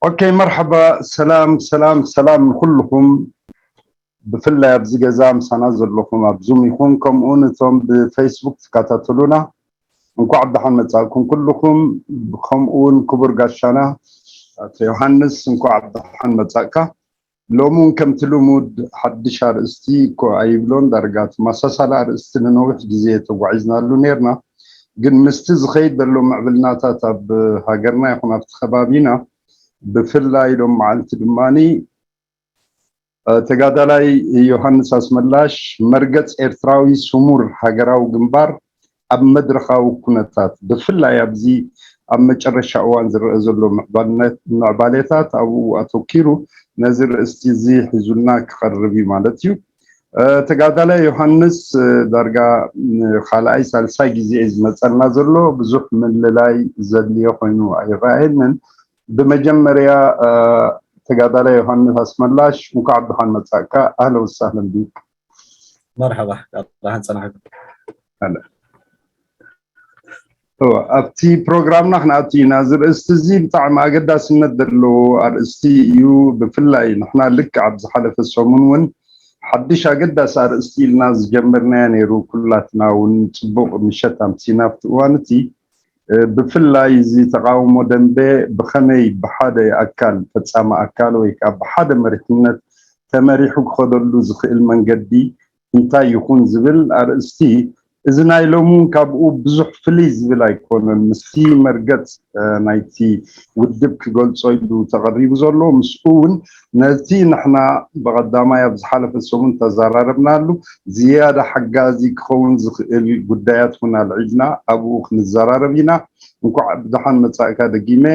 ኦኬ፣ መርሐባ። ሰላም ሰላም ሰላም ንኩልኹም፣ ብፍላይ ኣብዚ ገዛ ምሳና ዘለኹም ኣብ ዙም ይኹን፣ ከምኡውን እቶም ብፌስቡክ ትከታተሉና፣ እንኳዕ ብደሓን መጻእኩም ኩልኹም። ከምኡውን ክቡር ጋሻና ኣቶ ዮሃንስ፣ እንኳዕ ብደሓን መጻእካ። ሎሚ እውን ከምቲ ልሙድ ሓድሽ ኣርእስቲ እኮ ኣይብሎን፣ ዳርጋ ተመሳሳሊ ኣርእስቲ ንነዊሕ ግዜ ተጓዒዝናሉ ነርና። ግን ምስቲ ዝኸይድ ዘሎ ምዕብልናታት ኣብ ሃገርና ይኹን ኣብቲ ከባቢና፣ ብፍላይ ሎም መዓልቲ ድማኒ ተጋዳላይ ዮሃንስ ኣስመላሽ፣ መርገጽ ኤርትራዊ ስሙር ሃገራዊ ግንባር ኣብ መድረኻዊ ኩነታት፣ ብፍላይ ኣብዚ ኣብ መጨረሻ እዋን ዝረአ ዘሎ ምዕባልነት- ምዕባሌታት፣ ኣብኡ ኣተኪሩ ነዚ ርእስቲ እዚ ሒዙልና ክቐርብ እዩ ማለት እዩ። ተጋዳላይ ዮሃንስ፣ ዳርጋ ካልኣይ ሳልሳይ ግዜ እዩ ዝመፀልና ዘሎ። ብዙሕ ምልላይ ዘድልዮ ኮይኑ ኣይረኣየንን። ብመጀመርያ ተጋዳላይ ዮሃንስ ኣስመላሽ፣ እንኳዕ ብደሓን መጻእካ። ኣህለ ወሳህለን ቢክ። መርሐባ፣ ደሓን ጸናሕኩም። ኣብቲ ፕሮግራምና ክንኣቱ ኢና። እዚ ርእስቲ እዚ ብጣዕሚ ኣገዳስነት ዘለዎ ኣርእስቲ እዩ። ብፍላይ ንሕና ልክዕ ኣብ ዝሓለፈ ሰሙን እውን ሓድሽ ኣገዳሲ ኣርእስቲ ኢልና ዝጀመርናዮ ነይሩ። ኩላትና እውን ጽቡቕ ምሸት ኣምሲና ኣብቲ እዋን እቲ። ብፍላይ እዚ ተቃውሞ ደንበ ብኸመይ ብሓደ ኣካል፣ ፈጻሚ ኣካል ወይ ከዓ ብሓደ መሪሕነት ተመሪሑ ክኸደሉ ዝኽእል መንገዲ እንታይ ይኹን ዝብል ኣርእስቲ፣ እዚ ናይ ሎሚ እውን ካብኡ ብዙሕ ፍልይ ዝብል ኣይኮነን። ምስቲ መርገጽ ናይቲ ውድብ ክገልጾ ኢሉ ተቐሪቡ ዘሎ፣ ምስኡ እውን ነቲ ንሕና ብቐዳማይ ኣብ ዝሓለፈ ሰሙን ተዘራረብናሉ ዝያዳ ሓጋዚ ክኸውን ዝኽእል ጉዳያት እውን ኣልዒልና ኣብኡ ክንዘራረብ ኢና። እንኳዕ ብደሓን መጻእካ ደጊመ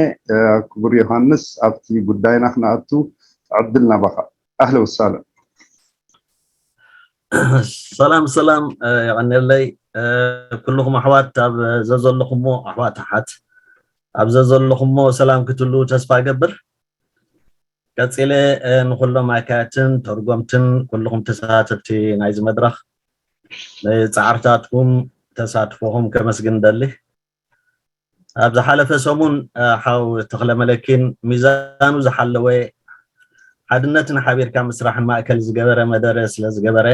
ክቡር ዮሃንስ። ኣብቲ ጉዳይና ክንኣቱ ዕድል ናባኻ። ኣህለ ወሳለን። ሰላም ሰላም፣ የቐንየለይ ኩልኹም ኣሕዋት፣ ኣብ ዘዘለኹሞ ኣሕዋት ኣሓት ኣብ ዘዘለኹሞ ሰላም ክትሉ ተስፋ እገብር። ቀጺለ ንኹሎም ኣካያትን ተርጎምትን ኩልኹም ተሳተፍቲ ናይዚ መድረኽ ንጻዕርታትኩም ተሳትፎኹም ከመስግን ደሊ። ኣብ ዝሓለፈ ሰሙን ሓው ተኽለ መለኪን ሚዛኑ ዝሓለወ ሓድነትን ሓቢርካ ምስራሕን ማእከል ዝገበረ መደረ ስለ ዝገበረ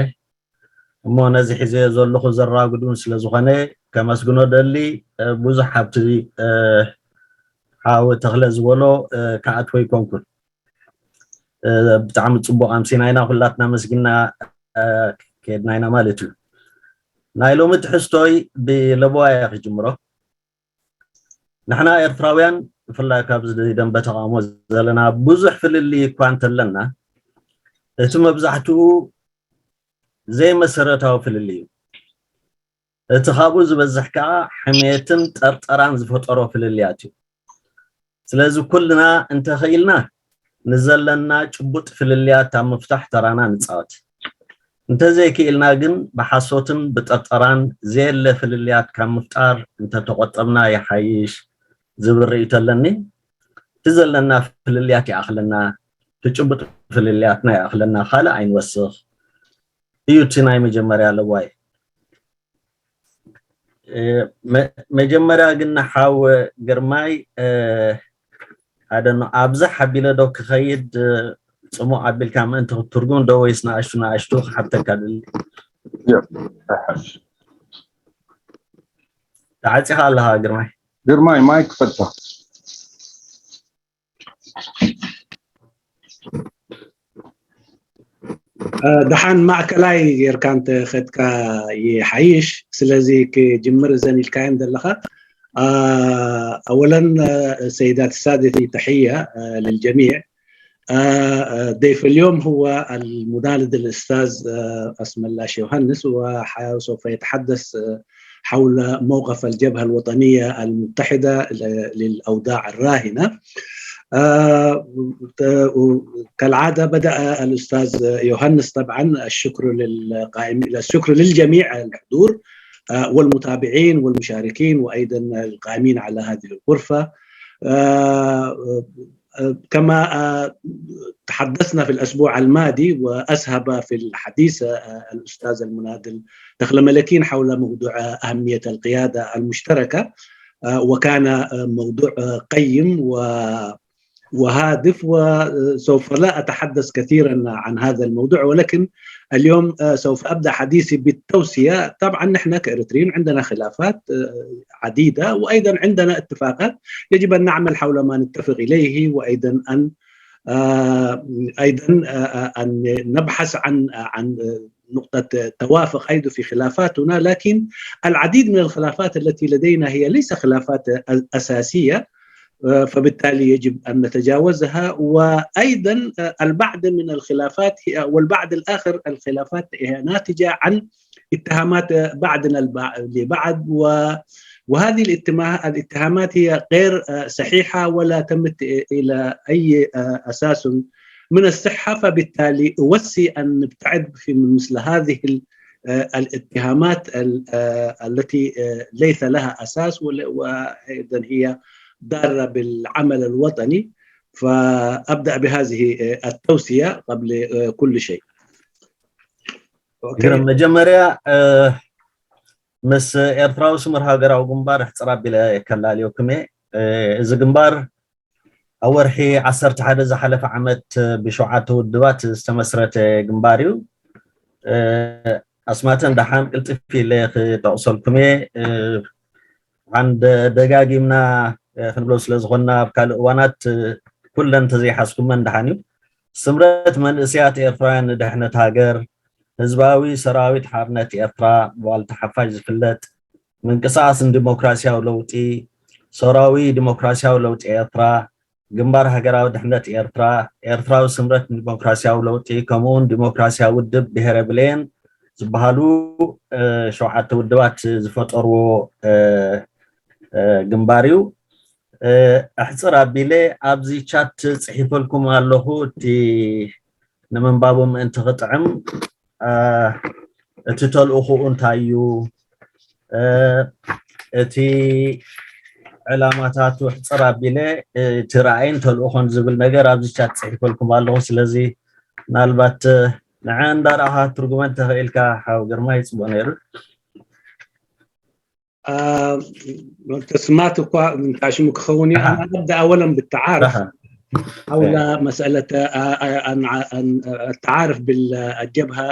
እሞ ነዚ ሒዘዮ ዘለኹ ዘራጉድ እውን ስለ ዝኾነ ከመስግኖ ደሊ። ብዙሕ ኣብቲ ሓው ተኽለ ዝበሎ ክኣትዎ ኣይኮንኩን። ብጣዕሚ ጽቡቕ ኣምሲና ኢና ኩላትና መስጊና ከድና ኢና ማለት እዩ። ናይ ሎሚ ትሕዝቶይ ብለበዋያ ክጅምሮ። ንሕና ኤርትራውያን ብፍላይ ካብዚ ደንበ ተቃውሞ ዘለና ብዙሕ ፍልልይ እኳ እንተለና እቲ መብዛሕትኡ ዘይመሰረታዊ ፍልልይ እዩ። እቲ ካብኡ ዝበዝሕ ከዓ ሕሜትን ጠርጠራን ዝፈጠሮ ፍልልያት እዩ። ስለዚ ኩልና እንተኽኢልና ንዘለና ጭቡጥ ፍልልያት ኣብ ምፍታሕ ተራና ንፃወት። እንተዘይክኢልና ግን ብሓሶትን ብጠርጠራን ዘየለ ፍልልያት ካብ ምፍጣር እንተተቆጠብና ይሓይሽ ዝብል ርእይቶ ኣለኒ። እቲ ዘለና ፍልልያት ይኣኽለና፣ እቲ ጭቡጥ ፍልልያትና ይኣኽለና፣ ካልእ ኣይንወስኽ እዩ እቲ ናይ መጀመርያ ለዋይ። መጀመርያ ግን ሓው ግርማይ ኣደኖ ኣብዛ ሓቢለ ዶ ክኸይድ ጽሙቕ ኣቢልካ ምእንቲ ክትትርጉም ዶ ወይስ ንኣሽቱ ንኣሽቱ ክሓተካ ድሊ? ተዓጺኻ ኣለኻ ግርማይ። ግርማይ ማይክ ፈታ። ደሓን ማእከላይ ጌርካ እንተ ኸድካ ይሓይሽ። ስለዚ ክጅምር እዘን ኢልካየን ዘለኻ። أولا سيدات السادة، تحية للجميع. ضيف اليوم هو المناضل الأستاذ أسملاش يوهانس، وسوف يتحدث حول موقف الجبهة الوطنية المتحدة للأوضاع الراهنة. كالعادة بدأ الأستاذ يوهانس طبعا، الشكر للقائم، الشكر للجميع الحضور والمتابعين والمشاركين وأيضا القائمين على هذه الغرفة. كما تحدثنا في الأسبوع الماضي وأسهب في الحديث الأستاذ المناضل دخل ملكين حول موضوع أهمية القيادة المشتركة، وكان موضوع قيم و وهادف، وسوف لا أتحدث كثيرا عن هذا الموضوع، ولكن اليوم سوف أبدأ حديثي بالتوسية. طبعا نحن كإريتريين عندنا خلافات عديدة، وأيضا عندنا اتفاقات يجب أن نعمل حول ما نتفق إليه، وأيضا أن أيضا أن نبحث عن عن نقطة توافق أيضا في خلافاتنا، لكن العديد من الخلافات التي لدينا هي ليس خلافات أساسية، فبالتالي يجب أن نتجاوزها. وأيضا البعض من الخلافات هي، والبعض الآخر الخلافات هي ناتجة عن اتهامات بعضنا لبعض، وهذه الاتهامات هي غير صحيحة ولا تمت إلى أي أساس من الصحة. فبالتالي أوصي أن نبتعد في مثل هذه الاتهامات التي ليس لها أساس، وأيضا هي ضارة بالعمل الوطني. فأبدأ بهذه التوسية قبل كل شيء. ግርም። መጀመርያ ምስ ኤርትራዊ ስሙር ሃገራዊ ግንባር ሕፅር ኣቢለ ከላልየኩም እየ። እዚ ግንባር ኣብ ወርሒ ዓሰርተ ሓደ ዝሓለፈ ዓመት ብሸውዓተ ውድባት ዝተመስረተ ግንባር እዩ። ኣስማተን ደሓን ቅልጥፍ ኢለ ክጠቕሰልኩም እየ። ሓንደ ደጋጊምና ክንብሎ ስለ ዝኾንና ኣብ ካልእ እዋናት ኩለን እንተዘይሓዝኩመን ደሓን እዩ። ስምረት መንእሰያት ኤርትራውያን ንድሕነት ሃገር፣ ህዝባዊ ሰራዊት ሓርነት ኤርትራ ብዋልታ ሓፋሽ ዝፍለጥ፣ ምንቅስቃስ ንዲሞክራሲያዊ ለውጢ፣ ሰራዊ ዲሞክራሲያዊ ለውጢ ኤርትራ፣ ግንባር ሃገራዊ ድሕነት ኤርትራ፣ ኤርትራዊ ስምረት ንዲሞክራሲያዊ ለውጢ፣ ከምኡውን ዲሞክራሲያዊ ውድብ ብሄረ ብሌን ዝበሃሉ ሸውዓተ ውድባት ዝፈጠርዎ ግንባር እዩ። ኣሕፅር ኣቢለ ኣብዚ ቻት ፅሒፈልኩም ኣለኹ፣ እቲ ንምንባቡ ምእንቲ ክጥዕም እቲ ተልእኾኡ እንታይ እዩ፣ እቲ ዕላማታቱ ሕፅር ኣቢለ እቲ ራእይን ተልእኾን ዝብል ነገር ኣብዚ ቻት ፅሒፈልኩም ኣለኹ። ስለዚ ምናልባት ንዐ እንዳረኣኻ ትርጉመን ተኽኢልካ ሓው ግርማ ይፅቡቅ ነይሩ። ተስማት እኳ እንታይ ሽሙ ክኸውን እዩ። ኣነ ኣብዳ ኣወለን ብተዓርፍ حول مسألة التعارف بالجبهة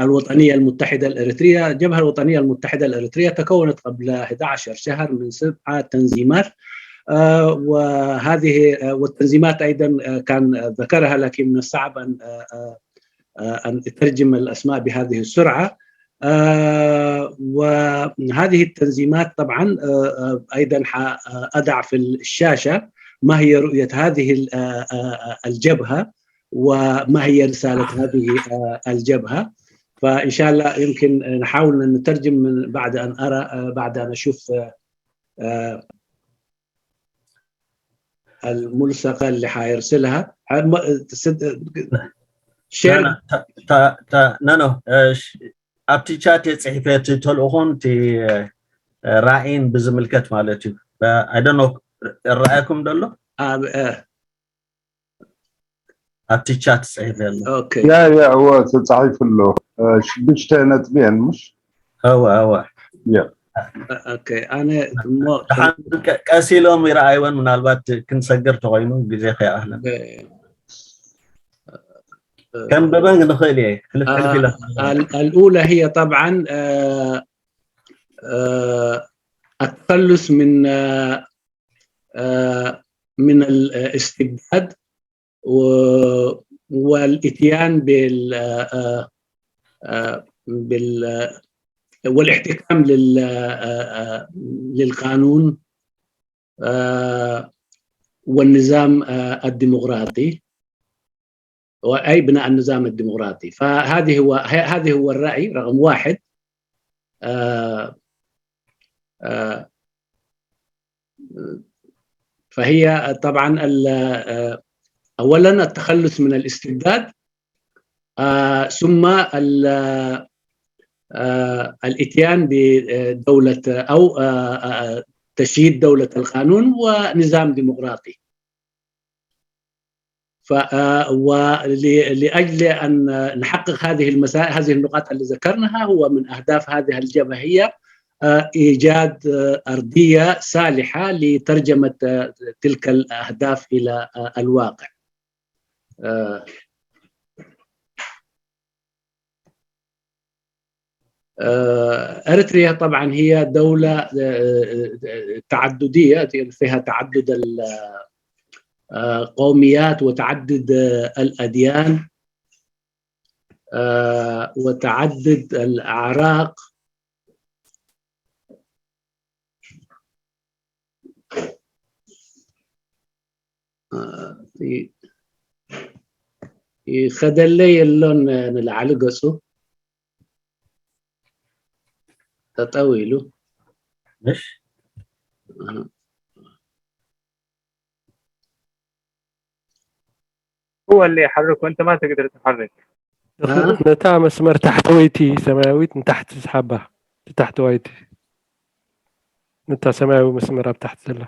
الوطنية المتحدة الإريترية. الجبهة الوطنية المتحدة الإريترية تكونت قبل احدعش شهر من سبعة تنظيمات، وهذه والتنظيمات أيضا كان ذكرها، لكن من الصعب أن أن أترجم الأسماء بهذه السرعة. وهذه التنظيمات طبعا أيضا أضع في الشاشة ما هي رؤية هذه الجبهة وما هي رسالة هذه الجبهة. فإن شاء الله يمكن نحاول أن نترجم من بعد أن أرى، بعد أن أشوف الملصقة اللي حيرسلها. شير. ኖ ኖ፣ ኣብቲ ቻት የፅሒፈ እቲ ተልእኾን እቲ ራእይን ብዝምልከት ማለት እዩ። I don't know፣ ረኣየኩም ደሎ ኣብቲ ቻት ፅሒፈ ኣሎ። ያ ያ እወ ተፃሒፉ ኣሎ። ሽዱሽተ ነጥቢ እየን ምሽ? እወ እወ። ኣነ ቀስ ኢሎም ይረኣይወን፣ ምናልባት ክንሰግር ተኮይኑ ግዜ ከይኣክለን ከንብበን ንኽእል እየ። ሕልፍ ሕልፍ ኢለ الأولى هي طبعا التخلص من من الاستبداد والاتيان بال بال والاحتكام لل للقانون والنظام الديمقراطي، أي بناء النظام الديمقراطي. فهذه هو هذه هو الرأي رقم واحد. فهي طبعا أولا التخلص من الاستبداد، ثم الاتيان بدولة أو تشييد دولة القانون ونظام ديمقراطي. ولأجل أن نحقق هذه المسائل، هذه النقاط اللي ذكرناها، هو من أهداف هذه الجبهة هي آه، إيجاد، آه، أرضية صالحة لترجمة، آه، تلك الأهداف إلى، آه، الواقع. آه، آه، أريتريا طبعًا هي دولة، آه، آه، تعددية، فيها تعدد ال-، آه، قوميات وتعدد، آه، الأديان، آه، وتعدد الأعراق. آه، ي-، ይኸደለይ የሎን ንላዕሊ ገጹ ጠጠው ኢሉ። مش ኣሃ። هو اللي يحرك وانت ما تقدر تحرك. ነታ መስመር ታሕተወይቲ ሰማያዊት ንታሕቲ ዝሓባ ታሕተዋይቲ ነታ ሰማያዊ መስመር ኣብ ታሕቲ ዘላ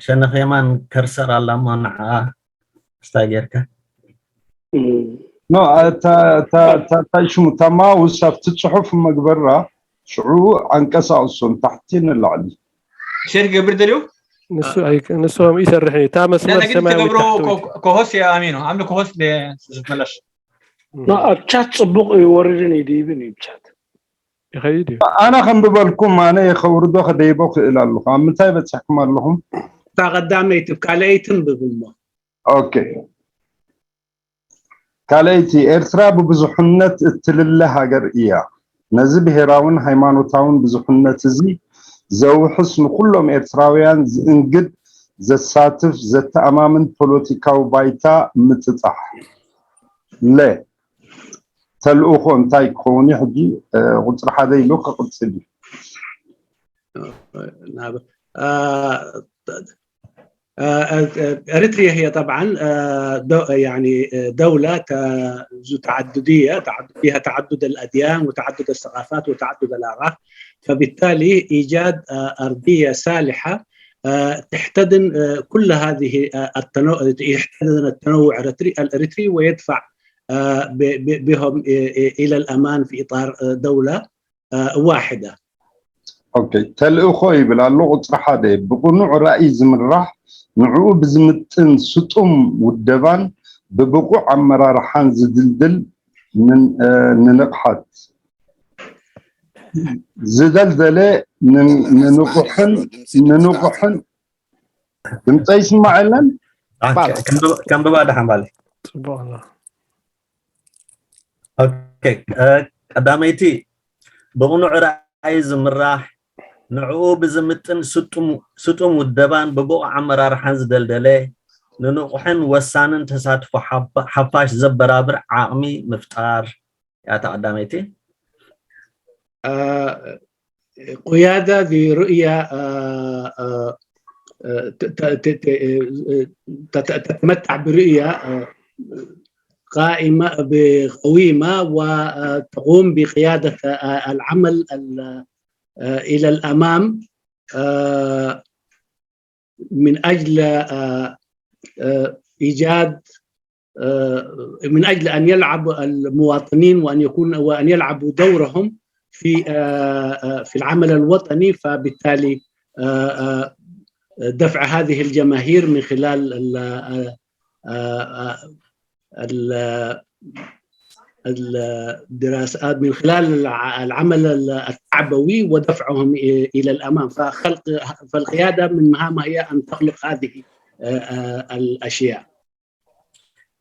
ሸነኽ የማን ከርሰር ኣላ እሞ ንዓ ስታይ ጌርካ ኖ እንታይ ሽሙ እታ ማውስ ኣብቲ ፅሑፍ መግበራ ሽዑ ኣንቀሳቕሶ ንታሕቲ ንላዕሊ ሸር ገብር ደልዩ ንሱ ኣይ- ንሱ ከም ይሰርሕ እዩ እታ መስመር ለነግድ ሰማያዊ ተገብሮ ታሕተወይቲ ኮሆስ የኣሚኑ ኣምሊ ኮሆስ ስትመለሽ ኣብ ቻት ፅቡቅ እዩ ወርድን ይድይብን እዩ ቻት ይኸይድ እዩ ኣነ ከም ብበልኩም ኣነ ከውርዶ ከደይቦ ክእል ኣለኹ ኣብ ምንታይ በፂሕኩም ኣለኹም እታ ቀዳመይቲ ካልኣይትን ብብሞ ኦኬ ካልኣይቲ ኤርትራ ብብዙሕነት እትልለ ሃገር እያ ነዚ ብሄራውን ሃይማኖታውን ብዙሕነት እዚ ዘውሕስ ንኩሎም ኤርትራውያን ዝእንግድ ዘሳትፍ ዘተኣማምን ፖለቲካዊ ባይታ ምጥጣሕ ለ ተልእኾ እንታይ ክኸውን እዩ ሕጂ ቁፅሪ ሓደ ኢሉ ክቕፅል እዩ أريتريا هي طبعا يعني دولة ذو تعددية فيها تعدد الأديان وتعدد الثقافات وتعدد الأعراق فبالتالي إيجاد أرضية صالحة تحتضن كل هذه التنوع يحتضن التنوع الإريتري ويدفع بهم إلى الأمان في إطار دولة واحدة ኦኬ ተልእኾ ይብል ኣሎ ቁፅሪ ሓደ ብቕኑዕ ራእይ ዝምራሕ ንዕኡ ብዝምጥን ስጡም ውደባን ብብቑዕ ኣመራርሓን ዝድልድል ንንቕሓት ዝደልደለ ንንቑሕን ንንቑሕን ድምፀ ይስማዕ የለን ከንብባ ደሓን ባለ ፅቡቅ ኣሎ ኦኬ ቀዳመይቲ ብቕኑዕ ራእይ ዝምራሕ ንዕኡ ብዝምጥን ስጡም ውደባን ብብቑዕ ኣመራርሓን ዝደልደለ ንንቑሕን ወሳንን ተሳትፎ ሓፋሽ ዘበራብር ዓቕሚ ምፍጣር ያታ ቀዳመይቲ قيادة ذي رؤية تتمتع برؤية قائمة قويمة وتقوم بقيادة العمل إلى الأمام من أجل إيجاد من أجل أن يلعب المواطنين وأن يكون وأن يلعبوا دورهم في في العمل الوطني فبالتالي دفع هذه الجماهير من خلال الدراسات من خلال العمل التعبوي ودفعهم الى الامام فخلق فالقياده من مهامها هي ان تخلق هذه الاشياء.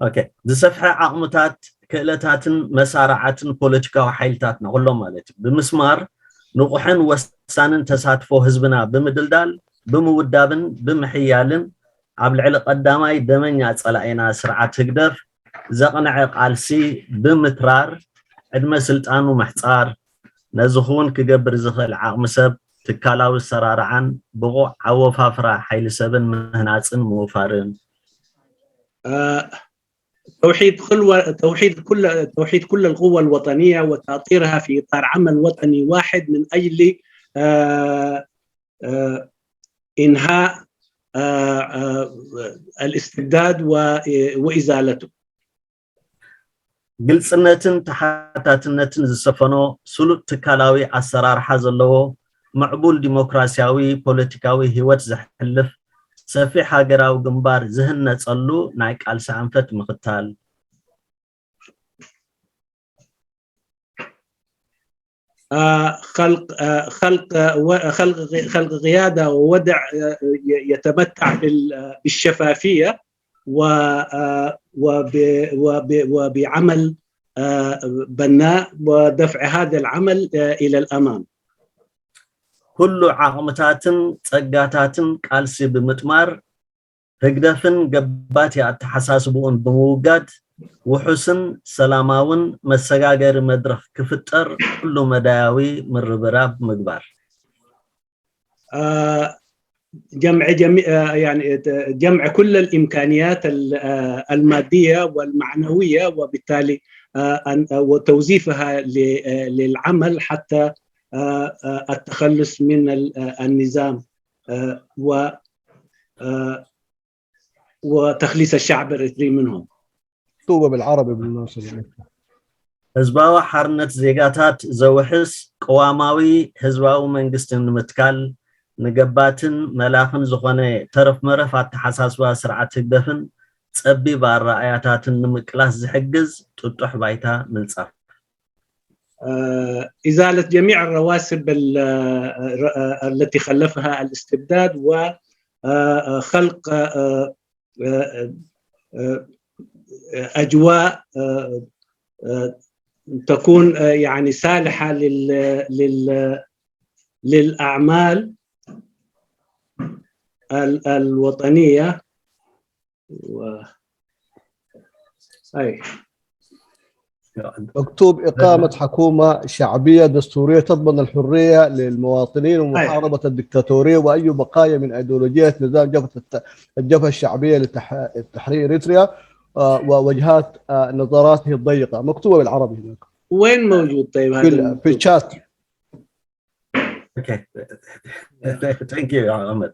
ኦኬ ዝሰፍሐ ዓቕምታት ክእለታትን መሳርዓትን ፖለቲካዊ ሓይልታትና ኩሎም ማለት እዩ ብምስማር ንቑሕን ወሳንን ተሳትፎ ህዝብና ብምድልዳል ብምውዳብን ብምሕያልን ኣብ ልዕሊ ቀዳማይ ደመኛ ጸላኢና ስርዓት ህግደፍ ዘቕንዐ ቃልሲ ብምትራር ዕድመ ስልጣኑ ምሕጻር ነዚ ክውን ክገብር ዝኽእል ዓቕሚ ሰብ ትካላዊ ኣሰራርዓን ብቑዕ ኣወፋፍራ ሓይሊ ሰብን ምህናጽን ምውፋርን توحيد كل توحيد كل توحيد كل القوى الوطنيه وتاطيرها في اطار عمل وطني واحد من اجل انهاء الاستبداد وازالته. ግልጽነትን ተሓታትነትን ዝሰፈኖ ስሉጥ ትካላዊ ኣሰራርሓ ዘለዎ ምዕቡል ዲሞክራሲያዊ ፖለቲካዊ ህይወት ዘሕልፍ ሰፊሕ ሃገራዊ ግንባር ዝህነጸሉ ናይ ቃልሲ ኣንፈት ምኽታል። آه، خلق آه، خلق آه، و- خلق خلق قيادة ووضع آه، ي- يتمتع بال- آه، بالشفافية و- آه، وب- وب- وبعمل آه، بناء ودفع هذا العمل آه، إلى الأمام. ኩሉ ዓቕምታትን ጸጋታትን ቃልሲ ብምጥማር ህግደፍን ገባቲ ኣተሓሳስብኡን ብምውጋድ ውሑስን ሰላማውን መሰጋገሪ መድረኽ ክፍጠር ኩሉ መዳያዊ ምርብራብ ምግባር። آه، جمع جميع آه، يعني آه، جمع كل الامكانيات ال- آه، الماديه والمعنويه وبالتالي آه، أن- آه، وتوظيفها ل- آه، للعمل حتى آه، آه، التخلص من ال- آه، النظام آه، و آه، وتخليص الشعب الاريتري منهم. مكتوبة بالعربي بالمناسبة. ህዝባዊ ሓርነት ዜጋታት ዘውሕስ ቅዋማዊ ህዝባዊ መንግስቲ ንምትካል ንገባትን መላኽን ዝኾነ ተረፍ መረፍ ኣተሓሳስባ ስርዓት ህግደፍን ጸቢብ ኣረኣያታትን ንምቅላስ ዝሕግዝ ጥጡሕ ባይታ ምንጻፍ። آه، إزالة جميع الرواسب ال- آه، التي خلفها الاستبداد وخلق أجواء آه، آه، تكون آه، يعني صالحة لل لل للأعمال ال- الوطنية و أي مكتوب إقامة حكومة شعبية دستورية تضمن الحرية للمواطنين ومحاربة الدكتاتورية وأي بقايا من أيديولوجية نظام جبهة الت- الجبهة الشعبية لتح- لتحرير إريتريا آه، ووجهات آه، نظراته الضيقة. مكتوبة بالعربي هناك. وين موجود طيب هذا في ال- في المكتوب؟ الشات. Okay. Thank you, Ahmed.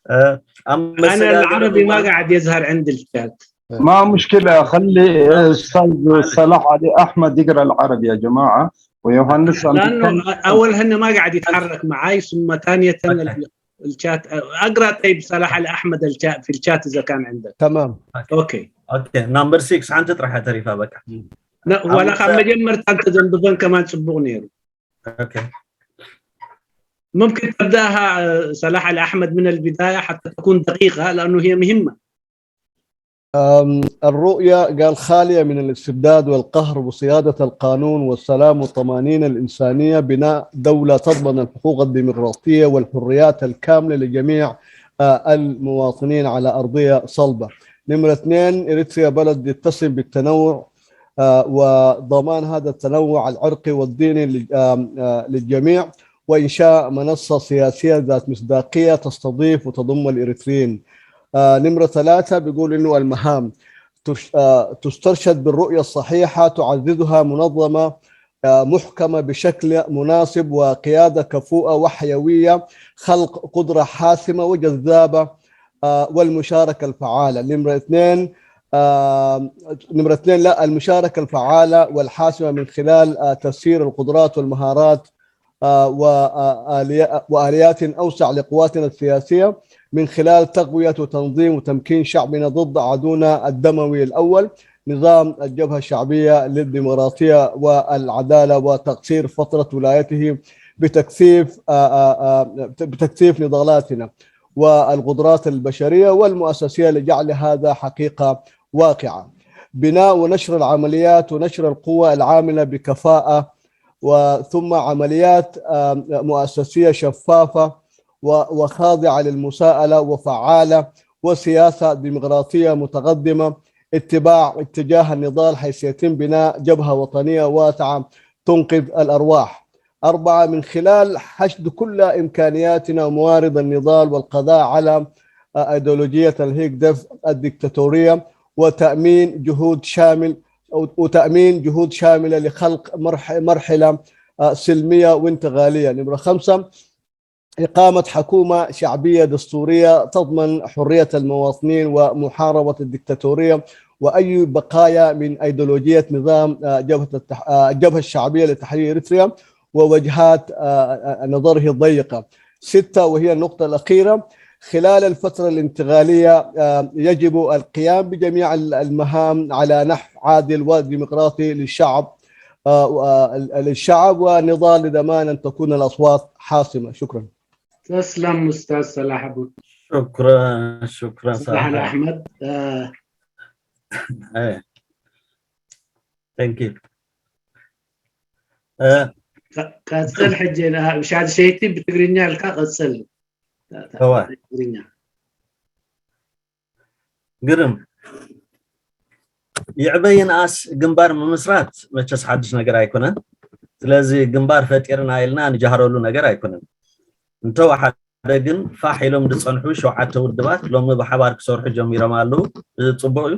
Uh, أنا العربي ما قاعد يظهر عندي الشات. ما مشكلة، خلي أستاذ صلاح علي أحمد يقرأ العربي يا جماعة، ويوهانس عم لأنه بيتكلم. أول هن ما قاعد يتحرك معاي، ثم ثانية ال- الشات. أقرأ طيب صلاح علي أحمد الشات في الشات إذا كان عندك. تمام. أوكي. Okay, number six ሓንቲ ጥራሕ ተሪፋ በቃ። لا، ولا أبو خم جمر تنت ذنبفن كمان صبغ نيرو. Okay. ممكن تبدأها آه، صلاح علي أحمد من البداية حتى تكون دقيقة لأنه هي مهمة. أم، الرؤية قال خالية من الاستبداد والقهر وصيادة القانون والسلام والطمأنينة الإنسانية، بناء دولة تضمن الحقوق الديمقراطية والحريات الكاملة لجميع آه، المواطنين على أرضية صلبة. نمرة اثنين، إريتريا بلد يتسم بالتنوع آه، وضمان هذا التنوع العرقي والديني لل- آم، آه، للجميع، وإنشاء منصة سياسية ذات مصداقية تستضيف وتضم الإريتريين. آه، نمرة ثلاثة بيقول إنه المهام تش- آه، تسترشد بالرؤية الصحيحة، تعززها منظمة آه، محكمة بشكل مناسب وقيادة كفؤة وحيوية، خلق قدرة حاسمة وجذابة آه، والمشاركة الفعالة. نمرة اثنين آه، نمرة اثنين لا المشاركة الفعالة والحاسمة من خلال آه، تسيير القدرات والمهارات آه، وآلي- وآليات أوسع لقواتنا السياسية من خلال تقوية وتنظيم وتمكين شعبنا ضد عدونا الدموي الأول نظام الجبهة الشعبية للديمقراطية والعدالة وتقصير فترة ولايته بتكثيف آه، آه، آه، بتكثيف نضالاتنا والقدرات البشرية والمؤسسية لجعل هذا حقيقة واقعة. بناء ونشر العمليات ونشر القوى العاملة بكفاءة وثم عمليات آه، مؤسسية شفافة و- وخاضعة للمساءلة وفعالة وسياسة ديمقراطية متقدمة، اتباع اتجاه النضال حيث يتم بناء جبهة وطنية واسعة تنقذ الأرواح. أربعة، من خلال حشد كل إمكانياتنا وموارد النضال والقضاء على أيديولوجية الهيك ديف الدكتاتورية وتأمين جهود شامل وتأمين جهود شاملة لخلق مرح- مرحلة آه، سلمية وانتقالية. نمرة خمسة، إقامة حكومة شعبية دستورية تضمن حرية المواطنين ومحاربة الدكتاتورية وأي بقايا من أيديولوجية نظام، آه، جبهة التح-، آه، الجبهة الشعبية لتحرير إريتريا ووجهات، آه، آه، نظره الضيقة. ستة، وهي النقطة الأخيرة، خلال الفترة الانتقالية، آه، يجب القيام بجميع ال-، المهام على نحو عادل وديمقراطي للشعب، آه، و-، آه، ال-، للشعب، ونضال لضمان أن تكون الأصوات حاسمة. شكرا. تسلم أستاذ صلاح أبو. شكرا، شكرا صلاح أحمد. آه، ايه. Thank you. ቀጽል ሕጂ። ሻድሸይቲ ብትግርኛ ኢልካ ቀጽል። ግርም። ይዕበ ይንኣስ ግንባር ምምስራት መቸስ ሓድሽ ነገር ኣይኮነን። ስለዚ ግንባር ፈጢርና ኢልና ንጃህረሉ ነገር ኣይኮነን። እንተወሓደ ግን ፋሕ ኢሎም ዝጸንሑ ሸውዓተ ውድባት ሎሚ ብሓባር ክሰርሑ ጀሚሮም ኣለዉ። እዚ ጽቡቕ እዩ።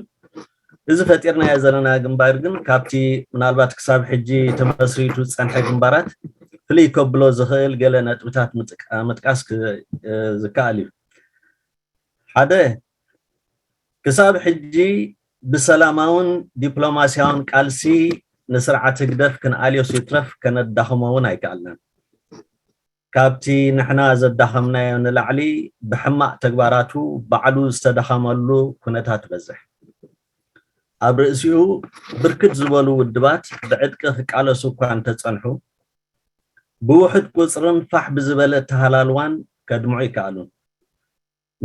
እዚ ፈጢርናዮ ዘለና ግንባር ግን ካብቲ ምናልባት ክሳብ ሕጂ ተመስሪቱ ዝጸንሐ ግንባራት ፍልይ ከብሎ ዝኽእል ገለ ነጥብታት ምጥቃስ ዝከኣል እዩ። ሓደ፣ ክሳብ ሕጂ ብሰላማውን ዲፕሎማስያውን ቃልሲ ንስርዓት ህግደፍ ክንኣልዮስ ይትረፍ ከነዳኽሞ እውን ኣይከኣልናን። ካብቲ ንሕና ዘዳኸምናዮ ንላዕሊ ብሕማቕ ተግባራቱ ባዕሉ ዝተዳኸመሉ ኩነታት በዝሕ። ኣብ ርእሲኡ ብርክት ዝበሉ ውድባት ብዕጥቂ ክቃለሱ እኳ እንተጸንሑ፣ ብውሑድ ቁጽርን ፋሕ ብዝበለ ተሃላልዋን ከድምዑ ይከኣሉ።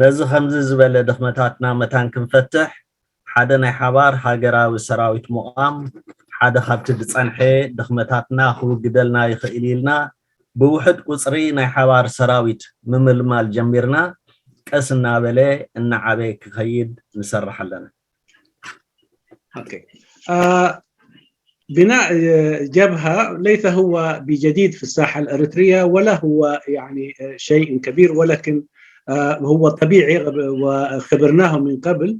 ነዚ ከምዚ ዝበለ ድኽመታትና መታን ክንፈትሕ፣ ሓደ ናይ ሓባር ሃገራዊ ሰራዊት ምቋም ሓደ ካብቲ ዝጸንሐ ድኽመታትና ክውግደልና ይኽእል ኢልና ብውሑድ ቁጽሪ ናይ ሓባር ሰራዊት ምምልማል ጀሚርና፣ ቀስ እናበለ እናዓበየ ክኸይድ ንሰርሕ ኣለና። بناء جبهة ليس هو بجديد في الساحة الإريترية، ولا هو يعني شيء كبير، ولكن هو طبيعي وخبرناه من قبل،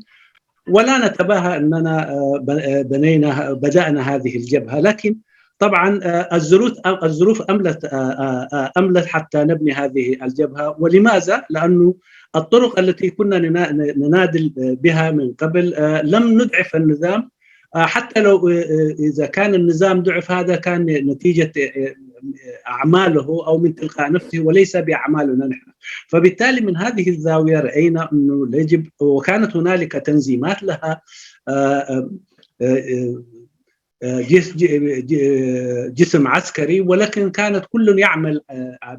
ولا نتباهى أننا بنينا، بدأنا هذه الجبهة. لكن طبعا الظروف، الظروف أملت، أملت حتى نبني هذه الجبهة. ولماذا؟ لأنه الطرق التي كنا ننادل بها من قبل لم نضعف النظام، حتى لو إذا كان النظام ضعف، هذا كان نتيجة أعماله أو من تلقاء نفسه، وليس بأعمالنا نحن. فبالتالي من هذه الزاوية رأينا أنه يجب، وكانت هنالك تنظيمات لها جسم عسكري، ولكن كانت كل يعمل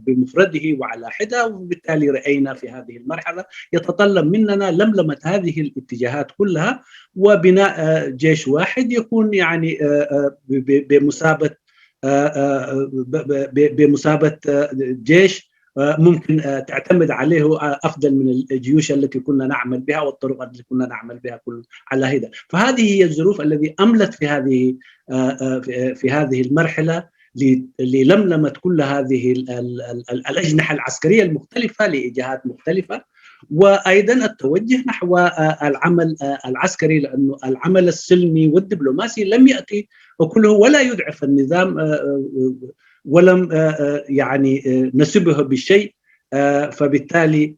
بمفرده وعلى حدة، وبالتالي رأينا في هذه المرحلة يتطلب مننا لملمة هذه الاتجاهات كلها وبناء جيش واحد يكون يعني بمثابة، بمثابة جيش ممكن تعتمد عليه أفضل من الجيوش التي كنا نعمل بها والطرق التي كنا نعمل بها كل على حدة. فهذه هي الظروف التي أملت في هذه، في هذه المرحلة للملمة كل هذه الأجنحة العسكرية المختلفة لجهات مختلفة، وأيضا التوجه نحو العمل العسكري، لأنه العمل السلمي والدبلوماسي لم يأتي كله ولا يضعف النظام، ولم يعني نسبه بشيء. فبالتالي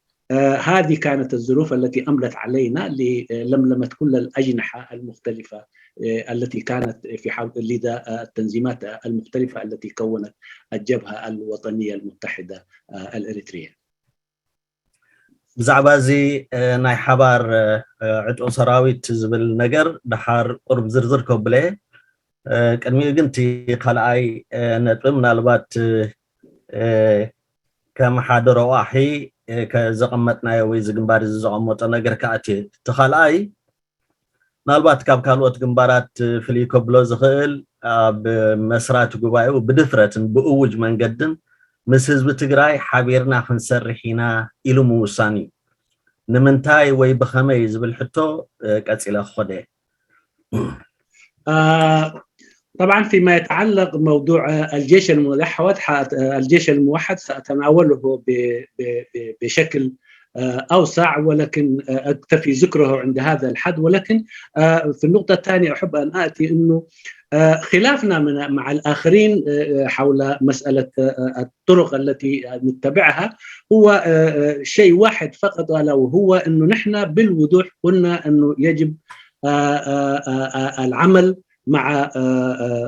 هذه كانت الظروف التي أملت علينا للملمة كل الأجنحة المختلفة التي كانت في حول، لدى التنظيمات المختلفة التي كونت الجبهة الوطنية المتحدة الإريترية. ብዛዕባ እዚ ናይ ሓባር ዕጡቕ ሰራዊት ዝብል ነገር ደሓር ቁርብ ዝርዝር ከብለ፣ ቅድሚኡ ግን እቲ ካልኣይ ነጥቢ ምናልባት ከም ሓደ ረቋሒ ዘቐመጥናዮ ወይ እዚ ግንባር እዚ ዘቐመጦ ነገር ክኣቲ እቲ ካልኣይ ምናልባት ካብ ካልኦት ግንባራት ፍልይ ከብሎ ዝኽእል ኣብ መስራቲ ጉባኤኡ ብድፍረትን ብእውጅ መንገድን ምስ ህዝቢ ትግራይ ሓቢርና ክንሰርሕ ኢና ኢሉ ምውሳን እዩ። ንምንታይ ወይ ብኸመይ ዝብል ሕቶ ቀፂለ ክኾደ። طبعا فيما يتعلق موضوع الجيش الموحد، الجيش الموحد سأتناوله بشكل أوسع، ولكن أكتفي ذكره عند هذا الحد. ولكن في النقطة الثانية أحب أن آتي أنه خلافنا مع الآخرين حول مسألة الطرق التي نتبعها هو شيء واحد فقط، ألا وهو أنه نحن بالوضوح قلنا أنه يجب العمل مع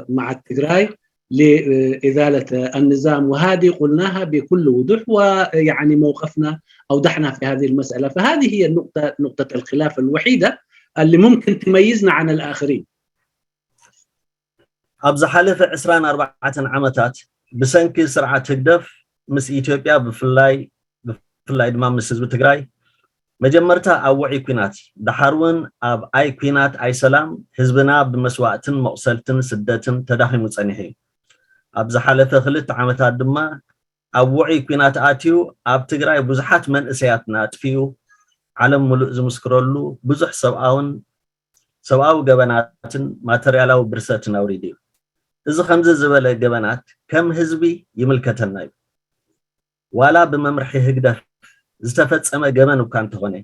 مع التجراي لإزالة النظام، وهذه قلناها بكل وضوح، ويعني موقفنا أوضحنا في هذه المسألة. فهذه هي النقطة، نقطة الخلاف الوحيدة اللي ممكن تميزنا عن الآخرين. ኣብ ዝሓለፈ ዕስራን ኣርባዕተን ዓመታት ብሰንኪ ስርዓት ህግደፍ ምስ ኢትዮጵያ ብፍላይ ብፍላይ ድማ ምስ ህዝቢ ትግራይ መጀመርታ ኣብ ውዑይ ኲናት፣ ደሓር እውን ኣብ ኣይ ኲናት ኣይ ሰላም ህዝብና ብመስዋእትን መቑሰልትን ስደትን ተዳኺሙ ጸኒሑ እዩ። ኣብ ዝሓለፈ ክልተ ዓመታት ድማ ኣብ ውዑይ ኲናት ኣትዩ ኣብ ትግራይ ብዙሓት መንእሰያትና ኣጥፊኡ፣ ዓለም ሙሉእ ዝምስክረሉ ብዙሕ ሰብኣውን ሰብኣዊ ገበናትን ማተርያላዊ ብርሰትን ኣውሪዱ እዩ። እዚ ከምዚ ዝበለ ገበናት ከም ህዝቢ ይምልከተና እዩ። ዋላ ብመምርሒ ህግደፍ ዝተፈጸመ ገበን እኳ እንተኾነ፣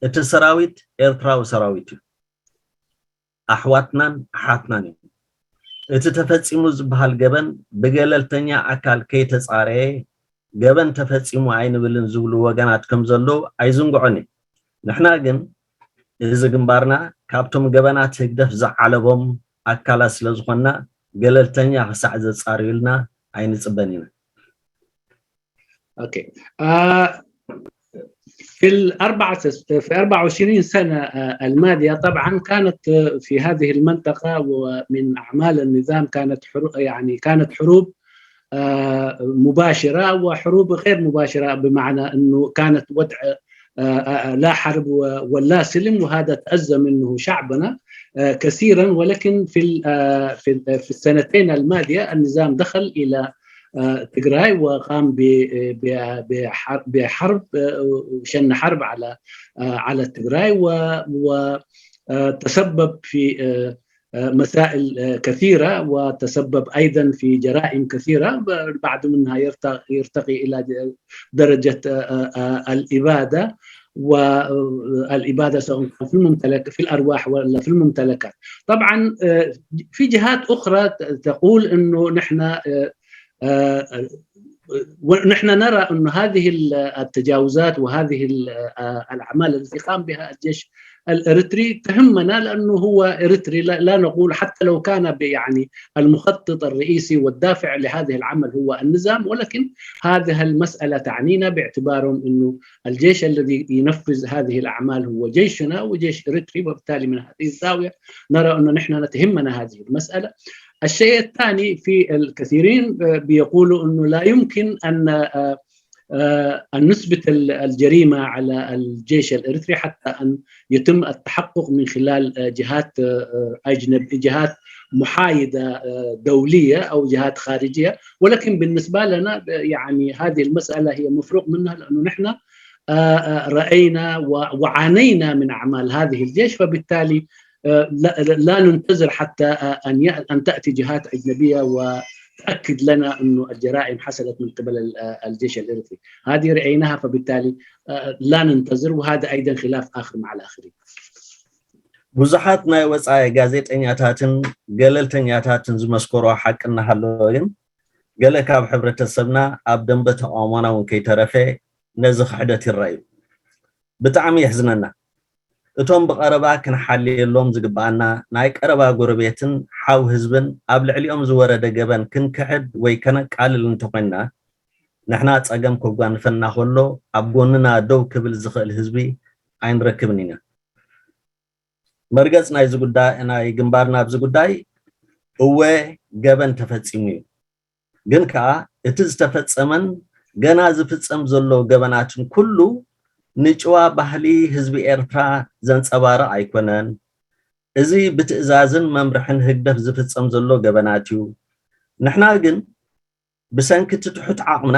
እቲ ሰራዊት ኤርትራዊ ሰራዊት እዩ። ኣሕዋትናን ኣሓትናን እዮም። እቲ ተፈጺሙ ዝበሃል ገበን ብገለልተኛ ኣካል ከይተጻረየ ገበን ተፈጺሙ ኣይንብልን ዝብሉ ወገናት ከም ዘለዉ ኣይዝንግዖን እዩ። ንሕና ግን እዚ ግንባርና ካብቶም ገበናት ህግደፍ ዝዓለቦም ኣካላት ስለ ዝኾንና ገለልተኛ ክሳዕ ዘጻርዩልና ኣይንጽበን ኢና። أوكي. آه في الأربعة في أربعة وعشرين سنة آه الماضية طبعا كانت آه، في هذه المنطقة ومن أعمال النظام كانت حروب، يعني كانت حروب آه، مباشرة وحروب غير مباشرة، بمعنى أنه كانت وضع آه، آه، لا حرب و- ولا سلم، وهذا تأذى منه شعبنا آه، كثيرا. ولكن في ال- آه، في ال- في السنتين الماضية النظام دخل إلى آه، تجراي وقام ب- ب- بحر- بحرب آه، وشن حرب على آه، على تجراي و- و- آه، تسبب في آه، آه، مسائل آه، كثيرة، وتسبب أيضا في جرائم كثيرة، ب- بعض منها يرت- يرتقي إلى د- درجة آه، آه، آه، الإبادة، والإبادة سواء كان في الممتلك في الأرواح ولا في الممتلكات. طبعا آه، في جهات أخرى ت- تقول أنه نحن آه، آه، ونحن نرى أن هذه ال- التجاوزات وهذه ال- آه، الأعمال التي قام بها الجيش الإريتري تهمنا، لأنه هو إريتري، لا, لا نقول حتى لو كان ب- يعني المخطط الرئيسي والدافع لهذه العمل هو النظام، ولكن هذه المسألة تعنينا باعتبارهم أنه الجيش الذي ينفذ هذه الأعمال هو جيشنا وجيش إريتري، وبالتالي من هذه الزاوية نرى أن نحن تهمنا هذه المسألة. الشيء الثاني، في الكثيرين آه، بيقولوا أنه لا يمكن أن آه، آه، أن نثبت ال- الجريمة على الجيش الإريتري حتى أن يتم التحقق من خلال آه، جهات آه، أجنب جهات محايدة آه، دولية أو جهات خارجية. ولكن بالنسبة لنا آه، يعني هذه المسألة هي مفروغ منها، لأنه نحن آه، آه، رأينا و- وعانينا من أعمال هذه الجيش، فبالتالي آه، لا, لا ننتظر حتى آه، أن ي- أن تأتي جهات أجنبية وتأكد لنا أنه الجرائم حصلت من قبل ال- آه، الجيش الإريتري. هذه رأيناها، فبالتالي آه، لا ننتظر، وهذا أيضا خلاف آخر مع الآخرين. ብዙሓት ናይ ወጻኢ ጋዜጠኛታትን ገለልተኛታትን ዝመስከሮ ሓቂ እናሃለወ ግን፣ ገለ ካብ ሕብረተሰብና ኣብ ደንበ ተቃውሞና እውን ከይተረፈ ነዚ ክሕደት ይረኣዩ። ብጣዕሚ የሕዝነና። እቶም ብቐረባ ክንሓልየሎም ዝግብኣና ናይ ቀረባ ጎረቤትን ሓው ህዝብን ኣብ ልዕሊኦም ዝወረደ ገበን ክንክሕድ ወይ ከነቃልል እንተኾይንና፣ ንሕና ጸገም ከጓንፈና ከሎ ኣብ ጎንና ደው ክብል ዝኽእል ህዝቢ ኣይንረክብን ኢና። መርገጽ ናይዚ ጉዳይ፣ ናይ ግንባርና ኣብዚ ጉዳይ፣ እወ፣ ገበን ተፈጺሙ እዩ። ግን ከኣ እቲ ዝተፈጸመን ገና ዝፍጸም ዘሎ ገበናትን ኩሉ ንጭዋ ባህሊ ህዝቢ ኤርትራ ዘንጸባርቕ ኣይኮነን። እዚ ብትእዛዝን መምርሕን ህግደፍ ዝፍጸም ዘሎ ገበናት እዩ። ንሕና ግን ብሰንኪ እቲ ትሑት ዓቕምና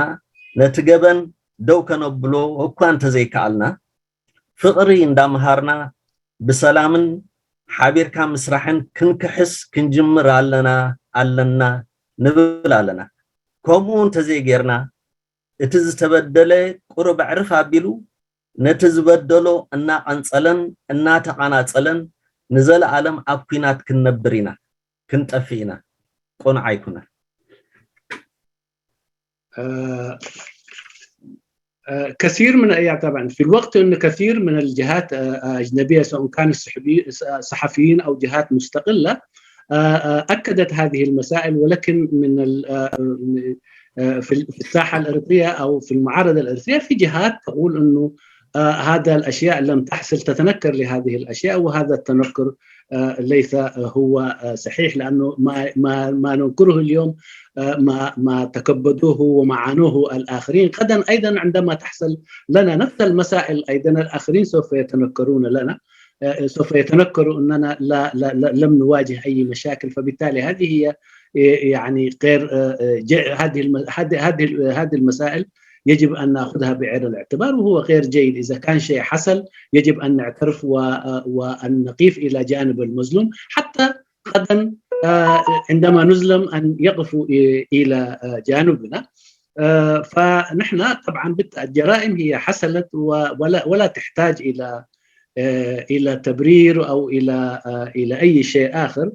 ነቲ ገበን ደው ከነብሎ እኳ እንተዘይከኣልና፣ ፍቕሪ እንዳምሃርና ብሰላምን ሓቢርካ ምስራሕን ክንክሕስ ክንጅምር ኣለና ኣለና ንብል ኣለና። ከምኡ እንተዘይጌርና፣ እቲ ዝተበደለ ቁሩብ ኣዕርፍ ኣቢሉ ነቲ ዝበደሎ እናቐንጸለን እናተቓናጸለን ንዘለኣለም ኣብ ኲናት ክንነብር ኢና፣ ክንጠፍእ ኢና። ቅኑዕ ኣይኮነን። آه، آه، كثير من، يعني، طبعًا في الوقت أن كثير من الجهات، آه، آه، أجنبية، سواء كان الصحفي-، الصحفيين أو جهات مستقلة، آه، آه، أكدت هذه المسائل، ولكن من ال-، آه، آه، في ال-، في الساحة الإريترية أو في المعارضة الإريترية في جهات تقول أنه، آه، هذا الأشياء لم تحصل، تتنكر لهذه الأشياء، وهذا التنكر، آه، ليس هو، آه، صحيح، لأنه ما، ما، ما ننكره اليوم، آه، ما، ما تكبدوه ومعانوه الآخرين. غدًا أيضًا عندما تحصل لنا نفس المسائل، أيضًا الآخرين سوف يتنكرون لنا، آه، سوف يتنكروا أننا لا، لا، لا، لم نواجه أي مشاكل. فبالتالي هذه هي، آه، يعني غير، آه، آه، ج-، هذه الم-، هذه، هذه، هذه المسائل يجب أن نأخذها بعين الاعتبار، وهو غير جيد. إذا كان شيء حصل، يجب أن نعترف و-، آه، وأن نقف إلى جانب المظلوم، حتى غدًا، آه، عندما نظلم أن يقفوا إ-، إلى، آه، جانبنا. آه، فنحن طبعًا بالت-، الجرائم هي حصلت و-، ولا، ولا تحتاج إلى، آه، إلى تبرير أو إلى، آه، إلى أي شيء آخر.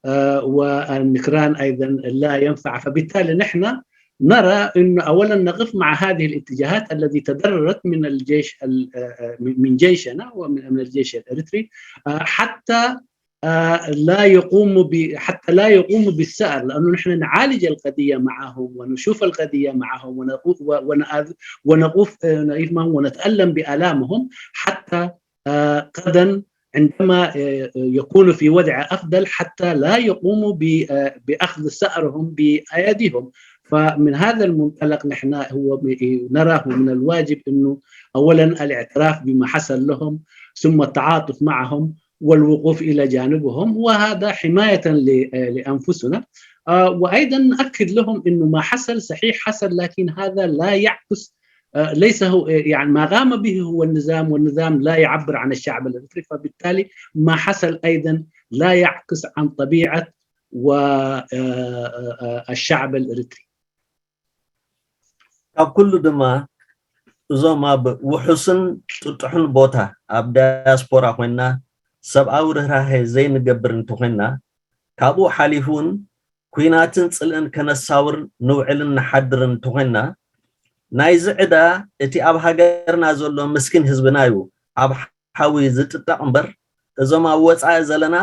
آه، والنكران أيضًا لا ينفع. فبالتالي نحن نرى أنه أولًا نقف مع هذه الاتجاهات التي تضررت من الجيش ال-، آه، آه، من، من جيشنا ومن، من الجيش الإريتري، آه، حتى، آه، لا يقوم ب-، حتى لا يقوم بالثأر، لأنه نحن نعالج القضية معهم ونشوف القضية معهم ونقو-، و-، ونأذ-، ونقوف، آه، نقف معهم ونتألم بآلامهم حتى، آه، غدًا عندما، آه، يكونوا في وضع أفضل، حتى لا يقوموا ب-، آه، بأخذ ثأرهم بأيديهم. فمن هذا المنطلق نحن هو ب-، نراه من الواجب أنه أولًا الاعتراف بما حصل لهم، ثم التعاطف معهم والوقوف إلى جانبهم، وهذا حماية ل-، آه، لأنفسنا. آه، وأيضًا نأكد لهم أنه ما حصل صحيح حصل، لكن هذا لا يعكس، آه، ليس هو، يعني ما قام به هو النظام، والنظام لا يعبر عن الشعب الإريتري، فبالتالي ما حصل أيضًا لا يعكس عن طبيعة و، آه، آه، آه، الشعب الإريتري. ካብ ኩሉ ድማ እዞም ኣብ ውሑስን ጥጡሕን ቦታ ኣብ ዳያስፖራ ኮይንና ሰብኣዊ ርህራሄ ዘይንገብር እንተኾይንና፣ ካብኡ ሓሊፉ እውን ኲናትን ጽልእን ከነሳውር ንውዕልን ንሓድርን እንተኾይንና፣ ናይዚ ዕዳ እቲ ኣብ ሃገርና ዘሎ ምስኪን ህዝብና እዩ ኣብ ሓዊ ዝጥጠቕ እምበር፣ እዞም ኣብ ወጻኢ ዘለና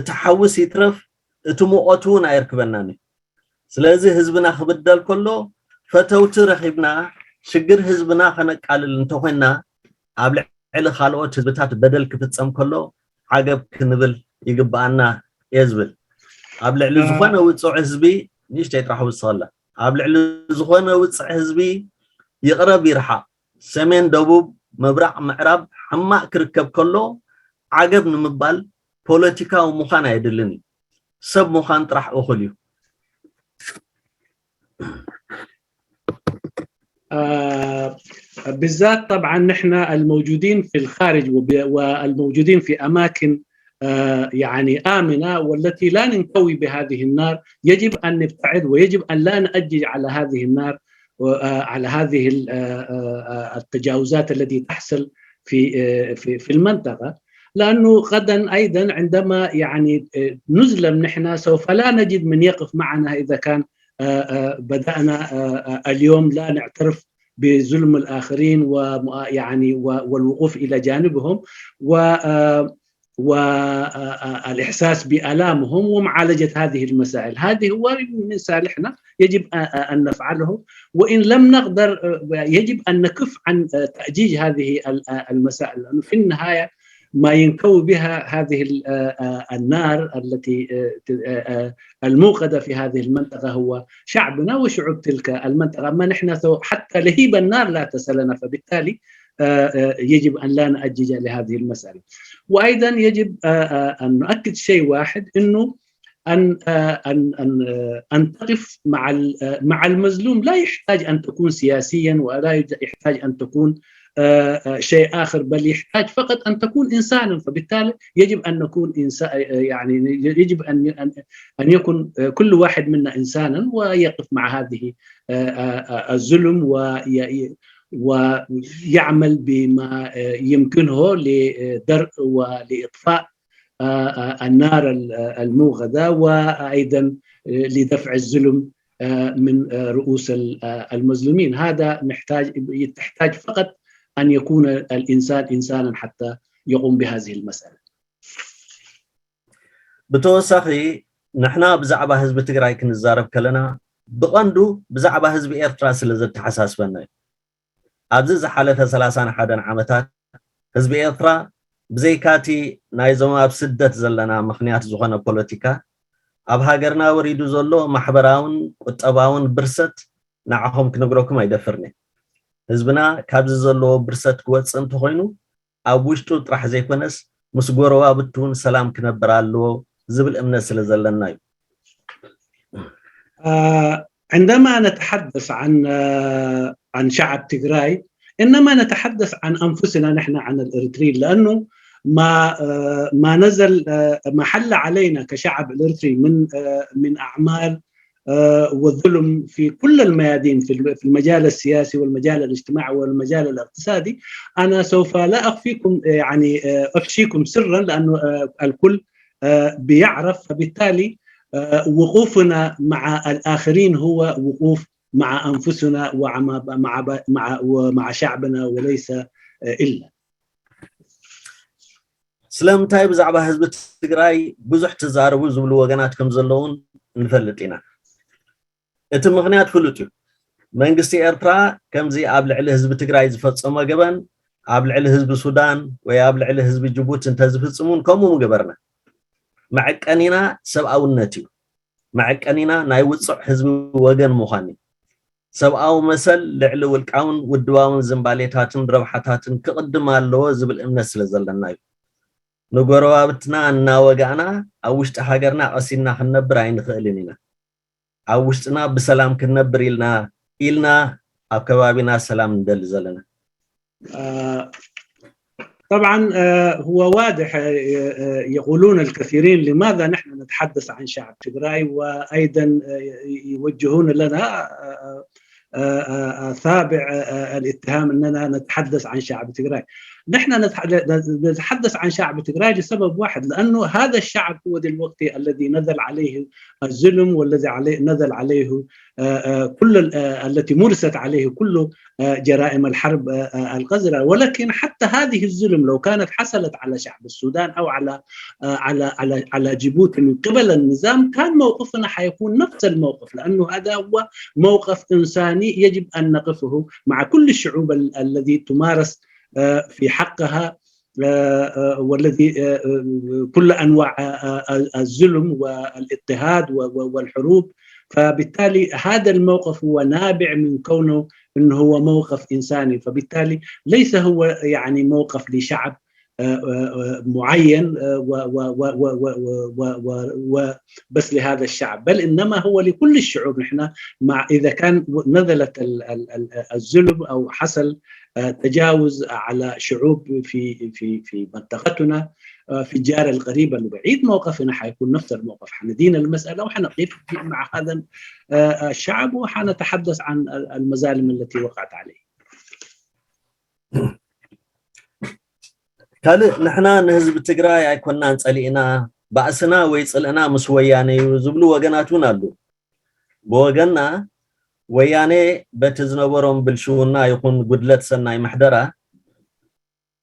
እቲ ሓዊስ ይትረፍ እቲ ሙቐቱ እውን ኣየርክበናን እዩ። ስለዚ ህዝብና ክብደል ከሎ ፈተውቲ ረኺብና ሽግር ህዝብና ከነቃልል እንተኾይንና፣ ኣብ ልዕሊ ካልኦት ህዝብታት በደል ክፍጸም ከሎ ዓገብ ክንብል ይግብኣና እየ ዝብል። ኣብ ልዕሊ ዝኾነ ውጹዕ ህዝቢ፣ ንእሽተይ ጥራሕ ውስኸላ፣ ኣብ ልዕሊ ዝኾነ ውጹዕ ህዝቢ ይቕረብ ይርሓቕ፣ ሰሜን፣ ደቡብ፣ ምብራቕ፣ ምዕራብ፣ ሕማቕ ክርከብ ከሎ ዓገብ ንምባል ፖለቲካዊ ምዃን ኣየድልን እዩ። ሰብ ምዃን ጥራሕ እኹል እዩ። آه، بالذات طبعًا نحن الموجودين في الخارج وب-، والموجودين في أماكن، آه، يعني آمنة والتي لا ننكوي بهذه النار، يجب أن نبتعد ويجب أن لا نأجج على هذه النار، آه، على هذه ال-، آه، آه، آه، التجاوزات التي تحصل في، آه، في، في المنطقة. لأنه غدًا أيضًا عندما يعني، آه، نظلم نحن سوف لا نجد من يقف معنا إذا كان، آه، آه، بدأنا، آه، آه، اليوم لا نعترف بظلم الآخرين و، يعني و، والوقوف إلى جانبهم و، آه، و، آه، آه، الإحساس بآلامهم ومعالجة هذه المسائل. هذه هو من صالحنا، يجب، آه، آه، أن نفعله، وإن لم نقدر، آه، يجب أن نكف عن، آه، تأجيج هذه ال-، آه، المسائل، لأنه في النهاية ما ينكوي بها هذه ال-، آه، آه، النار التي، آه، ت-، آه، آه، الموقدة في هذه المنطقة هو شعبنا وشعوب تلك المنطقة. أما نحن سو-، حتى لهيب النار لا تصلنا، فبالتالي، آه، آه، يجب أن لا نأجج لهذه المسألة. وأيضًا يجب، آه، آه، أن نؤكد شيء واحد، أنه أن، آه، أن، أن، آه، أن تقف مع ال-، آه، مع المظلوم لا يحتاج أن تكون سياسيًا، ولا يحتاج أن تكون، آه، آه، شيء آخر، بل يحتاج فقط أن تكون إنسانًا. فبالتالي يجب أن نكون إنسا-، آه، يعني يجب أن، أن، أن يكون، آه، كل واحد منا إنسانًا ويقف مع هذه، آه، آه، آه، الظلم وي-، ويعمل بما، آه، يمكنه لدرء ولإطفاء، آه، آه، النار ال-، آه، الموقدة، وأيضًا، آه، لدفع الظلم، آه، من آه، رؤوس ال- آه، المظلومين. هذا محتاج، تحتاج فقط أن يكون الإنسان إنسانا حتى يقوم بهذه المسألة. ብተወሳኺ ንሕና ብዛዕባ ህዝቢ ትግራይ ክንዛረብ ከለና ብቐንዱ ብዛዕባ ህዝቢ ኤርትራ ስለ ዘተሓሳስበና እዩ። ኣብዚ ዝሓለፈ ሰላሳን ሓደን ዓመታት ህዝቢ ኤርትራ ብዘይካቲ ናይዞም ኣብ ስደት ዘለና ምኽንያት ዝኾነ ፖለቲካ ኣብ ሃገርና ወሪዱ ዘሎ ማሕበራውን ቁጠባውን ብርሰት ንዓኹም ክነግረኩም ኣይደፍርኒ። ህዝብና ካብዚ ዘለዎ ብርሰት ክወፅእ እንተኾይኑ ኣብ ውሽጡ ጥራሕ ዘይኮነስ ምስ ጎረባብቱ እውን ሰላም ክነብር ኣለዎ ዝብል እምነት ስለ ዘለና እዩ። آه، عندما نتحدث عن آه، عن شعب تجراي، إنما نتحدث عن أنفسنا نحن، عن الإريتريين، لأنه ما آه، ما نزل آه، ما حل علينا كشعب إريتري من آه، من أعمال آه، وظلم في كل الميادين، في الم- في المجال السياسي والمجال الاجتماعي والمجال الاقتصادي. أنا سوف لا أخفيكم آه، يعني آه، أفشيكم سرا، لأنه آه، الكل آه، بيعرف، فبالتالي آه، وقوفنا مع الآخرين هو وقوف مع أنفسنا ومع مع مع ومع شعبنا وليس آه، إلا. ስለምንታይ ብዛዕባ ህዝቢ ትግራይ ብዙሕ ትዛረቡ ዝብሉ ወገናት ከም ዘለውን ንፈልጥ ኢና። እቲ ምኽንያት ፍሉጥ እዩ። መንግስቲ ኤርትራ ከምዚ ኣብ ልዕሊ ህዝቢ ትግራይ ዝፈጸሞ ገበን ኣብ ልዕሊ ህዝቢ ሱዳን ወይ ኣብ ልዕሊ ህዝቢ ጅቡቲ እንተዝፍጽም እውን ከምኡ ምገበርና። መዐቀኒና ሰብኣውነት እዩ። መዐቀኒና ናይ ውጹዕ ህዝቢ ወገን ምዃን እዩ። ሰብኣዊ መሰል ልዕሊ ውልቃውን ውድባውን ዝንባሌታትን ረብሓታትን ክቕድም ኣለዎ ዝብል እምነት ስለ ዘለና እዩ። ንጎረባብትና እናወጋእና ኣብ ውሽጢ ሃገርና ቀሲንና ክንነብር ኣይንኽእልን ኢና። ኣብ ውሽጥና ብሰላም ክንነብር ኢልና ኢልና ኣብ ከባቢና ሰላም ንደሊ ዘለና። آه، طبعا آه، هو واضح آه، آه، يقولون الكثيرين لماذا نحن نتحدث عن شعب تجراي، وأيضا آه، يوجهون لنا آه، آه، آه، آه، سابع آه، آه، الاتهام أننا نتحدث عن شعب تجراي. نحن نتح- نتحدث عن شعب تجراي لسبب واحد، لأنه هذا الشعب هو دلوقتي الذي نزل عليه الظلم، والذي عليه نزل عليه آه، آه، كل ال- آه، التي مورست عليه كل آه، جرائم الحرب آه، آه، القذرة. ولكن حتى هذه الظلم لو كانت حصلت على شعب السودان أو على آه، على على على جيبوتي من قبل النظام، كان موقفنا حيكون نفس الموقف، لأنه هذا هو موقف إنساني يجب أن نقفه مع كل الشعوب ال- الذي تمارس آه، في حقها آه، آه، والذي آه، آه، كل أنواع آه، آه، الظلم والاضطهاد و- و- والحروب. فبالتالي هذا الموقف هو نابع من كونه انه هو موقف انساني، فبالتالي ليس هو يعني موقف لشعب آه، آه، آه، معين آه، و- و- و- و- و- و- و- و- و- بس لهذا الشعب، بل انما هو لكل الشعوب. نحن مع اذا كان نزلت ال- ال- ال- الظلم او حصل آه، تجاوز على شعوب في في في منطقتنا آه، في الجار القريب البعيد، موقفنا حيكون نفس الموقف، حندين المسألة وحنقف مع هذا آه، الشعب وحنتحدث عن المظالم التي وقعت عليه. ካልእ ንሕና ንህዝቢ ትግራይ ኣይኮናን ጸሊእና፣ ባእስና ወይ ጽልእና ምስ ወያነ እዩ ዝብሉ ወገናት እውን ኣሉ። ብወገንና ወያነ በቲ ዝነበሮም ብልሽውና ይኹን ጉድለት ሰናይ ምሕደራ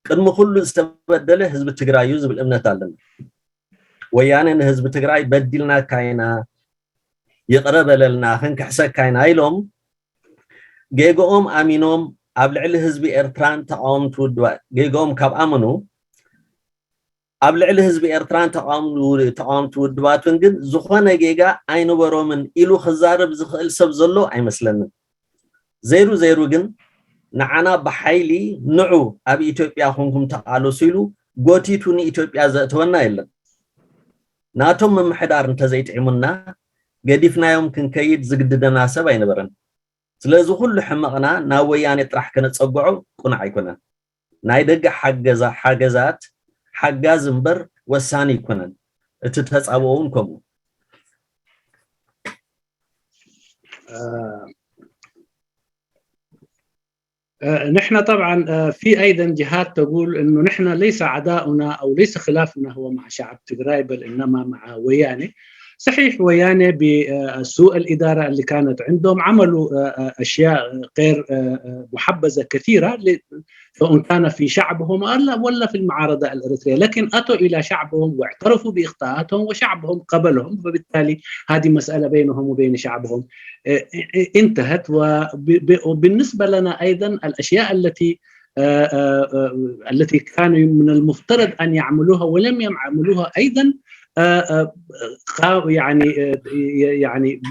ቅድሚ ኩሉ ዝተበደለ ህዝቢ ትግራይ እዩ ዝብል እምነት ኣለና። ወያነ ንህዝቢ ትግራይ በዲልናካ ኢና፣ ይቕረ በለልና፣ ክንክሕሰካ ኢና ኢሎም ጌግኦም ኣሚኖም ኣብ ልዕሊ ህዝቢ ኤርትራን ተቃወምቲ ውድባት ጌግኦም ካብ ኣመኑ ኣብ ልዕሊ ህዝቢ ኤርትራን ተቃወምቲ ውድባትን ግን ዝኾነ ጌጋ ኣይነበሮምን ኢሉ ክዛረብ ዝኽእል ሰብ ዘሎ ኣይመስለንን። ዘይሩ ዘይሩ ግን ንዓና ብሓይሊ ንዑ ኣብ ኢትዮጵያ ኮንኩም ተቃለሱ ኢሉ ጎቲቱ ንኢትዮጵያ ዘእተወና የለን። ናቶም ምምሕዳር እንተዘይጥዒሙና ገዲፍናዮም ክንከይድ ዝግድደና ሰብ ኣይነበረን። ስለዚ ኩሉ ሕመቕና ናብ ወያኔ ጥራሕ ከነጸግዖ ቁኑዕ ኣይኮነን። ናይ ደገ ሓገዛ ሓገዛት ሓጋዚ እምበር ወሳኒ ኣይኮነን። እቲ ተጻብኦ እውን ከምኡ። نحن طبعا في ايضا جهات تقول انه نحن ليس عداؤنا او ليس خلافنا هو مع شعب تجراي، بل انما مع وياني. صحيح، ويانا بسوء الإدارة اللي كانت عندهم عملوا أشياء غير محبذة كثيرة، سواء كان في شعبهم ولا في المعارضة الإريترية، لكن أتوا إلى شعبهم واعترفوا بإخطاءاتهم وشعبهم قبلهم، فبالتالي هذه مسألة بينهم وبين شعبهم انتهت. وبالنسبة لنا أيضا الأشياء التي التي كانوا من المفترض أن يعملوها ولم يعملوها أيضا، يعني يعني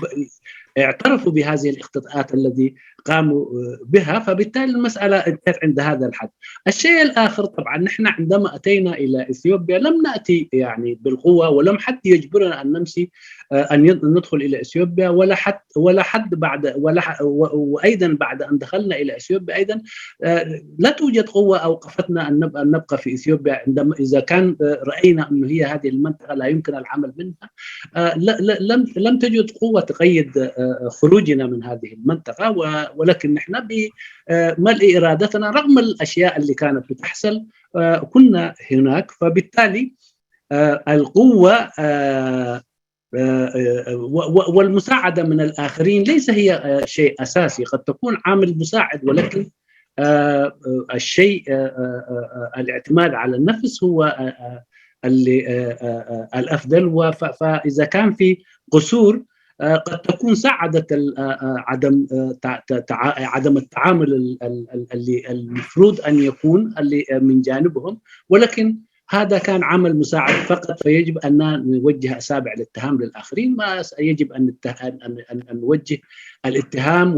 اعترفوا بهذه الاخطاءات التي قاموا بها، فبالتالي المسألة انتهت عند هذا الحد. الشيء الآخر، طبعا نحن عندما أتينا إلى إثيوبيا لم نأتي يعني بالقوة، ولم حد يجبرنا أن نمشي أن ندخل إلى إثيوبيا، ولا حد ولا حد بعد ولا وأيضا بعد أن دخلنا إلى إثيوبيا أيضا لا توجد قوة أوقفتنا أن نبقى في إثيوبيا عندما إذا كان رأينا أنه هي هذه المنطقة لا يمكن العمل منها. لم لم تجد قوة تقيد خروجنا من هذه المنطقة، ولكن نحن بملء إرادتنا رغم الأشياء اللي كانت بتحصل كنا هناك. فبالتالي القوة والمساعدة من الآخرين ليس هي شيء أساسي. قد تكون عامل مساعد، ولكن الشيء الاعتماد على النفس هو اللي الأفضل. فإذا كان في قصور قد تكون ساعدت عدم عدم التعامل اللي المفروض أن يكون اللي من جانبهم، ولكن هذا كان عمل مساعد فقط، فيجب أن نوجه أصابع الاتهام للآخرين، ما يجب أن أن نوجه الاتهام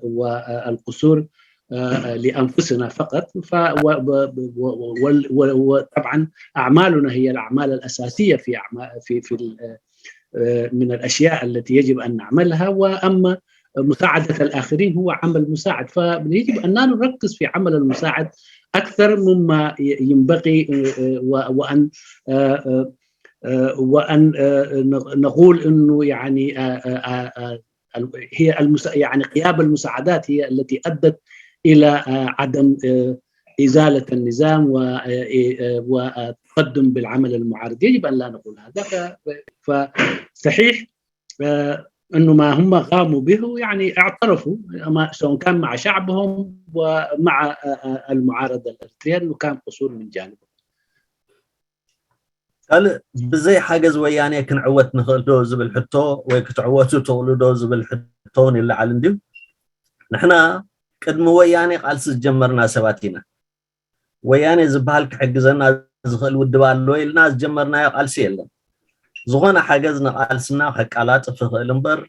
والقصور لأنفسنا فقط. وطبعا أعمالنا هي الأعمال الأساسية في في في من الأشياء التي يجب أن نعملها. وأما مساعدة الآخرين هو عمل مساعد، فيجب أن نركز في عمل المساعد أكثر مما ينبغي، وأن وأن نقول أنه يعني هي يعني غياب المساعدات هي التي أدت إلى عدم إزالة النظام والتقدم بالعمل المعارض. يجب أن لا نقول هذا. فصحيح أنه ما هم قاموا به يعني اعترفوا، سواء كان مع شعبهم ومع المعارضة الإريترية، أنه كان قصور من جانبهم. ካልእ ብዘይ ሓገዝ ወያኔ ክንዕወት ንኽእል ዶ ዝብል ሕቶ ወይ ክትዕወቱ ትኽእሉ ዶ ዝብል ሕቶ እውን ይለዓል እንድዩ። ንሕና ቅድሚ ወያኔ ቃልሲ ዝጀመርና ሰባት ኢና። ወያኔ ዝበሃል ክሕግዘና ዝኽእል ውድብ ኣሎ ኢልና ዝጀመርናዮ ቃልሲ የለን። ዝኾነ ሓገዝ ንቓልስና ከቃላጥፍ ይኽእል እምበር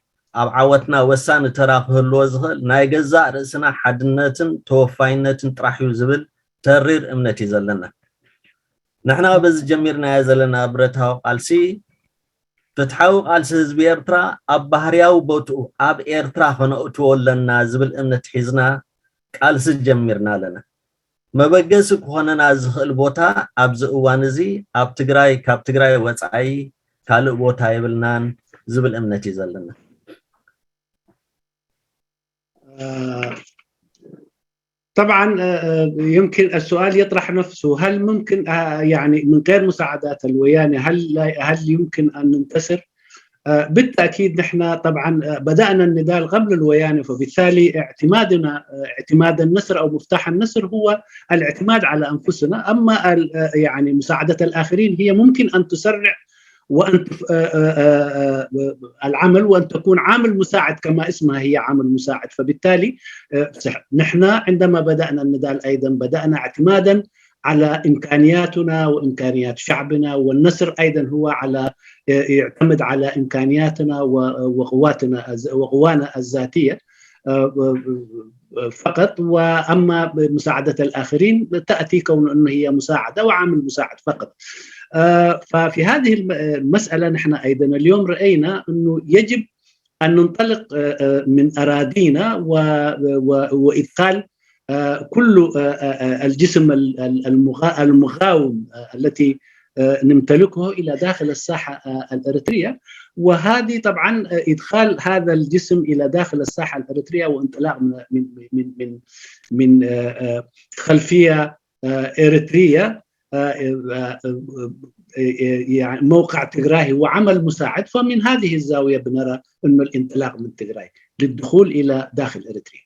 ኣብ ዓወትና ወሳኒ ተራ ክህልዎ ዝኽእል ናይ ገዛእ ርእስና ሓድነትን ተወፋይነትን ጥራሕ እዩ ዝብል ተሪር እምነት እዩ ዘለና። ንሕና በዚ ጀሚርናዮ ዘለና ብረታዊ ቃልሲ ፍትሓዊ ቃልሲ ህዝቢ ኤርትራ ኣብ ባህርያዊ ቦትኡ ኣብ ኤርትራ ከነእትዎ ኣለና ዝብል እምነት ሒዝና ቃልሲ ጀሚርና ኣለና። መበገሲ ክኾነና ዝኽእል ቦታ ኣብዚ እዋን እዚ ኣብ ትግራይ ካብ ትግራይ ወፃኢ ካልእ ቦታ የብልናን ዝብል እምነት እዩ ዘለና። طبعا يمكن السؤال يطرح نفسه، هل ممكن يعني من غير مساعدات الويانة هل هل يمكن أن ننتصر؟ بالتأكيد نحن طبعا بدأنا النضال قبل الويانة، فبالتالي اعتمادنا اعتماد النصر أو مفتاح النصر هو الاعتماد على أنفسنا. أما يعني مساعدة الآخرين هي ممكن أن تسرع وأن العمل وأن تكون عامل مساعد كما اسمها هي عامل مساعد. فبالتالي نحن عندما بدأنا النضال أيضا بدأنا اعتمادا على إمكانياتنا وإمكانيات شعبنا، والنصر أيضا هو على يعتمد على إمكانياتنا وقواتنا وقوانا الذاتية فقط. وأما مساعدة الآخرين تأتي كون أنه هي مساعدة وعامل مساعد فقط. ففي هذه المسألة نحن أيضا اليوم رأينا أنه يجب أن ننطلق من أراضينا وإدخال كل الجسم المقاوم التي نمتلكه إلى داخل الساحة الإريترية. وهذه طبعا إدخال هذا الجسم إلى داخل الساحة الإريترية وانطلاق من من من من خلفية إريترية موقع تجراي هو عمل مساعد، فمن هذه الزاوية بنرى أنه الانطلاق من تجراي للدخول إلى داخل إريتريا.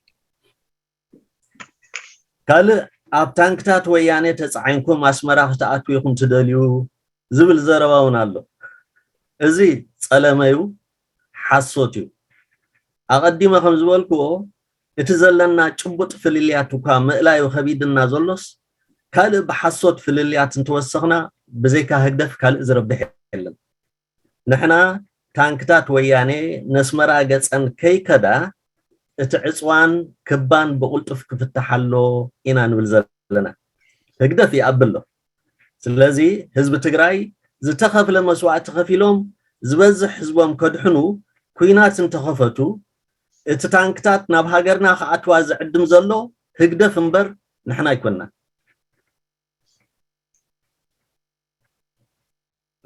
ካልእ ኣብ ታንክታት ወያኔ ተፃዒንኩም ኣስመራ ክትኣትዉ ኢኹም ትደልዩ ዝብል ዘረባ እውን ኣሎ። እዚ ፀለመዩ ሓሶት እዩ። ኣቐዲመ ከም ዝበልክዎ እቲ ዘለና ጭቡጥ ፍልልያት እኳ ምእላዩ ከቢድና ዘሎስ ካልእ ብሓሶት ፍልልያት እንተወሰኽና ብዘይካ ህግደፍ ካልእ ዝረብሕ የለን። ንሕና ታንክታት ወያኔ ነስመራ ገፀን ከይከዳ እቲ ዕፅዋን ክባን ብቕልጡፍ ክፍታሕ ኣሎ ኢና ንብል ዘለና። ህግደፍ ይኣቢ ኣሎ። ስለዚ ህዝቢ ትግራይ ዝተኸፍለ መስዋእቲ ከፊሎም ዝበዝሕ ህዝቦም ከድሕኑ ኩናት እንተኸፈቱ እቲ ታንክታት ናብ ሃገርና ክኣትዋ ዝዕድም ዘሎ ህግደፍ እምበር ንሕና ኣይኮንና።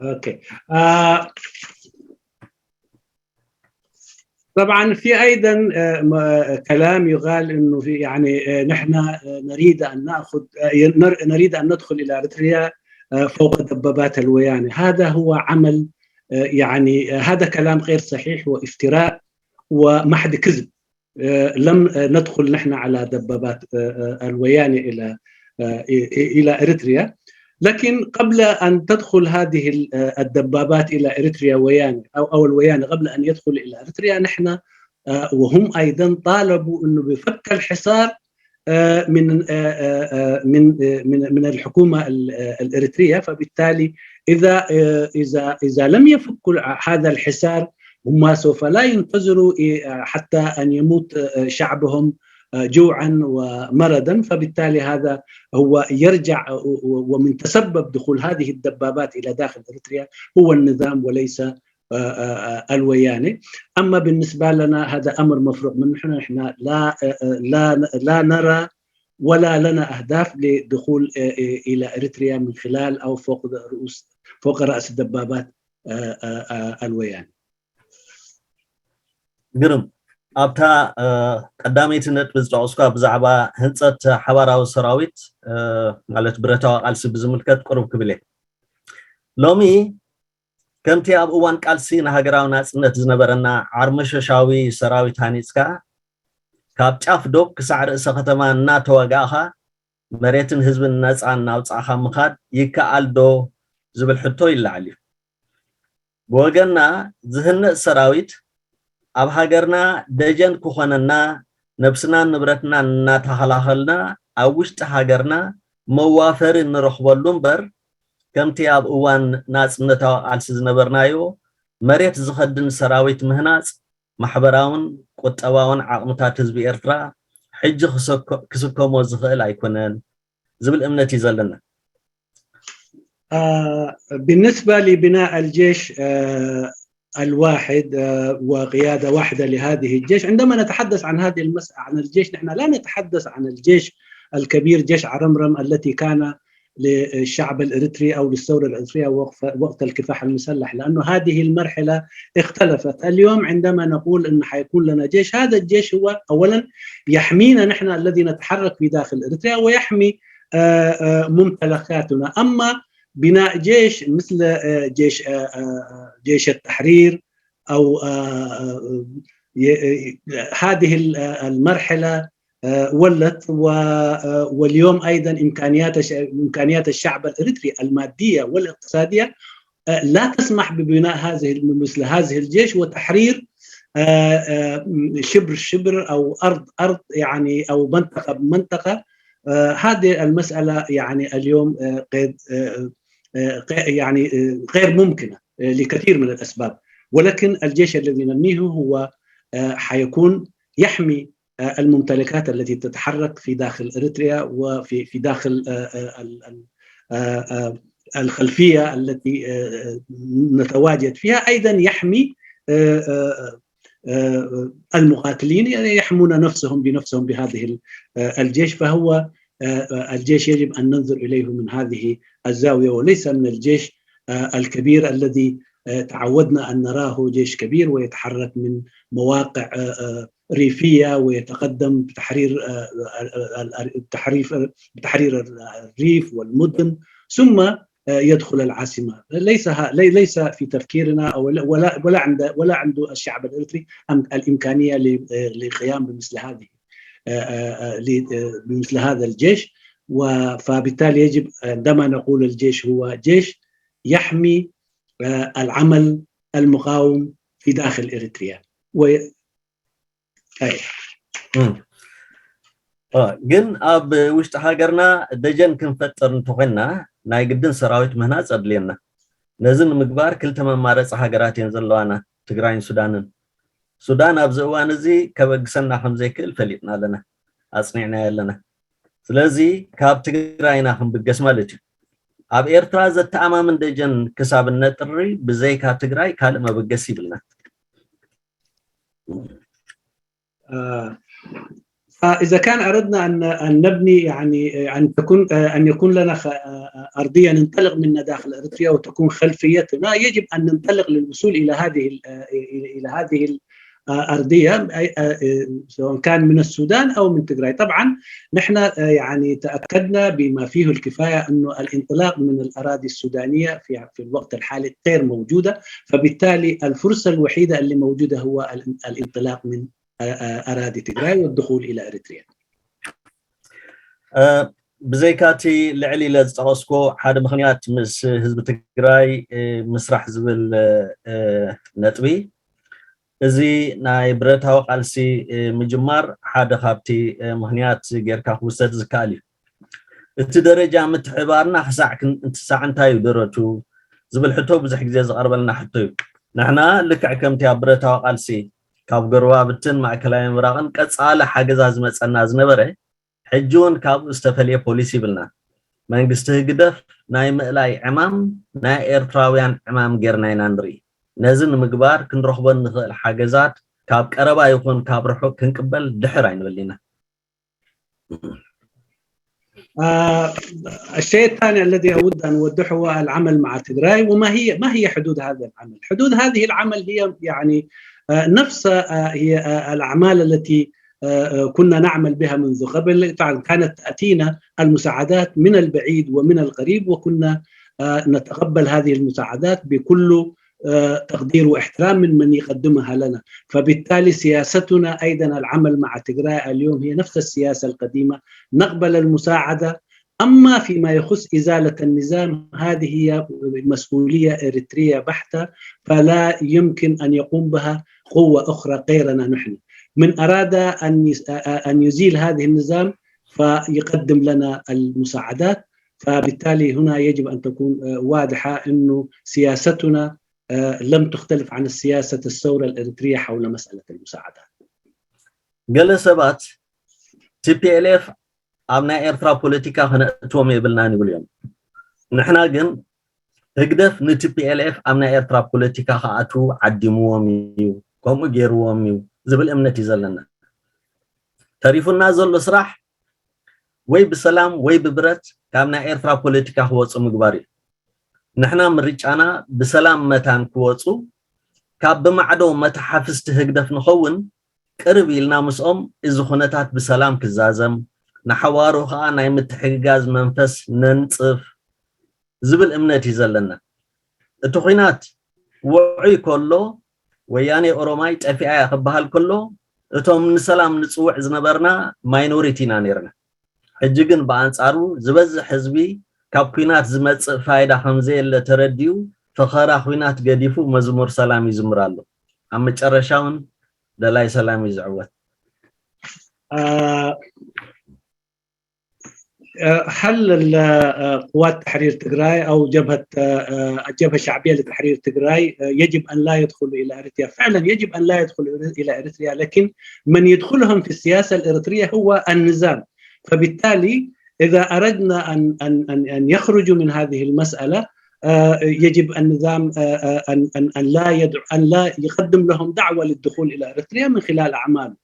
اوكي آه طبعا في ايضا آه كلام يقال انه في يعني آه نحن آه نريد ان ناخذ آه نريد ان ندخل الى اريتريا آه فوق دبابات الويانه. هذا هو عمل آه يعني آه هذا كلام غير صحيح وافتراء ومحض كذب. لم ندخل نحن على دبابات الويانة إلى إلى إريتريا. لكن قبل أن تدخل هذه الدبابات إلى إريتريا ويانة أو أو الويانة قبل أن يدخل إلى إريتريا نحن وهم أيضا طالبوا أنه بفك الحصار من من من من الحكومه الاريتريه. فبالتالي اذا اذا اذا لم يفكوا هذا الحصار هم سوف لا ينتظروا حتى ان يموت شعبهم جوعا ومرضا. فبالتالي هذا هو يرجع ومن تسبب دخول هذه الدبابات الى داخل اريتريا هو النظام وليس الويانه. اما بالنسبه لنا هذا امر مفروغ منه، نحن لا لا لا نرى ولا لنا اهداف للدخول الى اريتريا من خلال او فوق رؤوس فوق راس الدبابات الويانه. ግርም። ኣብታ ቀዳመይቲ ነጥቢ ዝጠቐስኳ ብዛዕባ ህንፀት ሓባራዊ ሰራዊት ማለት ብረታዊ ቃልሲ ብዝምልከት ቅሩብ ክብል እየ። ሎሚ ከምቲ ኣብ እዋን ቃልሲ ንሃገራዊ ናፅነት ዝነበረና ዓርመሸሻዊ ሰራዊት ሃኒፅካ ካብ ጫፍ ዶብ ክሳዕ ርእሰ ከተማ እናተዋጋእኻ መሬትን ህዝብን ነፃ እናውፃእኻ ምኻድ ይከኣል ዶ ዝብል ሕቶ ይለዓል እዩ። ብወገንና ዝህነፅ ሰራዊት ኣብ ሃገርና ደጀን ክኾነና ነብስናን ንብረትናን እናተኸላኸልና ኣብ ውሽጢ ሃገርና መዋፈሪ ንረኽበሉ እምበር ከምቲ ኣብ እዋን ናፅነታዊ ቃልሲ ዝነበርናዮ መሬት ዝኸድን ሰራዊት ምህናፅ ማሕበራውን ቁጠባውን ዓቕምታት ህዝቢ ኤርትራ ሕጂ ክስከሞ ዝኽእል ኣይኮነን ዝብል እምነት እዩ ዘለና። بالنسبة لبناء الجيش الواحد وقيادة واحدة لهذه الجيش، عندما نتحدث عن هذه المسألة عن الجيش نحن لا نتحدث عن الجيش الكبير جيش عرمرم التي كان للشعب الإريتري أو للثورة الإريترية وقت الكفاح المسلح، لأنه هذه المرحلة اختلفت. اليوم عندما نقول أن حيكون لنا جيش، هذا الجيش هو أولا يحمينا نحن الذي نتحرك في داخل إريتريا ويحمي ممتلكاتنا. أما بناء جيش مثل جيش جيش التحرير أو هذه المرحلة ولت واليوم ايضا امكانيات امكانيات الشعب الاريتري الماديه والاقتصاديه لا تسمح ببناء هذه مثل هذه الجيش وتحرير شبر شبر او ارض ارض يعني او منطقه بمنطقه. هذه المساله يعني اليوم غير يعني غير ممكنه لكثير من الاسباب، ولكن الجيش الذي نبنيه هو حيكون يحمي الممتلكات التي تتحرك في داخل اريتريا وفي في داخل الخلفيه التي نتواجد فيها، ايضا يحمي المقاتلين، يعني يحمون نفسهم بنفسهم بهذه الجيش. فهو الجيش يجب ان ننظر اليه من هذه الزاويه وليس من الجيش الكبير الذي تعودنا ان نراه جيش كبير ويتحرك من مواقع ريفيه ويتقدم بتحرير بتحرير بتحرير الريف والمدن ثم يدخل العاصمة. ليس ليس في تفكيرنا، ولا ولا عنده ولا عنده الشعب الإريتري الإمكانية للقيام بمثل هذه بمثل هذا الجيش. فبالتالي يجب، عندما نقول الجيش، هو جيش يحمي العمل المقاوم في داخل إريتريا. و... ግን ኣብ ውሽጢ ሃገርና ደጀን ክንፈጥር እንተኮይንና ናይ ግድን ሰራዊት ምህናፅ ኣድልየና። ነዚ ንምግባር ክልተ መማረፂ ሃገራት እየን ዘለዋና፣ ትግራይን ሱዳንን። ሱዳን ኣብዚ እዋን እዚ ከበግሰና ከም ዘይክእል ፈሊጥና ኣለና፣ ኣፅኒዕናዮ ኣለና። ስለዚ ካብ ትግራይና ክንብገስ ማለት እዩ። ኣብ ኤርትራ ዘተኣማምን ደጀን ክሳብ እነጥሪ ብዘይካ ትግራይ ካልእ መበገሲ ይብልና። فإذا كان أردنا أن أن نبني، يعني أن تكون أن يكون لنا أرضية ننطلق منها داخل إريتريا وتكون خلفيتنا، يجب أن ننطلق للوصول إلى هذه إلى هذه الأرضية، سواء كان من السودان أو من تجراي. طبعا نحن يعني تأكدنا بما فيه الكفاية أنه الانطلاق من الأراضي السودانية في في الوقت الحالي غير موجودة، فبالتالي الفرصة الوحيدة اللي موجودة هو الانطلاق من أراضي تجراي والدخول إلى إريتريا. ብዘይካ እቲ ልዕል ኢለ ዝጠቐስኮ ሓደ ምኽንያት ምስ ህዝቢ ትግራይ ምስራሕ ዝብል ነጥቢ፣ እዚ ናይ ብረታዊ ቃልሲ ምጅማር ሓደ ካብቲ ምኽንያት ጌርካ ክውሰድ ዝከኣል እዩ። እቲ ደረጃ ምትሕባርና ክሳዕ እንታይ እዩ ደረቱ ዝብል ሕቶ ብዙሕ ግዜ ዝቐርበልና ሕቶ እዩ። ንሕና ልክዕ ከምቲ ኣብ ብረታዊ ቃልሲ ካብ ጎረባብትን ማእከላይ ምብራቕን ቀጻሊ ሓገዛ ዝመጸና ዝነበረ፣ ሕጂ እውን ካብኡ ዝተፈልየ ፖሊሲ ይብልና። መንግስቲ ህግደፍ ናይ ምእላይ ዕማም ናይ ኤርትራውያን ዕማም ጌርና ኢና ንርኢ። ነዚ ንምግባር ክንረኽቦ እንኽእል ሓገዛት ካብ ቀረባ ይኹን ካብ ርሑቕ ክንቅበል ድሕር ኣይንብል ኢና። الشيء الثاني الذي أود أن أوضحه هو العمل مع تجراي. وما هي ما هي حدود هذا العمل؟ حدود هذه العمل هي يعني نفس هي الأعمال التي كنا نعمل بها منذ قبل. طبعا كانت تأتينا المساعدات من البعيد ومن القريب، وكنا نتقبل هذه المساعدات بكل تقدير واحترام من من يقدمها لنا. فبالتالي سياستنا أيضا العمل مع تجراي اليوم هي نفس السياسة القديمة، نقبل المساعدة. أما فيما يخص إزالة النظام، هذه هي مسؤولية إريترية بحتة، فلا يمكن أن يقوم بها قوة أخرى غيرنا نحن. من أراد أن أن يزيل هذه النظام فيقدم لنا المساعدات. فبالتالي هنا يجب أن تكون واضحة أنه سياستنا لم تختلف عن سياسة الثورة الإريترية حول مسألة المساعدات. ገለ ሰባት ቲ ፒ ኤል ኤፍ ኣብ ናይ ኤርትራ ፖለቲካ ከነእትዎም የብልናን ይብሉ እዮም። ንሕና ግን ህግደፍ ን ቲ ፒ ኤል ኤፍ ኣብ ናይ ኤርትራ ፖለቲካ ክኣትዉ ዓዲምዎም እዩ፣ ከምኡ ገይርዎም እዩ ዝብል እምነት እዩ ዘለና። ተሪፉና ዘሎ ስራሕ ወይ ብሰላም ወይ ብብረት ካብ ናይ ኤርትራ ፖለቲካ ክወፁ ምግባር እዩ። ንሕና ምርጫና ብሰላም መታን ክወፁ፣ ካብ ብማዕዶ መተሓፍስቲ ህግደፍ ንኸውን ቅርብ ኢልና ምስኦም እዚ ኩነታት ብሰላም ክዛዘም፣ ንሓዋሩ ከዓ ናይ ምትሕግጋዝ መንፈስ ነንፅፍ ዝብል እምነት እዩ ዘለና። እቲ ኹናት ውዑይ ከሎ ወያኔ ኦሮማይ ጠፊኣ እያ ክበሃል ከሎ እቶም ንሰላም ንፅውዕ ዝነበርና ማይኖሪቲ ኢና ነይርና። ሕጂ ግን ብኣንፃሩ ዝበዝሕ ህዝቢ ካብ ኲናት ዝመፅእ ፋይዳ ከምዘየለ ተረዲኡ ፈኸራ ኲናት ገዲፉ መዝሙር ሰላም ይዝምር ኣሎ። ኣብ መጨረሻ እውን ደላይ ሰላም እዩ ዝዕወት። هل قوات تحرير تجراي أو جبهة الجبهة الشعبية لتحرير تجراي يجب أن لا يدخلوا إلى إريتريا؟ فعلا يجب أن لا يدخلوا إلى إريتريا، لكن من يدخلهم في السياسة الإريترية هو النظام. فبالتالي إذا أردنا أن أن أن أن يخرجوا من هذه المسألة، يجب النظام أن أن أن لا يدعو أن لا يقدم لهم دعوة للدخول إلى إريتريا من خلال أعماله.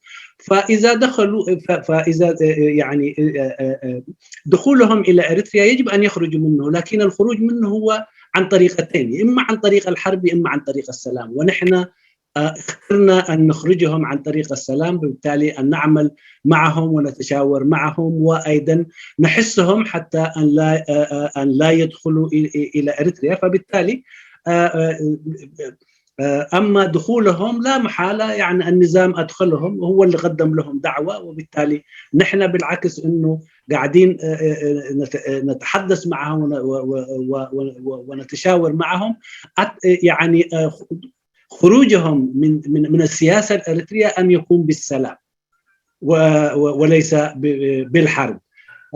فإذا دخلوا فإذا يعني دخولهم إلى إريتريا يجب أن يخرجوا منه، لكن الخروج منه هو عن طريقتين، إما عن طريق الحرب إما عن طريق السلام. ونحن آه، اخترنا أن نخرجهم عن طريق السلام، بالتالي أن نعمل معهم ونتشاور معهم، وأيضًا نحثهم حتى أن لا، آه، آه، أن لا يدخلوا إ-، إ-، إلى إريتريا. فبالتالي، آه، آه، آه، أما دخولهم لا محالة، يعني النظام أدخلهم، هو اللي قدم لهم دعوة، وبالتالي نحن بالعكس إنه قاعدين، آه، آه، آه، نت-، آه، نتحدث معهم ون-، و-، و-، و-، و-، و-، ونتشاور معهم. أت-، يعني، آه، خروجهم من، من، من السياسة الإريترية أن يكون بالسلام و-، و-، وليس ب-، بالحرب.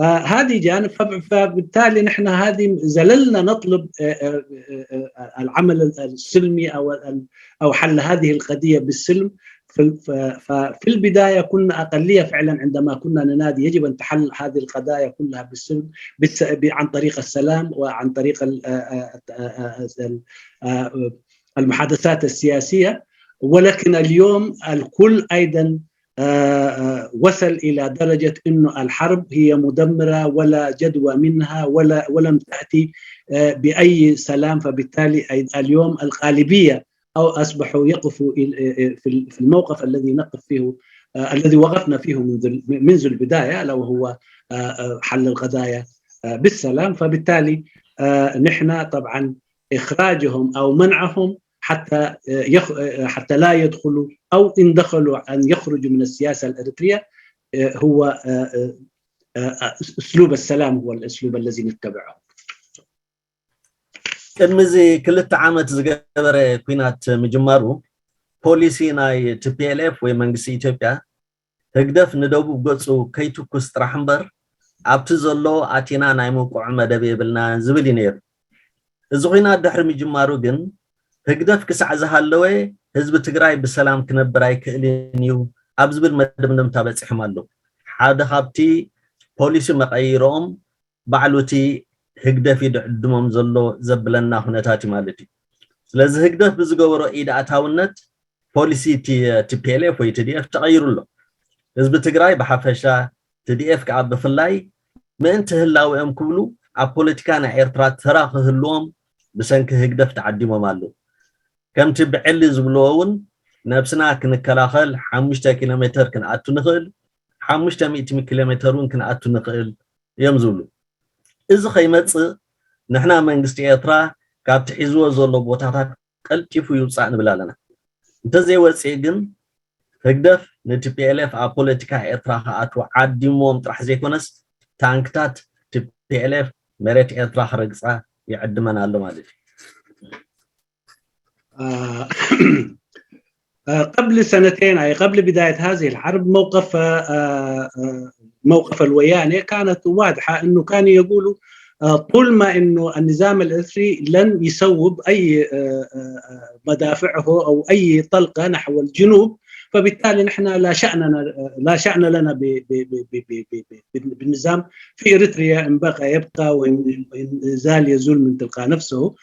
آه، هذه جانب، فب-، فبالتالي نحن هذه زللنا نطلب، آه، آه، آه، آه، العمل السلمي أو ال-، أو حل هذه القضية بالسلم. في ال-، ف-، ففي البداية كنا أقلية فعلًا عندما كنا ننادي يجب أن تحل هذه القضايا كلها بالسلم، بالس-، ب-، عن طريق السلام وعن طريق ال-، آه، آه، آه، آه، ال-، آه، المحادثات السياسية. ولكن اليوم الكل أيضًا، آه، آه، وصل إلى درجة إنه الحرب هي مدمرة ولا جدوى منها ولا، ولم تأتي، آه، بأي سلام. فبالتالي أي-، اليوم الغالبية أو أصبحوا يقفوا ال-، آه، آه، في ال-، في الموقف الذي نقف فيه، آه، الذي وقفنا فيه منذ ال-، منذ البداية، ألا وهو، آه، آه، حل القضايا، آه، بالسلام. فبالتالي، آه، نحن طبعًا إخراجهم أو منعهم حتى، آه، يخ-، آه، حتى لا يدخلوا، أو إن دخلوا أن يخرجوا من السياسة الإريترية، آه، هو، آه، آه، آه، أسلوب السلام هو الأسلوب الذي نتبعه. ቅድሚ እዚ ክልተ ዓመት ዝገበረ ኲናት ምጅማሩ ፖሊሲ ናይ ቲ ፒ ኤል ኤፍ ወይ መንግስቲ ኢትዮጵያ ህግደፍ ንደቡብ ገጹ ከይትኩስ ጥራሕ እምበር ኣብቲ ዘሎ ኣቲና ናይ ምውቅዖ መደብ የብልና ዝብል እዩ ነይሩ። እዚ ኲናት ድሕሪ ምጅማሩ ግን ህግደፍ ክሳዕ ዝሃለወ ህዝቢ ትግራይ ብሰላም ክነብር ኣይክእልን እዩ ኣብ ዝብል መደምደምታ በጺሖም ኣለዉ። ሓደ ካብቲ ፖሊሲ መቐይሮም ባዕሉ እቲ ህግደፍ እዩ ድዕድሞም ዘሎ ዘብለና ኩነታት እዩ ማለት እዩ። ስለዚ ህግደፍ ብዝገበሮ ኢድ ኣእታውነት ፖሊሲ ቲ ፒ ኤል ኤፍ ወይ ቲ ዲ ኤፍ ተቐይሩ ኣሎ። ህዝቢ ትግራይ ብሓፈሻ ቲ ዲ ኤፍ ከዓ ብፍላይ ምእንቲ ህላወኦም ክብሉ ኣብ ፖለቲካ ናይ ኤርትራ ተራ ክህልዎም ብሰንኪ ህግደፍ ተዓዲሞም ኣለዉ። ከምቲ ብዕሊ ዝብልዎ እውን ነብስና ክንከላኸል ሓሙሽተ ኪሎ ሜተር ክንኣቱ ንኽእል፣ ሓሙሽተ ሚእቲ ኪሎ ሜተር እውን ክንኣቱ ንኽእል እዮም ዝብሉ። እዚ ከይመፅእ ንሕና መንግስቲ ኤርትራ ካብቲ ሒዝዎ ዘሎ ቦታታት ቀልጢፉ ይውፃእ ንብል ኣለና። እንተዘይወፅእ ግን ህግደፍ ን ቲ ፒ ኤል ኤፍ ኣብ ፖለቲካ ኤርትራ ክኣትዉ ዓዲሞም ጥራሕ ዘይኮነስ ታንክታት ቲ ፒ ኤል ኤፍ መሬት ኤርትራ ክረግፃ ይዕድመን ኣሎ ማለት እዩ። آه، آه، قبل سنتين، أي قبل بداية هذه الحرب، موقف، آه، آه، موقف الويانة كانت واضحة، إنه كانوا يقولوا، آه، طول ما إنه النظام الإريتري لن يصوب أي، آه، آه، آه، مدافعه أو أي طلقة نحو الجنوب، فبالتالي نحن لا شأننا، لا شأن لنا ب-، ب-، ب-، ب-، ب-، ب-، بالنظام في إريتريا، إن بقى يبقى، وإن، وإن زال يزول من تلقاء نفسه.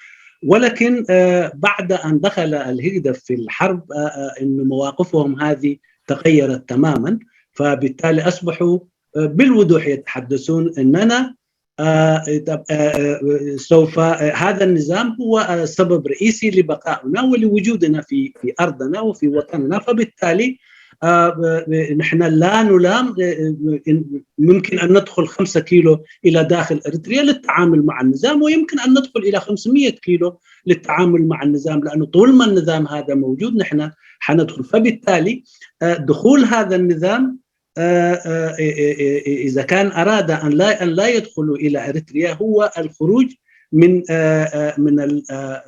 ولكن، آه، بعد أن دخل الهجدف في الحرب، آه، آه، إنه مواقفهم هذه تغيرت تمامًا، فبالتالي أصبحوا، آه، بالوضوح يتحدثون إننا، آه، طب، آه، آه، سوف، آه، هذا النظام هو، آه، سبب رئيسي لبقائنا ولوجودنا في، في أرضنا وفي وطننا، فبالتالي، آه، آه، نحن لا نلام، آه، آه، إن-، ممكن أن ندخل خمسة كيلو إلى داخل إريتريا للتعامل مع النظام، ويمكن أن ندخل إلى خمسمية كيلو للتعامل مع النظام، لأنه طول ما النظام هذا موجود نحن حندخل. فبالتالي، آه، دخول هذا النظام، آه، آه، إيه، إيه، إيه، إيه، إذا كان أراد أن لا، أن لا يدخلوا إلى إريتريا، هو الخروج من، آه، آه، من ال-، آه،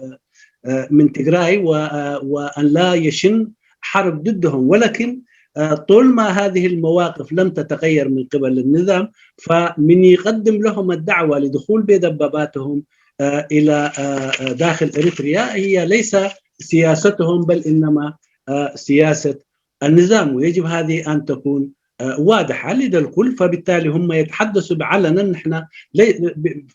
آه، من تجراي و-، آه، وأن لا يشن حرب ضدهم. ولكن، آه، طول ما هذه المواقف لم تتغير من قبل النظام، فمن يقدم لهم الدعوة لدخول بدباباتهم، آه، إلى، آه، آه، داخل إريتريا هي ليس سياستهم، بل إنما، آه، سياسة النظام، ويجب هذه أن تكون، آه، واضحة لدى الكل. فبالتالي هم يتحدثوا علنا، نحن لي-، ب-،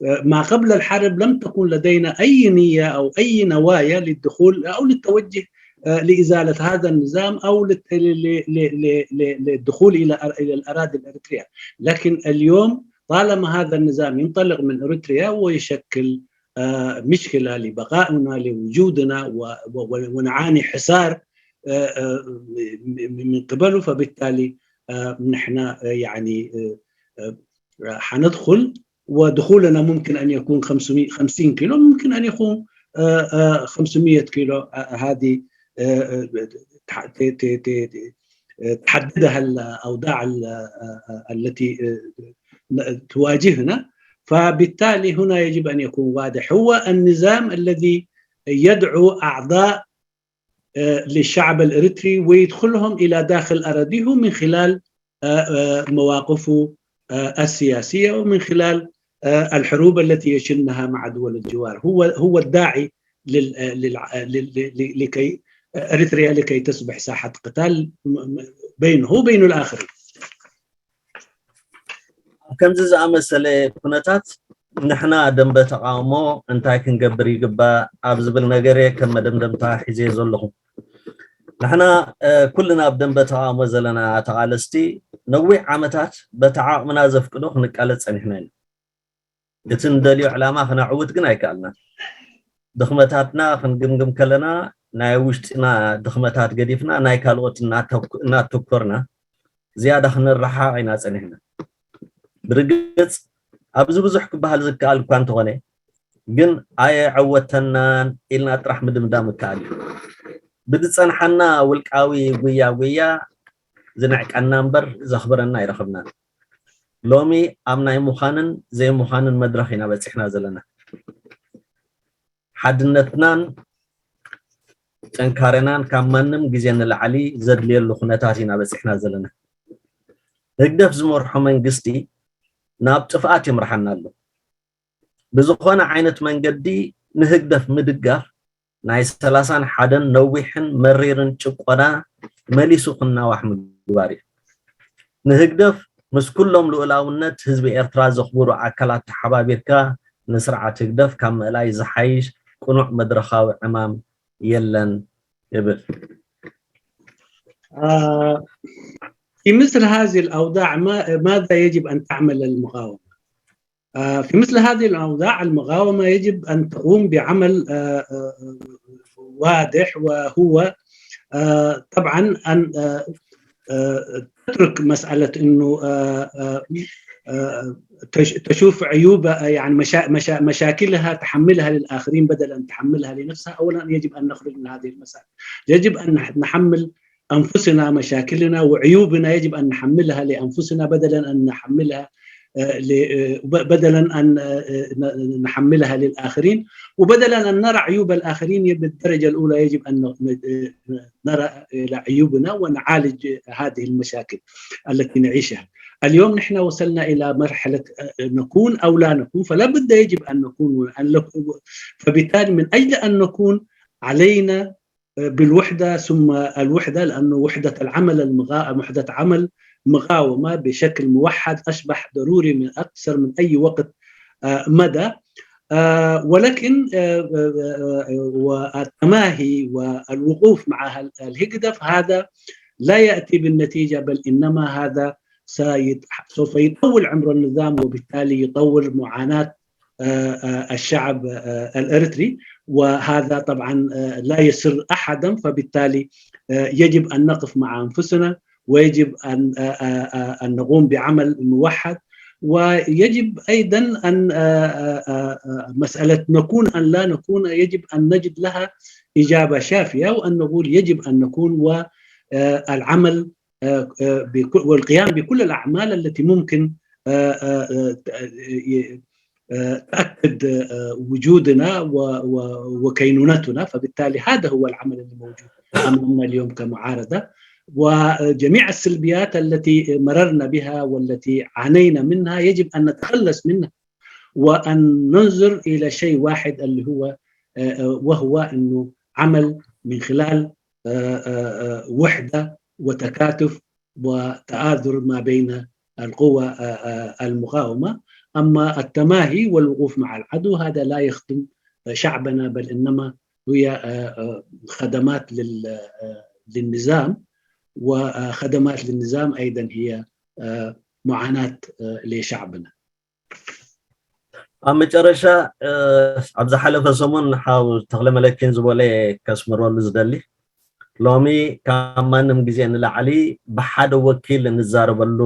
آه، ما قبل الحرب لم تكن لدينا أي نية أو أي نوايا للدخول أو للتوجه، آه، لإزالة هذا النظام أو للت-، ل-، ل-، ل-، ل-، ل-، للدخول إلى أر-، إلى الأراضي الإريترية. لكن اليوم طالما هذا النظام ينطلق من إريتريا ويشكل، آه، مشكلة لبقائنا، لوجودنا، و-، و-، ونعاني حصار، آه، آه، من قبله. فبالتالي، آه، نحن، آه، يعني، آه، آه، حندخل، ودخولنا ممكن أن يكون خمسمية، خمسين كيلو، ممكن أن يكون، آه، آه، خمسمية كيلو. آه، هذه، آه، آه، تح-، ت-، ت-، ت-، ت-، آه، تحددها الأوضاع ال-، آه، آه، التي، آه، تواجهنا. فبالتالي هنا يجب أن يكون واضح، هو النظام الذي يدعو أعضاء، آه، للشعب الإريتري ويدخلهم إلى داخل أراضيهم من خلال، آه، آه، مواقفه، آه، السياسية، ومن خلال، آه، الحروب التي يشنها مع دول الجوار. هو، هو الداعي لل-، آه، للع-، آه، لل-، ل-، لكي، آه، إريتريا لكي تصبح ساحة قتال م-، م-، بينه وبين الآخرين. ከምዚ ዝኣመሰለ ኩነታት ንሕና ደንበ ተቃውሞ እንታይ ክንገብር ይግባእ ኣብ ዝብል ነገር እየ ከም መደምደምታ ሒዘ ዘለኹ። ንሕና፣ እ፣ ኩልና ኣብ ደንበ ተቃውሞ ዘለና ተቃለስቲ ነዊሕ ዓመታት በቲ ዓቕምና ዘፍቅዶ ክንቃለስ ጸኒሕና ኢና። እቲ ንደልዮ ዕላማ ክነዕውት ግን ኣይከኣልናን። ድኽመታትና ክንግምግም ከለና ናይ ውሽጥና ድኽመታት ገዲፍና ናይ ካልኦት እናተኩ-፣ እናተኮርና ዝያዳ ክንረሓቕ ኢና ጸኒሕና። ብርግጽ ኣብዚ ብዙሕ ክበሃል ዝከኣል እኳ እንተኾነ ግን ኣየዐወተናን ኢልና ጥራሕ ምድምዳም ይከኣል እዩ። ብዝጸንሓና ውልቃዊ ጉያ ጉያ ዝንዕቀና እምበር ዘኽብረና ኣይረኸብናን። ሎሚ ኣብ ናይ ምዃንን ዘይምዃንን መድረኽ ኢና በጺሕና ዘለና። ሓድነትናን ጥንካሬናን ካብ ማንም ግዜ ንላዕሊ ዘድልየሉ ኩነታት ኢና በጺሕና ዘለና። ህግደፍ ዝመርሖ መንግስቲ ናብ ጥፍኣት ይምርሓና ኣሎ። ብዝኾነ ዓይነት መንገዲ ንህግደፍ ምድጋፍ ናይ ሰላሳን ሓደን ነዊሕን መሪርን ጭቆና መሊሱ ክናዋሕ ምግባር እዩ። ንህግደፍ ምስ ኩሎም ልኡላውነት ህዝቢ ኤርትራ ዘኽብሩ ኣካላት ተሓባቢርካ ንስርዓት ህግደፍ ካብ ምእላይ ዝሓይሽ ቅኑዕ መድረኻዊ ዕማም የለን ይብል። آه، في مثل هذه الأوضاع، ما-، ماذا يجب أن تعمل المقاومة؟ آه، في مثل هذه الأوضاع المقاومة يجب أن تقوم بعمل، آه، آه، واضح، وهو، آه، طبعًا أن، آه، آه، تترك مسألة إنه، آه، آه، آه، تش-، تشوف عيوب، آه، يعني مشا-، مشا-، مشاكلها تحملها للآخرين بدل أن تحملها لنفسها. أولًا يجب أن نخرج من هذه المسألة. يجب أن نح-، نحمل أنفسنا مشاكلنا وعيوبنا، يجب أن نحملها لأنفسنا بدلا أن نحملها، آه، ل-، آه، ب-، بدلا أن، آه، آه، ن-، نحملها للآخرين، وبدلا أن نرى عيوب الآخرين، بالدرجة الأولى يجب أن ن-، ن-، آه، نرى إلى عيوبنا ونعالج هذه المشاكل التي نعيشها. اليوم نحن وصلنا إلى مرحلة، آه، نكون أو لا نكون، فلا بد يجب أن نكون، أن لك-، فبالتالي من أجل أن نكون علينا بالوحدة، ثم الوحدة، لأنه وحدة العمل المغا-، وحدة عمل مقاومة بشكل موحد أصبح ضروري من أكثر من أي وقت، آه، مدى. آه، ولكن، آه، آه، آه، والتماهي والوقوف مع هال-، الهجدف هذا لا يأتي بالنتيجة، بل إنما هذا سيت-، سوف يطول عمر النظام، وبالتالي يطول معاناة، آه، آه، الشعب، آه، الإريتري. وهذا طبعًا، آه، لا يسر أحدًا، فبالتالي، آه، يجب أن نقف مع أنفسنا، ويجب أن، آه، آه، آه، أن نقوم بعمل موحد، ويجب أيضًا أن، آه، آه، آه، آه، مسألة نكون أن لا نكون يجب أن نجد لها إجابة شافية، وأن نقول يجب أن نكون، و، آه، العمل، آه، آه، بكل، والقيام بكل الأعمال التي ممكن، آه، آه، آه، ت-، آه، ي-، آه، تأكد، آه، وجودنا و-، و-، وكينونتنا. فبالتالي هذا هو العمل اللي موجود أمامنا اليوم كمعارضة، وجميع السلبيات التي مررنا بها والتي عانينا منها يجب أن نتخلص منها، وأن ننظر إلى شيء واحد اللي هو، آه، آه، وهو أنه عمل من خلال، آه، آه، آه، وحدة وتكاتف وتآزر ما بين القوى، آه، آه، المقاومة. أما التماهي والوقوف مع العدو هذا لا يخدم شعبنا، بل إنما هي، آه، آه، خدمات لل-، آه، للنظام، وخدمات للنظام أيضًا هي، آه، معاناة، آه، لشعبنا. ኣብ መጨረሻ ኣብ ዝሓለፈ ሰሙን ሓው ተኽለ መለኪን ዝበለ ከስምረሉ ዝደሊ፣ ሎሚ ካብ ማንም ግዜ ንላዕሊ ብሓደ ወኪል እንዛረበሉ፣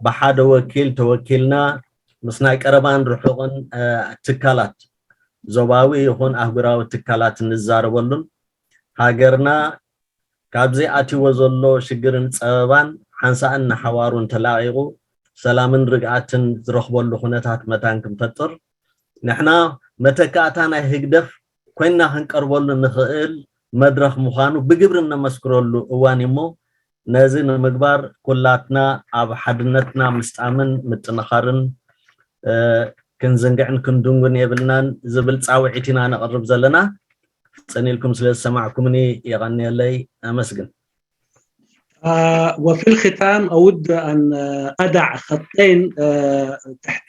ብሓደ ወኪል ተወኪልና ምስ ናይ ቀረባን ርሑቕን ትካላት፣ ዞባዊ ይኹን ኣህጉራዊ ትካላት እንዛረበሉን፣ ሃገርና ካብዚ ኣትይዎ ዘሎ ሽግርን ጸበባን ሓንሳእን ንሓዋሩን ተላቒቑ ሰላምን ርግኣትን ዝረኽበሉ ኩነታት መታን ክንፈጥር፣ ንሕና መተካእታ ናይ ህግደፍ ኮይንና ክንቀርበሉ ንኽእል መድረኽ ምዃኑ ብግብሪ እነመስክረሉ እዋን እዩ እሞ፣ ነዚ ንምግባር ኩላትና ኣብ ሓድነትና ምስጣምን ምጥንኻርን ክንዝንግዕን ክንድንጉን የብልናን ዝብል ጻውዒት ኢና ነቕርብ ዘለና። ጽን ኢልኩም ስለ ዝሰማዕኩምኒ የቐንየለይ። ኣመስግን። وفي الختام أود أن أدع خطين تحت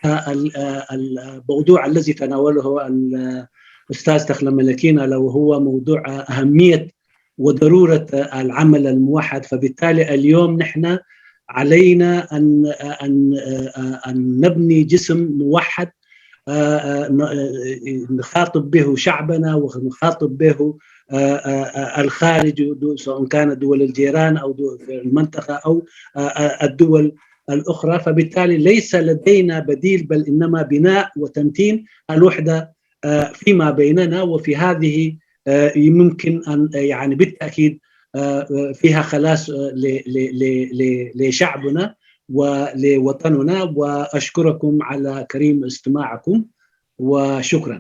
الموضوع الذي تناوله الأستاذ تخلى ملكين، ألا وهو موضوع أهمية وضرورة العمل الموحد. فبالتالي اليوم نحن علينا أن أن أن نبني جسم موحد نخاطب به شعبنا ونخاطب به الخارج، سواء كانت دول الجيران أو في المنطقة أو الدول الأخرى. فبالتالي ليس لدينا بديل، بل إنما بناء وتمتين الوحدة فيما بيننا، وفي هذه ممكن أن يعني بالتأكيد فيها خلاص لشعبنا ولوطننا. وأشكركم على كريم استماعكم، وشكرا.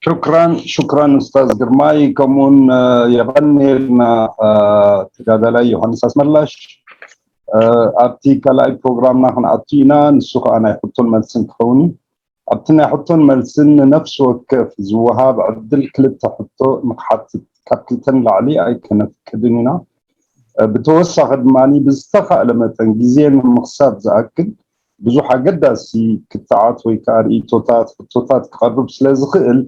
شكرا شكرا استاذ ግርማይ። ከምኡውን የቐንየልና ተጋዳላይ ዮሃንስ ኣስመላሽ። ኣብቲ ካልኣይ ፕሮግራምና ክንኣቱ ኢና። ንሱ ከዓ ናይ ሕቶን መልስን ክኸውን እዩ። ኣብቲ ናይ ሕቶን መልስን ንነፍሲ ወከፍ ዝወሃብ ዕድል ክልተ ሕቶ ንክሓትት፣ ካብ ክልተ ንላዕሊ ኣይከነፍቅድን ኢና። ብተወሳኺ ድማ ብዝተኻእለ መጠን ግዜ ንምኽሳብ ዝኣክል ብዙሕ ኣገዳሲ ክትዓት ወይ ከዓ ርእይቶታት፣ ሕቶታት ክቐርብ ስለ ዝኽእል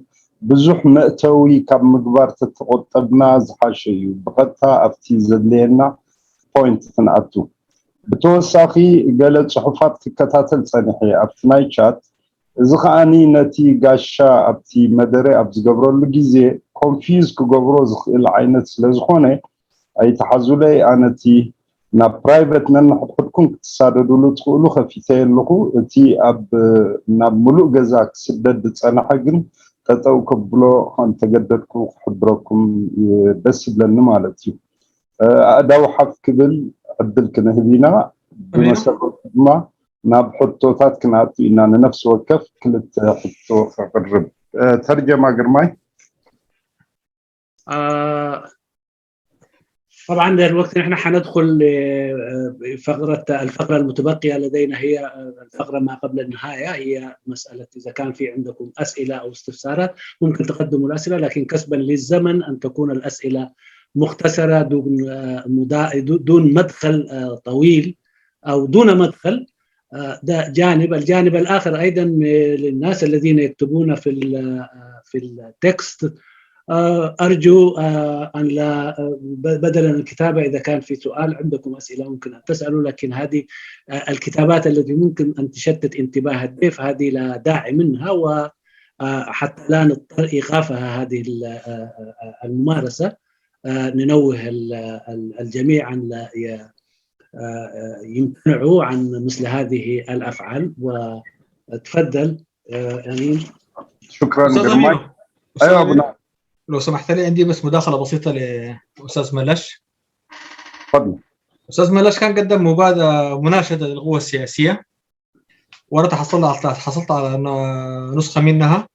ብዙሕ መእተዊ ካብ ምግባር ተተቆጠብና ዝሓሸ እዩ። ብቐጥታ ኣብቲ ዘድልየና ፖይንት ክንኣቱ። ብተወሳኺ ገለ ጽሑፋት ክከታተል ጸኒሐ ኣብቲ ናይ ቻት። እዚ ከኣኒ ነቲ ጋሻ ኣብቲ መደረ ኣብ ዝገብረሉ ግዜ ኮንፊዝ ክገብሮ ዝኽእል ዓይነት ስለ ዝኾነ ኣይተሓዙለይ። ኣነቲ ናብ ፕራይቨት ነንሕድሕድኩም ክትሳደዱሉ ትኽእሉ ከፊተ ኣለኹ። እቲ ኣብ ናብ ሙሉእ ገዛ ክስደድ ዝጸንሐ ግን ጠጠው ከብሎ ከም ተገደድኩ ክሕብረኩም ደስ ይብለኒ ማለት እዩ። ኣእዳው ሓፍ ክብል ዕድል ክንህብ ኢና። ብመሰረቱ ድማ ናብ ሕቶታት ክንኣቱ ኢና። ንነፍሲ ወከፍ ክልተ ሕቶ ከቕርብ። ተርጀማ ግርማይ። طبعا الوقت نحن حندخل فقرة الفقرة المتبقية لدينا هي الفقرة ما قبل النهاية، هي مسألة إذا كان في عندكم أسئلة أو استفسارات ممكن تقدموا الأسئلة، لكن كسبا للزمن أن تكون الأسئلة مختصرة دون دون مدخل طويل أو دون مدخل. ده جانب. الجانب الآخر أيضا للناس الذين يكتبون في في التكست، أرجو أن لا بدلا الكتابة، إذا كان في سؤال عندكم أسئلة ممكن أن تسألوا، لكن هذه الكتابات التي ممكن أن تشتت انتباه الضيف هذه لا داعي منها، وحتى لا نضطر إيقافها هذه الممارسة. ننوه الجميع أن لا يمتنعوا عن مثل هذه الأفعال. وتفضل أمين. شكرا جرماي. أيوة أبو نعم. لو سمحت لي، عندي بس مداخلة بسيطة لأستاذ ملش. تفضل. أستاذ ملش كان قدم مبادرة، مناشدة للقوى السياسية، وأنا تحصلت على تحصلت على نسخة منها.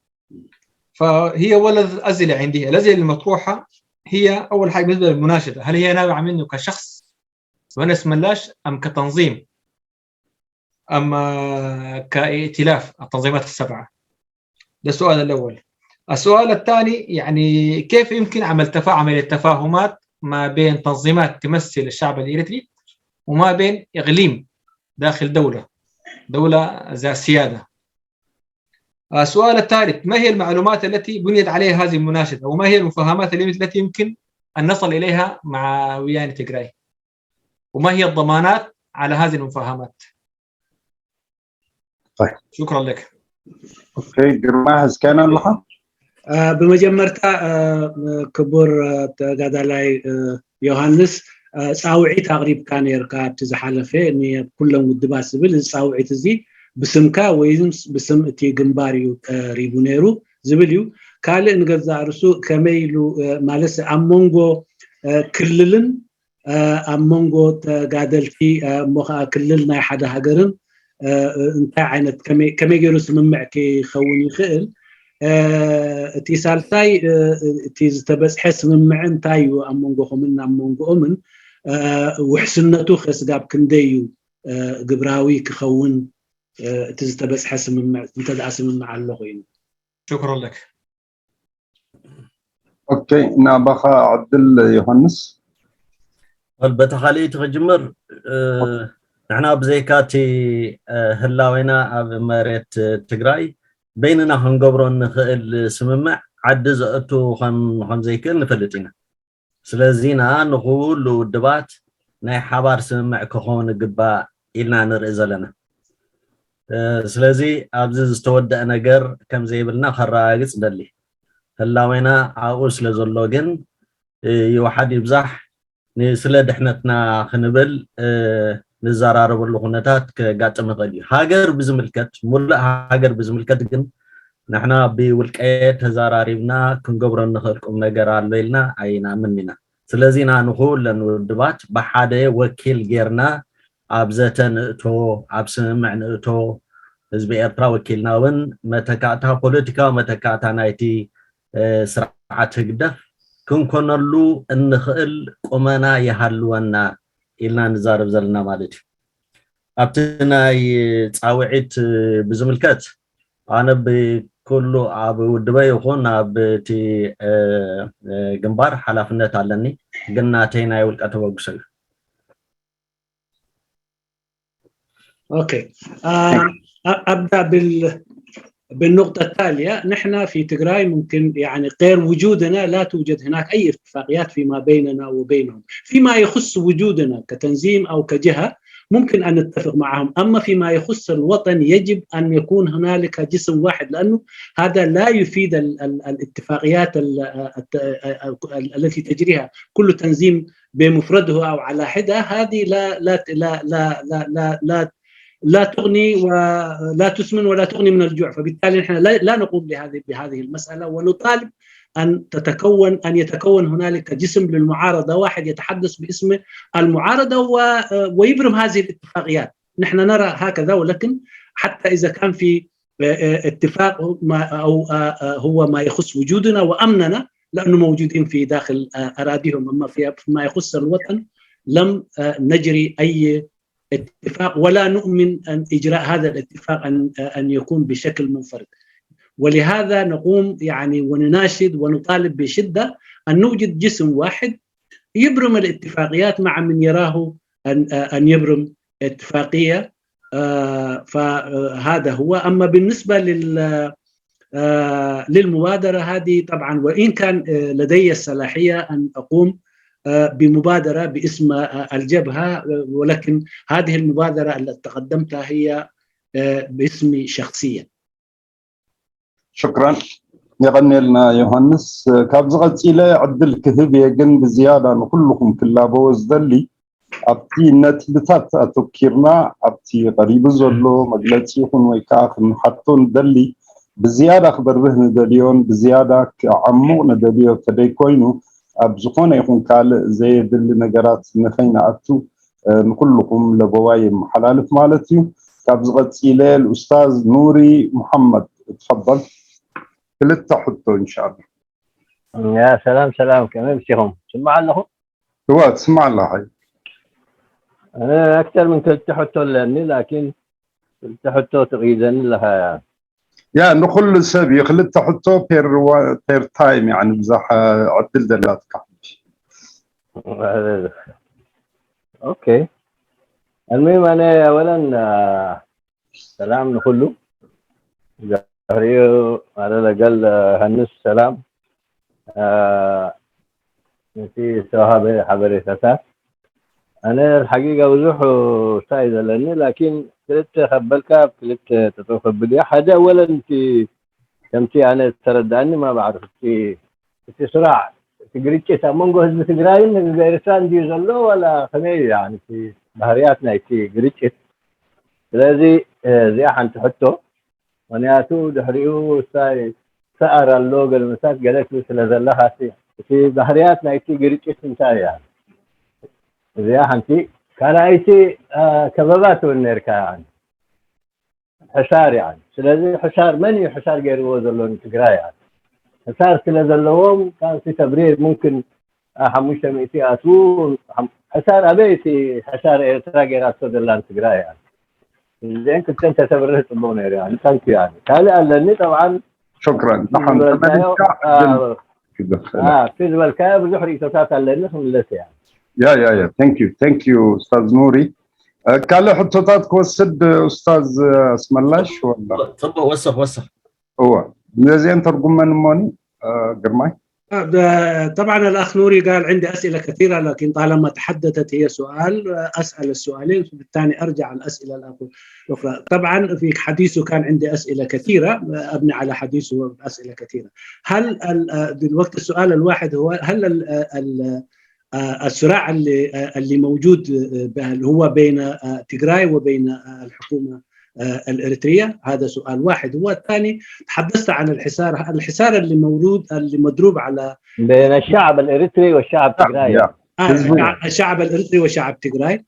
فهي ولد أسئلة عندي. الأسئلة المطروحة هي أول حاجة بالنسبة للمناشدة، هل هي نابعة منه كشخص وأنس ملاش أم كتنظيم أم كائتلاف التنظيمات السبعة؟ ده السؤال الأول. السؤال الثاني، يعني كيف يمكن عمل تفا عملية تفاهمات ما بين تنظيمات تمثل الشعب الإريتري وما بين إقليم داخل دولة، دولة ذات سيادة؟ السؤال الثالث، ما هي المعلومات التي بنيت عليها هذه المناشدة؟ وما هي المفاهمات التي يمكن أن نصل إليها مع وياني تجراي؟ وما هي الضمانات على هذه المفاهمات؟ طيب. شكرا لك. ኦኬ፣ ግርማ፣ ሒዝካና ኣለኻ? ብመጀመርታ ክቡር ተጋዳላይ ዮሃንስ፣ ፃውዒት ኣቕሪብካ ነርካ ኣብቲ ዝሓለፈ ንኩሎም ውድባት ዝብል። እዚ ፃውዒት እዚ ብስምካ ወይ ብስም እቲ ግንባር እዩ ቀሪቡ ነይሩ ዝብል እዩ። ካልእ ንገዛእ ርሱ ከመይ ኢሉ ማለት ኣብ መንጎ ክልልን ኣብ መንጎ ተጋደልቲ እሞ ከዓ ክልል ናይ ሓደ ሃገርን እንታይ ዓይነት ከመይ ገይሩ ስምምዕ ክኸውን ይኽእል? እቲ ሳልሳይ እቲ ዝተበፅሐ ስምምዕ እንታይ እዩ ኣብ መንጎኹምን ኣብ መንጎኦምን? ውሕስነቱ ከስጋብ ክንደይ እዩ ግብራዊ ክኸውን? እቲ ዝተበፅሐ ስምምዕ እንተ ደኣ ስምምዕ ኣሎ ኮይኑ። شكرا لك. ኦኬ፣ ናባኻ ዕድል ዮሃንስ። በታ ካልኣይቲ ክጅምር። ንሕና ብዘይካ እቲ ህላዌና ኣብ መሬት ትግራይ በይንና ክንገብሮ እንኽእል ስምምዕ ዓዲ ዘእቱ ከም ዘይክእል ንፈልጥ ኢና። ስለዚና ንኩሉ ውድባት ናይ ሓባር ስምምዕ ክኸውን ይግባእ ኢልና ንርኢ ዘለና። ስለዚ ኣብዚ ዝተወደአ ነገር ከም ዘይብልና ከረጋግፅ ደሊ። ህላዌና ኣብኡ ስለ ዘሎ ግን ይውሓድ ይብዛሕ ስለ ድሕነትና ክንብል ንዘራረበሉ ኩነታት ከጋጥም ይኽእል እዩ። ሃገር ብዝምልከት፣ ሙሉእ ሃገር ብዝምልከት ግን ንሕና ብውልቀ ተዘራሪብና ክንገብሮ እንኽእል ቁም ነገር ኣሎ ኢልና ኣይንኣምን ኢና። ስለዚ ኢና ንኹለን ውድባት ብሓደ ወኪል ጌርና ኣብ ዘተ ንእቶ፣ ኣብ ስምምዕ ንእቶ። ህዝቢ ኤርትራ ወኪልና እውን መተካእታ፣ ፖለቲካዊ መተካእታ ናይቲ ስርዓት ህግደፍ ክንኮነሉ እንኽእል ቁመና ይሃልወና ኢልና ንዛረብ ዘለና ማለት እዩ። ኣብቲ ናይ ፃውዒት ብዝምልከት ኣነ ብኩሉ ኣብ ውድበ ይኹን ኣብ እቲ ግንባር ሓላፍነት ኣለኒ፣ ግን ናተይ ናይ ውልቀ ተበግሶ እዩ። اوكي. ابدا بال بالنقطة التالية. نحن في تجراي ممكن يعني غير وجودنا لا توجد هناك أي اتفاقيات فيما بيننا وبينهم فيما يخص وجودنا كتنظيم أو كجهة. ممكن أن نتفق معهم، أما فيما يخص الوطن يجب أن يكون هنالك جسم واحد، لأنه هذا لا يفيد الاتفاقيات التي تجريها كل تنظيم بمفرده أو على حدة. هذه لا لا لا لا لا لا, لا تغني ولا تسمن ولا تغني من الجوع. فبالتالي نحن لا نقوم بهذه بهذه المسألة، ونطالب أن تتكون أن يتكون هنالك جسم للمعارضة واحد يتحدث باسم المعارضة ويبرم هذه الاتفاقيات. نحن نرى هكذا، ولكن حتى إذا كان في اتفاق ما أو هو ما يخص وجودنا وأمننا، لأنه موجودين في داخل أراضيهم. أما فيما يخص الوطن لم نجري أي اتفاق، ولا نؤمن أن إجراء هذا الاتفاق أن أن يكون بشكل منفرد. ولهذا نقوم يعني ونناشد ونطالب بشدة أن نوجد جسم واحد يبرم الاتفاقيات مع من يراه أن أن يبرم اتفاقية. فهذا هو. أما بالنسبة لل للمبادرة هذه، طبعا وإن كان لدي الصلاحية أن أقوم بمبادرة باسم الجبهة، ولكن هذه المبادرة التي تقدمتها هي باسمي شخصيا. ሽክራን፣ የቐንየልና ዮሃንስ። ካብዚ ቀፂለ ዕድል ክህብ እየ፣ ግን ብዝያዳ ንኩልኹም ክላበዎ ዝደሊ ኣብቲ ነጥብታት ኣተኪርና ኣብቲ ቀሪቡ ዘሎ መግለፂ ይኹን ወይ ከዓ ክንሓቶ ንደሊ ብዝያዳ ክበርህ ንደልዮን ብዝያዳ ክዓሙቕ ንደልዮ ተደይኮይኑ ኣብ ዝኾነ ይኹን ካልእ ዘየድሊ ነገራት ንኸይንኣቱ ንኩልኹም ለበዋ የመሓላልፍ ማለት እዩ። ካብዚ ቀፂለ ልኡስታዝ ኑሪ ሙሓመድ እትኸበል ክልተ ሕቶ እንሻላ። ያ ሰላም ሰላም፣ ከመይ ምሲኹም? ስማዕ ኣለኹ? እዋ ትስማዕ ኣለኻ። ኣነ ኣክተር ምን ክልተ ሕቶ ኣለኒ፣ ላኪን ክልተ ሕቶ ትቕይደኒ ኣለኻ። ያ ንኹሉ ሰብ እዩ ክልተ ሕቶ ፔር ታይም፣ ያኒ ብዛሕ ዕድል ዘላትካ። ኦኬ። المهم ኣነ ኣወለን ሰላም ንኹሉ። ድሕሪኡ ኣለለገል ሃንስ ሰላም ነቲ ዝተዋሃበ ሓበሬታታት። ኣነ ሓቂቃ ብዙሕ እንታይ እዩ ዘለኒ፣ ላኪን ክልተ ከበልካ ኣብ ክልተ ጠጠው ከብል እያ። ሓደ ኣወለን እቲ ከምቲ ኣነ ዝተረዳእኒ ማ ባዕሪ እቲ እቲ ስራዕ እቲ ግርጭት ኣብ መንጎ ህዝቢ ትግራይን ህዝቢ ኤርትራ እንድዩ ዘሎ ዋላ ከመይ እዩ? ያኒ እቲ ባህርያት ናይቲ ግርጭት። ስለዚ እዚኣ ሓንቲ ሕቶ። ምክንያቱ ድሕሪኡ ሳይ ሰኣር ኣሎ ገለመሳት ገለ ትብል ስለ ዘለኻ እቲ ባህርያት ናይቲ ግርጭት እንታይ እያ? እዚኣ ሓንቲ። ካልኣይቲ ከበባ ትብል ነርካ። ሕሳር እያ። ስለዚ ሕሳር መን እዩ ሕሳር ገይርዎ ዘሎ ንትግራይ እያ። ሕሳር ስለ ዘለዎም ካብቲ ተብሪር ሙምክን ሓሙሽተ ሚእቲ ኣትዉ። ሕሳር ኣበይ እቲ ሕሳር ኤርትራ ገይራቶ ዘላ ንትግራይ እያ። እዚአን ክልተን ተተብርህ ጽቡቅ ነይሩ እያ። ንታንኪ እያ። ካልእ ኣለኒ ጠብዓን ሹክራን ዝበልካዮ ብዙሕ ርእቶታት ኣለኒ ክምለስ እያ። ያ ያ ያ thank you thank you ኡስታዝ ኑሪ። ካልእ ሕቶታት ክወስድ ኡስታዝ ኣስመላሽ ወላ ጽቡቅ ወስኽ ወስኽ እወ ነዚአን ተርጉመን እሞኒ ግርማይ طبعا الأخ نوري قال عندي أسئلة كثيرة لكن طالما تحدثت هي سؤال أسأل السؤالين وبالتالي أرجع الأسئلة الأخرى طبعا في حديثه كان عندي أسئلة كثيرة أبني على حديثه أسئلة كثيرة هل دلوقتي السؤال الواحد هو هل الصراع اللي اللي موجود هو بين تجراي وبين الحكومه الاريتريه هذا سؤال واحد هو الثاني تحدثت عن الحصار الحصار اللي موجود اللي مضروب على بين الشعب الاريتري والشعب التجراي آه الشعب الاريتري وشعب تجراي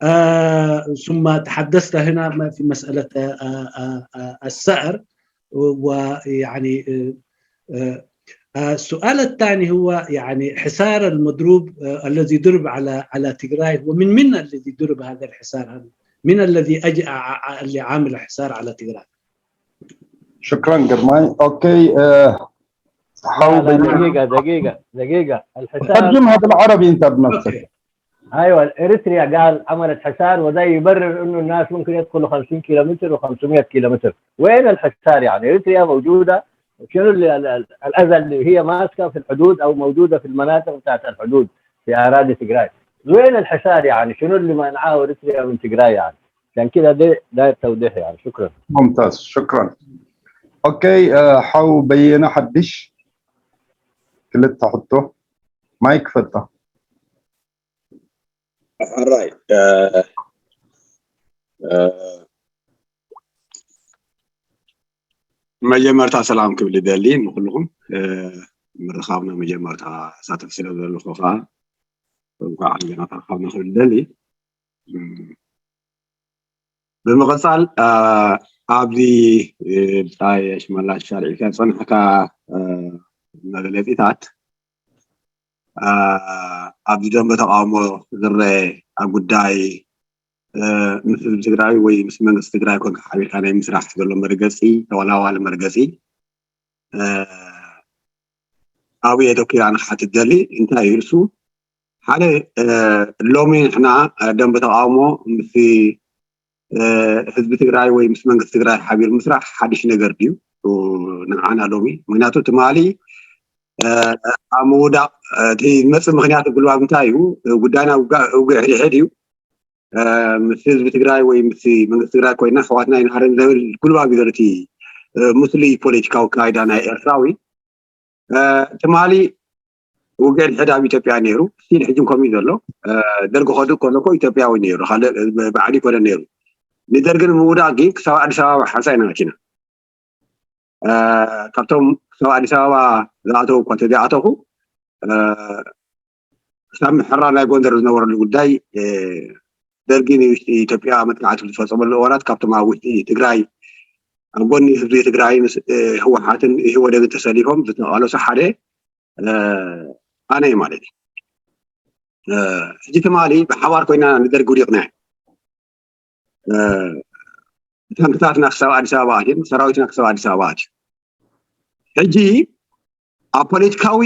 آه ثم تحدثت هنا في مساله آه آه السعر ويعني آه السؤال الثاني هو يعني حصار المضروب الذي ضرب على على تجراي ومن من الذي ضرب هذا الحصار هذا؟ من الذي اجى اللي عامل حصار على تجراي؟ شكرا قرماي اوكي حاول دقيقة دقيقة دقيقة الحصار ترجمها بالعربي انت بنفسك ايوه اريتريا قال عملت حصار وده يبرر انه الناس ممكن يدخلوا خمسين كيلو متر و500 كيلو متر وين الحصار يعني اريتريا موجوده شنو الاذى اللي هي ماسكه في الحدود او موجوده في المناطق بتاعت الحدود في اراضي تجراي وين الحصار يعني شنو اللي منعاه اريتريا من تجراي يعني عشان كده ده ده التوضيح يعني شكرا ممتاز شكرا اوكي ሓው በየነ ሓድሽ ክልተ ሕቶ ማይክ ፈታ ሕራይ መጀመርታ ሰላም ክብል ይደሊ ንኩልኩም ምርኻብና መጀመርታ ሳተፍ ስለ ዘለኹ ከዓ እንኳዕ ገና ተረኻብና ክብል ይደሊ ብምቕፃል ኣብዚ ብፃይ ሽመላሽ ሻርዒካ ዝፀናሕካ መግለፂታት ኣብዚ ደንበ ተቃውሞ ዝረአ ኣብ ጉዳይ ምስ ህዝቢ ትግራይ ወይ ምስ መንግስቲ ትግራይ ኮንካ ሓቢርካ ናይ ምስራሕ ዘሎ መርገፂ ተወላዋሊ መርገፂ ኣብኡ የተኪራ ንክሓትት ደሊ እንታይ እዩ እሱ ሓደ ሎሚ ንሕና ደንበ ተቃውሞ ምስ ህዝቢ ትግራይ ወይ ምስ መንግስቲ ትግራይ ሓቢሩ ምስራሕ ሓድሽ ነገር ድዩ ንዓና ሎሚ ምክንያቱ ትማሊ ኣብ ምውዳቅ እቲ ዝመፅእ ምክንያት ጉልባብ እንታይ እዩ ጉዳይና ውግዕ ሕድሕድ እዩ ምስ ህዝቢ ትግራይ ወይ ምስ መንግስቲ ትግራይ ኮይና ኣሕዋትና ይንሃረን ዝብል ጉልባብ እዩ ዘሎ እቲ ምስሉይ ፖለቲካዊ ኣካይዳ ናይ ኤርትራዊ ትማሊ ውግዕ ድሕድ ኣብ ኢትዮጵያ ነይሩ ስቲል ሕጂ ከምኡ ዘሎ ደርጊ ከዱ ከሎ እኮ ኢትዮጵያዊ ነይሩ ካልእ ባዕዲ ይኮነ ነይሩ ንደርጊ ንምውዳቅ ግን ክሳብ ኣዲስ ኣበባ ሓንሳእ ኢና መኪና ካብቶም ክሳብ ኣዲስ ኣበባ ዝኣተው እኳ ተዘይኣተኹ ክሳብ ምሕራር ናይ ጎንደር ዝነበረሉ ጉዳይ ደርጊ ንውሽጢ ኢትዮጵያ መጥቃዕቲ ዝፈፀመሉ እዋናት ካብቶም ኣብ ውሽጢ ትግራይ ኣብ ጎኒ ህዝቢ ትግራይ ምስ ህወሓትን ኢህወደግን ተሰሊፎም ዝተቃለሱ ሓደ ኣነ ማለት እዩ ሕጂ ትማሊ ብሓባር ኮይና ንደርጊ ውዲቕና ታንክታትና ክሳብ ኣዲስ ኣበባ ኣትዮም ሰራዊትና ክሳብ ኣዲስ ኣበባ ኣትዩ ሕጂ ኣብ ፖለቲካዊ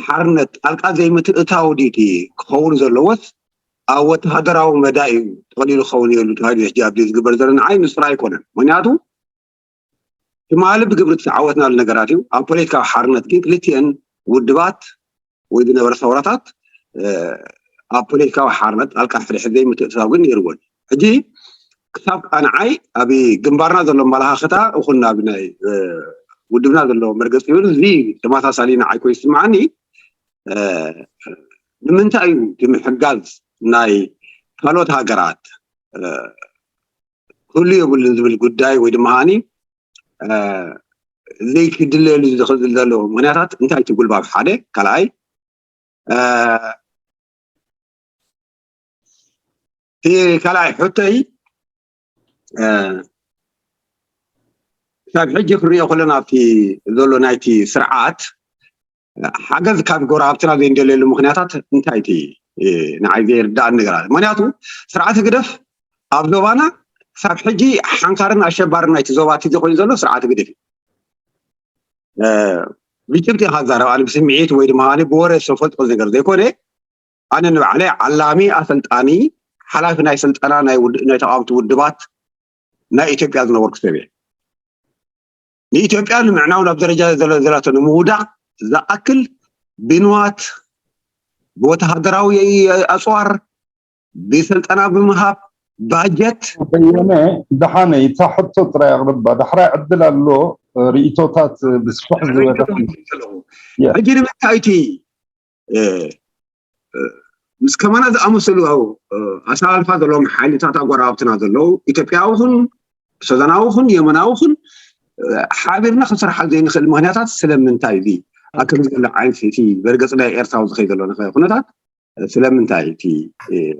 ሓርነት ጣልቃ ዘይምትእታው ድዩ ክኸውን ዘለዎስ ኣብ ወተሃደራዊ መዳ እዩ ጠቕሊሉ ክኸውን የሉ ተባሂሉ ሕጂ ኣብዚ ዝግበር ዘሎ ንዓይ ንስራ ኣይኮነን ምክንያቱ ትማሊ ብግብሪ ዝተዓወትናሉ ነገራት እዩ ኣብ ፖለቲካዊ ሓርነት ግን ክልቲአን ውድባት ወይ ዝነበረ ሰውራታት ኣብ ፖለቲካዊ ሓርነት ጣልቃ ሕድሕድ ዘይምትእትታው ግን ነይርዎን። ሕጂ ክሳብ ንዓይ ኣብ ግንባርና ዘሎ ኣመለኻኽታ ይኹን ኣብ ናይ ውድብና ዘሎ መርገፂ ይብል፣ እዚ ተመሳሳሊ ንዓይ ኮይኑ ዝስምዓኒ። ንምንታይ እዩ እቲ ምሕጋዝ ናይ ካልኦት ሃገራት ክህሉ የብሉን ዝብል ጉዳይ ወይ ድማ ኸዓኒ ዘይክድለየሉ ዝኽእል ዘሎ ምኽንያታት እንታይ? እቲ ጉልባብ ሓደ። ካልኣይ፣ እቲ ካልኣይ ሕቶይ፣ ክሳብ ሕጂ ክንሪኦ ከለና ኣብቲ ዘሎ ናይቲ ስርዓት ሓገዝ ካብ ጎረባብትና ዘይንደልየሉ ምኽንያታት እንታይ? እቲ ንዓይ ዘይርዳእ ነገር ኣለ። ምኽንያቱ ስርዓት ህግደፍ ኣብ ዞባና ክሳብ ሕጂ ሓንካርን ኣሸባርን ናይቲ ዞባ እቲ ኮይኑ ዘሎ ስርዓት ህግደፍ እዩ። ብጭብጢ ኢኻ ትዛረብ። ኣነ ብስምዒት ወይ ድማ ኣነ ብወረ ዝፈልጦ ነገር ዘይኮነ፣ ኣነ ንባዕለይ ዓላሚ፣ ኣሰልጣኒ፣ ሓላፊ ናይ ስልጠና ናይ ውድ-፣ ናይ ተቓወምቲ ውድባት ናይ ኢትዮጵያ ዝነበርኩ ሰብ እየ። ንኢትዮጵያ ንምዕናው ናብ ደረጃ ዘለ-፣ ዘላቶ ንምውዳቕ ዝኣክል ብንዋት፣ ብወተሃደራዊ ኣፅዋር፣ ብስልጠና ብምሃብ፣ ባጀት በየነ፣ ደሓነይ እታ ሕቶ ጥራይ ኣቕርባ፣ ዳሕራይ ዕድል ኣሎ፣ ርእይቶታት ብስፍሕ ዝበለ። ሕጂ ንምንታይ እቲ ምስ ከማና ዝኣመሰሉ ኣሰላልፋ ዘለዎም ሓይልታት ኣጎራብትና ዘለዉ ኢትዮጵያዊ ኹን ሱዳናዊ ኹን የመናዊ ኹን ሓቢርና ክንሰርሓሉ ዘይንኽእል ምኽንያታት ስለምንታይ? እዚ ኣብ ከምዚ ዘሎ ዓይነት እቲ በርገጽ ናይ ኤርትራዊ ዝኸይ ዘሎ ኩነታት ስለምንታይ? እቲ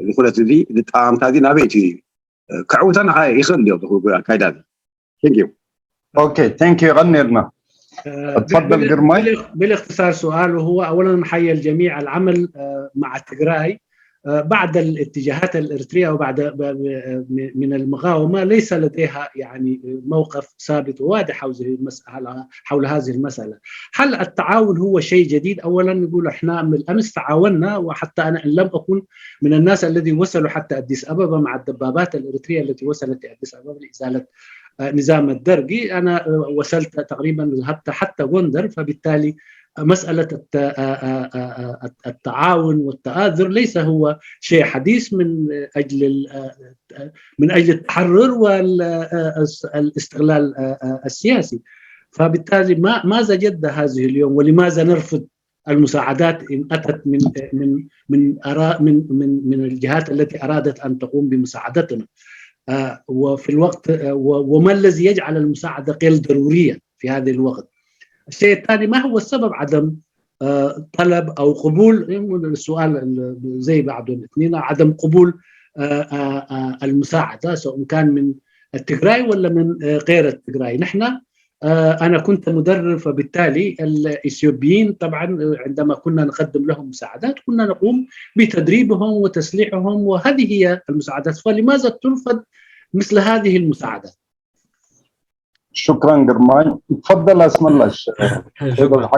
እዚ ኩነት እዚ ዝጠማምታ እዚ ናበይ እቲ ክዕውተና ይኽእል ድዮ ኣካይዳ እዚ? Thank you. Okay, thank you. غني لنا. تفضل قرماي. بالاختصار سؤال، وهو أولا نحيي الجميع العمل مع تجراي بعد الاتجاهات الإريترية وبعد من المقاومة ليس لديها يعني موقف ثابت وواضح حول هذه المسألة. هل التعاون هو شيء جديد؟ أولا نقول احنا من الأمس تعاوننا، وحتى أنا إن لم أكن من الناس الذي وصلوا حتى أديس أبابا مع الدبابات الإريترية التي وصلت لأديس أبابا لإزالة نظام الدرقي. أنا وصلت تقريبا، ذهبت حتى غوندر، فبالتالي مسألة التعاون والتآزر ليس هو شيء حديث من أجل من أجل التحرر والاستقلال السياسي. فبالتالي ما ماذا جد هذه اليوم، ولماذا نرفض المساعدات إن أتت من من من أرا من من من الجهات التي أرادت أن تقوم بمساعدتنا؟ وفي الوقت وما الذي يجعل المساعدة غير ضرورية في هذا الوقت؟ الشيء الثاني، ما هو السبب عدم طلب أو قبول السؤال زي بعضهم اثنين، عدم قبول المساعدة سواء كان من التجراي ولا من غير التجراي؟ نحن أنا كنت مدرب، فبالتالي الإثيوبيين طبعا عندما كنا نقدم لهم مساعدات كنا نقوم بتدريبهم وتسليحهم، وهذه هي المساعدات. فلماذا ترفض مثل هذه المساعدات؟ شكرا قرماي. تفضل أسملاش. شكرا.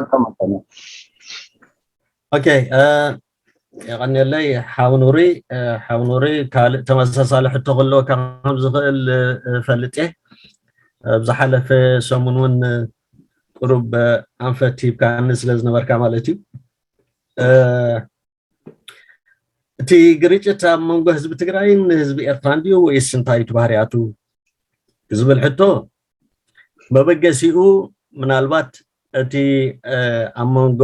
ኦኬ፣ የቐንየለይ ሓው ኑሪ። ሓው ኑሪ፣ ካልእ ተመሳሳሊ ሕቶ ክህልወካ ከም ዝኽእል እፈልጥ እየ። ኣብ ዝሓለፈ ሰሙን እውን ቁሩብ ኣንፈት ሂብካኒ ስለ ዝነበርካ ማለት እዩ። እቲ ግርጭት ኣብ መንጎ ህዝቢ ትግራይን ህዝቢ ኤርትራን ድዩ ወይስ እንታይ እቲ ባህርያቱ ዝብል ሕቶ መበገሲኡ ምናልባት እቲ ኣብ መንጎ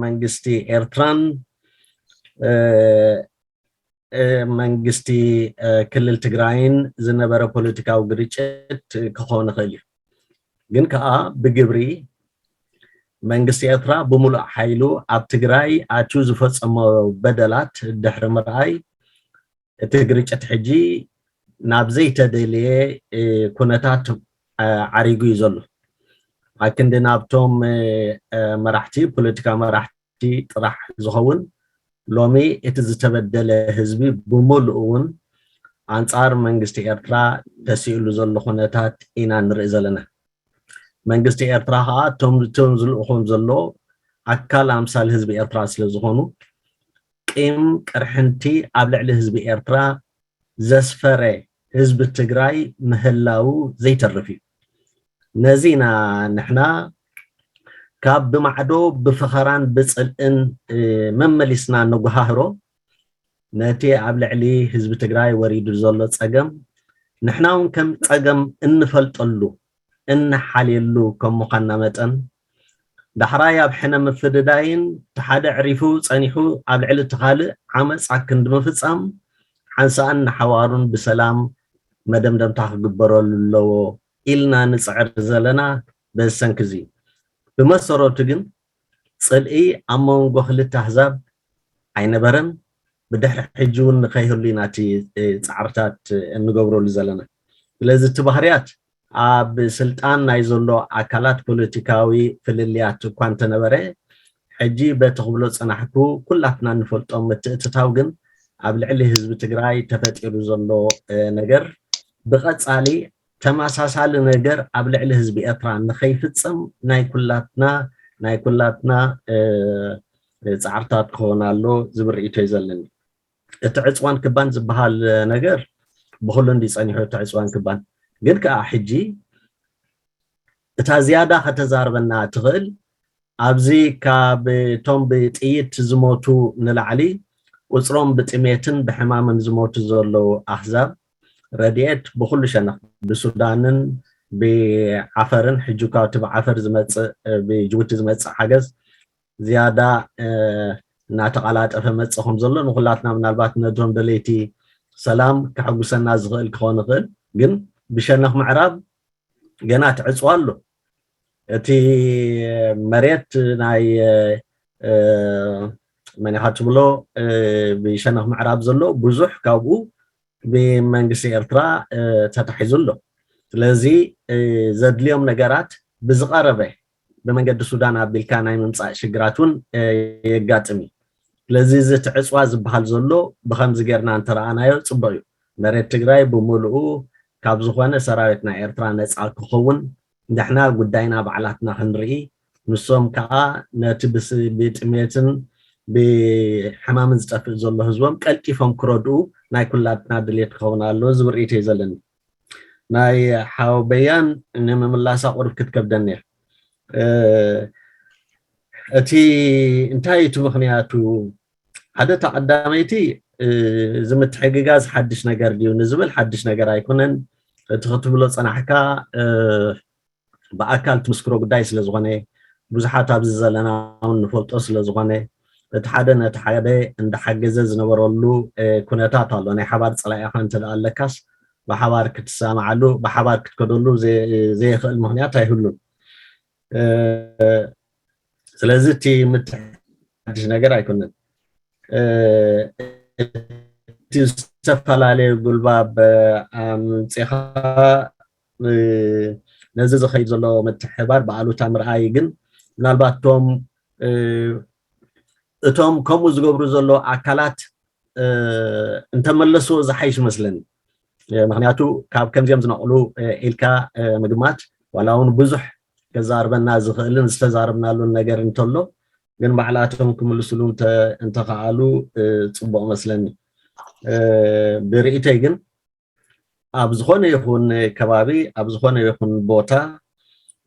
መንግስቲ ኤርትራን መንግስቲ ክልል ትግራይን ዝነበረ ፖለቲካዊ ግርጭት ክኸውን ይኽእል እዩ። ግን ከዓ ብግብሪ መንግስቲ ኤርትራ ብምሉእ ሓይሉ ኣብ ትግራይ ኣትዩ ዝፈፀሞ በደላት ድሕሪ ምርኣይ እቲ ግርጭት ሕጂ ናብ ዘይተደልየ ኩነታት ዓሪጉ እዩ ዘሎ። ኣክንዲ ናብቶም መራሕቲ፣ ፖለቲካ መራሕቲ ጥራሕ ዝኸውን ሎሚ እቲ ዝተበደለ ህዝቢ ብምሉኡ እውን ኣንፃር መንግስቲ ኤርትራ ተሲእሉ ዘሎ ኩነታት ኢና ንርኢ ዘለና። መንግስቲ ኤርትራ ከዓ እቶም ዝልእኾም ዘሎ ኣካል ኣምሳል ህዝቢ ኤርትራ ስለ ዝኾኑ ቂም ቅርሕንቲ ኣብ ልዕሊ ህዝቢ ኤርትራ ዘስፈረ ህዝቢ ትግራይ ምህላው ዘይተርፍ እዩ። ነዚ ኢና ንሕና ካብ ብማዕዶ ብፈኸራን ብፅልእን መመሊስና ነጓሃህሮ። ነቲ ኣብ ልዕሊ ህዝቢ ትግራይ ወሪዱ ዘሎ ጸገም ንሕና እውን ከም ጸገም እንፈልጠሉ እንሓልየሉ ከም ምዃንና መጠን፣ ዳሕራይ ኣብ ሕነ ምፍድዳይን እቲ ሓደ ዕሪፉ ጸኒሑ ኣብ ልዕሊ እቲ ካልእ ዓመጻ ክንዲ ምፍጻም ሓንሳእን ንሓዋሩን ብሰላም መደምደምታ ክግበረሉ ኣለዎ ኢልና ንጽዕር ዘለና በዚ ሰንኪ እዚ። ብመሰረቱ ግን ጽልኢ ኣብ መንጎ ክልተ ኣህዛብ ኣይነበረን፣ ብድሕሪ ሕጂ እውን ንኸይህሉ ኢና እቲ ጻዕርታት እንገብረሉ ዘለና። ስለዚ እቲ ባህርያት ኣብ ስልጣን ናይ ዘሎ ኣካላት ፖለቲካዊ ፍልልያት እኳ እንተነበረ፣ ሕጂ በቲ ክብሎ ጸናሕኩ ኩላትና እንፈልጦም ምትእትታው ግን ኣብ ልዕሊ ህዝቢ ትግራይ ተፈጢሩ ዘሎ ነገር ብቐጻሊ ተመሳሳሊ ነገር ኣብ ልዕሊ ህዝቢ ኤርትራ ንኸይፍጸም ናይ ኩላትና ናይ ኩላትና ጻዕርታት ክኸውን ኣሎ ዝብል ርእይቶ እዩ ዘለኒ። እቲ ዕፅዋን ክባን ዝበሃል ነገር ብኩሉ እንዲ ጸኒሑ፣ እቲ ዕፅዋን ክባን ግን ከዓ ሕጂ እታ ዝያዳ ከተዛርበና ትኽእል ኣብዚ ካብ እቶም ብጥይት ዝሞቱ ንላዕሊ ቁፅሮም ብጥሜትን ብሕማምን ዝሞቱ ዘለዉ ኣህዛብ ረድኤት ብኩሉ ሸነኽ ብሱዳንን ብዓፈርን ሕጂ እኳ እቲ ብዓፈር ዝመፅእ ብጅቡቲ ዝመፅእ ሓገዝ ዝያዳ እናተቐላጠፈ መፅእ ከም ዘሎ ንኩላትና ምናልባት ነቶም ደለይቲ ሰላም ከሐጉሰና ዝኽእል ክኾን ይኽእል። ግን ብሸነኽ ምዕራብ ገና ትዕፅዋ ኣሎ። እቲ መሬት ናይ መን ኢኻ ትብሎ ብሸነኽ ምዕራብ ዘሎ ብዙሕ ካብኡ ብመንግስቲ ኤርትራ ተታሒዙ ኣሎ። ስለዚ ዘድልዮም ነገራት ብዝቐረበ ብመንገዲ ሱዳን ኣቢልካ ናይ ምምፃእ ሽግራት እውን የጋጥም እዩ። ስለዚ እዚ ትዕፅዋ ዝበሃል ዘሎ ብኸምዚ ጌርና እንተረኣናዮ ፅቡቕ እዩ። መሬት ትግራይ ብምሉኡ ካብ ዝኾነ ሰራዊት ናይ ኤርትራ ነፃ ክኸውን ንሕና ጉዳይና ባዕላትና ክንርኢ፣ ንሶም ከዓ ነቲ ብጥሜትን ብሕማምን ዝጠፍእ ዘሎ ህዝቦም ቀልጢፎም ክረድኡ ናይ ኩላትና ድሌት ክኸውን ኣለዎ ዝብል ርእይቶ እዩ ዘለኒ። ናይ ሓወበያን ንምምላሳ ቁርብ ክትከብደኒ እያ። እቲ እንታይ እቲ ምኽንያቱ ሓደ ተቐዳመይቲ እዚ ምትሕግጋዝ ሓድሽ ነገር ድዩ ንዝብል ሓድሽ ነገር ኣይኮነን። እቲ ክትብሎ ፀናሕካ ብኣካል ትምስክሮ ጉዳይ ስለ ዝኾነ ብዙሓት ኣብዚ ዘለና እውን ንፈልጦ ስለ ዝኾነ እቲ ሓደ ነቲ ሓደ እንዳሓገዘ ዝነበረሉ ኩነታት ኣሎ። ናይ ሓባር ፀላኢኻ እንተ ኣለካስ ብሓባር ክትሰማማዓሉ ብሓባር ክትከደሉ ዘይኽእል ምኽንያት ኣይህሉን። ስለዚ እቲ ምትሕ ሓድሽ ነገር ኣይኮነን። እቲ ዝተፈላለየ ጉልባብ ኣምፂኻ ነዚ ዝኸይድ ዘሎ ምትሕባር ብኣሉታ ምርኣይ ግን ምናልባት እቶም እቶም ከምኡ ዝገብሩ ዘሎ ኣካላት እንተመለስዎ ዝሓይሽ መስለኒ። ምክንያቱ ካብ ከምዚኦም ዝነቕሉ ኢልካ ምግማት ዋላ እውን ብዙሕ ከዛርበና ዝኽእልን ዝተዛርብናሉን ነገር እንተሎ ግን ባዕላቶም ክምልስሉ እንተኸኣሉ ፅቡቕ መስለኒ። ብርእይተይ ግን ኣብ ዝኾነ ይኹን ከባቢ ኣብ ዝኾነ ይኹን ቦታ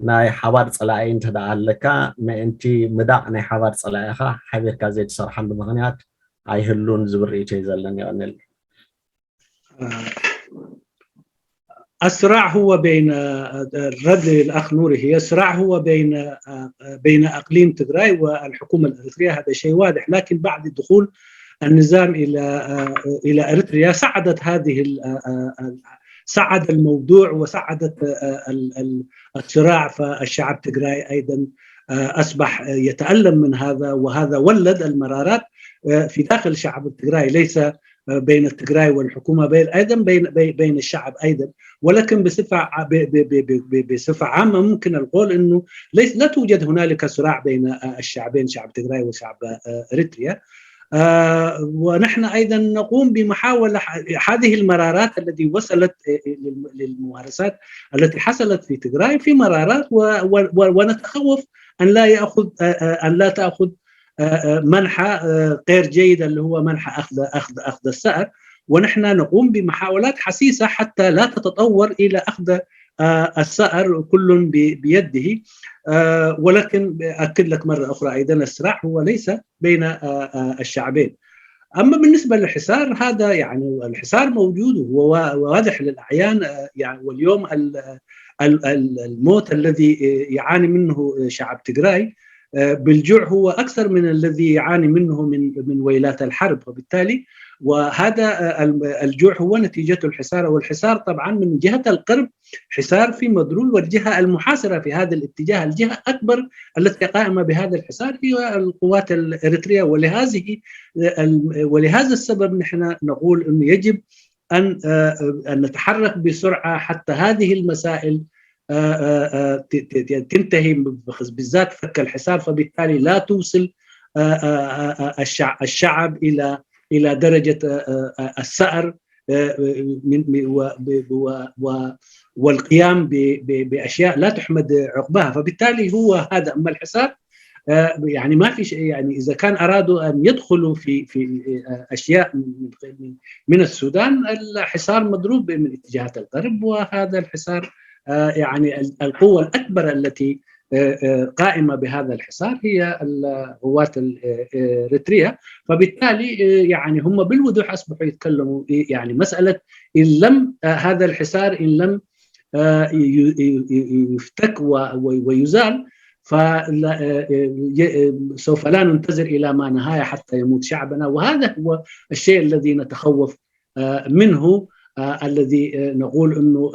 ናይ ሓባር ፀላኢ እንተደኣ ኣለካ ምእንቲ ምዳቕ ናይ ሓባር ፀላኢኻ ሓቢርካ ዘይትሰርሓሉ ምኽንያት ኣይህሉን ዝብል ርእይቶ እዩ ዘለኒ። ይቐንል። الصراع هو بين الرد للأخ نوري هي الصراع هو بين بين أقليم تجراي والحكومة الإريترية. هذا شيء واضح. لكن بعد دخول النظام إلى إلى إريتريا صعدت هذه صعد الموضوع وصعدت الصراع. فالشعب تجراي أيضا أصبح يتألم من هذا وهذا ولد المرارات في داخل الشعب التجراي ليس بين التجراي والحكومة بين أيضا بين بين الشعب أيضا. ولكن بصفة بصفة عامة ممكن القول أنه ليس لا توجد هنالك صراع بين الشعبين شعب تجراي وشعب إريتريا. ونحن أيضا نقوم بمحاولة هذه المرارات التي وصلت للممارسات التي حصلت في تجراي في مرارات ونتخوف أن لا يأخذ أن لا تأخذ منحى غير جيدة اللي هو منحى أخذ أخذ أخذ الثأر. ونحن نقوم بمحاولات حسيسة حتى لا تتطور إلى أخذ الثأر كل بيده. ولكن أكد لك مرة أخرى أيضا الصراع هو ليس بين الشعبين. أما بالنسبة للحصار، هذا يعني الحصار موجود وهو وا- واضح للأعيان. آه، يعني واليوم ال- ال- ال- الموت الذي يعاني منه شعب تجراي، آه، بالجوع هو أكثر من الذي يعاني منه من من ويلات الحرب. وبالتالي وهذا آه، الم- الجوع هو نتيجة الحصار. والحصار طبعا من جهة القرب حصار في مدرول، والجهة المحاصرة في هذا الاتجاه، الجهة أكبر التي قائمة بهذا الحصار هي القوات الإريترية. ولهذه ولهذا السبب نحن نقول أنه يجب أن أن نتحرك بسرعة حتى هذه المسائل تنتهي، بالذات فك الحصار، فبالتالي لا توصل الشعب الى الى درجه السأر من والقيام باشياء لا تحمد عقباها. فبالتالي هو هذا. اما الحصار يعني ما في شيء، يعني اذا كان ارادوا ان يدخلوا في في اشياء من السودان، الحصار مضروب من اتجاهات الغرب، وهذا الحصار يعني القوه الاكبر التي قائمه بهذا الحصار هي القوات الاريتريه. فبالتالي يعني هم بالوضوح اصبحوا يتكلموا، يعني مساله ان لم هذا الحصار ان لم يفتك ويزال، فسوف لا ننتظر الى ما نهايه حتى يموت شعبنا. وهذا هو الشيء الذي نتخوف منه، الذي نقول انه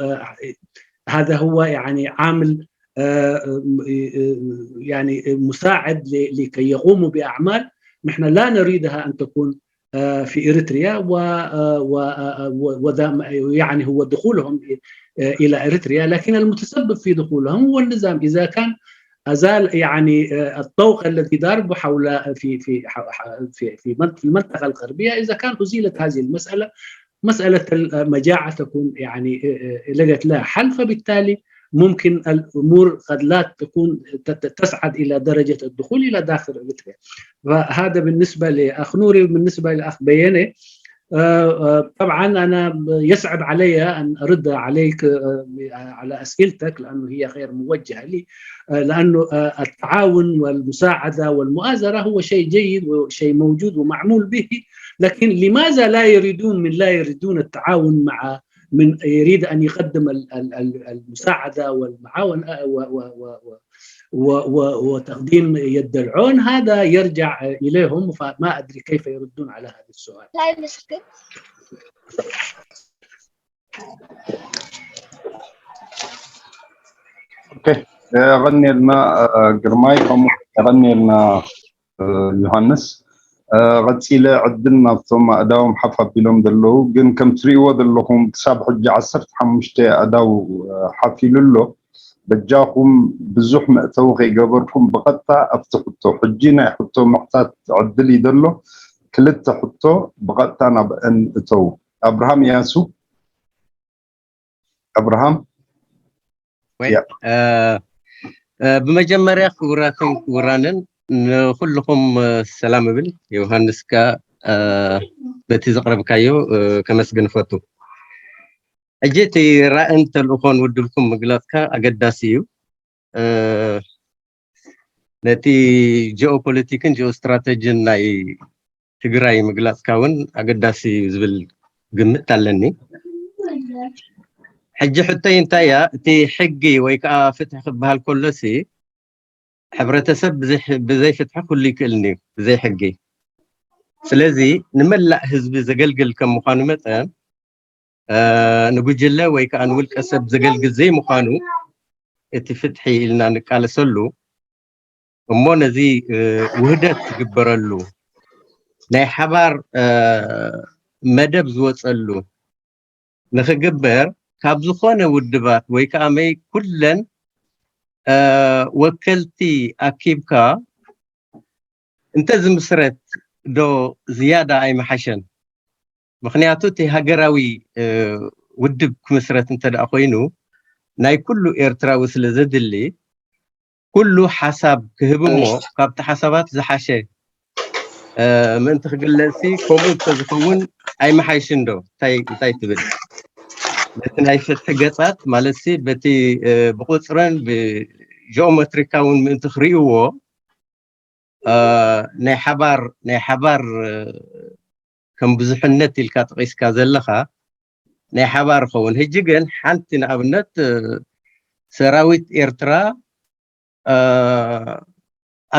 هذا هو يعني عامل يعني مساعد لكي يقوموا باعمال نحن لا نريدها ان تكون في اريتريا. و يعني هو دخولهم الى اريتريا، لكن المتسبب في دخولهم هو النظام. اذا كان ازال يعني الطوق الذي ضارب حول في في في في المنطقه الغربيه، اذا كان ازيلت هذه المساله، مساله المجاعه تكون يعني لقت لها حل، فبالتالي ممكن الامور قد لا تكون تصعد الى درجه الدخول الى داخل اريتريا. فهذا بالنسبه لاخ نوري. وبالنسبه لاخ بياني، طبعا انا يصعب علي ان ارد عليك على اسئلتك لانه هي غير موجهه لي، لانه التعاون والمساعده والمؤازره هو شيء جيد وشيء موجود ومعمول به. لكن لماذا لا يريدون من لا يريدون التعاون مع من يريد ان يقدم المساعده والمعاونه وتقديم يد العون؟ هذا يرجع اليهم، فما ادري كيف يردون على هذا السؤال. ኦኬ፣ የቐንየልና ግርማይ፣ ከምኡ የቐንየልና ዮሃንስ። ቀፂለ ዕድል ናብቶም ኣእዳዎም ሓፍ ኣቢሎም ዘለዉ። ግን ከም ትሪእዎ ዘለኹም ክሳብ ሕጂ ዓሰርተ ሓሙሽተ ኣእዳው ሓፍ ኢሉ ኣሎ። በጃኹም ብዙሕ መእተዊ ከይገበርኩም ብቐጥታ ኣብቲ ሕቶ፣ ሕጂ ናይ ሕቶ ምሕታት ዕድል እዩ ዘሎ። ክልተ ሕቶ ብቐጥታ ናብአን እተው። ኣብርሃም እያሱ። ኣብርሃም። ብመጀመርያ ክቡራትን ክቡራንን ንኩልኹም ሰላም እብል። ዮሃንስ ከ በቲ ዘቕረብካዮ ከመስግን እፈቱ። ሕጂ እቲ ራእን ተልእኾን ውድብኩም ምግላፅካ ኣገዳሲ እዩ። ነቲ ጂኦፖለቲክን ጂኦስትራተጂን ናይ ትግራይ ምግላፅካ እውን ኣገዳሲ እዩ ዝብል ግምት ኣለኒ። ሕጂ ሕቶይ እንታይ እያ? እቲ ሕጊ ወይ ከዓ ፍትሒ ክበሃል ከሎሲ ሕብረተሰብ ብዘይ ፍትሒ ኩሉ ይክእልኒ እዩ ብዘይ ሕጊ። ስለዚ ንመላእ ህዝቢ ዘገልግል ከም ምዃኑ መጠን ንጉጅለ ወይ ከዓ ንውልቀ ሰብ ዘገልግል ዘይምዃኑ እቲ ፍትሒ ኢልና ንቃለሰሉ እሞ ነዚ ውህደት ዝግበረሉ ናይ ሓባር መደብ ዝወፀሉ ንክግበር ካብ ዝኾነ ውድባት ወይ ከዓ መይ ኩለን ወከልቲ ኣኪብካ እንተ ዝምስረት ዶ ዝያዳ ኣይምሓሸን? ምክንያቱ እቲ ሃገራዊ ውድብ ክምስረት እንተ ደኣ ኮይኑ ናይ ኩሉ ኤርትራዊ ስለ ዘድሊ ኩሉ ሓሳብ ክህብ እሞ ካብቲ ሓሳባት ዝሓሸ ምእንቲ ክግለጽ ከምኡ እንተዝኸውን ኣይመሓይሽን ዶ እንታይ እንታይ ትብል? በቲ ናይ ፍትሒ ገጻት ማለት ሲ በቲ ብቁጽረን ብጂኦሜትሪካውን ምእንቲ ክርእይዎ ናይ ሓባር ናይ ሓባር ከም ብዙሕነት ኢልካ ጠቒስካ ዘለኻ ናይ ሓባር ኸውን። ሕጂ ግን ሓንቲ ንኣብነት ሰራዊት ኤርትራ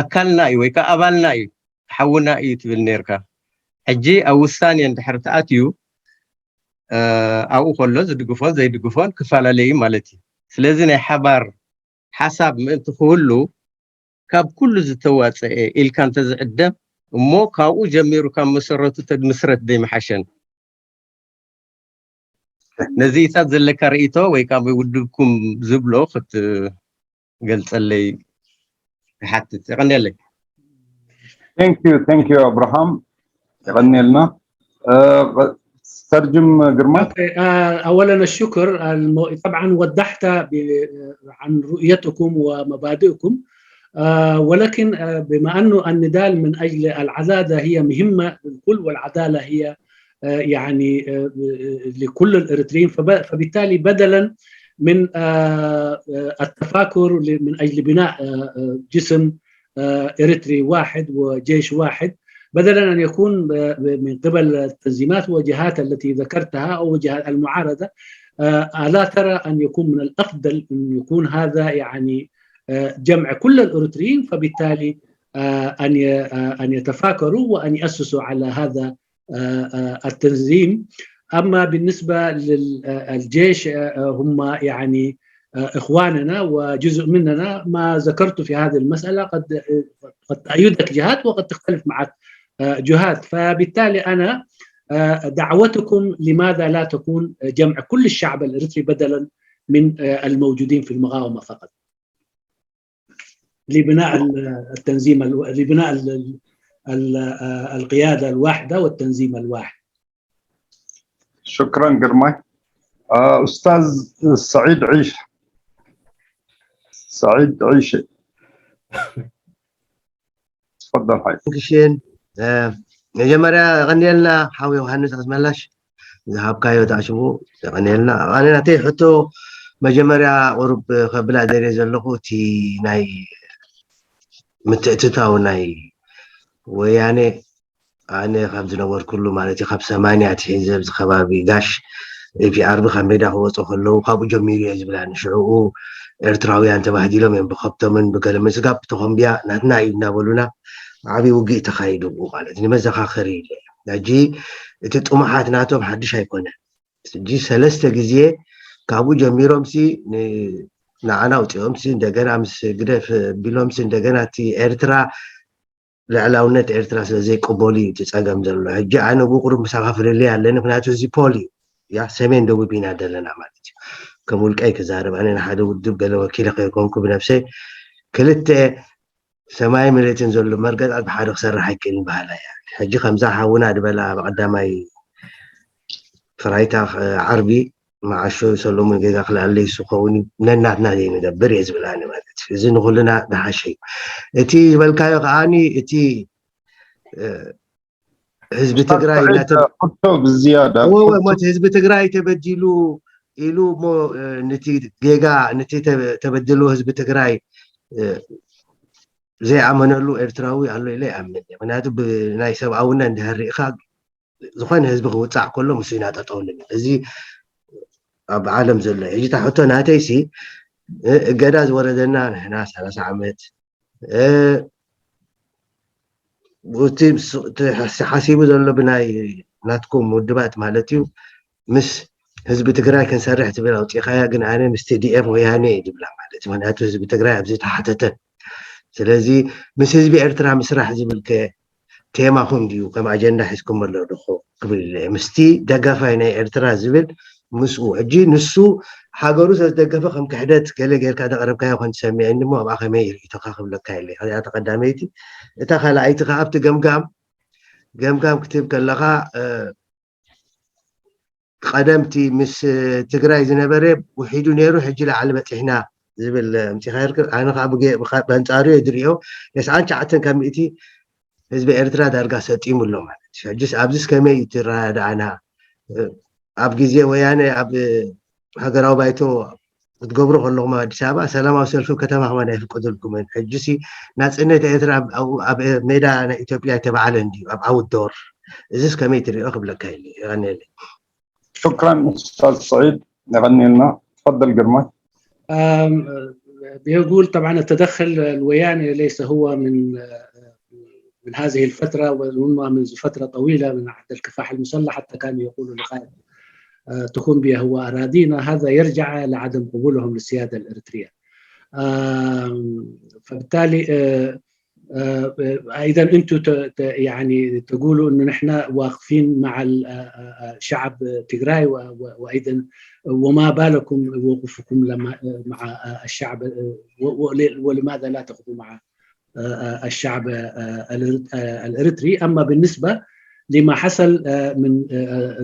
ኣካልና እዩ ወይ ከዓ ኣባልና እዩ፣ ሓውና እዩ ትብል ነርካ። ሕጂ ኣብ ውሳኔ እንድሕር ተኣትዩ ኣብኡ ከሎ ዝድግፎን ዘይድግፎን ክፈላለዩ ማለት እዩ። ስለዚ ናይ ሓባር ሓሳብ ምእንቲ ክህሉ ካብ ኩሉ ዝተዋፀኤ ኢልካ እንተዝዕደም እሞ ካብኡ ጀሚሩ ካብ መሰረቱ ተድምስረት ዘይምሓሸን? ነዚኢታት ዘለካ ርእይቶ ወይ ካብ ውድብኩም ዝብሎ ክትገልፀለይ ይሓትት። የቐንየለይ። Thank you, thank you, Abraham. የቐንየልና። ሰርጅም ግርማ። أولا الشكر. طبعا وضحت عن رؤيتكم ومبادئكم، ولكن بما أنه النضال من أجل العدالة هي مهمة للكل، والعدالة هي يعني لكل الإريتريين، فبالتالي بدلا من التفاكر من أجل بناء جسم إريتري واحد وجيش واحد، بدلا أن يكون من قبل التنظيمات وجهات التي ذكرتها أو جهات المعارضة، ألا ترى أن يكون من الأفضل أن يكون هذا يعني جمع كل الإريتريين، فبالتالي أن أن يتفاكروا وأن يأسسوا على هذا التنظيم. أما بالنسبة للجيش هم يعني إخواننا وجزء مننا، ما ذكرت في هذه المسألة قد قد تأيدك جهات وقد تختلف معك جهات، فبالتالي أنا دعوتكم لماذا لا تكون جمع كل الشعب الإريتري بدلا من الموجودين في المقاومة فقط لبناء التنظيم لبناء القيادة الواحدة والتنظيم الواحد. شكرا ግርማይ። أستاذ سعيد عيش سعيد عيش تفضل حي ክሽን መጀመርያ ቀንየልና ሓው ዮሃንስ ኣስመላሽ ዝሃብካዮ ታሽሙ ቀንየልና። ኣነ ናተይ ሕቶ መጀመርያ ቁሩብ ከብላ ደልየ ዘለኹ እቲ ናይ ምትእትታው ናይ ወያነ ኣነ ካብ ዝነበርኩሉ ማለት እዩ ካብ ሰማንያ ኣትሒዘ ኣብዚ ከባቢ ጋሽ ኤፒኣርቢ ካብ ሜዳ ክወፁ ከለዉ ካብኡ ጀሚሩ እየ ዝብላ ንሽዕኡ ኤርትራውያን ተባህዲሎም እዮም ብከብቶምን ብገለ ምስጋብ ብተኾምብያ ናትና እዩ እናበሉና ዓብዪ ውግእ ተኻይዱ ማለት ንመዘኻኸሪ ኢለ ሕጂ እቲ ጥሙሓት ናቶም ሓድሽ ኣይኮነ ሕጂ ሰለስተ ግዜ ካብኡ ጀሚሮም ሲ ንዓና ኣውፂኦም ሲ እንደገና ምስ ግደፍ ቢሎም ሲ እንደገና እቲ ኤርትራ ልዕላውነት ኤርትራ ስለ ዘይቅበሉ እዩ እቲ ፀገም ዘሎ ሕጂ ኣነ ብቁሩብ ምሳኻ ፍልልይ ኣለኒ ምክንያቱ እዚ ፖል እዩ ያ ሰሜን ደቡብ ኢና ዘለና ማለት እዩ ከም ውልቀይ ክዛረብ ኣነ ንሓደ ውድብ ገለ ወኪለ ከይኮንኩ ብነብሰይ ክልተ ሰማይ መሬትን ዘሎ መርገጣት ብሓደ ክሰርሕ ኣይክእልን በሃላ እያ ሕጂ ከምዛ ሓውና ዝበላ ብቀዳማይ ፍራይታ ዓርቢ መዓሾ ሰሎሙን ጌጋ ክልኣለይ ዝኸውን ነናትና ዘይንገብር እየ ዝብል ኣነ ማለት እዩ እዚ ንኩልና ዝሓሸ እዩ እቲ ዝበልካዮ ከዓኒ እቲ ህዝቢ ትግራይ ብዝያዳ ሞት ህዝቢ ትግራይ ተበዲሉ ኢሉ እሞ ነቲ ጌጋ ነቲ ተበድሎ ህዝቢ ትግራይ ዘይኣመነሉ ኤርትራዊ ኣሎ ኢለ ይኣምን ምክንያቱ ብናይ ሰብኣውነት እንድሕር ርኢኻ ዝኾነ ህዝቢ ክውፃዕ ከሎ ምስ ኢና ጠጠው ንብል እዚ ኣብ ዓለም ዘሎ ሕጂ ታሕቶ ናተይሲ እገዳ ዝወረደና ንሕና ሰላሳ ዓመት እቲ ሓሲቡ ዘሎ ብናይ ናትኩም ውድባት ማለት እዩ ምስ ህዝቢ ትግራይ ክንሰርሕ ትብል ኣውፂኻያ ግን ኣነ ምስ ቲዲኤፍ ወያነ እዩ ዝብላ ማለት እዩ ምክንያቱ ህዝቢ ትግራይ ኣብዚ ተሓተተ ስለዚ ምስ ህዝቢ ኤርትራ ምስራሕ ዝብል ከ ቴማኹም ድዩ ከም ኣጀንዳ ሒዝኩም ኣሎ ዶኾ ክብል ኢለ ምስቲ ደጋፋይ ናይ ኤርትራ ዝብል ምስኡ ሕጂ ንሱ ሃገሩ ስለዝደገፈ ከም ክሕደት ገለ ጌርካ ዘቕረብካዮ ከም ትሰሚዐኒ እሞ ኣብኣ ከመይ ርእይቶኻ ክብለካ ኢለ እዚኣ ተቐዳመይቲ እታ ካልኣይቲ ከዓ ኣብቲ ገምጋም ገምጋም ክትህብ ከለኻ ቀደምቲ ምስ ትግራይ ዝነበረ ውሒዱ ነይሩ ሕጂ ላዕሊ በፂሕና ዝብል ምፂኻ ይርከብ ኣነ ከዓ ብኣንፃሩ እየ ዝሪኦ ተስዓን ትሽዓተን ካብ ሚእቲ ህዝቢ ኤርትራ ዳርጋ ሰጢሙ ኣሎ ማለት እዩ ሕጂስ ኣብዚስ ከመይ ትረዳዳኣና ኣብ ግዜ ወያነ ኣብ ሃገራዊ ባይቶ ክትገብሩ ከለኹም ኣብ ኣዲስ ኣበባ ሰላማዊ ሰልፊ ኣብ ከተማ ከማን ኣይፍቀደልኩምን ሕጂሲ ናፅነት ኤርትራ ኣብ ሜዳ ናይ ኢትዮጵያ ኣይተባዕለን ድዩ ኣብ ዓውዶር እዚስ ከመይ ትሪኦ ክብለካ ኢለ። የቐንየለይ። شكرا أستاذ سعيد، የቐንየልና። تفضل ግርማይ። بيقول طبعا التدخل الوياني ليس هو من من هذه الفترة، وإنما منذ فترة طويلة من عهد الكفاح المسلح حتى كان يقول لقائد تخومبيا هو أراضينا. هذا يرجع لعدم قبولهم للسيادة الإريترية. فبالتالي اذا انتم يعني تقولوا انه نحن واقفين مع شعب تجراي، وايضا وما بالكم وقوفكم مع الشعب، ولماذا لا تاخذوا مع الشعب الاريتري؟ اما بالنسبه لما حصل من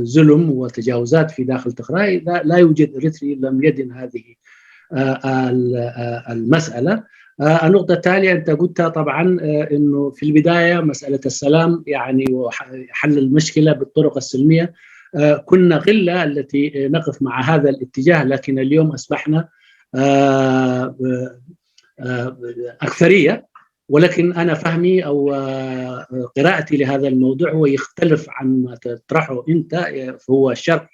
ظلم وتجاوزات في داخل تخراي، لا يوجد اريتري لم يدن هذه المساله. النقطة التالية أنت قلتها طبعا، أنه في البداية مسألة السلام يعني وحل المشكلة بالطرق السلمية. كنا قلة التي نقف مع هذا الاتجاه، لكن اليوم أصبحنا أكثرية. ولكن أنا فهمي أو قراءتي لهذا الموضوع هو يختلف عن ما تطرحه أنت، فهو شرق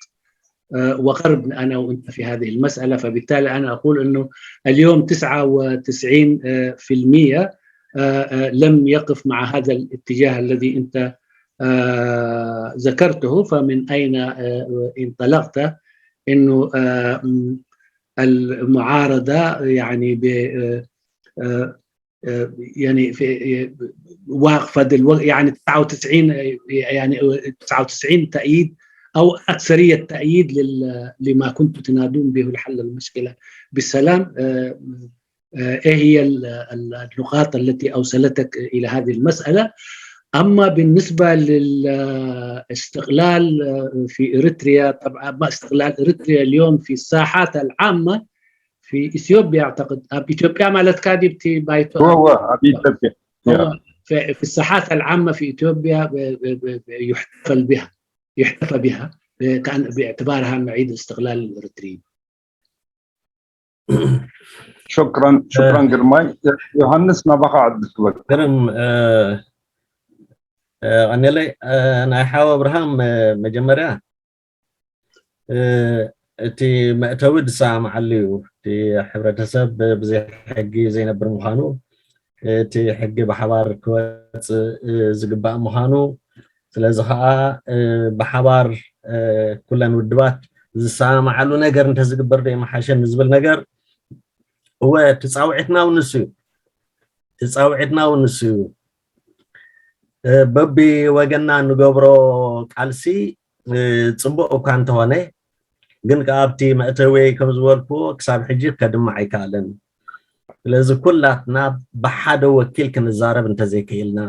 وغرب أنا وأنت في هذه المسألة. فبالتالي أنا أقول أنه اليوم تسعة وتسعين في المية لم يقف مع هذا الاتجاه الذي أنت ذكرته. فمن أين انطلقت أنه المعارضة يعني يعني في واقفة دلوقتي، يعني تسعة وتسعين، يعني تسعة وتسعين تأييد أو أكثرية تأييد لما كنتم تنادون به لحل المشكلة بالسلام. إيه هي النقاط التي أوصلتك إلى هذه المسألة؟ أما بالنسبة للاستقلال في إريتريا، طبعا ما استقلال إريتريا اليوم في الساحات العامة في إثيوبيا، أعتقد بإثيوبيا مالت كادي بتي بايتو هو هو أبي تبكي. هو في في الساحات العامة في إثيوبيا ب- ب- ب- ب- يحتفل بها، يحتفى بها، آه، كان باعتبارها عيد الاستقلال الإريتري. شكرا شكرا ግርማይ። ዮሃንስ ናባኻ ዕድል ክበል። ግርም ቀኒለይ። ናይ ሓው ኣብርሃም መጀመርያ እቲ መእተዊ ዝሰማማዓሉ እዩ። እቲ ሕብረተሰብ ብዘይ ሕጊ ዘይነብር ምዃኑ፣ እቲ ሕጊ ብሓባር ክወፅእ ዝግባእ ምዃኑ፣ ስለዚ ከዓ ብሓባር ኩለን ውድባት ዝሰማማዓሉ ነገር እንተዝግበር ዶ ይመሓሸ ንዝብል ነገር፣ እወ እቲ ፃውዒትና እውን ንሱ እዩ። እቲ ፃውዒትና እውን ንሱ እዩ። በቢ ወገንና ንገብሮ ቃልሲ ፅቡቅ እኳ እንተኾነ፣ ግን ከዓ ኣብቲ መእተዊ ከም ዝበልኩዎ ክሳብ ሕጂ ከድምዕ ኣይከኣለን። ስለዚ ኩላትና ብሓደ ወኪል ክንዛረብ እንተዘይክኢልና፣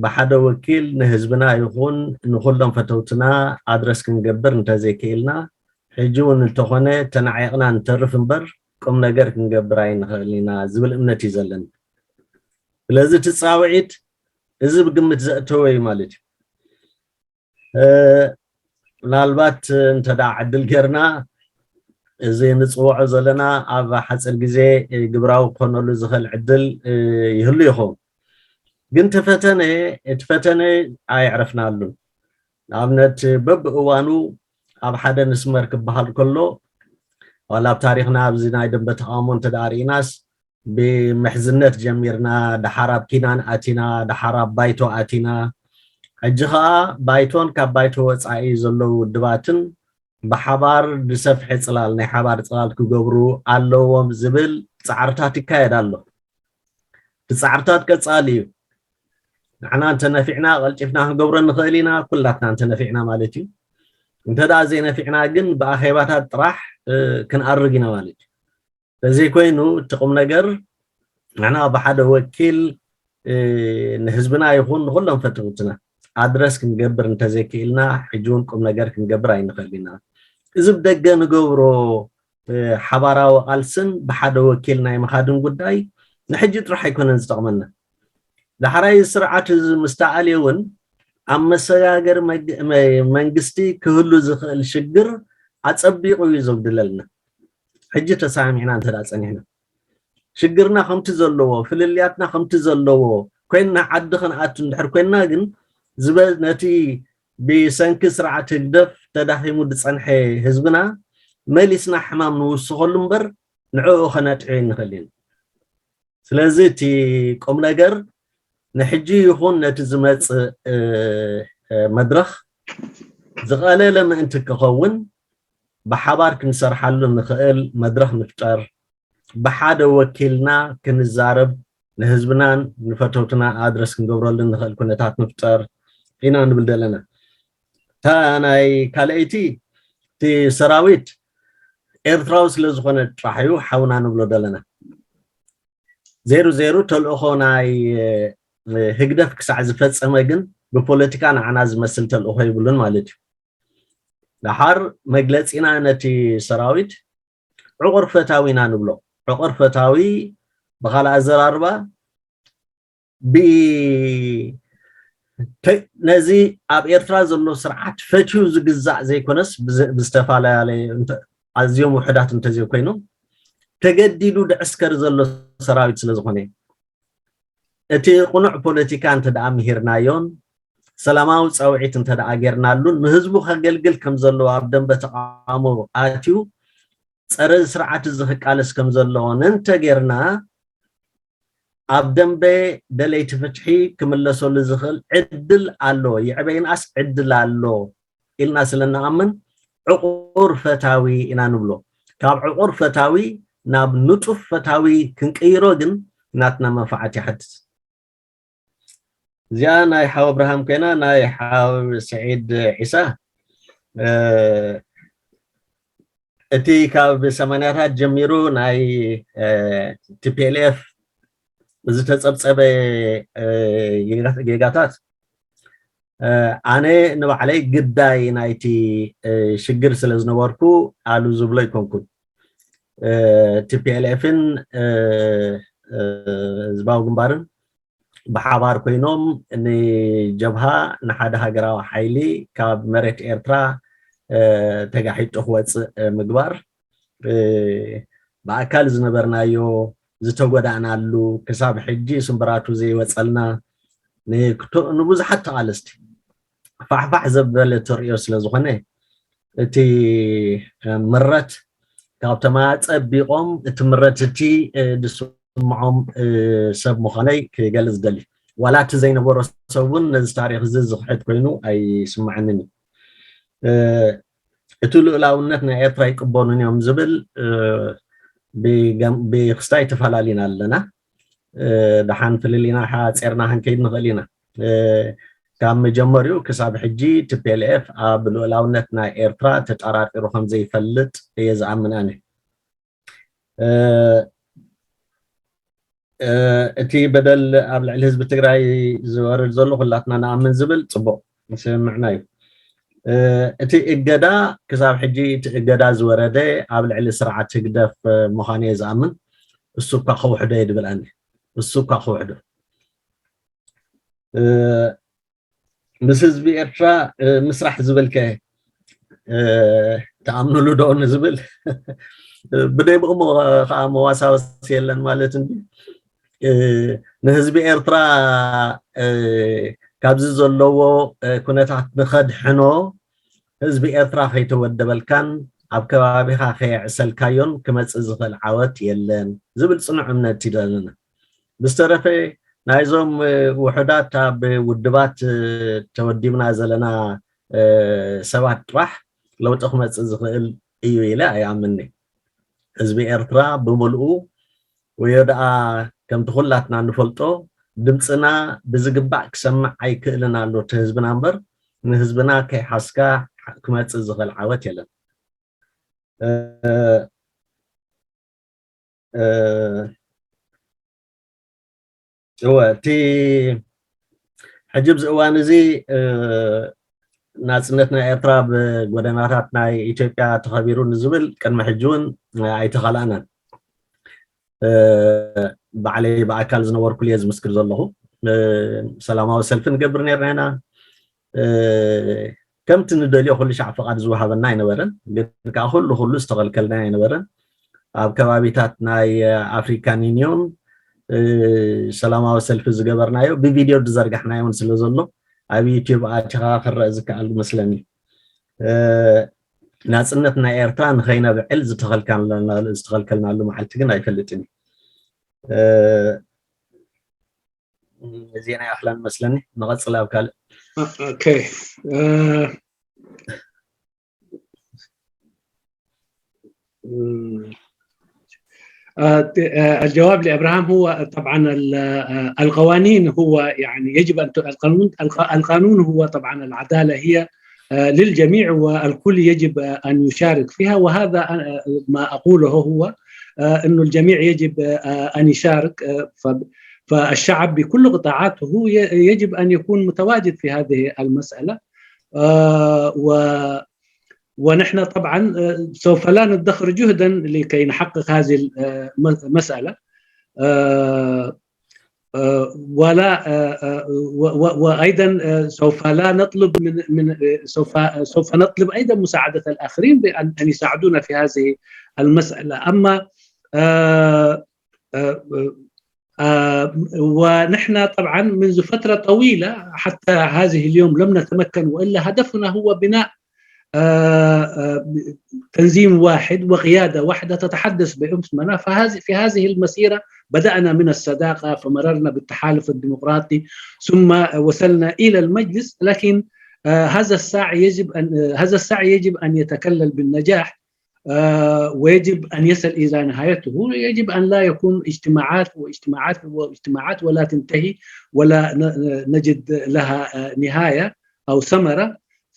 ብሓደ ወኪል ንህዝብና ይኹን ንኩሎም ፈተውትና ኣድረስ ክንገብር እንተዘይክኢልና፣ ሕጂ እውን እንተኾነ ተናዒቕና ንተርፍ እምበር ቁም ነገር ክንገብር ኣይንኽእልን ኢና ዝብል እምነት እዩ ዘለኒ። ስለዚ እቲ ፃውዒት እዚ ብግምት ዘእተወ እዩ ማለት እዩ። ምናልባት እንተዳ ዕድል ጌርና እዚ ንፅውዖ ዘለና ኣብ ሓፂር ግዜ ግብራዊ ክኾነሉ ዝኽእል ዕድል ይህሉ ይኸውን። ግን ተፈተነ እቲ ፈተነ ኣየዕረፍናሉን። ንኣብነት በብእዋኑ ኣብ ሓደ ንስመር ክበሃል ከሎ ዋላ ኣብ ታሪኽና ኣብዚ ናይ ደንበ ተቃውሞ እንተዳ ርኢናስ ብምሕዝነት ጀሚርና፣ ደሓር ኣብ ኪናን ኣቲና፣ ደሓር ኣብ ባይቶ ኣቲና። ሕጂ ከዓ ባይቶን ካብ ባይቶ ወፃኢ ዘለዉ ውድባትን ብሓባር ዝሰፍሐ ፅላል ናይ ሓባር ፅላል ክገብሩ ኣለዎም ዝብል ፃዕርታት ይካየድ ኣሎ። እቲ ፃዕርታት ቀፃሊ እዩ። ንሕና እንተነፊዕና ቀልጢፍና ክንገብሮ ንኽእል ኢና፣ ኩላትና እንተነፊዕና ማለት እዩ። እንተ ደኣ ዘይነፊዕና ግን ብኣኼባታት ጥራሕ ክንኣርግ ኢና ማለት እዩ። ተዘይኮይኑ እቲ ቁም ነገር ንሕና ብሓደ ወኪል ንህዝብና ይኹን ንኩሎም ፈተውትና ኣድረስ ክንገብር እንተዘይክኢልና ሕጂ እውን ቁም ነገር ክንገብር ኣይንኽእል ኢና። እዚ ብደገ ንገብሮ ሓባራዊ ቃልስን ብሓደ ወኪል ናይ ምኻድን ጉዳይ ንሕጂ ጥራሕ ኣይኮነን ዝጠቕመና። ዳሕራይ ስርዓት እዚ ምስ ተኣልየ እውን ኣብ መሰጋገሪ መንግስቲ ክህሉ ዝኽእል ሽግር ኣጸቢቑ እዩ ዘጉድለልና። ሕጂ ተሰማሚዕና እንተ ጸኒሕና ሽግርና ከምቲ ዘለዎ ፍልልያትና ከምቲ ዘለዎ ኮይንና ዓዲ ክንኣቱ እንድሕር ኮይንና ግን ዝበ ነቲ ብሰንኪ ስርዓት ህግደፍ ተዳኺሙ ዝጸንሐ ህዝብና መሊስና ሕማም ንውስኸሉ እምበር ንዕኡ ከነጥዕዮ ኣይንኽእል ኢና። ስለዚ እቲ ቁም ነገር ንሕጂ ይኹን ነቲ ዝመጽእ መድረኽ ዝቐለለ ምእንቲ ክኸውን ብሓባር ክንሰርሓሉ ንኽእል መድረኽ ንፍጠር። ብሓደ ወኪልና ክንዛረብ ንህዝብናን ንፈተውትና ኣድረስ ክንገብረሉ ንኽእል ኩነታት ንፍጠር ኢና ንብል ዘለና። እታ ናይ ካልኣይቲ እቲ ሰራዊት ኤርትራዊ ስለ ዝኾነ ጥራሕ እዩ ሓውና ንብሎ ዘለና። ዜሩ ዜሩ ተልእኾ ናይ ህግደፍ ክሳዕ ዝፈጸመ ግን ብፖለቲካ ንዓና ዝመስል ተልእኾ የብሉን ማለት እዩ። ደሓር መግለጺና ነቲ ሰራዊት ዕቑር ፈታዊ ኢና ንብሎ። ዕቑር ፈታዊ ብኻልእ ኣዘራርባ ብ ነዚ ኣብ ኤርትራ ዘሎ ስርዓት ፈትዩ ዝግዛእ ዘይኮነስ ብዝተፈላለየ ኣዝዮም ውሕዳት እንተዘይኮይኖም ተገዲዱ ድዕስከር ዘሎ ሰራዊት ስለ ዝኾነ እቲ ቁኑዕ ፖለቲካ እንተ ደኣ ምሂርናዮን ሰላማዊ ጻውዒት እንተ ደኣ ጌርናሉን ንህዝቡ ከገልግል ከም ዘለዎ ኣብ ደንበ ተቃውሞ ኣትዩ ጸረ ስርዓት እዚ ክቃለስ ከም ዘለዎ እንተ ጌርና ኣብ ደንበ ደለይቲ ፍትሒ ክምለሰሉ ዝኽእል ዕድል ኣሎ፣ ይዕበይንኣስ ዕድል ኣሎ ኢልና ስለ እንኣምን ዕቑር ፈታዊ ኢና ንብሎ። ካብ ዕቑር ፈታዊ ናብ ንጡፍ ፈታዊ ክንቅይሮ ግን ናትና መንፋዓት ይሓትት። እዚኣ ናይ ሓው ኣብርሃም ኮይና ናይ ሓው ስዒድ ዒሳ እቲ ካብ ሰማንያታት ጀሚሩ ናይ ቲፒኤልኤፍ ዝተጸብጸበ ጌጋታት ኣነ ንባዕለይ ግዳይ ናይቲ ሽግር ስለ ዝነበርኩ ኣሉ ዝብሎ ኣይኮንኩን። ቲፒኤልኤፍን ህዝባዊ ግንባርን ብሓባር ኮይኖም ንጀብሃ ንሓደ ሃገራዊ ሓይሊ ካብ መሬት ኤርትራ ተጋሒጡ ክወፅእ ምግባር ብኣካል ዝነበርናዮ ዝተጎዳእናሉ ክሳብ ሕጂ ስምብራቱ ዘይወፀልና ንብዙሓት ተቓለስቲ ፋሕፋሕ ዘበለ ተርእዮ ስለ ዝኾነ እቲ ምረት ካብ ተማፀቢቖም እቲ ምረት እቲ ዝስምዖም ሰብ ምዃነይ ክገልፅ ዝደሊ ዋላ እቲ ዘይነበሮ ሰብ እውን ነዚ ታሪክ እዚ ዝኽሕድ ኮይኑ ኣይስምዓንን እዩ። እቲ ልኡላውነት ናይ ኤርትራ ይቅበሉን እዮም ዝብል ብክስታይ ተፈላሊና ኣለና። ደሓን ፍልሊና ሓፂርና ክንከይድ ንኽእል ኢና። ካብ መጀመሪኡ ክሳብ ሕጂ ቲፒኤልኤፍ ኣብ ልኡላውነት ናይ ኤርትራ ተጠራጢሩ ከም ዘይፈልጥ እየ ዝኣምን ኣነ። እቲ በደል ኣብ ልዕሊ ህዝቢ ትግራይ ዝወርድ ዘሎ ኩላትና ንኣምን ዝብል ፅቡቅ ስምምዕና እዩ። እቲ እገዳ ክሳብ ሕጂ እቲ እገዳ ዝወረደ ኣብ ልዕሊ ስርዓት ህግደፍ ምዃኑ እየ ዝኣምን። እሱ እኳ ከውሕዶ እየ ድብል ኣነ። እሱ እኳ ከውሕዶ ምስ ህዝቢ ኤርትራ ምስራሕ ዝብል ከ ትኣምንሉ ዶ ንዝብል ብደይ ብኡ ከዓ መዋሳወሲ የለን ማለት እንዲ ንህዝቢ ኤርትራ ካብዚ ዘለዎ ኩነታት ንኸድሕኖ ህዝቢ ኤርትራ ከይተወደበልካን ኣብ ከባቢኻ ከየዕሰልካዮን ክመፅእ ዝኽእል ዓወት የለን ዝብል ፅኑዕ እምነት እዩ ዘለና። ብዝተረፈ ናይዞም ውሑዳት ኣብ ውድባት ተወዲብና ዘለና ሰባት ጥራሕ ለውጢ ክመፅእ ዝኽእል እዩ ኢለ ኣይኣምንኒ። ህዝቢ ኤርትራ ብምልኡ ወዮ ደኣ ከምቲ ኩላትና ንፈልጦ ድምፅና ብዝግባእ ክሰምዕ ኣይክእልን ኣሎ እቲ ህዝብና እምበር ንህዝብና ከይሓዝካ ክመፅእ ዝኽእል ዓወት የለን። እወ እቲ ሕጂ ኣብዚ እዋን እዚ ናፅነት ናይ ኤርትራ ብጎደናታት ናይ ኢትዮጵያ ተኸቢሩ ንዝብል ቅድሚ ሕጂ እውን ኣይተኸላእናን። ባዕለይ ብኣካል ዝነበርኩሉ እየ ዝምስክር ዘለኹ። ሰላማዊ ሰልፊ ንገብር ነርና ኢና። ከምቲ ንደልዮ ኩሉ ሻዕ ፍቓድ ዝወሃበና ኣይነበረን። ግን ከዓ ኩሉ ኩሉ ዝተኸልከልና ኣይነበረን። ኣብ ከባቢታት ናይ ኣፍሪካን ዩኒዮን ሰላማዊ ሰልፊ ዝገበርናዮ ብቪድዮ ዝዘርጋሕናዮ እውን ስለ ዘሎ ኣብ ዩቲዩብ ኣቲኻ ክረአ ዝከኣል መስለኒ። ናፅነት ናይ ኤርትራ ንኸይነብዕል ዝተኸልከልናሉ መዓልቲ ግን ኣይፈልጥን። ዜና ይኣኽለን መስለኒ። ንቐፅል ኣብ ካልእ። الجواب لابراهام هو طبعا القوانين، هو يعني يجب ان القانون القانون هو طبعا العداله هي للجميع، والكل يجب ان يشارك فيها، وهذا ما اقوله هو انه الجميع يجب ان يشارك. فالشعب بكل قطاعاته يجب ان يكون متواجد في هذه المساله. و ونحن طبعا سوف لا ندخر جهدا لكي نحقق هذه المساله. ولا وايضا سوف لا نطلب من من سوف سوف نطلب ايضا مساعده الاخرين بان ان يساعدونا في هذه المساله. اما ونحن طبعا منذ فتره طويله حتى هذه اليوم لم نتمكن، والا هدفنا هو بناء تنظيم واحد وقياده واحده تتحدث باسمنا. فهذه في هذه المسيره بدانا من الصداقه، فمررنا بالتحالف الديمقراطي، ثم وصلنا الى المجلس. لكن هذا السعي يجب ان هذا السعي يجب ان يتكلل بالنجاح، ويجب ان يصل الى نهايته. يجب ان لا يكون اجتماعات واجتماعات واجتماعات ولا تنتهي، ولا نجد لها نهايه او ثمره.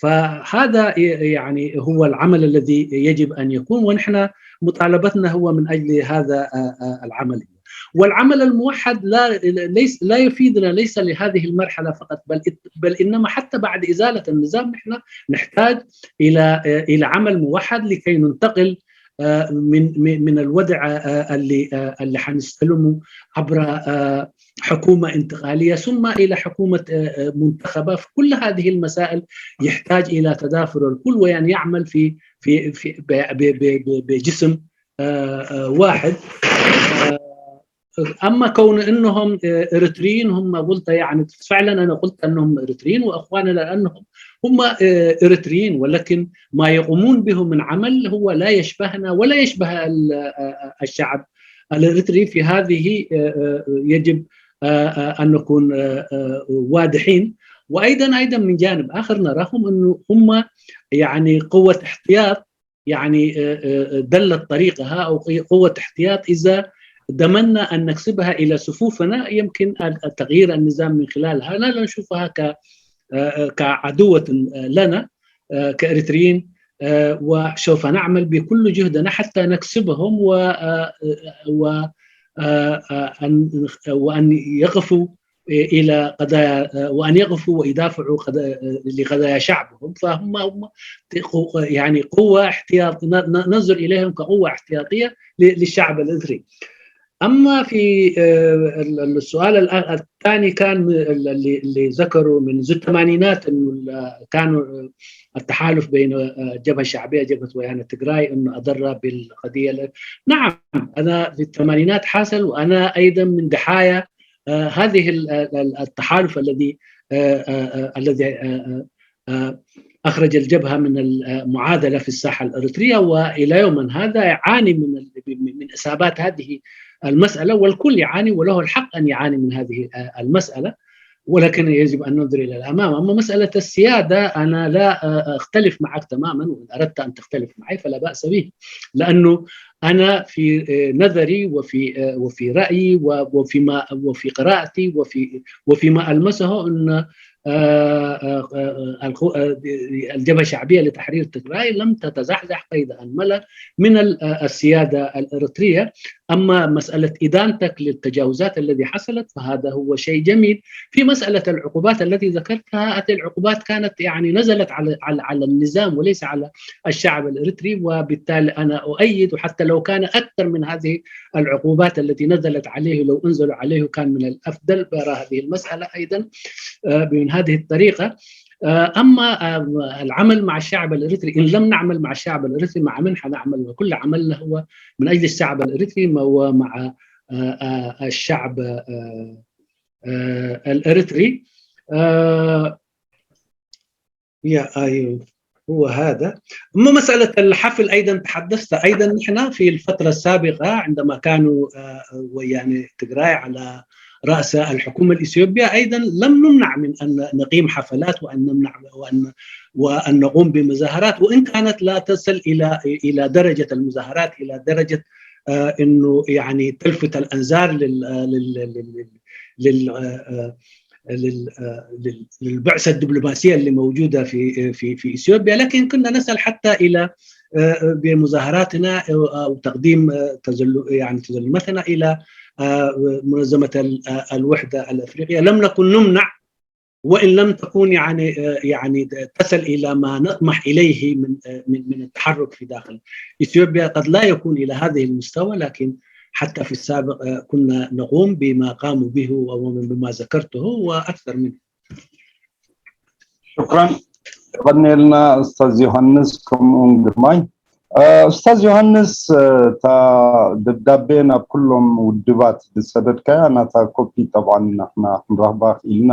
فهذا يعني هو العمل الذي يجب ان يكون، ونحن مطالبتنا هو من اجل هذا العمل. والعمل الموحد لا ليس لا يفيدنا ليس لهذه المرحله فقط، بل بل انما حتى بعد ازاله النظام نحن نحتاج الى الى عمل موحد لكي ننتقل من من الوضع اللي اللي حنستلمه عبر حكومه انتقاليه ثم الى حكومه منتخبه. فكل هذه المسائل يحتاج الى تضافر الكل، وان يعمل في في في بجسم واحد. اما كون انهم اريتريين هم قلت يعني فعلا انا قلت انهم اريتريين واخواننا لانهم هم اريتريين، ولكن ما يقومون به من عمل هو لا يشبهنا ولا يشبه الشعب الاريتري. في هذه يجب ان نكون واضحين. وايضا ايضا من جانب اخر نراهم انه هم يعني قوه احتياط يعني دلت طريقها او قوه احتياط اذا ضمنا ان نكسبها الى صفوفنا يمكن تغيير النظام من خلالها. لا نشوفها ك كعدوه لنا كاريتريين، وسوف نعمل بكل جهدنا حتى نكسبهم و و وان يقفوا الى قضايا وان يقفوا ويدافعوا لقضايا شعبهم. فهم هم يعني قوه احتياط، ننظر اليهم كقوه احتياطيه للشعب الاريتري. اما في السؤال الثاني كان اللي ذكروا منذ الثمانينات انه كانوا التحالف بين الجبهه الشعبيه جبهه ويانا تجراي انه اضر بالقضيه. نعم، انا في الثمانينات حصل، وانا ايضا من ضحايا هذه التحالف الذي الذي اخرج الجبهه من المعادله في الساحه الاريتريه، والى يومنا هذا يعاني من من اصابات هذه المساله، والكل يعاني وله الحق ان يعاني من هذه المساله. ولكن يجب ان ننظر الى الامام. اما مساله السياده انا لا اختلف معك تماما، وان اردت ان تختلف معي فلا باس به، لانه انا في نظري وفي وفي رايي وفيما وفي قراءتي وفي وفيما المسه ان الجبهه الشعبيه لتحرير تجراي لم تتزحزح قيد انمله من السياده الاريتريه. اما مساله ادانتك للتجاوزات التي حصلت فهذا هو شيء جميل. في مساله العقوبات التي ذكرتها، هذه العقوبات كانت يعني نزلت على على, على النظام وليس على الشعب الاريتري، وبالتالي انا اؤيد، وحتى لو كان اكثر من هذه العقوبات التي نزلت عليه لو انزلوا عليه كان من الافضل. برى هذه المساله ايضا من هذه الطريقه. اما العمل مع الشعب الاريتري، ان لم نعمل مع الشعب الاريتري مع من حنعمل؟ وكل عملنا هو من اجل الشعب الاريتري ومع الشعب الاريتري. يا أيوه، هو هذا. أما مسألة الحفل أيضًا تحدثت أيضًا، نحن في الفترة السابقة عندما كانوا، آه، ويعني تجراي على رأس الحكومة الإثيوبية أيضًا لم نمنع من أن نقيم حفلات وأن نمنع وأن وأن نقوم بمظاهرات، وإن كانت لا تصل إلى إلى درجة المظاهرات، إلى درجة، آه، إنه يعني تلفت الأنظار لل لل لل لل آه، آه، لل آه، لل للبعثة الدبلوماسية اللي موجودة في في في إثيوبيا، لكن كنا نصل حتى إلى، آه، بمظاهراتنا أو أو تقديم، آه، تزل يعني تزلمتنا إلى، آه، منظمة ال آه، الوحدة الأفريقية، لم نكن نمنع وإن لم تكن يعني، آه، يعني تصل إلى ما نطمح إليه من، آه، من من التحرك في داخل إثيوبيا، قد لا يكون إلى هذه المستوى، لكن حتى في السابق، آه، كنا نقوم بما قاموا به وبما ذكرته وأكثر منه. شكرا. يغني لنا أستاذ يوهانس كمون جرماي. أستاذ يوهانس، እታ ደብዳቤ ናብ ኩሎም ውድባት ዝሰደድካያ ናታ ኮፒ ጠብዓ ንሕና ክንረኽባ ክኢልና።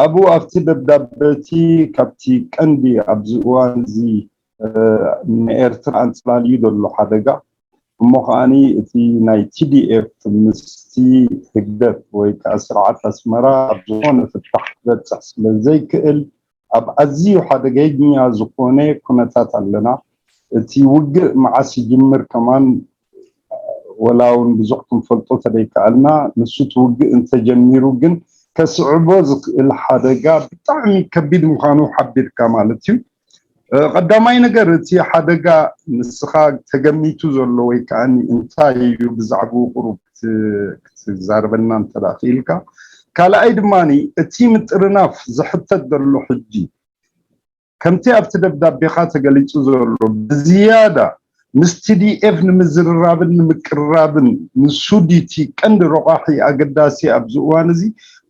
ኣብኡ ኣብቲ ደብዳቤ እቲ ካብቲ ቀንዲ ኣብዚ እዋን እዚ ንኤርትራ ኣንፅላልዩ ዘሎ ሓደጋ እሞ ከዓኒ እቲ ናይ ቲዲኤፍ ምስቲ ህግደፍ ወይ ከዓ ስርዓት ኣስመራ ኣብ ዝኾነ ፍታሕ ክበፅሕ ስለ ዘይክእል ኣብ ኣዝዩ ሓደገኛ ዝኾነ ኩነታት ኣለና። እቲ ውግእ መዓስ ይጅምር ከማን ወላ እውን ብዙሕ ክንፈልጦ ተደይከኣልና፣ ንሱ እቲ ውግእ እንተጀሚሩ ግን ከስዕቦ ዝኽእል ሓደጋ ብጣዕሚ ከቢድ ምዃኑ ሓቢርካ ማለት እዩ። ቀዳማይ ነገር እቲ ሓደጋ ንስኻ ተገሚቱ ዘሎ ወይ ከዓ እንታይ እዩ ብዛዕባኡ ቁሩብ ክትዛረበና እንተ ክኢልካ። ካልኣይ ድማ እቲ ምጥርናፍ ዝሕተት ዘሎ ሕጂ ከምቲ ኣብቲ ደብዳቤኻ ተገሊፁ ዘሎ ብዝያዳ ምስ ቲዲኤፍ ንምዝርራብን ንምቅርራብን ንሱ ድዩ እቲ ቀንዲ ረቋሒ ኣገዳሲ ኣብዚ እዋን እዚ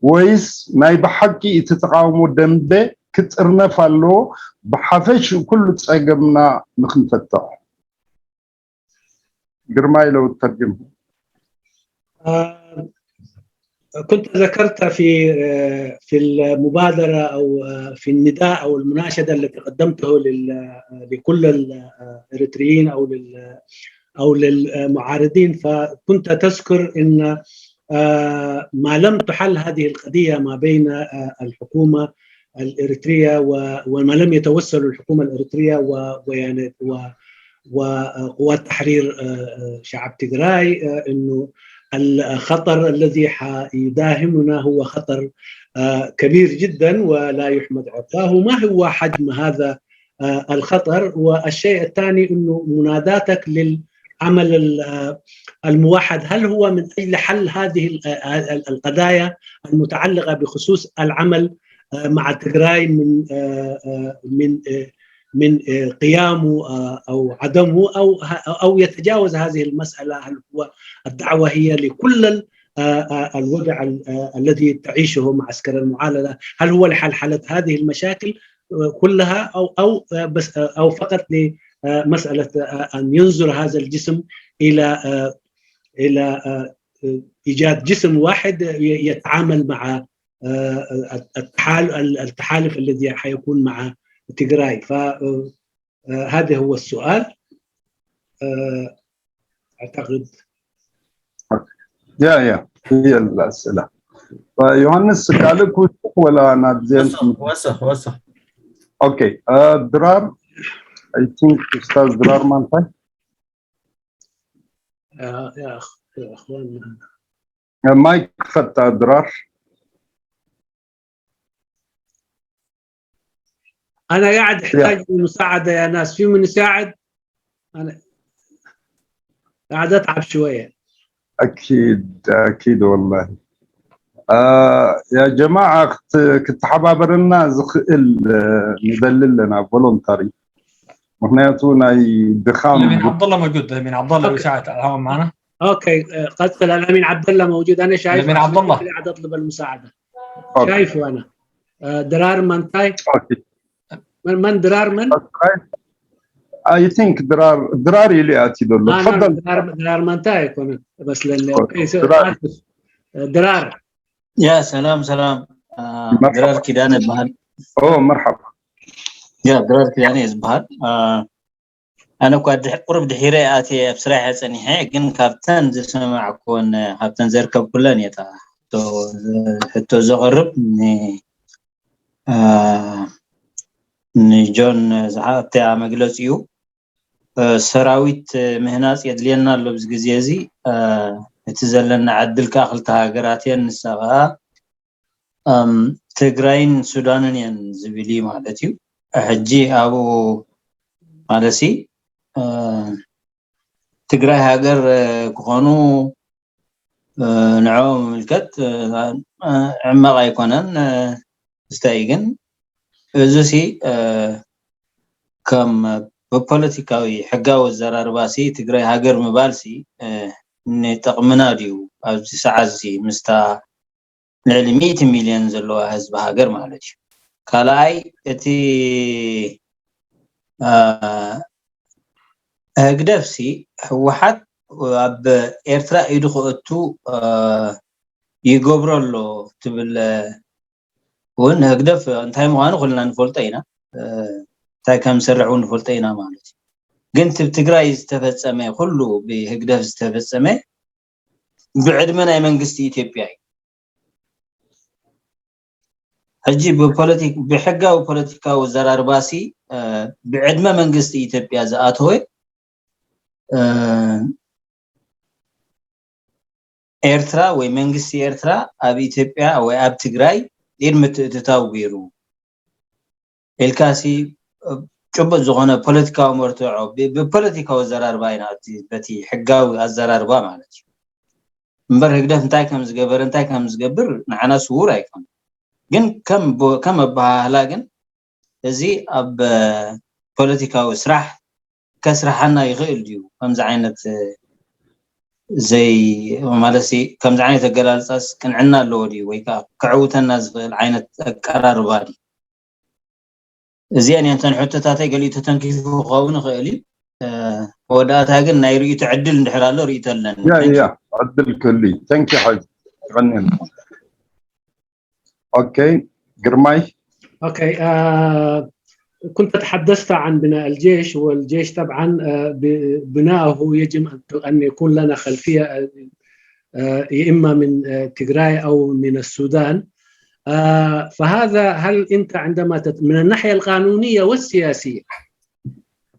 ወይስ ናይ ብሓቂ እቲ ተቃውሞ ደንበ ክጥርነፍ ኣለዎ ብሓፈሽኡ ኩሉ ፀገምና ንክንፈትሕ? ግርማይ ለው ተርጅም كنت ذكرت في في المبادرة أو في النداء أو المناشدة التي قدمته لكل الإريتريين أو أو للمعارضين، فكنت تذكر أن ما لم تحل هذه القضية ما بين الحكومة الإريترية وما لم يتوصل الحكومة الإريترية ويعني وقوات تحرير شعب تجراي، أنه الخطر الذي حيداهمنا هو خطر كبير جدا ولا يحمد عقباه. ما هو حجم هذا الخطر؟ والشيء الثاني أنه مناداتك للعمل الموحد، هل هو من أجل حل هذه القضايا المتعلقة بخصوص العمل مع تجراي من من من قيامه او عدمه او او يتجاوز هذه المساله؟ هل هو الدعوه هي لكل الوضع الذي تعيشه معسكر المعادله؟ هل هو لحلحله هذه المشاكل كلها او او بس او فقط لمساله ان ينظر هذا الجسم الى الى ايجاد جسم واحد يتعامل مع التحالف الذي حيكون مع تجراي؟ فهذا هو السؤال اعتقد. يا يا هي الاسئله. فيوهانس كالك ولا نادزين؟ وسخ وسخ. اوكي. درار، I think استاذ درار مانتاي. يا اخ يا اخوان، مايك فتح درار. انا قاعد احتاج مساعده يا ناس، في من يساعد؟ انا قاعد اتعب شويه. اكيد اكيد والله. آه يا جماعه، ክትሓባበረና ዝኽእል ንደሊ ኣለና ቮሎንታሪ። ምክንያቱ ናይ ድኻም الامين عبد الله موجود. الامين عبد الله يساعد معنا. اوكي، قد الامين عبد الله موجود. انا شايف الامين عبد الله. قاعد اطلب المساعده. شايفه انا. درار مانتاي. من من درار من؟ I think درار درار اللي اتي دول. تفضل. درار درار مانتاي كنا بس لل درار. درار. يا سلام سلام. درار كيدان بهال. اوه مرحبا. ያ ድራር ክያነ ዝበሃል ኣነ እኳ ቁሩብ ድሒረ ኣትየ ኣብ ስራሕ ጸኒሐ፣ ግን ካብተን ዝሰማዕኩወን ካብተን ዘርከብኩለን እየ ሕቶ ዘቕርብ። ንጆን ዝሓተያ መግለጺ እዩ። ሰራዊት ምህናጽ የድልየና ኣሎ ኣብዚ ግዜ እዚ። እቲ ዘለና ዕድል ከዓ ክልተ ሃገራት እየን፣ ንሳ ከዓ ትግራይን ሱዳንን እየን ዝብል እዩ ማለት እዩ። ሕጂ ኣብኡ ማለትሲ ትግራይ ሃገር ክኾኑ ንዕኦም ምልከት ሕማቕ ኣይኮነን። እንታይ ግን እዙሲ ከም ብፖለቲካዊ ሕጋዊ ኣዘራርባሲ ትግራይ ሃገር ምባልሲ ንጥቕምና ድዩ ኣብዚ ሰዓት እዚ ምስታ ልዕሊ ሚእቲ ሚልዮን ዘለዋ ህዝቢ ሃገር ማለት እዩ። ካልኣይ እቲ ህግደፍሲ ህወሓት ኣብ ኤርትራ ኢዱ ክእቱ ይገብሮ ኣሎ ትብል እውን ህግደፍ እንታይ ምዃኑ ኩልና ንፈልጦ ኢና። እንታይ ከም ዝሰርሕ እውን ንፈልጦ ኢና ማለት እዩ። ግን ትብ ትግራይ ዝተፈጸመ ኩሉ ብህግደፍ ዝተፈጸመ ብዕድመ ናይ መንግስቲ ኢትዮጵያ እዩ። ሕጂ ብፖለቲክ ብሕጋዊ ፖለቲካዊ ዘራርባሲ ብዕድመ መንግስቲ ኢትዮጵያ ዝኣተወ ኤርትራ ወይ መንግስቲ ኤርትራ ኣብ ኢትዮጵያ ወይ ኣብ ትግራይ ኢድ ምትእትታው ገይሩ ኢልካሲ ጭቡጥ ዝኾነ ፖለቲካዊ መርትዖ ብፖለቲካዊ ኣዘራርባ ኢና በቲ ሕጋዊ ኣዘራርባ ማለት እዩ። እምበር ህግደፍ እንታይ ከም ዝገበረ እንታይ ከም ዝገብር ንዓና ስውር ኣይኮነ። ግን ከም ኣበሃህላ ግን እዚ ኣብ ፖለቲካዊ ስራሕ ከስርሓና ይኽእል ድዩ? ከምዚ ዓይነት ዘይ ማለት ከምዚ ዓይነት ኣገላልፃስ ቅንዕና ኣለዎ ድዩ? ወይ ከዓ ክዕውተና ዝኽእል ዓይነት ኣቀራርባ ድዩ? እዚአን እየን እተን ሕቶታተይ። ገሊኡ ተተንኪፉ ክኸውን ይኽእል እዩ። መወዳእታ ግን ናይ ርእይቶ ዕድል እንድሕር ኣሎ ርእይቶ ኣለኒ። ያ ያ ዕድል ክህሉ እዩ። ተንኪ ሓጅ ቀኒን። ኦኬ ግርማይ። ኦኬ آه كنت تحدثت عن بناء الجيش، والجيش طبعا آه بناءه يجب أن يكون لنا خلفية آه إما من تجراي أو من السودان. فهذا هل أنت عندما من الناحية القانونية والسياسية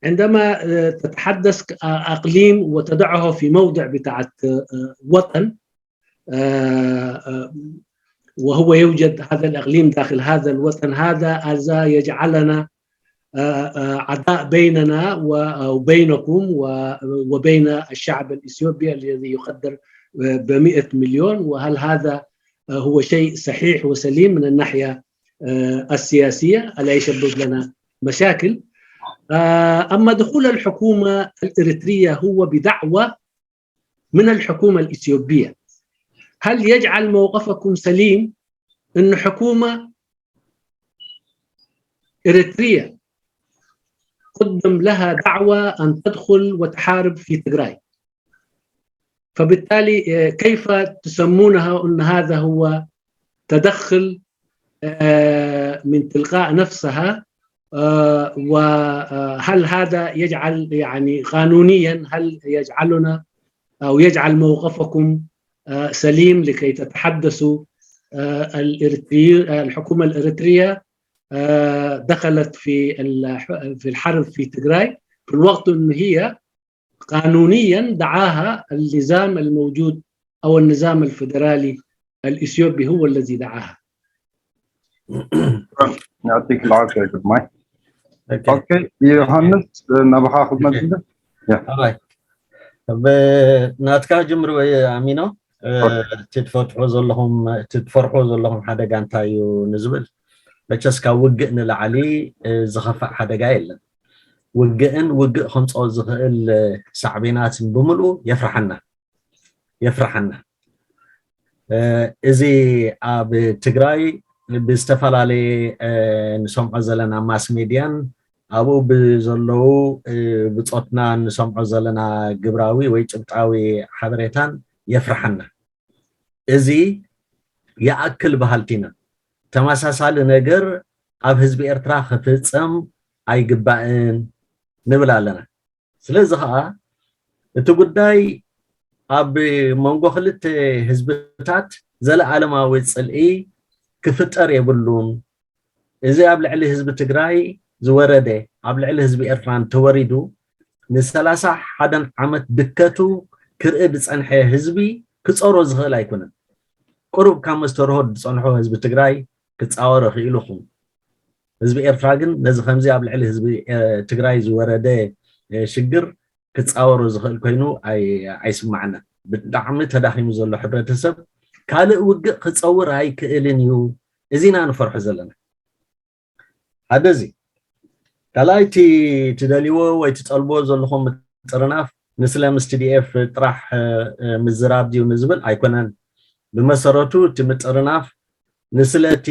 عندما تتحدث أقليم وتضعه في موضع بتاعت وطن، وهو يوجد هذا الإقليم داخل هذا الوطن، هذا يجعلنا عداء بيننا وبينكم وبين الشعب الإثيوبي الذي يقدر بمئة مليون. وهل هذا هو شيء صحيح وسليم من الناحية السياسية؟ ألا يسبب لنا مشاكل؟ أما دخول الحكومة الإريترية هو بدعوة من الحكومة الإثيوبية، هل يجعل موقفكم سليم أن حكومة إريترية قدم لها دعوة أن تدخل وتحارب في تجراي؟ فبالتالي كيف تسمونها أن هذا هو تدخل من تلقاء نفسها؟ وهل هذا يجعل يعني قانونيا هل يجعلنا أو يجعل موقفكم سليم لكي تتحدثوا الإريتري الحكومة الإريترية دخلت في في الحرب في تجراي في الوقت أن هي قانونيا دعاها النظام الموجود أو النظام الفدرالي الإثيوبي هو الذي دعاها. يعطيك العافية ግርማይ. ኦኬ ዮሃንስ ናባኻ ክመልስ ናትካ ጅምር ወይ ኣሚኖ። እቲ ትፈትሖ ዘለኹም እቲ ትፈርሖ ዘለኹም ሓደጋ እንታይ እዩ ንዝብል መቸስ ካብ ውግእ ንላዕሊ ዝኸፍእ ሓደጋ የለን። ውግእን ውግእ ከምፅኦ ዝኽእል ሳዕቤናትን ብምልኡ የፍርሓና የፍርሓና። እዚ ኣብ ትግራይ ብዝተፈላለየ ንሰምዖ ዘለና ማስ ሜድያን ኣብኡ ብዘለዉ ብፆትና ንሰምዖ ዘለና ግብራዊ ወይ ጭብጣዊ ሓበሬታን የፍርሓና። እዚ ይኣክል በሃልቲ ኢና። ተመሳሳሊ ነገር ኣብ ህዝቢ ኤርትራ ክፍጸም ኣይግባእን ንብል ኣለና። ስለዚ ኸኣ እቲ ጉዳይ ኣብ መንጎ ክልተ ህዝብታት ዘለኣለማዊ ጽልኢ ክፍጠር የብሉን። እዚ ኣብ ልዕሊ ህዝቢ ትግራይ ዝወረደ፣ ኣብ ልዕሊ ህዝቢ ኤርትራ እንተወሪዱ፣ ንሰላሳ ሓደን ዓመት ድከቱ ክርኢ ዝጸንሐ ህዝቢ ክጸሮ ዝኽእል ኣይኮነን። ቁሩብ ካብ መስተርሆ ዝጸንሖ ህዝቢ ትግራይ ክጻወሮ ክኢሉ ይኹን። ህዝቢ ኤርትራ ግን ነዚ ከምዚ ኣብ ልዕሊ ህዝቢ ትግራይ ዝወረደ ሽግር ክጻወሮ ዝኽእል ኮይኑ ኣይስማዕና። ብጣዕሚ ተዳኺሙ ዘሎ ሕብረተሰብ ካልእ ውግእ ክጸውር ኣይክእልን እዩ። እዚና ንፈርሑ ዘለና። ሓደ እዚ ካልኣይ፣ እቲ ትደልይዎ ወይ ትጠልብዎ ዘለኹም ምጥርናፍ ንስለ ምስ ቲ ዲ ኤፍ ጥራሕ ምዝራብ ድዩ ንዝብል ኣይኮነን። ብመሰረቱ እቲ ምጥርናፍ ንስለ እቲ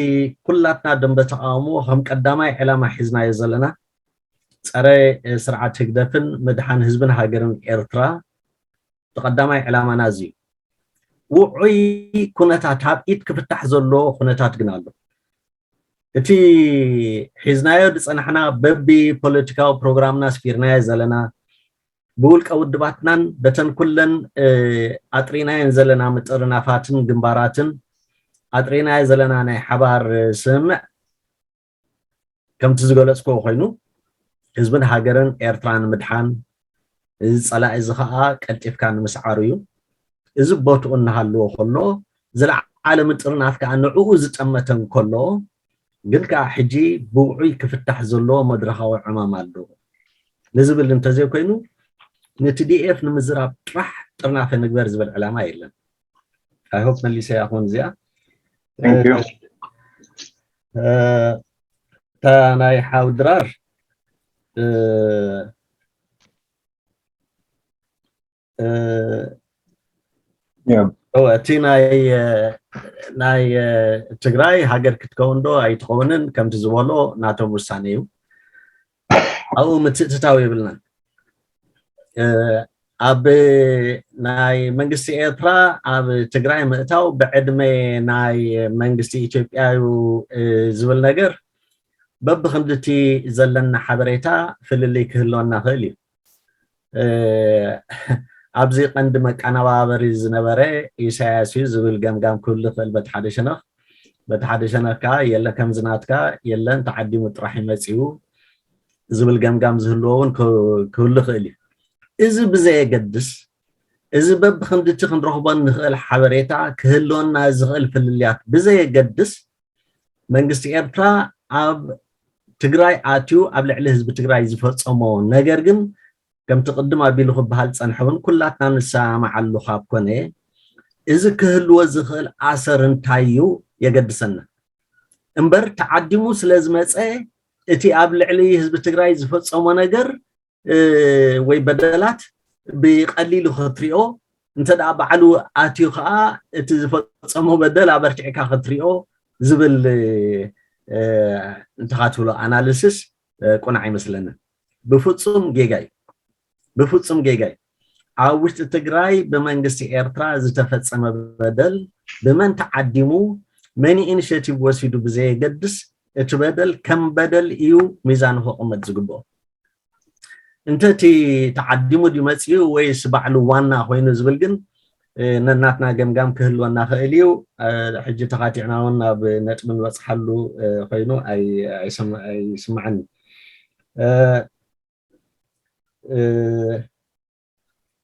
ኩላትና ደንበ ተቃውሞ ከም ቀዳማይ ዕላማ ሒዝናዮ ዘለና ጸረ ስርዓት ህግደፍን ምድሓን ህዝብን ሃገርን ኤርትራ እቲ ቀዳማይ ዕላማና እዚ እዩ። ውዑይ ኩነታት ኣብ ኢድ ክፍታሕ ዘሎ ኩነታት ግን ኣሎ። እቲ ሒዝናዮ ዝጸናሕና በቢ ፖለቲካዊ ፕሮግራምና ኣስፊርናዮ ዘለና ብውልቀ ውድባትናን በተን ኩለን ኣጥሪናየን ዘለና ምጥርናፋትን ግንባራትን ኣጥሪናዮ ዘለና ናይ ሓባር ስምምዕ ከምቲ ዝገለጽክዎ ኮይኑ ህዝብን ሃገርን ኤርትራ ንምድሓን እዚ ጸላኢ እዚ ኸኣ ቀልጢፍካ ንምስዓሩ እዩ። እዚ ቦትኡ እናሃለዎ ከሎ ዝለዓለ ምጥርናፍ ከኣ ንዕኡ ዝጠመተ እንከሎ ግን ከኣ ሕጂ ብውዑይ ክፍታሕ ዘለዎ መድረኻዊ ዕማም ኣሎ ንዝብል እንተዘይኮይኑ ንቲ ዲ ኤፍ ንምዝራብ ጥራሕ ጥርናፈ ንግበር ዝብል ዕላማ የለን። I hope መሊሰ ያኹን እዚኣ እታ ናይ ሓው ድራር እቲ ናይ ናይ ትግራይ ሃገር ክትከውን ዶ ኣይትኸውንን ከምቲ ዝበሎ ናቶም ውሳኔ እዩ። ኣብኡ ምትእትታው የብልናን። ኣብ ናይ መንግስቲ ኤርትራ ኣብ ትግራይ ምእታው ብዕድመ ናይ መንግስቲ ኢትዮጵያ እዩ ዝብል ነገር በብክንድቲ ዘለና ሓበሬታ ፍልልይ ክህልወና ክእል እዩ። ኣብዚ ቀንዲ መቀነባበሪ ዝነበረ ኢሳያስ እዩ ዝብል ገምጋም ክህሉ ክእል በቲ ሓደ ሸነኽ፣ በቲ ሓደ ሸነኽ ከዓ የለን ከምዚ ናትካ የለን ተዓዲሙ ጥራሕ ይመፅኡ ዝብል ገምጋም ዝህልዎ እውን ክህሉ ክእል እዩ። እዚ ብዘየገድስ እዚ በብክንድቲ ክንረኽቦ ንኽእል ሓበሬታ ክህልወና ዝኽእል ፍልልያት ብዘየገድስ መንግስቲ ኤርትራ ኣብ ትግራይ ኣትዩ ኣብ ልዕሊ ህዝቢ ትግራይ ዝፈፀሞ ነገር ግን ከምቲ ቅድም ኣቢሉ ክበሃል ዝፀንሐ እውን ኩላትና ንሰማማዓሉ ካብ ኮነ እዚ ክህልዎ ዝኽእል ኣሰር እንታይ እዩ የገድሰና እምበር ተዓዲሙ ስለ ዝመፀ እቲ ኣብ ልዕሊ ህዝቢ ትግራይ ዝፈፀሞ ነገር ወይ በደላት ብቐሊሉ ክትሪኦ እንተ ደኣ ባዕሉ ኣትዩ ከዓ እቲ ዝፈፀሞ በደል ኣበርቲዕካ ክትሪኦ ዝብል እንተኻ ትብሎ ኣናልስስ ቁናዕ ይመስለንን። ብፍፁም ጌጋ እዩ። ብፍፁም ጌጋ እዩ። ኣብ ውሽጢ ትግራይ ብመንግስቲ ኤርትራ ዝተፈፀመ በደል ብመን ተዓዲሙ መን ኢኒሽቲቭ ወሲዱ ብዘየገድስ እቲ በደል ከም በደል እዩ ሚዛኑ ክቕመጥ ዝግብኦ። እንተ እቲ ተዓዲሙ ድዩ መፂኡ ወይስ ባዕሉ ዋና ኮይኑ ዝብል ግን ነናትና ገምጋም ክህልወና ክእል እዩ። ሕጂ ተኻቲዕና እውን ናብ ነጥቢ ንበፅሓሉ ኮይኑ ኣይስማዕን።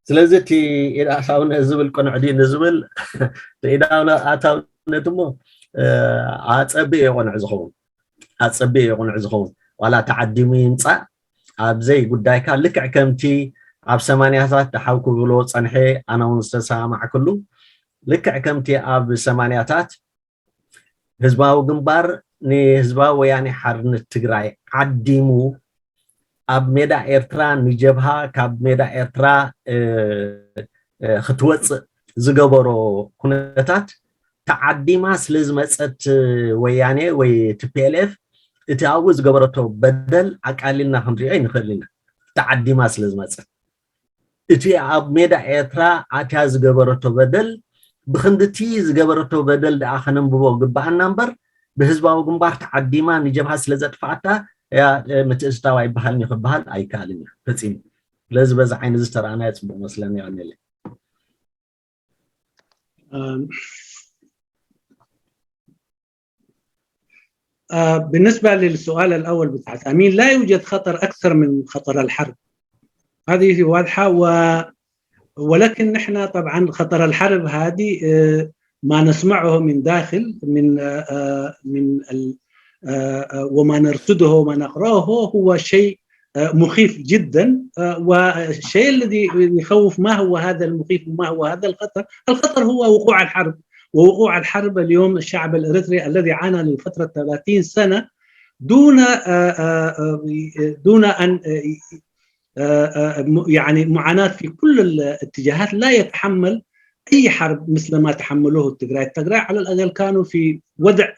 ስለዚ እቲ ኢድ ኣእታውነት ዝብል ቅኑዕ ድዩ ንዝብል ኢድ ኣእታውነት እሞ ኣፀቢ እዩ ቅኑዕ ዝኸውን ኣፀቢ እዩ ቅኑዕ ዝኸውን ዋላ ተዓዲሙ ይምፃእ ኣብዘይ ጉዳይካ ልክዕ ከምቲ ኣብ ሰማንያታት ድሓው ክብሎ ፀንሐ ኣነ እውን ዝተሰማማዕክሉ ልክዕ ከምቲ ኣብ ሰማንያታት ህዝባዊ ግንባር ንህዝባዊ ወያኔ ሓርነት ትግራይ ዓዲሙ ኣብ ሜዳ ኤርትራ ንጀብሃ ካብ ሜዳ ኤርትራ ክትወፅእ ዝገበሮ ኩነታት ተዓዲማ ስለ ዝመፀት ወያኔ ወይ ቲ ፒ ኤል ኤፍ እቲ ኣብኡ ዝገበረቶ በደል ኣቃሊልና ክንሪኦ ኣይንኽእል ኢና። ተዓዲማ ስለ ዝመፀት እቲ ኣብ ሜዳ ኤርትራ ኣትያ ዝገበረቶ በደል ብክንድቲ ዝገበረቶ በደል ደኣ ከነንብቦ ግባኣና እምበር ብህዝባዊ ግንባር ተዓዲማ ንጀብሃ ስለ ዘጥፋኣታ እያ ምትእትታው ኣይበሃልን እዩ ክበሃል ኣይከኣልን እዩ ፈፂሙ። ስለዚ በዚ ዓይኒ ዝተረኣናዮ ፅቡቅ መስለኒ። ይቀኒለይ። بالنسبة للسؤال الأول بتاع تأمين، لا يوجد خطر أكثر من خطر الحرب. هذه واضحة و... ولكن نحن طبعا خطر الحرب هذه ما نسمعه من داخل من من وما نرصده وما نقراه هو شيء مخيف جدا. والشيء الذي يخوف ما هو هذا المخيف وما هو هذا الخطر؟ الخطر هو وقوع الحرب، ووقوع الحرب اليوم الشعب الإريتري الذي عانى لفترة ثلاثين سنة دون دون أن يعني معاناة في كل الاتجاهات، لا يتحمل أي حرب مثل ما تحملوه التجراي. التجراي على الأقل كانوا في وضع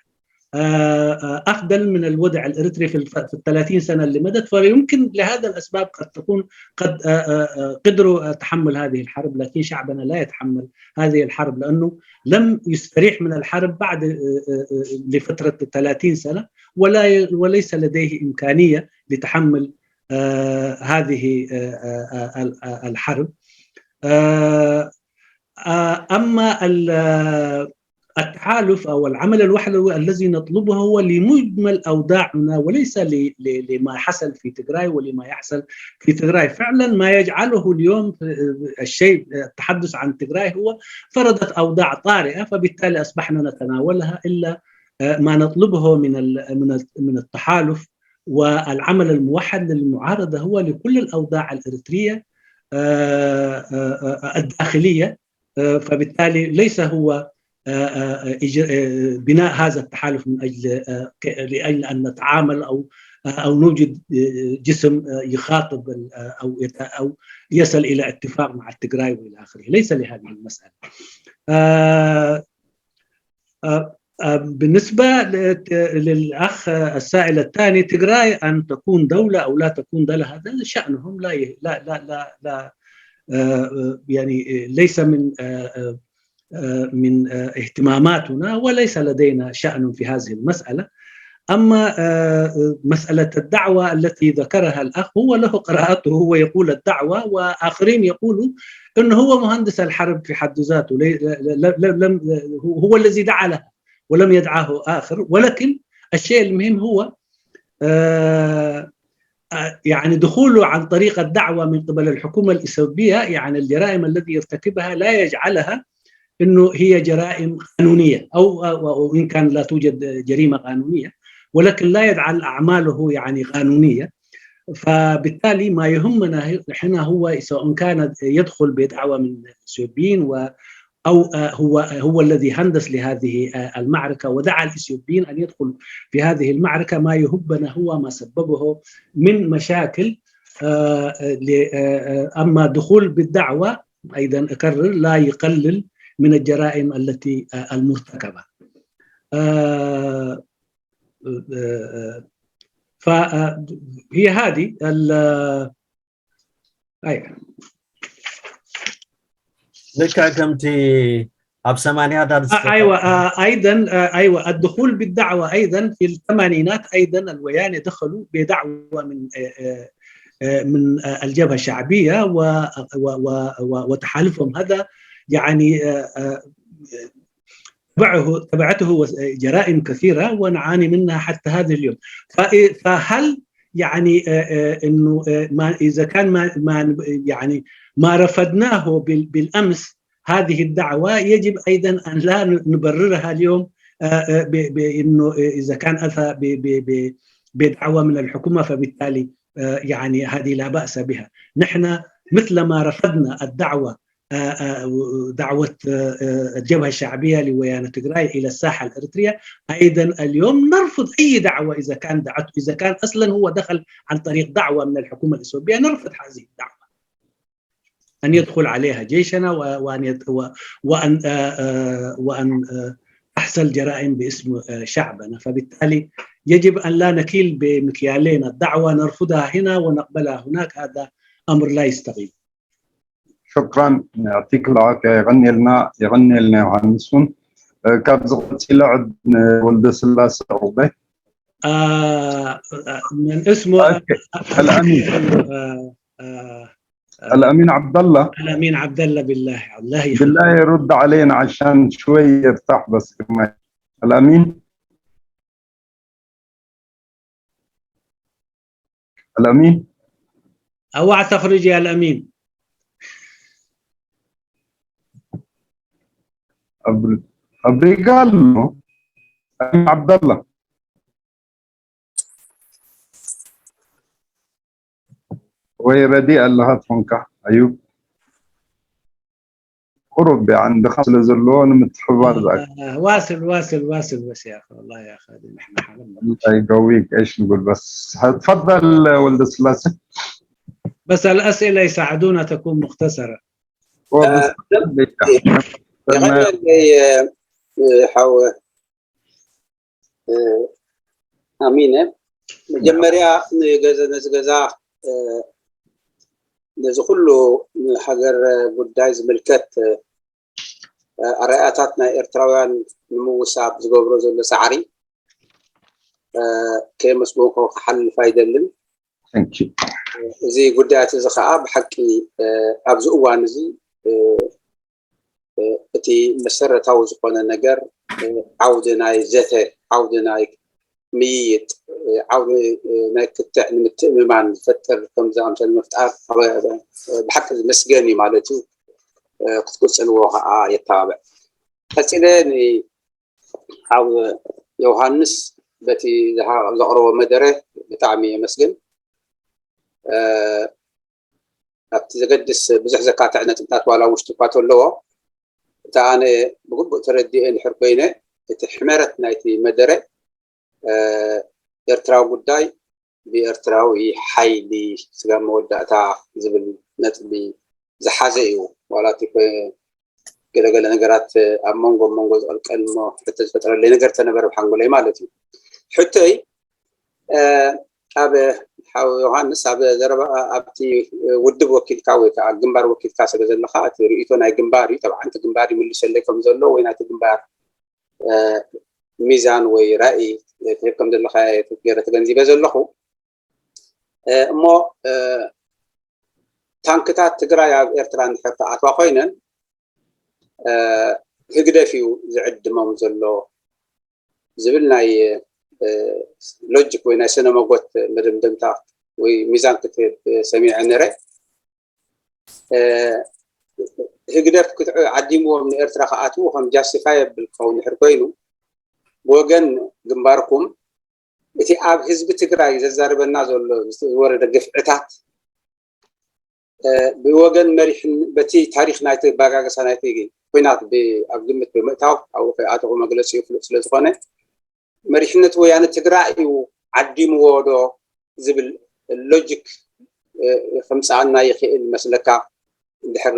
أفضل من الوضع الإريتري في ال ثلاثين سنة اللي مضت، فيمكن لهذا الأسباب قد تكون قد قدروا تحمل هذه الحرب، لكن شعبنا لا يتحمل هذه الحرب لأنه لم يستريح من الحرب بعد لفترة ثلاثين سنة، ولا وليس لديه إمكانية لتحمل هذه الحرب. أما التحالف أو العمل الوحدوي الذي نطلبه هو لمجمل أوضاعنا وليس لما حصل في تجراي ولما يحصل في تجراي. فعلا ما يجعله اليوم الشيء التحدث عن تجراي هو فرضت أوضاع طارئة، فبالتالي أصبحنا نتناولها، إلا ما نطلبه من من التحالف والعمل الموحد للمعارضة هو لكل الأوضاع الإريترية الداخلية. فبالتالي ليس هو بناء هذا التحالف من اجل لأجل ان نتعامل او او نوجد جسم يخاطب او او يصل الى اتفاق مع التجراي والى اخره، ليس لهذه المساله. بالنسبه للاخ السائل الثاني، تجراي ان تكون دوله او لا تكون دوله، هذا شانهم، لا لا لا لا, لا يعني ليس من من اهتماماتنا وليس لدينا شأن في هذه المسألة. أما مسألة الدعوة التي ذكرها الأخ، هو له قراءته، هو يقول الدعوة، وآخرين يقولوا أنه هو مهندس الحرب في حد ذاته، لم هو الذي دعا لها ولم يدعاه آخر. ولكن الشيء المهم هو يعني دخوله عن طريق الدعوة من قبل الحكومة الإثيوبية، يعني الجرائم التي يرتكبها لا يجعلها أنه هي جرائم قانونية، أو وإن كان لا توجد جريمة قانونية، ولكن لا يجعل أعماله يعني قانونية. فبالتالي ما يهمنا هنا هو سواء كان يدخل بدعوة من الإثيوبيين و او هو هو الذي هندس لهذه المعركه ودعا الاثيوبيين ان يدخلوا في هذه المعركه. ما يهمنا هو ما سببه من مشاكل. اما دخول بالدعوه، ايضا اكرر، لا يقلل من الجرائم التي المرتكبه. فهي هذه ال- أي. ልክዕ ከምቲ ኣብ ሰማንያታት ايوه ايضا ايوه الدخول بالدعوه ايضا في الثمانينات ايضا الويانه دخلوا بدعوه من من الجبهه الشعبيه وتحالفهم هذا يعني تبعه تبعته جرائم كثيره ونعاني منها حتى هذا اليوم. فهل يعني انه ما اذا كان ما, ما يعني ما رفضناه بالامس هذه الدعوه، يجب ايضا ان لا نبررها اليوم بانه اذا كان اتى بدعوه من الحكومه فبالتالي يعني هذه لا باس بها. نحن مثل ما رفضنا الدعوه دعوة الجبهة الشعبية لويانا تجراي إلى الساحة الإريترية، أيضا اليوم نرفض أي دعوة إذا كان دعت إذا كان أصلا هو دخل عن طريق دعوة من الحكومة الإثيوبية، نرفض هذه الدعوة أن يدخل عليها جيشنا وأن يت... وأن وأن تحصل جرائم باسم شعبنا. فبالتالي يجب أن لا نكيل بمكيالين، الدعوة نرفضها هنا ونقبلها هناك، هذا أمر لا يستقيم. شكرا، يعطيك العافية. يغني لنا يغني لنا ዮሃንስ ውን ካብዚ ቀፂለ ዕድ-፣ ወልደ ስላሴ ዑቅበይ። آه، من اسمه أوكي. الأمين. آه، آه، الأمين عبد الله. الأمين عبد الله، بالله، الله يخليك. بالله يرد علينا عشان شوي يرتاح بس كمان. الأمين. الأمين. اوعى تخرج يا الأمين. أبر-، أبريغالو. الأمين عبد الله. ወይ ረዲ ኣለኻ ትኾንካ ኣዩብ። ቁሩብ ቢያ ዓንድኻ ስለ ዘለዎ ንምትሕብባር ዝኣክል። آه، واصل، واصل، واصل بس يا أخي، والله يا أخي، هذه نحن حالنا. እንታይ ገዊ ቀሽ ንጉል በስ። تفضل ወልደ ስላሴ. بس الأسئلة يساعدونا تكون مختصرة. ወ-፣ በስ-፣ የቐንየለይ ሓወ ኣሚነ። መጀመርያ ንገዘ-፣ ነዚ ገዛ፣ ነዚ ኩሉ ንሃገር ጉዳይ ዝምልከት ኣረኣእያታት ናይ ኤርትራውያን ንምውሳብ ዝገብሮ ዘሎ ፃዕሪ ከየመስገንኩ ክሓልፍ ኣይደልን። Thank you. እዚ ጉዳያት እዚ ከዓ ብሓቂ ኣብዚ እዋን እዚ እቲ መሰረታዊ ዝኾነ ነገር ዓውዲ ናይ ዘተ፣ ዓውዲ ናይ ምይይጥ፣ ዓውዲ ናይ ክትዕ ንምትእምማን ዝፈጥር ከም ዝኣምሰሉ ምፍጣር ብሓቂ ዝመስገን እዩ ማለት እዩ። ክትቅፅልዎ ከዓ የተባብዕ። ቀፂለ ንሓው ዮሃንስ በቲ ዘቕረቦ መደረ ብጣዕሚ የመስግን። ኣብቲ ዘገድስ ብዙሕ ዘካትዕ ነጥብታት ዋላ ውሽጡ እኳ ተለዎ፣ እቲ ኣነ ብግቡእ ተረዲኤ እንድሕር ኮይነ፣ እቲ ሕመረት ናይቲ መደረ ኤርትራዊ ጉዳይ ብኤርትራዊ ሓይሊ ስጋብ መወዳእታ ዝብል ነጥቢ ዝሓዘ እዩ። ዋላ እቲ ገለገለ ነገራት ኣብ መንጎ መንጎ ዝቐልቀል እሞ ሕቶ ዝፈጥረለይ ነገር ተነበረ ብሓንጎለይ ማለት እዩ። ሕቶይ ኣብ ሓው ዮሃንስ ኣብ ዘረባ ኣብቲ ውድብ ወኪልካ ወይ ከዓ ግንባር ወኪልካ ስለ ዘለካ እቲ ርእይቶ ናይ ግንባር እዩ። ተብዓንቲ ግንባር ይምልሰለይ ከም ዘሎ ወይ ናይቲ ግንባር ሚዛን ወይ ራእይ ትህብ ከም ዘለካ ገይረ ተገንዚበ ዘለኹ። እሞ ታንክታት ትግራይ ኣብ ኤርትራ እንድሕር ተኣትዋ ኮይነን ህግደፍ እዩ ዝዕድሞም ዘሎ ዝብል ናይ ሎጂክ ወይ ናይ ስነ መጎት መደምደምታ ወይ ሚዛን ክትህብ ሰሚዐ ነረ። ህግደፍ ዓዲምዎም ንኤርትራ ክኣትዉ ከም ጃስቲፋየብል ክኸውን ድሕር ኮይኑ ብወገን ግንባርኩም እቲ ኣብ ህዝቢ ትግራይ ዘዛርበና ዘሎ ዝወረደ ግፍዕታት ብወገን መሪሕን በቲ ታሪክ ናይቲ ባጋገሳ ናይቲ ኩናት ኣብ ግምት ብምእታው ኣብኡ ከይኣተኹ መግለፂ ፍሉጥ ስለ ዝኾነ መሪሕነት ወያነ ትግራይ እዩ ዓዲምዎ ዶ ዝብል ሎጂክ ከምፅኣና ይኽእል መስለካ? እንድሕር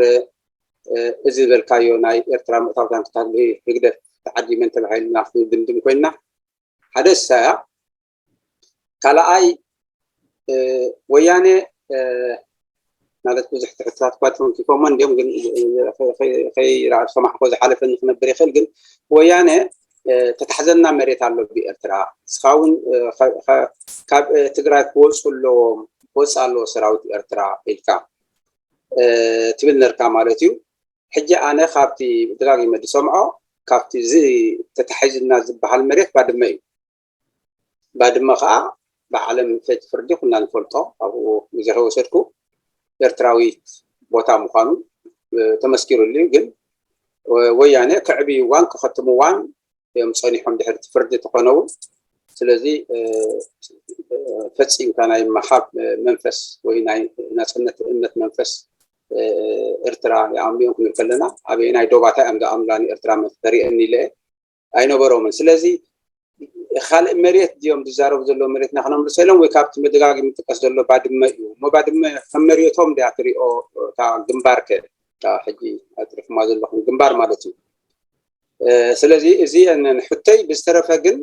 እዚ ዝበልካዮ ናይ ኤርትራ ምእታው ታንክታት ብህግደፍ ተዓዲመን ተባሂልና ክንድምድም ኮይንና ሓደ እሳ እያ። ካልኣይ ወያነ ማለት ብዙሕ ትሕትታት እኳ ተወንኪፎሞ እንዲዮም ግን ከይሰማሕኮ ዝሓለፈኒ ክነብር ይኽእል ግን ወያነ ተታሕዘና መሬት ኣሎ ብኤርትራ እስኻ እውን ካብ ትግራይ ክወፁ ኣለዎም ክወፅእ ኣለዎ ሰራዊት ኤርትራ ኢልካ ትብል ነርካ ማለት እዩ። ሕጂ ኣነ ካብቲ ደጋጊመ ዝሰምዖ ካብቲ እዚ ተታሒዝና ዝበሃል መሬት ባድመ እዩ። ባድመ ከዓ ብዓለም ፌት ፍርዲ ኩና ንፈልጦ ኣብኡ ግዜ ከይወሰድኩ ኤርትራዊት ቦታ ምዃኑ ተመስኪሩሉ እዩ። ግን ወያነ ከዕብይዋን ክኸትምዋን እዮም ፀኒሖም ድሕርቲ ፍርዲ ተኾነው። ስለዚ ፈፂምካ ናይ መሃብ መንፈስ ወይ ናይ ናፅነት እምነት መንፈስ ኤርትራ ይኣምኑ እዮም ክንብል ከለና ኣበየናይ ዶባታ እዮም ዝኣምላ ንኤርትራ ተሪአኒ ኢለ ኣይነበሮምን። ስለዚ ካልእ መሬት ድዮም ዝዛረቡ ዘለዉ መሬትና ክነምልሶ ኢሎም ወይ ካብቲ መደጋጊ ምጥቀስ ዘሎ ባድመ እዩ እሞ ባድመ ከም መሬቶም ድያ ትሪኦ እታ ግንባር ከ እታ ሕጂ ኣፅሪኹማ ዘለኹም ግንባር ማለት እዩ። ስለዚ እዚ ሕቶይ ብዝተረፈ ግን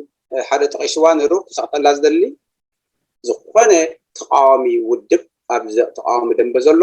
ሓደ ጠቂስዋ ነሩ ክሰቅጠላ ዝደሊ ዝኾነ ተቃዋሚ ውድብ ኣብ ተቃዋሚ ደንበ ዘሎ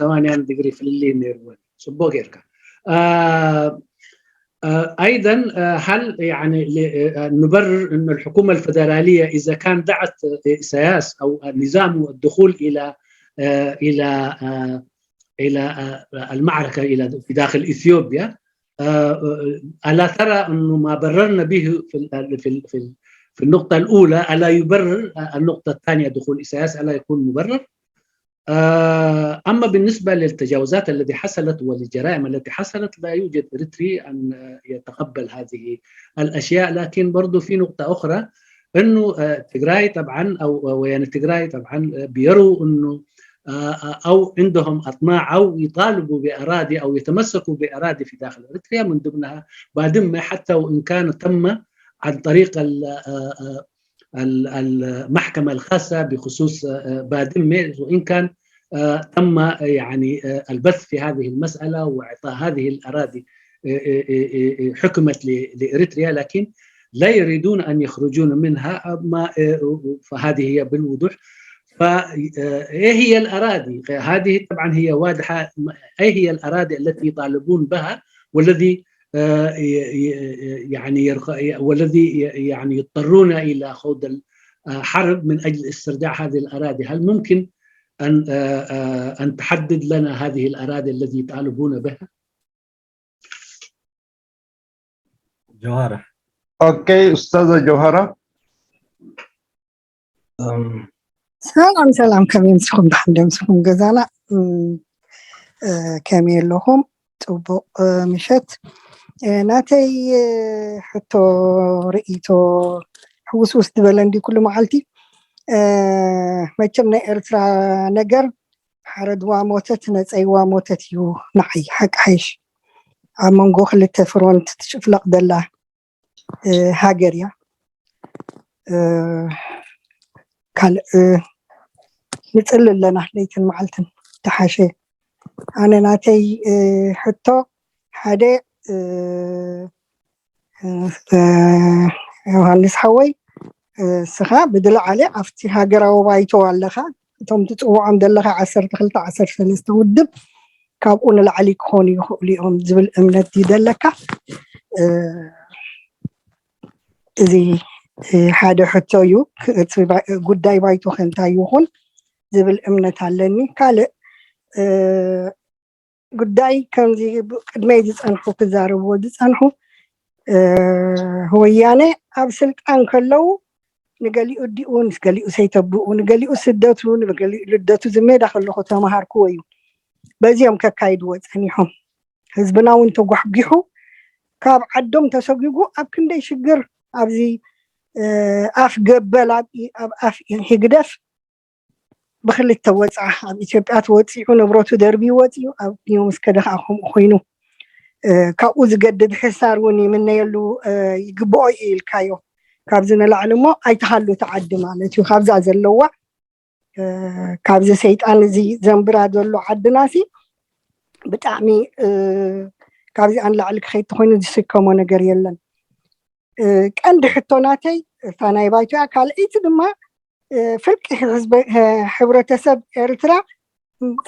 ሰማንያን ዲግሪ ፍልልይ ነይርዎ። ጽቡቕ ጌርካ። አ፣ አ፣ أيضا، አ፣ هل يعني ل- አ፣ نبرر أن الحكومة الفدرالية إذا كان دعت إسياس أو نظامه الدخول إلى، አ፣ إلى አ፣ إلى አ፣ المعركة إلى في داخل إثيوبيا، አ፣ ألا ترى أنه ما بررنا به في ال- في ال- في ال- في النقطة الأولى ألا يبرر النقطة الثانية دخول إسياس، ألا يكون مبرر؟ آه، أما بالنسبة للتجاوزات التي حصلت وللجرائم التي حصلت، لا يوجد إريتري أن يتقبل هذه الأشياء. لكن برضو في نقطة أخرى، أنه آه، تجراي طبعا أو ويعني تجراي طبعا آه، بيروا أنه آه، آه، أو عندهم أطماع أو يطالبوا بأراضي أو يتمسكوا بأراضي في داخل إريتريا، من ضمنها بادمة، حتى وإن كان تم عن طريق ال- آه، آه، ال- المحكمة الخاصة بخصوص آه، بادمة، وإن كان آه، تم يعني آه، البث في هذه المسألة وإعطاء هذه الأراضي آه، آه، آه، آه، حكمت ل- لإريتريا، لكن لا يريدون أن يخرجون منها. ما آه، فهذه هي بالوضوح. فإيه هي الأراضي؟ هذه طبعا هي واضحة. إيه هي الأراضي التي يطالبون بها والذي آه، ي- ي- يعني يرق- والذي ي- يعني يضطرون إلى خوض الحرب من أجل استرداع هذه الأراضي؟ هل ممكن أن آه، آه، أن تحدد لنا هذه الأراضي التي يطالبون بها؟ ጀውሃራ Okay, أستاذة جوهرة. እም፣ ሰላም ሰላም፣ ከመይ ምስኹም? ደሓን ዶ ምስኹም ገዛና? እም፣ እ፣ ከመይ ኣለኹም? ጽቡቕ እ፣ ምሸት። እ፣ ናተይ እ፣ ሕቶ፣ ርእይቶ ሕውስውስ ዝበለ እንዲ ኩሉ መዓልቲ እ፣ መቸም ናይ ኤርትራ ነገር ሓረድዋ ሞተት ነፀይዋ ሞተት እዩ። ንዓይ ሓቂ ሓይሽ ኣብ መንጎ ክልተ ፍሮንት ትጭፍለቕ ዘላ እ፣ ሃገር እያ። እ፣ ካልእ እ፣ ንፅሊ ኣለና ለይትን መዓልትን ተሓሸ። ኣነ ናተይ እ፣ ሕቶ ሓደ እ፣ እ፣ ዮሃንስ ሓወይ እ፣ እስኻ ብዝለዓለ ኣብቲ ሃገራዊ ባይቶ ኣለኻ። እቶም ትፅውዖም ዘለኻ ዓሰርተ ክልተ ዓሰርተ ሰለስተ ውድብ ካብኡ ንላዕሊ ክኾኑ ይኽእሉ እዮም ዝብል እምነት እዩ ዘለካ? እ፣ እዚ እ፣ ሓደ ሕቶ እዩ። እቲ ባ- ጉዳይ ባይቶ ከ እንታይ ይኹን ዝብል እምነት ኣለኒ። ካልእ እ፣ ጉዳይ ከምዚ ብ- ቅድመይ ዝፀንሑ ክዛረብዎ ዝፀንሑ እ፣ ወያነ ኣብ ስልጣን ከለዉ ንገሊኡ ዲኡ ንገሊኡ ሰይተብኡ ንገሊኡ ስደቱ ንገሊኡ ልደቱ ዝሜዳ ከለኹ ተምሃርክዎ እዩ። በዚኦም ከካይድዎ ጸኒሖም። ህዝብና እውን ተጓሕጒሑ ካብ ዓዶም ተሰጒጉ ኣብ ክንደይ ሽግር ኣብዚ ኣፍ ገበል ኣብ ኣፍ ህግደፍ ብክልተ ወፅዓ ኣብ ኢትዮጵያ ተወፂዑ ንብረቱ ደርብዩ ወፂኡ ኣብ ኒዮምስከደ ከዓ ከምኡ ኮይኑ ካብኡ ዝገድድ ሕሳር እውን ይምነየሉ ይግብኦ እዩ ኢልካዮ። ካብዚ ንላዕሊ እሞ ኣይተሃሉ እቲ ዓዲ ማለት እዩ። ካብዛ ዘለዋ ካብዚ ሰይጣን እዚ ዘንብራ ዘሎ ዓድና ሲ ብጣዕሚ ካብዚኣ ንላዕሊ ክኸይድ ተኮይኑ ዝስከሞ ነገር የለን። ቀንዲ ሕቶ ናተይ እታ ናይ ባይቶያ ካልኣይቲ ድማ ፍርቂ ህዝበ ሕብረተሰብ ኤርትራ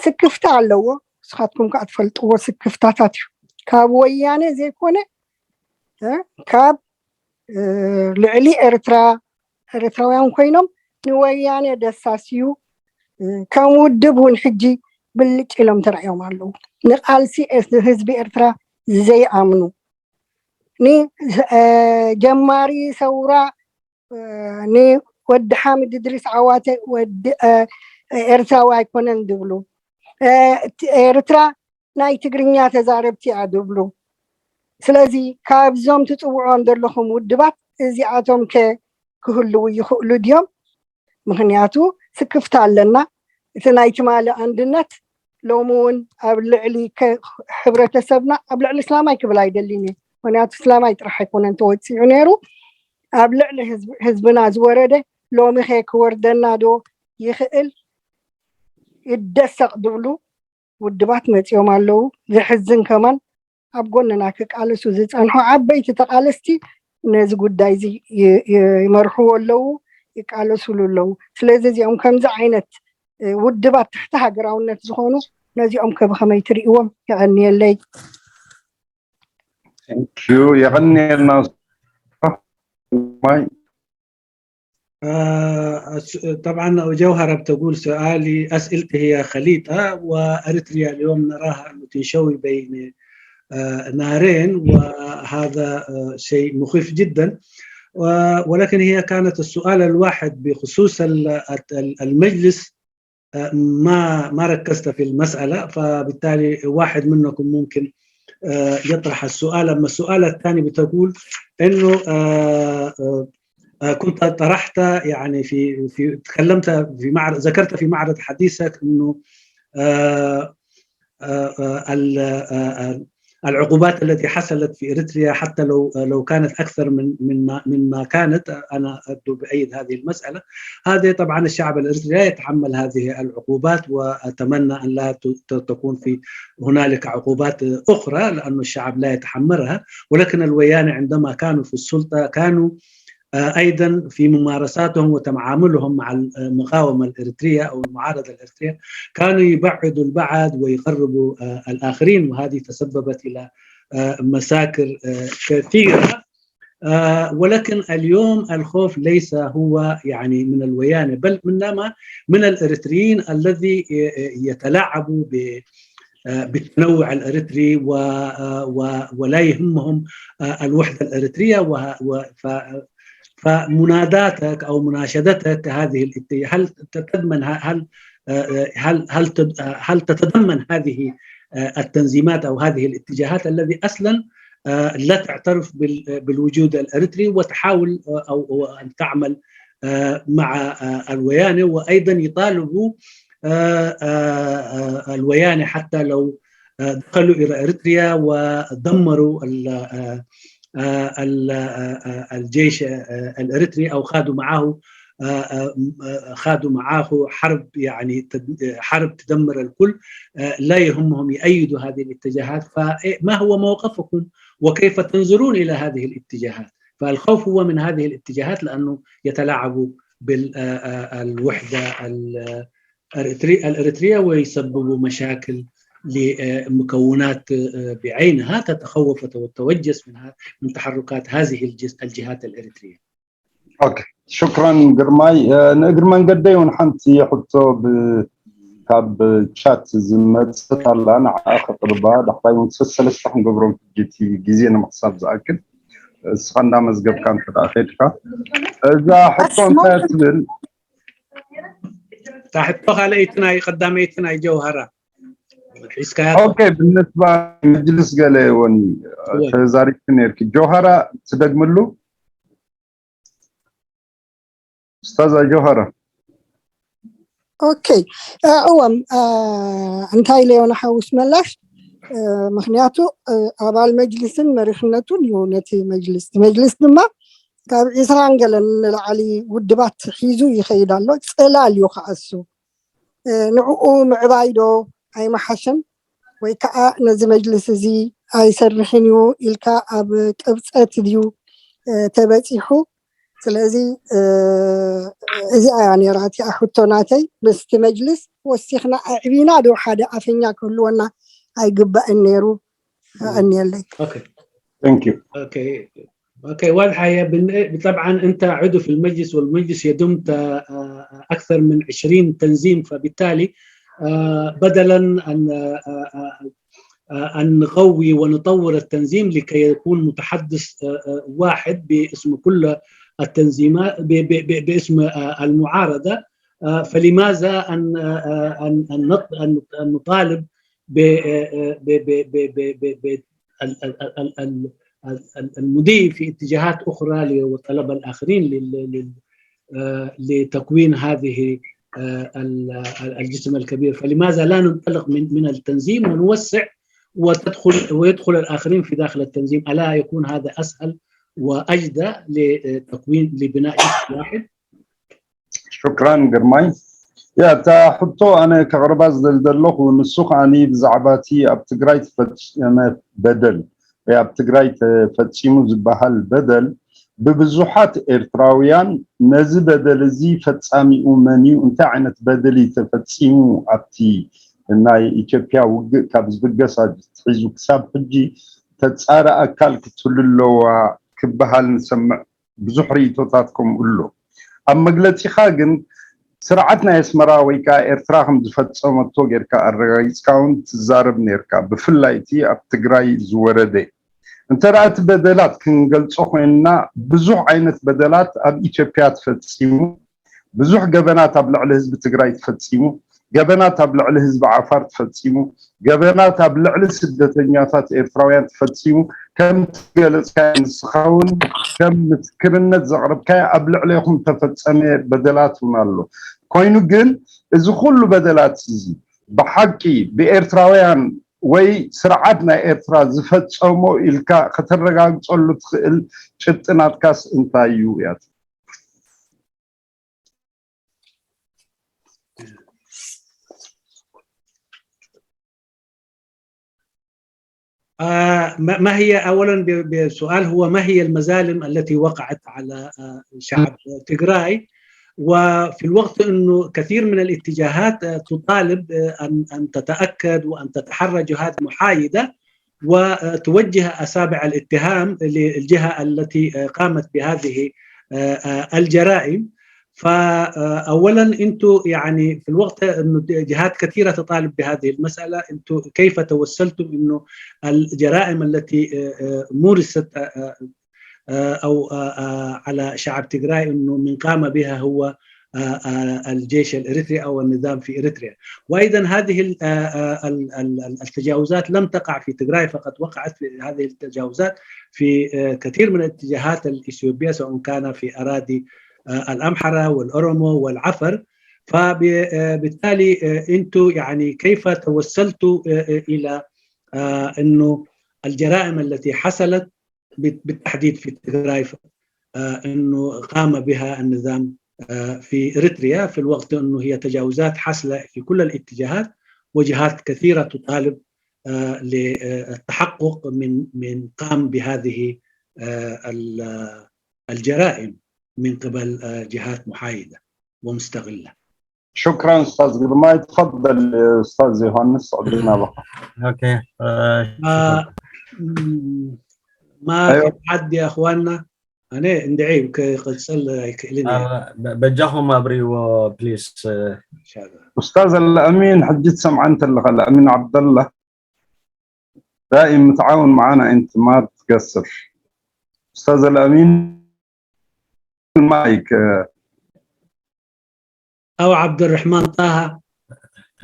ስክፍታ ኣለዎ። ንስኻትኩም ከዓ ትፈልጥዎ ስክፍታታት እዩ። ካብ ወያነ ዘይኮነ ካብ ልዕሊ ኤርትራ ኤርትራውያን ኮይኖም ንወያነ ደሳስዩ ከም ውድብ እውን ሕጂ ብልጭ ኢሎም ተራእዮም ኣለዉ። ንቃልሲ ህዝቢ ኤርትራ ዘይኣምኑ ንጀማሪ ሰውራ ንወዲ ሓምድ እድሪስ ዓዋተ ወዲ ኤርትራዊ ኣይኮነን ዝብሉ ኤርትራ ናይ ትግርኛ ተዛረብቲ እያ ዝብሉ። ስለዚ ካብዞም ትፅውዖም ዘለኹም ውድባት እዚኣቶም ከ ክህልዉ ይኽእሉ ድዮም? ምክንያቱ ስክፍታ ኣለና። እቲ ናይ ትማሊ ኣንድነት ሎሚ እውን ኣብ ልዕሊ ሕብረተሰብና ኣብ ልዕሊ እስላማይ ክብል ኣይደልን እየ። ምክንያቱ እስላማይ ጥራሕ ኣይኮነን ተወፂዑ ነይሩ። ኣብ ልዕሊ ህዝብና ዝወረደ ሎሚ ከ ክወርደና ዶ ይኽእል? ይደሰቕ ዝብሉ ውድባት መፂኦም ኣለዉ። ዘሕዝን ከማን ኣብ ጎንና ክቃለሱ ዝፀንሑ ዓበይቲ ተቃለስቲ ነዚ ጉዳይ እዚ ይመርሕዎ ኣለዉ፣ ይቃለሱሉ ኣለዉ። ስለዚ እዚኦም ከምዚ ዓይነት ውድባት ትሕቲ ሃገራውነት ዝኾኑ ነዚኦም ከ ብኸመይ ትርእይዎም? የቐንየለይ። የቐንየልና። طبعا جوهرة بتقول سؤالي، أسئلتي هي خليطة، وأريتريا اليوم نراها أنه تنشوي بين نارين، وهذا شيء مخيف جدا. ولكن هي كانت السؤال الواحد بخصوص المجلس، ما ما ركزت في المسألة، فبالتالي واحد منكم ممكن يطرح السؤال. أما السؤال الثاني بتقول إنه كنت طرحت، يعني، في في تكلمت في معرض، ذكرت في معرض حديثك إنه العقوبات التي حصلت في إريتريا، حتى لو لو كانت أكثر من من ما من ما كانت، أنا أبدو بأيد هذه المسألة. هذا طبعا الشعب الإريتري لا يتحمل هذه العقوبات، وأتمنى أن لا تكون في هنالك عقوبات أخرى، لأن الشعب لا يتحملها. ولكن الويانة عندما كانوا في السلطة كانوا أيضا في ممارساتهم وتعاملهم مع المقاومة الإريترية أو المعارضة الإريترية كانوا يبعدوا البعض ويقربوا الآخرين، وهذه تسببت إلى مساكر كثيرة. ولكن اليوم الخوف ليس هو، يعني، من الويانة، بل إنما من الإريتريين الذي يتلاعبوا بالتنوع الإريتري ولا يهمهم الوحدة الإريترية. فمناداتك أو مناشدتك هذه الاتجاه، هل تتضمن هل هل هل هل تتضمن هذه التنظيمات أو هذه الاتجاهات الذي أصلا لا تعترف بالوجود الإريتري وتحاول أو أن تعمل مع الويانة، وأيضا يطالبوا الويانة حتى لو دخلوا إلى إريتريا ودمروا الجيش الإريتري أو خاضوا معه خاضوا معه حرب، يعني حرب تدمر الكل، لا يهمهم يأيدوا هذه الاتجاهات. فما هو موقفكم وكيف تنظرون إلى هذه الاتجاهات؟ فالخوف هو من هذه الاتجاهات لأنه يتلاعبوا بالوحدة الإريترية ويسببوا مشاكل لمكونات بعينها تتخوف وتتوجس من من تحركات هذه الجهات الإريترية. ኦኬ፣ ሽክራን ግርማይ። ንእግሪ መንገደይ እውን ሓንቲ ሕቶ ካብ ቻት ዝመፅእ ኣላ፣ ንዓ ከቅርባ። ዳሕራይ እውን ሰለስተ ክንገብሮም ፍጅቲ ግዜ ንምሕሳብ ዝኣክል፣ እስኻ እንዳመዝገብካ እንተ ኸድካ። እዛ ሕቶ እንታይ ትብል? እታ ሕቶ ካልኣይቲ ናይ ቀዳመይቲ ናይ ጀውሃራ ሒዝካያቶ ኦኬ፣ ብንስባ መጅልስ ገለ እውን ወይ ተዛሪብቲ ነርኪ። ጆሃራ ትደግምሉ? ኡስታዛ ጆሃራ። ኦኬ። እ፣ እወም እ፣ እንታይ ኢለ ዮና ሓውስ መላሽ እ፣ ምክንያቱ እ፣ ኣባል መጅልስን መሪሕነቱን እዩ ነቲ መጅልስ። እቲ መጅልስ ድማ ካብ ዒስራን ገለን ንላዕሊ ውድባት ሒዙ ይኸይድ ኣሎ። ጽላል እዩ ከኣሱ እ፣ ንዕኡ ምዕባይ ዶ ኣይመሓሸን ወይ ከዓ ነዚ መጅልስ እዚ ኣይሰርሕን እዩ ኢልካ ኣብ ቅብፀት ድዩ እ፣ ተበፂሑ? ስለዚ እ፣ እዚኣ እያ ነይራ እቲኣ ሕቶ ናተይ። ምስቲ መጅልስ ወሲኽና ኣዕቢና ዶ ሓደ ኣፈኛ ክህልወና ኣይግባእን ነይሩ? ኣእንየለይ። ኦኬ Thank you. ኦኬ ኦኬ واضحة هي بن- طبعا انت عضو في المجلس والمجلس يضم ت- آه، اكثر من عشرين تنظيم فبالتالي آه، بدلا ان آه، آه، آه، ان نقوي ونطور التنظيم لكي يكون متحدث آه، آه، واحد باسم كل التنظيمات ب- ب- ب- باسم آه، المعارضة آه، فلماذا ان آه، آه، ان ان نط- ان أن نطالب ب- آه، آه، ب- ب- ب- ب- ب- ب- ال- ال- ال- ال- ال- ال- المضي في اتجاهات اخرى ل- وطلب الاخرين لل- لل- آه، لتكوين هذه آه، ال- ال- الجسم الكبير، فلماذا لا ننطلق من من التنظيم ونوسع وتدخل ويدخل الاخرين في داخل التنظيم؟ الا يكون هذا اسهل واجدى لتكوين لبناء جسم واحد؟ ሽክራን ግርማይ። ያ እታ ሕቶ ኣነ ከቕርባ ዝደል ዘለኹ ንሱ ከዓኒ ብዛዕባ እቲ ኣብ ትግራይ ተፈጸመ በደል ወይ ኣብ ትግራይ ተፈጺሙ ዝበሃል በደል ብብዙሓት ኤርትራውያን ነዚ በደል እዚ ፈጻሚኡ መን እዩ፣ እንታይ ዓይነት በደል እዩ ተፈጺሙ ኣብቲ ናይ ኢትዮጵያ ውግእ ካብ ዝብገስ ኣትሒዙ ክሳብ ሕጂ ተጻረ ኣካል ክትህሉ ኣለዋ ክበሃል ንሰምዕ። ብዙሕ ርእይቶታት ከምኡ ኣሎ። ኣብ መግለጺኻ ግን ስርዓት ናይ ኣስመራ ወይ ከዓ ኤርትራ ከም ዝፈጸመቶ ጌርካ ኣረጋጊጽካ እውን ትዛረብ ኔርካ፣ ብፍላይ እቲ ኣብ ትግራይ ዝወረደ። እንተ ደኣ እቲ በደላት ክንገልጾ ኮይንና ብዙሕ ዓይነት በደላት ኣብ ኢትዮጵያ ተፈጺሙ፣ ብዙሕ ገበናት ኣብ ልዕሊ ህዝቢ ትግራይ ተፈጺሙ፣ ገበናት ኣብ ልዕሊ ህዝቢ ዓፋር ተፈጺሙ፣ ገበናት ኣብ ልዕሊ ስደተኛታት ኤርትራውያን ተፈጺሙ፣ ከምቲ ገለጽካዮ ንስኻ እውን ከም ምስክርነት ዘቕረብካዮ ኣብ ልዕሌኹም ተፈጸመ በደላት እውን ኣሎ። ኮይኑ ግን እዚ ኩሉ በደላት እዚ ብሓቂ ብኤርትራውያን ወይ ስርዓት ናይ ኤርትራ ዝፈጸሞ ኢልካ ከተረጋግጸሉ ትኽእል ጭብጢ ናትካስ እንታይ እዩ? እያ آه، ما ما هي اولا ب- بسؤال هو ما هي المظالم التي وقعت على آه، شعب تجراي؟ وفي الوقت انه كثير من الاتجاهات آه، تطالب آه، ان ان تتاكد وان تتحرى جهات محايده وتوجه اصابع الاتهام للجهه التي آه، قامت بهذه آه، آه، الجرائم. فاولا انتم يعني في الوقت انه جهات كثيره تطالب بهذه المساله، انتم كيف توسلتم انه الجرائم التي آه، آه، مورست آه، آه، او آه، آه، على شعب تجراي انه من قام بها هو آه، آه، الجيش الاريتري او النظام في اريتريا؟ وايضا هذه ال- آه، آه، ال- ال- ال- التجاوزات لم تقع في تجراي فقط، وقعت في هذه التجاوزات في آه، كثير من الاتجاهات الاثيوبيه، سواء كان في اراضي آه، الامحره والاورومو والعفر. فبالتالي انتم يعني كيف توسلتوا آه، آه، الى آه، انه الجرائم التي حصلت بال- بالتحديد في تجراي آه، انه قام بها النظام آه، في اريتريا، في الوقت انه هي تجاوزات حاصله في كل الاتجاهات، وجهات كثيره تطالب آه، للتحقق من من قام بهذه آه، ال- الجرائم من قبل آه، جهات محايده ومستغله. شكرا استاذ ግርማይ። تفضل استاذ ዮሃንስ عبدنا بقى. اوكي آه، ما ما في حد يا اخواننا، انا اندعي كقصل يكلني. በጃኹም ኣብሪዎ ፕሊስ። ان شاء الله. استاذ الامين ሕጂ ትሰምዓ እንተለኻ الامين عبد الله دائم متعاون معنا انت ما بتقصر. استاذ الامين المايك آه، او عبد الرحمن طه.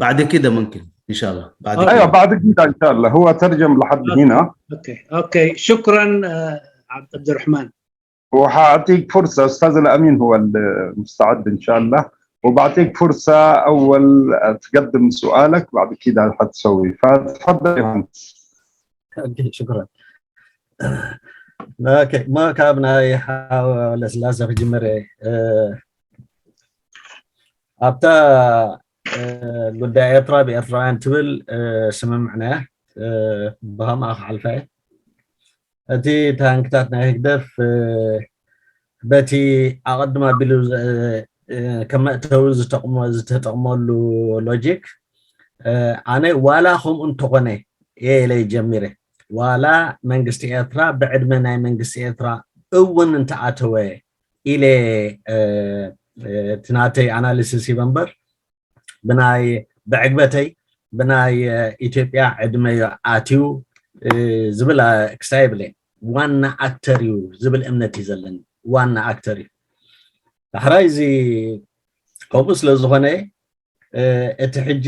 بعد كده ممكن. ان شاء الله بعد ايوه بعد كده ان شاء الله هو ترجم لحد هنا. اوكي اوكي شكرا. آه، عبد الرحمن. وحاعطيك فرصه استاذ الامين هو المستعد ان شاء الله. وبعطيك فرصه اول تقدم سؤالك بعد كده حتسوي فتفضل يا مهندس. اوكي شكرا. ኦኬ ማ ካብ ናይ ሓው ለስላሰ ክጅምር እየ። ኣብታ ጉዳይ ኤርትራ ብኤርትራውያን ትብል ስምምዕና እያ። ብኸምኣ ክሓልፋ እየ። እቲ ታንክታት ናይ ህግደፍ በቲ ኣቐድም ኣቢሉ ከም መእተዊ ዝተጠቕመሉ ሎጂክ ኣነ ዋላ ከምኡ እንተኾነ እየ ኢለ ጀሚረ። ዋላ መንግስቲ ኤርትራ ብዕድመ ናይ መንግስቲ ኤርትራ እውን እንተኣተወ ኢለ እቲ ናተይ ኣናሊሲስ ይበ እምበር ብናይ ብዕግበተይ ብናይ ኢትዮጵያ ዕድመ እዩ ኣትዩ ዝብል ክስታይ የብለይን። ዋና ኣክተር እዩ ዝብል እምነት እዩ ዘለኒ። ዋና ኣክተር እዩ። ዳሕራይ እዚ ከምኡ ስለ ዝኾነ እቲ ሕጂ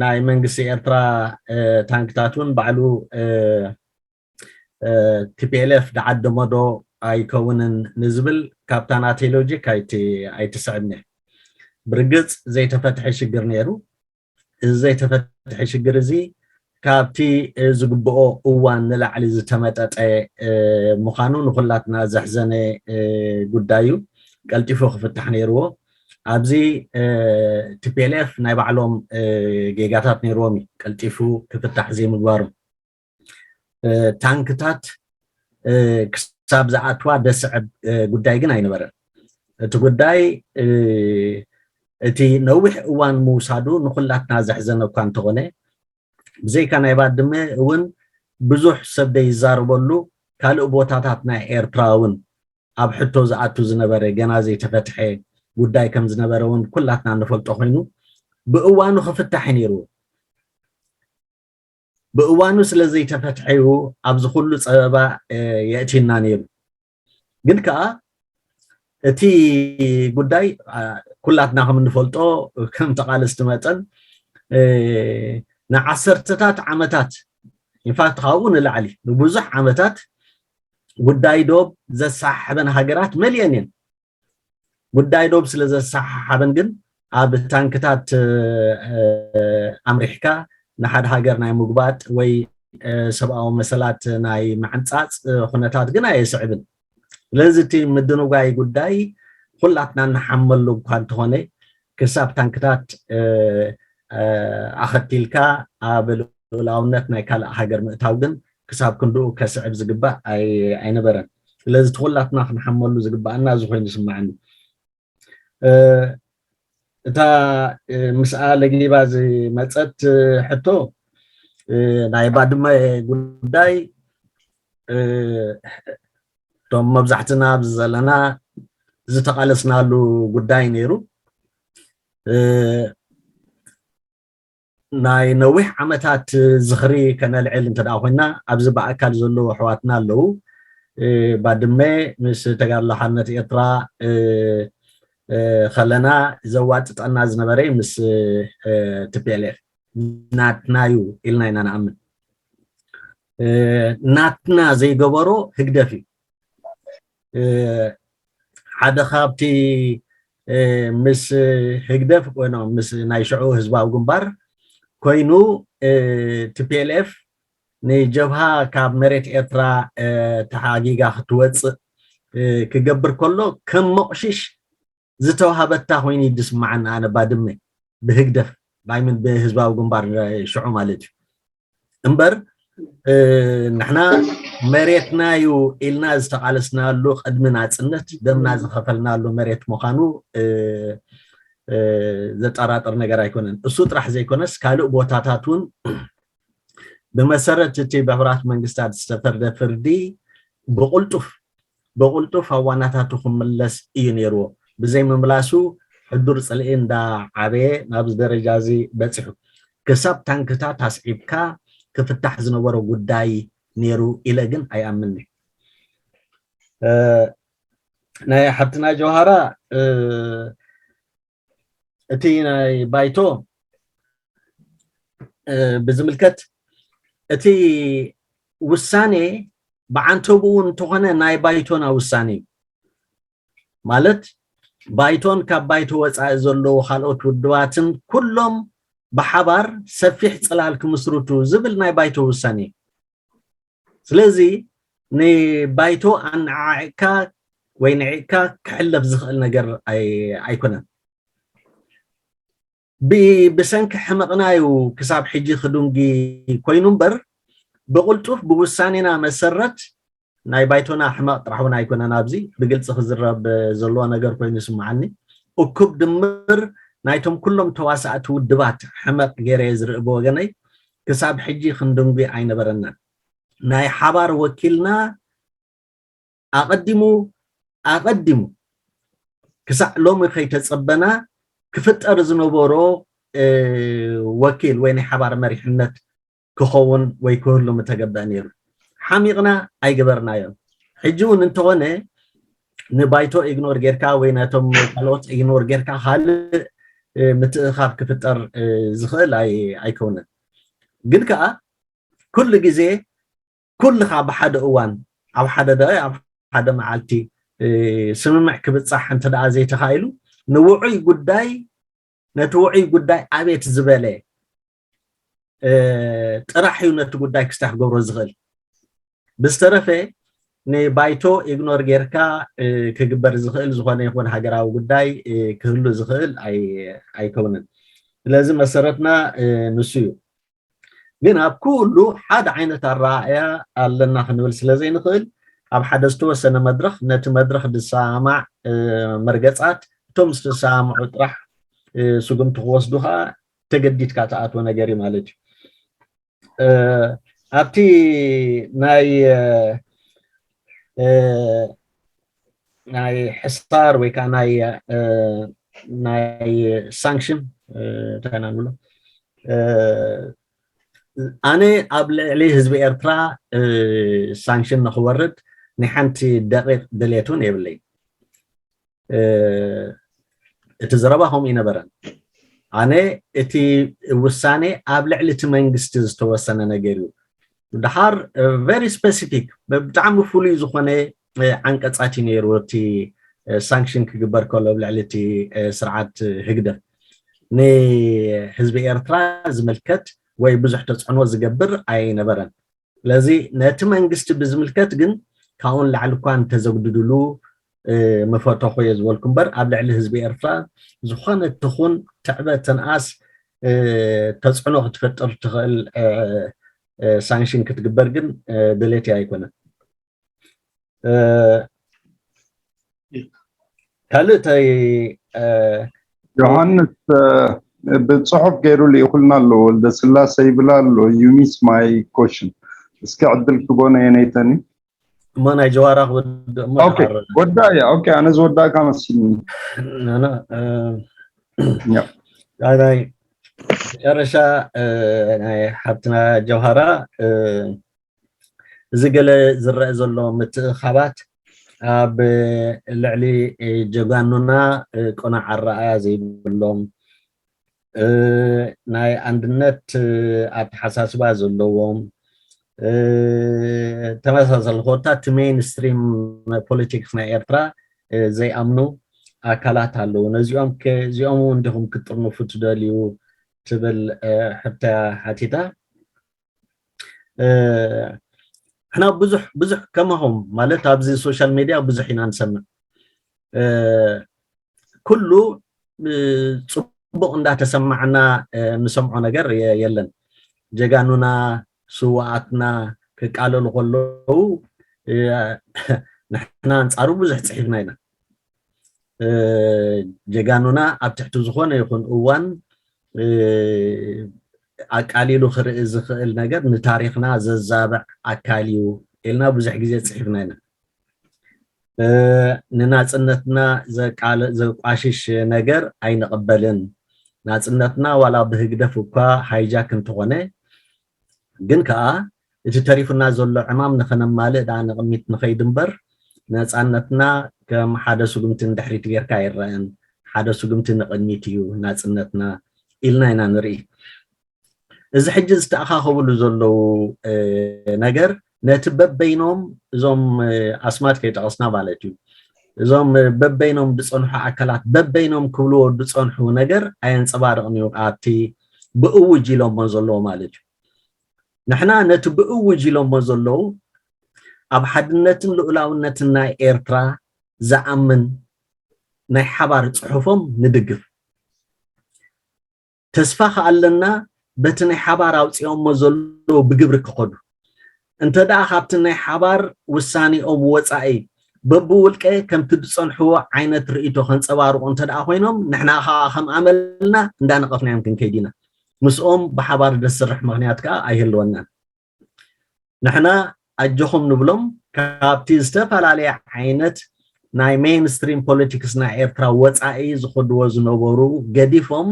ናይ መንግስቲ ኤርትራ ታንክታት እውን ባዕሉ ቲፒኤልኤፍ ድዓደሞ ዶ ኣይከውንን ንዝብል ካብታ ናተይ ሎጂክ ኣይትስዕብኒ። ብርግፅ ዘይተፈትሐ ሽግር ነይሩ። እዚ ዘይተፈትሐ ሽግር እዚ ካብቲ ዝግብኦ እዋን ንላዕሊ ዝተመጠጠ ምዃኑ ንኩላትና ዘሕዘነ ጉዳይ እዩ። ቀልጢፉ ክፍታሕ ነይርዎ። ኣብዚ ቲፒኤልኤፍ ናይ ባዕሎም ጌጋታት ነይርዎም እዩ ቀልጢፉ ክፍታሕ ዘይምግባሮም። ታንክታት ክሳብ ዝኣትዋ ደስዕብ ጉዳይ ግን ኣይነበረን። እቲ ጉዳይ እቲ ነዊሕ እዋን ምውሳዱ ንኩላትና ዘሕዘነ እኳ እንተኾነ ብዘይካ ናይ ባድመ እውን ብዙሕ ሰብ ዘይዛረበሉ ካልእ ቦታታት ናይ ኤርትራ እውን ኣብ ሕቶ ዝኣቱ ዝነበረ ገና ዘይተፈትሐ ጉዳይ ከም ዝነበረ እውን ኩላትና እንፈልጦ ኮይኑ ብእዋኑ ክፍታሕ እዩ ነይርዎ። ብእዋኑ ስለ ዘይተፈትሐ እዩ ኣብዚ ኩሉ ፀበባ የእትየና ነይሩ። ግን ከዓ እቲ ጉዳይ ኩላትና ከም እንፈልጦ ከም ተቓለስቲ መጠን ንዓሰርተታት ዓመታት ኢንፋክት ካብኡ ንላዕሊ ንብዙሕ ዓመታት ጉዳይ ዶብ ዘሰሓሕበን ሃገራት መሊአን እየን። ጉዳይ ዶብ ስለ ዘሰሓሓበን ግን ኣብ ታንክታት ኣምሪሕካ ንሓደ ሃገር ናይ ምግባጥ ወይ ሰብኣዊ መሰላት ናይ ምዕንፃፅ ኩነታት ግን ኣየስዕብን። ስለዚ እቲ ምድንጓይ ጉዳይ ኩላትና እንሓመሉ እኳ እንተኾነ ክሳብ ታንክታት ኣኸቲልካ ኣብ ልኡላውነት ናይ ካልእ ሃገር ምእታው ግን ክሳብ ክንድኡ ከስዕብ ዝግባእ ኣይነበረን። ስለዚ እቲ ኩላትና ክንሓመሉ ዝግባኣና እዚ ኮይኑ ዝስምዓኒ። እታ ምስኣ ለጊባ ዝመፀት ሕቶ ናይ ባድመ ጉዳይ እቶም መብዛሕትና ኣብዚ ዘለና ዝተቓለስናሉ ጉዳይ ነይሩ። ናይ ነዊሕ ዓመታት ዝኽሪ ከነልዕል እንተ ኮይና ኣብዚ ብኣካል ዘለዉ ኣሕዋትና ኣለዉ። ባድመ ምስ ተጋድሎ ሓርነት ኤርትራ ከለና ዘዋጥጠና ዝነበረ ምስ ቲፒኤልኤፍ ናትና እዩ ኢልና ኢና ንኣምን። ናትና ዘይገበሮ ህግደፍ እዩ። ሓደ ካብቲ ምስ ህግደፍ ምስ ናይ ሽዑ ህዝባዊ ግንባር ኮይኑ ቲፒኤልኤፍ ንጀብሃ ካብ መሬት ኤርትራ ተሓጊጋ ክትወፅእ ክገብር ከሎ ከም መቑሽሽ ዝተዋሃበታ ኮይኑ ይድስማዓኒ ኣነ ባድመ ብህግደፍ ባይምን ብህዝባዊ ግንባር ሽዑ ማለት እዩ። እምበር ንሕና መሬትና እዩ ኢልና ዝተቓለስናሉ ቅድሚ ናፅነት ደምና ዝኸፈልናሉ መሬት ምዃኑ ዘጠራጥር ነገር ኣይኮነን። እሱ ጥራሕ ዘይኮነስ ካልእ ቦታታት እውን ብመሰረት እቲ ብሕቡራት መንግስታት ዝተፈርደ ፍርዲ ብቕልጡፍ ብቕልጡፍ ኣብ ዋናታቱ ክምለስ እዩ ነይርዎ። ብዘይ ምምላሱ ሕዱር ፅልኢ እንዳዓበየ ናብዚ ደረጃ እዚ በፂሑ። ክሳብ ታንክታት ኣስዒብካ ክፍታሕ ዝነበሮ ጉዳይ ነይሩ ኢለ ግን ኣይኣምንን። ናይ ሓብትና ጀውሃራ እቲ ናይ ባይቶ ብዝምልከት እቲ ውሳኔ ብዓንተብኡ እንተኾነ ናይ ባይቶና ውሳኔ እዩ። ማለት ባይቶን ካብ ባይቶ ወፃኢ ዘለዉ ካልኦት ውድባትን ኩሎም ብሓባር ሰፊሕ ፅላል ክምስርቱ ዝብል ናይ ባይቶ ውሳኔ እዩ። ስለዚ ንባይቶ ኣነዓዒቕካ ወይ ንዒቕካ ክሕለፍ ዝኽእል ነገር ኣይኮነን። ብሰንኪ ሕመቕና እዩ ክሳብ ሕጂ ክዱንጊ ኮይኑ እምበር ብቕልጡፍ ብውሳኔና መሰረት ናይ ባይቶና ሕመቕ ጥራሕ እውን ኣይኮነን። ኣብዚ ብግልፂ ክዝረብ ዘለዎ ነገር ኮይኑ ይስምዓኒ። እኩብ ድምር ናይቶም ኩሎም ተዋሳእቲ ውድባት ሕመቕ ገይረ ዝርኢ ብወገነይ ክሳብ ሕጂ ክንድንጉ ኣይነበረናን። ናይ ሓባር ወኪልና ኣቐዲሙ ኣቐዲሙ ክሳዕ ሎሚ ከይተጸበና ክፍጠር ዝነበሮ ወኪል ወይ ናይ ሓባር መሪሕነት ክኸውን ወይ ክህሉ ምተገበአ ነይሩ። ሓሚቕና ኣይገበርናዮን። ሕጂ እውን እንተኾነ ንባይቶ ኢግኖር ጌርካ ወይ ነቶም ካልኦት ኢግኖር ጌርካ ካልእ ምትእኻብ ክፍጠር ዝኽእል ኣይከውንን። ግን ከኣ ኩሉ ግዜ ኩልኻ ብሓደ እዋን ኣብ ሓደ ደ ኣብ ሓደ መዓልቲ ስምምዕ ክብፃሕ እንተ ደኣ ዘይተኻኢሉ ንውዑይ ጉዳይ ነቲ ውዑይ ጉዳይ ኣቤት ዝበለ ጥራሕ እዩ ነቲ ጉዳይ ክስታይ ክገብሮ ዝኽእል። ብዝተረፈ ንባይቶ ኢግኖር ጌርካ ክግበር ዝኽእል ዝኾነ ይኹን ሃገራዊ ጉዳይ ክህሉ ዝኽእል ኣይከውንን። ስለዚ መሰረትና ንሱ እዩ። ግን ኣብ ኩሉ ሓደ ዓይነት ኣረኣእያ ኣለና ክንብል ስለ ዘይንኽእል ኣብ ሓደ ዝተወሰነ መድረኽ ነቲ መድረኽ ዝሰማማዕ መርገጻት እቶም ዝተሰማምዑ ጥራሕ ስጉምቲ ክወስዱ ከዓ ተገዲድካ ትኣትዎ ነገር እዩ ማለት እዩ። ኣብቲ ናይ ናይ ሕሳር ወይ ከዓ ናይ ናይ ሳንክሽን እንታይ ኢና ንብሎ ኣነ ኣብ ልዕሊ ህዝቢ ኤርትራ ሳንክሽን ንክወርድ ናይ ሓንቲ ደቂቕ ድሌት እውን የብለይ። እቲ ዘረባ ከምኡ ይነበረን ኣነ እቲ ውሳኔ ኣብ ልዕሊ እቲ መንግስቲ ዝተወሰነ ነገር እዩ። ድሓር very specific ብጣዕሚ ፍሉይ ዝኾነ ዓንቀጻት እዩ ነይሩ እቲ ሳንክሽን ክግበር ከሎ ኣብ ልዕሊ እቲ ስርዓት ህግደፍ ንህዝቢ ኤርትራ ዝምልከት ወይ ብዙሕ ተፅዕኖ ዝገብር ኣይነበረን። ስለዚ ነቲ መንግስቲ ብዝምልከት ግን ካብኡ ንላዕሊ እኳ እንተዘጉድድሉ ምፈተኹ እየ ዝበልኩ እምበር ኣብ ልዕሊ ህዝቢ ኤርትራ ዝኾነ ትኹን ትዕበ ትንኣስ ተፅዕኖ ክትፈጥር ትኽእል ሳንክሽን ክትግበር ግን ድሌት ኣይኮነን። ካልእ እንታይ ዮሃንስ ብፅሑፍ ገይሩ ልኢኹልና ኣሎ። ወልደ ስላሴ ይብል ኣሎ you miss my question። እስኪ ዕድል ክቦነ የነይተኒ እሞ ናይ ጀዋራ ክወድእ እሞ ወዳ እያ። ኦኬ ኣነ ዝወዳእካ መሲልኒ። ናይ መጨረሻ ናይ ሓብትና ጀውሃራ እዚ ገለ ዝረአ ዘሎ ምትእኻባት ኣብ ልዕሊ ጀጋኑና ቅኑዕ ኣረኣያ ዘይብሎም ናይ ኣንድነት ኣተሓሳስባ ዘለዎም ተመሳሳሊ ኮታ እቲ ሜይንስትሪም ፖለቲክስ ናይ ኤርትራ ዘይኣምኑ ኣካላት ኣለዉ። ነዚኦም እዚኦም እውን ዲኹም ክጥርንፉ ትደልዩ ትብል ሕቶ ሓቲታ። ሕና ብዙሕ ብዙሕ ከማኹም ማለት ኣብዚ ሶሻል ሚድያ ብዙሕ ኢና ንሰምዕ። ኩሉ ፅቡቕ እንዳተሰማዕና ንሰምዖ ነገር የለን። ጀጋኑና ስዋኣትና ክቃለሉ ከለዉ ንሕና ኣንፃሩ ብዙሕ ፅሒፍና ኢና። ጀጋኑና ኣብ ትሕቲ ዝኾነ ይኹን እዋን ኣቃሊሉ ክርኢ ዝኽእል ነገር ንታሪኽና ዘዛብዕ ኣካል እዩ ኢልና ብዙሕ ግዜ ፅሒፍና ኢና። ንናፅነትና ዘቋሽሽ ነገር ኣይንቕበልን። ናፅነትና ዋላ ብህግደፍ እኳ ሃይጃክ እንተኾነ ግን ከዓ እቲ ተሪፉና ዘሎ ዕማም ንኸነማልእ ደኣ ንቕሚት ንኸይድ እምበር ነፃነትና ከም ሓደ ስጉምቲ ንድሕሪት ጌርካ ኣይረአን። ሓደ ስጉምቲ ንቕድሚት እዩ ናፅነትና ኢልና ኢና ንርኢ። እዚ ሕጂ ዝተኣኻኸብሉ ዘለዉ ነገር ነቲ በበይኖም እዞም ኣስማት ከይጠቐስና ማለት እዩ እዞም በበይኖም ዝፀንሑ ኣካላት በበይኖም ክብልዎ ዝፀንሑ ነገር ኣየንፀባርቕን እዩ ኣብቲ ብእውጅ ኢሎሞ ዘለዎ ማለት እዩ ንሕና ነቲ ብእውጅ ኢሎሞ ዘለዉ ኣብ ሓድነትን ልኡላውነትን ናይ ኤርትራ ዝኣምን ናይ ሓባር ፅሑፎም ንድግፍ ተስፋ ከኣለና በቲ ናይ ሓባር ኣውፂኦሞ ዘለዉ ብግብሪ ክኸዱ እንተ ደኣ ካብቲ ናይ ሓባር ውሳኔኦም ወፃኢ በብውልቀ ከምቲ ዝፀንሕዎ ዓይነት ርእይቶ ከንፀባርቑ እንተ ደኣ ኮይኖም ንሕና ከዓ ከም ኣመልና እንዳነቐፍናዮም ክንከይድ ኢና ምስኦም ብሓባር ደስርሕ ምኽንያት ከዓ ኣይህልወናን ንሕና ኣጆኹም ንብሎም ካብቲ ዝተፈላለየ ዓይነት ናይ mainstream politics ናይ ኤርትራ ወፃኢ ዝኸድዎ ዝነበሩ ገዲፎም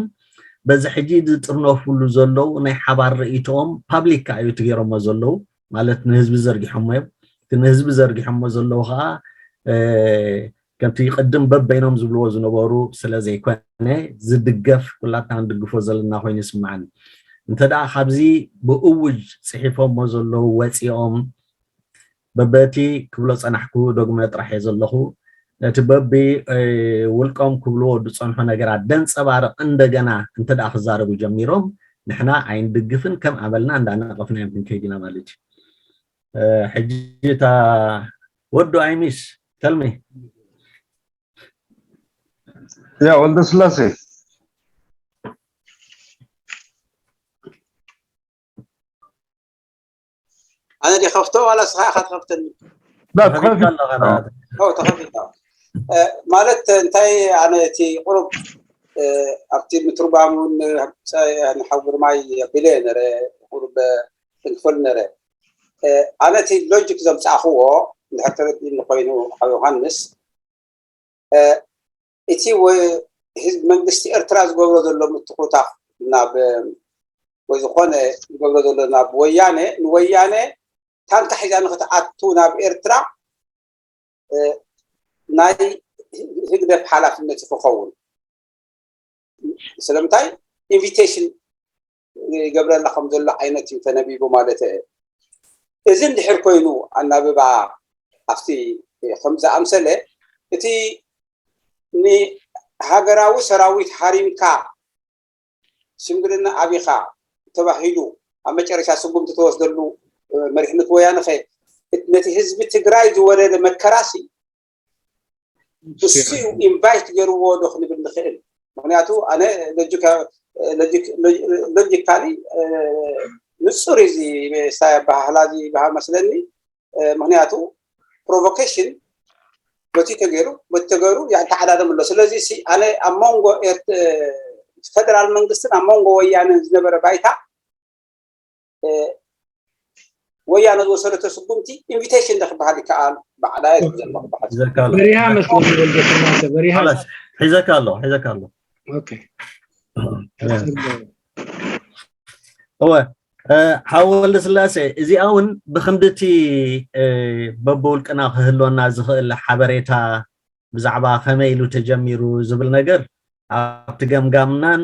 በዚ ሕጂ ዝጥርነፉሉ ዘለዉ ናይ ሓባር ርእይቶኦም public ከዓ እዩ ትገይሮሞ ዘለዉ ማለት ንህዝቢ ዘርጊሖሞ እዮም እቲ ንህዝቢ ዘርጊሖሞ ዘለዉ ከዓ ከምቲ ቅድም በበይኖም ዝብልዎ ዝነበሩ ስለ ዘይኮነ ዝድገፍ ኩላትና ንድግፎ ዘለና ኮይኑ ይስምዓኒ እንተ ደኣ ካብዚ ብእውጅ ፅሒፎሞ ዘለዉ ወፂኦም በበቲ ክብሎ ፀናሕኩ ዶግመ ጥራሕ እየ ዘለኹ ነቲ በቢ ውልቆም ክብልዎ ዝፀንሑ ነገራት ደንፀባርቕ እንደገና እንተ ደኣ ክዛረቡ ጀሚሮም ንሕና ኣይንድግፍን ከም ኣመልና እንዳነቐፍናዮም ክንከይድ ኢና ማለት እዩ ሕጂ እታ ወዱ ኣይሚስ ተልሚ ያ ወልደ ስላሴ ኣነ ዲ ከፍቶ ዋላ ስኻ ኢኻ ትኸፍተኒ ላ ትኸፊት ተኸፊታ ማለት እንታይ ኣነ እቲ ቁሩብ ኣብቲ ምትርጓም እውን ንሓው ግርማይ ኣቢለ ነረ ቁሩብ ክንክፈል ነረ ኣነ እቲ ሎጂክ ዘምፃእኽዎ እንድሕር ተረዲእኒ ኮይኑ ሓው ዮሃንስ እቲ ህዝቢ መንግስቲ ኤርትራ ዝገብሮ ዘሎ ምትኩታፍ ናብ ወይ ዝኾነ ዝገብሮ ዘሎ ናብ ወያነ ንወያነ ታንካ ሒዛ ንክትኣቱ ናብ ኤርትራ ናይ ህግደፍ ሓላፍነት ክኸውን ስለምንታይ ኢንቪቴሽን ይገብረላ ከም ዘሎ ዓይነት እዩ ተነቢቡ ማለት እየ እዚ እንድሕር ኮይኑ ኣናብባ ኣብቲ ከም ዝኣምሰለ እቲ ንሃገራዊ ሰራዊት ሃሪምካ ሽምግልና ኣቢኻ ተባሂሉ ኣብ መጨረሻ ስጉምቲ ተወስደሉ መሪሕነት ወያነ ኸ ነቲ ህዝቢ ትግራይ ዝወረደ መከራሲ እሱ እዩ ኢንቫይት ገይርዎ ዶ ክንብል ንኽእል ምክንያቱ ኣነ ሎጂካሊ ንፁር እዚ ሳይ ኣባሃህላ እዚ ይበሃል መስለኒ ምክንያቱ ፕሮቮኬሽን በቲ ተገይሩ በቲ ተገይሩ ተዓዳደም ኣሎ ስለዚ ሲ ኣነ ኣብ መንጎ ፈደራል መንግስትን ኣብ መንጎ ወያንን ዝነበረ ባይታ ወያነ ዝወሰደቶ ስጉምቲ ኢንቪቴሽን ክበሃል ይከኣል ባዕላ እየ ዝብል ዘለኹ በሓቂ በሪሃ መስለኒ ወልደ ስላሴ በሪሃ ሒዘካ ኣሎ ሒዘካ ኣሎ ኦኬ እወ ሓው ወልደ ስላሴ እዚኣ እውን ብክንድቲ በብውልቅና ክህልወና ዝኽእል ሓበሬታ ብዛዕባ ከመይ ኢሉ ተጀሚሩ ዝብል ነገር ኣብቲ ገምጋምናን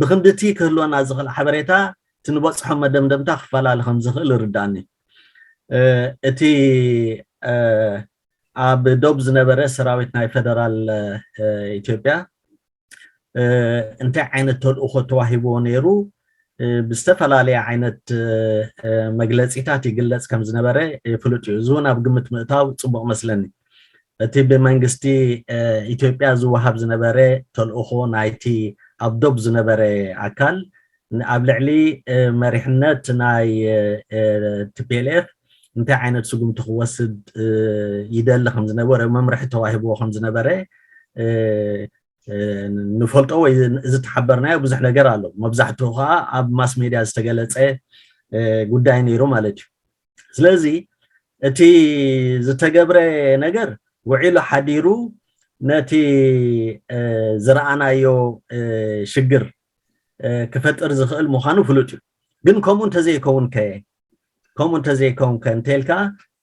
ብክንድቲ ክህልወና ዝኽእል ሓበሬታ እቲ ንበፅሖ መደምደምታ ክፈላለ ከም ዝኽእል ይርዳእኒ እቲ ኣብ ዶብ ዝነበረ ሰራዊት ናይ ፈደራል ኢትዮጵያ እንታይ ዓይነት ተልእኾ ተዋሂብዎ ነይሩ ብዝተፈላለየ ዓይነት መግለፂታት ይግለፅ ከም ዝነበረ ፍሉጥ እዩ። እዚ እውን ኣብ ግምት ምእታው ፅቡቕ መስለኒ። እቲ ብመንግስቲ ኢትዮጵያ ዝወሃብ ዝነበረ ተልእኾ ናይቲ ኣብ ዶብ ዝነበረ ኣካል ኣብ ልዕሊ መሪሕነት ናይ ቲፒኤልኤፍ እንታይ ዓይነት ስጉምቲ ክወስድ ይደሊ ከም ዝነበረ መምርሒ ተዋሂብዎ ከም ዝነበረ ንፈልጦ ወይ ዝተሓበርናዮ ብዙሕ ነገር ኣሎ። መብዛሕትኡ ከዓ ኣብ ማስ ሜድያ ዝተገለፀ ጉዳይ ነይሩ ማለት እዩ። ስለዚ እቲ ዝተገብረ ነገር ውዒሉ ሓዲሩ ነቲ ዝረኣናዮ ሽግር ክፈጥር ዝኽእል ምዃኑ ፍሉጥ እዩ። ግን ከምኡ እንተዘይከውን ከ ከምኡ እንተዘይከውን ከ እንተልካ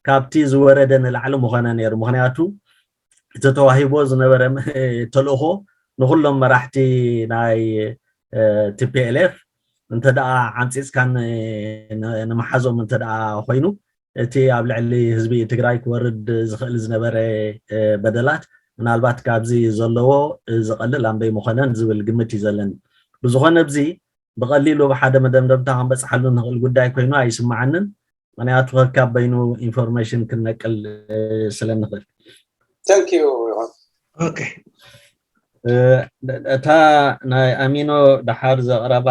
ካብቲ ዝወረደ ንላዕሊ ምኾነ ነይሩ። ምኽንያቱ እቲ ተዋሂቦ ዝነበረ ተልእኾ ንኩሎም መራሕቲ ናይ ቲፒኤልኤፍ እንተ ደኣ ዓንጺጽካ ን- ን- ንምሓዞም እንተ ደኣ ኮይኑ፣ እቲ ኣብ ልዕሊ ህዝቢ ትግራይ ክወርድ ዝኽእል ዝነበረ በደላት ምናልባት ካብዚ ዘለዎ ዝቐልል ኣምበይ ምኾነን ዝብል ግምት እዩ ዘለኒ። ብዝኾነ፣ ብዚ ብቐሊሉ ብሓደ መደምደምታ ክንበፅሓሉ ንኽእል ጉዳይ ኮይኑ ኣይስምዓንን። ምክንያቱ ከካብ በይኑ ኢንፎርሜሽን ክንነቅል ስለ ንኽእል። Thank you ይኹን። Okay. እታ ናይ ኣሚኖ ደሓር ዘቕረባ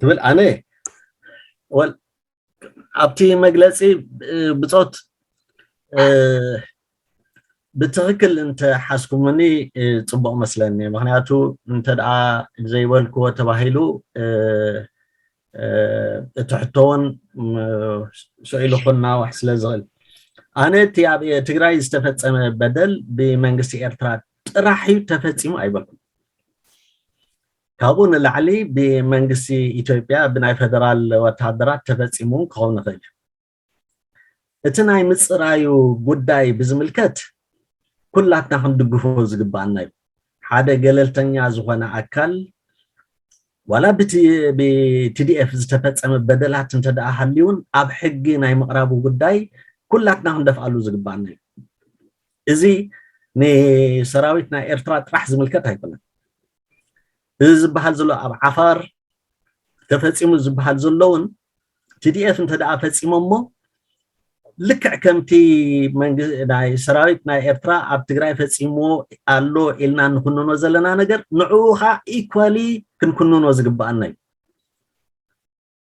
ትብል ኣነ ወል ኣብቲ መግለፂ ብፆት ብትኽክል እንተ ሓስኩምኒ ፅቡቕ መስለኒ። ምክንያቱ እንተ ደኣ ዘይበልክዎ ተባሂሉ እቲ ሕቶውን ስኢሉ ክናዋሕ ስለ ዝኽእል፣ ኣነ እቲ ኣብ ትግራይ ዝተፈፀመ በደል ብመንግስቲ ኤርትራ ጥራሕ እዩ ተፈፂሙ ኣይበልኩም። ካብኡ ንላዕሊ ብመንግስቲ ኢትዮጵያ ብናይ ፈደራል ወታደራት ተፈፂሙ ክኸውን ይኽእል እዩ። እቲ ናይ ምፅራዩ ጉዳይ ብዝምልከት ኩላትና ክንድግፎ ዝግባኣና እዩ። ሓደ ገለልተኛ ዝኾነ ኣካል ዋላ ብቲ- ብቲዲኤፍ ዝተፈፀመ በደላት እንተ ደኣ ሃልዩን ኣብ ሕጊ ናይ ምቕራቡ ጉዳይ ኩላትና ክንደፍኣሉ ዝግባኣና እዩ። እዚ ንሰራዊት ናይ ኤርትራ ጥራሕ ዝምልከት ኣይኮነን። እዚ ዝበሃል ዘሎ ኣብ ዓፋር ተፈፂሙ ዝበሃል ዘሎ እውን ቲዲኤፍ እንተ ደኣ ፈፂሞሞ ልክዕ ከምቲ መንግ- ናይ ሰራዊት ናይ ኤርትራ ኣብ ትግራይ ፈፂምዎ ኣሎ ኢልና ንኩንኖ ዘለና ነገር ንዕኡ ከዓ ኢኳሊ ክንኩንኖ ዝግባኣና እዩ።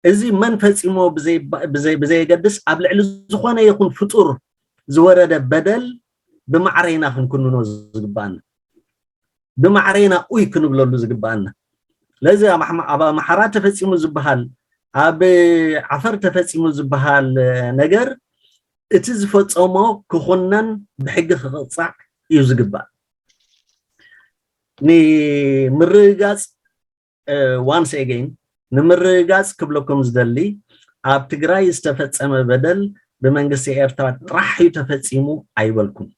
እዚ መን ፈፂሞ ብዘይ- ብዘይ- ብዘየገድስ ኣብ ልዕሊ ዝኾነ ይኹን ፍጡር ዝወረደ በደል ብማዕረ ኢና ክንኩንኖ ዝግባኣና። ብማዕረ ኢና ኡይ ክንብለሉ ዝግባኣና። ስለዚ ኣብ ኣሕማ- ኣብ ኣምሓራ ተፈፂሙ ዝበሃል ኣብ ዓፈር ተፈፂሙ ዝበሃል ነገር እቲ ዝፈፀሞ ክኹነን ብሕጊ ክቕፃዕ እዩ ዝግባእ። ንምርግጋፅ once again ንምርግጋፅ ክብለኩም ዝደሊ ኣብ ትግራይ ዝተፈፀመ በደል ብመንግስቲ ኤርትራ ጥራሕ እዩ ተፈፂሙ ኣይበልኩም።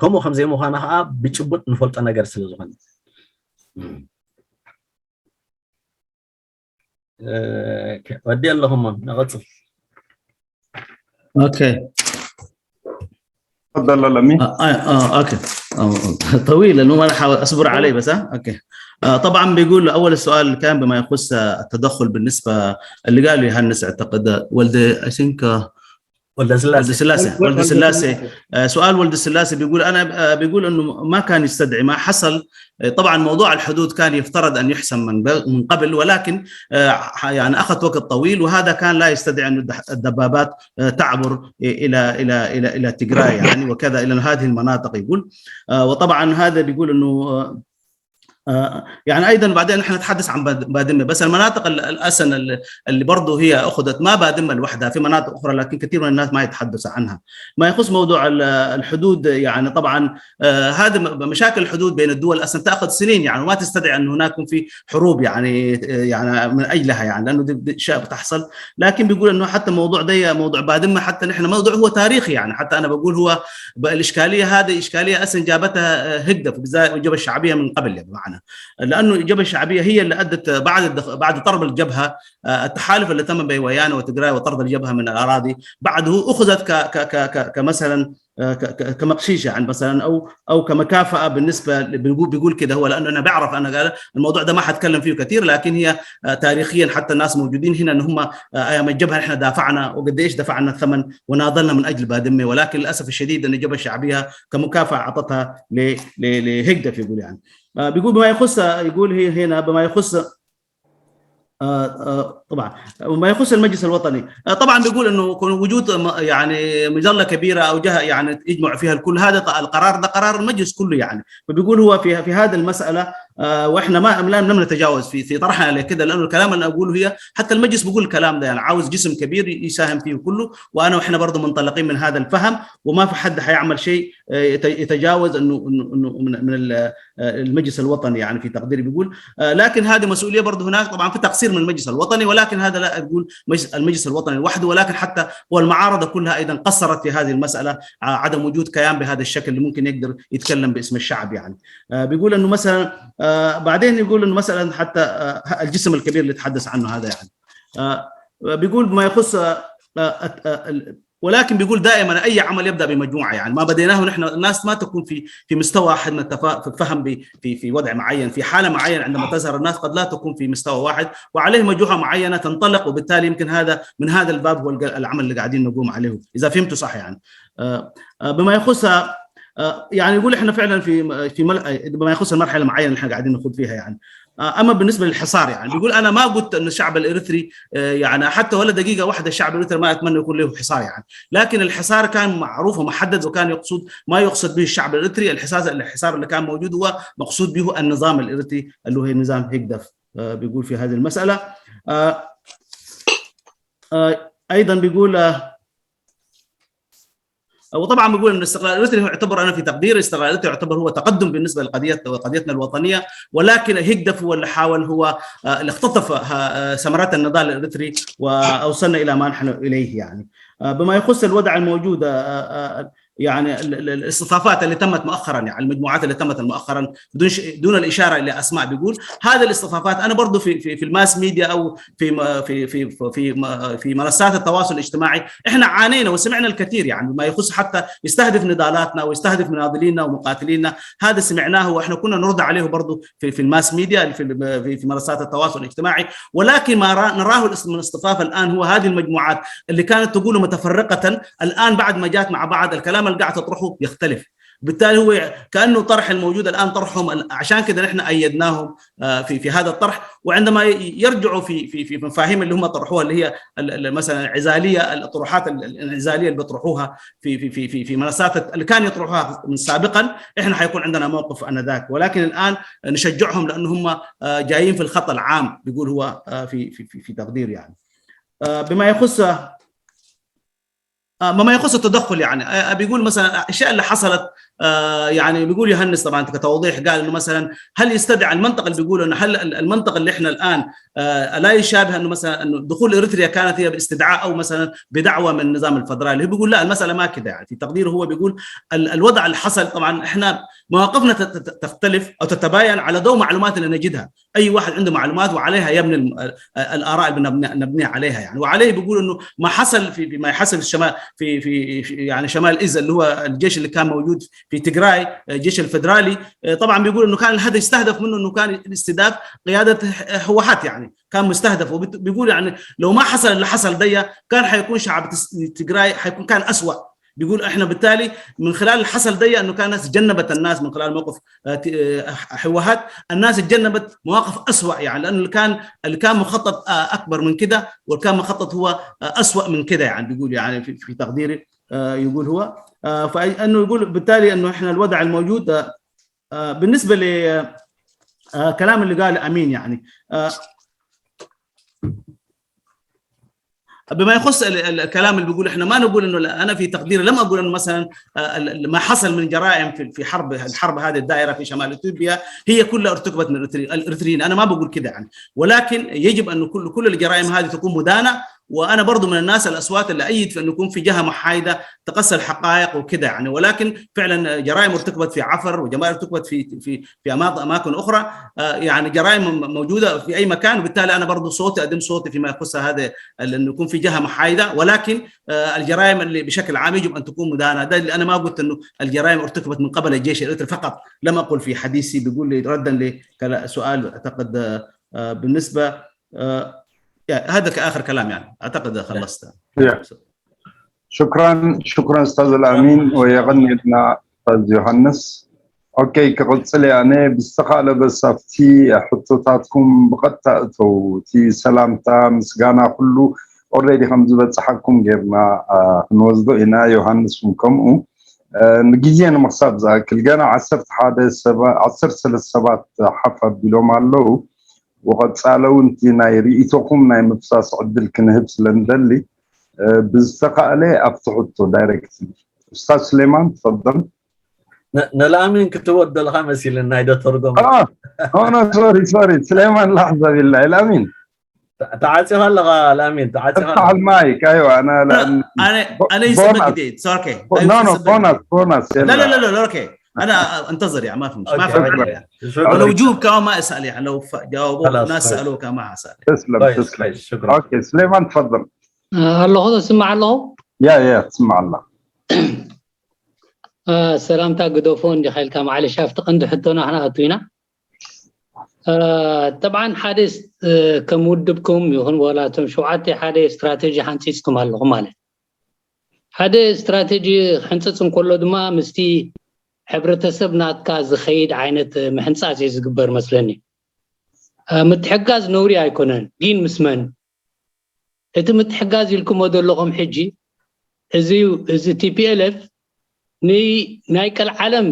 ከምኡ ከም ዘይምዃኑ ከዓ ብጭቡጥ ንፈልጦ ነገር ስለ ዝኾነ ወዲ ኣለኹሞ ንቐፅል። Okay. تفضل لمي. آه، آه، آه، اوكي. آه، آه، طويل الممارحة، اصبر علي بس. آه، اوكي. آه، طبعا بيقول اول سؤال كان بما يخص التدخل بالنسبه اللي قاله يوهانس، اعتقد ولد، I think، آه، ወልደ ولد ስላሴ سلاسه، ولد سلاسه. آه، سؤال ولد سلاسه بيقول انا، آه، بيقول انه ما كان يستدعي، ما حصل. آه، طبعا موضوع الحدود كان يفترض ان يحسم من ب- من قبل، ولكن آه، ح- يعني اخذ وقت طويل، وهذا كان لا يستدعي ان الدح- الدبابات آه، تعبر الى الى الى الى تجراي يعني، وكذا الى هذه المناطق يقول. آه، وطبعا هذا بيقول انه آه، آه، يعني ايضا بعدين نحن نتحدث عن باد- بادمه، بس المناطق ال- الاسن ال- اللي برضه هي اخذت، ما بادمه لوحدها، في مناطق اخرى، لكن كثير من الناس ما يتحدث عنها. ما يخص موضوع ال- الحدود، يعني طبعا آه، هذه م- مشاكل الحدود بين الدول اصلا تاخذ سنين يعني، وما تستدعي ان هناك يكون في حروب يعني، آه، يعني من اجلها يعني، لانه دي دي اشياء بتحصل. لكن بيقول انه حتى موضوع ده موضوع بادمه، حتى نحن موضوع هو تاريخي يعني، حتى انا بقول هو ب- الاشكاليه هذه اشكاليه اصلا جابتها آه، هجده في الجبهه الشعبيه من قبل يعني، بمعنى لانه الجبهه الشعبيه هي اللي ادت بعد الدخ- بعد طرد الجبهه، آه، التحالف اللي تم بين ويانا وتجراي وطرد الجبهه من الاراضي، بعده اخذت ك ك ك ك كمثلا آه، ك- ك- كمقشيشه يعني مثلا، او او كمكافاه بالنسبه ل- بيقول بيقول كده هو، لانه انا بعرف، انا قال الموضوع ده ما حتكلم فيه كثير، لكن هي آه، تاريخيا حتى الناس موجودين هنا ان هم آه، ايام الجبهه احنا دافعنا، وقد ايش دفعنا الثمن وناضلنا من اجل بادمه، ولكن للاسف الشديد ان الجبهه الشعبيه كمكافاه اعطتها ل- ل- لهجده، يقول يعني. آه، بيقول بما يخص، يقول هي هنا بما يخص آه، آه، طبعا وما يخص المجلس الوطني، آه، طبعا بيقول انه يكون وجود م- يعني مظله كبيره او جهه يعني يجمع فيها الكل، هذا ط- القرار ده قرار المجلس كله يعني. فبيقول هو في في هذه المساله آه، واحنا ما ما لم نتجاوز في في طرحنا لكده، لانه الكلام اللي اقوله هي حتى المجلس بيقول الكلام ده يعني، عاوز جسم كبير يساهم فيه كله، وانا واحنا برضه منطلقين من هذا الفهم، وما في حد حيعمل شيء آه، يت- يتجاوز انه انه انه من من ال- آه، المجلس الوطني يعني في تقديري بيقول. آه، لكن هذه مسؤوليه برضه هناك طبعا في تقصير من المجلس الوطني، ولكن هذا لا اقول مجلس- المجلس الوطني لوحده، ولكن حتى والمعارضه كلها ايضا قصرت في هذه المساله، آه، عدم وجود كيان بهذا الشكل اللي ممكن يقدر يتكلم باسم الشعب يعني. آه، بيقول انه مثلا بعدين يقول انه مثلا حتى الجسم الكبير اللي تحدث عنه هذا يعني بيقول ما يخص ولكن بيقول دائما اي عمل يبدا بمجموعه يعني ما بديناه نحن الناس ما تكون في في مستوى واحد من التفا- في الفهم ب- في في وضع معين في حاله معينه عندما تظهر الناس قد لا تكون في مستوى واحد وعليه مجموعه معينه تنطلق وبالتالي يمكن هذا من هذا الباب هو الج- العمل اللي قاعدين نقوم عليه اذا فهمتوا صح يعني آه، آه، بما يخص آه، يعني يقول احنا فعلا في في مل- بما يخص المرحله المعينه اللي احنا قاعدين نخوض فيها يعني اما بالنسبه للحصار يعني بيقول انا ما قلت ان الشعب الاريتري يعني حتى ولا دقيقه واحده الشعب الاريتري ما اتمنى يكون له حصار يعني لكن الحصار كان معروف ومحدد وكان يقصد ما يقصد به الشعب الاريتري الحصار الحصار اللي كان موجود هو مقصود به النظام الاريتري اللي هو نظام هيجدف بيقول في هذه المساله ايضا بيقول وطبعا بقول ان الاستقلال الاريتري يعتبر انا في تقديري الاستقلال الاريتري يعتبر هو تقدم بالنسبه لقضيه قضيتنا الوطنيه ولكن هيجدف هو اللي حاول هو اللي اختطف ثمرات النضال الاريتري واوصلنا الى ما نحن اليه يعني بما يخص الوضع الموجود يعني الاصطفافات اللي تمت مؤخرا يعني المجموعات اللي تمت مؤخرا بدون دون الاشاره الى اسماء بيقول هذه الاصطفافات انا برضو في في في الماس ميديا او في في في في في منصات التواصل الاجتماعي احنا عانينا وسمعنا الكثير يعني بما يخص حتى يستهدف نضالاتنا ويستهدف مناضلينا ومقاتلينا هذا سمعناه واحنا كنا نرد عليه برضو في في الماس ميديا في في منصات التواصل الاجتماعي ولكن ما نراه من اصطفاف الان هو هذه المجموعات اللي كانت تقول متفرقه الان بعد ما جات مع بعض الكلام اللي قاعد تطرحه يختلف بالتالي هو كانه طرح الموجود الان طرحهم عشان كده نحن ايدناهم في في هذا الطرح وعندما يرجعوا في في في مفاهيم اللي هم طرحوها اللي هي مثلا العزاليه الاطروحات الانعزاليه اللي بيطرحوها في في في في في منصات اللي كان يطرحوها من سابقا احنا حيكون عندنا موقف انذاك ولكن الان نشجعهم لان هم جايين في الخط العام بيقول هو في في في تقدير يعني بما يخص بما يخص التدخل يعني بيقول مثلا الاشياء اللي حصلت يعني بيقول يوهانس طبعا كتوضيح قال انه مثلا هل يستدعي المنطق اللي بيقول انه هل المنطق اللي احنا الان لا يشابه انه مثلا انه دخول اريتريا كانت هي باستدعاء او مثلا بدعوه من النظام الفدرالي هو بيقول لا المساله ما كده يعني في تقديره هو بيقول الوضع اللي حصل طبعا احنا مواقفنا تختلف او تتباين على ضوء معلومات اللي نجدها اي واحد عنده معلومات وعليها يبني الاراء اللي نبني عليها يعني وعليه بيقول انه ما حصل في ما يحصل في الشمال في في يعني شمال إزة اللي هو الجيش اللي كان موجود في تجراي الجيش الفدرالي طبعا بيقول انه كان الهدف يستهدف منه انه كان استهداف قياده هوحات يعني كان مستهدف وبيقول يعني لو ما حصل اللي حصل ده كان حيكون شعب تجراي حيكون كان اسوء بيقول احنا بالتالي من خلال اللي حصل ده انه كان الناس تجنبت الناس من خلال موقف هوحات الناس تجنبت مواقف اسوء يعني لانه اللي كان اللي كان مخطط اكبر من كده واللي كان مخطط هو اسوء من كده يعني بيقول يعني في تقديري يقول هو فانه يقول بالتالي انه احنا الوضع الموجود بالنسبه ل كلام اللي قال امين يعني بما يخص الكلام اللي بيقول احنا ما نقول انه انا في تقديري لم اقول انه مثلا ما حصل من جرائم في في حرب الحرب هذه الدائره في شمال اثيوبيا هي كلها ارتكبت من الاريتريين انا ما بقول كده يعني ولكن يجب ان كل كل الجرائم هذه تكون مدانه وانا برضو من الناس الاصوات اللي ايد في انه يكون في جهه محايده تقصي الحقائق وكده يعني ولكن فعلا جرائم ارتكبت في عفر وجرائم ارتكبت في في في اماكن اخرى يعني جرائم موجوده في اي مكان وبالتالي انا برضو صوتي اقدم صوتي فيما يخص هذا انه يكون في جهه محايده ولكن الجرائم اللي بشكل عام يجب ان تكون مدانه ده اللي انا ما قلت انه الجرائم ارتكبت من قبل الجيش الاريتري فقط لم اقل في حديثي بيقول لي ردا لسؤال اعتقد بالنسبه هذا كاخر كلام يعني اعتقد خلصت شكرا شكرا استاذ الامين ويغني لنا استاذ يوهانس ኦኬ ክቕፅል እየ ኣነ ብዝተኻእለ በሳብቲ ሕቶታትኩም ብቐጥታ እተው እቲ ሰላምታ ምስጋና ኩሉ ኦረዲ ከም ዝበፅሓኩም ጌርና ክንወስዶ ኢና ዮሃንስ እውን ከምኡ ንግዜ ንምክሳብ ዝኣክል ገና ዓሰርተ ሓደ ዓሰርተ ሰለስተ ሰባት ሓፍ ኣቢሎም ኣለዉ ወቐፃለ እውን እቲ ናይ ርእይቶኹም ናይ ምፍሳስ ዕድል ክንህብ ስለ ንደሊ ብዝተኻእለ ኣብቲ ሕቶ ዳይሬክት ኡስታዝ ስሌማን ትፈደል ንላሚን ክትወደልካ መሲልን ናይ ደተርጎም ኖ ሶሪ ሶሪ ስሌማን ላሕዘብ ኢልና ኢላሚን ተዓፂኻ ኣለኻ ላሚን ተዓፂኻ افتح المايك ايوه انا انا انا يسبك ديت اوكي no no bonus bonus لا لا لا لا اوكي انا انتظر يا، ما في مشكله، ما في شكرا. مشكله. شكرا. لو جوب كمان ما اسال، يعني لو ف- جاوبوا خلاص، الناس كويس. سالوه كمان ما حسال. تسلم، كويس، تسلم. كويس، شكرا. اوكي، سليمان، تفضل. ኣለኹ ተስምዕ ኣለኹ። يا يا تسمع الله. ሰላምታ ግደፎ እንዲኻ ኢልካ፣ ማዕለሽ ኣብቲ ቀንዲ ሕቶና ክንኣቱ ኢና። ጠብዓን ሓደ፣ ከም ውድብኩም ይኹን ወላ እቶም ሸውዓተ ሓደ ስትራቴጂ ሓንፂፅኩም ኣለኹም ማለት እዩ። ሓደ ስትራቴጂ ክሕንፅፅ እንከሎ ድማ ምስቲ ሕብረተሰብ ናትካ ዝኸይድ ዓይነት ምሕንፃፅ እዩ ዝግበር መስለኒ። ምትሕጋዝ ነውሪ ኣይኮነን፣ ግን ምስ መን እቲ ምትሕጋዝ ኢልኩሞ ዘለኹም ሕጂ እዚ እዚ ቲፒኤልኤፍ ናይ ቀልዓለም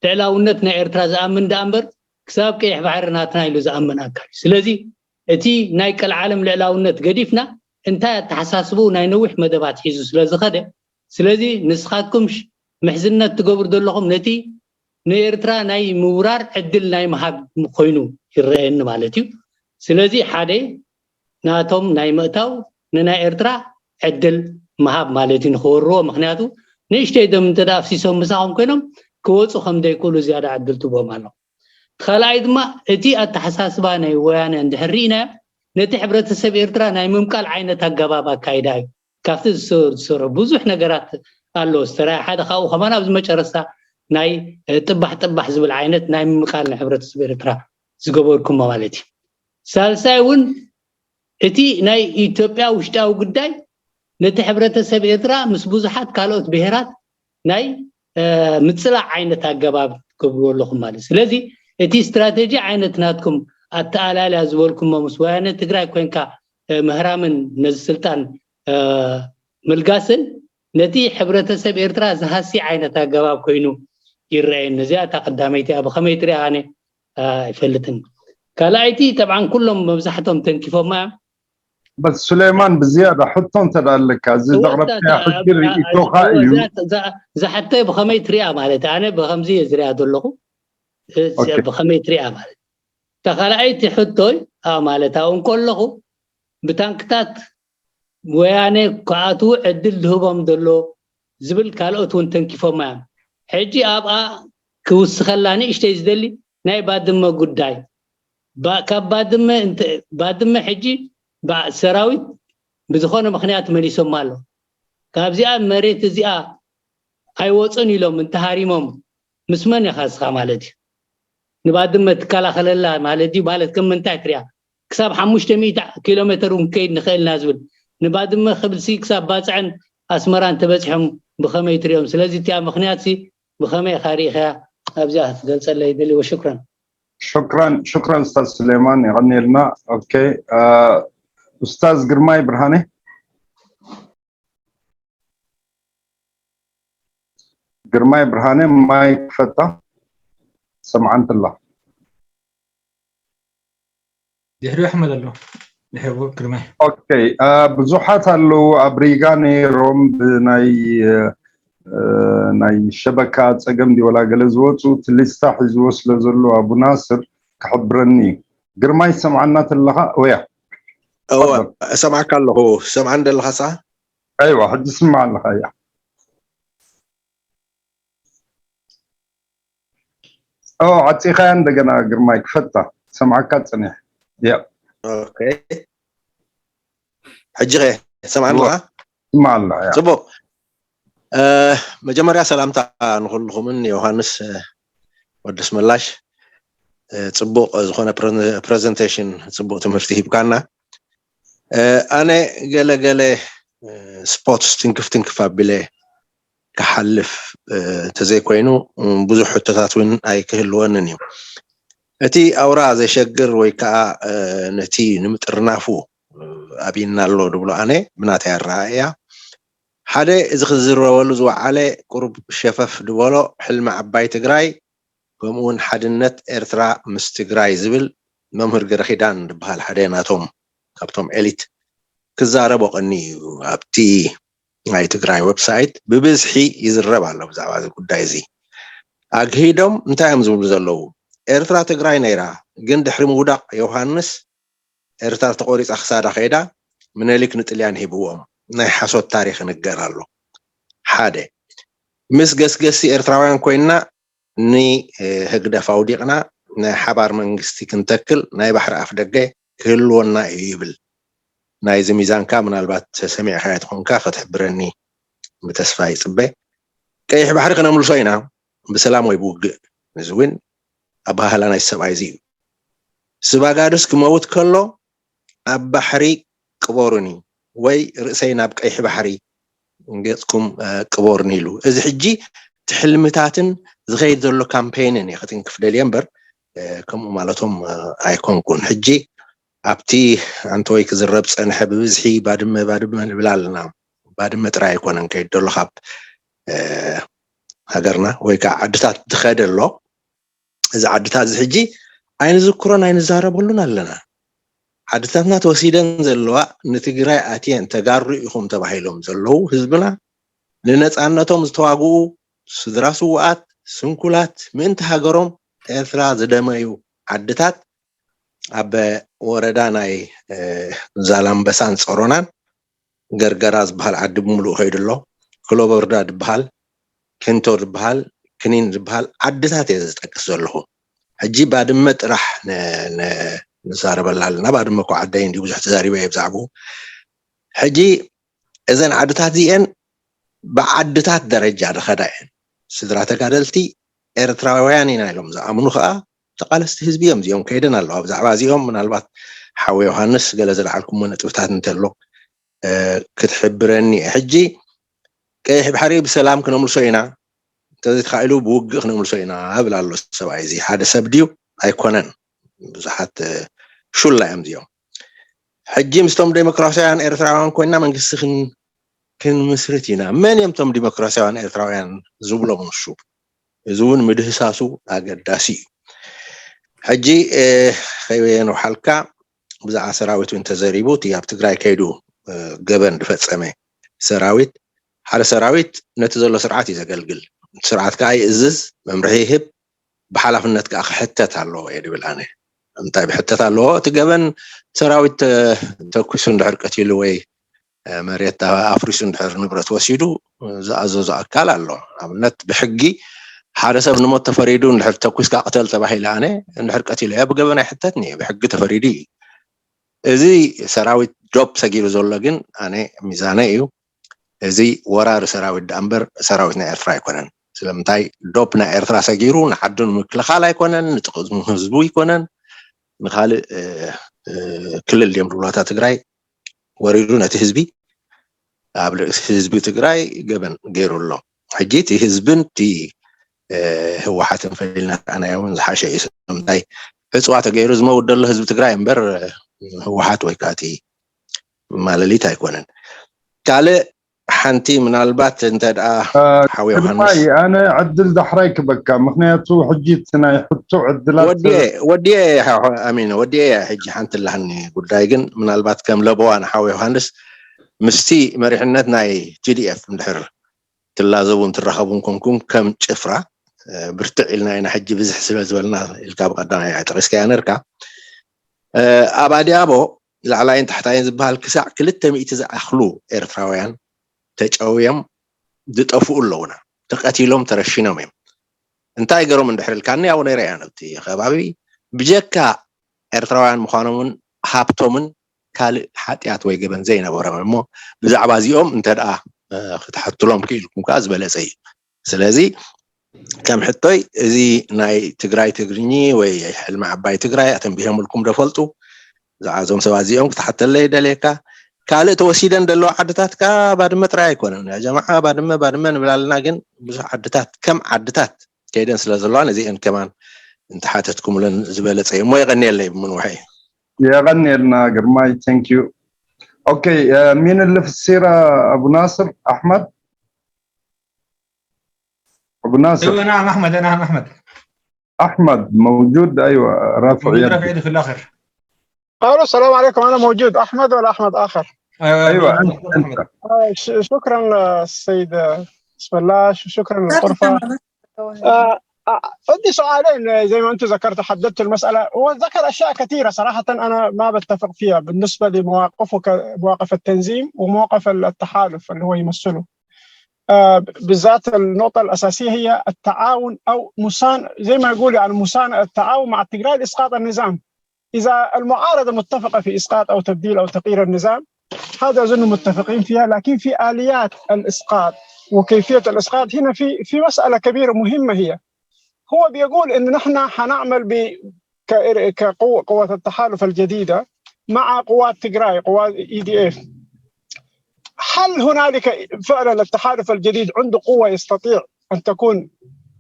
ልዕላውነት ናይ ኤርትራ ዝኣምን ደኣ እምበር ክሳብ ቀይሕ ባሕሪ ናትና ኢሉ ዝኣምን ኣካል እዩ። ስለዚ እቲ ናይ ቀልዓለም ልዕላውነት ገዲፍና እንታይ ኣተሓሳስቡ ናይ ነዊሕ መደባት ሒዙ ስለ ዝኸደ፣ ስለዚ ንስኻትኩም ምሕዝነት ትገብሩ ዘለኹም ነቲ ንኤርትራ ናይ ምውራር ዕድል ናይ ምሃብ ኮይኑ ይረኣየኒ ማለት እዩ። ስለዚ ሓደ ናቶም ናይ ምእታው ንናይ ኤርትራ ዕድል ምሃብ ማለት እዩ ንክወርዎ። ምክንያቱ ንእሽተይ ደም እንተ ኣፍሲሶም ምሳኹም ኮይኖም ክወፁ ከም ዘይክእሉ ዝያዳ ዕድል ትቦም ኣሎ። ካልኣይ ድማ እቲ ኣተሓሳስባ ናይ ወያነ እንድሕር ርኢናዮ ነቲ ሕብረተሰብ ኤርትራ ናይ ምምቃል ዓይነት ኣገባብ ኣካይዳ እዩ። ካብቲ ዝሰርሑ ብዙሕ ነገራት ኣሎ ዝተረኣየ ሓደ ካብኡ ከማን ኣብዚ መጨረስታ ናይ ጥባሕ ጥባሕ ዝብል ዓይነት ናይ ምምቃል ንሕብረተሰብ ኤርትራ ዝገበርኩሞ ማለት እዩ። ሳልሳይ እውን እቲ ናይ ኢትዮጵያ ውሽጣዊ ጉዳይ ነቲ ሕብረተሰብ ኤርትራ ምስ ብዙሓት ካልኦት ብሄራት ናይ ምፅላእ ዓይነት ኣገባብ ትገብርዎ ኣለኹም ማለት። ስለዚ እቲ ስትራቴጂ ዓይነት ናትኩም ኣተኣላልያ ዝበልኩሞ ምስ ወያነ ትግራይ ኮይንካ ምህራምን ነዚ ስልጣን ምልጋስን ነቲ ሕብረተሰብ ኤርትራ ዝሃሲ ዓይነት ኣገባብ ኮይኑ ይረኣየኒ። እዚኣ እታ ቀዳመይቲ እያ። ብኸመይ ትሪኣ? ኣነ ኣይፈልጥን። ካልኣይቲ ጠብዓን ኩሎም መብዛሕቶም ተንኪፎማ እዮም። በስ ሱሌማን ብዝያዳ ሕቶ እንተ ደኣ ኣለካ እዚ ዘቕረብካያ ሕጂ ርኢቶኻ እዩ። እዛ ሕቶይ ብኸመይ ትሪኣ ማለት ኣነ ብኸምዚ እየ ዝሪኣ ዘለኹ። ብኸመይ ትሪኣ ማለት እታ ካልኣይቲ ሕቶይ ማለት ኣብኡ እንከለኹ ብታንክታት ወያነ ክኣትዉ ዕድል ዝህቦም ዘሎ ዝብል ካልኦት እውን ተንኪፎማ እዮም። ሕጂ ኣብኣ ክውስኸላ ንእሽተይ ዝደሊ ናይ ባድመ ጉዳይ ካብ ባድመ ባድመ ሕጂ ሰራዊት ብዝኾነ ምክንያት መሊሶማ ኣሎ። ካብዚኣ መሬት እዚኣ ኣይወፅን ኢሎም እንተሃሪሞም ምስ መን ኢኻ እስኻ ማለት እዩ? ንባድመ ትከላኸለላ ማለት እዩ ማለት ከም ምንታይ ትሪኣ? ክሳብ ሓሙሽተ ሚእቲ ኪሎ ሜትር እውን ከይድ ንኽእልና ዝብል ንባድመ ክብልሲ ክሳብ ባፅዕን ኣስመራን ተበፂሖም ብኸመይ ትሪኦም? ስለዚ እቲኣ ምክንያትሲ ብኸመይ ኢኻ ርኢኻያ? ኣብዚኣ ክትገልፀለይ ይደሊ። ወሽክረን። ሽክራን ሽክራን ኡስታዝ ስሌማን የቐንየልና። ኦኬ ኡስታዝ ግርማይ ብርሃነ። ግርማይ ብርሃነ ማይክ ፈታ ሰምዓንትላ። ድሕሪ ኣሕመድ ኣሎ። ድሕሪ ግርማይ። ኦኬ ብዙሓት ኣለዉ ኣብ ሪጋ ነይሮም ብናይ ናይ ሸበካ ፀገም ዲወላ ገለ ዝወፁ እቲ ሊስታ ሒዝዎ ስለ ዘሎ ኣቡ ናስር ክሕብረኒ እዩ። ግርማይ ሰምዓና ተለኻ ወያ እወ እሰምዓካ ኣለኹ። ሰምዓን ደለኻ ሳ ኣይዋ ሕጂ ስምዓ ኣለኻ እያ። ኦ ዓፂኻያ እንደገና ግርማይ ክፈታ ሰምዓካ ፀኒሕ እያ። ኦኬ ሕጂ ኸ ሰምዓን ኣለኻ? ስምዓ ኣለኻ እያ። ፅቡቅ መጀመርያ ሰላምታ ንኩልኹምን ዮሃንስ ወድስ ምላሽ ፅቡቅ ዝኾነ ፕሬዘንቴሽን ፅቡቅ ትምህርቲ ሂብካና። ኣነ ገለ ገለ ስፖትስ ትንክፍ ትንክፍ ኣቢለ ክሓልፍ እንተዘይኮይኑ ብዙሕ ሕቶታት እውን ኣይክህልወንን እዩ። እቲ ኣውራ ዘሸግር ወይ ከዓ ነቲ ንምጥርናፉ ኣብይና ኣሎ ድብሎ ኣነ ብናተይ ኣረኣእያ ሓደ እዚ ክዝረበሉ ዝወዓለ ቁሩብ ሸፈፍ ድበሎ ሕልሚ ዓባይ ትግራይ ከምኡ እውን ሓድነት ኤርትራ ምስ ትግራይ ዝብል መምህር ገረኺዳን ዝበሃል ሓደ ናቶም ካብቶም ኤሊት ክዛረቦ ቀኒ እዩ ኣብቲ ናይ ትግራይ ዌብሳይት ብብዝሒ ይዝረብ ኣሎ ብዛዕባ እዚ ጉዳይ እዚ ኣግሂዶም እንታይ እዮም ዝብሉ ዘለዉ ኤርትራ ትግራይ ነይራ ግን ድሕሪ ምውዳቕ ዮሃንስ ኤርትራ ተቆሪፃ ክሳዳ ከይዳ ምነሊክ ንጥልያን ሂብዎም ናይ ሓሶት ታሪክ ይንገር ኣሎ ሓደ ምስ ገስገሲ ኤርትራውያን ኮይና ንህግደፍ ኣውዲቕና ናይ ሓባር መንግስቲ ክንተክል ናይ ባሕሪ ኣፍ ደገ ክህልወና እዩ ይብል። ናይዚ ሚዛንካ ምናልባት ሰሚዕካ ትኾንካ ክትሕብረኒ ብተስፋ ይፅበ። ቀይሕ ባሕሪ ክነምልሶ ኢና ብሰላም ወይ ብውግእ። እዚ እውን ኣባህላ ናይ ሰብኣይ እዚ እዩ። ስባጋዱስ ክመውት ከሎ ኣብ ባሕሪ ቅበሩኒ ወይ ርእሰይ ናብ ቀይሕ ባሕሪ ገጽኩም ቅበሩኒ ኢሉ። እዚ ሕጂ ትሕልምታትን ዝኸይድ ዘሎ ካምፔንን እየ ክትንክፍ ደልየ እምበር ከምኡ ማለቶም ኣይኮንኩን። ሕጂ ኣብቲ ኣንተወይ ክዝረብ ጸንሐ ብብዝሒ ባድመ ባድመ ንብል ኣለና። ባድመ ጥራይ ኣይኮነን ከይድ ዘሎ ካብ ሃገርና ወይ ከዓ ዓድታት ዝኸደ ኣሎ። እዚ ዓድታት እዚ ሕጂ ኣይንዝክሮን ኣይንዛረበሉን ኣለና። ዓድታትና ተወሲደን ዘለዋ ንትግራይ ኣትየን ተጋሩ ኢኹም ተባሂሎም ዘለዉ ህዝብና ንነፃነቶም ዝተዋግኡ ስድራ ስውኣት፣ ስንኩላት ምእንቲ ሃገሮም ኤርትራ ዝደመዩ ዓድታት ኣብ ወረዳ ናይ ዛላምበሳን ጸሮናን ገርገራ ዝበሃል ዓዲ ብምሉእ ከይዱ ኣሎ። ክሎበርዳ ዝበሃል፣ ኪንቶ ዝበሃል፣ ክኒን ዝበሃል ዓድታት እየ ዝጠቅስ ዘለኹ። ሕጂ ባድመ ጥራሕ ንዛረበላ ኣለና። ባድመ እኮ ዓደይ እንዲ ብዙሕ ተዛሪበ እየ ብዛዕባኡ። ሕጂ እዘን ዓድታት እዚአን ብዓድታት ደረጃ ዝኸዳ እየን። ስድራ ተጋደልቲ ኤርትራውያን ኢና ኢሎም ዝኣምኑ ከዓ ተቃለስቲ ህዝቢ እዮም እዚኦም ከይደን ኣለዋ። ብዛዕባ እዚኦም ምናልባት ሓወ ዮሃንስ ገለ ዝለዓልኩሞ ነጥብታት እንተሎ ክትሕብረኒ እየ። ሕጂ ቀይሕ ባሕሪ ብሰላም ክነምልሶ ኢና፣ እንተዘይተኻኢሉ ብውግእ ክነምልሶ ኢና እብል ኣሎ ሰብኣይ። እዚ ሓደ ሰብ ድዩ? ኣይኮነን። ብዙሓት ሹላ እዮም እዚኦም። ሕጂ ምስቶም ዴሞክራሲያውያን ኤርትራውያን ኮይና መንግስቲ ክንምስርት ኢና። መን እዮም እቶም ዴሞክራሲያውያን ኤርትራውያን ዝብሎም ንሱ? እዚ እውን ምድህሳሱ ኣገዳሲ እዩ። ሕጂ ከይበየን ውሓልካ ብዛዕባ ሰራዊት እውን ተዘሪቡ፣ እቲ ኣብ ትግራይ ከይዱ ገበን ዝፈፀመ ሰራዊት፣ ሓደ ሰራዊት ነቲ ዘሎ ስርዓት እዩ ዘገልግል። ስርዓት ከዓ ይእዝዝ፣ መምርሒ ይህብ፣ ብሓላፍነት ከዓ ክሕተት ኣለዎ እየ ድብል ኣነ። እንታይ ብሕተት ኣለዎ? እቲ ገበን ሰራዊት ተኩሱ እንድሕር ቀቲሉ ወይ መሬት ኣፍሪሱ እንድሕር ንብረት ወሲዱ ዝኣዘዞ ኣካል ኣሎ። ኣብነት ብሕጊ ሓደ ሰብ ንሞት ተፈሪዱ እንድሕር ተኩስካ ቅተል ተባሂለ ኣነ እንድሕር ቀቲለ እያ ብገበን ኣይሕተትን እየ፣ ብሕጊ ተፈሪዱ እዩ። እዚ ሰራዊት ዶብ ሰጊሩ ዘሎ ግን ኣነ ሚዛነ እዩ። እዚ ወራሪ ሰራዊት ደኣ እምበር ሰራዊት ናይ ኤርትራ ኣይኮነን። ስለምንታይ ዶብ ናይ ኤርትራ ሰጊሩ ንዓዱ ንምክልኻል ኣይኮነን፣ ንጥቕሚ ህዝቡ ኣይኮነን፣ ንኻልእ ክልል ድዮም ዝብሉ ኣታ ትግራይ ወሪዱ ነቲ ህዝቢ ኣብ ልእሲ ህዝቢ ትግራይ ገበን ገይሩ ኣሎ። ሕጂ እቲ ህዝብን እቲ ህወሓትን ፈሊልና ረኣናዮ እውን ዝሓሸ እዩ። ስለምንታይ ዕፅዋ ተገይሩ ዝመውት ዘሎ ህዝቢ ትግራይ እምበር ህወሓት ወይ ከዓ እቲ ማለሊት ኣይኮነን። ካልእ ሓንቲ ምናልባት እንተ ደኣ ሓው ዮሃንስ ኣነ ዕድል ዳሕራይ ክበካ፣ ምክንያቱ ሕጂ እቲ ናይ ሕቶ ዕድላት ወዲየ ወዲየ ኣሚነ ወዲየ ሕጂ ሓንቲ ላህኒ ጉዳይ ግን ምናልባት ከም ለበዋ ንሓው ዮሃንስ ምስቲ መሪሕነት ናይ ቲ ዲ ኤፍ እንድሕር ትላዘቡን ትራኸቡን ኮንኩም ከም ጭፍራ ብርትዕ ኢልና ኢና ሕጂ ብዝሕ ስለ ዝበልና ኢልካ ብቀዳማይ ጠቂስካያ ነርካ። ኣብ ኣዲያቦ ላዕላይን ታሕታይን ዝበሃል ክሳዕ ክልተ ሚእቲ ዝኣኽሉ ኤርትራውያን ተጨውዮም ዝጠፍኡ ኣለውና። ተቀቲሎም ተረሺኖም እዮም። እንታይ ገሮም እንድሕር ኢልካኒ ኣብኡ ነይረ እያ ነብቲ ከባቢ ብጀካ ኤርትራውያን ምዃኖምን ሃብቶምን ካልእ ሓጢኣት ወይ ገበን ዘይነበሮም እሞ ብዛዕባ እዚኦም እንተ ደኣ ክትሓትሎም ክኢልኩም ከዓ ዝበለጸ እዩ። ስለዚ ከም ሕቶይ እዚ ናይ ትግራይ ትግርኚ ወይ ሕልሚ ዓባይ ትግራይ ኣተንቢሆምልኩም ዶ ፈልጡ? ብዛዕባ እዞም ሰባት እዚኦም ክትሓተለይ ደልየካ። ካልእ ተወሲደን ዘለዋ ዓድታት ከዓ ባድመ ጥራይ ኣይኮነን። ያ ጀማዓ ባድመ ባድመ ንብል ኣለና፣ ግን ብዙሕ ዓድታት ከም ዓድታት ከይደን ስለ ዘለዋ ነዚአን ከማን እንተሓተትኩምለን ዝበለጸ እዩ እሞ የቐንየለይ ብምንውሐ እዩ። የቐንየልና ግርማይ። Thank you. Okay. مين اللي في السيرة? أبو ناصر أحمد. أبو ناصر. ايوه، نعم احمد، نعم احمد. أحمد موجود؟ أيوة، رافع موجود، يده. رافع يده في الاخر. الو، السلام عليكم. انا موجود، احمد ولا احمد اخر؟ ايوه، أيوة، موجود، أنت، أحمد. أنت. آه، ش- شكرا، آه، السيد، آه، بسم الله، ش- شكرا للغرفه. آه، آه، عندي سؤالين، آه، زي ما انتم ذكرتوا، حددتوا المساله، هو ذكر اشياء كثيره صراحه. انا ما بتفق فيها بالنسبه لمواقفه ك- مواقف التنظيم وموقف التحالف اللي هو يمثله. آه، بالذات النقطة الأساسية هي التعاون أو مسان زي ما يقول يعني مسان التعاون مع تجري إسقاط النظام. إذا المعارضة متفقة في إسقاط أو تبديل أو تغيير النظام، هذا أظن متفقين فيها، لكن في آليات الإسقاط وكيفية الإسقاط هنا في في مسألة كبيرة مهمة. هي هو بيقول إن نحن حنعمل ب كقوة قوة التحالف الجديدة مع قوات تجراي، قوات اي دي اف. هل هنالك فعلا التحالف الجديد عنده قوة يستطيع أن تكون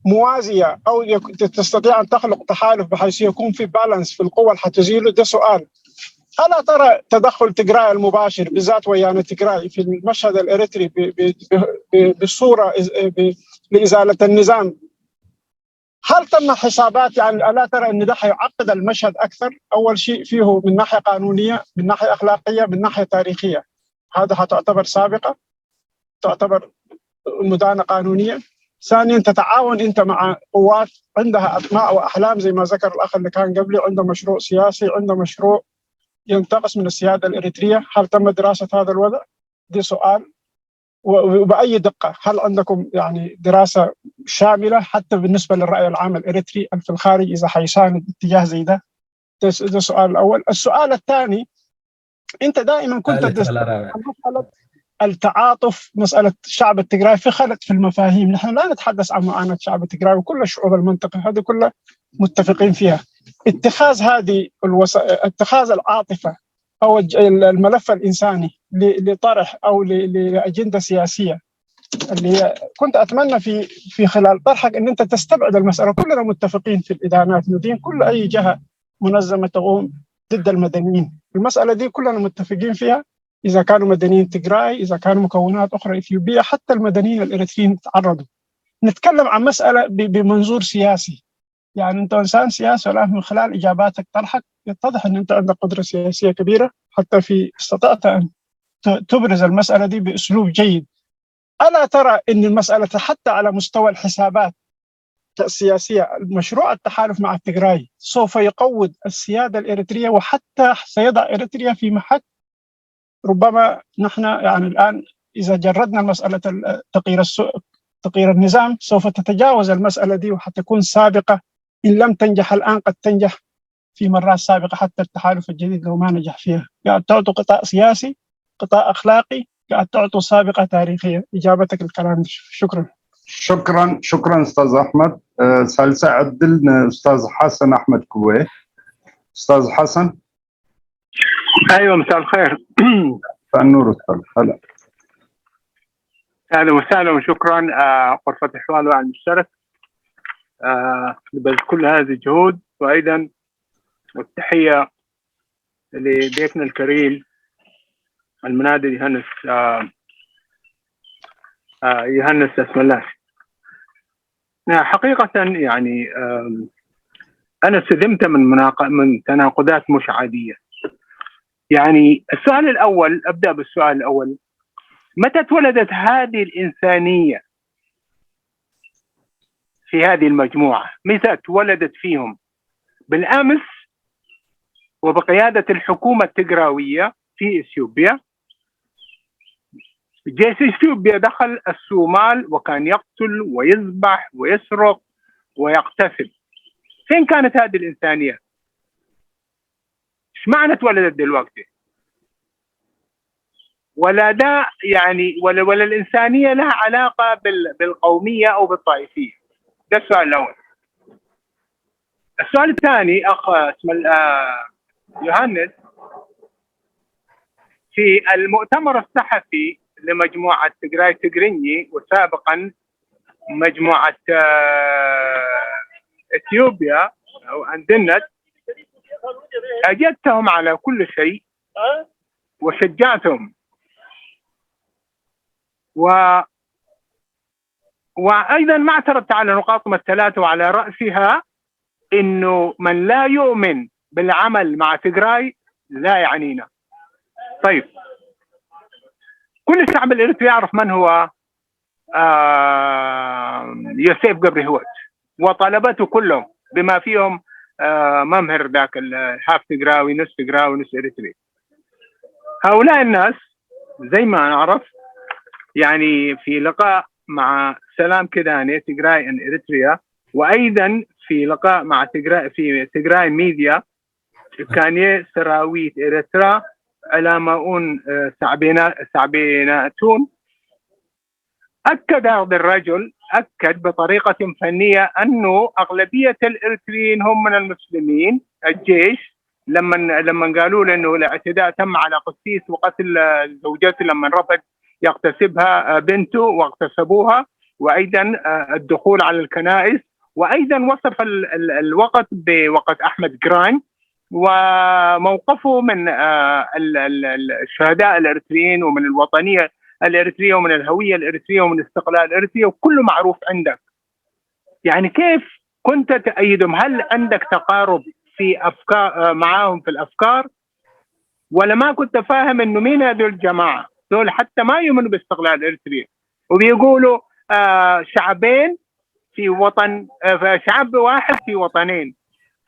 موازية أو تستطيع أن تخلق تحالف بحيث يكون في بالانس في القوة اللي حتزيله؟ ده سؤال. ألا ترى تدخل تجراي المباشر بالذات ويانا تجراي في المشهد الإريتري بصورة لإزالة النظام؟ هل تم حسابات يعني ألا ترى أن ده حيعقد المشهد أكثر؟ أول شيء فيه من ناحية قانونية، من ناحية أخلاقية، من ناحية تاريخية، هذا حتعتبر سابقة، تعتبر مدانة قانونية. ثانيا تتعاون أنت مع قوات عندها أطماع وأحلام زي ما ذكر الأخ اللي كان قبلي، عنده مشروع سياسي، عنده مشروع ينتقص من السيادة الإريترية. هل تم دراسة هذا الوضع؟ دي سؤال. وبأي دقة؟ هل عندكم يعني دراسة شاملة حتى بالنسبة للرأي العام الإريتري في الخارج إذا حيساند اتجاه زي ده؟ ده السؤال الأول. السؤال الثاني، أنت دائما كنت مسألة التعاطف، مسألة الشعب التجراي في خلط في المفاهيم. نحن لا نتحدث عن معاناة شعب التجراي وكل شعوب المنطقة، هذه كلها متفقين فيها. اتخاذ هذه الوسائل، اتخاذ العاطفة او الملف الانساني لطرح او لاجنده سياسيه اللي هي كنت اتمنى في في خلال طرحك ان انت تستبعد المساله. كلنا متفقين في الادانات، ندين كل اي جهه منظمه تقوم ضد المدنيين. المساله دي كلنا متفقين فيها، اذا كانوا مدنيين تجراي، اذا كانوا مكونات اخرى اثيوبيه، حتى المدنيين الاريتريين تعرضوا. نتكلم عن مساله بمنظور سياسي، يعني انت انسان سياسي، والان من خلال اجاباتك طرحك يتضح ان انت عندك قدره سياسيه كبيره حتى في استطعت ان تبرز المساله دي باسلوب جيد. الا ترى ان المساله حتى على مستوى الحسابات السياسيه، مشروع التحالف مع التجراي سوف يقوض السياده الاريتريه وحتى سيضع اريتريا في محك ربما نحن يعني الان اذا جردنا مساله تغيير السوق، تغيير النظام، سوف تتجاوز المساله دي وحتكون سابقه. ان لم تنجح الان قد تنجح في مرات سابقه، حتى التحالف الجديد لو ما نجح فيها. قاعد تعطوا قطاع سياسي، قطاع اخلاقي، قاعد تعطوا سابقه تاريخيه. اجابتك الكلام ده. شكرا. شكرا شكرا استاذ احمد. ሳልሳይ ዕድል ንኡስታዝ ሓሰን ኣሕመድ ክቡኤ። استاذ حسن. ايوه، مساء الخير. فالنور استاذ. هلا. اهلا وسهلا وشكرا. آه، غرفه الحوار والعمل المشترك، آه، بذل كل هذه الجهود، وايضا والتحيه لضيفنا الكريم المناضل يوهانس، آه، آه، يوهانس اسملاش. حقيقة يعني أنا صدمت من مناق... من تناقضات مش عادية. يعني السؤال الأول، أبدأ بالسؤال الأول: متى اتولدت هذه الإنسانية في هذه المجموعة؟ متى اتولدت فيهم؟ بالأمس وبقيادة الحكومة التجراوية في إثيوبيا، جيش إثيوبيا دخل الصومال وكان يقتل ويذبح ويسرق ويغتصب. فين كانت هذه الإنسانية؟ إيش معنى اتولدت دلوقتي؟ ولا ده يعني ولا ولا الإنسانية لها علاقة بال بالقومية أو بالطائفية. ده السؤال الأول. السؤال الثاني أخ اسم آه يوهانس، في المؤتمر الصحفي لمجموعة تجراي تجريني وسابقا مجموعة آه اثيوبيا او اندنت، اجدتهم على كل شيء وشجعتهم و وايضا ما اعترضت على نقاطهم الثلاثه، وعلى راسها انه من لا يؤمن بالعمل مع تجراي لا يعنينا. طيب، كل الشعب الاريتري يعرف من هو آه يوسف قبري هوت وطلبته كلهم، بما فيهم آه ممهر ذاك الهاف تجراوي، نص تجراوي، نص اريتري. هؤلاء الناس زي ما نعرف يعني في لقاء مع سلام كداني تجراي ان اريتريا، وايضا في لقاء مع تجراي في تجراي ميديا كان سراويت اريترا على ما اون سعبينا سعبيناتون. اكد هذا الرجل، اكد بطريقه فنيه انه اغلبيه الاريتريين هم من المسلمين. الجيش لما لما قالوا له انه الاعتداء تم على قسيس وقتل زوجته لما رفض يغتصبها بنته واغتصبوها، وايضا الدخول على الكنائس، وايضا وصف الوقت بوقت احمد جراين وموقفه من الشهداء الاريتريين ومن الوطنيه الاريتريه ومن الهويه الاريتريه ومن الاستقلال الاريتري، وكله معروف عندك. يعني كيف كنت تأيدهم؟ هل عندك تقارب في افكار معاهم في الافكار، ولا ما كنت فاهم انه مين هذول الجماعه؟ دول حتى ما يؤمنوا باستقلال اريتريا، وبيقولوا آه شعبين في وطن، آه شعب واحد في وطنين.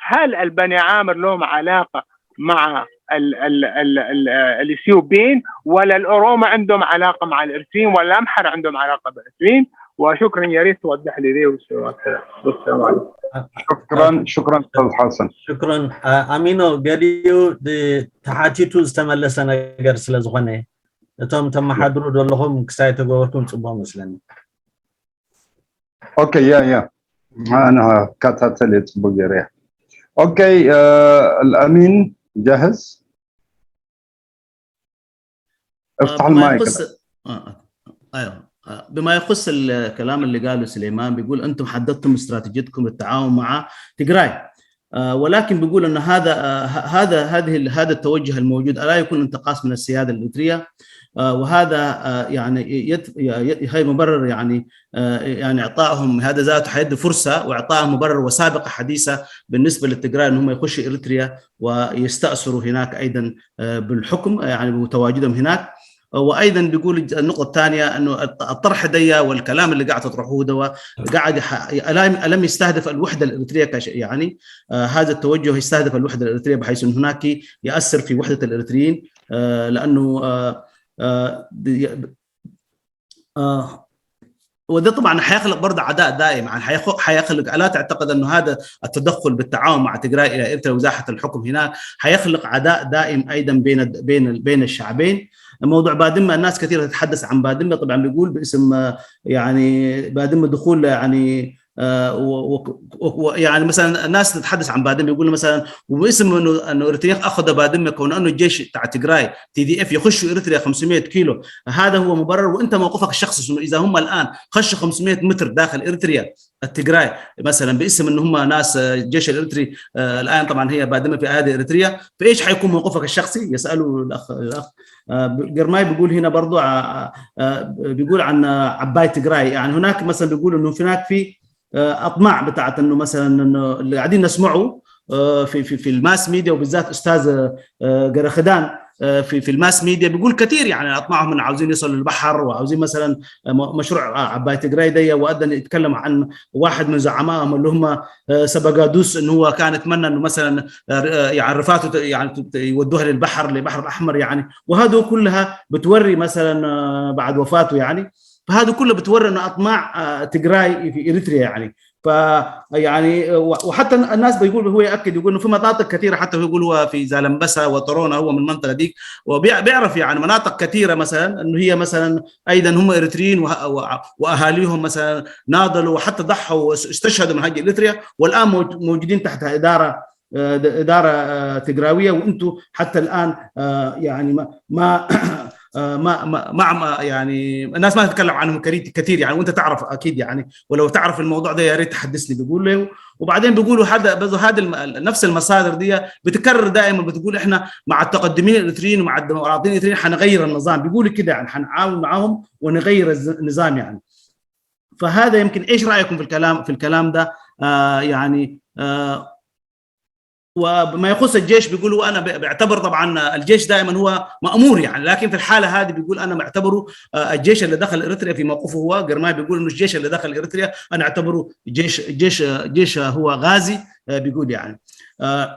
هل البني عامر لهم علاقه مع ال ال ال ال الاثيوبيين، ولا الاوروما عندهم علاقه مع الاريتريين، ولا الامحر عندهم علاقه بالاريتريين؟ وشكرا، يا ريت توضح لي ذي. والسلام عليكم. شكرا شكرا استاذ حسن. شكرا ኣሚኖ። ገሊኡ ተሓቲቱ ዝተመለሰ ነገር ስለ ዝኾነ እቶም ተመሓድሩ ዘለኹም ክሳይ ተገበርኩም ፅቡቅ መስለኒ። ኦኬ ያ ያ ኣነ ከታተል እየ ፅቡቅ ገይረ። ኦኬ الامين جاهز؟ افتح بما المايك. يخص آه، آه، ايوه آه، بما يخص الكلام اللي قاله سليمان، بيقول انتم حددتم استراتيجيتكم بالتعاون مع تجراي. آه، ولكن بيقول ان هذا آه، ه- هذا هذه ال- هذا التوجه الموجود لا يكون انتقاص من السياده الاريتريه. آه، وهذا آه، يعني يت- ي- هي مبرر، يعني آه، يعني اعطائهم هذا ذاته حيدي فرصه واعطائهم مبرر وسابقه حديثه بالنسبه للتجراي ان هم يخشوا اريتريا ويستاثروا هناك ايضا آه، بالحكم، يعني بتواجدهم هناك. وايضا بيقول النقطه الثانيه انه الطرح ديا والكلام اللي قاعد تطرحوه دوا قاعد يح- الم الم يستهدف الوحده الاريتريه كشيء، يعني آه هذا التوجه يستهدف الوحده الاريتريه بحيث انه هناك ياثر في وحده الاريتريين. آه لانه آه آه دي- آه وده طبعا حيخلق برضه عداء دائم، يعني حيخ- حيخلق، الا تعتقد انه هذا التدخل بالتعاون مع تجراي الى اريتريا وازاحه الحكم هناك حيخلق عداء دائم ايضا بين بين بين الشعبين؟ موضوع بادمه، الناس كثيره تتحدث عن بادمه، طبعا بيقول باسم آه، يعني بادمه دخول يعني آه، و- و- و- يعني مثلا الناس تتحدث عن بادمه، يقول مثلا وباسم انه انه اريتريا اخذ بادمه كون انه الجيش تاع تجراي تي دي اف يخشوا اريتريا خمسمية كيلو، هذا هو مبرر؟ وانت موقفك الشخصي شنو اذا هم الان خشوا خمسمية متر داخل اريتريا التجراي مثلا باسم ان هم ناس آه، الجيش الاريتري؟ آه، الان طبعا هي بادمه في ايادي اريتريا، فايش حيكون موقفك الشخصي؟ يساله الاخ الاخ آه، قرماي بيقول هنا برضو آه، آه، بيقول عن آه، عباي تجراي، يعني هناك مثلا بيقول انه هناك في آه، اطماع بتاعت انه مثلا انه اللي قاعدين نسمعه آه، في في في الماس ميديا، وبالذات استاذ آه، قرخدان آه، في في الماس ميديا بيقول كثير، يعني اطماعهم انه عاوزين يصلوا البحر وعاوزين مثلا آه، م- مشروع آه، عباي تجراي دي، وادن يتكلم عن واحد من زعمائهم اللي هم آه، سبقادوس، انه هو كان يتمنى انه مثلا آه، يعني رفاته ت- يعني ت- ت- يودوها للبحر، للبحر الاحمر يعني، وهذه كلها بتوري مثلا آه، بعد وفاته يعني، فهذه كلها بتوري انه اطماع آه، تجراي في اريتريا يعني. ف يعني و- وحتى الناس بيقول، هو ياكد يقول انه في مناطق كثيره، حتى هو يقول هو في زالمبسا وطرونا، هو من المنطقه ديك، وبيعرف يعني مناطق كثيره مثلا انه هي مثلا ايضا هم اريتريين وه- وه- واهاليهم مثلا ناضلوا وحتى ضحوا واستشهدوا من اجل اريتريا، والان موج- موجودين تحت اداره آه، د- اداره آه، تجراويه، وانتم حتى الان آه، يعني ما ما آه، ما ما ما ما- يعني الناس ما تتكلم عنهم كري- كثير يعني، وانت تعرف اكيد يعني، ولو تعرف الموضوع ده يا ريت تحدثني، بيقول له. وبعدين بيقولوا هذا بس هذا الم- نفس المصادر دي بتكرر دائما، بتقول احنا مع التقدمين الاريتريين ومع الديمقراطيين الاريتريين حنغير النظام، بيقولوا كده يعني حنعاون معاهم ونغير الز- النظام يعني. فهذا يمكن، ايش رايكم في الكلام في الكلام ده؟ آه يعني آه وما يخص الجيش بيقولوا، انا ب- بعتبر طبعا الجيش دائما هو مامور يعني، لكن في الحاله هذه بيقول انا معتبره آه، الجيش اللي دخل اريتريا في موقفه هو قرماي بيقول انه الجيش اللي دخل اريتريا انا اعتبره جيش جيش جيش هو غازي آه، بيقول يعني آه،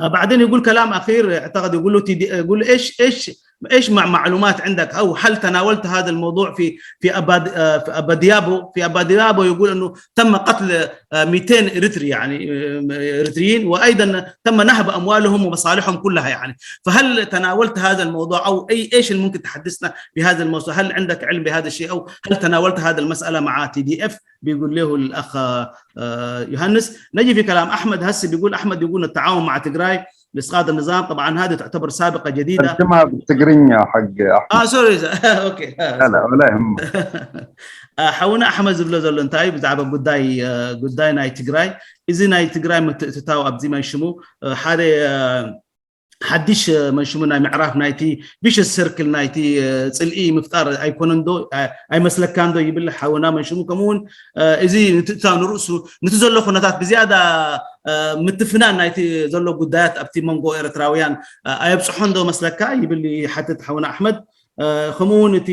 آه، بعدين يقول كلام اخير، اعتقد يقول له تي دي يقول له ايش ايش ايش مع معلومات عندك، او هل تناولت هذا الموضوع في في اباد آه، في اباديابو؟ في اباديابو يقول انه تم قتل آه، مئتين اريتري، يعني آه، اريتريين، وايضا تم نهب اموالهم ومصالحهم كلها يعني. فهل تناولت هذا الموضوع، او اي ايش اللي ممكن تحدثنا بهذا الموضوع؟ هل عندك علم بهذا الشيء، او هل تناولت هذا المساله مع تي دي اف؟ بيقول له الاخ آه، يوهانس. نجي في كلام احمد هسه، بيقول احمد يقول التعاون مع تجراي لاسقاط النظام. طبعا هذه تعتبر سابقه جديده. ترجمها بالتجرينيا حق احمد. اه سوري اوكي لا لا ولا يهمك. ሓውና ኣሕመድ ዝብሎ ዘሎ እንታይ ብዛዕባ ጉዳይ ጉዳይ ናይ ትግራይ፣ እዚ ናይ ትግራይ ምትእትታው ኣብዚ መንሽሙ ሓደ ሓድሽ መንሽሙ ናይ ምዕራፍ ናይቲ ቪሸስ ሰርክል ናይቲ ፅልኢ ምፍጣር ኣይኮነን ዶ? ኣይመስለካን ዶ ይብል ሓውና መንሽሙ። ከምኡ እውን እዚ ምትእትታው ንርእሱ ነቲ ዘሎ ኩነታት ብዝያዳ ምትፍናን ናይቲ ዘሎ ጉዳያት ኣብቲ መንጎ ኤርትራውያን ኣየብፅሖን ዶ መስለካ ይብል ይሓትት ሓውና ኣሕመድ። ከምኡ እውን እቲ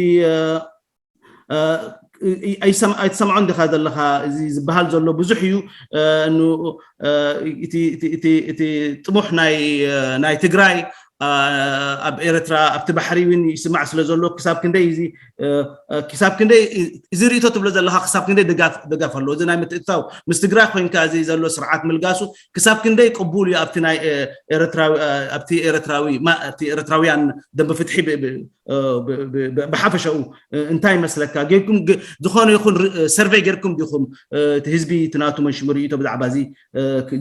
ኣይትሰምዖን ዲኻ ዘለኻ? እዚ ዝበሃል ዘሎ ብዙሕ እዩ። እቲ ጥሙሕ ናይ ትግራይ ኣብ ኤርትራ ኣብቲ ባሕሪ እውን ይስማዕ ስለ ዘሎ ክሳብ ክንደይ እዚ ክሳብ ክንደይ እዚ ርእቶ ትብሎ ዘለኻ ክሳብ ክንደይ ደጋፍ ኣለዎ? እዚ ናይ ምትእትታው ምስ ትግራይ ኮይንካ እዚ ዘሎ ስርዓት ምልጋሱ ክሳብ ክንደይ ቅቡል እዩ ኣብቲ ናይ ኤርትራዊ ኣብቲ ኤርትራዊ ኣብቲ ኤርትራውያን ደንበ ፍትሒ ብሓፈሻኡ እንታይ ይመስለካ? ጌርኩም ዝኾነ ይኹን ሰርቬይ ጌርኩም ዲኹም? እቲ ህዝቢ እቲ ናቱ መንሽሙ ርእቶ ብዛዕባ እዚ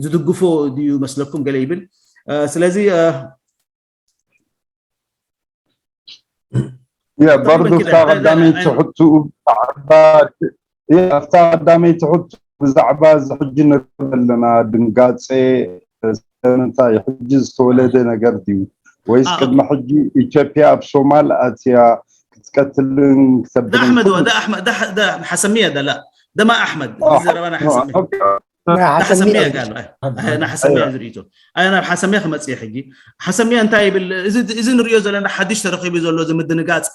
ዝድግፎ ድዩ መስለኩም? ገለ ይብል። ስለዚ ያ በርዱ እታ ቀዳመይቲ ሕቱ ብዛዕባ እታ ቀዳመይቲ ሕቱ ብዛዕባ እዚ ሕጂ ንሪኦ ዘለና ድንጋጼ ስለምንታይ ሕጂ ዝተወለደ ነገር ድዩ ወይስ ቅድሚ ሕጂ ኢትዮጵያ ኣብ ሶማል ኣትያ ክትቀትልን ክተብልን ኣሕመድ ኣሕመድ ሓሰሚያ ደላ ደማ ኣሕመድ ዘረባና ሓሰሚያ ሓሰሚያ ጋር ናይ ሓሰሚያ ዝርእቶ ኣነ ናብ ሓሰሚያ ክመፅእ ሕጂ ሓሰሚያ እንታይ ይብል? እዚ ንሪኦ ዘለና ሓድሽ ተረኺቡ ዘሎ እዚ ምድንጋፅ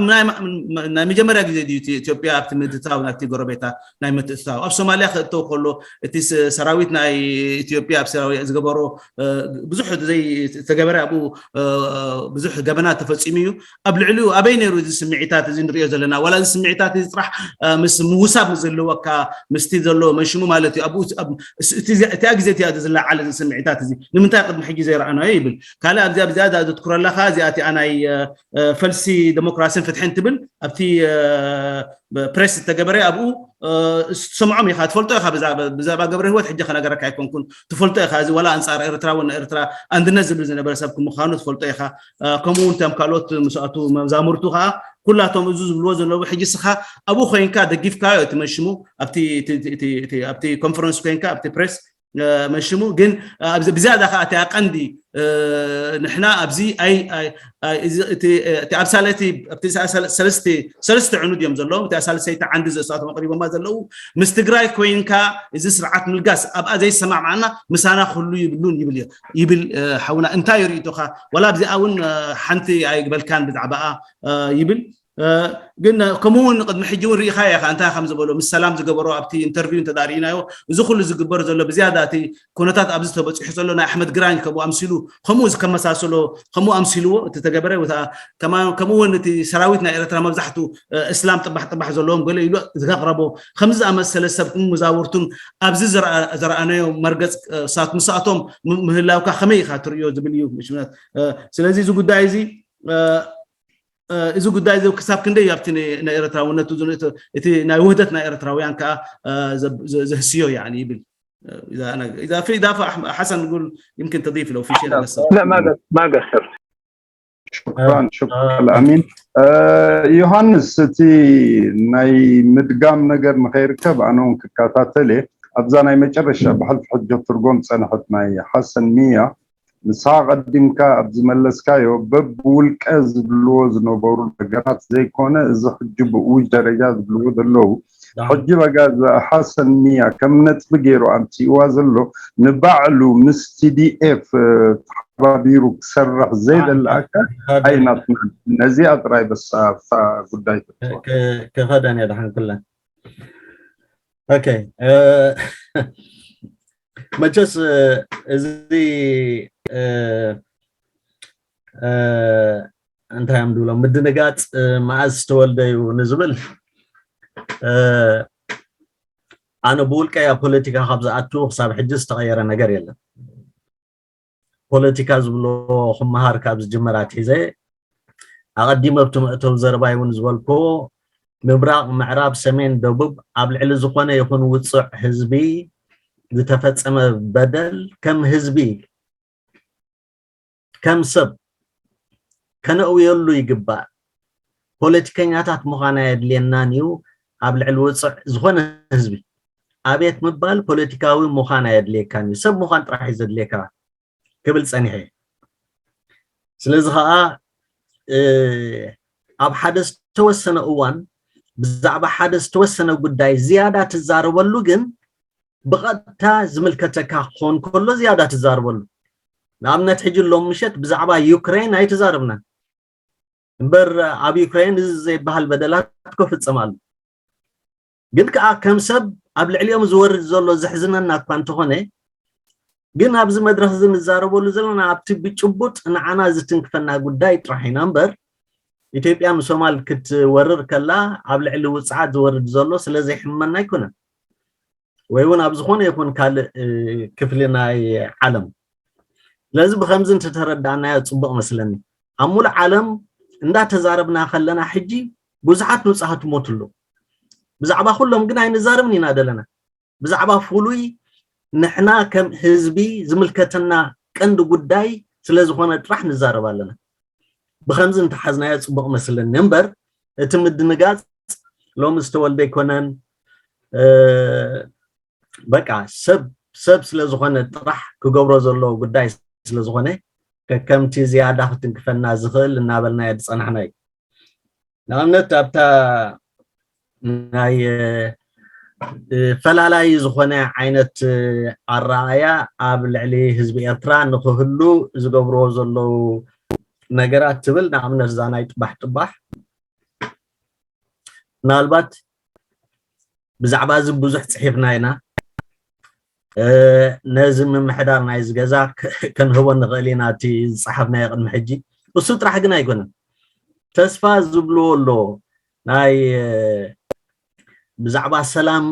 ናይ መጀመርያ ግዜ ድዩ ኢትዮጵያ ኣብቲ ምድታው ናብቲ ጎረቤታ ናይ ምትእትታው ኣብ ሶማልያ ክእተው ከሎ እቲ ሰራዊት ናይ ኢትዮጵያ ኣብ ሰራዊ ዝገበሮ ብዙሕ ዘይተገበረ ኣብኡ ብዙሕ ገበና ተፈፂሙ እዩ። ኣብ ልዕሊኡ ኣበይ ነይሩ እዚ ስምዒታት እዚ ንሪኦ ዘለና? ዋላ እዚ ስምዒታት እዚ ጥራሕ ምስ ምውሳብ ዝህልወካ ምስቲ ዘሎ መንሽሙ ማለት እዩ። ኣብኡ እቲኣ ግዜ እቲኣ ዝለዓል እዚ ስምዒታት እዚ ንምንታይ ቅድሚ ሕጂ ዘይረኣናዮ ይብል። ካልእ ኣብዚኣ ብዝያዳ ዘትኩረላ ከኣ እዚኣ እቲኣ ናይ ፈልሲ ዴሞክራሲን ፍትሕን ትብል ኣብቲ ፕሬስ ዝተገበረ ኣብኡ ትሰምዖም ኢኻ ትፈልጦ ኢኻ። ብዛዕባ ገብረ ህይወት ሕጂ ከነገረካ ኣይኮንኩን ትፈልጦ ኢኻ። እዚ ዋላ ኣንጻር ኤርትራ እውን ኤርትራ ኣንድነት ዝብል ዝነበረ ሰብ ምዃኑ ትፈልጦ ኢኻ። ከምኡ እውን እቶም ካልኦት ምስኣቱ መዛሙርቱ ከዓ ኩላቶም እዚ ዝብልዎ ዘለዉ ሕጂ ስኻ ኣብኡ ኮይንካ ደጊፍካዮ እቲ መንሽሙ ኣብቲ ኮንፈረንስ ኮይንካ ኣብቲ ፕሬስ መሽሙ ግን ብዝያዳ ከዓ እቲ ኣቀንዲ ንሕና ኣብዚ እቲ ኣብ ሳለቲ ኣብቲ ሰለስተ ዕኑድ እዮም ዘለዉ እቲ ሳልሰይቲ ዓንዲ ዘእስዋቶም ኣቅሪቦማ ዘለዉ ምስ ትግራይ ኮይንካ እዚ ስርዓት ምልጋስ ኣብኣ ዘይሰማማዕና ምሳና ክህሉ ይብሉን ይብል ይብል ሓውና እንታይ ርእይቶካ ዋላ ኣብዚኣ እውን ሓንቲ ኣይግበልካን ብዛዕባኣ ይብል ግን ከምኡ እውን ቅድሚ ሕጂ እውን ርኢኻ ኢኻ እንታይ ከም ዝበሎ ምስ ሰላም ዝገበሮ ኣብቲ ኢንተርቪው እንተ ርኢናዮ እዚ ኩሉ ዝግበር ዘሎ ብዝያዳ እቲ ኩነታት ኣብዚ ተበፂሑ ዘሎ ናይ ኣሕመድ ግራኝ ከምኡ ኣምሲሉ ከምኡ ከመሳሰሎ ከምኡ ኣምሲልዎ እቲ ተገበረ ከምኡ እውን እቲ ሰራዊት ናይ ኤርትራ መብዛሕቱ እስላም ጥባሕ ጥባሕ ዘለዎም ገለ ኢሉ ዘቅረቦ ከምዚ ዝኣመሰለ ሰብ መዛውርቱን ኣብዚ ዘረኣናዮ መርገፅ ሳት ምሳቶም ምህላውካ ከመይ ኢኻ ትርእዮ ዝብል እዩ ስለዚ እዚ ጉዳይ እዚ እዚ ጉዳይ እዚ ክሳብ ክንደይ ኣብቲ ናይ ኤርትራውነቱ እቲ ናይ ውህደት ናይ ኤርትራውያን ከዓ ዘህስዮ ይብል إذا فى إضافة حسن نقول يمكن تضيف لو في شيء لا ما قصرت شكرا شكرا الأمين ዮሃንስ እቲ ናይ ምድጋም ነገር ንኸይርከብ ኣነ እውን ክከታተል እየ ኣብዛ ናይ መጨረሻ ብሕልፊ ሕጂ ትርጎም ፀንሐት ናይ ሓሰን ሚያ ንስኻ ቀዲምካ ኣብ ዝመለስካዮ በብውልቀ ዝብልዎ ዝነበሩ ነገራት ዘይኮነ እዚ ሕጂ ብእውጅ ደረጃ ዝብልዎ ዘለዉ ሕጂ በጋ ሓሰን ሚያ ከም ነጥቢ ገይሩ ኣምፅእዋ ዘሎ ንባዕሉ ምስ ቲዲኤፍ ተሓባቢሩ ክሰርሕ ዘይደሊ ኣካል ኣይናትና ነዚኣ ጥራይ በሳ ኣብታ ጉዳይ ክኸደን እየ ድሓን ኩለን ኦኬ መቸስ እዚ እንታይ እዮም ዝብሎ፣ ምድንጋፅ መኣዝ ዝተወልደ እዩ ንዝብል፣ ኣነ ብውልቀይ ኣብ ፖለቲካ ካብ ዝኣቱ ክሳብ ሕጂ ዝተቐየረ ነገር የለን። ፖለቲካ ዝብሎ ክመሃር ካብ ዝጅመር ኣትሒዘ፣ ኣቐዲመ ኣብቲ መእተዊ ዘረባይ እውን ዝበልኮ፣ ምብራቕ፣ ምዕራብ፣ ሰሜን፣ ደቡብ ኣብ ልዕሊ ዝኾነ ይኹን ውፁዕ ህዝቢ ዝተፈጸመ በደል ከም ህዝቢ ከም ሰብ ከነእውየሉ ይግባእ። ፖለቲከኛታት ምዃን ኣየድልየናን እዩ። ኣብ ልዕሊ ውፅዕ ዝኾነ ህዝቢ ኣቤት ምባል ፖለቲካዊ ምዃን ኣየድልየካን እዩ። ሰብ ምዃን ጥራሕ እዩ ዘድልየካ ክብል ፀኒሐ። ስለዚ ከዓ ኣብ ሓደ ዝተወሰነ እዋን ብዛዕባ ሓደ ዝተወሰነ ጉዳይ ዝያዳ ትዛረበሉ ግን ብቐጥታ ዝምልከተካ ክኸውን ከሎ ዝያዳ ትዛረበሉ። ንኣብነት ሕጂ ሎም ምሸት ብዛዕባ ዩክሬን ኣይተዛረብናን። እምበር ኣብ ዩክሬን እዚ ዘይበሃል በደላት ክፍጸም ኣሎ። ግን ከዓ ከም ሰብ ኣብ ልዕሊኦም ዝወርድ ዘሎ ዘሕዝነና እኳ እንተኾነ፣ ግን ኣብዚ መድረኽ እዚ ንዛረበሉ ዘለና ኣብቲ ብጭቡጥ ንዓና ዝትንክፈና ጉዳይ ጥራሕ ኢና እምበር፣ ኢትዮጵያ ንሶማል ክትወርር ከላ ኣብ ልዕሊ ውፅዓት ዝወርድ ዘሎ ስለ ዘይሕመና ኣይኮነን። ወይ እውን ኣብ ዝኾነ ይኹን ካልእ ክፍሊ ናይ ዓለም። ስለዚ ብከምዚ እንተተረዳእናዮ ፅቡቕ መስለኒ። ኣብ ሙሉእ ዓለም እንዳተዛረብና ከለና ሕጂ ብዙሓት ንፁሃት ይሞቱ ኣለዉ። ብዛዕባ ኩሎም ግን ኣይንዛረብን ኢና ዘለና። ብዛዕባ ፍሉይ ንሕና ከም ህዝቢ ዝምልከተና ቀንዲ ጉዳይ ስለ ዝኾነ ጥራሕ ንዛረብ ኣለና። ብከምዚ እንተሓዝናዮ ፅቡቕ መስለኒ እምበር እቲ ምድንጋፅ ሎሚ ዝተወልደ ኣይኮነን። በቃ ሰብ ሰብ ስለ ዝኾነ ጥራሕ ክገብሮ ዘለዎ ጉዳይ ስለ ዝኾነ ከከምቲ ዝያዳ ክትንክፈና ዝኽእል እናበልናዮ ዝፀናሕና እዩ። ንኣብነት ኣብታ ናይ ፈላላይ ዝኾነ ዓይነት ኣረኣያ ኣብ ልዕሊ ህዝቢ ኤርትራ ንክህሉ ዝገብርዎ ዘለዉ ነገራት ትብል ንኣብነት እዛ ናይ ጥባሕ ጥባሕ ምናልባት ብዛዕባ እዚ ብዙሕ ፅሒፍና ኢና። ነዚ ምምሕዳር ናይዚ ገዛ ከንህቦ ንኽእል ኢና እቲ ዝፀሓፍናዮ ቅድሚ ሕጂ። እሱ ጥራሕ ግን ኣይኮነን። ተስፋ ዝብልዎ ኣሎ ናይ ብዛዕባ ሰላም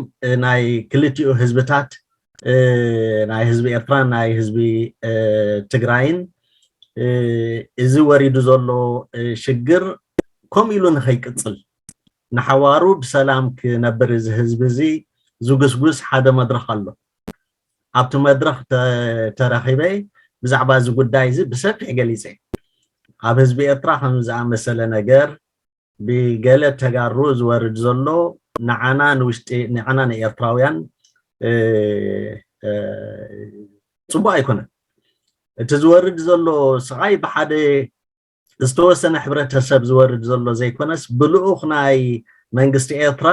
ናይ ክልቲኡ ህዝብታት ናይ ህዝቢ ኤርትራን ናይ ህዝቢ ትግራይን እዚ ወሪዱ ዘሎ ሽግር ከምኡ ኢሉ ንኸይቅፅል ንሓዋሩ ብሰላም ክነብር እዚ ህዝቢ እዚ ዝጉስጉስ ሓደ መድረኽ ኣሎ። ኣብቲ መድረኽ ተረኺበ ብዛዕባ እዚ ጉዳይ እዚ ብሰፊሕ ገሊፀ። ኣብ ህዝቢ ኤርትራ ከም ዝኣመሰለ ነገር ብገለ ተጋሩ ዝወርድ ዘሎ ንዓና ንውሽጢ ንዓና ንኤርትራውያን ፅቡቅ ኣይኮነን። እቲ ዝወርድ ዘሎ ስቃይ ብሓደ ዝተወሰነ ሕብረተሰብ ዝወርድ ዘሎ ዘይኮነስ ብልኡኽ ናይ መንግስቲ ኤርትራ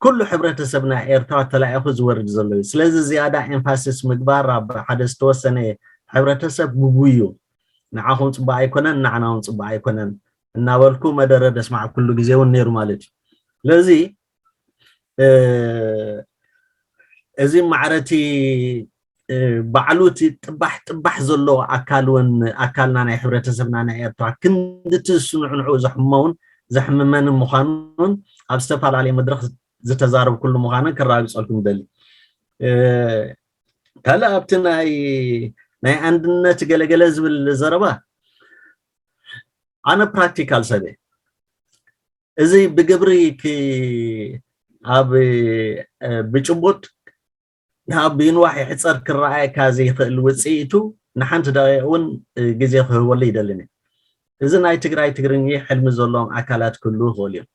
ኩሉ ሕብረተሰብ ናይ ኤርትራ ተላኢኹ ዝወርድ ዘሎ እዩ። ስለዚ ዝያዳ ኤምፋሲስ ምግባር ኣብ ሓደ ዝተወሰነ ሕብረተሰብ ግጉይ እዩ። ንዓኹም ፅቡቅ ኣይኮነን፣ ንዓና እውን ፅቡቅ ኣይኮነን እናበልኩ መደረ ደስማዕ ኩሉ ግዜ እውን ነይሩ ማለት እዩ። ስለዚ እዚ ማዕረቲ ባዕሉ እቲ ጥባሕ ጥባሕ ዘሎ ኣካል እውን ኣካልና ናይ ሕብረተሰብና ናይ ኤርትራ ክንድቲ ዝስንዑ ንዕኡ ዘሕመውን ዘሕምመንን ምዃኑን ኣብ ዝተፈላለየ መድረኽ ዝተዛረብኩሉ ምዃንን ክረጋግፀልኩም ይደሊ። ካልእ ኣብቲ ናይ ናይ ኣንድነት ገለገለ ዝብል ዘረባ ኣነ ፕራክቲካል ሰበ እዚ ብግብሪ ኣብ ብጭቡጥ ናብ ይንዋሕ ይሕፀር ክረኣየካ ዘይኽእል ውፅኢቱ ንሓንቲ ደቂቕ እውን ግዜ ክህበሉ ይደልን። እዚ ናይ ትግራይ ትግርኛ ሕልሚ ዘለዎም ኣካላት ክህልዉ ይኽእሉ እዮም።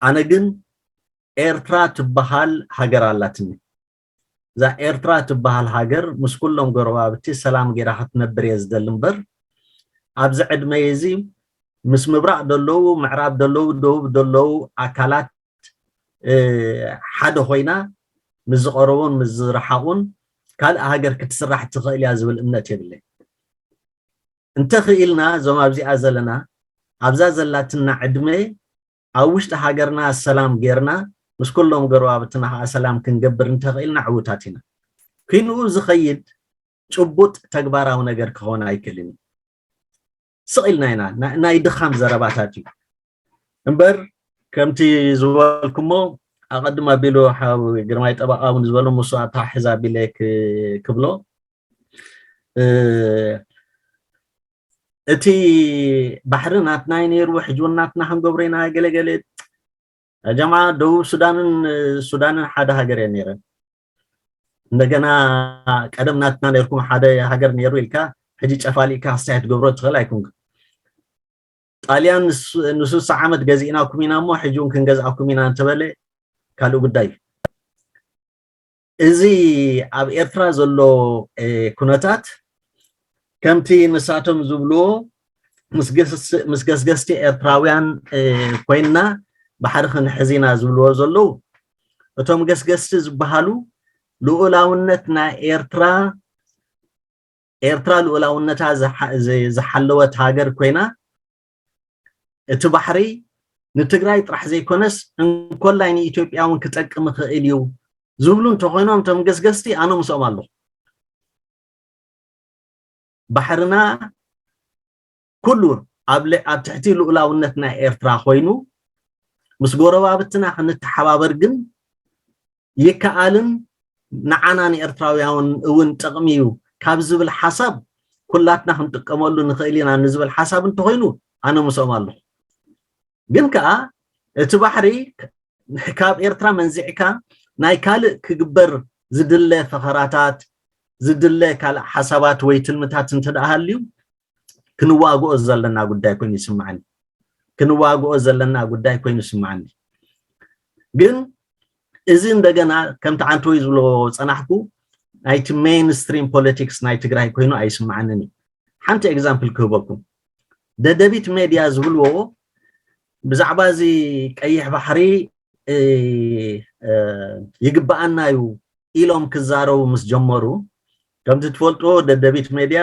ኣነ ግን ኤርትራ ትበሃል ሃገር ኣላትኒ። እዛ ኤርትራ ትበሃል ሃገር ምስ ኩሎም ጎረባብቲ ሰላም ጌራ ክትነብር እየ ዝደሊ እምበር ኣብዚ ዕድመይ እዚ ምስ ምብራቕ ደለዉ፣ ምዕራብ ደለዉ፣ ደቡብ ደለዉ ኣካላት ሓደ ኮይና ምስ ዝቐረቡን ምስ ዝረሓቑን ካልእ ሃገር ክትስራሕ ትኽእል እያ ዝብል እምነት የብለይ። እንተኽኢልና እዞም ኣብዚኣ ዘለና ኣብዛ ዘላትና ዕድመ ኣብ ውሽጢ ሃገርና ሰላም ጌርና ምስ ኩሎም ጎረባብትና ከዓ ሰላም ክንገብር እንተኽኢልና ዕዉታት ኢና። ክንኡ ዝኸይድ ጭቡጥ ተግባራዊ ነገር ክኸውን ኣይክእልን እዩ። ስቕ ኢልና ኢና። ናይ ድኻም ዘረባታት እዩ እምበር፣ ከምቲ ዝበልኩሞ፣ ኣቐድም ኣቢሉ ሓው ግርማይ ጠበቓ እውን ዝበሎ፣ ምስ ኣተሓሕዛ ኣቢለ ክብሎ፣ እቲ ባሕሪ ናትና እዩ ነይሩ፣ ሕጂ እውን ናትና ክንገብሮ ኢና፣ ገለገለ። ጀማ፣ ደቡብ ሱዳንን ሱዳንን ሓደ ሃገር እየ ነይረን። እንደገና ቀደም ናትና ነርኩም ሓደ ሃገር ነይሩ ኢልካ ሕጂ ጨፋሊካ ክስታይ ትገብሮ ትኽእል ኣይኮንክ። ጣልያን ንስሳ ዓመት ገዚእናኩም ኢና እሞ ሕጂ እውን ክንገዝኣኩም ኢና እንተበለ ካልእ ጉዳይ እዩ። እዚ ኣብ ኤርትራ ዘሎ ኩነታት ከምቲ ንሳቶም ዝብልዎ፣ ምስ ገስገስቲ ኤርትራውያን ኮይንና ባሕሪ ክንሕዝ ኢና ዝብልዎ ዘለዉ፣ እቶም ገስገስቲ ዝበሃሉ ልኡላውነት ናይ ኤርትራ፣ ኤርትራ ልኡላውነታ ዝሓለወት ሃገር ኮይና፣ እቲ ባሕሪ ንትግራይ ጥራሕ ዘይኮነስ እንኮላይ ንኢትዮጵያ እውን ክጠቅም ይኽእል እዩ ዝብሉ እንተኾይኖም፣ እቶም ገስገስቲ ኣነ ምስኦም ኣለኹ። ባሕርና ኩሉ ኣብ ትሕቲ ልኡላውነት ናይ ኤርትራ ኮይኑ፣ ምስ ጎረባብትና ክንተሓባበር ግን ይከኣልን ንዓና ንኤርትራውያን እውን ጥቕሚ እዩ ካብ ዝብል ሓሳብ፣ ኩላትና ክንጥቀመሉ ንኽእል ኢና ንዝብል ሓሳብ እንተኾይኑ፣ ኣነ ምስኦም ኣለኹ። ግን ከኣ እቲ ባሕሪ ካብ ኤርትራ መንዚዕካ ናይ ካልእ ክግበር ዝድለ ፈኸራታት፣ ዝድለ ካልእ ሓሳባት ወይ ትልምታት እንተ ደኣ ሃልዩ፣ ክንዋግኦ ዘለና ጉዳይ ኮይኑ ይስምዓኒ። ክንዋግኦ ዘለና ጉዳይ ኮይኑ ይስምዓኒ። ግን እዚ እንደገና ከምቲ ዓንተወይ ዝብሎ ጸናሕኩ፣ ናይቲ ሜይንስትሪም ፖለቲክስ ናይ ትግራይ ኮይኑ ኣይስምዓንን እዩ። ሓንቲ ኤግዛምፕል ክህበኩም። ደደቢት ሜድያ ዝብልዎ ብዛዕባ እዚ ቀይሕ ባሕሪ ይግበኣና እዩ ኢሎም ክዛረቡ ምስ ጀመሩ፣ ከምቲ ትፈልጥዎ ደደቢት ሜድያ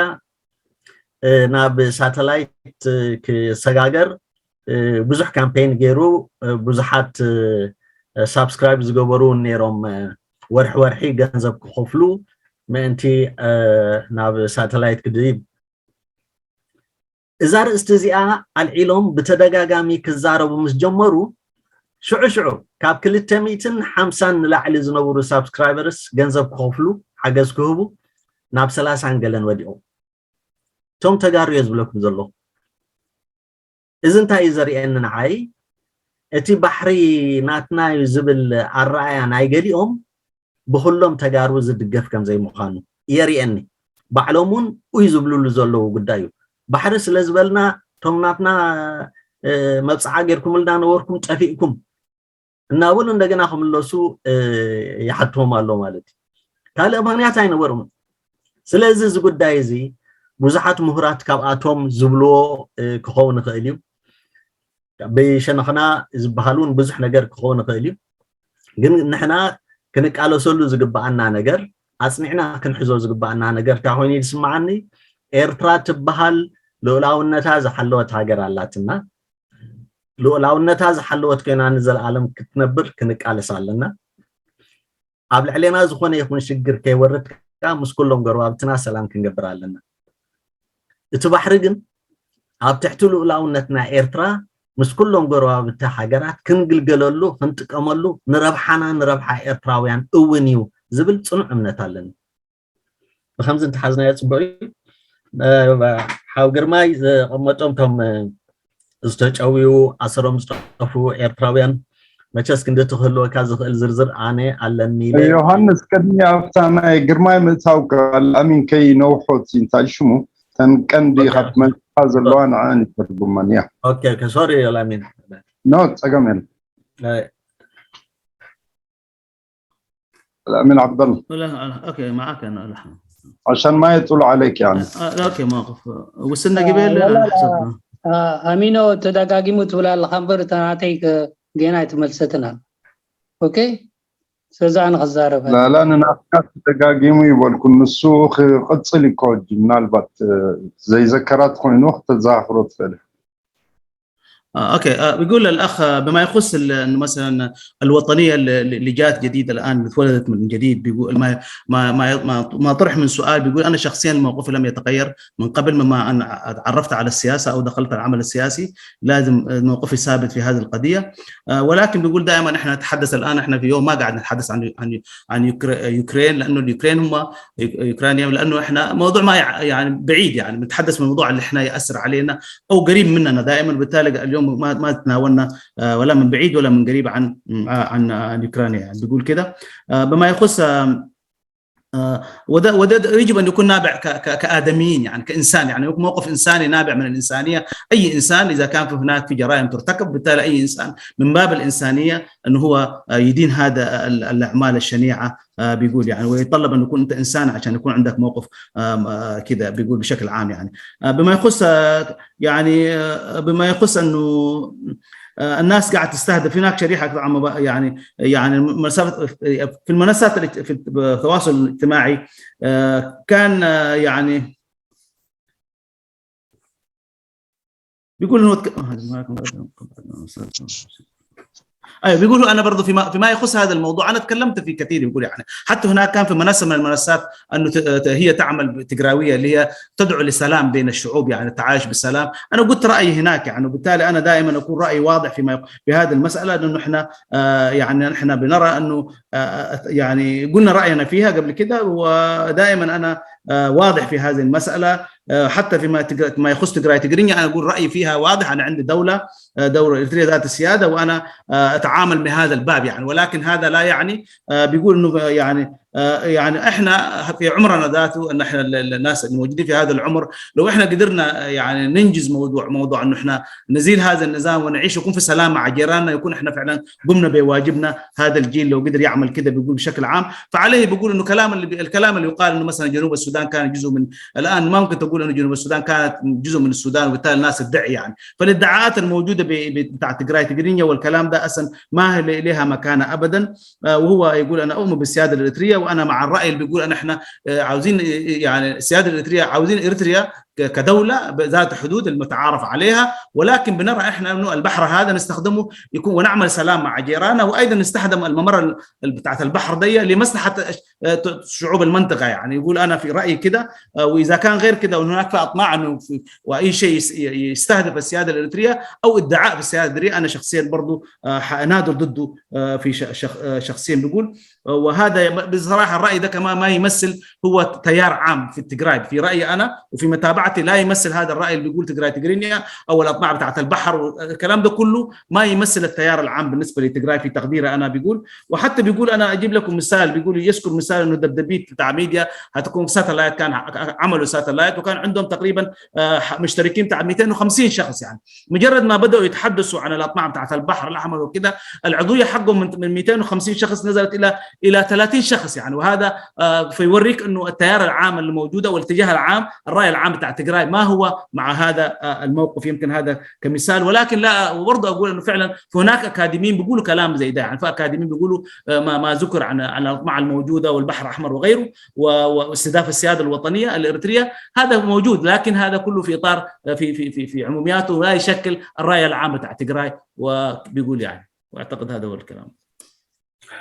ናብ ሳተላይት ክሰጋገር ብዙሕ ካምፔን ገይሩ፣ ብዙሓት ሳብስክራይብ ዝገበሩ ነይሮም፣ ወርሒ ወርሒ ገንዘብ ክኸፍሉ ምእንቲ ናብ ሳተላይት ክድይብ። እዛ ርእስቲ እዚኣ ኣልዒሎም ብተደጋጋሚ ክዛረቡ ምስ ጀመሩ፣ ሽዑ ሽዑ ካብ ክልተ ሚእትን ሓምሳን ንላዕሊ ዝነበሩ ሳብስክራይበርስ ገንዘብ ክኸፍሉ፣ ሓገዝ ክህቡ፣ ናብ ሰላሳን ገለን ወዲቖም። እቶም ተጋሩ እየ ዝብለኩም ዘለኹ። እዚ እንታይ እዩ ዘርእየኒ ንዓይ? እቲ ባሕሪ ናትና እዩ ዝብል ኣረኣያ ናይ ገሊኦም ብኹሎም ተጋሩ ዝድገፍ ከም ዘይምዃኑ የርእየኒ። ባዕሎም እውን ኡይ ዝብልሉ ዘለዉ ጉዳይ እዩ። ባሕሪ ስለ ዝበልና፣ እቶም ናትና መብፅዓ ጌርኩምልና ነበርኩም፣ ጠፊእኩም እናበሉ እንደገና ክምለሱ ይሓትዎም ኣሎ ማለት እዩ። ካልእ ምኽንያት ኣይነበሮምን። ስለዚ እዚ ጉዳይ እዚ ብዙሓት ምሁራት ካብኣቶም ዝብልዎ ክኸውን ይኽእል እዩ። ብሸነኽና ዝበሃል እውን ብዙሕ ነገር ክኸውን ይኽእል እዩ። ግን ንሕና ክንቃለሰሉ ዝግብኣና ነገር፣ ኣጽኒዕና ክንሕዞ ዝግብኣና ነገር እንታይ ኮይኑ እዩ ዝስምዓኒ? ኤርትራ ትበሃል ልኡላውነታ ዝሓለወት ሃገር ኣላትና። ልኡላውነታ ዝሓለወት ኮይና ንዘለኣለም ክትነብር ክንቃለስ ኣለና። ኣብ ልዕሌና ዝኾነ ይኹን ሽግር ከይወርድ ከኣ ምስ ኩሎም ጎረባብትና ሰላም ክንገብር ኣለና። እቲ ባሕሪ ግን ኣብ ትሕቲ ልኡላውነት ናይ ኤርትራ ምስ ኩሎም ጎረባብቲ ሃገራት ክንግልገለሉ፣ ክንጥቀመሉ፣ ንረብሓና ንረብሓ ኤርትራውያን እውን እዩ ዝብል ጽኑዕ እምነት ኣለኒ። ብኸምዚ እንተሓዝናዮ ጽቡቕ እዩ። ሓው ግርማይ ዘቐመጦም እቶም ዝተጨውዩ ኣሰሮም ዝጠፉ ኤርትራውያን መቸስ ክንዲ ትክህልወካ ዝኽእል ዝርዝር ኣነ ኣለኒ ኢለ። ዮሃንስ፣ ቅድሚ ኣብታ ናይ ግርማይ ምእታው ኣልኣሚን ከይነውሖ፣ እቲ እንታይ ሽሙ፣ ተን ቀንዲ ኦኬ። ካብ መልካ ዘለዋ ንዕን ይተርጉመን እያ። ኦኬ፣ ኦኬ፣ ሶሪ ኣልኣሚን። ኖ፣ ጸገም የለን። ኣይ። الأمين عبد الله. ولا، لا، أوكي، معك أنا، لا. عشان ما يطول عليك يعني. آه، لا، أوكي، ما أقف. وصلنا آه، قبل؟ لا، لا، لا. حسب. آه، ኣሚኖ ተደጋጊሙ ትብል ኣለኻ እምበር እታ ናተይ ከ-፣ ገና ኣይተመልሰትን ኣላ። ኦኬ? ስለዚ ኣነ ክዛረብ ኣይደልን። ላላ ንናትካ ተደጋጊሙ ይበልኩ፣ ንሱ ክቕጽል እዩ ኮጅ፣ ምናልባት፣ እ፣ ዘይዘከራት ኮይኑ ክተዘኻኽሮ ትኽእል። آه، اوكي. آه، بيقول الاخ، آه، بما يخص ال- انه مثلا الوطنيه اللي اللي جات جديد الان، اللي اتولدت من جديد، بيقول ما ما ما ما ما طرح من سؤال. بيقول: انا شخصيا موقفي لم يتغير من قبل ما ان تعرفت على السياسه او دخلت العمل السياسي، لازم موقفي ثابت في هذه القضيه. آه، ولكن بيقول: دائما احنا نتحدث، الان احنا في يوم ما قاعد نتحدث عن عن عن يوكرا- يوكرين، لانه اليوكرين هم يوك- يوكرانيا، لانه احنا موضوع ما يع- يعني بعيد، يعني بنتحدث من الموضوع اللي احنا ياثر علينا او قريب مننا دائما. بالتالي اليوم ما ما تناولنا، آه، ولا من بعيد ولا من قريب عن عن عن يوكرانيا، يعني بيقول كده. آه، بما يخص، آه، آه، وده وده يجب ان يكون نابع ك- ك- كادميين، يعني كانسان، يعني موقف انساني نابع من الانسانيه. اي انسان اذا كان في هناك في جرائم ترتكب، بالتالي اي انسان من باب الانسانيه انه هو، آه، يدين هذا ال- الاعمال الشنيعه، آه، بيقول يعني، ويتطلب ان يكون انت انسان عشان يكون عندك موقف، آم، آه، كده بيقول بشكل عام يعني. آه، بما يخص، آه، يعني، آه، بما يخص انه، آه، الناس قاعد تستهدف هناك شريحه كده عم بق- يعني يعني مسافه في المنصات الاجت- في التواصل الاجتماعي، آه، كان، آه، يعني بيقول انه تك- آه، هذا ما يكون- ايوه، بيقولوا انا برضو فيما فيما يخص هذا الموضوع انا تكلمت فيه كثير. بيقول يعني حتى هناك كان في منصه من المنصات انه ت- ت- هي تعمل تجراويه اللي هي تدعو لسلام بين الشعوب، يعني التعايش بالسلام. انا قلت رايي هناك يعني، وبالتالي انا دائما اكون رايي واضح فيما يخ- في هذه المساله، لانه احنا، آه، يعني احنا بنرى انه، آه، آه، يعني قلنا راينا فيها قبل كده، ودائما انا، آه، واضح في هذه المساله. آه، حتى فيما تجر- ما يخص تجراي تجرينيا، انا اقول رايي فيها واضح. انا عندي دوله، آه، دوله اريتريا ذات السياده، وانا، آه، اتعامل بهذا الباب يعني. ولكن هذا لا يعني، آه، بيقول انه يعني، آه، يعني احنا في عمرنا ذاته، ان احنا ال- ال- الناس الموجودين في هذا العمر، لو احنا قدرنا، آه، يعني ننجز موضوع موضوع انه احنا نزيل هذا النظام ونعيش، يكون في سلام مع جيراننا، يكون احنا فعلا قمنا بواجبنا. هذا الجيل لو قدر يعمل كده، بيقول بشكل عام. فعليه بيقول انه كلام اللي بي- الكلام اللي يقال انه مثلا جنوب السودان كان جزء من، الان ما ممكن تقول انه جنوب السودان كانت جزء من السودان، وبالتالي الناس تدعي يعني. فالادعاءات الموجوده ب- ب- بتاعت تجراي تجرينيا والكلام ده اصلا ما هي ل- لها مكانه ابدا. آه، وهو يقول: انا اؤمن بالسياده الاريتريه، وانا مع الراي اللي بيقول ان احنا، آه، عاوزين، آه، يعني السياده الاريتريه عاوزين اريتريا ك- كدوله ذات حدود المتعارف عليها، ولكن بنرى احنا انه البحر هذا نستخدمه يكون، ونعمل سلام مع جيراننا، وايضا نستخدم الممر ال- ال- بتاعت البحر دي لمصلحه الش- آه، ت- شعوب المنطقه. يعني يقول انا في رايي كده، آه، واذا كان غير كده وهناك في اطماع انه في واي شيء يس- ي- يستهدف السياده الاريتريه او ادعاء في السياده الاريتريه، انا شخصيا برضو، آه، حاناضل ضده، آه، في ش- شخ- آه، شخصيا بيقول. آه، وهذا م- بصراحه الراي ده كمان ما يمثل هو تيار عام في التجراي، في رايي انا وفي متابعتي لا يمثل هذا الراي اللي بيقول تجراي تجرينيا او الاطماع بتاعت البحر والكلام ده كله، ما يمثل التيار العام بالنسبه لتجراي في تقديري انا. بيقول، وحتى بيقول، انا اجيب لكم مثال، بيقول يذكر مثال انه دبدبيت بتاع ميديا هتكون ساتلايت، كان ع- عملوا ساتلايت وكان عندهم تقريبا، آه، ح- مشتركين بتاع مئتين وخمسين شخص يعني. مجرد ما بداوا يتحدثوا عن الاطماع بتاعت البحر الاحمر وكده، العضويه حقهم من من مئتين وخمسين شخص نزلت الى الى ثلاثين شخص يعني. وهذا، آه، فيوريك انه التيار العام اللي موجود او الاتجاه العام، الراي العام بتاع تجراي ما هو مع هذا، آه، الموقف. يمكن هذا كمثال، ولكن لا، وبرضه اقول انه فعلا في هناك اكاديميين بيقولوا كلام زي ده يعني. في اكاديميين بيقولوا، آه، ما ما ذكر عن عن الاطماع الموجوده والبحر الاحمر وغيره، و- واستهداف السياده الوطنيه الاريتريه، هذا موجود، لكن هذا كله في اطار، آه، في في في في عمومياته، لا يشكل الراي العام بتاع تجراي. وبيقول يعني، واعتقد هذا هو الكلام.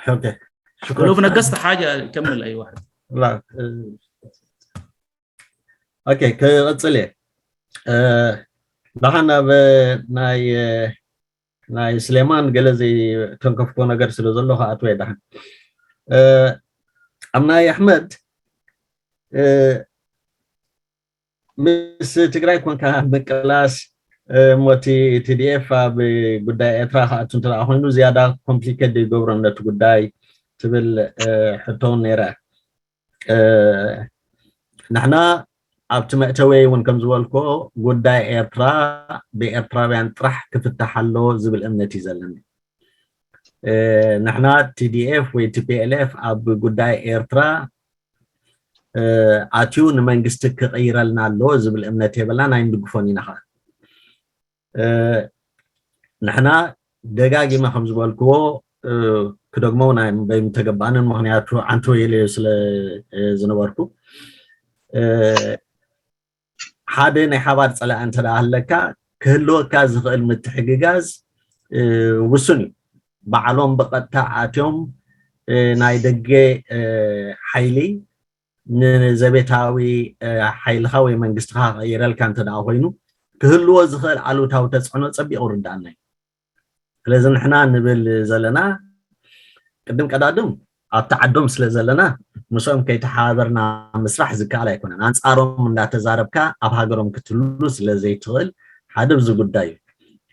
اوكي، شكرا. ولو نقصت حاجه كمل اي واحد. لا، እ፣ ኦኬ፣ ክቕጽል እየ። እ፣ ደሓን ኣብ ናይ፣ እ፣ ናይ ስሌማን ገለ ዘይተንከፍኮ ነገር ስለ ዘሎ ክኣትወ እየ ደሓን። እ፣ ኣብ ናይ ኣሕመድ፣ እ፣ ምስ ትግራይ ኮንካ ምቅላስ፣ እ፣ እሞ እቲ ቲ ዲ ኤፍ ኣብ ጉዳይ ኤርትራ ክኣቱ እንተ ደኣ ኮይኑ ዝያዳ ኮምፕሊኬት ዘይገብሮ ነቲ ጉዳይ ትብል፣ እ፣ ሕቶ እውን ነይራ። እ፣ ንሕና ኣብቲ መእተወይ እውን ከም ዝበልኮ ጉዳይ ኤርትራ ብኤርትራውያን ጥራሕ ክፍታሕ ኣለዎ ዝብል እምነት እዩ ዘለኒ። እ፣ ንሕና ቲ ዲ ኤፍ ወይ ቲ ፒ ኤል ኤፍ ኣብ ጉዳይ ኤርትራ፣ እ፣ ኣትዩ ንመንግስቲ ክቕይረልና ኣለዎ ዝብል እምነት የበላን ኣይንድግፎን ኢና ኸዓ። እ፣ ንሕና ደጋጊመ ከም ዝበልክዎ፣ እ፣ ክደግሞ ናይ በይምተገባንን ምኽንያቱ ዓንተወይለዮ ስለ፣ እ፣ ዝነበርኩ፣ እ፣ ሓደ ናይ ሓባር ጸላኢ እንተ ደኣ ኣለካ፣ ክህልወካ ዝኽእል ምትሕግጋዝ ውሱን እዩ። ባዕሎም ብቐጥታ ኣትዮም ናይ ደገ ሓይሊ ንዘቤታዊ ሓይልኻ ወይ መንግስትኻ ክቕይረልካ እንተ ደኣ ኮይኑ ክህልዎ ዝኽእል ኣሉታዊ ተፅዕኖ ፀቢቑ ርዳኣና እዩ። ስለዚ ንሕና ንብል ዘለና ቅድም ቀዳድም ኣብቲ ዓዶም ስለ ዘለና ምስኦም ከይተሓባበርና ምስራሕ ዝከኣል ኣይኮነን። ኣንፃሮም እንዳተዛረብካ ኣብ ሃገሮም ክትህሉ ስለ ዘይትኽእል ሓደ ብዚ ጉዳይ እዩ።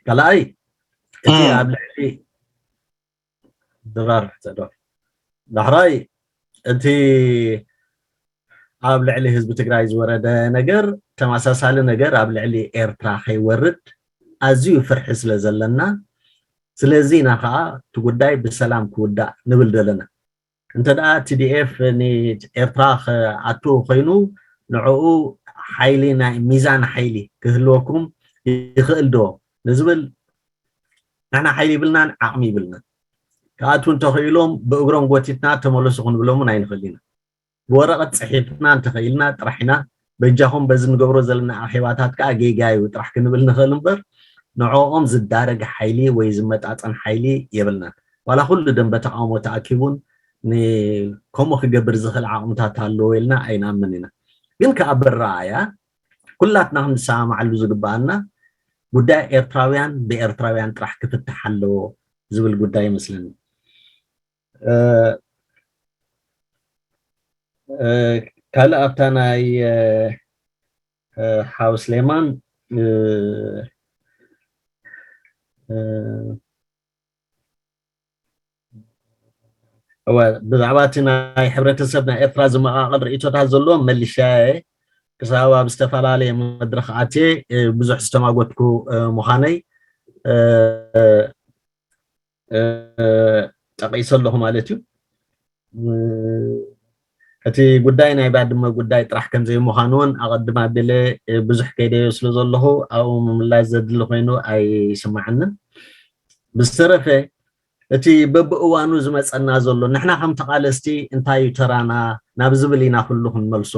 ካልኣይ እቲ ኣብ ልዕሊ ድራር ሕተዶ ዳሕራይ እቲ ኣብ ልዕሊ ህዝቢ ትግራይ ዝወረደ ነገር ተመሳሳሊ ነገር ኣብ ልዕሊ ኤርትራ ከይወርድ ኣዝዩ ፍርሒ ስለ ዘለና ስለዚ ኢና ከዓ እቲ ጉዳይ ብሰላም ክውዳእ ንብል ዘለና። እንተ ደኣ ቲዲኤፍ ንኤርትራ ክኣቱ ኮይኑ ንዕኡ ሓይሊ ናይ ሚዛን ሓይሊ ክህልወኩም ይኽእል ዶ ንዝብል ንሕና ሓይሊ ይብልናን ዓቕሚ ይብልናን። ክኣትዉ እንተኽኢሎም ብእግሮም ጎቲትና ተመለሱ ክንብሎም እውን ኣይንኽእል ኢና። ብወረቐት ፅሒፍና እንተኽኢልና ጥራሕ ኢና በጃኹም በዚ ንገብሮ ዘለና ኣኼባታት ከዓ ጌጋ እዩ ጥራሕ ክንብል ንኽእል እምበር ንዕኦም ዝዳረግ ሓይሊ ወይ ዝመጣጠን ሓይሊ የብልናን። ዋላ ኩሉ ደንበ ተቃውሞ ተኣኪቡን ከምኡ ክገብር ዝኽእል ዓቕምታት ኣለዎ ኢልና ኣይንኣምን ኢና። ግን ከዓ ብረኣያ ኩላትና ክንሰማማዓሉ ዝግበኣና ጉዳይ ኤርትራውያን ብኤርትራውያን ጥራሕ ክፍታሕ ኣለዎ ዝብል ጉዳይ ይመስለኒ። ካልእ ኣብታ ናይ ሓው ስሌማን ብዛዕባ እቲ ናይ ሕብረተሰብ ናይ ኤርትራ ዝመቓቐል ርእቶታት ዘለዎ መሊሻ ክሳብ ኣብ ዝተፈላለየ መድረኽ ኣትየ ብዙሕ ዝተማጎትኩ ምዃነይ ጠቒሰ ኣለኹ ማለት እዩ። እቲ ጉዳይ ናይ ባድመ ጉዳይ ጥራሕ ከም ዘይምዃኑ እውን ኣቐድም ኣቢለ ብዙሕ ከይደዮ ስለ ዘለኹ ኣብኡ ምምላስ ዘድሊ ኮይኑ ኣይስማዓንን። ብዝተረፈ እቲ በብእዋኑ ዝመፀና ዘሎ ንሕና ከም ተቓለስቲ እንታይ እዩ ተራና ናብ ዝብል ኢና ኩሉ ክንመልሶ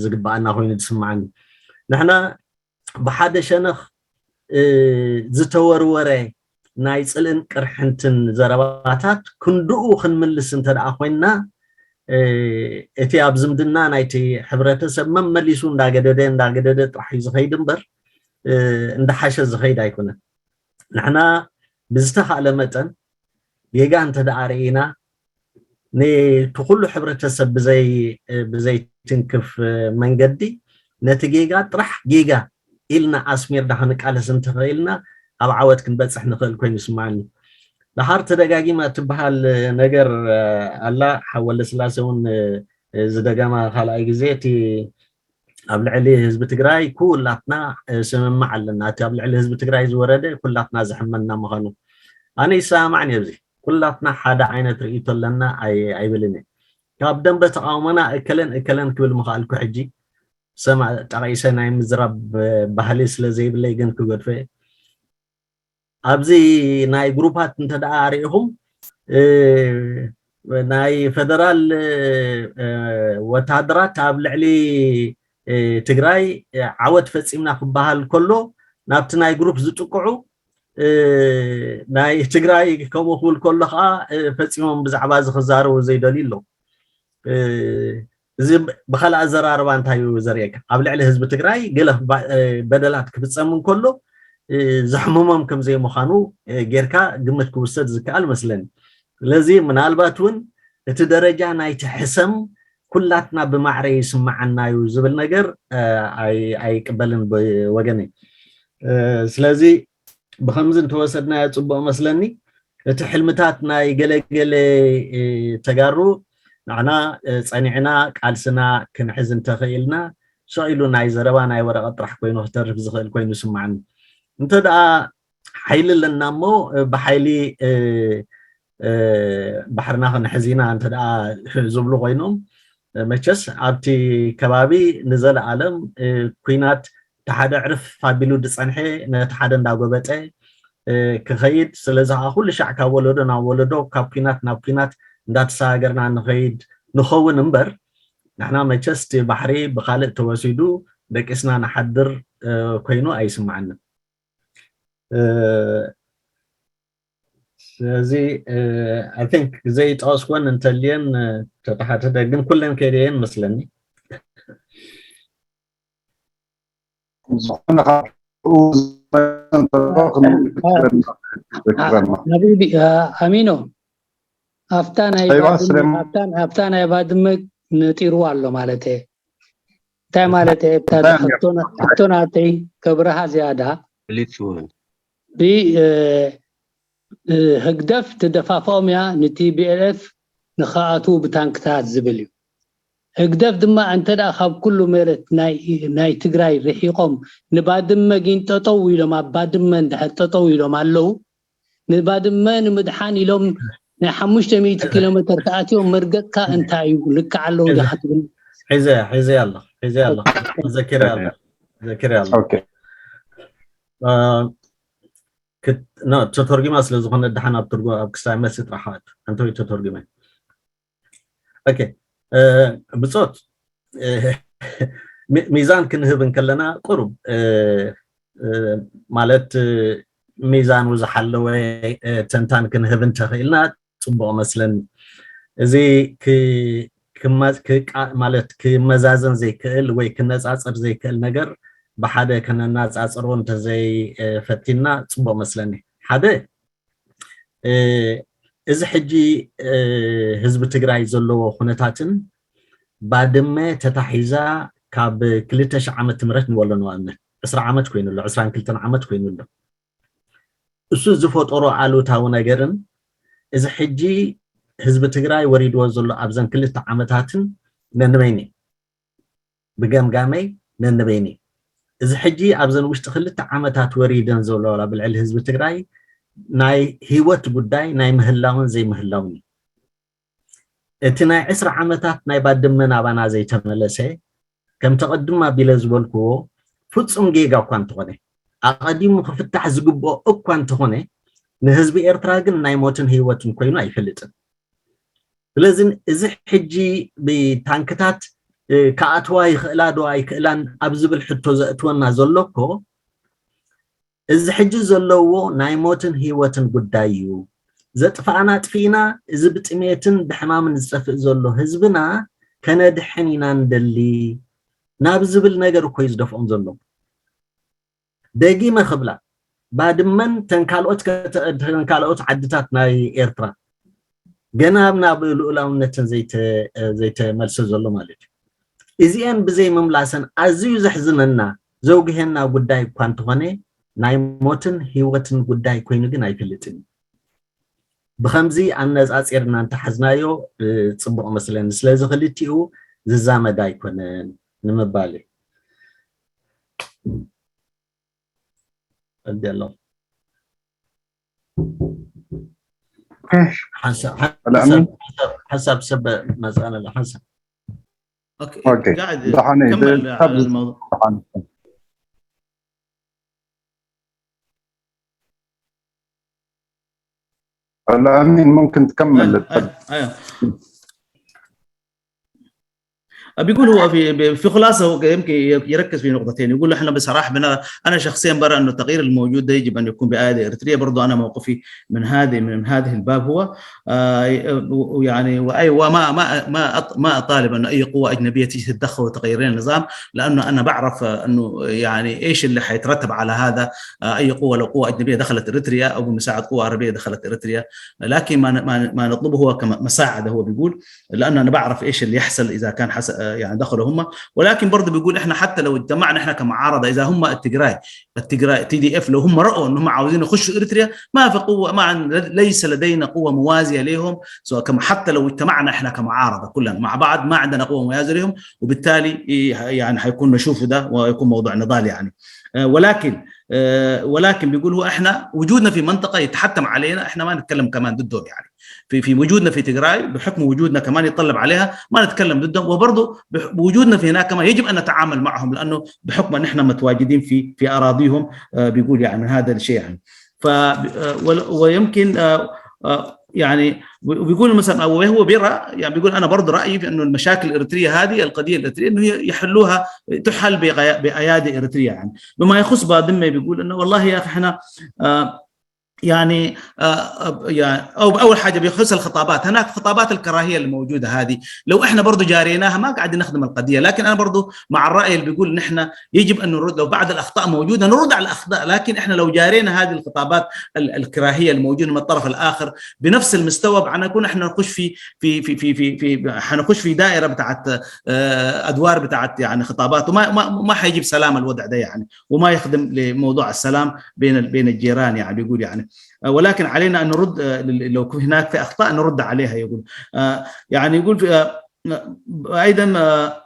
ዝግበኣና ኮይኑ ዝስማዓኒ። ንሕና ብሓደ ሸነኽ ዝተወርወረ ናይ ፅልእን ቅርሕንትን ዘረባታት ክንድኡ ክንምልስ እንተ ደኣ ኮይንና እቲ ኣብ ዝምድና ናይቲ ሕብረተሰብ መመሊሱ እንዳገደደ እንዳገደደ ጥራሕ እዩ ዝኸይድ እምበር እንዳሓሸ ዝኸይድ ኣይኮነን። ንሕና ብዝተኻእለ መጠን ጌጋ እንተ ደኣ ርኢና ነቲ ኩሉ ሕብረተሰብ ብዘይ ብዘይትንክፍ መንገዲ ነቲ ጌጋ ጥራሕ ጌጋ ኢልና ኣስሚርና ክንቃለስ እንተኽኢልና ኣብ ዓወት ክንበፅሕ ንኽእል ኮይኑ ይስማዓኒ። ደሓር ተደጋጊማ እትበሃል ነገር ኣላ። ሓወለ ስላሴ እውን ዝደገማ ካልኣይ ግዜ እቲ ኣብ ልዕሊ ህዝቢ ትግራይ ኩላትና ስምምዕ ኣለና። እቲ ኣብ ልዕሊ ህዝቢ ትግራይ ዝወረደ ኩላትና ዝሕመና ምዃኑ ኣነ ይሰማማዕን እየ። ኣብዚ ኩላትና ሓደ ዓይነት ርእይቶ ኣለና ኣይብልን እየ። ካብ ደንበ ተቃውሞና እከለን እከለን ክብል ምኽኣልኩ ሕጂ ሰማ ጠቒሰ ናይ ምዝራብ ባህሊ ስለ ዘይብለይ ግን ክገድፎ እየ። ኣብዚ ናይ ግሩፓት እንተ ደኣ ርኢኹም ናይ ፈደራል ወታደራት ኣብ ልዕሊ ትግራይ ዓወት ፈፂምና ክበሃል ከሎ ናብቲ ናይ ግሩፕ ዝጥቅዑ ናይ ትግራይ ከምኡ ክብል ከሎ ከዓ ፈፂሞም ብዛዕባ እዚ ክዛረቡ ዘይደልዩ ኣለዉ። እዚ ብካልእ ኣዘራርባ እንታይ እዩ ዘርእየካ? ኣብ ልዕሊ ህዝቢ ትግራይ ገለ በደላት ክፍፀም እንከሎ ዘሕምሞም ከም ዘይምዃኑ ጌርካ ግምት ክውሰድ ዝከኣል መስለኒ። ስለዚ ምናልባት እውን እቲ ደረጃ ናይቲ ሕሰም ኩላትና ብማዕረ ይስምዓና እዩ ዝብል ነገር ኣይቅበልን ብወገነይ። ስለዚ ብኸምዚ እንተወሰድናዮ ፅቡቕ መስለኒ። እቲ ሕልምታት ናይ ገለገለ ተጋሩ ንዕና ፀኒዕና ቃልስና ክንሕዝ እንተኽኢልና ስቕ ኢሉ ናይ ዘረባ ናይ ወረቐት ጥራሕ ኮይኑ ክተርፍ ዝኽእል ኮይኑ ይስምዓኒ። እንተ ደኣ ሓይሊ ኣለና እሞ ብሓይሊ ባሕርና ክንሕዝ ኢና እንተ ደኣ ዝብሉ ኮይኖም መቸስ ኣብቲ ከባቢ ንዘለኣለም ኩናት እቲ ሓደ ዕርፍ ኣቢሉ ዝፀንሐ ነቲ ሓደ እንዳጎበጠ ክኸይድ ስለዚ ከዓ ኩሉ ሻዕ ካብ ወለዶ ናብ ወለዶ ካብ ኩናት ናብ ኩናት እንዳተሰጋገርና ንኸይድ ንኸውን እምበር ንሕና መቸስ እቲ ባሕሪ ብካልእ ተወሲዱ ደቂስና ንሓድር ኮይኑ ኣይስምዓንን። ስለዚ I think ዘይጠቀስኩወን እንተልየን ተተሓተተ ግን ኩለን ከይደየን መስለኒ። ዝኾነ ካብኡ ዝመፅእ እንተሎ ክንምልከት ንዘክረና። ሓቢቢ ኣሚኖ ኣብታ ናይ ኣይዋ ባድመ ስለም ኣብታ ኣብታ ናይ ባድመ ነጢርዋ ኣሎ ማለት እየ። እንታይ ማለት እየ? እታ እንታይ ሕቶ ና- ሕቶ ናተይ ከብርሃ ዝያዳ ክሊት ይሁን ብ እ፣ እ፣ ህግደፍ ትደፋፍኦም እያ ን ቲ ቢ ኤል ኤፍ ንኸኣትዉ ብታንክታት ዝብል እዩ። ህግደፍ ድማ እንተ ደኣ ካብ ኩሉ መሬት ናይ ናይ ትግራይ ርሒቖም ንባድመ ግን ጠጠው ኢሎም ኣብ ባድመ እንድሕር ጠጠው ኢሎም ኣለዉ ንባድመ ንምድሓን ኢሎም ናይ ሓሙሽተ ሚእቲ ኪሎ ሜትር ተኣትዮም መርገፅካ እንታይ እዩ ልክዕ ኣለዉ ዲኻ ትብል ሒዘ ሒዘ ኣለኹ ሒዘ ኣለኹ ዘኪረ ኣለኹ ዘኪረ ኣለኹ ኦኬ እ፣ ክት- ኖ ተተርጉማ ስለ ዝኾነ ደሓን ኣብ ትርጉ ኣብ ክሳይ መሲ ጥራሕ ኣንተ ተተርጉመ ኦኬ እ፣ ብጾት እ፣ ሚ- ሚዛን ክንህብ እንከለና ቁሩብ እ፣ እ፣ ማለት እ፣ ሚዛኑ ዝሓለወ እ፣ ተንታን ክንህብ እንተኽኢልና ጽቡቕ መስለኒ። እዚ ክ- ክመ- ክቃ- ማለት ክመዛዘን ዘይክእል ወይ ክነጻጸር ዘይክእል ነገር ብሓደ ከነናጻጽሮ እንተዘይፈቲና ጽቡቕ መስለኒ። ሓደ እ፣ እዚ ሕጂ እ፣ ህዝቢ ትግራይ ዘለዎ ኩነታትን ባድመ ተታሒዛ ካብ ክልተ ሺሕ ዓመት ትምህረት ንበሎ ንኣብነት ዕስራ ዓመት ኮይኑ ኣሎ ዕስራን ክልተን ዓመት ኮይኑ ኣሎ እሱ ዝፈጠሮ ኣሉታዊ ነገርን እዚ ሕጂ ህዝቢ ትግራይ ወሪድዎ ዘሎ ኣብዘን ክልተ ዓመታትን ነንበይኒ ብገምጋመይ ነንበይኒ እዚ ሕጂ ኣብዘን ውሽጢ ክልተ ዓመታት ወሪደን ዘሎ ኣብ ልዕሊ ህዝቢ ትግራይ ናይ ህይወት ጉዳይ ናይ ምህላውን ዘይምህላውን እዩ እቲ ናይ ዕስራ ዓመታት ናይ ባድመ ናባና ዘይተመለሰ ከም ተቐድም ኣቢለ ዝበልክዎ ፍጹም ጌጋ እኳ እንተኾነ ኣቐዲሙ ክፍታሕ ዝግብኦ እኳ እንተኾነ ንህዝቢ ኤርትራ ግን ናይ ሞትን ህይወትን ኮይኑ ኣይፈልጥን ስለዚ እዚ ሕጂ ብታንክታት ክኣትዋ ይኽእላ ዶ ኣይክእላን ኣብ ዝብል ሕቶ ዘእትወና ዘሎ እኮ እዚ ሕጂ ዘለዎ ናይ ሞትን ህይወትን ጉዳይ እዩ። ዘጥፍኣና ኣጥፊእና እዚ ብጥሜትን ብሕማምን ዝጠፍእ ዘሎ ህዝብና ከነድሕን ኢና ንደሊ ናብ ዝብል ነገር እኮ እዩ ዝደፍኦም ዘሎ። ደጊመ ክብላ ባድመን ተን ካልኦት ዓድታት ናይ ኤርትራ ገና ናብ ልኡላውነተን ዘይተመልሰ ዘሎ ማለት እዩ። እዚአን ብዘይ ምምላሰን ኣዝዩ ዘሕዝነና ዘውግሄና ጉዳይ እኳ እንተኾነ ናይ ሞትን ህይወትን ጉዳይ ኮይኑ ግን ኣይፈልጥን እዩ። ብኸምዚ ኣነፃፂርና እንተሓዝናዮ ፅቡቕ መስለኒ። ስለዚ ክልቲኡ ዝዛመድ ኣይኮነን ንምባል እዩ። ቀዲ ኣሎ። ሓሳብ ሰብ መፅኣና ኣሎ ሓሳብ اوكي قاعد كمل على الموضوع الأمين ممكن تكمل أيوة. أيوة. بيقول هو في في خلاصه هو يمكن يركز في نقطتين. يقول احنا بصراحه بنا انا شخصيا برى انه التغيير الموجود ده يجب ان يكون بايادي اريتريا. برضو انا موقفي من هذه من هذه الباب هو آه يعني واي وما ما ما ما اطالب انه اي قوه اجنبيه تيجي تتدخل وتغير لنا النظام، لانه انا بعرف انه يعني ايش اللي حيترتب على هذا. آه اي قوه لو قوه اجنبيه دخلت اريتريا او بمساعده قوه عربيه دخلت اريتريا، لكن ما ما نطلبه هو كمساعده هو بيقول، لانه انا بعرف ايش اللي يحصل اذا كان حس... يعني دخلوا هم. ولكن برضه بيقول احنا حتى لو اجتمعنا احنا كمعارضه، اذا هم التجراي التجراي تي دي اف لو هم راوا انهم عاوزين يخشوا اريتريا، ما في قوه، ما عن... ليس لدينا قوه موازيه لهم، سواء كم حتى لو اجتمعنا احنا كمعارضه كلنا مع بعض ما عندنا قوه موازيه لهم، وبالتالي يعني حيكون نشوفه ده ويكون موضوع نضال يعني. ولكن ولكن بيقول هو احنا وجودنا في منطقه يتحتم علينا، احنا ما نتكلم كمان ضدهم يعني. في في وجودنا في تجراي بحكم وجودنا كمان يتطلب عليها ما نتكلم ضدهم، وبرضه بوجودنا في هناك كمان يجب ان نتعامل معهم، لانه بحكم ان احنا متواجدين في في اراضيهم. بيقول يعني من هذا الشيء يعني. ف ويمكن يعني، وبيقول مثلًا، أو هو بيرى، يعني، بيقول: "أنا برضو رأيي في إنه المشاكل الإريترية هذه، القضية الإريترية، إنه هي يحلوها، تحل بأيادي إريتريا." يعني، بما يخص بادمة، بيقول إنه: "والله يا أخي، إحنا، آه، يعني، آه، يعني، أو أول حاجة بيخص الخطابات، هناك خطابات الكراهية الموجودة هذه، لو إحنا برضو جاريناها، ما قاعدين نخدم القضية." لكن أنا برضو مع الرأي اللي بيقول إن إحنا يجب أن نرد، لو بعض الأخطاء موجودة، نرد على الأخطاء، لكن إحنا لو جارينا هذه الخطابات الكراهية الموجودة من الطرف الآخر بنفس المستوى، حنكون إحنا نخش في في في في في في حنخش في دائرة بتاعت، آه، أدوار بتاعت، يعني، خطابات، وما ما ما حيجيب سلام الوضع ده، يعني، وما يخدم لموضوع السلام بين بين الجيران، يعني، بيقول، يعني. آه، ولكن علينا أن نرد، آه، لو هناك في أخطاء نرد عليها، يقول. آه، يعني، يقول في، آه، أيضًا، آه،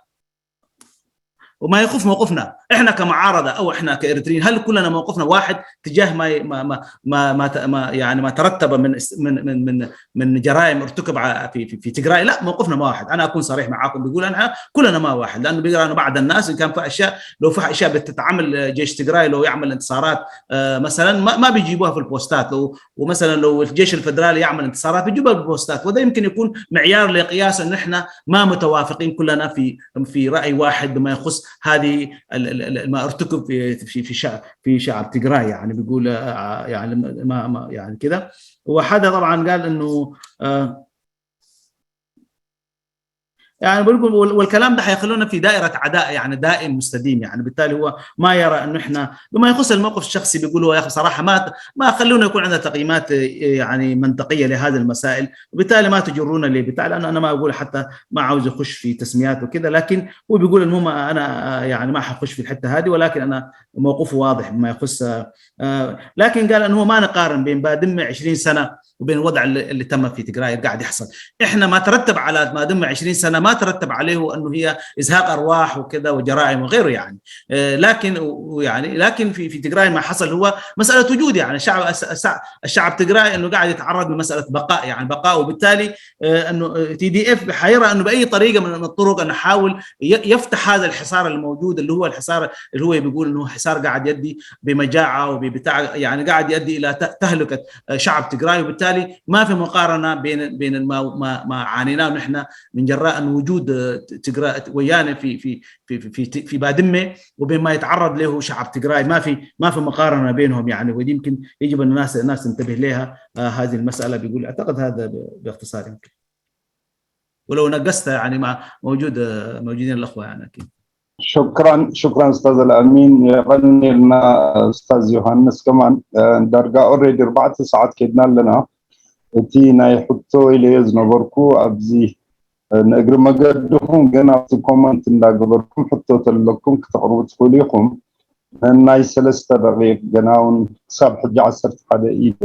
وما يخف موقفنا احنا كمعارضه او احنا كاريتريين، هل كلنا موقفنا واحد تجاه ما ما ما ما, ما, ما يعني ما ترتب من من من من جرائم ارتكب في في, في تجراي؟ لا، موقفنا ما واحد. انا اكون صريح معاكم، بقول انا كلنا ما واحد، لانه بيقرا انه بعض الناس ان كان في اشياء، لو في اشياء بتتعمل جيش تجراي، لو يعمل انتصارات، آه، مثلا ما, ما بيجيبوها في البوستات، لو ومثلا لو الجيش الفدرالي يعمل انتصارات بيجيبها في البوستات، وده يمكن يكون معيار لقياس ان احنا ما متوافقين كلنا في في راي واحد بما يخص هذه ما ارتكب في في في شعب في شعب تجراي، يعني بيقول، آه، يعني ما ما يعني كده. وحدا طبعا قال انه، آه، يعني بقول، والكلام ده حيخلونا في دائره عداء، يعني دائم مستديم، يعني بالتالي هو ما يرى انه احنا بما يخص الموقف الشخصي بيقول هو: "يا اخي صراحه ما ما خلونا يكون عندنا تقييمات، آه، يعني منطقيه لهذه المسائل، وبالتالي ما تجرونا ليه بتاع"، لانه انا ما اقول حتى ما عاوز يخش في تسميات وكده، لكن هو بيقول: "المهم انا، آه، يعني ما حخش في الحته هذه، ولكن انا موقفه واضح بما يخص"، آه، لكن قال انه هو ما نقارن بين بادمه عشرين سنه وبين الوضع اللي, اللي تم في تجراي قاعد يحصل. احنا ما ترتب على بادمه عشرين سنه، ما ترتب عليه انه هي ازهاق ارواح وكذا وجرائم وغيره، يعني. آه، لكن يعني لكن في في تجراي ما حصل هو مساله وجود، يعني الشعب الشعب تجراي انه قاعد يتعرض لمساله بقاء، يعني بقاء، وبالتالي، آه، انه تي دي اف حيرى انه باي طريقه من الطرق انه يحاول يفتح هذا الحصار الموجود، اللي هو الحصار اللي هو بيقول انه حصار قاعد يؤدي بمجاعه وببتاع، يعني قاعد يؤدي الى تهلكه، آه، شعب تجراي، وبالتالي ما في مقارنه بين بين ما ما, ما عانيناه نحن من جراء وجود، آه، تجراي ويانه في في في في في, في بادمه وبين ما يتعرض له شعب تجراي. ما في ما في مقارنه بينهم، يعني. ويمكن يجب ان الناس الناس تنتبه لها، آه، هذه المساله. بيقول اعتقد هذا باختصار يمكن. ولو نقصت يعني ما موجود، موجودين الاخوه يعني اكيد. شكرا شكرا استاذ الامين، يغني لنا استاذ يوهانس كمان. درجه اوريدي اربعة ساعات كدنا لنا اتينا يحطوا الي يزنبركو ابزي نقر مقدهم قنا في كومنت دا قبركم حطوا تلكم كتقربوا تقوليكم ናይ ሰለስተ ደቂቕ ገና እውን ክሳብ ሕጂ ዓሰርተ ሓደ ኢድ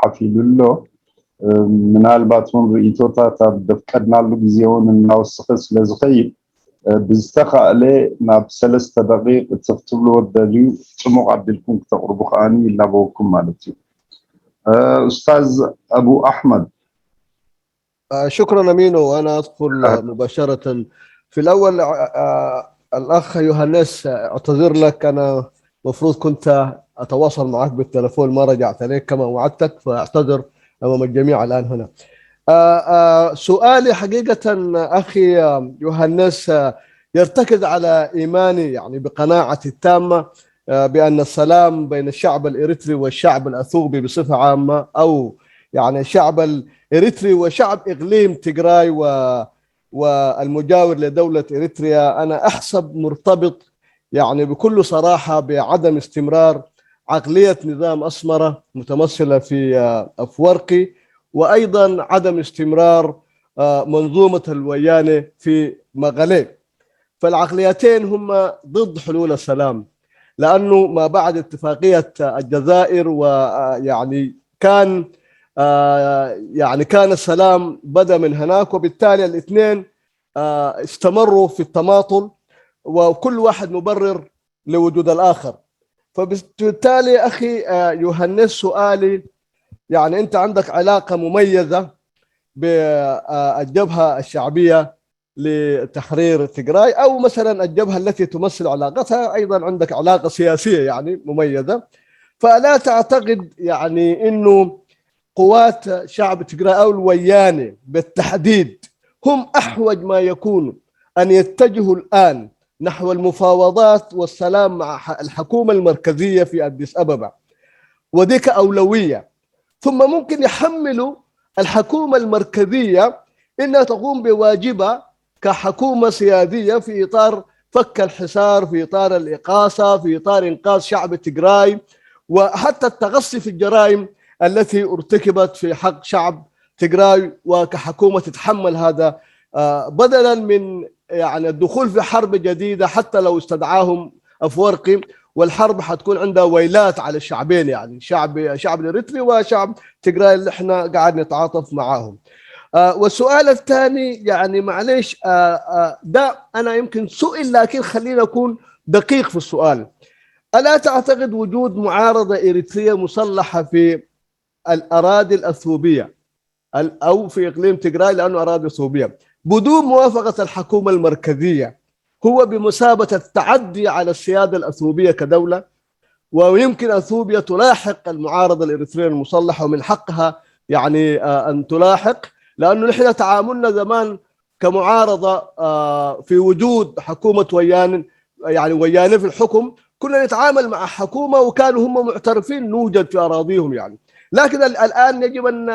ሓፊሉ ኣሎ። ምናልባት እውን ርእይቶታት ኣብ ዘፍቀድናሉ ግዜ እውን እናወሰኸ ስለ ዝኸይድ ብዝተኻእለ ናብ ሰለስተ ደቂቕ እቲ ክትብልዎ ትደልዩ ጽሙቕ ኣቢልኩም ክተቕርቡ ከዓኒ ይላበወኩም ማለት እዩ። ኡስታዝ ኣቡ ኣሕመድ شكرا امينو. وانا ادخل مباشره في الاول. الاخ يوهانس، اعتذر لك، انا مفروض كنت اتواصل معك بالتلفون، ما رجعت عليك كما وعدتك، فاعتذر امام الجميع الان هنا. سؤالي حقيقه اخي يوهانس يرتكز على ايماني، يعني بقناعتي التامه بان السلام بين الشعب الاريتري والشعب الاثوبي بصفه عامه، او يعني الشعب الاريتري وشعب اقليم تجراي و والمجاور لدولة إريتريا، أنا أحسب مرتبط يعني بكل صراحة بعدم استمرار عقلية نظام أسمرة متمثلة في أفورقي، وأيضا عدم استمرار منظومة الويانة في مغاليه. فالعقليتين هم ضد حلول السلام، لأنه ما بعد اتفاقية الجزائر ويعني كان يعني كان السلام بدأ من هناك، وبالتالي الاثنين استمروا في التماطل وكل واحد مبرر لوجود الآخر. فبالتالي أخي يوهانس، سؤالي يعني أنت عندك علاقة مميزة بالجبهة الشعبية لتحرير تجراي، أو مثلا الجبهة التي تمثل علاقتها أيضا عندك علاقة سياسية يعني مميزة، فلا تعتقد يعني أنه قوات شعب تجراي أو الويانة بالتحديد هم أحوج ما يكونوا أن يتجهوا الآن نحو المفاوضات والسلام مع الحكومة المركزية في أديس أبابا، وديك أولوية. ثم ممكن يحملوا الحكومة المركزية إنها تقوم بواجبها كحكومة سيادية في إطار فك الحصار، في إطار الإقاصة، في إطار إنقاذ شعب تجراي، وحتى التغصي في الجرائم التي ارتكبت في حق شعب تجراي، وكحكومة تتحمل هذا، آه، بدلا من يعني الدخول في حرب جديدة حتى لو استدعاهم أفورقي. والحرب حتكون عندها ويلات على الشعبين، يعني شعب شعب الإريتري وشعب تجراي اللي احنا قاعد نتعاطف معاهم. آه، والسؤال الثاني، يعني معليش، آه، آه، ده أنا يمكن سئل، لكن خلينا أكون دقيق في السؤال. ألا تعتقد وجود معارضة إريترية مسلحة في الأراضي الأثيوبية أو في إقليم تجراي، لأنه أراضي أثيوبية، بدون موافقة الحكومة المركزية، هو بمثابة التعدي على السيادة الأثيوبية كدولة؟ ويمكن أثيوبيا تلاحق المعارضة الإريترية المسلحة، ومن حقها يعني آه، أن تلاحق، لأنه نحن تعاملنا زمان كمعارضة آه، في وجود حكومة ويان، يعني ويان في الحكم، كنا نتعامل مع حكومة وكانوا هم معترفين نوجد في أراضيهم يعني. لكن الآن يجب أن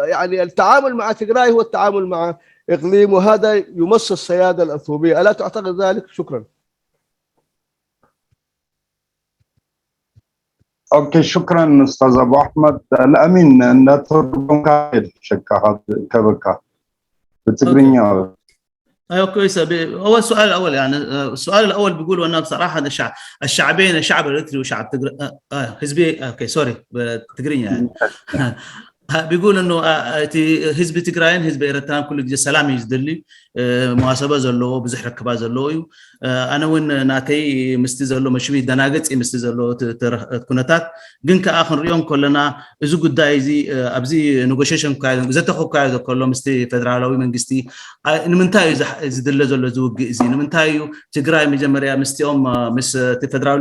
يعني التعامل مع تجراي هو التعامل مع إقليم، وهذا يمس السيادة الأثيوبية. ألا تعتقد ذلك؟ شكرا. أوكي، شكرا أستاذ أبو أحمد. الأمين، أن ترجم كابل شكا كبكا بالتقرينيا. ايوه كويس. هو السؤال الاول يعني السؤال الاول بيقول وانا بصراحه الشعب الشعبين الشعب الاريتري وشعب تجر... آه حزبي اوكي سوري. تقرينيا يعني بيقول انه እቲ ህዝቢ ትግራይን ህዝቢ ኤርትራን ኩሉ ግዜ ሰላም እዩ ዝደሊ። መዋሰበ ዘለዎ ብዙሕ ርክባ ዘለዎ እዩ። ኣነ እውን ናተይ ምስቲ ዘሎ መሽቢ ይደናገፅ ምስቲ ዘሎ ኩነታት ግን ከዓ ክንሪኦ ከለና እዚ ጉዳይ እዚ ኣብዚ ኔጎሽሽን ዘተኮካዮ ዘሎ ምስቲ ፌደራላዊ መንግስቲ ንምንታይ እዩ ዝድለ ዘሎ እዚ ውግእ እዚ ንምንታይ እዩ ትግራይ መጀመርያ ምስቲኦም ምስ ፌደራል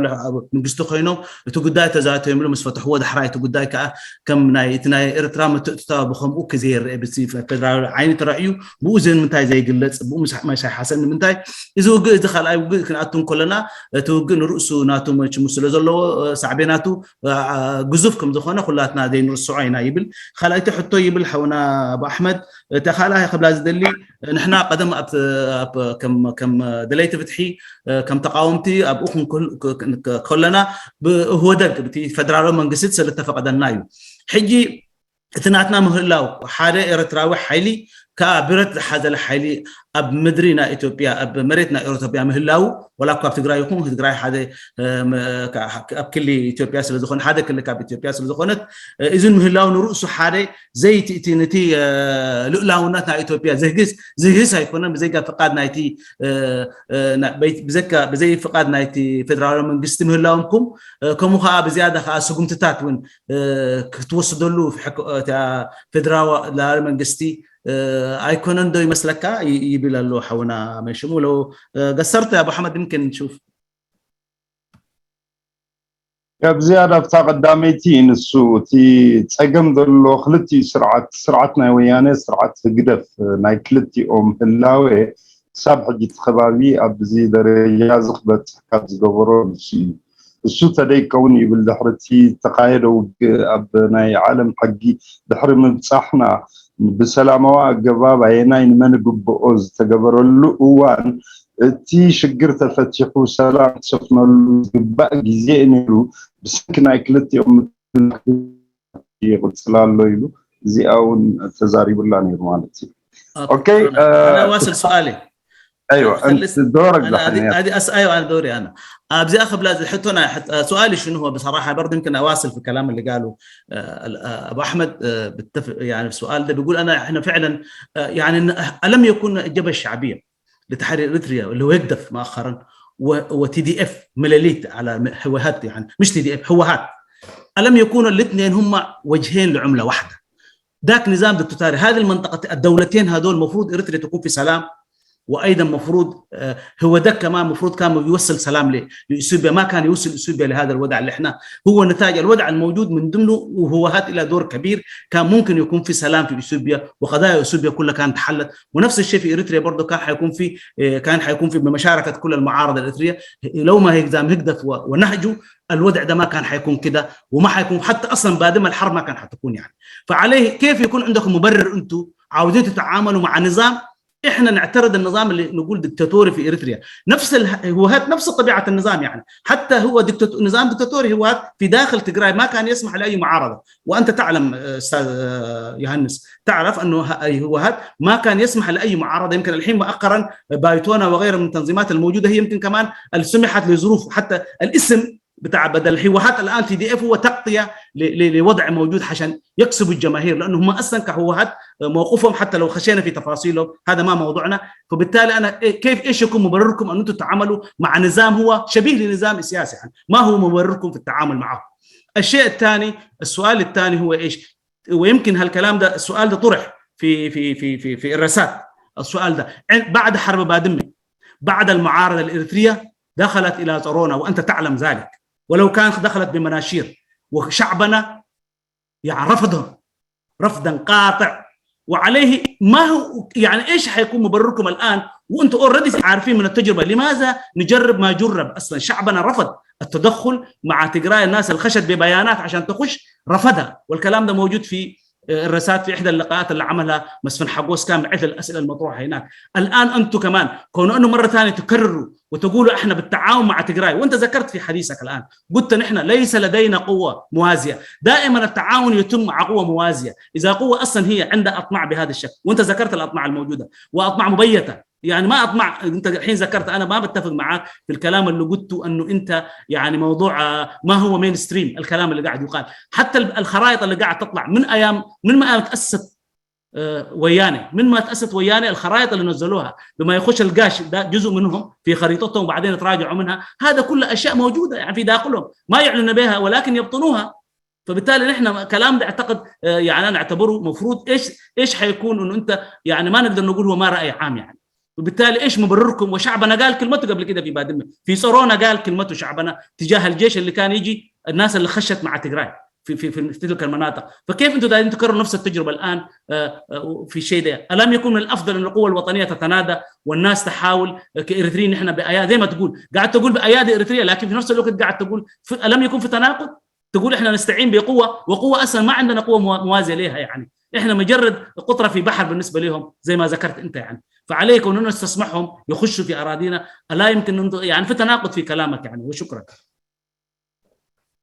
መንግስቲ ኮይኖም እቲ ጉዳይ ተዛተየምሉ ምስ ፈትሕዎ ዳሕራይ እቲ ጉዳይ ከዓ ከም ናይ እቲ ናይ ኤርትራ ምትእትታው ብከምኡ ክዘይረአ ብዚ ፌደራል ዓይኒ ተራእዩ ብኡ ዘን ምንታይ ዘይግለፅ ብኡ ምሳይ ሓሰን ንምንታይ እዚ ውግእ እዚ ካልኣይ ውግእ ክንኣቱ እንከለና እቲ ውግእ ንርእሱ ናቱ መችሙ ስለ ዘለዎ ሳዕቤናቱ ግዙፍ ከም ዝኾነ ኩላትና ዘይንርስዖ ኢና ይብል። ካልኣይቲ ሕቶ ይብል ሓውና ኣቡ ኣሕመድ እቲ ካልኣይ ክብላ ዝደሊ ንሕና ቀደም ከም ደለይቲ ፍትሒ ከም ተቃወምቲ ኣብኡ ከለና ብእህወደግ ብቲ ፌደራላዊ መንግስቲ ስለተፈቀደና እዩ። ሕጂ እቲ ናትና ምህላው ሓደ ኤርትራዊ ሓይሊ ከዓ ብረት ዝሓዘለ ሓይሊ ኣብ ምድሪ ናይ ኢትዮጵያ ኣብ መሬት ናይ ኤሮቶፒያ ምህላው ወላ እኳ ኣብ ትግራይ ይኹን ትግራይ ሓደ ኣብ ክሊ ኢትዮጵያ ስለዝኾነ ሓደ ክሊ ካብ ኢትዮጵያ ስለዝኾነት እዚ ምህላው ንርእሱ ሓደ ዘይትእቲ ነቲ ልኡላውነት ናይ ኢትዮጵያ ዝህግስ ዝህግስ ኣይኮነን ብዘይጋ ፍቃድ ናይቲ ብዘይ ፍቃድ ናይቲ ፌደራላዊ መንግስቲ ምህላውንኩም ከምኡ ከዓ ብዝያዳ ከዓ ስጉምትታት እውን ክትወስደሉ ፌደራላዊ መንግስቲ ኣይኮነን ዶ ይመስለካ ይብል ኣሎ ሓውና መሽሙ ለው ገሰርተ ኣቡ ኣሕመድ ምክን ንሹፍ ካብ ዝያዳ ኣብታ ቀዳመይቲ ንሱ እቲ ፀገም ዘሎ ክልቲኡ ስርዓት ስርዓት ናይ ወያነ ስርዓት ህግደፍ ናይ ክልቲኦም ህላወ ክሳብ ሕጂ እቲ ከባቢ ኣብዚ ደረጃ እዚ ክበፅሕ ካብ ዝገበሮ ንሱ እዩ። እሱ ተደይከውን ይብል ድሕሪ እቲ ዝተኻየደ ውግእ ኣብ ናይ ዓለም ሕጊ ድሕሪ ምብፃሕና ብሰላማዊ ኣገባብ ኣየናይ ንመን ግብኦ ዝተገበረሉ እዋን እቲ ሽግር ተፈቲሑ ሰላም ክሰፍነሉ ዝግባእ ግዜ ነይሩ ብሰንኪ ናይ ክልቲኦም ይቕፅል ኣሎ ኢሉ እዚኣ እውን ተዛሪቡላ ነይሩ ማለት እዩ። ኦኬ ዋስል ሰኣለ ايوه انت دورك دحين انا ادي اسايو انا دوري انا ابزي اخذ بلاد الحتو انا سؤالي شنو هو بصراحه برضه يمكن اواصل في كلام اللي قاله ابو احمد بتفق يعني السؤال ده بيقول انا احنا فعلا يعني الم يكن الجبهه الشعبيه لتحرير اريتريا اللي هو يقدف مؤخرا وتي دي اف ملاليت على هوهات يعني مش تي دي اف هوهات الم يكونوا الاثنين هم وجهين لعمله واحده ذاك نظام دكتاتوري هذه المنطقه الدولتين هذول المفروض اريتريا تكون في سلام وايضا مفروض هو ده كمان مفروض كان يوصل سلام لاثيوبيا، ما كان يوصل اثيوبيا لهذا الوضع اللي احنا، هو نتاج الوضع الموجود من ضمنه، وهو هات له دور كبير، كان ممكن يكون في سلام في اثيوبيا وقضايا اثيوبيا كلها كانت حلت. ونفس الشيء في اريتريا برضه كان حيكون في كان حيكون في بمشاركه كل المعارضه الاريتريه، لو ما هيلتزم هجدف ونهجه، الوضع ده ما كان حيكون كده، وما حيكون حتى اصلا بعد ما الحرب ما كان حتكون يعني. فعليه كيف يكون عندكم مبرر انتم عاوزين تتعاملوا مع نظام احنا نعترض النظام اللي نقول دكتاتوري في اريتريا؟ نفس ال... هو هات نفس طبيعه النظام يعني. حتى هو دكتاتور نظام دكتاتوري هو هات في داخل تجراي ما كان يسمح لاي معارضه. وانت تعلم استاذ يوهانس، تعرف انه هو هات ما كان يسمح لاي معارضه. يمكن الحين مؤخرا بايتونا وغيره من التنظيمات الموجوده هي يمكن كمان سمحت لظروف، حتى الاسم بتاع بدل هو هات الان تي دي اف هو تغطيه لوضع موجود عشان يكسبوا الجماهير، لانه هم اصلا كهو هات موقفهم حتى لو خشينا في تفاصيله هذا ما موضوعنا. فبالتالي انا كيف ايش يكون مبرركم ان انتم تتعاملوا مع نظام هو شبيه لنظام سياسي؟ يعني ما هو مبرركم في التعامل معه؟ الشيء الثاني، السؤال الثاني هو ايش؟ ويمكن هالكلام ده السؤال ده طرح في في في في في الرسات. السؤال ده بعد حرب بادمه، بعد المعارضه الاريتريه دخلت الى صرونا وانت تعلم ذلك، ولو كان دخلت بمناشير، وشعبنا يعني رفضهم رفضا قاطع. وعليه ما هو يعني ايش حيكون مبرركم الان وانتم اوريدي عارفين من التجربه؟ لماذا نجرب ما جرب؟ اصلا شعبنا رفض التدخل مع تجراي، الناس اللي خشت ببيانات عشان تخش رفضها، والكلام ده موجود في الرسائل في احدى اللقاءات اللي عملها مسفن حقوس كان بعث الاسئله المطروحه هناك. الان انتم كمان كون انه مره ثانيه تكرروا وتقولوا احنا بالتعاون مع تجراي، وانت ذكرت في حديثك الان قلت نحن ليس لدينا قوه موازيه، دائما التعاون يتم مع قوه موازيه. اذا قوه اصلا هي عندها اطماع بهذا الشكل، وانت ذكرت الاطماع الموجوده واطماع مبيته، يعني ما اطمع. انت الحين ذكرت، انا ما بتفق معك في الكلام اللي قلته انه انت يعني موضوع ما هو مين ستريم الكلام اللي قاعد يقال. حتى الخرائط اللي قاعد تطلع من ايام من ما تاسست ويانه، من ما تاسست ويانه الخرائط اللي نزلوها بما يخش القاش ده جزء منهم في خريطتهم وبعدين تراجعوا منها، هذا كل اشياء موجوده يعني في داخلهم ما يعلن بها ولكن يبطنوها. فبالتالي نحن كلام ده اعتقد يعني انا اعتبره مفروض ايش ايش حيكون انه انت يعني ما نقدر نقول هو ما راي عام يعني. وبالتالي ايش مبرركم؟ وشعبنا قال كلمته قبل كده في بادمه، في صورونا قال كلمته شعبنا تجاه الجيش اللي كان يجي الناس اللي خشت مع تجراي في في في تلك المناطق. فكيف انتم دايرين تكرروا نفس التجربه الان في شيء ده؟ الم يكن من الافضل ان القوه الوطنيه تتنادى والناس تحاول كاريتريين؟ نحن بايادي زي ما تقول قاعد تقول بايادي اريتريا، لكن في نفس الوقت قاعد تقول الم يكن في تناقض؟ تقول احنا نستعين بقوه، وقوه اصلا ما عندنا قوه موازيه لها يعني، احنا مجرد قطره في بحر بالنسبه لهم زي ما ذكرت انت يعني. فعليك اننا نستسمحهم يخشوا في اراضينا، الا يمكن يعني في تناقض في كلامك يعني. وشكرا.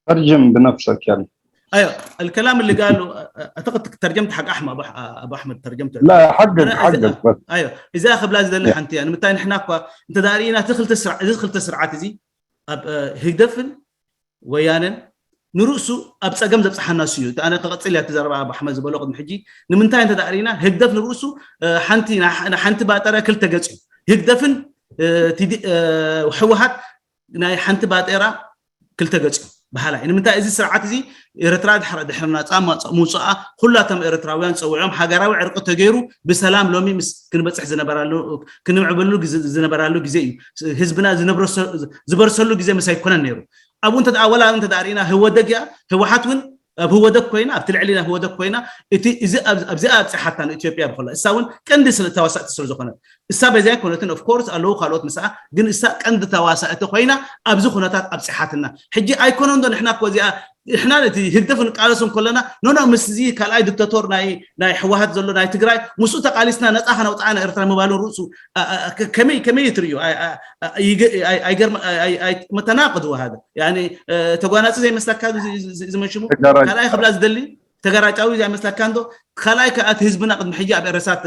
ترجم بنفسك يعني. ايوه، الكلام اللي قاله اعتقد ترجمت حق احمد ابو احمد ترجمته. لا، حقك حقك بس. ايوه، اذا اخذ لازم ده اللي حنتي يعني متى نحن اكو انت دارينا تدخل تسرع تدخل تسرعات زي هدفن ወያነን ንርእሱ ኣብ ጸገም ዘብጽሓና እሱ እዩ። ኣነ ክቐጽል እያ እቲ ዘረባ ኣብ ኣሕመድ ዝበሎ ቅድሚ ሕጂ። ንምንታይ እንተ ደኣ ርኢና ህግደፍ ንርእሱ ሓንቲ ሓንቲ ባጠረ ክልተ ገጽ እዩ። ህግደፍን ህወሓት ናይ ሓንቲ ባጤራ ክልተ ገጽ እዩ በሃላይ። ንምንታይ እዚ ስርዓት እዚ ኤርትራ ድሕሪ ድሕሪ ናጻ ምውጽኣ ኩላቶም ኤርትራውያን ጸዊዖም ሃገራዊ ዕርቂ ተገይሩ ብሰላም ሎሚ ምስ ክንበጽሕ ዝነበራሉ ክንምዕበሉ ዝነበራሉ ግዜ እዩ። ህዝብና ዝበርሰሉ ግዜ ምስ ኣይኮነን ነይሩ። ኣብኡ እንተ ወላ እንተ ርኢና ህወደግ እያ ህወሓት እውን ኣብ ህወደግ ኮይና ኣብቲ ልዕሊና ህወደግ ኮይና እቲ እዚ ኣብዚኣ ኣብፅሓታ ንኢትዮጵያ ብኮላ እሳ እውን ቀንዲ ስለ ተዋሳእቲ ስለ ዝኾነት እሳ በዚኣ ኣይኮነትን። ኦፍኮርስ ኣለዉ ካልኦት ምስኣ ግን እሳ ቀንዲ ተዋሳእቲ ኮይና ኣብዚ ኩነታት ኣብፅሓትና። ሕጂ ኣይኮነን ዶ ንሕና እኮ እዚኣ ንሕና ነቲ ህግደፍ ንቃለሶም ከለና ኖኖ ምስዚ ካልኣይ ዲክታቶር ናይ ናይ ህወሓት ዘሎ ናይ ትግራይ ምስኡ ተቃሊስና ነፃ ከነውፅኣ ንኤርትራ ምባሉ ርእሱ ከመይ ከመይ ትርእዩ? መተናቅድ ወሃደ ተጓናፂ ዘይመስለካ ዝመሽሙ ካልኣይ ክብላ ዝደሊ ተገራጫዊ ዘይመስለካ እንዶ ካልኣይ ከኣቲ ህዝብና ቅድሚ ሕጂ ኣብ ኤረሳት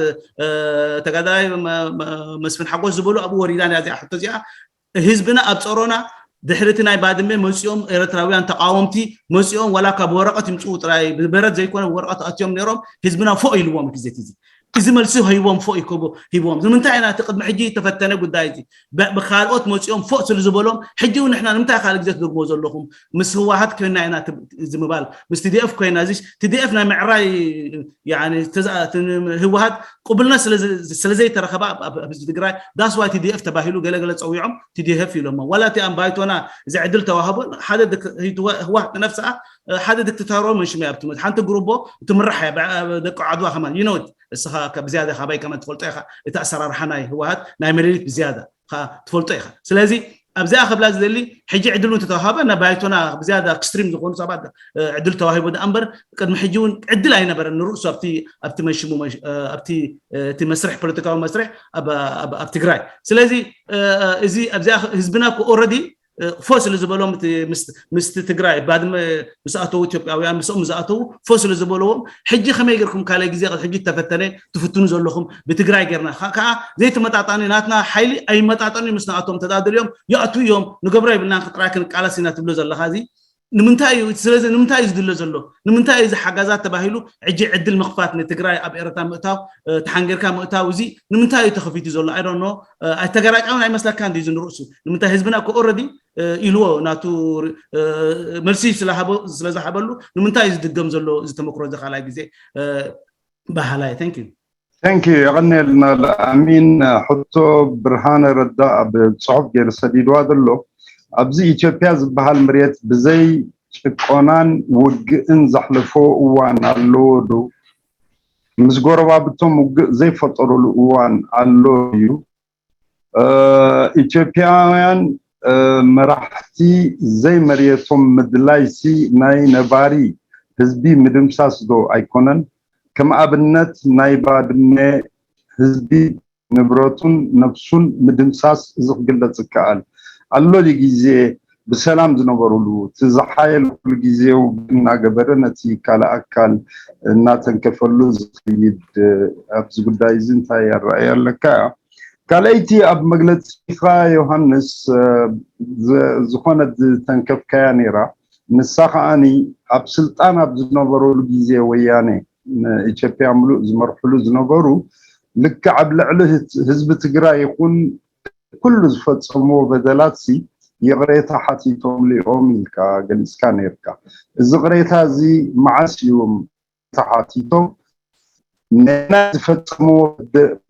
ተጋዳላይ መስፍን ሓጎስ ዝበሉ ኣብኡ ወሪዳ እዚኣ ሕቶ እዚኣ ህዝብና ኣብ ጸሮና ድሕሪ እቲ ናይ ባድመ መጺኦም ኤርትራውያን ተቃወምቲ መጺኦም ዋላ ካብ ወረቐት ይምጽኡ ጥራይ ብበረት ዘይኮነ ወረቐት ኣትዮም ነይሮም ህዝብና ፎእ ኢልዎም ግዜት እዚ እዚ መልሲ ሂቦም ፎእ ይከቦ ሂቦም ንምንታይ ኢና እቲ ቅድሚ ሕጂ ተፈተነ ጉዳይ እዚ ብካልኦት መፂኦም ፎእ ስለ ዝበሎም ሕጂ እውን ንሕና ንምንታይ ካልእ ግዜ ትደግሞ ዘለኹም ምስ ህወሓት ኮይና ኢና እዚ ምባል ምስ ቲዲኤፍ ኮይና እዚ ቲዲኤፍ ናይ ምዕራይ ህወሓት ቅቡልነት ስለዘይተረኸባ ኣብ ህዝቢ ትግራይ ዳስዋይ ቲዲኤፍ ተባሂሉ ገለገለ ፀዊዖም ቲዲኤፍ ኢሎሞ ዋላ እቲ ኣንባይቶና እዚ ዕድል ተዋህቦ ሓደ ህወሓት ነፍስኣ ሓደ ዲክታቶራዊ መንሽመ እያ ብትመ ሓንቲ ግሩቦ ትምራሕ እያ ደቂ ዓድዋ ከማን ይነውት እስኻ ብዝያዳ ካባይ ከማን ትፈልጦ ኢኻ እቲ ኣሰራርሓ ናይ ህወሓት ናይ መለሊት ብዝያዳ ትፈልጦ ኢኻ ስለዚ ኣብዚኣ ክብላ ዝደሊ ሕጂ ዕድሉ እንተተዋሃበ ናብ ባይቶና ብዝያዳ ክስትሪም ዝኾኑ ሰባት ዕድል ተዋሂቡ ደኣ እምበር ቅድሚ ሕጂ እውን ዕድል ኣይነበረን ንርእሱ ኣብቲ ኣብቲ መንሽሙ ኣብቲ እቲ መስርሕ ፖለቲካዊ መስርሕ ኣብ ትግራይ ስለዚ እዚ ኣብዚኣ ህዝብና ኦረዲ ፎ ስለ ዝበሎም ምስቲ ትግራይ ባድመ ምስ ኣተዉ ኢትዮጵያውያን ምስኦም ዝኣተዉ ፎ ስለ ዝበለዎም ሕጂ ከመይ ገርኩም ካልእ ግዜ ሕጂ ተፈተነ ትፍትኑ ዘለኹም ብትግራይ ገርና ከዓ ዘይተመጣጣኒ ናትና ሓይሊ ኣይመጣጠኑ ምስ ንኣቶም ተዳደልዮም ይኣትዉ እዮም ንገብሮ የብልናን ጥራይ ክንቃለስ ኢና ትብሎ ዘለኻ እዚ ንምንታይ እዩ ስለዚ ንምንታይ እዩ ዝድለ ዘሎ ንምንታይ እዩ ዝሓጋዛት ተባሂሉ ሕጂ ዕድል ምኽፋት ንትግራይ ኣብ ኤረታ ምእታው ተሓንገርካ ምእታው እዚ ንምንታይ እዩ ተኸፊቱ ዘሎ ኣይ ዶንት ኖ ኣይተገራጫውን ኣይመስለካን ድዩ እዚ ንርእሱ ንምንታይ ህዝብና እኮ ኦረዲ ኢልዎ ናቱ መልሲ ስለዝሃበሉ ንምንታይ እዩ ዝድገም ዘሎ እዚ ተመክሮ እዚ ካልኣይ ግዜ በሃላይ thank you thank you የቐንየልና ለኣሚን ሕቶ ብርሃነ ረዳ ኣብ ፅሑፍ ገይሩ ሰዲድዋ ዘሎ ኣብዚ ኢትዮጵያ ዝበሃል መሬት ብዘይ ጭቆናን ውግእን ዘሕለፎ እዋን ኣለዎ ዶ ምስ ጎረባብቶም ውግእ ዘይፈጠሩሉ እዋን ኣሎ እዩ ኢትዮጵያውያን መራሕቲ ዘይመርየቶም ምድላይሲ ናይ ነባሪ ህዝቢ ምድምሳስ ዶ ኣይኮነን? ከም ኣብነት ናይ ባድመ ህዝቢ ንብረቱን ነብሱን ምድምሳስ እዚ ክግለጽ ይከኣል። ኣሎ ድዩ ግዜ ብሰላም ዝነበሩሉ እቲ ዝሓየለ ኩሉ ግዜ ውግእ እናገበረ ነቲ ካልእ ኣካል እናተንከፈሉ ዝኸይድ ኣብዚ ጉዳይ እዚ እንታይ ኣረኣእያ ኣለካ? ካልኣይቲ ኣብ መግለጺኻ ዮሃንስ ዝኾነት ዝተንከፍካያ ነይራ። ንሳ ከዓኒ ኣብ ስልጣን ኣብ ዝነበረሉ ግዜ ወያነ ንኢትዮጵያ ምሉእ ዝመርሕሉ ዝነበሩ ልክዕ ኣብ ልዕሊ ህዝቢ ትግራይ ይኹን ኩሉ ዝፈፀምዎ በደላት ሲ ይቕሬታ ሓቲቶምሉ እዮም ኢልካ ገሊፅካ ነይርካ። እዚ ቅሬታ እዚ መዓስ እዩ ተሓቲቶም ናይ ዝፈፀምዎ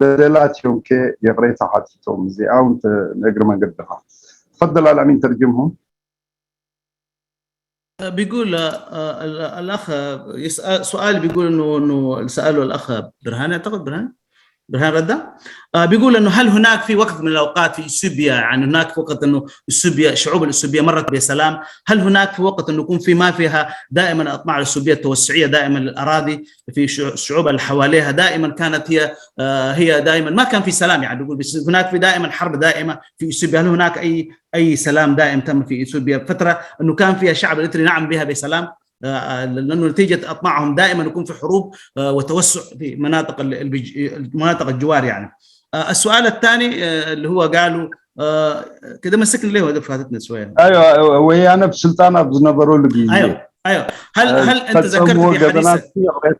በደላት እዮም ከ ይቕሬታ ሓቲቶም እዚኣ እውን እግሪ መንገድኻ ተፈደል ኣልኣሚን ተርጅምሁም بيقول الأخ سؤال بيقول إنه إنه سأله الأخ برهان أعتقد برهان برهان ردا آه بيقول انه هل هناك في وقت من الاوقات في اثيوبيا يعني هناك في وقت انه اثيوبيا الشعوب الاثيوبيه مرت بسلام هل هناك في وقت انه يكون في ما فيها دائما الاطماع الاثيوبيه التوسعيه دائما للاراضي في الشعوب اللي حواليها دائما كانت هي آه هي دائما ما كان في سلام يعني يقول بس هناك في دائما حرب دائمه في اثيوبيا هل هناك اي اي سلام دائم تم في اثيوبيا فتره انه كان فيها شعب اريتري نعم بها بسلام لانه نتيجه اطماعهم دائما يكون في حروب وتوسع في مناطق المناطق الجوار يعني. السؤال الثاني اللي هو قالوا كده مسكني ليه وقف فاتتنا شويه. ايوه ويانا بسلطان ابو زنبرو اللي بيجي. ايوه ايوه هل هل انت ذكرت في حديثك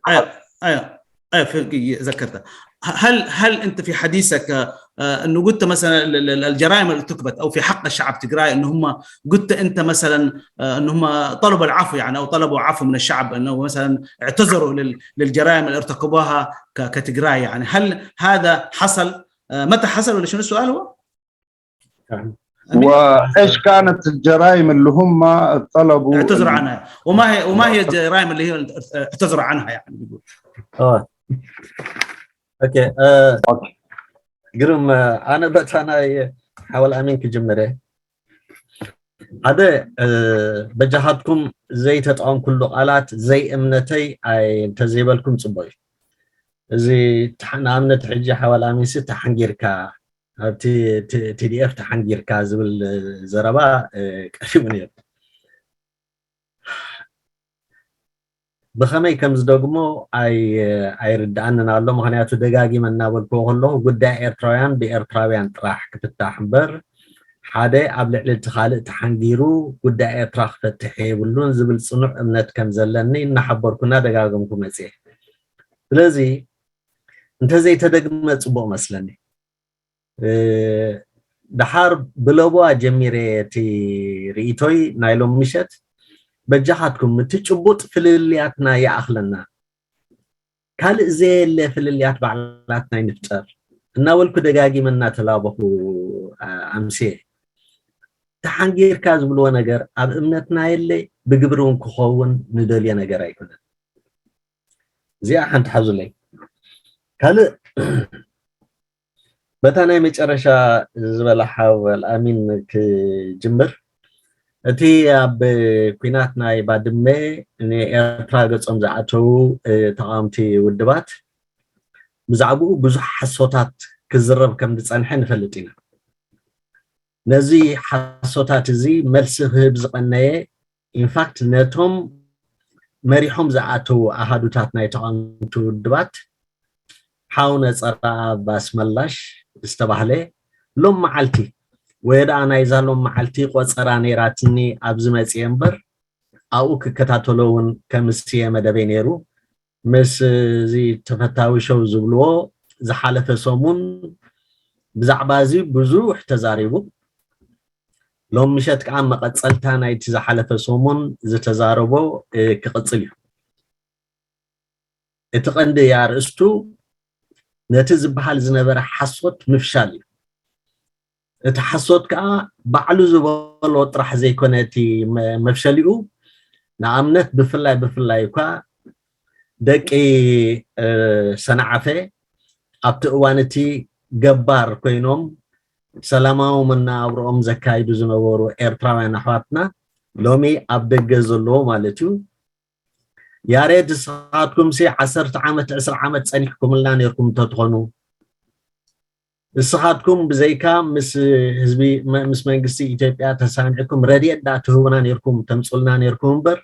ايوه ايوه ايوه ذكرت هل هل انت في حديثك انه قلت مثلا الجرائم اللي ارتكبت او في حق الشعب تجراي ان هم قلت انت مثلا ان هم طلبوا العفو يعني او طلبوا عفو من الشعب انه مثلا اعتذروا للجرائم اللي ارتكبوها كتجراي يعني هل هذا حصل متى حصل ولا شنو السؤال هو؟ وايش كانت الجرائم اللي هم طلبوا اعتذروا عنها وما هي وما هي الجرائم اللي هي اعتذروا عنها يعني بيقول اه اوكي ግርም ኣነ በታ ናይ ሓወል ኣሚን ክጅምር እየ ሓደ በጃኻትኩም ዘይተጠቐምኩሉ ቃላት ዘይእምነተይ እንተዘይበልኩም ፅቡቅ እዩ እዚ ንኣብነት ሕጂ ሓወል ኣሚንሲ ተሓንጊርካ ኣብቲ ቲዲኤፍ ተሓንጊርካ ዝብል ዘረባ ቀሪቡ ነይሩ ብኸመይ ከም ዝደግሞ ኣይርድኣንን ኣሎ ምክንያቱ ደጋጊመ እናበልክዎ ከለኹ ጉዳይ ኤርትራውያን ብኤርትራውያን ጥራሕ ክፍታሕ እምበር ሓደ ኣብ ልዕሊ እቲ ካልእ ተሓንጊሩ ጉዳይ ኤርትራ ክፈትሕ የብሉን ዝብል ፅኑዕ እምነት ከም ዘለኒ እናሓበርኩ እናደጋገምኩ መፅየ ስለዚ እንተዘይተደግመ ጽቡቕ መስለኒ። ደሓር ብለቦዋ ጀሚረ እቲ ርእይቶይ ናይ ሎም ምሸት። በጃኻትኩም እቲ ጭቡጥ ፍልልያትና ይኣኽለና፣ ካልእ ዘየለ ፍልልያት ባዕላትና ይንፍጠር እናበልኩ ደጋጊመ እናተላበኹ ኣምስየ። ተሓንጊርካ ዝብልዎ ነገር ኣብ እምነትና የለ፣ ብግብሪ እውን ክኸውን ንደልዮ ነገር ኣይኮነን። እዚኣ ሓንቲ ሓዙለይ። ካልእ በታ ናይ መጨረሻ ዝበላ ሓው ኣልኣሚን ክጅምር። እቲ ኣብ ኩናት ናይ ባድመ ንኤርትራ ገጾም ዝኣተዉ ተቃወምቲ ውድባት ብዛዕባኡ ብዙሕ ሓሶታት ክዝረብ ከም ዝጸንሐ ንፈልጥ ኢና። ነዚ ሓሶታት እዚ መልሲ ክህብ ዝቐነየ ኢንፋክት ነቶም መሪሖም ዝኣተዉ ኣሃዱታት ናይ ተቃወምቲ ውድባት ሓው ነጸረኣብ ኣስመላሽ ዝተባህለ ሎም መዓልቲ ወይ ደኣ ናይዛ ሎም መዓልቲ ቆጸራ ነይራትኒ ኣብዚ መጽየ እምበር ኣብኡ ክከታተሎ እውን ከምስየ መደበይ ነይሩ። ምስ እዚ ተፈታዊ ሸው ዝብልዎ ዝሓለፈ ሰሙን ብዛዕባ እዚ ብዙሕ ተዛሪቡ። ሎም ምሸት ከዓ መቐጸልታ ናይቲ ዝሓለፈ ሰሙን ዝተዛረቦ ክቕጽል እዩ። እቲ ቀንዲ ኣርእስቱ ነቲ ዝበሃል ዝነበረ ሓሶት ምፍሻል እዩ። እቲ ሓሶት ከዓ ባዕሉ ዝበሎ ጥራሕ ዘይኮነ እቲ መፍሸሊኡ፣ ንኣብነት ብፍላይ ብፍላይ እኳ ደቂ ሰንዓፈ ኣብቲ እዋን እቲ ገባር ኮይኖም ሰላማዊ መነባብሮኦም ዘካይዱ ዝነበሩ ኤርትራውያን ኣሕዋትና ሎሚ ኣብ ደገ ዘለዎ ማለት እዩ። ያሬድ ንስኻትኩም ሲ ዓሰርተ ዓመት ዕስራ ዓመት ጸኒሕኩምልና ነርኩም እንተትኾኑ ንስኻትኩም ብዘይካ ምስ ህዝቢ ምስ መንግስቲ ኢትዮጵያ ተሳሚዕኩም ረድኤት ዳ ትህቡና ነርኩም ተምጹልና ነርኩም እምበር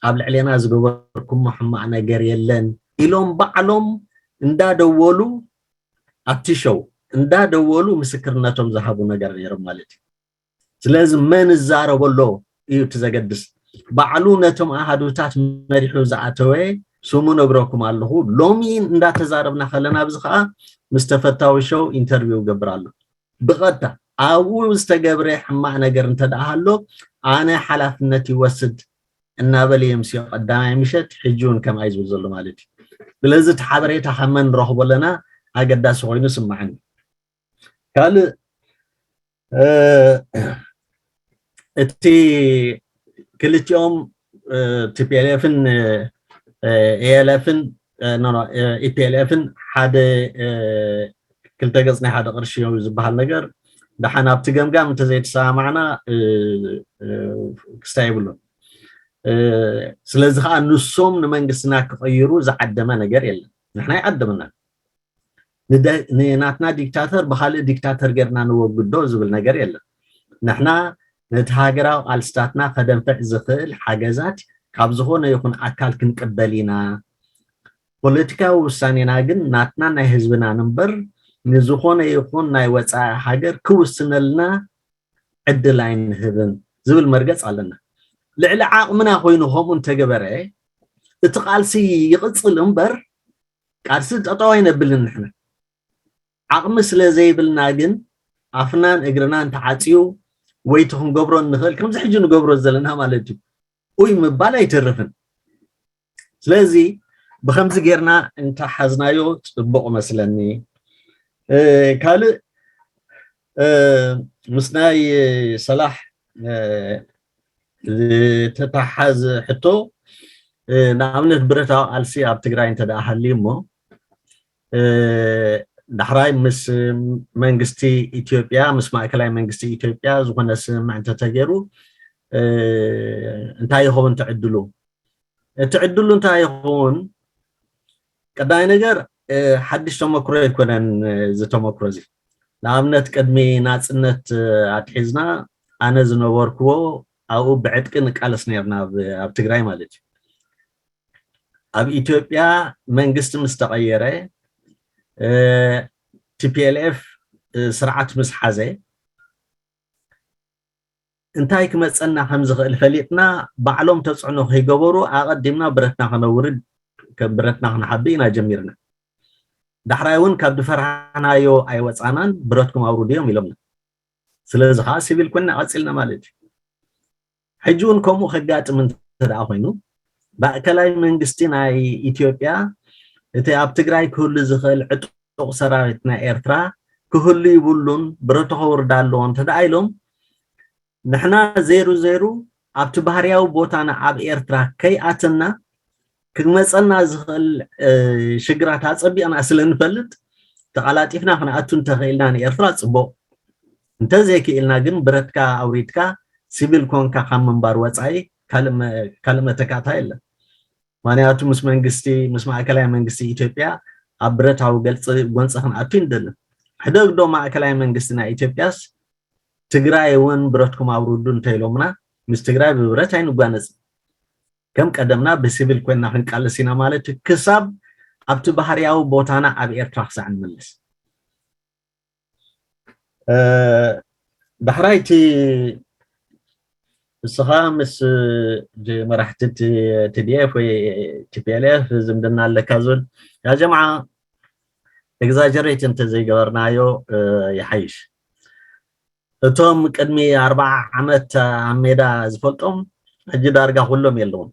ኣብ ልዕሌና ዝገበርኩሞ ሕማቕ ነገር የለን ኢሎም ባዕሎም እንዳደወሉ ኣብቲ ሸው እንዳደወሉ ምስክርነቶም ዝሃቡ ነገር ነይሮም ማለት እዩ። ስለዚ መን እዛረበሎ እዩ እቲ ዘገድስ። ባዕሉ ነቶም ኣሃዱታት መሪሑ ዝኣተወ ስሙ ነግረኩም ኣለኹ። ሎሚ እንዳተዛረብና ከለና ኣብዚ ከዓ ምስ ተፈታዊ ሸው ኢንተርቪው ገብር ኣሎ ብቐጥታ ኣብኡ ዝተገብረ ሕማቕ ነገር እንተ ደኣ ሃሎ ኣነ ሓላፍነት ይወስድ እናበለ የምስዮ ቀዳማይ ምሸት ሕጂ እውን ከምኣ እዩ ዝብል ዘሎ ማለት እዩ። ስለዚ እቲ ሓበሬታ ካብ መን ንረኽቦ ኣለና ኣገዳሲ ኮይኑ ስምዓኒ። ካልእ እቲ ክልቲኦም ቲፒኤልኤፍን ኤኤልኤፍን ኢፒኤልኤፍን ሓደ ክልተ ገፅ ናይ ሓደ ቅርሺ እዩ ዝበሃል ነገር ደሓን ኣብቲ ገምጋም እንተዘይተሰማማዕና ክስታይ የብሉን። ስለዚ ከዓ ንሶም ንመንግስትና ክቐይሩ ዝዓደመ ነገር የለን። ንሕና ይዓደመና ንናትና ዲክታተር ብካልእ ዲክታተር ጌርና ንወግዶ ዝብል ነገር የለን። ንሕና ነቲ ሃገራዊ ቃልስታትና ከደንፍዕ ዝኽእል ሓገዛት ካብ ዝኾነ ይኹን ኣካል ክንቅበል ኢና። ፖለቲካዊ ውሳኔና ግን ናትና ናይ ህዝብና እምበር ንዝኾነ ይኹን ናይ ወፃኢ ሃገር ክውስነልና ዕድል ኣይንህብን ዝብል መርገፅ ኣለና። ልዕሊ ዓቕምና ኮይኑ ከምኡ እንተገበረ እቲ ቃልሲ ይቕፅል እምበር ቃልሲ ጠጠው ኣይነብልን ንሕና። ዓቕሚ ስለ ዘይብልና ግን ኣፍናን እግርናን ተዓፅዩ ወይ እቲ ክንገብሮ እንኽእል ከምዚ ሕጂ ንገብሮ ዘለና ማለት እዩ። ኡይ ምባል ኣይተርፍን። ስለዚ ብከምዚ ጌርና እንተሓዝናዮ ፅቡቕ መስለኒ። ካልእ ምስ ናይ ሰላሕ ዝተተሓዝ ሕቶ ንኣብነት ብረታዊ ቃልሲ ኣብ ትግራይ እንተ ደኣ ሃልዩ እሞ ዳሕራይ ምስ መንግስቲ ኢትዮጵያ ምስ ማእከላይ መንግስቲ ኢትዮጵያ ዝኾነ ስምምዕ እንተተገይሩ እንታይ ይኸውን ትዕድሉ? እቲ ዕድሉ እንታይ ይኸውን? ቀዳማይ ነገር ሓድሽ ተመክሮ ኣይኮነን። እዚ ተመክሮ እዚ ንኣብነት ቅድሚ ናፅነት ኣትሒዝና ኣነ ዝነበርክዎ ኣብኡ ብዕጥቂ ንቃለስ ነርና ኣብ ትግራይ ማለት እዩ። ኣብ ኢትዮጵያ መንግስቲ ምስ ተቐየረ ቲፒኤልኤፍ ስርዓት ምስ ሓዘ እንታይ ክመፀና ከም ዝኽእል ፈሊጥና ባዕሎም ተፅዕኖ ከይገበሩ ኣቐዲምና ብረትና ከነውርድ ብረትና ክንሓቢ ኢና ጀሚርና። ዳሕራይ እውን ካብ ዝፈራሕናዮ ኣይወፃናን፣ ብረትኩም ኣውርዱ እዮም ኢሎምና። ስለዚ ከዓ ሲቪል ኮይና ቀፂልና ማለት እዩ። ሕጂ እውን ከምኡ ከጋጥም እንተ ደኣ ኮይኑ፣ ማእከላይ መንግስቲ ናይ ኢትዮጵያ እቲ ኣብ ትግራይ ክህሉ ዝኽእል ዕጡቕ ሰራዊት ናይ ኤርትራ ክህሉ ይብሉን፣ ብረቱ ከውርድ ኣለዎ እንተ ደኣ ኢሎም፣ ንሕና ዜሩ ዜሩ ኣብቲ ባህርያዊ ቦታና ኣብ ኤርትራ ከይኣተና ክመፀና ዝኽእል ሽግራት ኣፀቢቕና ስለ ንፈልጥ፣ ተቐላጢፍና ክንኣቱ እንተኽኢልና ንኤርትራ ፅቡቕ። እንተዘይክኢልና ግን ብረትካ ኣውሪድካ ሲቪል ኮንካ ካብ ምንባር ወፃኢ ካልእ መተካእታ የለን። ምክንያቱ ምስ መንግስቲ፣ ምስ ማእከላይ መንግስቲ ኢትዮጵያ ኣብ ብረታዊ ገልፂ ጎንፂ ክንኣቱ ይንደልን። ሕደግዶ ማእከላይ መንግስቲ ናይ ኢትዮጵያስ ትግራይ እውን ብረትኩም ኣውርዱ እንተኢሎምና ምስ ትግራይ ብብረት ኣይንጓነፅን። ከም ቀደምና ብሲቪል ኮይና ክንቃለስ ኢና ማለት እዩ፣ ክሳብ ኣብቲ ባህርያዊ ቦታና ኣብ ኤርትራ ክሳዕ ንመለስ። ዳሕራይ እቲ ንስኻ ምስ መራሕቲ ቲዲኤፍ ወይ ቲፒኤልኤፍ ዝምድና ኣለካ ዝብል፣ ያ ጀምዓ፣ ኤግዛጀሬት እንተዘይገበርናዮ ይሓይሽ። እቶም ቅድሚ ኣርባዓ ዓመት ኣብ ሜዳ ዝፈልጦም ሕጂ ዳርጋ ኩሎም የለውን።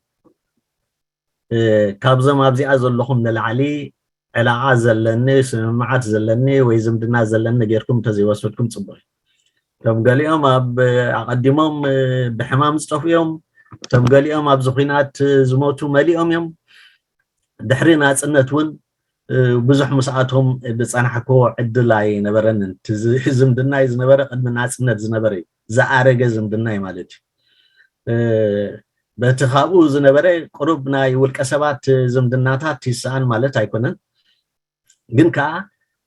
ካብዞም ኣብዚኣ ዘለኹም ንላዕሊ ዕላቓ ዘለኒ፣ ስምምዓት ዘለኒ ወይ ዝምድና ዘለኒ ጌርኩም እንተዘይወሰድኩም ፅቡቕ እዩ። እቶም ገሊኦም ኣብ ኣቐዲሞም ብሕማም ዝጠፍኡ እዮም። እቶም ገሊኦም ኣብዚ ኹናት ዝሞቱ መሊኦም እዮም። ድሕሪ ናፅነት እውን ብዙሕ ምስኣቶም ዝፀናሕክዎ ዕድል ኣይነበረንን። ዝምድናይ ዝነበረ ቅድሚ ናፅነት ዝነበረ እዩ፣ ዝኣረገ ዝምድናይ ማለት እዩ። በቲ ካብኡ ዝነበረ ቅሩብ ናይ ውልቀ ሰባት ዝምድናታት ይሰኣን ማለት ኣይኮነን። ግን ከዓ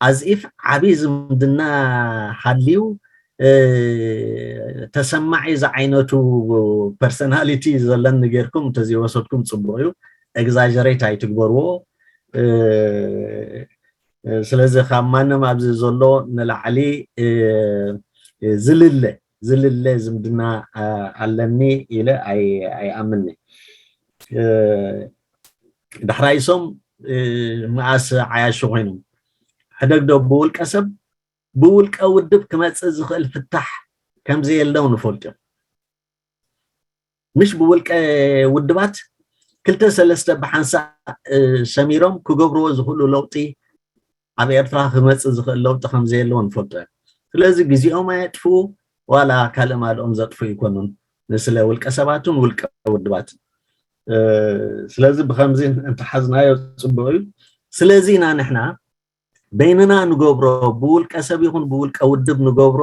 ኣዝኢፍ ዓብዪ ዝምድና ሃልዩ ተሰማዒ ዝዓይነቱ ፐርሰናሊቲ ዘለኒ ጌርኩም እንተዘይወሰድኩም ፅቡቕ እዩ። ኤግዛጀሬት ኣይትግበርዎ። ስለዚ ካብ ማንም ኣብዚ ዘሎ ንላዕሊ ዝልለ ዝልለ ዝምድና ኣለኒ ኢለ ኣይኣምንን። ዳሕራይ ሶም መኣስ ዓያሹ ኮይኖም ሕደግዶ ብውልቀ ሰብ ብውልቀ ውድብ ክመፅእ ዝኽእል ፍታሕ ከምዘየለው ንፈልጡ እዮም። ምሽ ብውልቀ ውድባት ክልተ ሰለስተ ብሓንሳእ ሰሚሮም ክገብርዎ ዝኽእሉ ለውጢ ኣብ ኤርትራ ክመፅእ ዝኽእል ለውጢ ከምዘየለዎ ንፈልጦ እዮም። ስለዚ ግዜኦም ኣየጥፍኡ፣ ዋላ ካልእ ማልኦም ዘጥፍኡ ኣይኮኑን፣ ንስለ ውልቀ ሰባትን ውልቀ ውድባትን። ስለዚ ብከምዚ እንተሓዝናዮ ፅቡቕ እዩ። ስለዚ ኢና ንሕና በይንና ንገብሮ፣ ብውልቀ ሰብ ይኹን ብውልቀ ውድብ ንገብሮ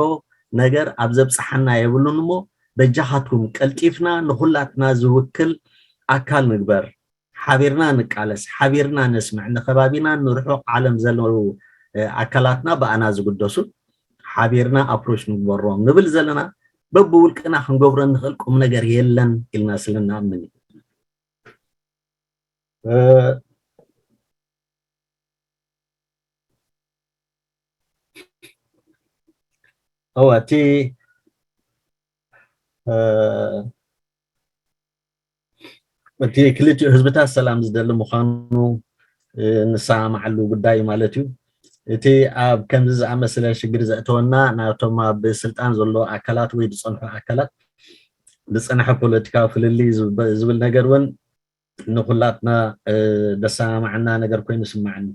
ነገር ኣብ ዘብፅሓና የብሉን እሞ በጃኻትኩም ቀልጢፍና ንኹላትና ዝውክል ኣካል ንግበር። ሓቢርና ንቃለስ፣ ሓቢርና ነስምዕ፣ ንከባቢና ንርሑቕ ዓለም ዘለዉ ኣካላትና ብኣና ዝግደሱ ሓቢርና ኣፕሮች ንግበሮም ንብል ዘለና። በብውልቅና ክንገብሮ እንኽእል ቁም ነገር የለን ኢልና ስለ ንኣምን እዩ። እወ እቲ እቲ ክልቲኡ ህዝብታት ሰላም ዝደሊ ምዃኑ ንሰማማዓሉ ጉዳይ እዩ ማለት እዩ። እቲ ኣብ ከምዚ ዝኣመሰለ ሽግር ዘእተወና ናብቶም ኣብ ስልጣን ዘሎ ኣካላት ወይ ዝፀንሑ ኣካላት ዝፀንሐ ፖለቲካዊ ፍልልይ ዝብል ነገር እውን ንኩላትና ደሰማማዓና ነገር ኮይኑ ይስማዓኒ።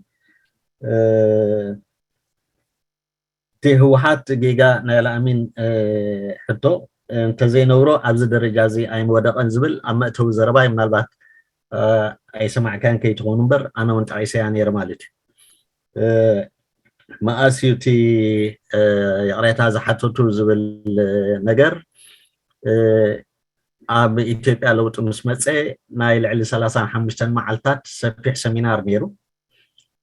እቲ ህወሓት ጌጋ ናይ ኣልኣሚን ሕቶ እንተዘይነብሮ ኣብዚ ደረጃ እዚ ኣይምወደቐን ዝብል ኣብ መእተዊ ዘረባይ ምናልባት ኣይሰማዕካን ከይትኾኑ እምበር ኣነ እውን ጠቒሰያ ነይረ ማለት እዩ። መኣስ እዩ እቲ ይቕሬታ ዝሓተቱ ዝብል ነገር ኣብ ኢትዮጵያ ለውጢ ምስ መፀ ናይ ልዕሊ ሰላሳን ሓሙሽተን መዓልታት ሰፊሕ ሰሚናር ነይሩ።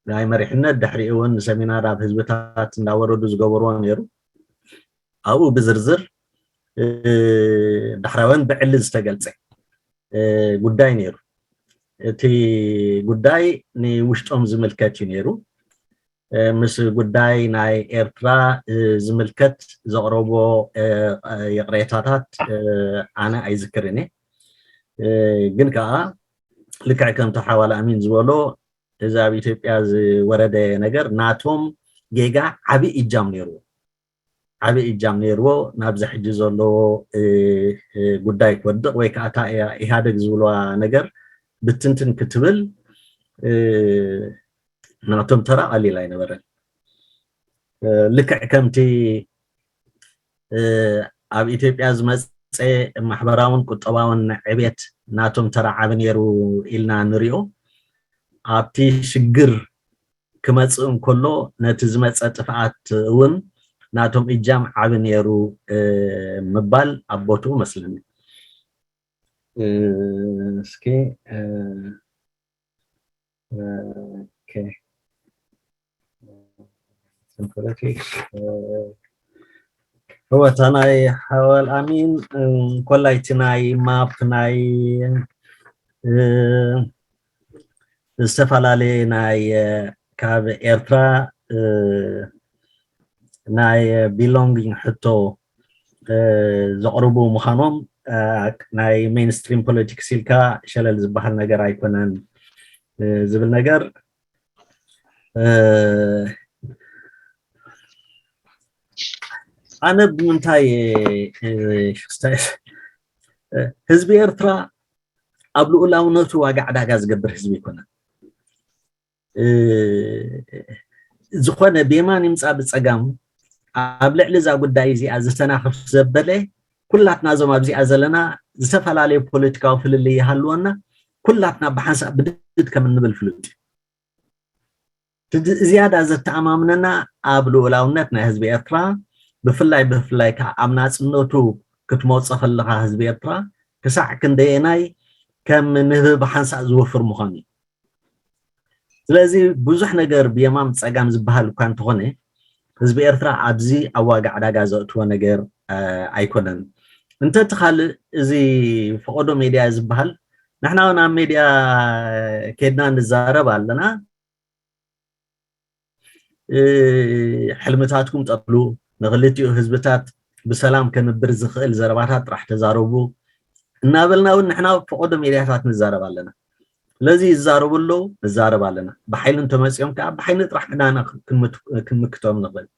ናይ መሪሕነት ድሕሪኡ እውን ሰሚናር ኣብ ህዝብታት እንዳወረዱ ዝገበርዎ ነይሩ። ኣብኡ ብዝርዝር ዳሕራወን ብዕሊ ዝተገልፀ ጉዳይ ነይሩ። እቲ ጉዳይ ንውሽጦም ዝምልከት እዩ ነይሩ። ምስ ጉዳይ ናይ ኤርትራ ዝምልከት ዘቕረቦ ይቕሬታታት ኣነ ኣይዝክርን እየ። ግን ከዓ ልክዕ ከምቲ ሓው ኣልኣሚን ዝበሎ እዚ ኣብ ኢትዮጵያ ዝወረደ ነገር ናቶም ጌጋ ዓቢ እጃም ነይርዎ። ዓቢ እጃም ነይርዎ። ናብዚ ሕጂ ዘለዎ ጉዳይ ክወድቕ ወይ ከዓ እታ ኢህኣደግ ዝብልዋ ነገር ብትንትን ክትብል ናቶም ተራ ቀሊል ኣይነበረን። ልክዕ ከምቲ ኣብ ኢትዮጵያ ዝመፀ ማሕበራውን ቁጠባውን ዕቤት ናቶም ተራ ዓቢ ነይሩ ኢልና ንሪኦ። ኣብቲ ሽግር ክመፅእ እንከሎ ነቲ ዝመፀ ጥፍኣት እውን ናቶም እጃም ዓቢ ነይሩ ምባል ኣብ ቦትኡ መስለኒ። እስኪ እወታ ናይ ሓወል ኣሚን ኮላይቲ ናይ ማፕ ናይ ዝተፈላለየ ናይ ካብ ኤርትራ ናይ ቢሎንጊንግ ሕቶ ዘቕርቡ ምዃኖም ናይ ሜንስትሪም ፖለቲክስ ኢልካ ሸለል ዝበሃል ነገር ኣይኮነን ዝብል ነገር ኣነ ብምንታይ ህዝቢ ኤርትራ ኣብ ልኡላውነቱ ዋጋ ዕዳጋ ዝገብር ህዝቢ ኣይኮነን። ዝኾነ ብየማን ይምፃእ ብፀጋም ኣብ ልዕሊ እዛ ጉዳይ እዚኣ ዝተናኽፍ ዘበለ ኩላትና እዞም ኣብዚኣ ዘለና ዝተፈላለዩ ፖለቲካዊ ፍልልይ ይሃልወና ኩላትና ብሓንሳእ ብድድ ከም እንብል ፍሉጥ እዩ። ዝያዳ ዘተኣማምነና ኣብ ልኡላውነት ናይ ህዝቢ ኤርትራ ብፍላይ ብፍላይ ከዓ ኣብ ናፅነቱ ክትመውፀ ከለካ ህዝቢ ኤርትራ ክሳዕ ክንደየናይ ከም ንህቢ ብሓንሳእ ዝወፍር ምዃኑ እዩ። ስለዚ ብዙሕ ነገር ብየማም ፀጋም ዝበሃል እኳ እንተኾነ ህዝቢ ኤርትራ ኣብዚ ኣብ ዋጋ ዕዳጋ ዘእትዎ ነገር ኣይኮነን። እንተቲ ካልእ እዚ ፈቐዶ ሜድያ ዝበሃል ንሕና እውን ኣብ ሜድያ ኬድና ንዛረብ ኣለና። ሕልምታትኩም ጠሉ ንክልቲኡ ህዝብታት ብሰላም ከንብር ዝኽእል ዘረባታት ጥራሕ ተዛረቡ እናበልና እውን ንሕና ፈቐዶ ሜድያታት ንዛረብ ኣለና። ስለዚ ይዛረቡ ኣለዉ ንዛረብ ኣለና። ብሓይሊ እንተመፂኦም ከዓ ብሓይሊ ጥራሕ ዕዳና ክንምክቶም ንኽእል።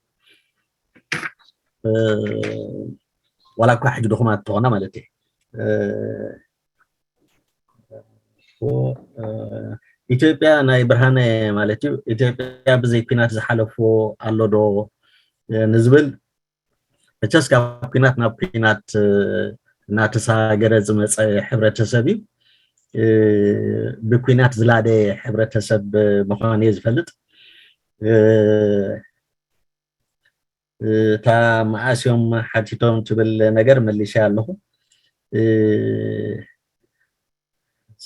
ዋላ እኳ ሕጂ ድኹማት እንተኾና ማለት እየ። ኢትዮጵያ ናይ ብርሃነ ማለት እዩ። ኢትዮጵያ ብዘይ ኲናት ዝሓለፎ ኣሎ ዶ ንዝብል መቸስ ካብ ኲናት ናብ ኲናት እናተሰጋገረ ዝመፀ ሕብረተሰብ እዩ። ብኲናት ዝላደ ሕብረተሰብ ምዃኑ እየ ዝፈልጥ። እታ መኣስ እዮም ሓቲቶም ትብል ነገር መሊሰ ኣለኹ።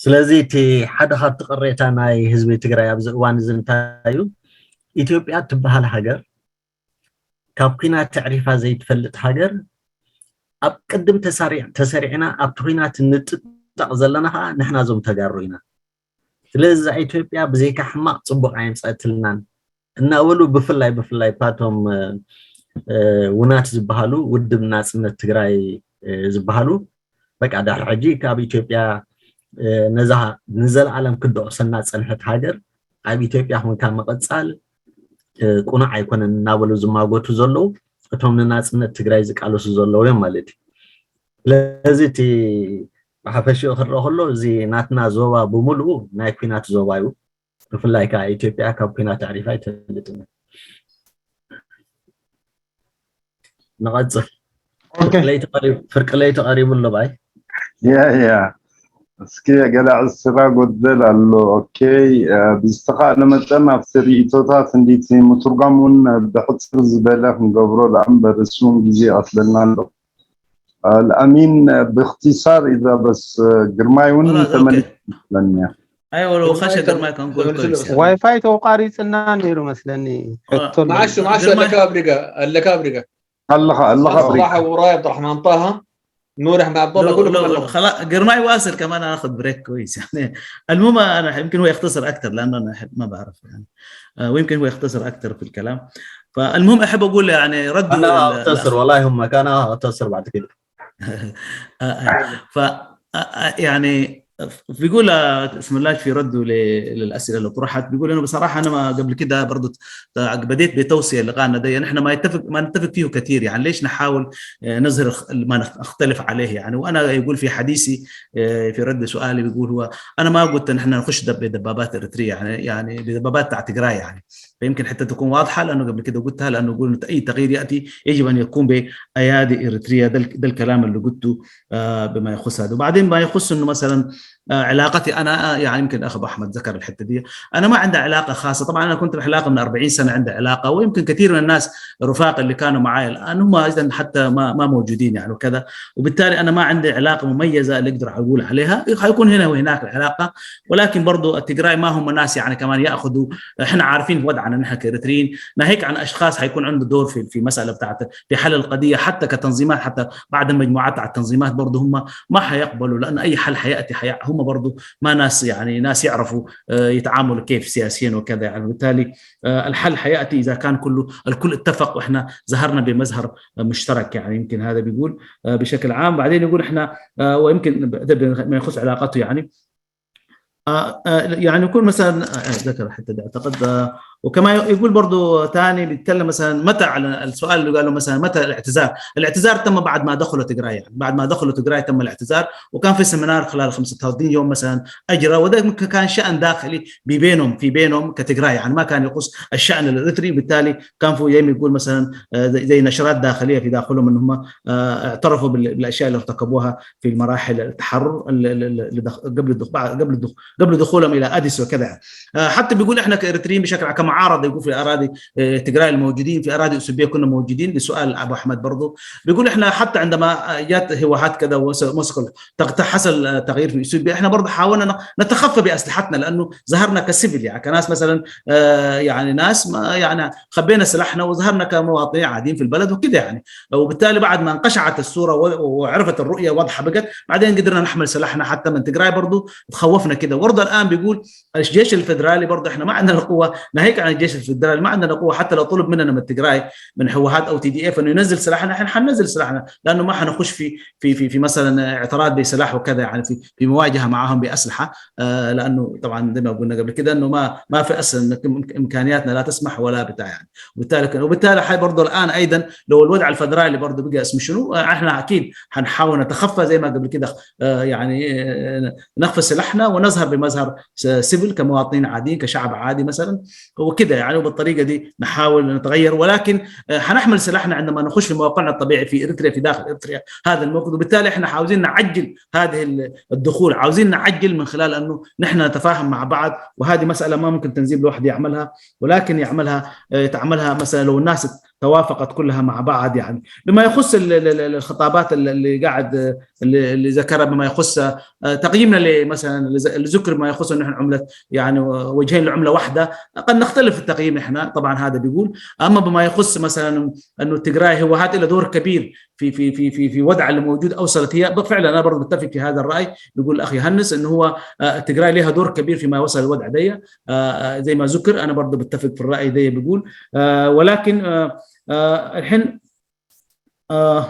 ስለዚ እቲ ሓደ ካብቲ ቅሬታ ናይ ህዝቢ ትግራይ ኣብዚ እዋን እዚ እንታይ እዩ? ኢትዮጵያ ትበሃል ሃገር ካብ ኲናት ተዕሪፋ ዘይትፈልጥ ሃገር ኣብ ቅድም ተሰሪዕና ኣብቲ ኲናት እንጥጠቕ ዘለና ከዓ ንሕና እዞም ተጋሩ ኢና። ስለዚ እዛ ኢትዮጵያ ብዘይካ ሕማቕ ፅቡቕ ኣየምፀእትልናን እናበሉ ብፍላይ ብፍላይ እኳ እቶም ውናት ዝበሃሉ ውድብ ናፅነት ትግራይ ዝበሃሉ በቃ ድሕሪ ሕጂ ካብ ኢትዮጵያ ነዛ ንዘለኣለም ክደቑሰና ፀንሐት ሃገር ኣብ ኢትዮጵያ ኮንካ ምቕፃል ቁኑዕ ኣይኮነን እናበሉ ዝማጎቱ ዘለዉ እቶም ንናፅነት ትግራይ ዝቃለሱ ዘለዉ እዮም ማለት እዩ። ስለዚ እቲ ብሓፈሽኡ ክረአ ከሎ እዚ ናትና ዞባ ብምሉኡ ናይ ኲናት ዞባ እዩ። ብፍላይ ከዓ ኢትዮጵያ ካብ ኲናት ኣዕሪፋ ኣይትፈልጥን። ንቐፅል። ፍርቂ ለይቲ ቀሪቡ ኣሎ ባይ ያ ያ እስኪ ገለ ዕስራ ጎደል ኣሎ። ኦኬ፣ ብዝተኻእለ መጠን ኣብቲ ርእይቶታት እንዲቲ ምትርጓም እውን ብሕፅር ዝበለ ክንገብሮ ደኣ እምበር እሱ እውን ግዜ ይቐትለና ኣሎ። ኣልኣሚን ብእክትሳር ኢዛ በስ ግርማይ እውን ተመሊሱ ይመስለኒ። أيوة، لو خش قرماي كان كويس كويس يعني. ዋይፋይ ተቋሪፅና ነይሩ መስለኒ። ሕቶ ኣሎ። معش معش اللكابري اللكابري ኣለኻ ኣለኻ صلاح وراي عبد الرحمن طه نور احمد عبد الله كلهم علقوا. خلاص، قرماي واصل كمان، اخذ بريك كويس يعني. المهم انا يمكن هو يختصر اكثر لانه انا أحب ما بعرف يعني. آه، ويمكن هو يختصر اكثر في الكلام. فالمهم احب اقول يعني رد انا اختصر والله يهمك، انا اختصر بعد كده. ف يعني بيقول اسملاج في رده للاسئله اللي طرحت، بيقول انه بصراحه انا ما قبل كده برضه بديت بتوصيه لقائنا ده، يعني احنا ما يتفق ما نتفق فيه كثير، يعني ليش نحاول نظهر ما نختلف عليه؟ يعني وانا يقول في حديثي في رد سؤالي بيقول هو انا ما قلت ان احنا نخش بدبابات اريتريه، يعني يعني بدبابات تاع تجراي يعني. فيمكن حتى تكون واضحه لانه قبل كده قلتها، لانه يقول اي تغيير ياتي يجب ان يكون بايادي اريتريه. ده ده الكلام اللي قلته بما يخص هذا. وبعدين ما يخص انه مثلا علاقتي انا، يعني يمكن الاخ ابو احمد ذكر الحته دي، انا ما عندي علاقه خاصه. طبعا انا كنت بعلاقه من أربعين سنه، عندي علاقه، ويمكن كثير من الناس رفاق اللي كانوا معي الان هم اذا حتى ما ما موجودين يعني وكذا. وبالتالي انا ما عندي علاقه مميزه اللي اقدر اقول عليها، حيكون هنا وهناك العلاقه، ولكن برضو التجراي ما هم ناس يعني كمان ياخذوا، احنا عارفين وضعنا نحن كاريتريين، ناهيك عن اشخاص حيكون عنده دور في في مساله بتاعت في حل القضيه، حتى كتنظيمات، حتى بعض المجموعات على التنظيمات برضو هم ما حيقبلوا، لان اي حل حياتي حي... هم برضو ما ناس يعني ناس يعرفوا يتعاملوا كيف سياسيا وكذا يعني. بالتالي الحل حياتي اذا كان كله الكل اتفق واحنا ظهرنا بمظهر مشترك يعني. يمكن هذا بيقول بشكل عام. بعدين يقول احنا ويمكن ما يخص علاقته يعني، يعني يكون مثلا ذكر حتى دي اعتقد، وكما يقول برضو تاني بيتكلم مثلا متى، على السؤال اللي قاله مثلا متى الاعتذار؟ الاعتذار تم بعد ما دخلوا تجراي، يعني بعد ما دخلوا تجراي تم الاعتذار، وكان في سيمينار خلال خمسة وثلاثين يوم مثلا اجرى، وده كان شان داخلي بينهم في بينهم كتجراي، يعني ما كان يخص الشان الاريتري. بالتالي كان في يوم يقول مثلا زي نشرات داخليه في داخلهم ان هم اعترفوا بالاشياء اللي ارتكبوها في المراحل التحرر قبل قبل قبل دخولهم الى اديس وكذا. حتى بيقول احنا كاريتريين بشكل كمعارضه، يقول في اراضي تجراي الموجودين في اراضي اثيوبيا كنا موجودين، لسؤال ابو احمد برضو. بيقول احنا حتى عندما جات هواهات كذا ومسكل حصل تغيير في اثيوبيا، احنا برضو حاولنا نتخفى باسلحتنا لانه ظهرنا كسيفل، يعني كناس مثلا يعني ناس ما يعني خبينا سلاحنا وظهرنا كمواطنين عاديين في البلد وكذا يعني. وبالتالي بعد ما انقشعت الصوره وعرفت الرؤيه واضحه بقت، بعدين قدرنا نحمل سلاحنا حتى من تجراي برضو تخوفنا كده. برضو الان بيقول الجيش الفدرالي برضو احنا ما عندنا قوه، ناهيك عن الجيش الفدرالي ما عندنا قوه، حتى لو طلب مننا من تجراي من هواهات او تي دي اف انه ينزل سلاحنا، احنا حننزل سلاحنا لانه ما حنخش في في في في مثلا اعتراض بسلاح وكذا يعني في في مواجهه معهم باسلحه. آه لانه طبعا زي ما قلنا قبل كده انه ما ما في اصلا امكانياتنا لا تسمح ولا بتاع يعني. وبالتالي وبالتالى حي برضه الان ايضا لو الوضع الفدرالي برضه بقى اسمه شنو، احنا اكيد حنحاول نتخفى زي ما قبل كده يعني نخفي سلاحنا ونظهر بمظهر سيفل كمواطنين عاديين كشعب عادي مثلا وكده يعني. وبالطريقه دي نحاول نتغير، ولكن حنحمل سلاحنا عندما نخش في موقعنا الطبيعي في اريتريا، في داخل اريتريا هذا الموقف. وبالتالي احنا عاوزين نعجل هذه الدخول، عاوزين نعجل من خلال انه نحن نتفاهم مع بعض. وهذه مساله ما ممكن تنظيم لوحده يعملها، ولكن يعملها يتعملها مثلا لو الناس توافقت كلها مع بعض يعني. بما يخص الخطابات اللي قاعد اللي ذكرها بما يخص تقييمنا مثلا اللي ذكر ما يخص ان احنا عمله يعني وجهين لعمله واحده، قد نختلف في التقييم احنا طبعا هذا بيقول. اما بما يخص مثلا انه تجراي هواهات له دور كبير في في في في في وضع اللي موجود اوصلت، هي فعلا انا برضه بتفق في هذا الراي. بيقول الاخ يوهنس انه هو تجراي لها دور كبير فيما وصل الوضع ده، زي ما ذكر. انا برضه بتفق في الراي ده بيقول. ولكن الحين آه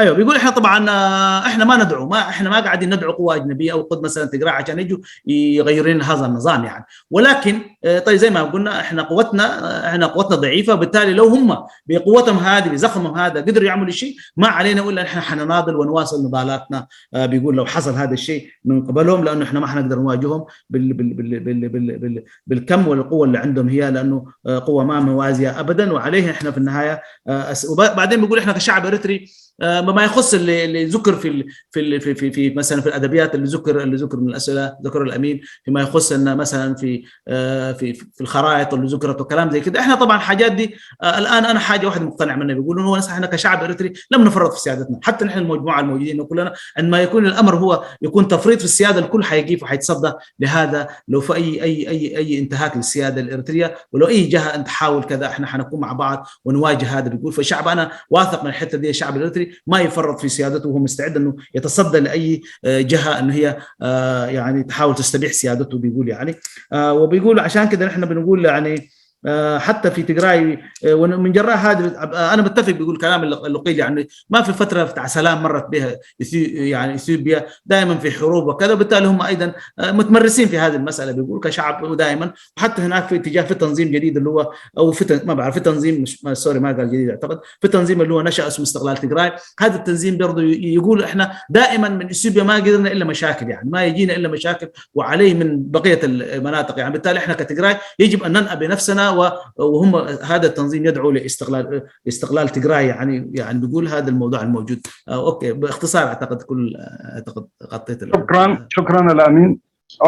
ايوه، بيقول احنا طبعا آه، احنا ما ندعو، ما احنا ما قاعدين ندعو قوه اجنبيه او قد مثلا تجراي عشان يجوا يغيروا لنا هذا النظام يعني. ولكن آه، طيب زي ما قلنا احنا قوتنا آه، احنا قوتنا ضعيفه، وبالتالي لو هم بقوتهم هذه بزخمهم هذا قدروا يعملوا شيء ما علينا الا احنا حنناضل ونواصل نضالاتنا. آه، بيقول لو حصل هذا الشيء من قبلهم، لانه احنا ما حنقدر نواجههم بال بال بال بال بال بال بالكم والقوه اللي عندهم هي، لانه آه، قوه ما موازيه ابدا، وعليه احنا في النهايه آه، أس- وبعدين بيقول احنا كشعب اريتري آه، بما يخص اللي اللي ذكر في ال- في ال- في في في مثلا في الادبيات اللي ذكر اللي ذكر من الاسئله ذكر الامين فيما يخص ان مثلا في آه، في في الخرائط اللي ذكرت وكلام زي كده. احنا طبعا حاجات دي آه، الان انا حاجه واحده مقتنع منها، بيقولوا هو احنا كشعب اريتري لم نفرط في سيادتنا، حتى نحن المجموعه الموجودين كلنا عندما يكون الامر هو يكون تفريط في السياده الكل حيقف وحيتصدى لهذا. لو في اي اي اي اي انتهاك للسياده الاريتريه ولو اي جهه انت حاول كذا احنا حنكون مع بعض ونواجه هذا، بيقول. فالشعب انا واثق من الحته دي، الشعب الاريتري ما يفرط في سيادته وهو مستعد انه يتصدى لاي آه، جهه ان هي آه، يعني تحاول تستبيح سيادته، بيقول يعني. آه، وبيقول عشان كده نحن بنقول يعني آه، حتى في تجراي، آه، ومن جراء هذا، آه، انا بتفق، بيقول كلام اللي اللي قيل، يعني ما في فتره بتاع سلام مرت بها إثيو- يعني اثيوبيا، دائما في حروب وكذا، وبالتالي هم ايضا آه، متمرسين في هذه المساله، بيقول كشعب دائما. وحتى هناك في اتجاه، في تنظيم جديد اللي هو، او في تن- ما بعرف، في تنظيم مش ما- سوري، ما قال جديد، اعتقد في تنظيم اللي هو نشا اسمه استقلال تجراي. هذا التنظيم برضه ي- يقول احنا دائما من اثيوبيا ما قدرنا الا مشاكل، يعني ما يجينا الا مشاكل وعليه من بقيه المناطق، يعني بالتالي احنا كتجراي يجب ان ننأى بنفسنا و- وهم هذا التنظيم يدعو لاستقلال استقلال تجراي، يعني يعني بيقول هذا الموضوع الموجود. آه، اوكي، باختصار اعتقد كل اعتقد غطيت ال- شكرا، شكرا الامين.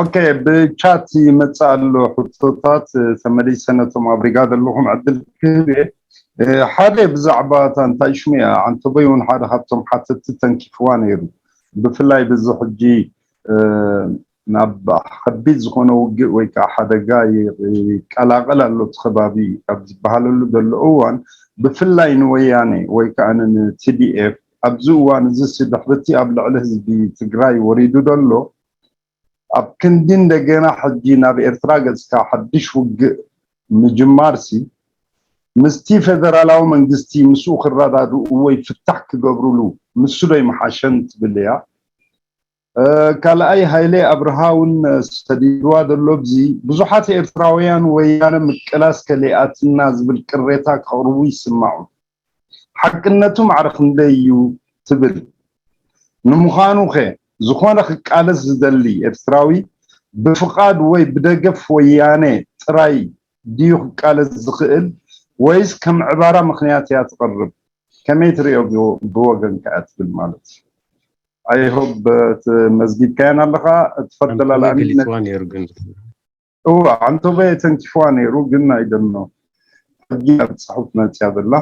ኦኬ፣ ብቻት ይመጽእ ኣሎ ሕቶታት። ተመሊሰ ነቶም ኣብ ሪጋ ዘለኹም ዕድል ክህብ እየ። ሓደ ብዛዕባ እታ እንታይ ሽሙ እያ ዓንተቦይ እውን ሓደ ካብቶም ሓተትቲ ተንኪፍዋ ነይሩ። ብፍላይ በዚ ሕጂ ናብ ከቢድ ዝኾነ ውግእ ወይ ከዓ ሓደጋ ይቀላቐል ኣሎ እቲ ከባቢ ኣብ ዝበሃለሉ ዘሎ እዋን፣ ብፍላይ ንወያኔ ወይ ከዓ ንቲዲኤፍ ኣብዚ እዋን እዚ ድሕርቲ ኣብ ልዕሊ ህዝቢ ትግራይ ወሪዱ ዘሎ ኣብ ክንዲ እንደገና ሕጂ ናብ ኤርትራ ገጽካ ሓድሽ ውግእ ምጅማርሲ ምስቲ ፌደራላዊ መንግስቲ ምስኡ ክረዳድኡ ወይ ፍታሕ ክገብሩሉ ምስሱ ዶ ይምሓሸን ትብል እያ። ካልኣይ ሃይለ ኣብርሃ እውን ሰዲድዋ ዘሎ ብዚ ብዙሓት ኤርትራውያን ወያነ ምቅላስ ከሊኣትና ዝብል ቅሬታ ከቕርቡ ይስማዑ። ሓቅነቱ ማዕረ ክንደይ እዩ ትብል? ንምዃኑ ኸ ዝኾነ ክቃለስ ዝደሊ ኤርትራዊ ብፍቓድ ወይ ብደገፍ ወያነ ጥራይ ድዩ ክቃለስ ዝኽእል ወይስ ከም ዕባራ ምኽንያት እያ ትቐርብ? ከመይ ትርእዮ ብወገንካ እያ ትብል ማለት እዩ? I hope መዝጊብካያን ኣለኻ ትፈርደላ ገሊፅዋ ነይሩ ግን እዋ ዓንቶበ ተንኪፍዋ ነይሩ ግን ኣይደኖ ሕጂ ኣብ ፅሑፍ መፅያ ዘላ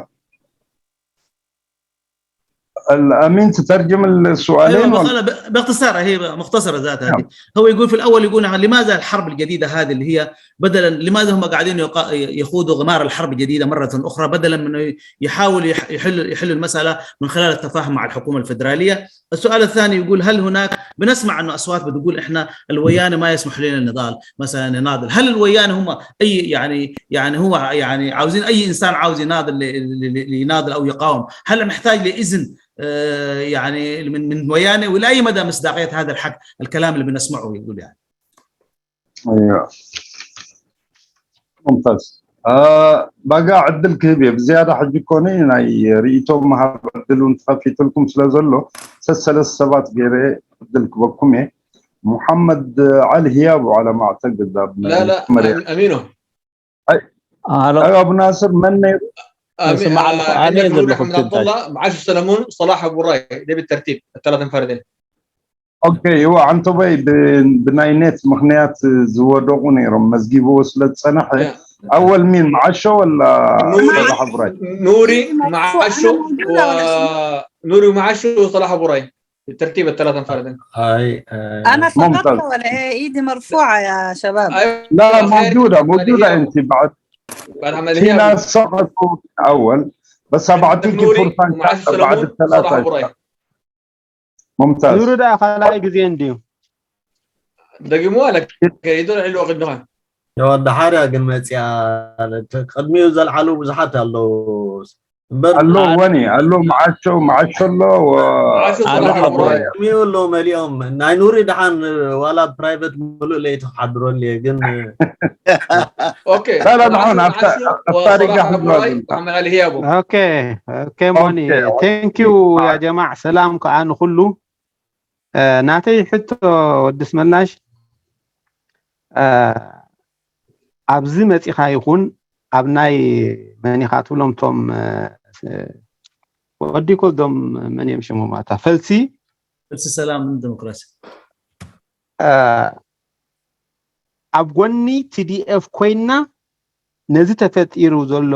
الأمين تترجم السؤالين أيوة، أنا ب- باختصار، هي مختصرة ذاتها هذه. هو يقول في الأول، يقول: "لماذا الحرب الجديدة هذه اللي هي بدلا، لماذا هم قاعدين يقا- يخوضوا غمار الحرب الجديدة مرة أخرى بدلا من إنه يحاول يح- يحل يحل المسألة من خلال التفاهم مع الحكومة الفدرالية؟" السؤال الثاني يقول: هل هناك، بنسمع انه اصوات بتقول احنا الويانه ما يسمح لنا النضال مثلا، نناضل، هل الويانه هم اي يعني يعني هو يعني عاوزين اي انسان عاوز يناضل ل- ل- ل- ليناضل او يقاوم، هل محتاج لاذن آه، يعني من من ويانه؟ ولا اي مدى مصداقيه هذا الحق الكلام اللي بنسمعه يقول يعني؟ ሙምታዝ ባጋ ዕድል ክህብ እየ ብዝያዳ ሕጂ ኮነ ናይ ርእቶ ምሃብ ዕድል እውን ተኸፊትልኩም ስለ ዘሎ ሰሰለስተ ሰባት ገይረ ዕድል ክበኩም እየ። ሙሓመድ ዓሊ ህያቡ ዓላ ማዕተግድ ኣብ لا لا أمينه ኣቡ ናስር መን ነይሩ? أمين اسمع آه، القرآن عندك ينزل نور بخصوص أحمد عبد الله معاش سلمون صلاح أبو راي ديفيد ترتيب الثلاثة انفردين ኦኬ ይዋ ዓንቶበይ ብናይ ኔት ምኽንያት ዝወደቑ ነይሮም መዝጊብዎ ስለ ዝፀናሐ ኣወል ሚን መዓሾ ወላ ኑሪ ሰላሕ ኣብራይ ኑሪ أنا معاشو موجودة وأنا سمعت. ونوري معاشو وصلاح أبو راي بالترتيب الثلاثة انفردين አይ أنا ممتاز. سبقت ولا إيه؟ إيدي مرفوعة يا شباب. أيوة، لا خير. موجودة موجودة هي أنت بعد بعد عمل في هي ناس سقطوا من أول بس بعطيك نوري فرصة إن معاش شاء الله بعد سلمون صلاح الثلاثة أبو راي ممتاز ኑሪ ደኣ ካልኣይ ግዜ እንድዩ دقيقة لك كيدور علو قدها የወዲ ሓርያ ግን መፅያ ቅድሚኡ ዘልዓሉ ብዙሓት ኣለዉ እምበር ኣሎ ወኒ ኣሎ መዓሾ መዓሾ ኣሎ معاش صلاح أبو راي ቅድሚኡ ኣለዉ መሊኦም ናይ ኑሪ ደሓን ዋላ ፕራይቨት ሙሉእ ለይቲ ክሓድረሉ እየ ግን اوكي لا لا معاش معهم معاش أفتاري وصلاح قاعد أبو راي لازم محمد علي هيابو ኦኬ ኦኬ ሞኒ ኦኬ፣ ኦኬ። ቴንኪዩ ያ ጀማዕ ሰላም ከዓ ንኩሉ ናተይ ሕቶ ወድስ መላሽ ኣብዚ መፂኻ ይኹን ኣብ ናይ መኒኻ ትብሎም ቶም ወዲ ኮልዶም መን እዮም ሽሞም ኣታ ፈልሲ ፈልሲ ሰላም ዲሞክራሲ ኣብ ጎኒ ቲዲኤፍ ኮይና ነዚ ተፈጢሩ ዘሎ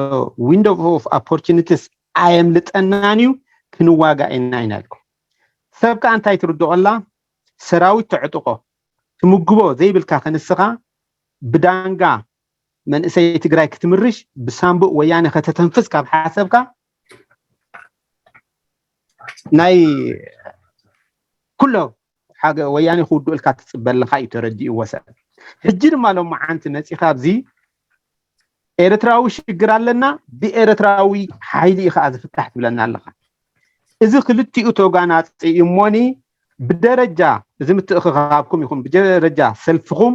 window of opportunities ኣየምልጠናን እዩ ክንዋጋእ ኢና ኢና ኢልኩም ሰብ ከዓ እንታይ ትርድኦ ኣላ ሰራዊት ተዕጥቆ ትምግቦ ዘይብልካ ከንስኻ ብዳንጋ መንእሰይ ትግራይ ክትምርሽ ብሳምቡእ ወያነ ከተተንፍስ ካብ ሓሰብካ ናይ ኩሎ ሓገ ወያኔ ክውድኡልካ ትፅበ ኣለካ እዩ ተረዲእዎ ሰብ ሕጂ ድማ ሎማዓንቲ መፂኻ ኣብዚ ኤርትራዊ ሽግር ኣለና፣ ብኤርትራዊ ሓይሊ እዩ ከዓ ዝፍታሕ ትብለና ኣለኻ። እዚ ክልቲኡ ተጓናፂ እሞኒ ብደረጃ፣ እዚ ምትእኽኻብኩም ይኹን ብደረጃ ሰልፍኹም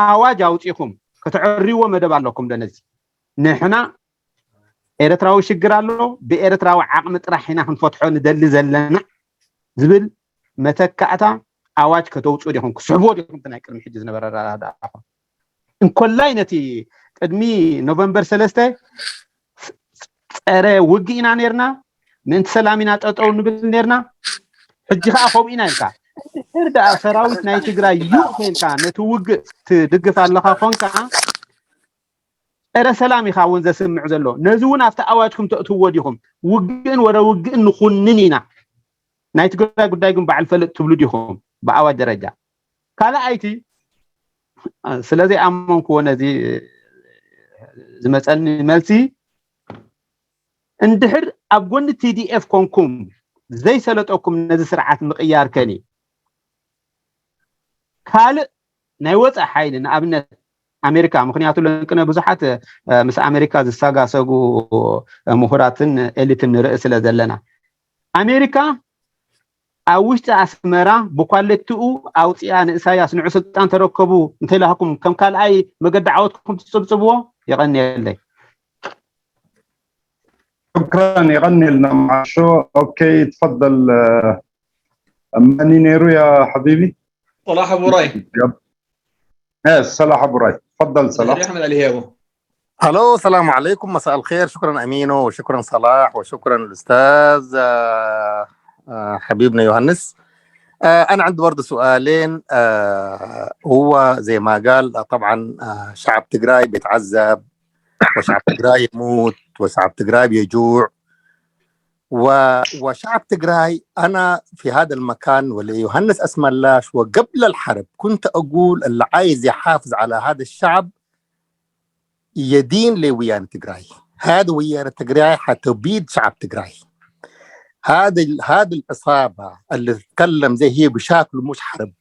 ኣዋጅ ኣውፂኹም ከተዕርይዎ መደብ ኣለኩም። ዶ ነዚ ንሕና ኤርትራዊ ሽግር ኣሎ፣ ብኤርትራዊ ዓቕሚ ጥራሕ ኢና ክንፈትሖ ንደሊ ዘለና ዝብል መተካእታ ኣዋጅ ከተውፅኡ ዲኹም? ክስሕብዎ ዲኹም? እቲ ናይ ቅድሚ ሕጂ ዝነበረ ኣረዳድኣኹም እንኮላይ ነቲ ቅድሚ ኖቨምበር ሰለስተ ጸረ ውግእ ኢና ነርና፣ ምእንቲ ሰላም ኢና ጠጠው ንብል ነርና። ሕጂ ከዓ ከምኡ ኢና ኢልካ፣ ድሕር ደኣ ሰራዊት ናይ ትግራይ እዩ ኢልካ ነቲ ውግእ ትድግፍ ኣለኻ ኮንካ፣ ጸረ ሰላም ኢኻ እውን ዘስምዕ ዘሎ። ነዚ እውን ኣብቲ ኣዋጅኩም ተእትዎ ዲኹም? ውግእን ወረ ውግእን ንኹንን ኢና፣ ናይ ትግራይ ጉዳይ ግን በዓል ፈልጥ ትብሉ ዲኹም ብኣዋጅ ደረጃ? ካልኣይቲ፣ ስለዘይኣመንክዎ ነዚ ዝመፀኒ መልሲ፣ እንድሕር ኣብ ጎኒ ቲ ዲ ኤፍ ኮንኩም ዘይሰለጠኩም ነዚ ስርዓት ምቕያር ከኒ ካልእ ናይ ወፃእ ሓይሊ፣ ንኣብነት ኣሜሪካ፣ ምክንያቱ ለንቅነ ብዙሓት ምስ ኣሜሪካ ዝሰጋሰጉ ምሁራትን ኤሊትን ንርኢ ስለ ዘለና፣ ኣሜሪካ ኣብ ውሽጢ ኣስመራ ብኳሌትኡ ኣውፅኣ ንእሳያስ ንዑ ስልጣን ተረከቡ እንተኢላኩም ከም ካልኣይ መገዲ ዓወትኩም ትፅብፅብዎ? የቐንየለይ። شكرا، يغني لنا مع الشو. اوكي، تفضل. آه، ماني نيرو يا حبيبي. صلاح ابو راي. يب. ايه، صلاح ابو راي، تفضل صلاح. احمد علي هيبو. الو، السلام عليكم، مساء الخير. شكرا امينو، وشكرا صلاح، وشكرا الاستاذ آه، آه، حبيبنا يوهانس. آه، انا عندي برضه سؤالين. آه، هو زي ما قال، آه، طبعا، آه، شعب تجراي بيتعذب، وشعب تجراي يموت، وشعب تجراي بيجوع. و... وشعب تجراي، انا في هذا المكان وليوهانس اسملاش، وقبل الحرب كنت اقول اللي عايز يحافظ على هذا الشعب يدين لويان تجراي. هذا ويان تجراي حتبيد شعب تجراي. هذه ال- هذه العصابه اللي تتكلم زي هي بشكل مش حرب،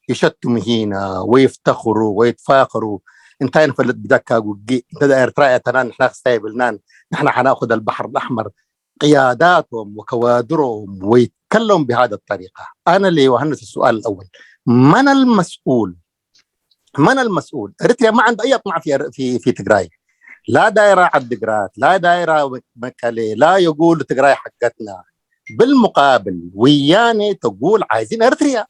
يشتموا هنا ويفتخروا ويتفاخروا. انت ينفلت بدك وقي، انت داير تراي تنان، نحن سايب لنان، نحن حناخذ البحر الاحمر. قياداتهم وكوادرهم ويتكلموا بهذه الطريقه. انا اللي يوهنس السؤال الاول، من المسؤول؟ من المسؤول؟ اريتريا ما عنده اي اطماع في في في تجراي. لا دايره عدقرات، لا دايره مكالي، لا يقول تجراي حقتنا. بالمقابل وياني تقول عايزين اريتريا.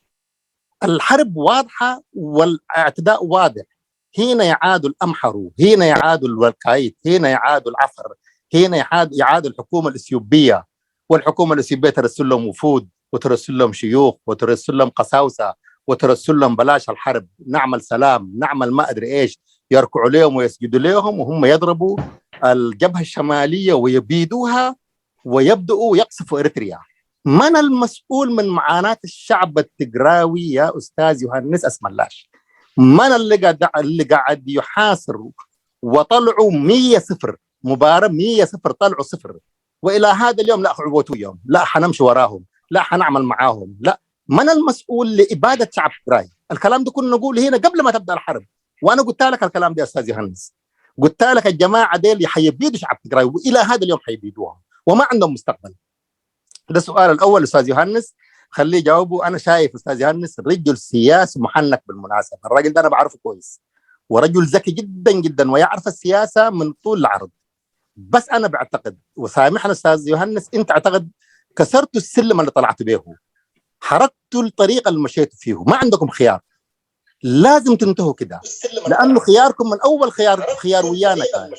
الحرب واضحه والاعتداء واضح. هنا يعادوا الامحرو، هنا يعادوا الولقايت، هنا يعادوا العفر، هنا يعاد- يعادوا الحكومه الاثيوبيه. والحكومه الاثيوبيه ترسل لهم وفود، وترسل لهم شيوخ، وترسل لهم قساوسه، وترسل لهم بلاش الحرب، نعمل سلام، نعمل ما ادري ايش، يركعوا لهم ويسجدوا لهم، وهم يضربوا الجبهه الشماليه ويبيدوها، ويبداوا يقصفوا اريتريا. من المسؤول من معاناه الشعب التجراوي يا استاذ يوهانس اسملاش؟ من اللي قاعد اللي قاعد يحاصر؟ وطلعوا مية صفر، مباراه مية صفر، طلعوا صفر. والى هذا اليوم لا، عبوتوا يوم، لا حنمشي وراهم، لا حنعمل معاهم، لا. من المسؤول لاباده شعب تجراي؟ الكلام ده كنا نقول هنا قبل ما تبدا الحرب، وانا قلت لك الكلام ده يا استاذ يوهانس، قلت لك الجماعه ديل حيبيدوا شعب تجراي، والى هذا اليوم حيبيدوهم وما عندهم مستقبل. ده السؤال الاول استاذ يوهانس، خليه يجاوبه. انا شايف استاذ يوهانس رجل سياسي محنك بالمناسبه، الراجل ده انا بعرفه كويس، ورجل ذكي جدا جدا ويعرف السياسه من طول العرض. بس انا بعتقد، وسامحنا استاذ يوهانس، انت اعتقد كسرتوا السلم اللي طلعتوا به، حرقتوا الطريق اللي مشيتوا فيه، ما عندكم خيار، لازم تنتهوا كده، لانه خياركم من اول خيار خيار ويانا كان.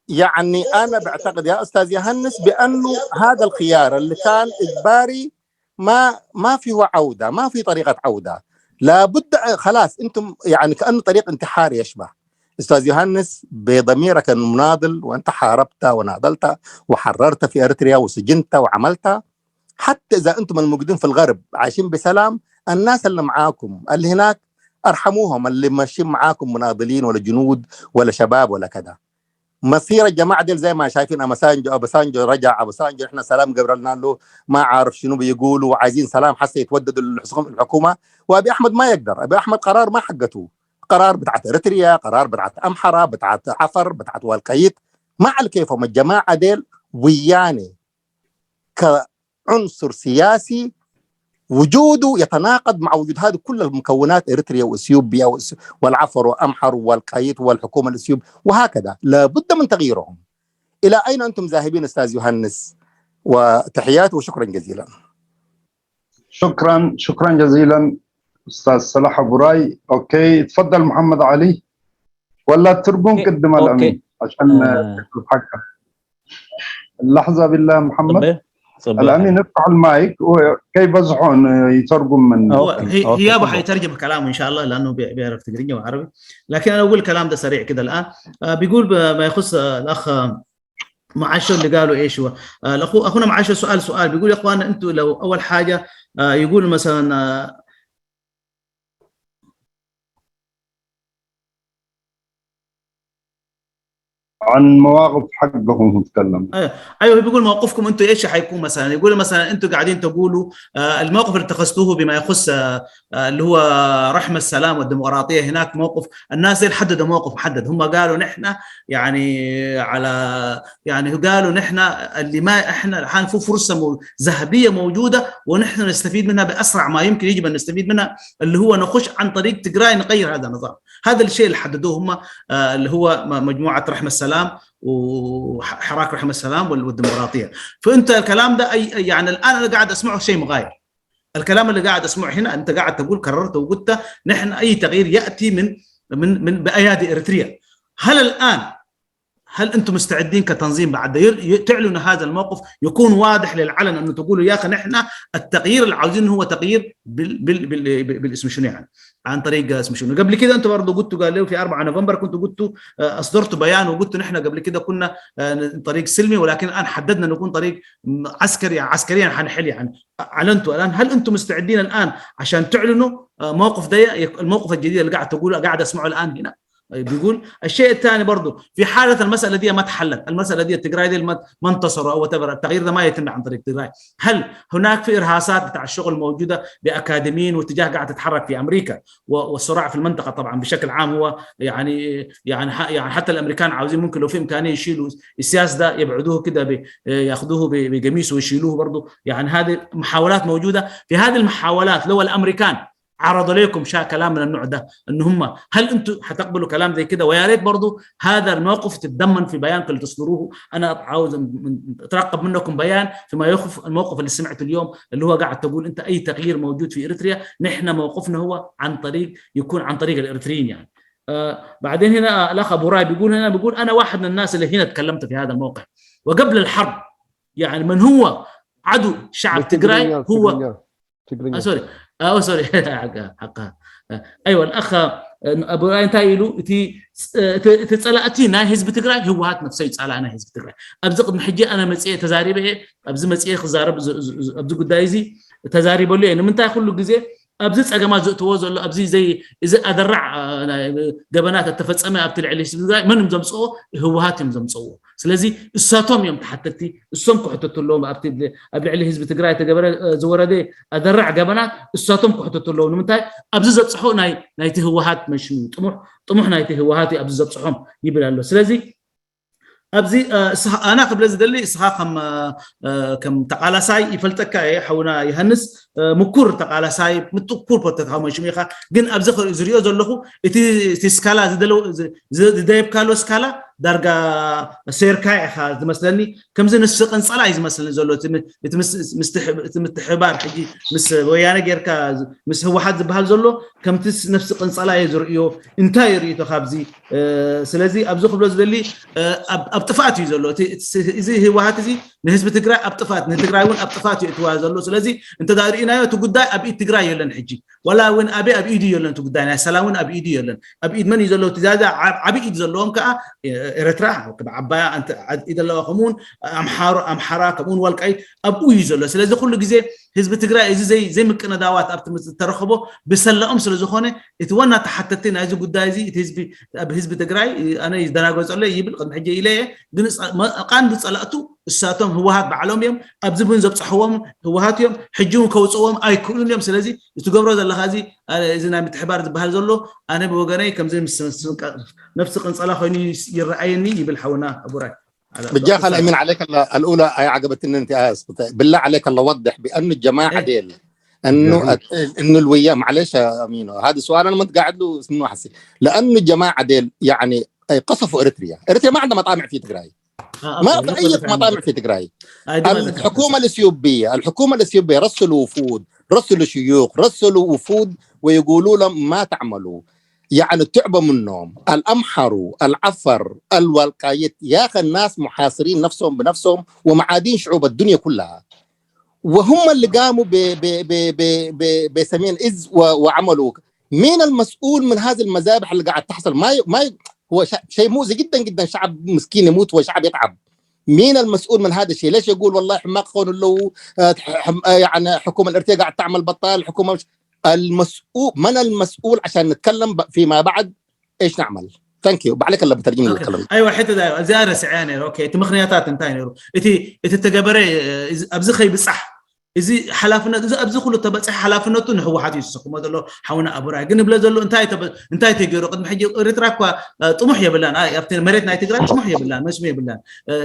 يعني انا بعتقد يا استاذ يوهانس بانه هذا الخيار اللي كان اجباري ما ما في عوده، ما في طريقه عوده. لابد، خلاص انتم يعني كانه طريق انتحار يشبه. استاذ يوهانس، بضميرك المناضل، وانت حاربت وناضلت وحررت في اريتريا وسجنت وعملت، حتى اذا انتم الموجودين في الغرب عايشين بسلام، الناس اللي معاكم اللي هناك ارحموهم، اللي ماشيين معاكم مناضلين ولا جنود ولا شباب ولا كذا. مصير الجماعه ديل زي ما شايفين، اباسانجو، اباسانجو رجع، اباسانجو احنا سلام قبلنا له، ما عارف شنو بيقولوا، عايزين سلام حتى يتوددوا الحكومه. وابي احمد ما يقدر، ابي احمد قرار ما حقته، قرار بتاعت إريتريا، قرار بتاعت أمحرة، بتاعت عفر، بتاعت والقيت، ما على كيفهم. الجماعة ديل ويانة كعنصر سياسي، وجوده يتناقض مع وجود هذه كل المكونات، إريتريا وإثيوبيا وإس-، والعفر وأمحر والقيت والحكومة الإثيوب، وهكذا. لابد من تغييرهم. إلى أين أنتم ذاهبين أستاذ يوهانس؟ وتحياتي وشكرا جزيلا. شكرا، شكرا جزيلا أستاذ صلاح أبو راي. أوكي، تفضل محمد علي. ولا ترجون أوكي، قدم أوكي. الأمين عشان آه. يكتب حقه. لحظة بالله محمد. صبي صبي الأمين افتح المايك وكي بزحون يترجم من أوكي. هو هي- أوكي، هيابه تفضل. حيترجم كلامه ان شاء الله، لانه بي- بيعرف تقرينجا وعربي. لكن انا اقول الكلام ده سريع كده الان. آه، بيقول ب- ما يخص، آه، الاخ، آه، معاشر اللي قالوا ايش هو. آه، الاخو اخونا معاشر سؤال سؤال بيقول: يا اخوان، انتوا لو اول حاجه، آه، يقول مثلا، آه، عن مواقف حقهم نتكلم. ايوه، بيقول: موقفكم انتوا ايش حيكون؟ مثلا يقول مثلا انتوا قاعدين تقولوا، آه، الموقف اللي اتخذتوه بما يخص، آه، آه، اللي هو رحم السلام والديمقراطيه، هناك موقف الناس اللي حددوا موقف محدد، هم قالوا: نحن يعني على، يعني قالوا: نحن اللي ما احنا الحين في فرصه مو- ذهبيه موجوده، ونحن نستفيد منها باسرع ما يمكن، يجب ان نستفيد منها، اللي هو نخش عن طريق تجراي نغير هذا النظام. هذا الشيء اللي حددوه هم، آه، اللي هو م- مجموعه رحم السلام وحراك رحم السلام وال- والديمقراطيه. فانت الكلام ده اي أي- يعني الان انا قاعد اسمعه شيء مغاير. الكلام اللي قاعد اسمعه هنا، انت قاعد تقول، كررت وقلت: نحن اي تغيير ياتي من من من بايادي اريتريا. هل الان، هل انتم مستعدين كتنظيم بعد ده ير- ي- تعلنوا هذا الموقف، يكون واضح للعلن، انه تقولوا: يا اخي، نحن التغيير اللي عاوزينه هو تغيير بال بال بال بال- بالاسم شنو يعني؟ عن طريق اسم شنو؟ قبل كده انتوا برضه قلتوا، قال له في أربعة نوفمبر كنتوا قلتوا، آه، اصدرتوا بيان وقلتوا: نحن قبل كده كنا، آه، طريق سلمي، ولكن الان حددنا نكون طريق، م- عسكري، عسكريا حنحل يعني. اعلنتوا الان، هل انتم مستعدين الان عشان تعلنوا، آه، موقف ده يك- الموقف الجديد اللي قاعد تقوله، قاعد اسمعه الان هنا؟ بيقول الشيء الثاني برضو، في حالة المسألة دي ما تحلت، المسألة دي تجراي دي ما ما انتصروا او whatever، التغيير ده ما يتم عن طريق تجراي، هل هناك في ارهاصات بتاع الشغل موجودة باكاديميين واتجاه قاعد تتحرك في امريكا و- والصراع في المنطقة طبعا بشكل عام هو يعني يعني ح- يعني حتى الامريكان عاوزين ممكن لو في امكانية يشيلوا السياس ده، يبعدوه كده ب- ياخذوه ب- بقميص ويشيلوه برضو. يعني هذه محاولات موجودة. في هذه المحاولات لو الامريكان عرضوا لكم شا كلام من النوع ده، ان هم، هل انتم حتقبلوا كلام زي كده؟ ويا ريت برضو هذا الموقف تتضمن في بيانكم اللي تصدروه. انا عاوز من- اترقب منكم بيان فيما يخص الموقف اللي سمعته اليوم، اللي هو قاعد تقول انت اي تغيير موجود في اريتريا نحن موقفنا هو عن طريق، يكون عن طريق الاريتريين يعني. آه بعدين هنا الاخ ابو راي بيقول، هنا بيقول: انا واحد من الناس اللي هنا اتكلمت في هذا الموقع وقبل الحرب، يعني من هو عدو شعب تجراي هو آه سوري. اه سوري. حقها حقها. آه، ايوه الاخ، آه، ابو راي እንታይ ኢሉ እቲ እቲ እቲ ጸላእቲ ናይ ህዝቢ ትግራይ ህወሓት ነፍሰ እዩ ጸላእ ናይ ህዝቢ ትግራይ። ኣብዚ ቅድሚ ሕጂ ኣነ መፅኤ ተዛሪበ እየ። ኣብዚ መፅኤ ክዛረብ ዝ- ዝ- ዝ- ኣብዚ ጉዳይ እዚ ተዛሪበሉ እየ። ንምንታይ ኩሉ ግዜ ኣብዚ ጸገማት ዘእትዎ ዘሎ ኣብዚ ዘይ እዚ ኣደራዕ አ፣ ናይ ገበናት እተፈጸመ ኣብቲ ልዕሊ ህዝቢ ትግራይ መን እዮም ዘምፅኦ? ህወሓት እዮም ዘምፅዎ። ስለዚ እሳቶም እዮም ተሓተቲ፣ እሶም ክሕተቱ ኣለዎም። ኣብቲ ኣብ ልዕሊ ህዝቢ ትግራይ ተገበረ አ፣ ዝወረደ ኣደራዕ ገበናት እሳቶም ክሕተቱ ኣለዎም። ንምንታይ? ኣብዚ ዘብፅሖ ናይ ናይቲ ህወሓት መሽ ጥሙሕ ጥሙሕ ናይቲ ህወሓት እዩ ኣብዚ ዘብፅሖም ይብል ኣሎ። ስለዚ ኣብዚ አ፣ እስኻ- ኣና ክብለ ዝደሊ እስኻ ከም አ፣ አ፣ ከም ተቃላሳይ ይፈልጠካ እየ ሓውና ዮሃንስ፣ አ፣ ምኩር ተቃላሳይ ምትኩር ፖለቲካዊ መሽሙ ኢኻ። ግን ኣብዚ ክርኢ- ዝሪኦ ዘለኹ እቲ እቲ ስካላ ዝደለው ዝ- ዝ- ዝደየብካሎ ስካላ ዳርጋ ሴርካ ኢኻ ዝመስለኒ። ከምዚ ንፍሲ ቅንጸላ እዩ ዝመስለኒ ዘሎ እቲ ም- እቲ ምስ- ምስትሕ- እቲ ምትሕባር ሕጂ ምስ ወያነ ጌርካ ዝ- ምስ ህወሓት ዝበሃል ዘሎ ከምቲ ስ- ነፍሲ ቅንጸላ እየ ዝርእዮ። እንታይ እዩ ርእይቶ ካብዚ? እ፣ ስለዚ ኣብዚ ክብሎ ዝደሊ እ፣ ኣብ ኣብ ጥፍኣት እዩ ዘሎ እቲ እቲ- እዚ ህወሓት እዚ ንህዝቢ ትግራይ ኣብ ጥፍኣት ንትግራይ እውን ኣብ ጥፍኣት እዩ እትዋ ዘሎ። ስለዚ እንተ ዳ ርኢናዮ እቲ ጉዳይ ኣብ ኢድ ትግራይ የለን ሕጂ ዋላ እውን ኣበይ ኣብ ኢዱ የለን እቲ ጉዳይ ናይ ሰላም እውን ኣብ ኢዱ የለን። ኣብ ኢድ መን እዩ ዘሎ እቲ ዛዛ ዓብ- ዓብይ ኢድ ዘለዎም ከዓ ኤረትራ ከም ዓባያ ኣንተ ኢድ ኣለዋ ከምኡውን ኣምሓሩ ኣምሓራ ከምኡውን ዋልቃይት ኣብኡ እዩ ዘሎ። ስለዚ ኩሉ ግዜ ህዝቢ ትግራይ እዚ ዘይ ዘይምቅንዳዋት ኣብቲ ምስ ዝተረኸቦ ብሰላኦም ስለ ዝኾነ እቲ ዋና ተሓተቲ ናይዚ ጉዳይ እዚ እቲ ህዝቢ ኣብ ህዝቢ ትግራይ ኣነ ይደናገጸሎ ይብል ቅድሚ ሕጂ ኢለ እየ። ግን ጸ- መ- ቀንዲ ጸላእቱ እሳቶም ህወሓት ባዕሎም እዮም። ኣብዚ እውን ዘብፅሕዎም ህወሓት እዮም። ሕጂ እውን ከውፅዎም ኣይክእሉን እዮም። ስለዚ እትገብሮ ዘላ ከዚ እዚ ናይ ምትሕባር ዝበሃል ዘሎ ኣነ ብወገነይ ከምዚ ምስ ነፍሲ ቅንጸላ ኮይኑ ይረኣየኒ ይብል ሓውና ኣቡራይ። ብጃኻ ለእሚን ዓለይከ ኣልኡላ ኣይዓገበትንን እንት ብላ ዓለይከ ለወድሕ ቢኣኑ ጀማዓ ዴል እኑ እኑ ልውያ ማዕለሽ ኣሚኖ ሀዚ ሰዋል ኣነ መትጋዕድሉ ስምኑ ሓሲ ለእኑ ጀማዓ ዴል ያኒ ቀሰፉ ኤርትርያ ኤርትርያ ما عندها مطامع في تجراي ما في أي مطامع في تجراي الحكومة الإثيوبية الحكومة الإثيوبية رسلوا وفود رسلوا شيوخ رسلوا وفود ويقولوا لهم ما تعملوا يعني تعبوا منهم الأمحروا العفر الوالقايت يا أخي الناس محاصرين نفسهم بنفسهم ومعادين شعوب الدنيا كلها وهم اللي قاموا ب ب ب ب ب بسمين إز و- وعملوا مين المسؤول من هذه المذابح اللي قاعد تحصل ما ي- ما ي- هو ش- شيء مؤذي جدا جدا شعب مسكين يموت وشعب يتعب مين المسؤول من هذا الشيء ليش يقول والله حماق خون له آه، حم- آه، يعني حكومة الارتيا قاعد تعمل بطال حكومة مش المسؤول من المسؤول عشان نتكلم ب- فيما بعد ايش نعمل thank you بعليك الله بترجم لي الكلام ኣይዋ ሕተ እዚኣ ረስዐያ ነይሩ ኦኬ እቲ ምክንያታት እንታይ ነይሩ እቲ እቲ ተገበረ ኣብዚ ከይብፃሕ እዚ ሓላፍነት እዚ ኣብዚ ኩሉ ተበፅሐ ሓላፍነቱ ንህወሓት እዩ ዝስክሞ ዘሎ ሓውና ኣቡራይ ግን እብለ ዘሎ እንታይ እንታይ ተገይሩ ቅድሚ ሕጂ ኤርትራ እኳ ጥሙሕ የብላን ኣብቲ መሬት ናይ ትግራይ ጥሙሕ የብላን መስሙ የብላን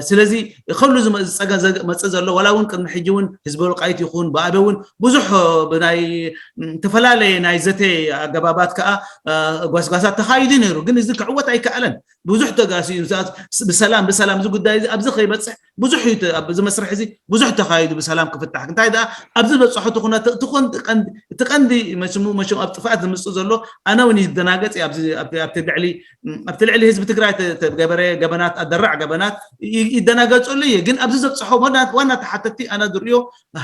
ስለዚ ከሉ ዝፀገ መፅእ ዘሎ ዋላ እውን ቅድሚ ሕጂ እውን ህዝቢ ወልቃይት ይኹን ብኣበ እውን ብዙሕ ብናይ ዝተፈላለየ ናይ ዘተ ኣገባባት ከዓ ጓስጓሳት ተኻይዱ ነይሩ ግን እዚ ክዕወት ኣይከኣለን ብዙሕ ተጋሲ ብሰላም ብሰላም እዚ ጉዳይ እዚ ኣብዚ ከይበፅሕ ብዙሕ እዩ ኣብዚ መስርሕ እዚ ብዙሕ ተኻይዱ ብሰላም ክፍታሕ እንታይ ደኣ ኣብዚ ዝበፅሖ ትኹነት እቲ ቀንዲ መሽሙ መሽሙ ኣብ ጥፍኣት ዝምፅእ ዘሎ ኣነ እውን ይደናገፅ ኣብቲ ልዕሊ ኣብቲ ልዕሊ ህዝቢ ትግራይ ተገበረ ገበናት ኣደራዕ ገበናት ይደናገፀሉ እየ ግን ኣብዚ ዘብፅሖ ዋና ተሓተቲ ኣነ ዝርእዮ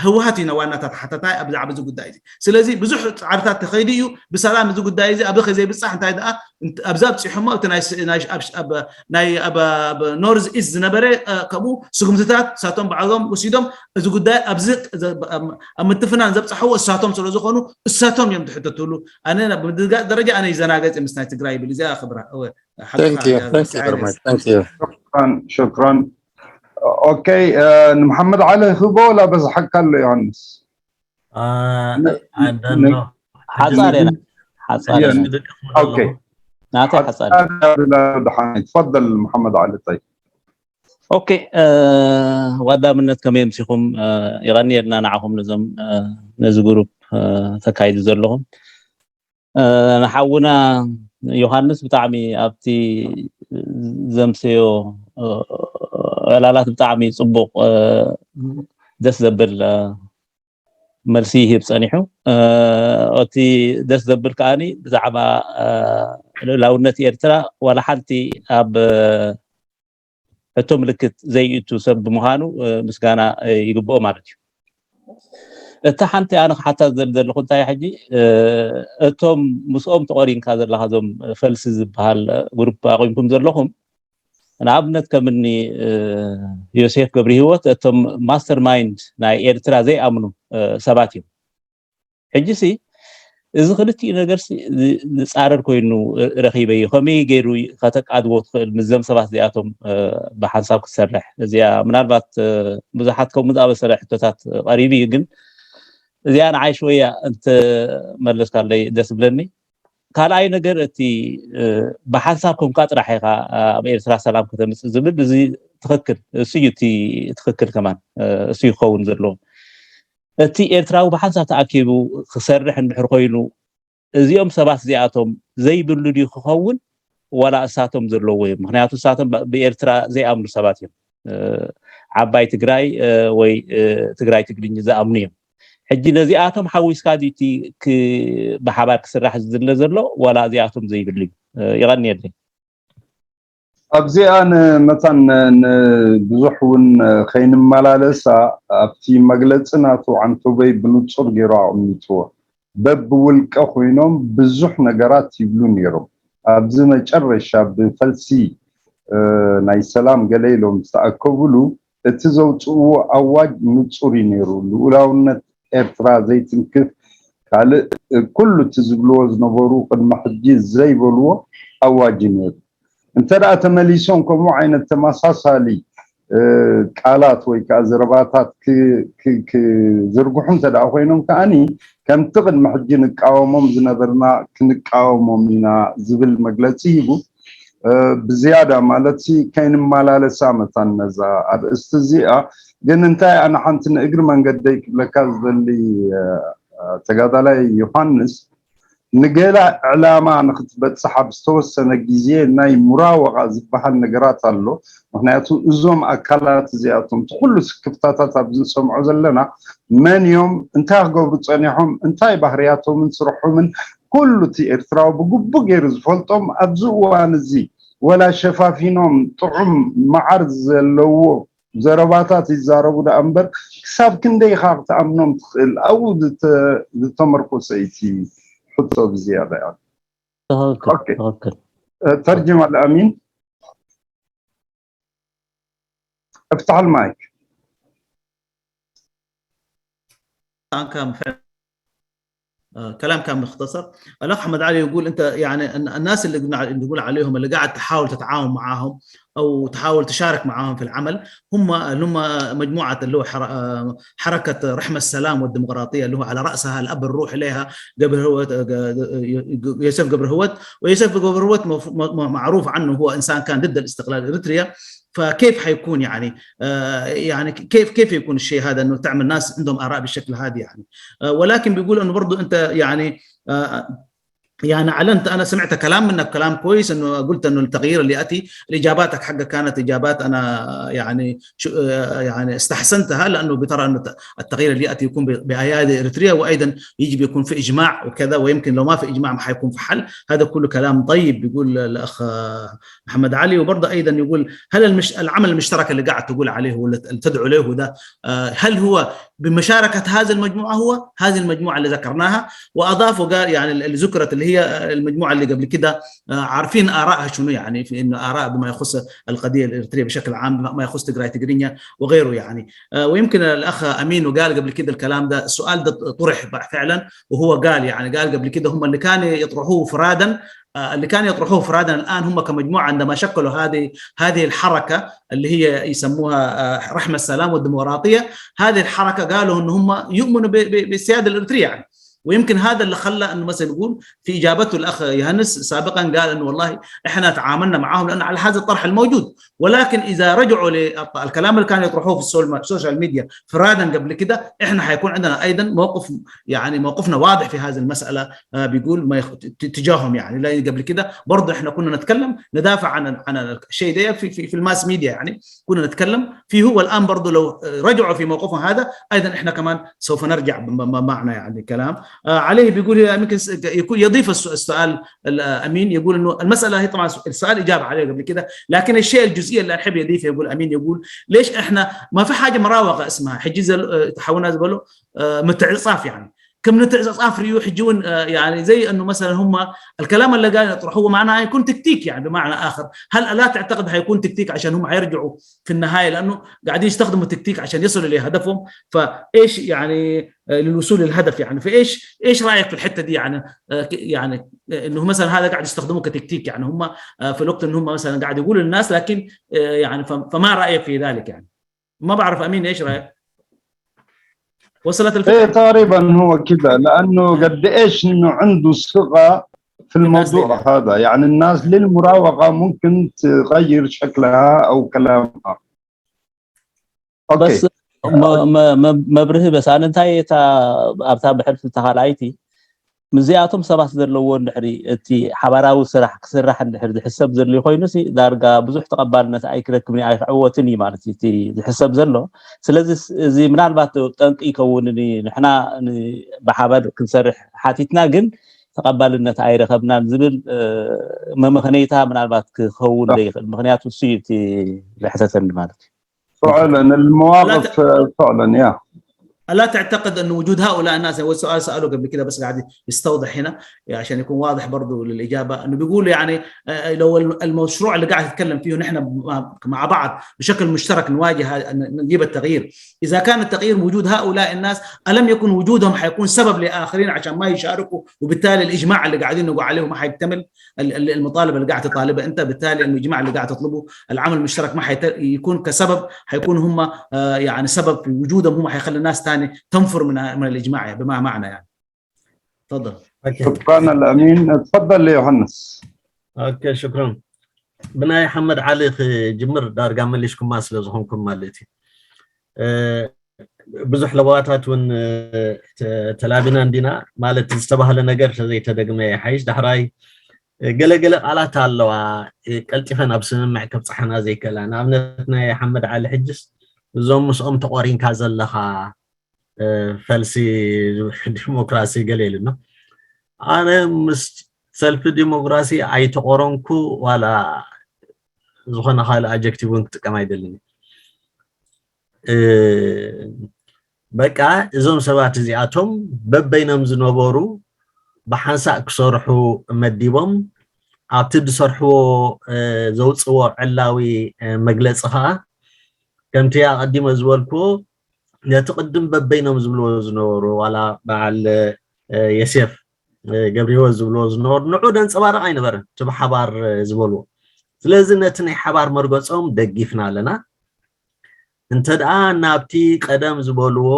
ህወሓት እዩ ዋና ተሓተታይ ኣብ ዛዕባ እዚ ጉዳይ እዚ ስለዚ ብዙሕ ፃዕርታት ተኸይዱ እዩ ብሰላም እዚ ጉዳይ እዚ ኣብዚ ከዘይብፃሕ እንታይ ደኣ ኣብዚ ኣብፂሖሞ ኣብቲ ናይ ኖርዝ ኢስት ዝነበረ ከምኡ ስጉምትታት ሳቶም ባዕሎም ወሲዶም እዚ ጉዳይ ኣብዚ ኣብ ምትፍናን ዘብፅሐዎ እሳቶም ስለ ዝኾኑ እሳቶም እዮም ዝሕተትሉ ኣነ ብምድንጋፅ ደረጃ ኣነ ይዘናገፅ ምስ ናይ ትግራይ ይብል እዚኣ ክብራ شكرا شكرا اوكي ንመሓመድ ዓሊ ህቦ ላ በዝሓካ ኣሎ ዮሃንስ ሓፃር ኢና ሓፃር ኢና ናተይ ሓፃር ድሓን ትፈضል መሓመድ ዓሊ ጠይ ኦኬ ዋዳምነት ከመይ ኣምሲኹም ይቐንየልና ንዓኹም ነዞም ነዚ ግሩፕ ተካይዱ ዘለኹም ንሓውና ዮሃንስ ብጣዕሚ ኣብቲ ዘምሰዮ ዕላላት ብጣዕሚ ፅቡቕ ደስ ዘብል መልሲ ይህብ ፀኒሑ እቲ ደስ ዘብል ከዓኒ ብዛዕባ ልእላውነት ኤርትራ ዋላ ሓንቲ ኣብ ሕቶ ምልክት ዘይእቱ ሰብ ብምዃኑ ምስጋና ይግብኦ ማለት እዩ። እታ ሓንቲ ኣነ ክሓታ ዝደሊ ዘለኹ እንታይ ሕጂ እቶም ምስኦም ተቆሪንካ ዘለኻ እዞም ፈልሲ ዝበሃል ግሩፕ ኣቑምኩም ዘለኹም ንኣብነት ከምኒ ዮሴፍ ገብሪ ህይወት እቶም ማስተር ማይንድ ናይ ኤርትራ ዘይኣምኑ ሰባት እዮም። ሕጂ ሲ እዚ ክልቲኡ ነገር ዝፃረር ኮይኑ ረኺበዮ ከመይ ገይሩ ከተቃድቦ ትኽእል ምስዘም ሰባት እዚኣቶም ብሓንሳብ ክትሰርሕ እዚኣ ምናልባት ብዙሓት ከምኡ ዝኣበሰለ ሕቶታት ቀሪቡ እዩ ግን እዚኣ ንዓይ ሽወያ እንትመለስካለይ ደስ ብለኒ ካልኣይ ነገር እቲ ብሓንሳብ ኮንካ ጥራሕ ኢኻ ኣብ ኤርትራ ሰላም ከተምፅእ ዝብል እዚ ትኽክል እሱ እዩ እቲ ትኽክል ከማን እሱ ይኸውን ዘለዎ እቲ ኤርትራዊ ብሓንሳብ ተኣኪቡ ክሰርሕ እንድሕር ኮይኑ እዚኦም ሰባት እዚኣቶም ዘይብሉ ድዩ ክኸውን ዋላ እሳቶም ዘለዎ እዮም ምክንያቱ እሳቶም ብኤርትራ ዘይኣምኑ ሰባት እዮም ዓባይ ትግራይ ወይ ትግራይ ትግርኝ ዝኣምኑ እዮም ሕጂ ነዚኣቶም ሓዊስካ ድቲ ብሓባር ክስራሕ ዝድለ ዘሎ ዋላ እዚኣቶም ዘይብሉ እዩ ይቐንየለይ ኣብዚኣ ንመታን ንብዙሕ እውን ከይንመላለሳ ኣብቲ መግለፂ ናቱ ዓንቶበይ ብንፁር ገይሩ ኣቕሚጥዎ በብውልቀ ኮይኖም ብዙሕ ነገራት ይብሉ ነይሮም ኣብዚ መጨረሻ ብፈልሲ ናይ ሰላም ገለ ኢሎም ዝተኣከብሉ እቲ ዘውፅእዎ ኣዋጅ ንፁር እዩ ነይሩ ልኡላውነት ኤርትራ ዘይትንክፍ ካልእ ኩሉ እቲ ዝብልዎ ዝነበሩ ቅድሚ ሕጂ ዘይበልዎ ኣዋጅ ነይሩ እንተ ደኣ ተመሊሶም ከምኡ ዓይነት ተመሳሳሊ ቃላት ወይ ከዓ ዘረባታት ክዝርግሑ እንተደኣ ኮይኖም ከዓኒ ከምቲ ቅድሚ ሕጂ ንቃወሞም ዝነበርና ክንቃወሞም ኢና ዝብል መግለፂ ሂቡ። ብዝያዳ ማለት ከይንመላለሳ መታን ነዛ ኣርእስቲ እዚኣ ግን እንታይ ኣነ ሓንቲ ንእግሪ መንገደይ ክብለካ ዝደሊ ተጋዳላይ ዮሃንስ ንገላ ዕላማ ንክትበፅሕ ኣብ ዝተወሰነ ግዜ ናይ ሙራወቃ ዝበሃል ነገራት ኣሎ። ምክንያቱ እዞም ኣካላት እዚኣቶም እቲ ኩሉ ስክፍታታት ኣብዚ ንሰምዖ ዘለና መን እዮም፣ እንታይ ክገብሩ ፀኒሖም፣ እንታይ ባህርያቶምን ስርሖምን ኩሉ እቲ ኤርትራዊ ብግቡእ ገይሩ ዝፈልጦም ኣብዚ እዋን እዚ ወላ ሸፋፊኖም ጥዑም መዓር ዘለዎ ዘረባታት ይዛረቡ ደኣ እምበር ክሳብ ክንደይ ኢኻ ክትኣምኖም ትኽእል? ኣብኡ ዝተመርኮሰ እዩ እቲ ሕቶ ብዝያዳ። ትኽክል። ተርጅም ኣልኣሚን افتح المايك. كلام كان مختصر. الأخ أحمد علي يقول أنت يعني الناس اللي نقول عليهم اللي قاعد تحاول تتعاون معاهم أو تحاول تشارك معاهم في العمل هم اللي هم مجموعة اللي هو حركة رحمة السلام والديمقراطية اللي هو على رأسها الأب الروحي لها قبل هو يوسف قبر هوت. ويوسف قبر هوت معروف عنه هو إنسان كان ضد الاستقلال إريتريا. فكيف حيكون يعني آه يعني كيف كيف يكون الشيء هذا انه تعمل ناس عندهم اراء بالشكل هذا يعني آه ولكن بيقول انه برضو انت يعني آه يعني اعلنت انا سمعت كلام منك كلام كويس انه قلت انه التغيير اللي ياتي الاجاباتك حقك كانت اجابات انا يعني شو يعني استحسنتها لانه بترى انه التغيير اللي ياتي يكون بايادي اريتريا وايضا يجب يكون في اجماع وكذا ويمكن لو ما في اجماع ما حيكون في حل. هذا كله كلام طيب بيقول الاخ محمد علي. وبرضه ايضا يقول هل المش... العمل المشترك اللي قاعد تقول عليه ولا تدعو له ده آه، هل هو بمشاركه هذه المجموعه هو هذه المجموعه اللي ذكرناها؟ واضاف وقال يعني اللي ذكرت اللي هي المجموعه اللي قبل كده آه، عارفين ارائها شنو يعني في انه اراء بما يخص القضيه الاريتريه بشكل عام بما يخص تجراي تجرينيا وغيره يعني آه، ويمكن الاخ امين وقال قبل كده الكلام ده السؤال ده طرح فعلا وهو قال يعني قال قبل كده هم اللي كانوا يطرحوه فرادا اللي كانوا يطرحوه فرادا الان هم كمجموعه عندما شكلوا هذه هذه الحركه اللي هي يسموها رحمه السلام والديمقراطيه. هذه الحركه قالوا ان هم يؤمنوا بالسياده الاريتريه يعني. ويمكن هذا اللي خلى انه مثلا نقول في اجابته الاخ يهنس سابقا قال انه والله احنا تعاملنا معهم لانه على هذا الطرح الموجود ولكن اذا رجعوا للكلام اللي كانوا يطرحوه في السوشيال ميديا فرادا قبل كده احنا حيكون عندنا ايضا موقف يعني موقفنا واضح في هذه المساله بيقول ما يخ... تجاههم يعني لا قبل كده برضه احنا كنا نتكلم ندافع عن عن الشيء ده في في, في الماس ميديا يعني كنا نتكلم في هو الان برضه لو رجعوا في موقفهم هذا ايضا احنا كمان سوف نرجع معنا يعني كلام عليه بيقول يمكن يكون يضيف السؤال الامين يقول انه المساله هي طبعا السؤال اجاب عليه قبل كده لكن الشيء الجزئيه اللي احب يضيفه يقول امين يقول ليش احنا ما في حاجه مراوغه اسمها حجز تحولنا زبله متعصاف يعني كم نتعصاف ريو حجون يعني زي انه مثلا هم الكلام اللي قاعد يطرحوه معناه يكون تكتيك يعني بمعنى اخر هل لا تعتقد حيكون تكتيك عشان هم حيرجعوا في النهايه لانه قاعدين يستخدموا تكتيك عشان يصلوا لهدفهم فايش يعني للوصول للهدف يعني فايش ايش رايك في الحته دي يعني يعني انه مثلا هذا قاعد يستخدموه كتكتيك يعني هم في الوقت ان هم مثلا قاعد يقولوا للناس لكن يعني فما رايك في ذلك يعني ما بعرف امين ايش رايك وصلت الفكره ايه تقريبا هو كده لانه قد ايش انه عنده ثقه في الموضوع هذا يعني الناس للمراوغه ممكن تغير شكلها او كلامها بس መብርሂ በስ ኣነ እንታይ እታ ኣብታ ብሕልፊ ተኻልኣይቲ ምስዚኣቶም ሰባት ዘለዎ እንድሕሪ እቲ ሓባራዊ ስራሕ ክስራሕ እንድሕር ዝሕሰብ ዘድልዩ ኮይኑ ዳርጋ ብዙሕ ተቐባልነት ኣይክረክብን ኣይክዕወትን እዩ ማለት እቲ ዝሕሰብ ዘሎ ስለዚ እዚ ምናልባት ጠንቂ ይከውን ንሕና ብሓባር ክንሰርሕ ሓቲትና ግን ተቐባልነት ኣይረኸብናን ዝብል መመኽነይታ ምናልባት ክኸውን ይኽእል ምክንያቱ እሱ እዩ እቲ ዝሕተተኒ ማለት እዩ فعلا المواقف فعلا يا ألا تعتقد أن وجود هؤلاء الناس، هو السؤال سأله قبل كده بس قاعد يستوضح هنا، يعني عشان يكون واضح برضو للإجابة، أنه بيقول يعني آه، لو المشروع اللي قاعد تتكلم فيه نحن مع بعض بشكل مشترك نواجه، نجيب التغيير، إذا كان التغيير وجود هؤلاء الناس، ألم يكن وجودهم حيكون سبب لآخرين عشان ما يشاركوا، وبالتالي الإجماع اللي قاعدين نقول عليه ما حيكتمل، المطالبة اللي قاعد تطالبها أنت، بالتالي الإجماع اللي قاعد تطلبه، العمل المشترك ما حيكون كسبب، حيكون هم آه، يعني سبب في وجودهم هم حيخلي الناس تاني تنفر من من الاجماع، بما معنى يعني. تفضل. شكرا الامين، تفضل يا يوحنس. ኦኬ ሽክሮን። ብናይ ሓመድ ዓሊ ክጅምር፣ ዳርጋ መሊሽኩማ ስለ ዝኾንኩም ማለት እዩ። ብዙሕ ለዋታት እውን ተላቢና እንዲና ማለት፣ ዝተባህለ ነገር ተዘይተደግመ ይሓይሽ። ዳሕራይ ገለገለ ቃላት ኣለዋ ቀልጢፈን ኣብ ስምምዕ ከብፅሓና ዘይከላ። ንኣብነት ናይ ሓመድ ዓሊ ሕጅስ እዞም ምስኦም ተቆሪንካ ዘለኻ ፈልሲ ዲሞክራሲ ገለ ኢሉና። ኣነ ምስ ሰልፊ ዲሞክራሲ ኣይተቆረንኩ ዋላ ዝኾነ ካልእ ኣጀክቲቭ እውን ክጥቀም ኣይደልን። በቃ እዞም ሰባት እዚኣቶም በበይኖም ዝነበሩ ብሓንሳእ ክሰርሑ መዲቦም ኣብቲ ዝሰርሕዎ ዘውፅዎ ዕላዊ መግለፂ ከዓ ከምቲ ኣቐዲመ ዝበልክዎ ነቲ ቅድም በበይኖም ዝብልዎ ዝነበሩ ዋላ በዓል የሴፍ ገብረ ህይወት ዝብልዎ ዝነበሩ ንዑ ደንፀባርቕ ኣይነበረን እቲ ብሓባር ዝበልዎ። ስለዚ ነቲ ናይ ሓባር መርገፆም ደጊፍና ኣለና። እንተ ደኣ ናብቲ ቀደም ዝበልዎ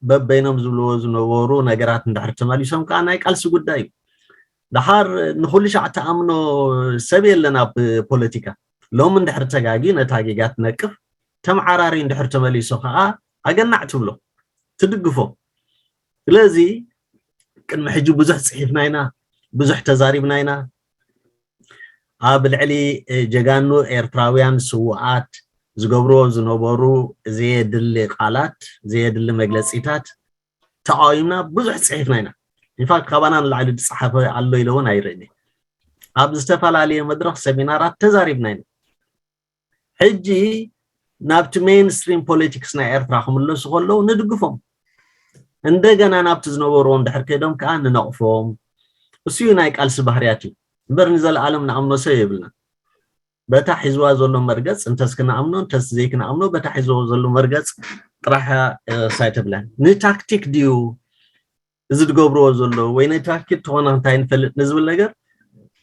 በበይኖም ዝብልዎ ዝነበሩ ነገራት እንድሕር ተመሊሶም ከዓ ናይ ቃልሲ ጉዳይ እዩ። ደሓር ንኹሉ ሻዕ ተኣምኖ ሰብ የለን ኣብ ፖለቲካ። ሎሚ እንድሕር ተጋጊ ነታ ጌጋ ትነቅፍ፣ ተመዓራሪ እንድሕር ተመሊሱ ከዓ ኣገናዕ ትብሎ፣ ትድግፎ። ስለዚ ቅድሚ ሕጂ ብዙሕ ፅሒፍና ኢና፣ ብዙሕ ተዛሪብና ኢና። ኣብ ልዕሊ ጀጋኑ ኤርትራውያን ስውኣት ዝገብርዎ ዝነበሩ ዘየድሊ ቃላት፣ ዘየድሊ መግለፂታት ተቃዊምና ብዙሕ ፅሒፍና ኢና። ኢንፋክት ካባና ንላዕሊ ዝፀሓፈ ኣሎ ኢለ እውን ኣይርእን። ኣብ ዝተፈላለየ መድረክ ሰሚናራት ተዛሪብና ኢና። ሕጂ ናብቲ ሜንስትሪም ፖለቲክስ ናይ ኤርትራ ክምለሱ ከለዉ ንድግፎም፣ እንደገና ናብቲ ዝነበርዎ እንድሕር ከይዶም ከዓ ንነቕፎም። እሱ እዩ ናይ ቃልሲ ባህርያት እዩ እምበር ንዘለኣለም ንኣምኖ ሰብ የብልና። በታ ሒዝዋ ዘሎ መርገፅ እንተስ ክንኣምኖ እንተስ ዘይክንኣምኖ በታ ሒዝዎ ዘሎ መርገፅ ጥራሕ ሳይ ተብለን ንታክቲክ ድዩ እዚ ዝገብርዎ ዘሎ ወይ ናይ ትራፊክ ተኾነ እንታይ ንፈልጥ ንዝብል ነገር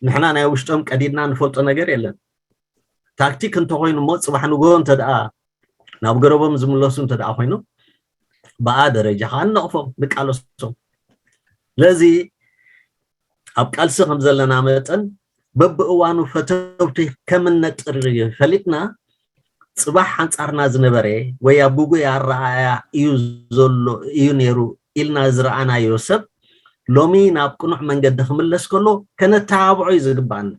ንሕና ናይ ውሽጦም ቀዲድና ንፈልጦ ነገር የለን። ታክቲክ እንተኮይኑ እሞ ፅባሕ ንግሆ እንተ ደኣ ናብ ገረቦም ዝምለሱ እንተ ደኣ ኮይኑ ብኣ ደረጃ ከዓ ንነቕፎም ንቃለሶም። ስለዚ ኣብ ቃልሲ ከም ዘለና መጠን በብእዋኑ ፈተውቲ ከም እነጥሪ ፈሊጥና ፅባሕ ኣንፃርና ዝነበረ ወይ ኣብ ግጉይ ኣረኣእያ እዩ ዘሎ እዩ ነይሩ ኢልና ዝረኣናዮ ሰብ ሎሚ ናብ ቅኑዕ መንገዲ ክምለስ ከሎ ከነተባብዖ እዩ ዝግባኣና።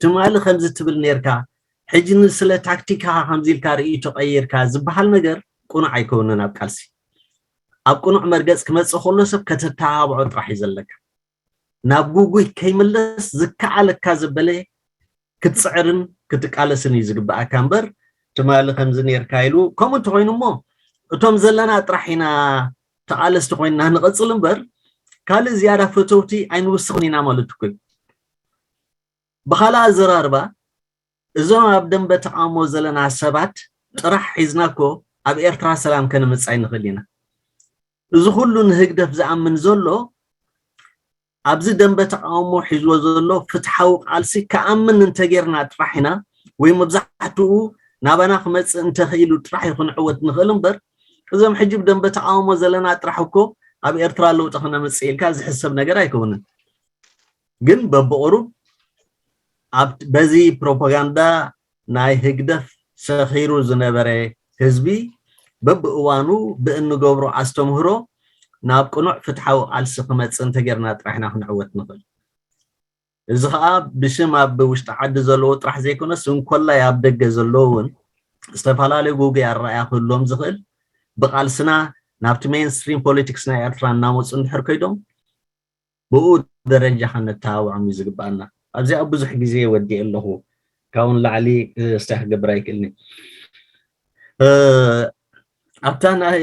ትማሊ ከምዚ ትብል ነርካ ሕጂ ንስለ ታክቲካ ከምዚ ኢልካ ርእይቶ ቀይርካ ዝበሃል ነገር ቅኑዕ ኣይከውንን ኣብ ቃልሲ። ኣብ ቅኑዕ መርገፅ ክመፅእ ከሎ ሰብ ከተተባብዖ ጥራሕ እዩ ዘለካ። ናብ ጉጉይ ከይምለስ ዝከኣለካ ዘበለ ክትፅዕርን ክትቃለስን እዩ ዝግበኣካ እምበር ትማሊ ከምዚ ነርካ ኢሉ ከምኡ እንተኮይኑ እሞ እቶም ዘለና ጥራሕ ኢና ተቃለስቲ ኮይንና ንቐፅል እምበር ካልእ ዝያዳ ፈተውቲ ኣይንውስኽን ኢና ማለት እኮ እዩ። ብካልእ ኣዘራርባ እዞም ኣብ ደንበ ተቃውሞ ዘለና ሰባት ጥራሕ ሒዝና እኮ ኣብ ኤርትራ ሰላም ከነምፅእ ኣይንኽእል ኢና። እዚ ኩሉ ንህግደፍ ዝኣምን ዘሎ ኣብዚ ደንበ ተቃውሞ ሒዝዎ ዘሎ ፍትሓዊ ቃልሲ ክኣምን እንተጌርና ጥራሕ ኢና ወይ መብዛሕትኡ ናባና ክመፅእ እንተኽኢሉ ጥራሕ እዩ ክንዕወት ንኽእል እምበር እዞም ሕጂ ብደንበ ተቃውሞ ዘለና ጥራሕ እኮ ኣብ ኤርትራ ለውጢ ክነምፅእ ኢልካ ዝሕሰብ ነገር ኣይከውንን። ግን በብቕሩብ በዚ ፕሮፓጋንዳ ናይ ህግደፍ ሰኺሩ ዝነበረ ህዝቢ በብእዋኑ ብእንገብሮ ኣስተምህሮ ናብ ቅኑዕ ፍትሓዊ ቃልሲ ክመፅእ እንተጌርና ጥራሕ ኢና ክንዕወት ንኽእል። እዚ ከዓ ብሽም ኣብ ውሽጢ ዓዲ ዘለዎ ጥራሕ ዘይኮነስ እንኮላይ ኣብ ደገ ዘለዎ እውን ዝተፈላለዩ ጉጉይ ኣረኣእያ ክህልዎም ዝኽእል ብቃልስና ናብቲ ሜንስትሪም ፖለቲክስ ናይ ኤርትራ እናመፁ እንድሕር ከይዶም ብኡ ደረጃ ከነተባብዖም እዩ ዝግበኣና። ኣብዚኣ ብዙሕ ግዜ ወዲእ ኣለኹ ካብኡ ንላዕሊ እስታ ክገብር ኣይክእልኒ። ኣብታ ናይ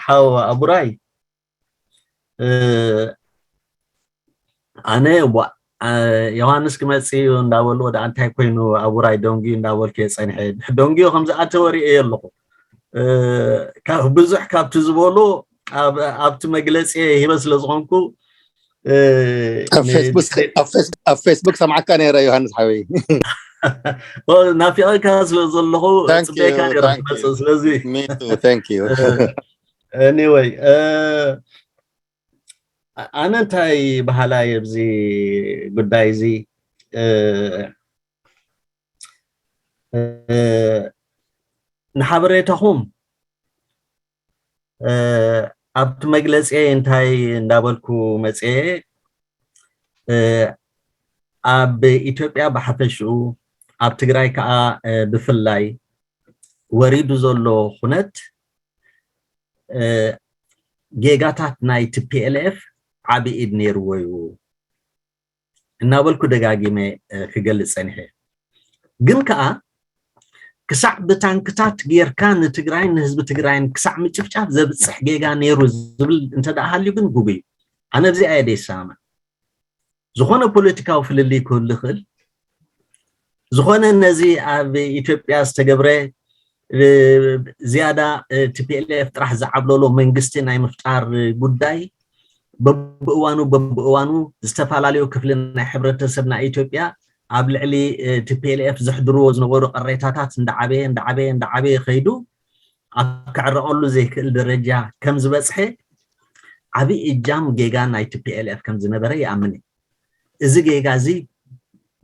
ሓው ኣቡራይ ኣነ ዮሃንስ ክመፅእ እዩ እንዳበሉ፣ ወደ ኣንታይ ኮይኑ ኣቡራይ ደንጉዩ እንዳበልኩ እየ ፀኒሐ። ደንጉዩ ከም ዝኣተወ ርእየ ኣለኹ። ብዙሕ ካብቲ ዝበሎ ኣብቲ መግለፂ ሂበ ስለ ዝኾንኩ፣ ኣብ ፌስቡክ ሰምዓካ ነይረ ዮሃንስ ሓወይ። ናፊቐካ ስለ ዘለኹ ፅበካ ነይረ ክመፅእ። ስለዚ anyway፣ ኣነ እንታይ በሃላይ ኣብዚ ጉዳይ እዚ፣ ንሓበሬታኹም ኣብቲ መግለፂ እንታይ እንዳበልኩ መፅየ፣ ኣብ ኢትዮጵያ ብሓፈሽኡ፣ ኣብ ትግራይ ከዓ ብፍላይ ወሪዱ ዘሎ ኩነት ጌጋታት ናይ ቲ ፒ ኤል ኤፍ ዓቢ ኢድ ነይርዎ እዩ እናበልኩ ደጋጊመ ክገልፅ ፀኒሐ። ግን ከዓ ክሳዕ ብታንክታት ጌርካ ንትግራይን ንህዝቢ ትግራይን ክሳዕ ምጭፍጫፍ ዘብፅሕ ጌጋ ነይሩ ዝብል እንተ ደኣ ሃልዩ ግን ጉጉይ እዩ። ኣነ ኣብዚኣ እየ ደይሰማማዕ። ዝኾነ ፖለቲካዊ ፍልልይ ክህሉ ይኽእል፣ ዝኾነ ነዚ ኣብ ኢትዮጵያ ዝተገብረ ዝያዳ ቲ ፒ ኤል ኤፍ ጥራሕ ዝዓብለሎ መንግስቲ ናይ ምፍጣር ጉዳይ በብእዋኑ በብእዋኑ ዝተፈላለዩ ክፍሊ ናይ ሕብረተሰብ ናይ ኢትዮጵያ ኣብ ልዕሊ ቲ ፒ ኤል ኤፍ ዘሕድርዎ ዝነበሩ ቅሬታታት እንዳዓበየ እንዳዓበየ እንዳዓበየ ከይዱ ኣብ ክዕረቐሉ ዘይክእል ደረጃ ከም ዝበፅሐ ዓብዪ እጃም ጌጋ ናይ ቲ ፒ ኤል ኤፍ ከም ዝነበረ ይኣምን እየ። እዚ ጌጋ እዚ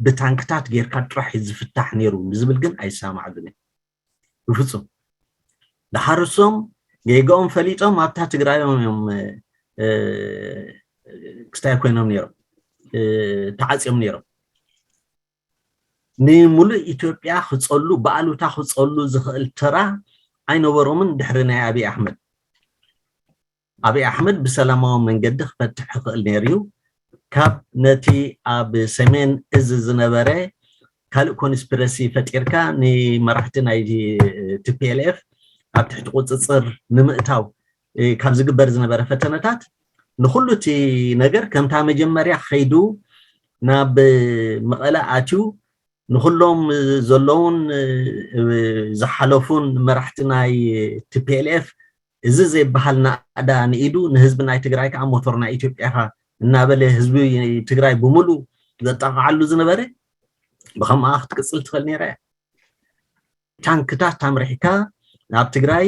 ብታንክታት ጌርካ ጥራሕ እዩ ዝፍታሕ ነይሩ ንዝብል ግን ኣይሰማማዕሉን እየ ብፍፁም። ደሓር እሶም ጌጋኦም ፈሊጦም ኣብታ ትግራዮም እዮም ክስታይ ኮይኖም ነይሮም፣ ተዓፅዮም ነይሮም። ንምሉእ ኢትዮጵያ ክፀሉ ብኣሉታ ክፀሉ ዝኽእል ተራ ኣይነበሮምን። ድሕሪ ናይ ኣብይ ኣሕመድ ኣብይ ኣሕመድ ብሰላማዊ መንገዲ ክፈትሕ ይኽእል ነይሩ እዩ። ካብ ነቲ ኣብ ሰሜን እዝ ዝነበረ ካልእ ኮንስፒረሲ ፈጢርካ ንመራሕቲ ናይ ቲ ፒ ኤል ኤፍ ኣብ ትሕቲ ቁፅፅር ንምእታው ካብ ዝግበር ዝነበረ ፈተነታት ንኩሉ እቲ ነገር ከምታ መጀመርያ ከይዱ ናብ መቐለ ኣትዩ ንኩሎም ዘለውን ዝሓለፉን መራሕቲ ናይ ቲ ፒ ኤል ኤፍ እዚ ዘይበሃል ናእዳ ንኢዱ ንህዝቢ ናይ ትግራይ ከዓ ሞቶር ናይ ኢትዮጵያ ኢኻ እናበለ ህዝቢ ትግራይ ብምሉእ ዘጣቕዓሉ ዝነበረ ብኸምኣ ክትቅፅል ትኽእል ነይራ እያ። ታንክታት ኣምሪሕካ ናብ ትግራይ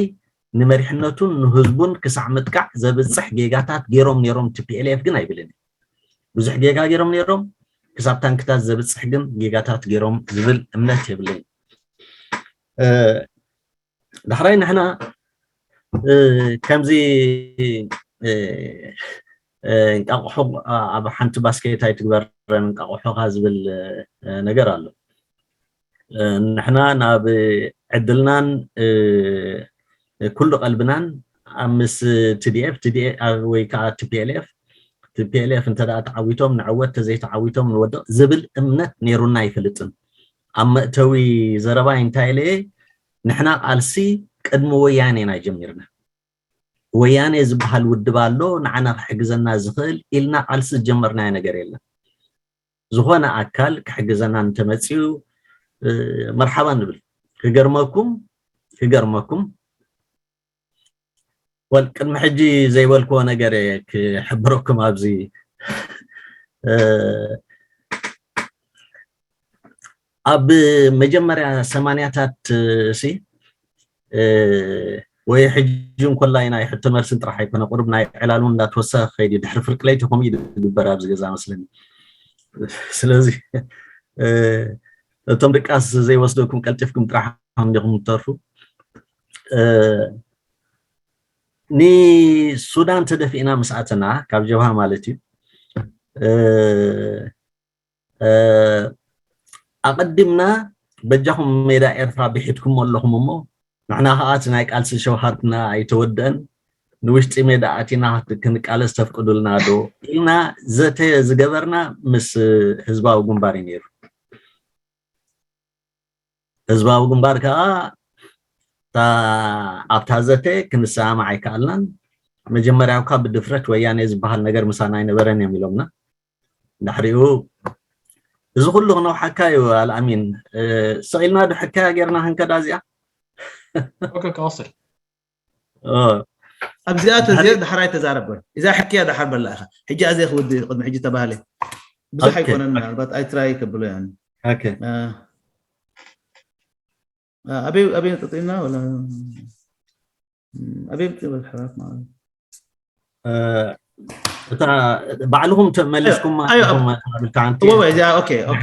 ንመሪሕነቱን ንህዝቡን ክሳዕ ምጥቃዕ ዘብፅሕ ጌጋታት ገይሮም ነይሮም። ቲ ፒ ኤል ኤፍ ግን ኣይብልን ብዙሕ ጌጋ ገይሮም ነይሮም። ክሳብ ታንክታት ዘብፅሕ ግን ጌጋታት ገይሮም ዝብል እምነት የብለይን። ዳሕራይ ንሕና ከምዚ እንቃቑሖ ኣብ ሓንቲ ባስኬት ኣይትግበረን እንቃቑሖኻ ዝብል ነገር ኣሎ። ንሕና ናብ ዕድልናን ኩሉ ቀልብናን ኣብ ምስ ቲ ዲ ኤፍ ወይ ከዓ ቲ ፒ ኤል ኤፍ ቲ ፒ ኤል ኤፍ እንተ ተዓዊቶም ንዕወት ተዘይተዓዊቶም ንወድቕ ዝብል እምነት ነይሩና ኣይፈልጥን። ኣብ መእተዊ ዘረባይ እንታይ ኢለ ንሕና ቃልሲ ቅድሚ ወያነ ኢና ጀሚርና። ወያነ ዝበሃል ውድብ ኣሎ ንዓና ክሕግዘና ዝኽእል ኢልና ቃልሲ ዝጀመርናዮ ነገር የለን። ዝኾነ ኣካል ክሕግዘና እንተመፅኡ መርሓባ ንብል። ክገርመኩም ክገርመኩም ወል ቅድሚ ሕጂ ዘይበልክዎ ነገር ክሕብረኩም ኣብዚ ኣብ መጀመርያ ሰማንያታት ሲ ወይ ሕጂ እንኮላይ ናይ ሕቶ መልስን ጥራሕ ኣይኮነ ቁሩብ ናይ ዕላል እውን እንዳተወሰኸ ከይድ ድሕሪ ፍርቂ ለይቲ ከምኡ እዩ ዝግበር ኣብዚ ገዛ መስለኒ። ስለዚ እቶም ድቃስ ዘይወስደኩም ቀልጢፍኩም ጥራሕ እንዲኹም ትተርፉ። ንሱዳን ተደፊእና ምስ ኣተና ካብ ጀብሃ ማለት እዩ። ኣቐዲምና በጃኹም ሜዳ ኤርትራ ብሒትኩም ኣለኹም እሞ ንሕና ከዓ እቲ ናይ ቃልሲ ሸውሃርትና ኣይተወደአን ንውሽጢ ሜዳ ኣቲና ክንቃለስ ተፍቅዱልና ዶ ኢልና ዘተ ዝገበርና ምስ ህዝባዊ ግንባር እዩ ነይሩ። ህዝባዊ ግንባር ከዓ ኣብታ ዘተ ክንሰማማዕ ኣይከኣልናን። መጀመርያ እኳ ብድፍረት ወያኔ ዝበሃል ነገር ምሳና ኣይነበረን እዮም ኢሎምና። ድሕሪኡ እዚ ኩሉ ክነውሓካ እዩ ኣልኣሚን። ስቕ ኢልና ዶ ሕካያ ጌርና ክንከዳ እዚኣ? ኦኬ፣ ቀጽል። ኣብዚኣ ተዚኣ ድሕራይ ተዛረብ። እዛ ሕክያ ድሓር በላ ኢኻ። ሕጂ ኣዘይ ክውዲ ቅድሚ ሕጂ ተባህለ ብዙሕ ኣይኮነን። ምናልባት ኣይትራይ ከብሎ ያን ኦኬ ኣበይ ኣበይ ጠጢና ወላ ኣበይ ብትብል ሕራት ማለት እታ ባዕልኹም ተመሊስኩም እዚኣ ኦኬ ኦኬ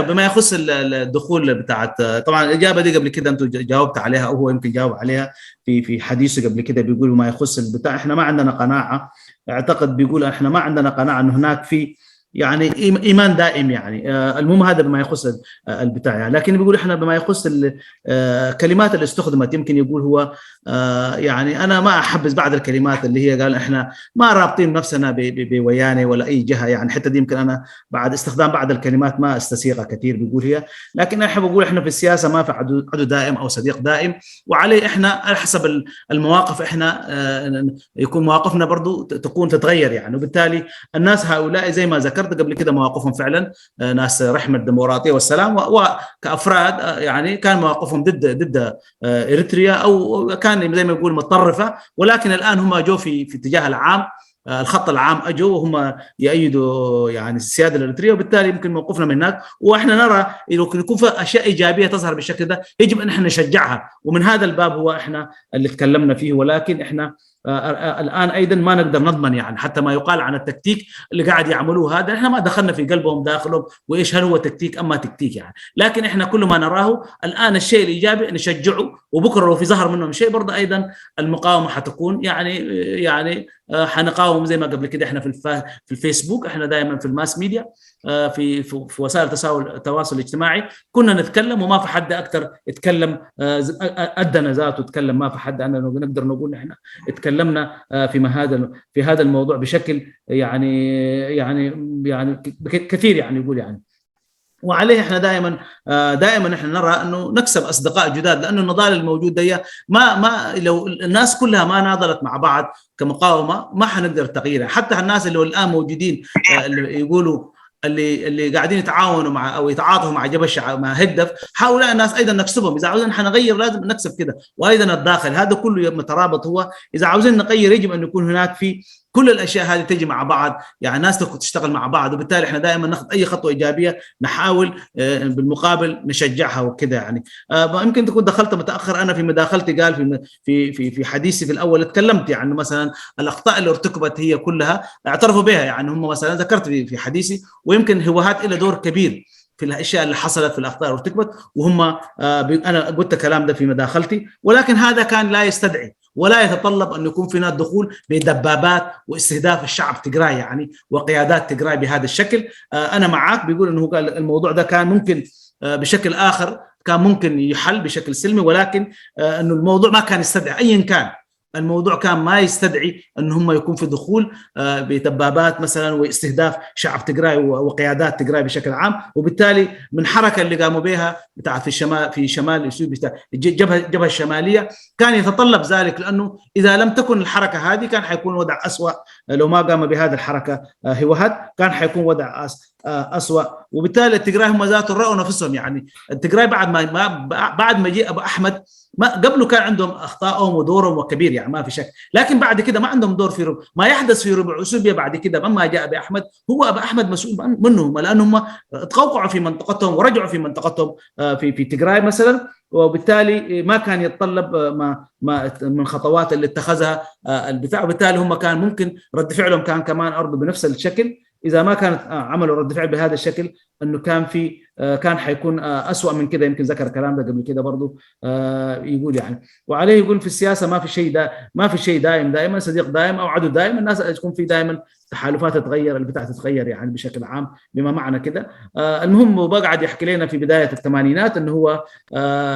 بما يخص الدخول بتاعت طبعا الاجابه دي قبل كده انتم جاوبت عليها او هو يمكن جاوب عليها في في حديثه قبل كده بيقول بما يخص البتاع احنا ما عندنا قناعه اعتقد بيقول احنا ما عندنا قناعه انه هناك في يعني ايمان دائم يعني المهم هذا بما يخص البتاع يعني لكن بيقول احنا بما يخص الكلمات اللي استخدمت يمكن يقول هو يعني انا ما احبذ بعض الكلمات اللي هي قال احنا ما رابطين نفسنا بويانه ولا اي جهه يعني الحته دي يمكن انا بعد استخدام بعض الكلمات ما استسيغها كثير بيقول هي لكن احنا بقول احنا في السياسه ما في عدو دائم او صديق دائم وعليه احنا على حسب المواقف احنا يكون مواقفنا برضو تكون تتغير يعني وبالتالي الناس هؤلاء زي ما ذكرت قبل كده مواقفهم فعلا ناس رحمه الديمقراطيه والسلام وكافراد يعني كان مواقفهم ضد ضد اريتريا او كان زي ما يقول متطرفه ولكن الان هم جو في في اتجاه العام الخط العام اجوا وهم يأيدوا يعني السياده الاريتريه وبالتالي يمكن موقفنا من هناك واحنا نرى انه يكون في اشياء ايجابيه تظهر بالشكل ده يجب ان احنا نشجعها ومن هذا الباب هو احنا اللي تكلمنا فيه ولكن احنا الان ايضا ما نقدر نضمن يعني حتى ما يقال عن التكتيك اللي قاعد يعملوه هذا احنا ما دخلنا في قلبهم داخلهم وايش هل هو تكتيك اما تكتيك يعني لكن احنا كل ما نراه الان الشيء الايجابي نشجعه وبكره لو في ظهر منهم شيء برضه ايضا المقاومه حتكون يعني يعني حنقاوم زي ما قبل كده احنا في في الفيسبوك احنا دائما في الماس ميديا في في وسائل التواصل الاجتماعي كنا نتكلم وما في حد اكثر اتكلم ادنى ذاته اتكلم ما في حد انا نقدر نقول احنا اتكلمنا في هذا في هذا الموضوع بشكل يعني يعني يعني كثير يعني يقول يعني وعليه احنا دائما دائما احنا نرى انه نكسب اصدقاء جداد لانه النضال الموجود ده ما ما لو الناس كلها ما ناضلت مع بعض كمقاومه ما حنقدر تغييرها حتى الناس اللي الان موجودين اللي يقولوا اللي اللي قاعدين يتعاونوا مع او يتعاطفوا مع جبهه الشعب مع هدف هؤلاء الناس ايضا نكسبهم اذا عاوزين حنغير لازم نكسب كده وايضا الداخل هذا كله مترابط هو اذا عاوزين نغير يجب ان يكون هناك في كل الاشياء هذه تجي مع بعض يعني الناس تشتغل مع بعض وبالتالي احنا دائما ناخذ اي خطوه ايجابيه نحاول بالمقابل نشجعها وكذا يعني يمكن تكون دخلت متاخر انا في مداخلتي قال في في في في حديثي في الاول اتكلمت يعني مثلا الاخطاء اللي ارتكبت هي كلها اعترفوا بها يعني هم مثلا ذكرت في في حديثي ويمكن هوهات له دور كبير في الاشياء اللي حصلت في الاخطاء اللي ارتكبت وهم انا قلت الكلام ده في مداخلتي ولكن هذا كان لا يستدعي ولا يتطلب ان يكون فينا دخول بدبابات واستهداف الشعب تجراي يعني وقيادات تجراي بهذا الشكل انا معاك بيقول انه قال الموضوع ده كان ممكن بشكل اخر كان ممكن يحل بشكل سلمي ولكن انه الموضوع ما كان يستدعي ايا كان الموضوع كان ما يستدعي ان هم يكون في دخول بدبابات مثلا واستهداف شعب تجراي وقيادات تجراي بشكل عام وبالتالي من حركه اللي قاموا بها بتاعت في الشمال في شمال اثيوبيا جبهه الجبهه الشماليه كان يتطلب ذلك لانه اذا لم تكن الحركه هذه كان حيكون وضع اسوء لو ما قام بهذه الحركه هوهات كان حيكون وضع اسوء وبالتالي التجراي هم ذاتهم راوا نفسهم يعني التجراي بعد ما بعد ما جاء ابو احمد ما قبله كان عندهم اخطائهم ودورهم وكبير يعني ما في شك لكن بعد كده ما عندهم دور في ربع ما يحدث في ربع اثيوبيا بعد كده مما جاء باحمد هو ابو احمد مسؤول منهم لان هم تقوقعوا في منطقتهم ورجعوا في منطقتهم في في تجراي مثلا وبالتالي ما كان يتطلب ما ما من خطوات اللي اتخذها البتاع وبالتالي هم كان ممكن رد فعلهم كان كمان ارضه بنفس الشكل اذا ما كانت عملوا رد فعل بهذا الشكل انه كان في كان حيكون اسوء من كده يمكن ذكر الكلام ده قبل كده برضه يقول يعني وعليه يقول في السياسه ما في شيء دا ما في شيء دائم دائما صديق دائم او عدو دائم الناس تكون في دائما تحالفات تتغير البتاع تتغير يعني بشكل عام بما معنى كده المهم بقعد يحكي لنا في بدايه الثمانينات انه هو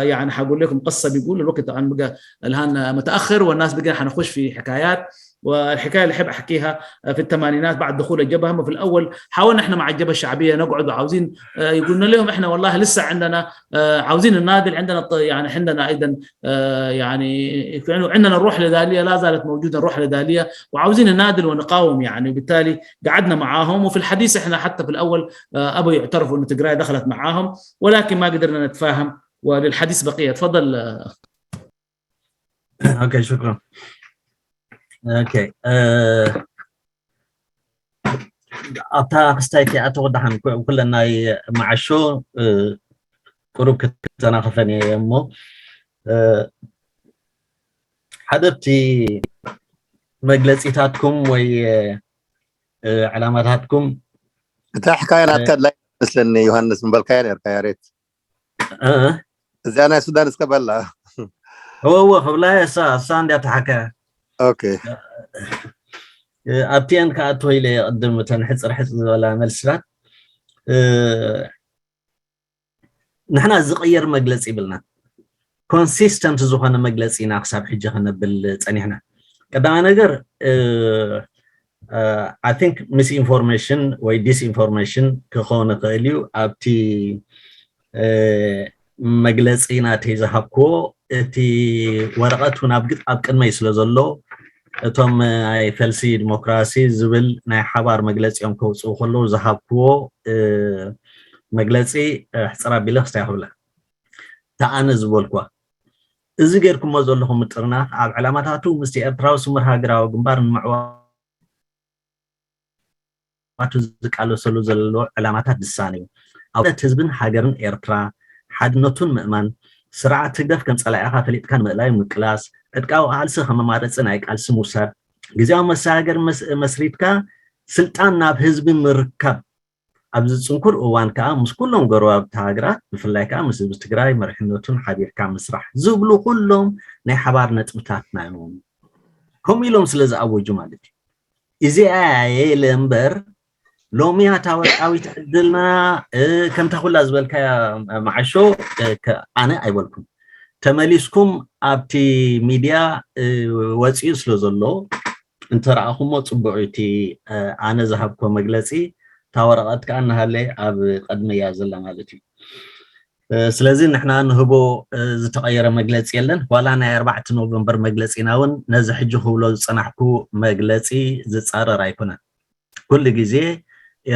يعني حقول لكم قصه بيقول الوقت طبعا بقى الان متاخر والناس بقى حنخش في حكايات والحكايه اللي احب احكيها في الثمانينات بعد دخول الجبهه، في الاول حاولنا احنا مع الجبهه الشعبيه نقعد وعاوزين، آه، يقولنا لهم احنا والله لسه عندنا، آه، عاوزين نناضل، عندنا ط- يعني عندنا ايضا، آه، يعني عندنا الروح الهلاليه لا زالت موجوده، الروح الهلاليه، وعاوزين نناضل ونقاوم يعني. وبالتالي قعدنا معاهم، وفي الحديث احنا حتى في الاول، آه، ابوا يعترفوا ان تجراي دخلت معاهم، ولكن ما قدرنا نتفاهم، وللحديث بقيه. تفضل، آه، okay, شكرا. Okay. ኣብታ ክስታይ ከይኣተኹ ደሓን ኩለን ናይ መዓሾ ቁሩብ ክተናኸፈን እየ እሞ፣ ሓደ ኣብቲ መግለፂታትኩም ወይ ዕላማታትኩም እታ ሕካያ ናትካ ድላይ መስለኒ ዮሃንስ ምበልካያ ነርካ ያሬት። እዚኣ ናይ ሱዳን እስከ በላ። እወ እወ ክብላ እሳ እሳ እንዲያ ተሓከ ኦኬ። ኣብቲአን ከኣቶ ኢለ ቅድም እተን ሕፅር ሕፅ ዝበላ መልስታት ንሕና ዝቕየር መግለፂ ይብልና። ኮንሲስተንት ዝኾነ መግለፂ ኢና ክሳብ ሕጂ ከነብል ፀኒሕና። ቀዳማይ ነገር I think misinformation ወይ disinformation ክኸውን ይኽእል እዩ። ኣብቲ መግለፂ ናተይ ዝሃብክዎ እቲ ወረቐት እውን ኣብ ቅድመይ ስለ ዘሎ እቶም ናይ ፈልሲ ዲሞክራሲ ዝብል ናይ ሓባር መግለፂኦም ከውፅኡ ከለዉ ዝሃብክዎ መግለፂ ሕፅር ኣቢለ ክስታይ ክብላ ተኣነ ዝበልኳ እዚ ጌርኩሞ ዘለኹም ምጥርናፍ ኣብ ዕላማታቱ ምስቲ ኤርትራዊ ስሙር ሃገራዊ ግንባር ንምዕዋቱ ዝቃለሰሉ ዘሎ ዕላማታት ድሳን እዩ። ኣብነት ህዝብን ሃገርን ኤርትራ ሓድነቱን ምእማን፣ ስርዓት ህግደፍ ከም ጸላኢኻ ፈሊጥካ ንምእላይ ምቅላስ፣ ዕጥቃዊ ቃልሲ ከም መማረጺ ናይ ቃልሲ ምውሳድ፣ ግዜያዊ መሰጋገሪ መስሪትካ ስልጣን ናብ ህዝቢ ምርካብ ኣብዚ ጽንኩር እዋን ከኣ ምስ ኩሎም ጎረባብቲ ሃገራት ብፍላይ ከኣ ምስ ህዝቢ ትግራይ መሪሕነቱን ሓቢርካ ምስራሕ ዝብሉ ኩሎም ናይ ሓባር ነጥብታትና እዮም። ከምኡ ኢሎም ስለ ዝኣወጁ ማለት እዩ። እዚኣ የለ እምበር ሎሚ ኣታ ወርቃዊት ዕድልና ከምታ ኩላ ዝበልካያ መዓሾ ኣነ ኣይበልኩም። ተመሊስኩም ኣብቲ ሚድያ ወፂኡ ስለ ዘሎ እንተረኣኹሞ ፅቡቕ እዩ። እቲ ኣነ ዝሃብኮ መግለፂ እታ ወረቐት ከዓ እናሃለ ኣብ ቅድሚ እያ ዘላ ማለት እዩ። ስለዚ ንሕና ንህቦ ዝተቐየረ መግለፂ የለን። ዋላ ናይ ኣርባዕተ ኖቨምበር መግለፂና እውን ነዚ ሕጂ ክብሎ ዝፀናሕኩ መግለፂ ዝፃረር ኣይኮነን። ኩሉ ግዜ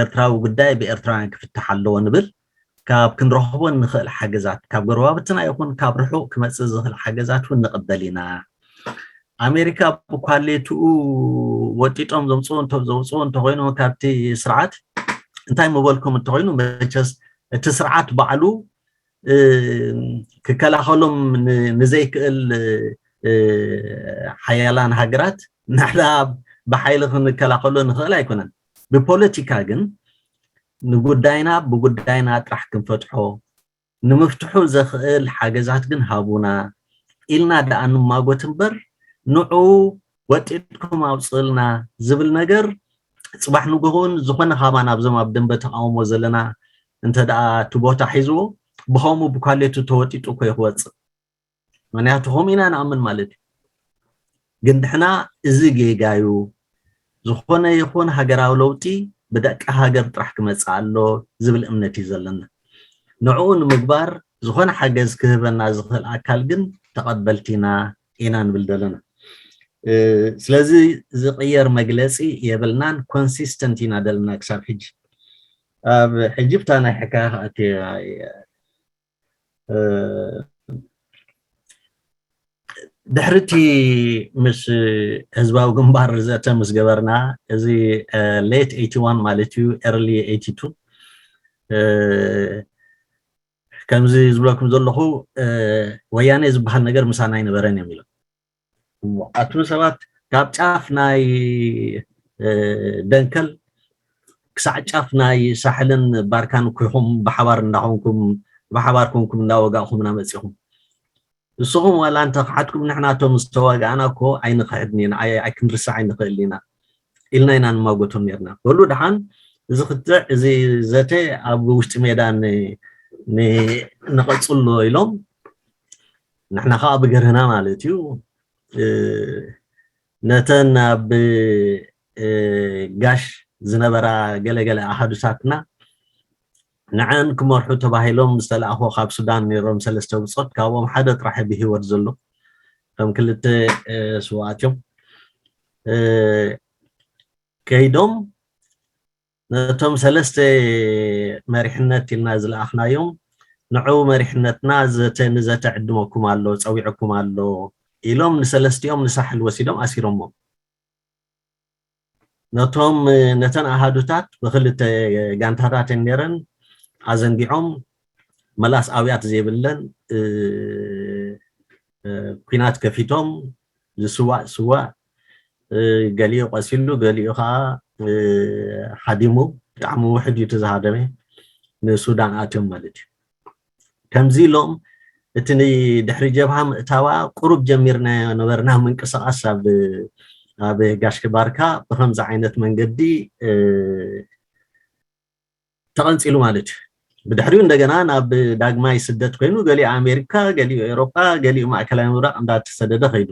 ኤርትራዊ ጉዳይ ብኤርትራውያን ክፍታሕ ኣለዎ ንብል። ካብ ክንረኽቦ ንኽእል ሓገዛት ካብ ጎረባብትና ይኹን ካብ ርሑቕ ክመፅእ ዝኽእል ሓገዛት እውን ንቕበል ኢና። ኣሜሪካ ብኳሌትኡ ወጢጦም ዘምፅዎ ዘውፅዎ እንተኮይኑ ካብቲ ስርዓት እንታይ ምበልኩም እንተኮይኑ መቸስ እቲ ስርዓት ባዕሉ ክከላኸሎም ንዘይክእል ሓያላን ሃገራት ንሕና ብሓይሊ ክንከላኸሎ ንኽእል ኣይኮነን። ብፖለቲካ ግን ንጉዳይና ብጉዳይና ጥራሕ ክንፈትሖ ንምፍትሑ ዘኽእል ሓገዛት ግን ሃቡና ኢልና ደኣ ንማጎት እምበር ንዑ ወጢጥኩም ኣውፅእልና ዝብል ነገር ፅባሕ ንግሆ እውን ዝኾነ ካባና ኣብዞም ኣብ ደንበ ተቃውሞ ዘለና እንተ ደኣ እቲ ቦታ ሒዝዎ ብኸምኡ ብኳሌቱ ተወጢጡ እኮ እዩ ክወፅእ። ምክንያቱ ከምኡ ኢና ንኣምን ማለት እዩ። ግን ንሕና እዚ ጌጋ እዩ፣ ዝኾነ ይኹን ሃገራዊ ለውጢ ብደቂ ሃገር ጥራሕ ክመፅእ ኣሎ ዝብል እምነት እዩ ዘለና። ንዕኡ ንምግባር ዝኾነ ሓገዝ ክህበና ዝኽእል ኣካል ግን ተቐበልቲ ኢና ኢና ንብል ዘለና። ስለዚ ዝቕየር መግለፂ የብልናን፣ ኮንሲስተንት ኢና ዘለና ክሳብ ሕጂ። ኣብ ሕጂ ብታ ናይ ሕካያ ክኣትየ ድሕሪ እቲ ምስ ህዝባዊ ግንባር ዘተ ምስ ገበርና እዚ ሌት ኤይቲ ዋን ማለት እዩ ኤርሊ ኤይቲ ቱ ከምዚ ዝብለኩም ዘለኹ ወያኔ ዝበሃል ነገር ምሳና ኣይነበረን እዮም ኢሎም። ኣቱም ሰባት ካብ ጫፍ ናይ ደንከል ክሳዕ ጫፍ ናይ ሳሕልን ባርካን እኮ ኢኹም ብሓባር እንዳኾንኩም ብሓባር ኮንኩም እንዳወጋእኹምና መፂኹም። ንስኹም ዋላ እንተኽሓድኩም ንሕና እቶም ዝተዋጋእና እኮ ኣይንኽሕድን ኢና ኣይክንርስዕ ኣይንኽእልን ኢና ኢልና ኢና ንማጎቶም ነርና። በሉ ደሓን እዚ ክትዕ እዚ ዘተ ኣብ ውሽጢ ሜዳ ንቐፅሎ ኢሎም ንሕና ከዓ ብገርህና ማለት እዩ ነተን ኣብ ጋሽ ዝነበራ ገለገለ ኣሃዱታትና ንዐን ክመርሑ ተባሂሎም ዝተላእኹ ካብ ሱዳን ነይሮም ሰለስተ ብጾት፣ ካብኦም ሓደ ጥራሕ ብህይወት ዘሎ፣ ከም ክልተ ስውኣት እዮም። ከይዶም ነቶም ሰለስተ መሪሕነት ኢልና ዝለኣኽናዮም፣ ንዑ መሪሕነትና ዘተ ንዘተ ዕድመኩም ኣሎ፣ ጸዊዕኩም ኣሎ ኢሎም ንሰለስቲኦም ንሳሕል ወሲዶም ኣሲሮሞም። ነቶም ነተን ኣሃዱታት ብክልተ ጋንታታት እየን ነይረን ኣዘንጊዖም፣ መላስ ኣውያት ዘይብለን ኩናት ከፊቶም፣ ዝስዋእ ስዋእ፣ ገሊኡ ቀሲሉ፣ ገሊኡ ከዓ ሓዲሙ፣ ብጣዕሚ ውሕድ እዩ እቲ ዝሃደመ፣ ንሱዳን ኣትዮም ማለት እዩ። ከምዚ ኢሎም እቲ ድሕሪ ጀብሃ ምእታዋ ቁሩብ ጀሚርናዮ ነበርና ምንቅስቃስ ኣብ ኣብ ጋሽ ባርካ ብከምዚ ዓይነት መንገዲ ተቐንፂሉ ማለት እዩ። ብድሕሪኡ እንደገና ናብ ዳግማይ ስደት ኮይኑ፣ ገሊኡ ኣሜሪካ፣ ገሊኡ ኤውሮጳ፣ ገሊኡ ማእከላይ ምብራቕ እንዳተሰደደ ከይዱ።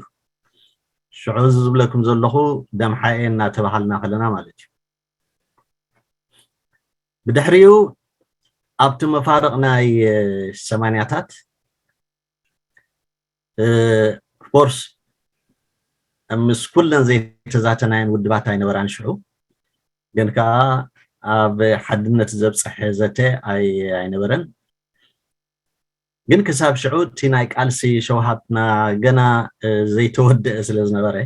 ሽዑ እዚ ዝብለኩም ዘለኹ ደምሓኤ እናተባሃልና ከለና ማለት እዩ። ብድሕሪኡ ኣብቲ መፋርቕ ናይ ሰማንያታት ፎርስ ምስ ኩለን ዘይተዛተናየን ውድባት ኣይነበራን ሽዑ። ግን ከዓ ኣብ ሓድነት ዘብፀሐ ዘተ ኣይነበረን። ግን ክሳብ ሽዑ እቲ ናይ ቃልሲ ሸውሃትና ገና ዘይተወደአ ስለ ዝነበረ፣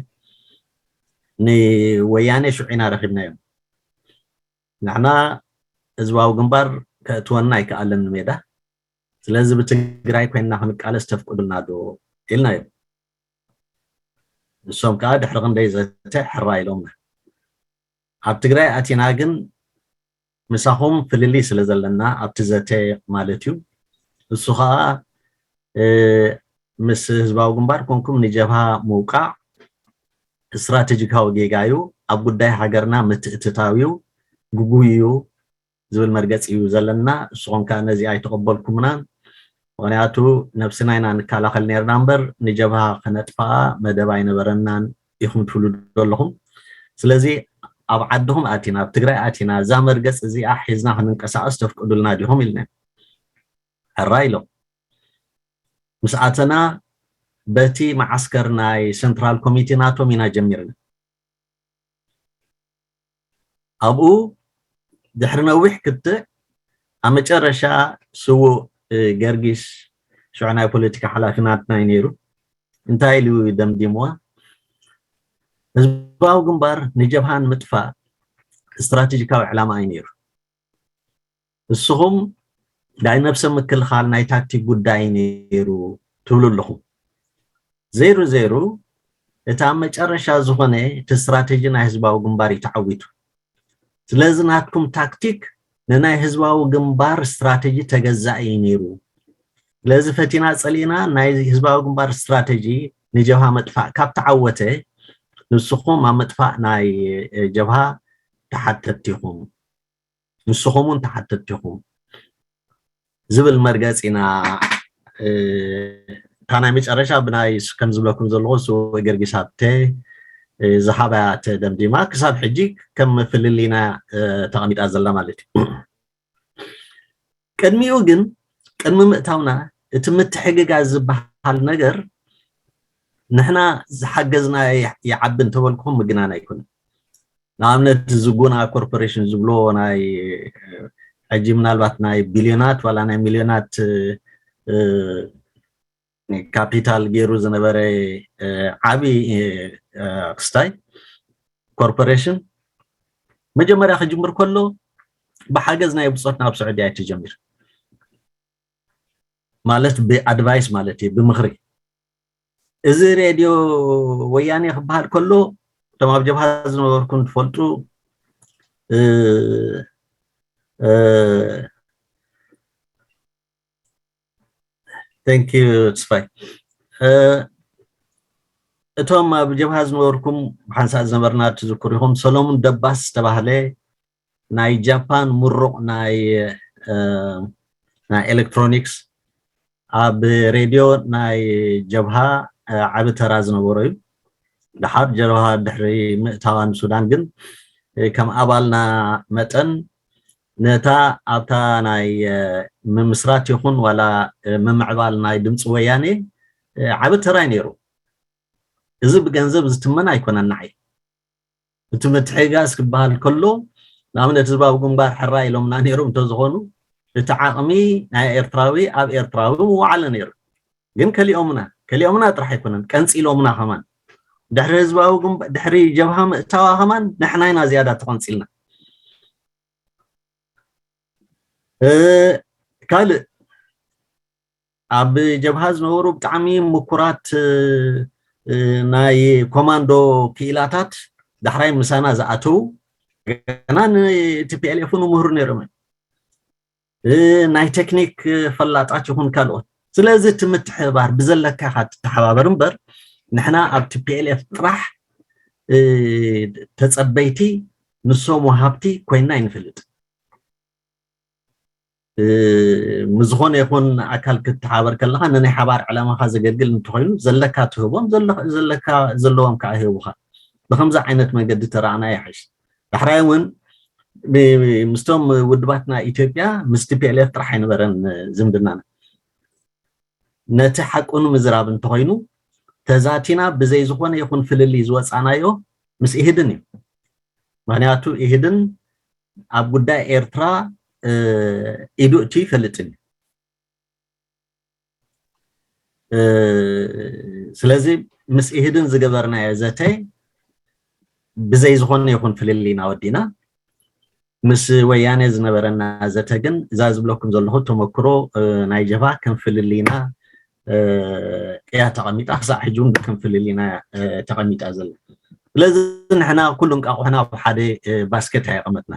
ንወያኔ ሽዑ ኢና ረኺብናዮም። ንሕና ህዝባዊ ግንባር ከእትወና ኣይከኣለን ንሜዳ። ስለዚ ብትግራይ ኮይንና ክንቃለስ ተፍቅዱልና ዶ ኢልናዮም። ንሶም ከዓ ድሕሪ ክንደይ ዘተ ሕራ ኢሎምና። ኣብ ትግራይ ኣቲና ግን ምሳኹም ፍልልይ ስለ ዘለና ኣብቲ ዘተ ማለት እዩ። እሱ ከዓ ምስ ህዝባዊ ግንባር ኮንኩም ንጀብሃ ምውቃዕ ስትራቴጂካዊ ጌጋ እዩ፣ ኣብ ጉዳይ ሃገርና ምትእትታው እዩ፣ ግጉይ እዩ ዝብል መርገፂ እዩ ዘለና። ንስኹም ከዓ ነዚ ኣይተቐበልኩምናን። ምኽንያቱ ነብስና ኢና ንከላኸል ነርና እምበር ንጀብሃ ከነጥፍኣ መደብ ኣይነበረናን ኢኹም ትብሉ ዘለኹም። ስለዚ ኣብ ዓድኹም ኣቲና፣ ኣብ ትግራይ ኣቲና እዛ መርገፂ እዚኣ ሒዝና ክንንቀሳቐስ ተፍቅዱልና ዲኹም ኢልና። ሕራ ኢሎም። ምስ ኣተና በቲ መዓስከር ናይ ሰንትራል ኮሚቴ ናቶም ኢና ጀሚርና። ኣብኡ ድሕሪ ነዊሕ ክትዕ ኣብ መጨረሻ ስዉእ ገርጊስ ሽዑ ናይ ፖለቲካ ሓላፊ ናትና እዩ ነይሩ። እንታይ ኢሉ ደምዲምዋ? ህዝባዊ ግንባር ንጀብሃ ንምጥፋእ ስትራቴጂካዊ ዕላማ እዩ ነይሩ። ንስኹም ናይ ነብሰ ምክልኻል ናይ ታክቲክ ጉዳይ ነይሩ ትብሉ ኣለኹም። ዘይሩ ዘይሩ እቲ ኣብ መጨረሻ ዝኾነ እቲ ስትራቴጂ ናይ ህዝባዊ ግንባር እዩ ተዓዊቱ። ስለዚ ናትኩም ታክቲክ ንናይ ህዝባዊ ግንባር ስትራቴጂ ተገዛኢ እዩ ነይሩ። ስለዚ ፈቲና ጸሊእና ናይ ህዝባዊ ግንባር ስትራቴጂ ንጀብሃ መጥፋእ ካብ ተዓወተ ንስኹም ኣብ ምጥፋእ ናይ ጀብሃ ተሓተትቲ ኢኹም። ንስኹም እውን ተሓተትቲ ኢኹም ዝብል መርገፂ ኢና። እታ ናይ መጨረሻ ብናይ ከም ዝብለኩም ዘለኹ ስውእ ገርጊስ ሃብተ ዝሃባያ ተደምዲማ ክሳብ ሕጂ ከም ፍልልይና ተቐሚጣ ዘላ ማለት እዩ። ቅድሚኡ ግን ቅድሚ ምእታውና እቲ ምትሕግጋዝ ዝበሃል ነገር ንሕና ዝሓገዝና ይዓቢ እንተበልኩኹም ምግናን ኣይኮነን። ንኣብነት ዝጎና ኮርፖሬሽን ዝብሎ ናይ ሕጂ ምናልባት ናይ ቢልዮናት ዋላ ናይ ሚልዮናት ካፒታል ገይሩ ዝነበረ ዓብዪ ክስታይ ኮርፖሬሽን መጀመርያ ክጅምር ከሎ ብሓገዝ ናይ ብፆት ናብ ስዑድያ እዩ ተጀሚሩ። ማለት ብኣድቫይስ ማለት እዩ፣ ብምኽሪ። እዚ ሬድዮ ወያኔ ክበሃል ከሎ እቶም ኣብ ጀብሃ ዝነበርኩም ትፈልጡ። ተንኪዩ ተስፋይ። እቶም ኣብ ጀብሃ ዝነበርኩም ብሓንሳእ ዝነበርና ትዝክሩ ኢኹም። ሰሎሙን ደባስ ዝተባህለ ናይ ጃፓን ምሩቕ ናይ ኤሌክትሮኒክስ ኣብ ሬድዮ ናይ ጀብሃ ዓቢ ተራ ዝነበሮ እዩ። ደሓር ጀብሃ ድሕሪ ምእታዋ ንሱዳን ግን ከም ኣባልና መጠን ነታ ኣብታ ናይ ምምስራት ይኹን ዋላ ምምዕባል ናይ ድምፂ ወያኔ ዓቢ ተራይ ነይሩ። እዚ ብገንዘብ ዝትመን ኣይኮነን ንዓይ። እቲ ምትሕጋዝ ክበሃል ከሎ ንኣብነት ህዝባዊ ግንባር ሕራ ኢሎምና ነይሮም እንተዝኾኑ እቲ ዓቕሚ ናይ ኤርትራዊ ኣብ ኤርትራዊ ምወዓለ ነይሩ። ግን ከሊኦምና ከሊኦምና ጥራሕ ኣይኮነን ቀንፂሎምና ከማን ድሕሪ ህዝባዊ ግንባ- ድሕሪ ጀብሃ ምእታዋ ከማን ንሕና ኢና ዝያዳ ተቐንፂልና። ካልእ ኣብ ጀብሃ ዝነበሩ ብጣዕሚ ምኩራት ናይ ኮማንዶ ክኢላታት ዳሕራይ ምሳና ዝኣተው ገና ንቲፒኤልኤፍ እውን ምሁር ነይሮም ናይ ቴክኒክ ፈላጣት ይኹን ካልኦት። ስለዚ እቲ ምትሕባር ብዘለካ ኢኻ ትተሓባበር እምበር ንሕና ኣብ ቲፒኤልኤፍ ጥራሕ ተፀበይቲ ንሶም ወሃብቲ ኮይና ይንፈልጥ። ምስ ዝኾነ ይኹን ኣካል ክትሓበር ከለኻ ንናይ ሓባር ዕላማኻ ዘገልግል እንተኾይኑ ዘለካ ትህቦም ዘለካ ዘለዎም ከዓ ይህቡኻ። ብከምዚ ዓይነት መንገዲ ተረኣና ይሓይሽ። ዳሕራይ እውን ምስቶም ውድባትና ኢትዮጵያ ምስ ቲፒኤልኤፍ ጥራሕ ኣይነበረን ዝምድናና። ነቲ ሓቁ ንምዝራብ እንተኾይኑ ተዛቲና ብዘይ ዝኾነ ይኹን ፍልልይ ዝወፃናዮ ምስ ኢህድን እዩ። ምክንያቱ ኢህድን ኣብ ጉዳይ ኤርትራ ኢዱ እቲ ይፈልጥን እዩ። ስለዚ ምስ ኢህድን ዝገበርናዮ ዘተ ብዘይ ዝኾነ ይኹን ፍልልይ ኢና ወዲና። ምስ ወያኔ ዝነበረና ዘተ ግን እዛ ዝብለኩም ዘለኹ ተመክሮ ናይ ጀብሃ ከም ፍልልይና እያ ተቐሚጣ። ክሳዕ ሕጂ እውን ከም ፍልልይና ተቐሚጣ ዘላ። ስለዚ ንሕና ኩሉ እንቃቑሕና ኣብ ሓደ ባስኬት ኣየቐመጥና።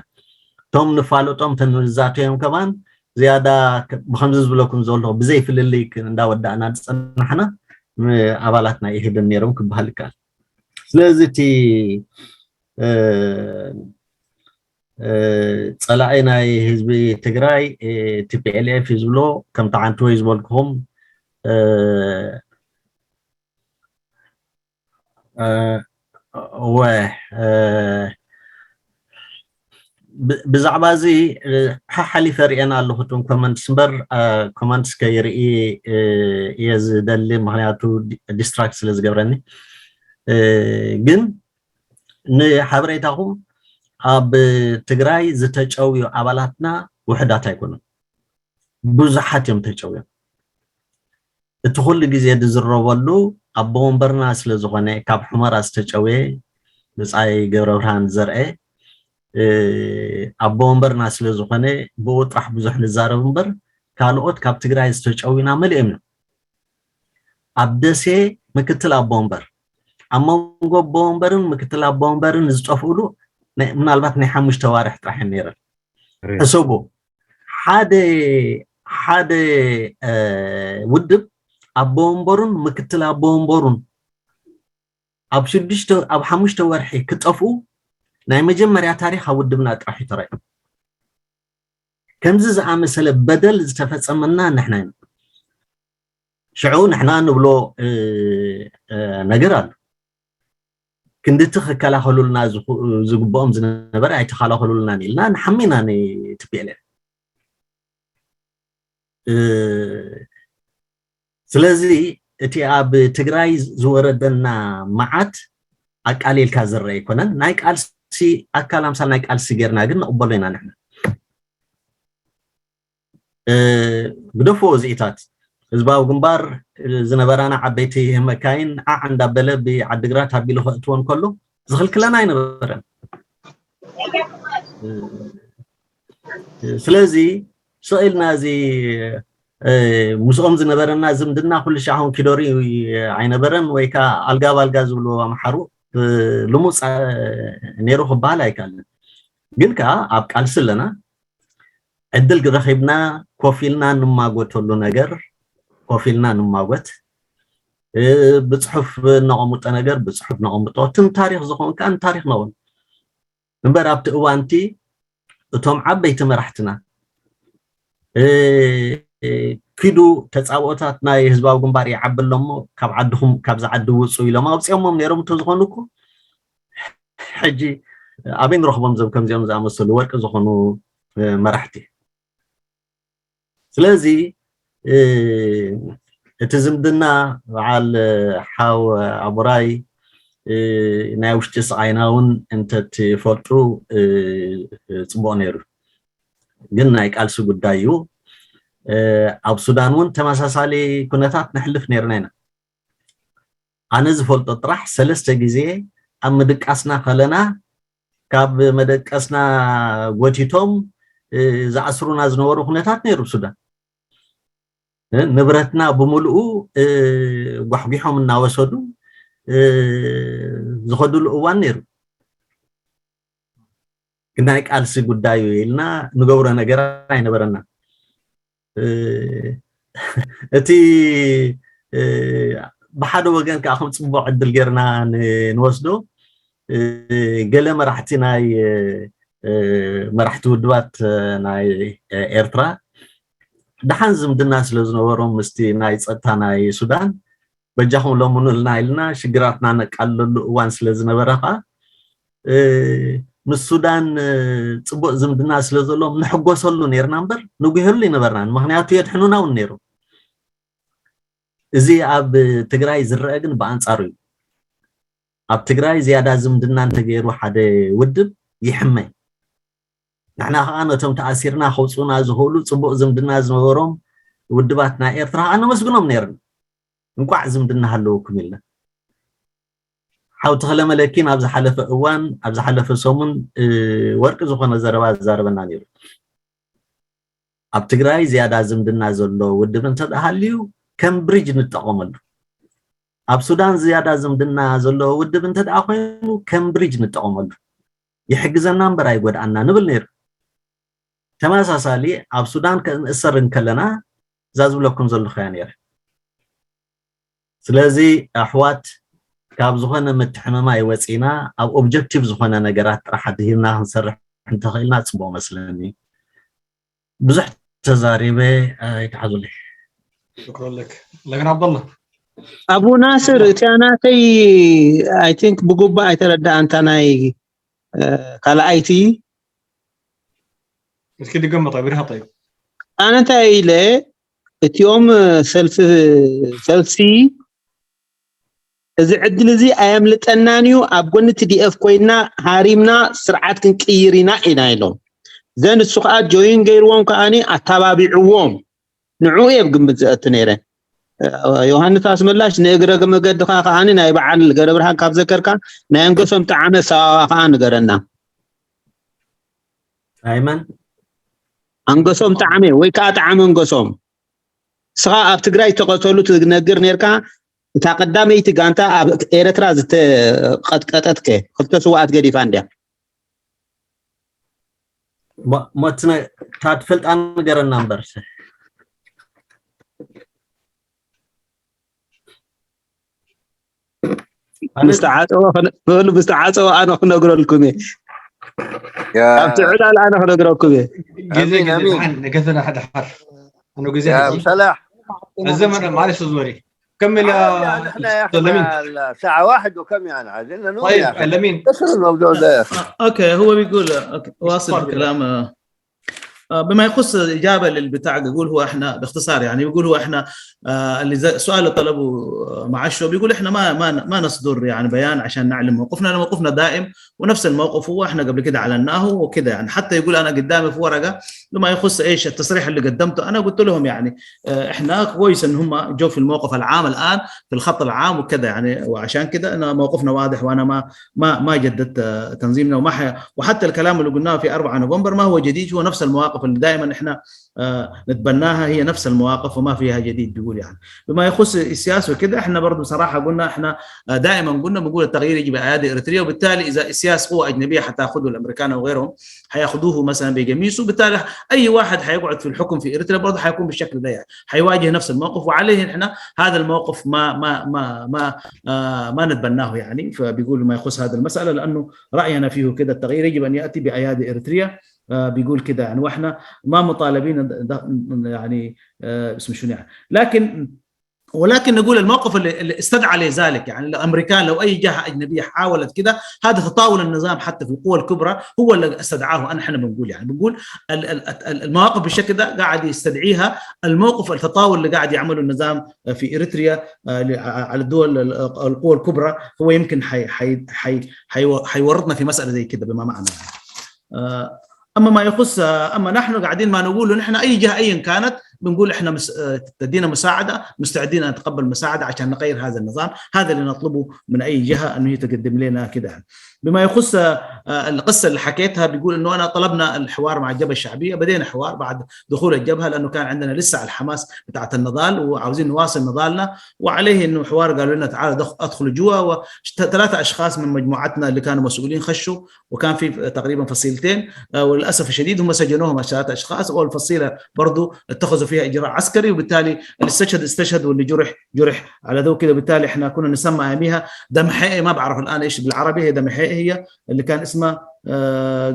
እቶም ንፋለጦም ተንዛተዮም ከማን ዝያዳ ብከምዚ ዝብለኩም ዘለኹ ብዘይ ፍልልይ እንዳወዳእና ዝፀናሕና ኣባላት ናይ ኢህድን ነይሮም ክበሃል ይከኣል። ስለዚ እቲ ፀላኢ ናይ ህዝቢ ትግራይ ቲፒኤልኤፍ እዩ ዝብሎ ከምቲ ዓንትወይ ዝበልኩኹም እወ ብዛዕባ እዚ ሓሓሊፈ ርእየን ኣለኹ እቶም ኮመንትስ እምበር ኮመንትስ ከይርኢ እየ ዝደሊ ምክንያቱ ዲስትራክት ስለ ዝገብረኒ ግን ንሓበሬታኹም ኣብ ትግራይ ዝተጨውዩ ኣባላትና ውሕዳት ኣይኮኑን ብዙሓት እዮም ተጨውዮም እቲ ኩሉ ግዜ ዝዝረበሉ ኣቦ ወንበርና ስለ ዝኾነ ካብ ሑመራ ዝተጨወየ ብፃይ ገብረብርሃን ዘርአ ኣቦ ወንበርና ስለ ዝኾነ ብኡ ጥራሕ ብዙሕ ንዛረብ እምበር ካልኦት ካብ ትግራይ ዝተጨውዩና መሊኦም እዮም ኣብ ደሴ ምክትል ኣቦ ወንበር ኣብ መንጎ ኣቦ ወንበርን ምክትል ኣቦ ወንበርን ዝጠፍኡሉ ምናልባት ናይ ሓሙሽተ ዋርሕ ጥራሕ እዮም ነይረን ሕሰቡ ሓደ ሓደ ውድብ ኣቦ ወንበሩን ምክትል ኣቦ ወንበሩን ኣብ ሽዱሽተ ኣብ ሓሙሽተ ወርሒ ክጠፍኡ ናይ መጀመርያ ታሪኽ ኣብ ውድብና ጥራሕ እዩ ተራእዩ። ከምዚ ዝኣመሰለ በደል ዝተፈጸመና ንሕና ኢና። ሽዑ ንሕና ንብሎ ነገር ኣሎ። ክንድቲ ክከላኸሉልና ዝግብኦም ዝነበረ ኣይተኸላኸሉልናን ኢልና ንሓሚና ንትፒኤልኤፍ ስለዚ እቲ ኣብ ትግራይ ዝወረደና መዓት ኣቃሊልካ ዝረአ ኣይኮነን ናይ ቃልሲ ኣካል ኣምሳል ናይ ቃልሲ ጌርና ግን ንቕበሎ ኢና ንሕና ግደፍዎ እዚኢታት ህዝባዊ ግንባር ዝነበራና ዓበይቲ መካይን ዓዕ እንዳበለ ብዓድግራት ኣቢሉ ከእትወን ከሎ ዝኽልክለና ኣይነበረን ስለዚ ስቕ ኢልና እዚ ምስኦም ዝነበረና ዝምድና ኩሉ ሻዕ ኪዶሪ ኣይነበረን ወይ ከዓ ኣልጋ ባልጋ ዝብሉ ኣምሓሩ ልሙፅ ነይሩ ክበሃል ኣይከኣልን ግን ከዓ ኣብ ቃልሲ ኣለና ዕድል ረኺብና ኮፍ ኢልና ንማጎተሉ ነገር ኮፍ ኢልና ንማጎት ብፅሑፍ ነቐምጦ ነገር ብፅሑፍ ነቐምጦ እቲ ንታሪክ ዝኸውን ከዓ ንታሪክ ነውን እምበር ኣብቲ እዋንቲ እቶም ዓበይቲ መራሕትና ኪዱ ተፃብኦታት ናይ ህዝባዊ ግንባር ይዓቢ ኣሎ እሞ ካብ ዓድኹም ካብዚ ዓዲ ውፁ ኢሎም ኣውፅኦሞም ነይሮም እንተዝኾኑ እኮ ሕጂ ኣበይ ንረኽቦም ዞም ከምዚኦም ዝኣመሰሉ ወርቂ ዝኾኑ መራሕቲ? ስለዚ እቲ ዝምድና በዓል ሓው ኣቡራይ ናይ ውሽጢ ስቓይና እውን እንተትፈልጡ ፅቡቕ ነይሩ። ግን ናይ ቃልሲ ጉዳይ እዩ። ኣብ ሱዳን እውን ተመሳሳሊ ኩነታት ነሕልፍ ነይርና ኢና። ኣነ ዝፈልጦ ጥራሕ ሰለስተ ግዜ ኣብ ምድቃስና ከለና ካብ መደቀስና ጎቲቶም ዝኣስሩና ዝነበሩ ኩነታት ነይሩ ሱዳን። ንብረትና ብምልኡ ጓሕጒሖም እናወሰዱ ዝኸዱሉ እዋን ነይሩ። ግን ናይ ቃልሲ ጉዳይ እዩ ኢልና ንገብሮ ነገር ኣይነበረና። እቲ ብሓደ ወገን ከዓ ከም ፅቡቅ ዕድል ጌርና ንወስዶ ገለ መራሕቲ ናይ መራሕቲ ውድባት ናይ ኤርትራ ደሓን ዝምድና ስለ ዝነበሮም ምስቲ ናይ ፀጥታ ናይ ሱዳን በጃኹም ለምኑልና ኢልና ሽግራትና ነቃልለሉ እዋን ስለ ዝነበረ ከዓ ምስ ሱዳን ፅቡቅ ዝምድና ስለ ዘለዎም ንሕጎሰሉ ነርና እምበር ንጉሄሉ ይነበርናን። ምክንያቱ የድሕኑና እውን ነይሩ። እዚ ኣብ ትግራይ ዝረአ ግን ብኣንፃሩ እዩ። ኣብ ትግራይ ዝያዳ ዝምድና እንተገይሩ ሓደ ውድብ ይሕመ። ንሕና ከዓ ነቶም ተኣሲርና ከውፅኡና ዝኽእሉ ፅቡቅ ዝምድና ዝነበሮም ውድባት ናይ ኤርትራ ከዓ ነመስግኖም ነርና። እንቋዕ ዝምድና ሃለወኩም ኢልና። ሓው ተኽለ መለኪን ኣብ ዝሓለፈ እዋን ኣብ ዝሓለፈ ሰሙን ወርቂ ዝኾነ ዘረባ ዝዛረበና ነይሩ። ኣብ ትግራይ ዝያዳ ዝምድና ዘሎ ውድብ እንተደኣ ሃልዩ ከም ብሪጅ ንጠቐመሉ። ኣብ ሱዳን ዝያዳ ዝምድና ዘለዎ ውድብ እንተደኣ ኮይኑ ከም ብሪጅ ንጠቐመሉ። ይሕግዘና እምበር ኣይጎድኣና ንብል ነይሩ። ተመሳሳሊ ኣብ ሱዳን ክንእሰር እንከለና እዛ ዝብለኩም ዘለኹ እያ ነይረ። ስለዚ ኣሕዋት ካብ ዝኾነ ምትሕምማይ ወፂና ኣብ ኦብጀክቲቭ ዝኾነ ነገራት ጥራሕ ኣድሂብና ክንሰርሕ እንተኽእልና ፅቡቅ መስለኒ። ብዙሕ ተዛሪበ ኣይትሓዙለይ። ሽክረለክ ለግን ዓብደላ ኣቡ ናስር እቲያ ናተይ ኣይ ቲንክ ብጉባእ ኣይተረዳእንታ ናይ ካልኣይቲ እስኪ ድገመ ጠቢርካ ጠይብ ኣነ እንታይ ኢለ እቲኦም ሰልፊ ሰልፊ እዚ ዕድል እዚ ኣየምልጠናን እዩ ኣብ ጎኒ ቲ ዲ ኤፍ ኮይና ሃሪምና ስርዓት ክንቅይር ኢና ኢና ኢሎም ዘን እሱ ከዓ ጆይን ገይርዎም ከዓኒ ኣተባቢዕዎም ንዑ እየ ግምት ዘእቱ ነይረ ዮሃንስ ኣስመላሽ ንእግረ መገድኻ ከዓኒ ናይ በዓል ገብረብርሃን ካብ ዘከርካ ናይ ኣንገሶም ጠዓመ ኣሰዋዋ ከዓ ንገረና ኣይመን ኣንገሶም ጠዓመ ወይ ከዓ ጠዓመ ኣንገሶም እስኻ ኣብ ትግራይ ዝተቐተሉ ትነግር ነርካ እታ ቀዳመይቲ ጋንታ ኣብ ኤረትራ ዝተቐጥቀጠትከ ክልተ ስዋኣት ገዲፋ እንድያ ሞትነ ታትፈልጣ ንገረና እምበር ምስተዓፀወ ብሉ ምስተዓፀወ ኣነ ክነግረልኩም እየ ኣብቲ ዕላል ኣነ ክነግረልኩም እየ ግዜ ግዜ ገዘና ሓድሓር ኣነ ግዜ ሰላሕ እዚ ማለሽ ዝበሪ كمل يا ساعة واحد وكم يعني عايزين نوم طيب لمين كسر الموضوع ده يا اخي اوكي هو بيقول أوكي. واصل الكلام آه، بما يخص اجابه للبتاع يقول هو احنا باختصار يعني يقول هو احنا آه، اللي زي السؤال اللي طلبه آه، مع الشو بيقول احنا ما ما ما نصدر يعني بيان عشان نعلن موقفنا لان موقفنا دائم ونفس الموقف هو احنا قبل كده اعلناه وكده يعني حتى يقول انا قدامي في ورقه بما يخص ايش التصريح اللي قدمته انا قلت لهم يعني آه، احنا كويس ان هم جو في الموقف العام الان في الخط العام وكذا يعني وعشان كده انا موقفنا واضح وانا ما ما ما جددت آه، تنظيمنا وما حي... وحتى الكلام اللي قلناه في أربعة نوفمبر ما هو جديد هو نفس المواقف اللي دائما احنا آه، نتبناها هي نفس المواقف وما فيها جديد بيقول يعني بما يخص السياسه وكذا احنا برضه صراحه قلنا احنا آه، دائما قلنا بنقول التغيير يجب ايادي اريتريا وبالتالي اذا السياسه قوه اجنبيه حتاخذه الامريكان او غيرهم حياخذوه مثلا بقميصه بالتالي اي واحد حيقعد في الحكم في اريتريا برضه حيكون بالشكل ده يعني حيواجه نفس الموقف وعليه احنا هذا الموقف ما ما ما ما آه ما نتبناه يعني فبيقول ما يخص هذه المساله لانه راينا فيه كده التغيير يجب ان ياتي بايادي اريتريا بيقول كده يعني، واحنا ما مطالبين يعني اسم شنو يعني. لكن ولكن نقول الموقف اللي استدعى لذلك، يعني الامريكان لو اي جهه اجنبيه حاولت كده، هذا تطاول النظام حتى في القوى الكبرى هو اللي استدعاه. انا احنا بنقول يعني بنقول المواقف بالشكل ده قاعد يستدعيها الموقف، التطاول اللي قاعد يعمله النظام في اريتريا على الدول القوى الكبرى هو يمكن حي حي حي حيورطنا في مساله زي كده بما معنى. اما ما يخص اما نحن قاعدين ما نقول نحن اي جهه ايا كانت بنقول احنا مس... تدينا مساعده، مستعدين ان نتقبل مساعده عشان نغير هذا النظام. هذا اللي نطلبه من اي جهه انه هي تقدم لنا كده. بما يخص القصه اللي حكيتها، بيقول انه انا طلبنا الحوار مع الجبهه الشعبيه، بدينا حوار بعد دخول الجبهه لانه كان عندنا لسه الحماس بتاعت النضال وعاوزين نواصل نضالنا، وعليه انه حوار قالوا لنا تعالوا ادخلوا جوا، وثلاثه اشخاص من مجموعتنا اللي كانوا مسؤولين خشوا، وكان في تقريبا فصيلتين وللاسف الشديد هم سجنوهم ثلاثه اشخاص، والفصيله برضو اتخذوا فيها اجراء عسكري، وبالتالي اللي استشهد استشهد واللي جرح جرح على ذو كده. بالتالي احنا كنا نسمى اياميها دمحيئه، ما بعرف الان ايش بالعربي هي دمحيئه، هي اللي كان اسمها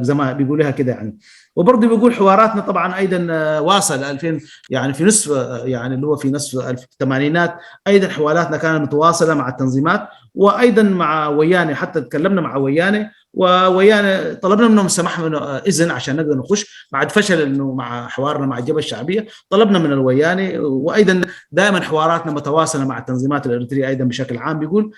زمان بيقولوها كده يعني. وبرضه بيقول حواراتنا طبعا ايضا واصل ألفين، يعني في نصف، يعني اللي هو في نصف الثمانينات ايضا حواراتنا كانت متواصله مع التنظيمات، وايضا مع ويانه، حتى تكلمنا مع ويانه، وويانه طلبنا منهم السماح، من اذن عشان نقدر نخش بعد فشل انه مع حوارنا مع الجبهه الشعبيه. طلبنا من الويانه، وايضا دائما حواراتنا متواصله مع التنظيمات الاريتريه ايضا بشكل عام. بيقول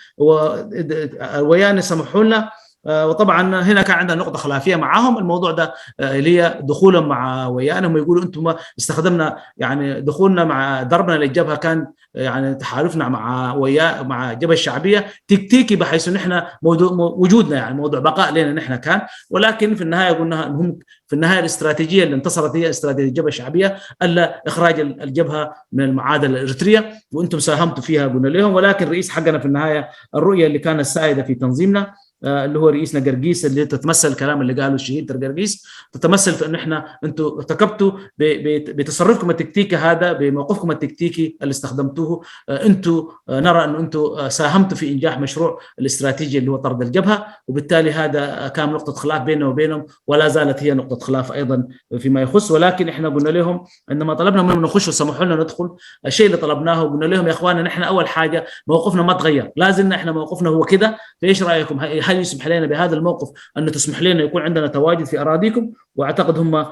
الويانه سمحوا لنا، وطبعا هنا كان عندنا نقطه خلافيه معهم الموضوع ده، اللي هي دخولهم مع ويانه، هم يقولوا انتم استخدمنا يعني دخولنا مع ضربنا للجبهه كان يعني تحالفنا مع ويا مع الجبهه الشعبيه تكتيكي، بحيث ان احنا موضوع وجودنا يعني موضوع بقاء لنا نحن كان. ولكن في النهايه قلنا انهم في النهايه الاستراتيجيه اللي انتصرت هي استراتيجيه الجبهه الشعبيه، الا اخراج الجبهه من المعادله الاريتريه، وانتم ساهمتوا فيها قلنا لهم. ولكن رئيس حقنا في النهايه الرؤيه اللي كانت سائده في تنظيمنا اللي هو رئيسنا قرقيس، اللي تتمثل الكلام اللي قاله الشهيد قرقيس، تتمثل في انه احنا انتم ارتكبتوا بتصرفكم التكتيكي هذا، بموقفكم التكتيكي اللي استخدمتوه. انتم نرى انه انتم ساهمتوا في انجاح مشروع الاستراتيجي اللي هو طرد الجبهه، وبالتالي هذا كان نقطه خلاف بيننا وبينهم، ولا زالت هي نقطه خلاف ايضا فيما يخص. ولكن احنا قلنا لهم عندما طلبنا منهم نخش وسمحوا لنا ندخل، الشيء اللي طلبناه قلنا لهم يا اخوانا نحن اول حاجه موقفنا ما تغير، لا زلنا احنا موقفنا هو كده. فايش رايكم؟ هل يسمح لنا بهذا الموقف ان تسمح لنا يكون عندنا تواجد في اراضيكم؟ واعتقد هم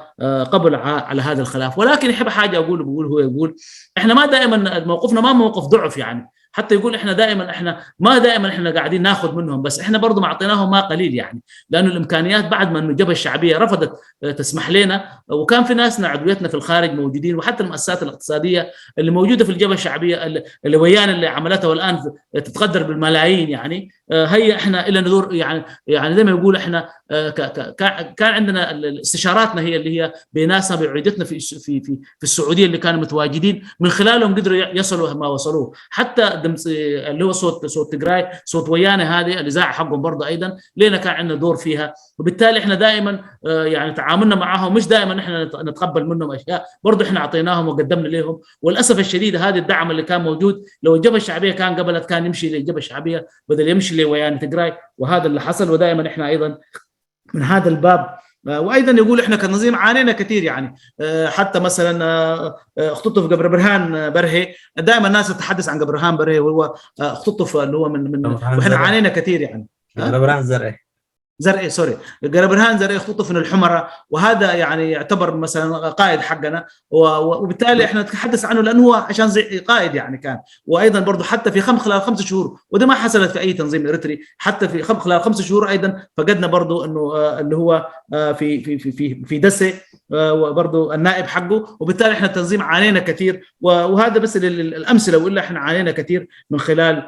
قبل على هذا الخلاف. ولكن يحب حاجه اقول، بقول هو يقول احنا ما دائما موقفنا ما موقف ضعف يعني، حتى يقول احنا دائما احنا ما دائما احنا قاعدين ناخذ منهم، بس احنا برضو ما اعطيناهم ما قليل يعني، لانه الامكانيات بعد ما انه الجبهه الشعبيه رفضت تسمح لنا، وكان في ناسنا عضويتنا في الخارج موجودين، وحتى المؤسسات الاقتصاديه اللي موجوده في الجبهه الشعبيه اللي ويان اللي عملتها والان تتقدر بالملايين يعني، هي احنا الا ندور يعني يعني زي ما يقول احنا كان عندنا استشاراتنا هي اللي هي بناسها بعيدتنا في في في في السعوديه اللي كانوا متواجدين، من خلالهم قدروا يصلوا ما وصلوه. حتى اللي هو صوت صوت تجراي، صوت ويانه، هذه الاذاعه حقهم برضه ايضا لنا كان عندنا دور فيها. وبالتالي احنا دائما يعني تعاملنا معهم مش دائما احنا نتقبل منهم اشياء، برضه احنا اعطيناهم وقدمنا لهم. وللاسف الشديد هذا الدعم اللي كان موجود، لو الجبهه الشعبيه كان قبلت كان يمشي للجبهه الشعبيه بدل يمشي لويانه تجراي، وهذا اللي حصل. ودائما احنا ايضا من هذا الباب وايضا يقول احنا كنظام عانينا كثير يعني، حتى مثلا اختطف قبر برهان برهي، دائما الناس تتحدث عن قبر برهان برهي وهو اختطف اللي هو من من واحنا عانينا كثير يعني. قبر برهان زرعي زرعي سوري قبر برهان زرعي اختطف من الحمراء، وهذا يعني يعتبر مثلا قائد حقنا، وبالتالي احنا نتحدث عنه لانه هو عشان زي قائد يعني كان. وايضا برضه حتى في خمس خلال خمس شهور، وده ما حصلت في اي تنظيم اريتري، حتى في خلال خمس شهور ايضا فقدنا برضه انه اللي هو في في في في في دسه وبرضه النائب حقه. وبالتالي احنا التنظيم عانينا كثير، وهذا بس الامثله، والا احنا عانينا كثير من خلال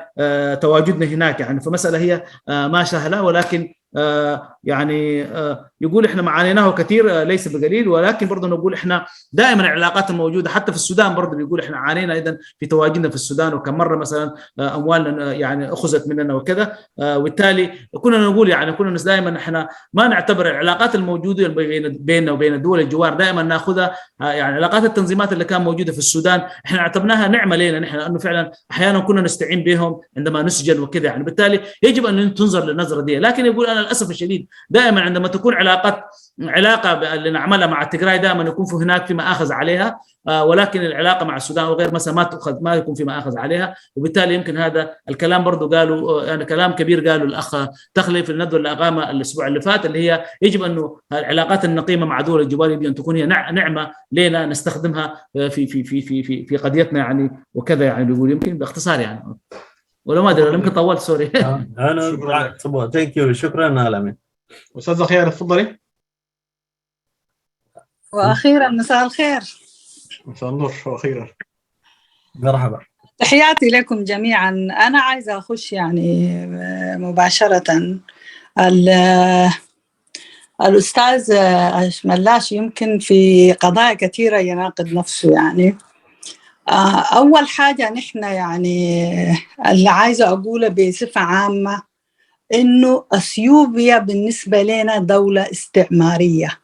تواجدنا هناك يعني. فمساله هي ما سهله، ولكن آه يعني آه يقول احنا ما عانيناه كثير آه ليس بقليل، ولكن برضه نقول احنا دائما العلاقات الموجوده حتى في السودان برضه بيقول احنا عانينا ايضا في تواجدنا في السودان، وكم مره مثلا آه اموالنا يعني اخذت مننا وكذا. آه وبالتالي كنا نقول يعني كنا دائما احنا ما نعتبر العلاقات الموجوده بيننا وبين دول الجوار دائما ناخذها، يعني علاقات التنظيمات اللي كان موجوده في السودان احنا اعتبرناها نعمه لنا نحن، لانه فعلا احيانا كنا نستعين بهم عندما نسجن وكذا يعني. بالتالي يجب ان تنظر للنظره دي. لكن يقول انا للاسف الشديد دائما عندما تكون علاقات علاقه ب- لنعملها مع تجراي دائما يكون في هناك في مآخذ عليها، آه، ولكن العلاقه مع السودان وغير مثلا ما تؤخذ، ما يكون في مآخذ عليها، وبالتالي يمكن هذا الكلام برضو قالوا، آه، يعني كلام كبير قالوا الاخ تخلف في الندوه اللي اقامها الاسبوع اللي فات، اللي هي يجب انه العلاقات النقيمه مع دول الجوار يجب ان تكون هي نع- نعمه لنا نستخدمها، آه، في في في في في في قضيتنا يعني وكذا، يعني بيقول يمكن باختصار يعني، ولا ما ادري، ولا يمكن طولت، سوري. انا شكرا. ثانك يو، شكرا عالمي. استاذه خير، تفضلي. واخيرا مساء الخير. مساء النور. واخيرا. مرحبا. تحياتي لكم جميعا. انا عايزه اخش يعني مباشره ال- الاستاذ ملاش يمكن في قضايا كثيره يناقض نفسه يعني. اول حاجه نحن يعني اللي عايزه اقوله بصفه عامه انه اثيوبيا بالنسبه لنا دوله استعماريه،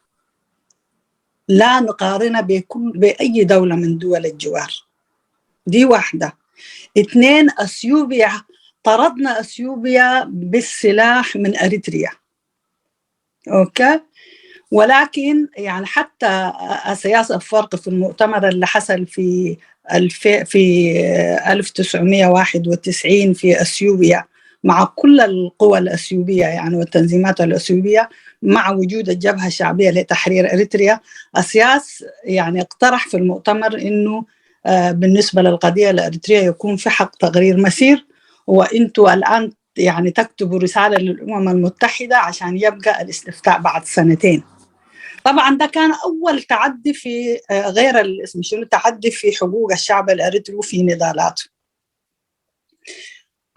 لا نقارنها بكل باي دوله من دول الجوار. دي واحده. اثنين، اثيوبيا، طردنا اثيوبيا بالسلاح من اريتريا. اوكي. ولكن يعني حتى اسياس افورقي في المؤتمر اللي حصل في الف في ألف وتسعمية وواحد وتسعين في اثيوبيا مع كل القوى الاثيوبيه يعني والتنظيمات الاثيوبيه مع وجود الجبهه الشعبيه لتحرير اريتريا، اسياس يعني اقترح في المؤتمر انه بالنسبه للقضيه الاريتريه يكون في حق تقرير مسير، وانتم الان يعني تكتبوا رساله للامم المتحده عشان يبقى الاستفتاء بعد سنتين. طبعا ده كان اول تعدي في غير الاسم شنو، تعدي في حقوق الشعب الاريتري وفي نضالاته.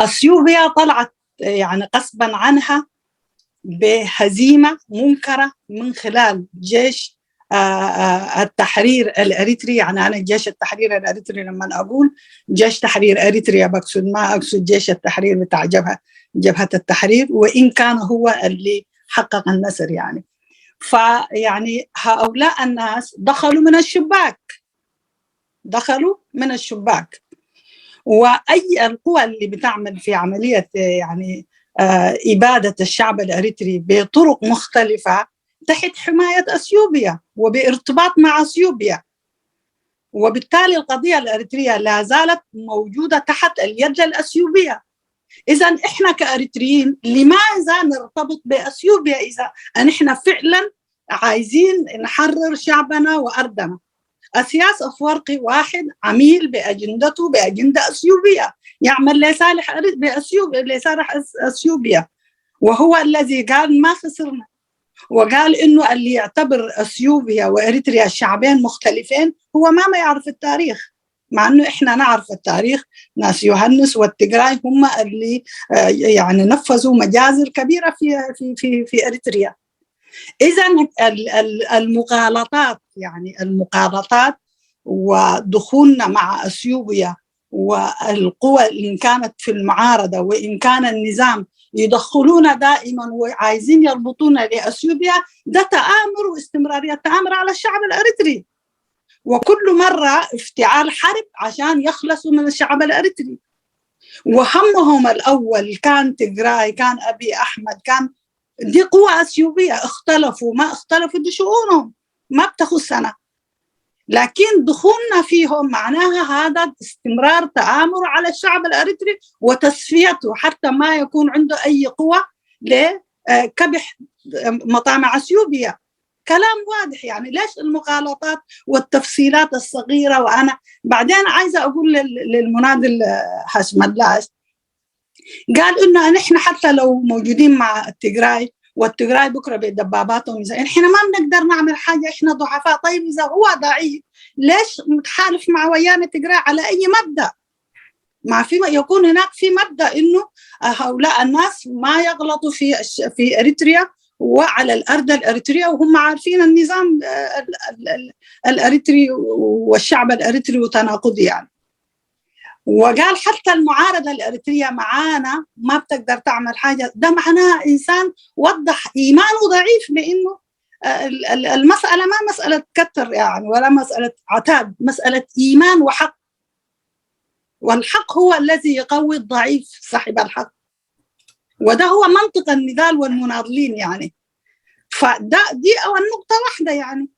اثيوبيا طلعت يعني غصبا عنها بهزيمه منكره من خلال جيش التحرير الاريتري. يعني انا جيش التحرير الاريتري لما اقول جيش تحرير اريتريا بقصد، ما اقصد جيش التحرير بتاع جبهه جبهه التحرير، وان كان هو اللي حقق النصر يعني. فيعني هؤلاء الناس دخلوا من الشباك، دخلوا من الشباك. واي القوى اللي بتعمل في عمليه يعني اباده الشعب الاريتري بطرق مختلفه تحت حمايه اثيوبيا وبارتباط مع اثيوبيا، وبالتالي القضيه الاريتريه لا زالت موجوده تحت اليد الاثيوبيه. اذا احنا كاريتريين لماذا نرتبط باثيوبيا اذا نحن فعلا عايزين نحرر شعبنا وارضنا؟ اسياس افورقي واحد عميل باجندته باجنده اثيوبيه، يعمل لصالح بأثيوبيا، لصالح اثيوبيا، وهو الذي قال ما خسرنا، وقال انه اللي يعتبر اثيوبيا واريتريا شعبين مختلفين هو ما ما يعرف التاريخ، مع انه احنا نعرف التاريخ، ناس يوهنس والتجراي هم اللي يعني نفذوا مجازر كبيره في في في في اريتريا. اذا المغالطات يعني المغالطات ودخولنا مع اثيوبيا والقوى ان كانت في المعارضه وان كان النظام يدخلون دائما وعايزين يربطونا لاثيوبيا، ده تآمر واستمراريه تآمر على الشعب الاريتري، وكل مره افتعال حرب عشان يخلصوا من الشعب الاريتري. وهمهم الاول كان تجراي، كان ابي احمد، كان دي قوى اثيوبيه، اختلفوا ما اختلفوا دي شؤونهم ما بتخصنا. لكن دخولنا فيهم معناها هذا استمرار تآمر على الشعب الاريتري وتصفيته حتى ما يكون عنده اي قوه لكبح مطامع اثيوبيا. كلام واضح يعني، ليش المغالطات والتفصيلات الصغيره؟ وانا بعدين عايزه اقول للمناضل هاشم اللاش، قال انه نحن حتى لو موجودين مع التجراي والتجراي بكره بدباباتهم، اذا احنا ما بنقدر نعمل حاجه، احنا ضعفاء. طيب اذا هو ضعيف ليش متحالف مع ويانا تجراي؟ على اي مبدا؟ ما في يكون هناك في مبدا انه هؤلاء الناس ما يغلطوا في في اريتريا وعلى الارض الاريتريه وهم عارفين النظام الاريتري والشعب الاريتري وتناقض يعني. وقال حتى المعارضه الاريتريه معانا ما بتقدر تعمل حاجه. ده معناه انسان وضح ايمانه ضعيف بانه المساله ما مساله كتر يعني ولا مساله عتاد، مساله ايمان وحق، والحق هو الذي يقوي الضعيف صاحب الحق. وده هو منطق النضال والمناضلين يعني. فده دي أول نقطة واحدة يعني.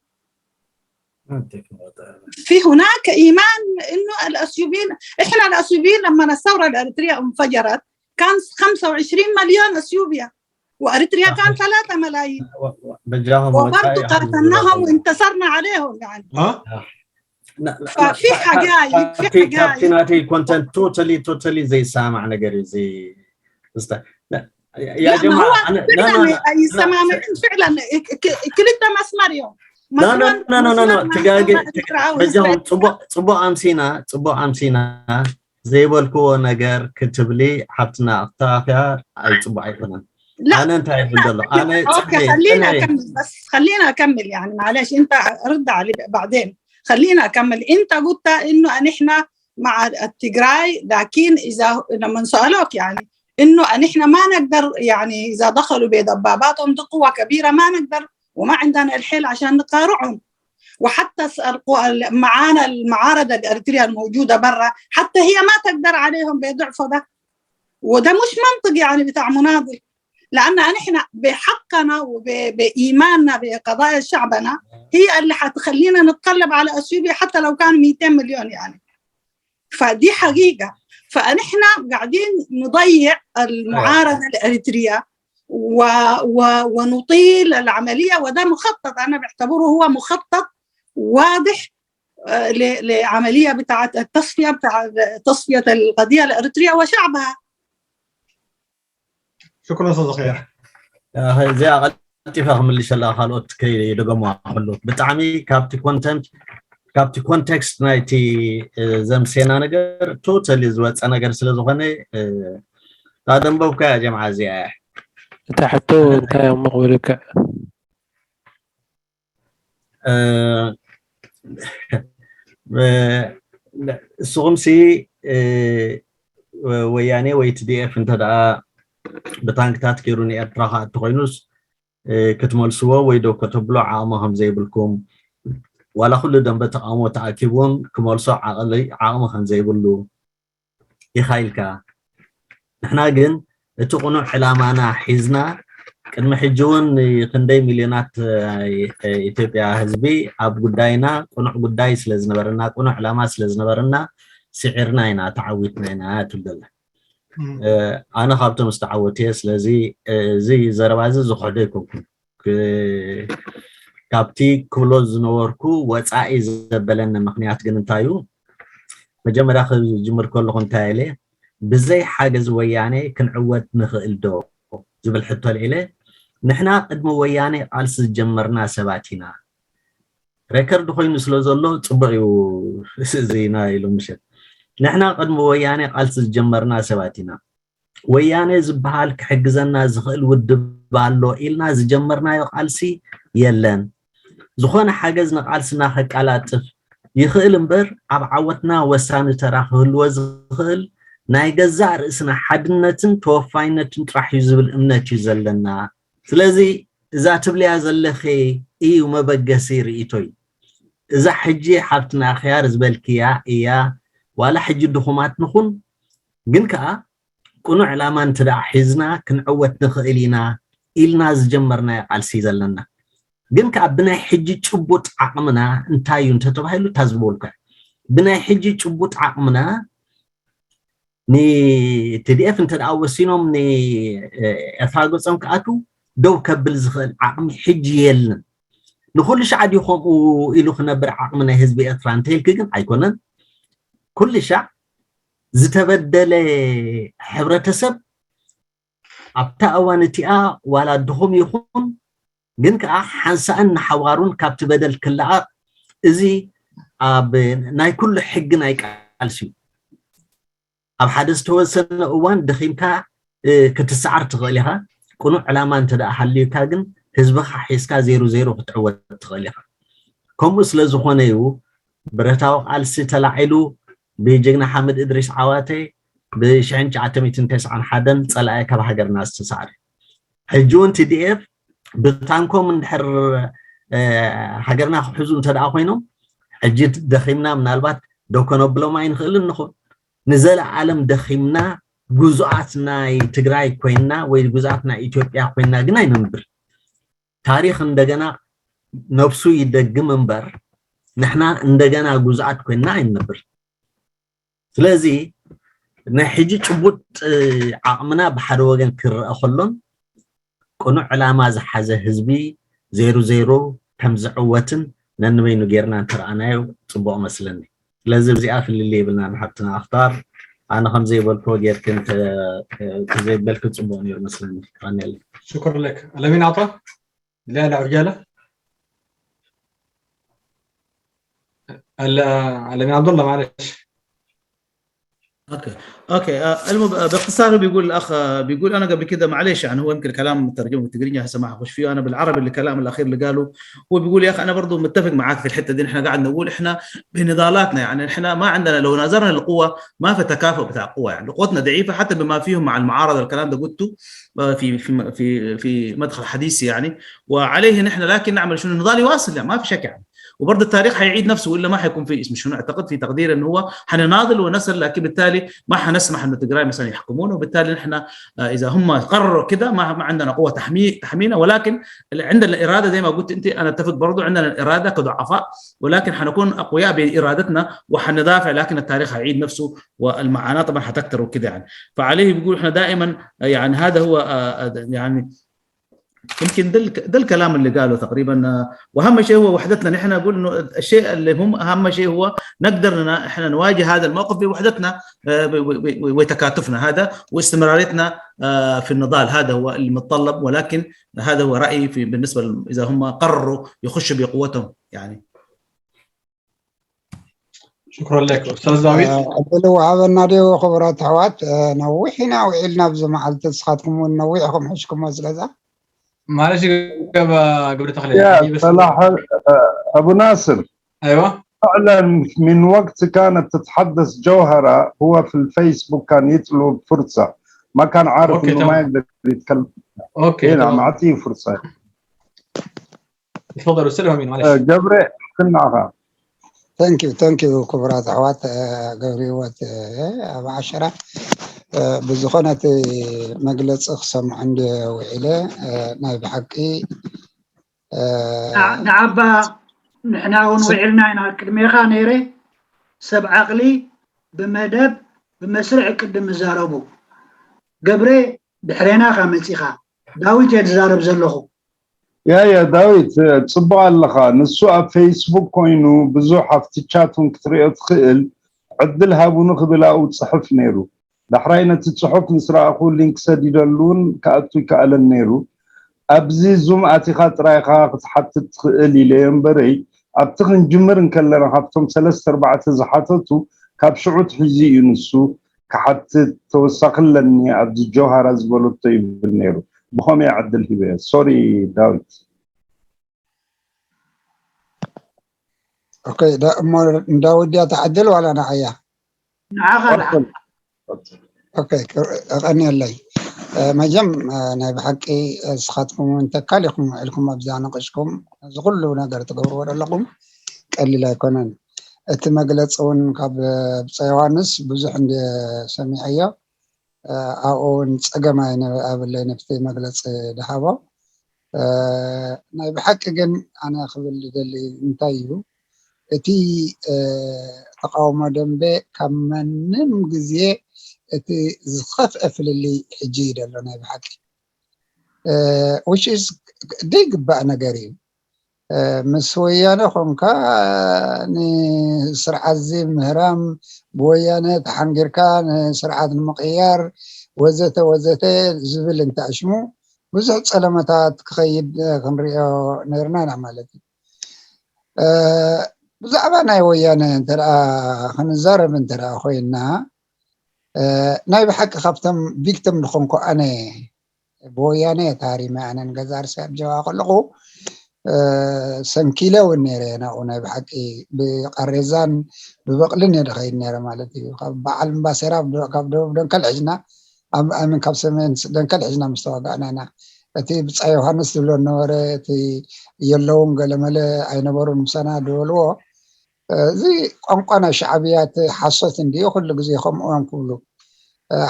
أتفق معك. في هناك إيمان إنه الأثيوبيين، إحنا الأثيوبيين لما الثورة الأريترية انفجرت كان خمسة وعشرين مليون أثيوبيا، وأريتريا كان ثلاثة ملايين، በጃኹም وبرضه ወጻኢ قاتلناهم وانتصرنا عليهم يعني. ها؟ ففي حاجايب في ካብቲ حاجايب ናተይ ኮንተንት ቶታሊ ቶታሊ ዘይሰማማዕ ነገር እዩ እዚ يا لا، ما هو جماعة أنا فعلا يسمعنا فعلا كلتا مسمار يوم لا لا لا لا لا تجاجي بجاهم ጽبو صبو أمسينا صبو أمسينا زي بالكو نجر كتب لي حبتنا أختافيا أي صبو أيقنا لا أنا أنت عارف دلو أنا اوكي خلينا اكمل بس خلينا اكمل يعني معلش انت رد علي بعدين خلينا اكمل انت قلت انه نحن مع التجراي لكن اذا لما سالوك يعني انه نحن ما نقدر يعني اذا دخلوا بدباباتهم دي قوه كبيره ما نقدر وما عندنا الحيل عشان نقارعهم وحتى معانا المعارضه الاريتريه الموجوده برا حتى هي ما تقدر عليهم بضعفه ده وده مش منطق يعني بتاع مناضل لان نحن بحقنا وبايماننا بقضايا شعبنا هي اللي حتخلينا نتقلب على اثيوبيا حتى لو كان ميتين مليون يعني فدي حقيقه فنحن قاعدين نضيع المعارضه الاريتريه و... و... ونطيل العمليه وده مخطط انا بعتبره هو مخطط واضح لعمليه بتاعه التصفيه بتاع تصفيه القضيه الاريتريه وشعبها شكرا استاذ خير እዚኣ ቀልጢፈ ክምልሸላ ካልኦት ከይደገሙ ከሉ ብጣዕሚ ካብቲ ኮንተንት ካብቲ ኮንቴክስት ናይቲ ዘምሴና ነገር ቶታሊ ዝወፀ ነገር ስለ ዝኾነ ዳደንበብካ ያ ጀምዓ እዚኣ እታ ሕቶ እንታይ እሞ ክብልካ ንስኹምሲ ወያኔ ወይ ቲ ዲ ኤፍ እንተ ደኣ ብታንክታት ገይሩ ንኤርትራ ክኣቱ ኮይኑስ ክትመልስዎ ወይ ዶ ከተብሎ ዓቕሚ ከም ዘይብልኩም ዋላ ኩሉ ደንበ ተቃውሞ ተኣኪቡ እውን ክመልሶ ዓቕሊ ዓቕሚ ከም ዘይብሉ ኢኻ ኢልካ ንሕና ግን እቲ ቅኑዕ ዕላማና ሒዝና ቅድሚ ሕጂ እውን ክንደይ ሚልዮናት ኢትዮጵያ ህዝቢ ኣብ ጉዳይና ቅኑዕ ጉዳይ ስለ ዝነበረና ቅኑዕ ዕላማ ስለ ዝነበረና ስዒርና ኢና ተዓዊትና ኢና ትብል ኣነ ካብቶም ዝተዓወት እየ ስለዚ እዚ ዘረባ እዚ ዝክሕዶ ኣይኮንኩን ካብቲ ክብሎ ዝነበርኩ ወፃኢ ዘበለኒ ምክንያት ግን እንታይ እዩ መጀመርያ ክጅምር ከለኹ እንታይ ኢለ ብዘይ ሓገዝ ወያነ ክንዕወት ንኽእል ዶ ዝብል ሕቶ ኣልዒለ ንሕና ቅድሚ ወያነ ቃልሲ ዝጀመርና ሰባት ኢና ሬከርድ ኮይኑ ስለ ዘሎ ፅቡቅ እዩ እዚ ናይ ሎምሸት ንሕና ቅድሚ ወያነ ቃልሲ ዝጀመርና ሰባት ኢና ወያነ ዝበሃል ክሕግዘና ዝኽእል ውድብ ኣሎ ኢልና ዝጀመርናዮ ቃልሲ የለን ዝኾነ ሓገዝ ንቃልስና ከቀላጥፍ ይኽእል እምበር ኣብ ዓወትና ወሳኒ ተራ ክህልዎ ዝኽእል ናይ ገዛእ ርእስና ሓድነትን ተወፋይነትን ጥራሕ እዩ ዝብል እምነት እዩ ዘለና ስለዚ እዛ ትብልያ ዘለኺ እዩ መበገሲ ርእይቶይ እዛ ሕጂ ሓፍትና ክያር ዝበልክያ እያ ዋላ ሕጂ ድኹማት ንኹን ግን ከዓ ቅኑዕ ዕላማ እንተ ደኣ ሒዝና ክንዕወት ንኽእል ኢና ኢልና ዝጀመርናዮ ቃልሲ ዘለና ግን ከዓ ብናይ ሕጂ ጭቡጥ ዓቕምና እንታይ እዩ እንተተባሂሉ እታ ዝበልኩ ብናይ ሕጂ ጭቡጥ ዓቕምና ንቲዲኤፍ እንተ ደኣ ወሲኖም ንኤርትራ ገጾም ክኣትዉ ደው ከብል ዝኽእል ዓቕሚ ሕጂ የለን ንኩሉ ሻዕ ድዩ ከምኡ ኢሉ ክነብር ዓቕሚ ናይ ህዝቢ ኤርትራ እንተይልኪ ግን ኣይኮነን ኩሉ ሻዕ ዝተበደለ ሕብረተሰብ ኣብታ እዋን እቲኣ ዋላ ድኹም ይኹን ግን ከዓ ሓንሳእን ንሓዋሩን ካብቲ በደል ክለኣቕ እዚ ኣብ ናይ ኩሉ ሕጊ ናይ ቃልሲ እዩ ኣብ ሓደ ዝተወሰነ እዋን ደኺምካ ክትሰዓር ትኽእል ኢኻ ቅኑዕ ዕላማ እንተ ደኣ ሃልዩካ ግን ህዝብኻ ሒዝካ ዜሩ ዜሩ ክትዕወት ትኽእል ኢኻ ከምኡ ስለ ዝኾነ እዩ ብረታዊ ቃልሲ ተላዒሉ ብጀግና ሓምድ እድሪስ ዓዋተ ብ1991 ፀላኢ ካብ ሃገርና ዝተሳዕረ ሕጂ እውን ቲዲኤፍ ብታንኮም እንድሕር ሃገርና ክሕዙ እንተ ደኣ ኮይኖም ሕጂ ደኺምና ምናልባት ደው ከነብሎም ኣይንኽእልን ንኹን ንዘለኣለም ደኺምና ግዙኣት ናይ ትግራይ ኮይና ወይ ግዙኣት ናይ ኢትዮጵያ ኮይና ግን ኣይነንብር። ታሪኽ እንደገና ነብሱ ይደግም እምበር ንሕና እንደገና ግዙኣት ኮይና ኣይንነብር። ስለዚ ናይ ሕጂ ጭቡጥ ዓቕምና ብሓደ ወገን ክረአ ከሎን ቅኑዕ ዕላማ ዝሓዘ ህዝቢ ዜሮ ዜሮ ከም ዝዕወትን ነንበይኑ ጌርና እንተረኣናዮ ጽቡቕ መስለኒ። ስለዚ እዚኣ ፍልልይ የብልና ንሓብትና ኣኽታር። ኣነ ከም ዘይበልክዎ ጌርክን ተዘይበልክ ጽቡቕ ነይሩ መስለኒ። ቀንየለይ። شكرا لك. الأمين عطا، لا لا عجالة. الأمين عبد الله، معلش. اوكي اوكي آه، المهم آه، باختصار بيقول الاخ آه، بيقول انا قبل كده، معليش، يعني هو يمكن الكلام مترجم بالتقريني هسه ما حخش فيه انا بالعربي، الكلام الاخير اللي قاله. هو بيقول يا اخي انا برضو متفق معاك في الحته دي، احنا قاعد نقول احنا بنضالاتنا، يعني احنا ما عندنا، لو نظرنا للقوه ما في تكافؤ بتاع قوه، يعني قوتنا ضعيفه حتى بما فيهم مع المعارضه، الكلام ده قلته آه، في في في في مدخل حديثي يعني. وعليه نحن لكن نعمل شنو؟ النضال يواصل، يعني ما في شك يعني. وبرضه التاريخ حيعيد نفسه والا ما حيكون في اسم شنو. اعتقد في تقدير انه هو حنناضل ونصل، لكن بالتالي ما حنسمح انه تجراي مثلا يحكمونا، وبالتالي نحن آه، اذا هم قرروا كده ما ما عندنا قوه تحمي تحمينا. ولكن عندنا الاراده زي ما قلت انت، انا اتفق برضه، عندنا الاراده كضعفاء، ولكن حنكون اقوياء بارادتنا وحندافع، لكن التاريخ حيعيد نفسه والمعاناه طبعا حتكتر وكده يعني. فعليه بيقول احنا دائما يعني هذا هو آه، آه، يعني يمكن ده ده الكلام اللي قاله تقريبا. واهم شيء هو وحدتنا. نحن نقول انه الشيء اللي هم اهم شيء هو نقدر احنا نواجه هذا الموقف بوحدتنا وتكاتفنا هذا واستمراريتنا في النضال. هذا هو المتطلب. ولكن هذا هو رايي في بالنسبه اذا هم قرروا يخشوا بقوتهم يعني. شكرا لك استاذ داوود. ዕድል ወሃበና ድዩ? ክቡራት ኣሕዋት፣ ነዊሕ ኢና ውዒልና ኣብዚ መዓልቲ። ንስኻትኩም እውን ነዊሕ ኢኹም ሕሽኩሞ ስለዛ። معلش قبل قبل تخليل يا صلاح ابو ناصر. ايوه. فعلا من وقت كانت تتحدث جوهره هو في الفيسبوك كان يطلب فرصه، ما كان عارف أوكي، انه ما تمام. يقدر يتكلم. اوكي، اي نعم، تمام. اعطيه فرصه. تفضل استاذ امين، معلش. ገብረ ክናኻ Thank you, thank you ክቡራት ኣሕዋት። ገብረ ህይወት ኣብ ዓሸራ ብዝኾነ እቲ መግለፂ ክሰምዖ እንደ ውዒለ ናይ ብሓቂ ንዓባ ንሕና እውን ውዒልና ኢና። ቅድሜኻ ነይረ። ሰብ ዓቕሊ ብመደብ ብመስርዕ ቅድም ዝዛረቡ። ገብረ ድሕሬና ኢኻ መፂኻ። ዳዊት እየ ዝዛረብ ዘለኹ። ያ ያ ዳዊት፣ ጽቡቕ ኣለኻ። ንሱ ኣብ ፌስቡክ ኮይኑ ብዙሕ ኣብቲ ቻት እውን ክትሪኦ ትኽእል። ዕድል ሃቡኒ ክብል ኣብኡ ጽሕፍ ነይሩ። ዳሕራይ ነቲ ጽሑፍ ምስ ረኣኹ ሊንክ ሰዲደሉ እውን ክኣቱ ይከኣለን ነይሩ። ኣብዚ ዙም ኣቲኻ ጥራይኻ ክትሓትት ትኽእል ኢለዮ እምበረይ፣ ኣብቲ ክንጅምር እንከለና ካብቶም ሰለስተ ኣርባዕተ ዝሓተቱ ካብ ሽዑ ትሒዙ እዩ ንሱ ክሓትት። ተወሳኺ ኣለኒ ኣብዚ ጆሃራ ዝበለቶ ይብል ነይሩ። ብኸመይ ዕድል ሂበዮ? ሶሪ ዳዊት። ኦኬ፣ እሞ ንዳዊት ድያ ትዓድል ዋላ ንዓያ? ንዓኻ ኦኬ፣ ቀንየለይ። መጀም ናይ ብሓቂ ንስኻትኩም እውን ተካል ኢኹም ውዒልኩም ኣብዛ ነቂሽኩም። እዚ ኩሉ ነገር ትገብርዎ ዘለኹም ቀሊል ኣይኮነን። እቲ መግለፂ እውን ካብ ብፀ ዮሃንስ ብዙሕ እንደ ሰሚዐዮ ኣብኡ እውን ፀገም ኣይነበ ኣብለይ ነብቲ መግለፂ ድሃቦ። ናይ ብሓቂ ግን ኣነ ክብል ዝደሊ እንታይ እዩ፣ እቲ ተቃውሞ ደንበ ካብ ማንም ግዜ እቲ ዝኸፍአ ፍልልይ ሕጂ እዩ ዘሎ ናይ ብሓቂ። Which is ዘይግባእ ነገር እዩ። ምስ ወያነ ኮንካ ንስርዓት እዚ ምህራም፣ ብወያነ ተሓንጊርካ ንስርዓት ንምቕያር ወዘተ ወዘተ ዝብል እንተኣሽሙ ብዙሕ ፀለመታት ክኸይድ ክንሪኦ ነይርና ኢና ማለት እዩ። ብዛዕባ ናይ ወያነ እንተደኣ ክንዛረብ እንተደኣ ኮይና ናይ ብሓቂ ካብቶም ቪክቲም ዝኾንኩ ኣነ ብወያነ ተሃሪመ ኣነ ንገዛ ርእሰይ ኣብ ጀብሃ ከለኹ ሰንኪለ እውን ነይረ ናብኡ ናይ ብሓቂ ብቃሬዛን ብበቕልን እየ ዝኸይድ ነይረ ማለት እዩ። ካብ በዓል እምባሰራ ካብ ደቡብ ደንከል ሒዝና ኣምን ካብ ሰሜን ደንከል ሒዝና ምስ ተዋጋእና ኢና። እቲ ብጻይ ዮሃንስ ዝብሎ ነበረ እቲ የለውን ገለመለ ኣይነበሩን ምሳና ዝበልዎ እዚ ቋንቋ ናይ ሻዕብያ እቲ ሓሶት እንድዩ። ኩሉ ግዜ ከምኡ እዮም ክብሉ።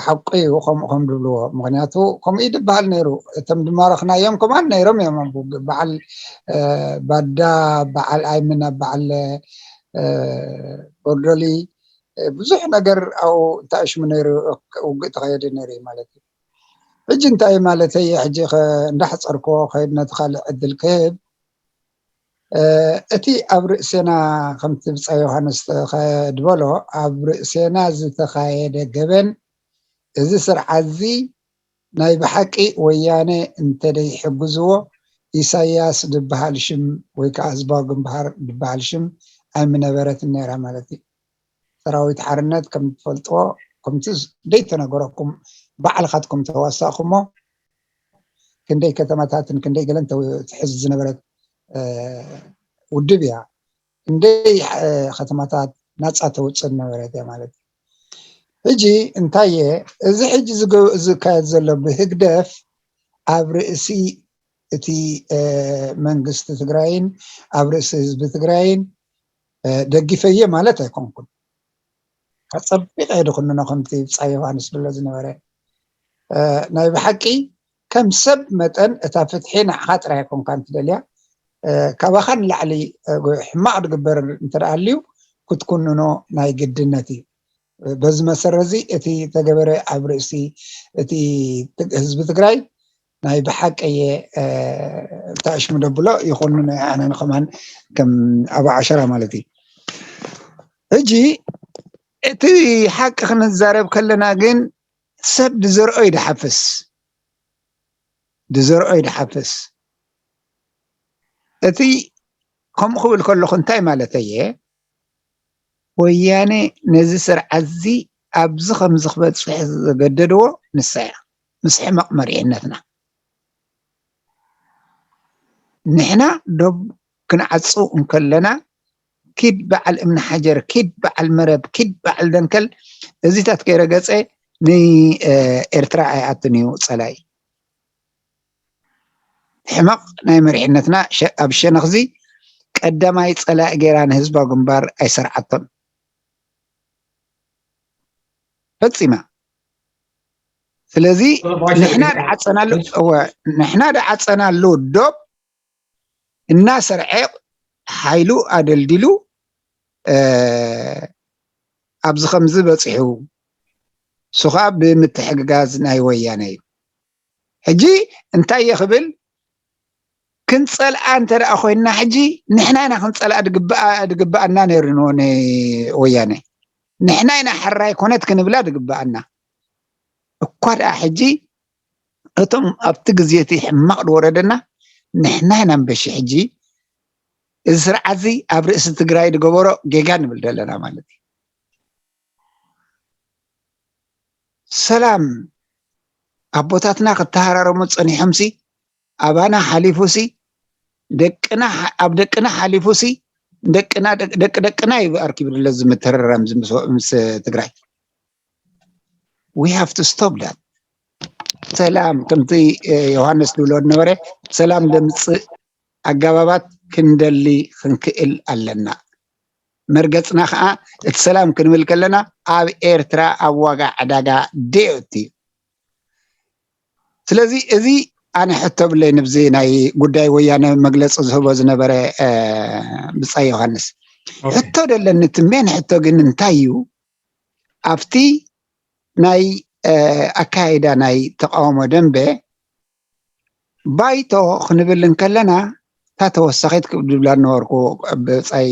ሓቁ እዩ ከምኡ ከም ድብልዎ። ምክንያቱ ከምኡ እዩ ድበሃል ነይሩ። እቶም ድማረኽናዮም ከማን ነይሮም እዮም። ኣብ በዓል ባዳ፣ በዓል ኣይምን፣ ኣብ በዓል ቦርዶሊ ብዙሕ ነገር ኣብኡ እንታይ ሽሙ ነይሩ፣ ውግእ ተኸየደ ነይሩ እዩ ማለት እዩ። ሕጂ እንታይ ማለተይ እየ? ሕጂ እንዳሕፀርኮ ከይድ ነቲ ካልእ ዕድል ክህብ፣ እቲ ኣብ ርእሴና ከምቲ ብፃይ ዮሃንስ ተኸድበሎ ኣብ ርእሴና ዝተኻየደ ገበን፣ እዚ ስርዓት እዚ ናይ ብሓቂ ወያነ እንተደይሕግዝዎ፣ ኢሳያስ ዝበሃል ሽም ወይ ከዓ ህዝባዊ ግንባር ዝበሃል ሽም ኣይምነበረትን ነይራ ማለት እዩ። ሰራዊት ሓርነት ከም ትፈልጥዎ፣ ከምቲ ደይተነገረኩም፣ ባዕልኻትኩም ተዋሳእኩሞ፣ ክንደይ ከተማታትን ክንደይ ገለን ትሕዝ ዝነበረት ውድብ እያ። ክንደይ ከተማታት ናፃ ተውፅእ ዝነበረት እያ ማለት እዩ። ሕጂ እንታየ፣ እዚ ሕጂ ዝካየድ ዘሎ ብህግደፍ ኣብ ርእሲ እቲ መንግስቲ ትግራይን ኣብ ርእሲ ህዝቢ ትግራይን ደጊፈየ ማለት ኣይኮንኩን። ኣፀቢቐ ድኹንኖ ከምቲ ብፃይ ዮሃንስ ብሎ ዝነበረ፣ ናይ ብሓቂ ከም ሰብ መጠን እታ ፍትሒ ንዓኻ ጥራይ ኣይኮንካን ትደልያ፣ ካባኻ ንላዕሊ ሕማቕ ድግበር እንተደኣ ኣልዩ ክትኩንኖ ናይ ግድነት እዩ። በዚ መሰረት እዚ እቲ ተገበረ ኣብ ርእሲ እቲ ህዝቢ ትግራይ ናይ ብሓቂ እየ፣ እንታይ ሽሙ ደብሎ ይኹንኖ ኣነ ንኸማን ከም ኣቡ ዓሸራ ማለት እዩ። ሕጂ እቲ ሓቂ ክንዛረብ ከለና ግን ሰብ ድዘርኦ እዩ ድሓፍስ፣ ድዘርኦ እዩ ድሓፍስ። እቲ ከምኡ ክብል ከለኹ እንታይ ማለት እየ? ወያነ ነዚ ስርዓት እዚ ኣብዚ ከምዚ ክበፅሕ ዘገደድዎ ንሳ እያ፣ ምስ ሕመቕ መሪሕነትና። ንሕና ዶብ ክንዓፁ እንከለና ኪድ በዓል እምኒ ሓጀር፣ ኪድ በዓል መረብ፣ ኪድ በዓል ደንከል፣ እዚታት ከይረገፀ ንኤርትራ ኣይኣትን እዩ ፀላኢ። ሕመቕ ናይ መሪሕነትና ኣብ ሸነኽዚ ቀዳማይ ፀላኢ ገይራ ንህዝባዊ ግንባር ኣይሰርዓቶን ፈፂማ። ስለዚ ንሕና ድዓፀናሉ፣ እወ፣ ንሕና ድዓፀናሉ ዶብ እናሰርዐ ሓይሉ ኣደልዲሉ ኣብዚ ከምዚ በፂሑ፣ እሱ ከዓ ብምትሕግጋዝ ናይ ወያነ እዩ። ሕጂ እንታይ እየ ክብል፣ ክንፀልኣ እንተ ደኣ ኮይንና፣ ሕጂ ንሕና ኢና ክንፀልኣ ድግብኣ-፣ ድግብኣና ነይሩ ንወ-፣ ንወያነ። ንሕና ኢና ሕራይ ኮነት ክንብላ ድግብኣና። እኳ ደኣ ሕጂ እቶም ኣብቲ ግዜ እቲ ሕማቕ ዝወረደና ንሕና ኢና እምበሺ፣ ሕጂ እዚ ስርዓት እዚ ኣብ ርእሲ ትግራይ ዝገበሮ ጌጋ ንብል ዘለና ማለት እዩ። ሰላም ኣቦታትና ክተሃራረሙ ጸኒሖምሲ፣ ኣባና ሓሊፉሲ፣ ደቅና፣ ኣብ ደቅና ሓሊፉሲ፣ ደቅና፣ ደቂ ደቅና እዩ ኣርኪቡ ዘሎ እዚ ምትርራም እዚ ምስ፣ ምስ ትግራይ። We have to stop that። ሰላም፣ ከምቲ፣ እ፣ ዮሃንስ ዝብሎ ዝነበረ፣ ሰላም ዘምጽእ ኣገባባት ክንደሊ ክንክእል ኣለና። መርገጽና ኸኣ እቲ ሰላም ክንብል ከለና ኣብ ኤርትራ ኣብ ዋጋ ዕዳጋ ደዮ እቲ እዩ። ስለዚ እዚ ኣነ ሕቶ ብለይ ንብዚ ናይ ጉዳይ ወያነ መግለጺ ዝህቦ ዝነበረ፣ እ፣ ብጻይ ዮሃንስ። ኦኬ። ሕቶ ደለኒ፣ እቲ ሜን ሕቶ ግን እንታይ እዩ? ኣብቲ ናይ፣ እ፣ ኣካይዳ ናይ ተቃውሞ ደንበ ባይቶ ክንብል እንከለና፣ እታ ተወሳኺት ክብል ድብላ ነበርኩ፣ ብጻይ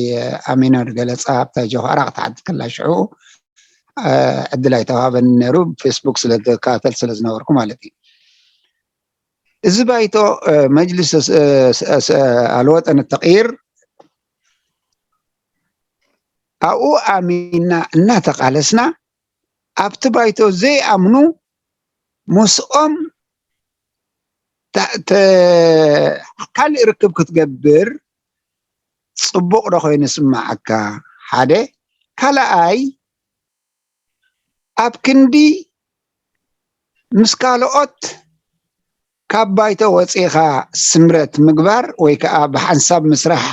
ኣሚኖ ዝገለጻ ኣብታ ጆሃራ ክትሓትት ከላ ሽዑ፣ እ፣ ዕድል ኣይተዋህበኒ ነይሩ፣ ብፌስቡክ ስለ ዝከታተል ስለ ዝነበርኩ ማለት እዩ። እዚ ባይቶ፣ እ፣ መጅልስ፣ እ፣ ስ-፣ ስ-፣ ኣልወጠን ተቕይር ኣብኡ ኣሚንና እናተቓለስና፣ ኣብቲ ባይቶ ዘይኣምኑ ምስኦም ተ-፣ ተ-፣ ካልእ ርክብ ክትገብር ጽቡቕ ዶ ኮይኑ ይስምዓካ? ሓደ። ካልኣይ፣ ኣብ ክንዲ ምስ ካልኦት ካብ ባይቶ ወጺእኻ ስምረት ምግባር ወይ ከኣ ብሓንሳብ ምስራሕ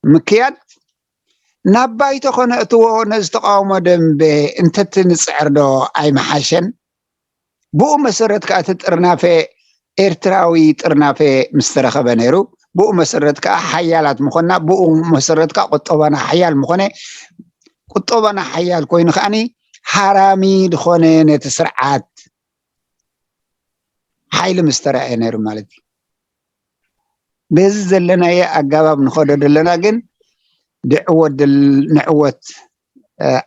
ምክያድ፣ ናብ ባይቶ ከነእትዎ ነዚ ተቃውሞ ደንበ እንተትንጽዕር ዶ ኣይምሓሸን? ብኡ መሰረት ከዓ እቲ ጥርናፈ ኤርትራዊ ጥርናፈ ምስ ተረኸበ ነይሩ። ብኡ መሰረት ከዓ ሓያላት ምኾንና፣ ብኡ መሰረት ከዓ ቁጠባና ሓያል ምኾነ፣ ቁጠባና ሓያል ኮይኑ ከዓኒ ሃራሚ ዝኾነ ነቲ ስርዓት ሓይሊ ምስ ተረኣየ ነይሩ ማለት እዩ። በዚ ዘለናየ ኣገባብ ንኸዶ ዘለና ግን ድዕወት ድል- ንዕወት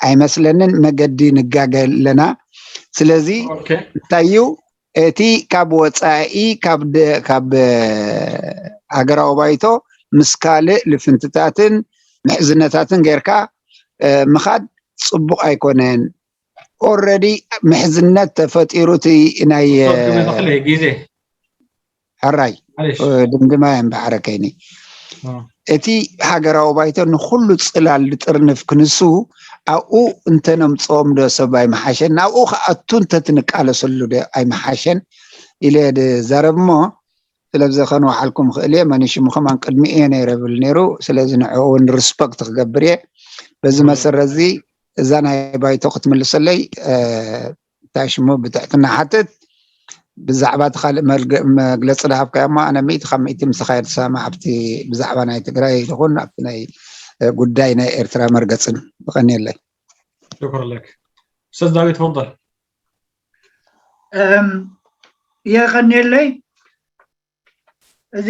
ኣይመስለንን። መገዲ ንጋገ ኣለና። ስለዚ እንታይ እዩ እቲ ካብ ወፃኢ ካብ ሃገራዊ ባይቶ ምስ ካልእ ልፍንትታትን ምሕዝነታትን ጌርካ ምኻድ ፅቡቕ ኣይኮነን። ኦረዲ ምሕዝነት ተፈጢሩ እቲ ናይ ግዜ ሕራይ ድምድማየ እምበሓረ ከይኒ እቲ ሃገራዊ ባይቶ ንኩሉ ፅላል ዝጥርንፍ ክንሱ ኣብኡ እንተነምፅኦም ዶ ሰብ ኣይመሓሸን? ናብኡ ክኣቱ እንተትንቃለሰሉ ዶ ኣይመሓሸን ኢለ ዝዛረብ እሞ ስለዚ ከንወሓልኩም ክእል እየ። መን ሽሙ ከማን ቅድሚ እየ ነይረ ብል ነይሩ። ስለዚ ንዕኡ እውን ሪስፐክት ክገብር እየ። በዚ መሰረት እዚ እዛ ናይ ባይቶ ክትምልሰለይ እንታይ ሽሙ ብትሕትና ሓትት። ብዛዕባ እቲ ካልእ መግለፂ ዝሃብካዮ እሞ ኣነ ሚእቲ ካብ ሚእቲ ምሳኻ እየ ዝሰማማዕ ኣብቲ ብዛዕባ ናይ ትግራይ ይኹን ኣብቲ ናይ ጉዳይ ናይ ኤርትራ መርገፅን። ብቐንየለይ። شكرا لك. استاذ داوود تفضل. የቐንየለይ። እዚ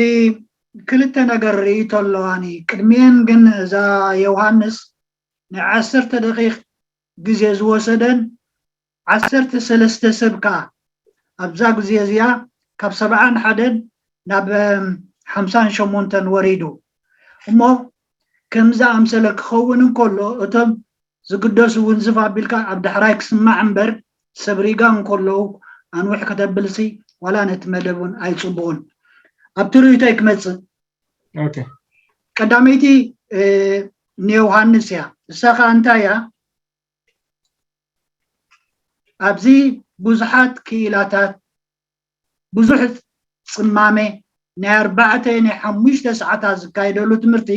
ክልተ ነገር ርእይቶ ኣለዋኒ። ቅድሚኤን ግን እዛ ዮሃንስ ንዓሰርተ ደቂቕ ግዜ ዝወሰደን ዓሰርተ ሰለስተ ሰብ ከዓ ኣብዛ ግዜ እዚኣ ካብ ሰብዓን ሓደን ናብ ሓምሳን ሸሞንተን ወሪዱ እሞ ከምዚ ኣምሰለ ክኸውን እንከሎ እቶም ዝግደሱ ውንዝፍ ኣቢልካ ኣብ ዳሕራይ ክስማዕ እምበር ሰብ ሪጋ እንከለዉ ኣንውሕ ከተብልሲ ዋላ ነቲ መደብ እውን ኣይፅቡቕን። ኣብቲ ርእይቶይ ክመፅእ ቀዳመይቲ ንዮሃንስ እያ። እሳ ከዓ እንታይ እያ? ኣብዚ ብዙሓት ክኢላታት ብዙሕ ፅማሜ ናይ ኣርባዕተ ናይ ሓሙሽተ ሰዓታት ዝካየደሉ ትምህርቲ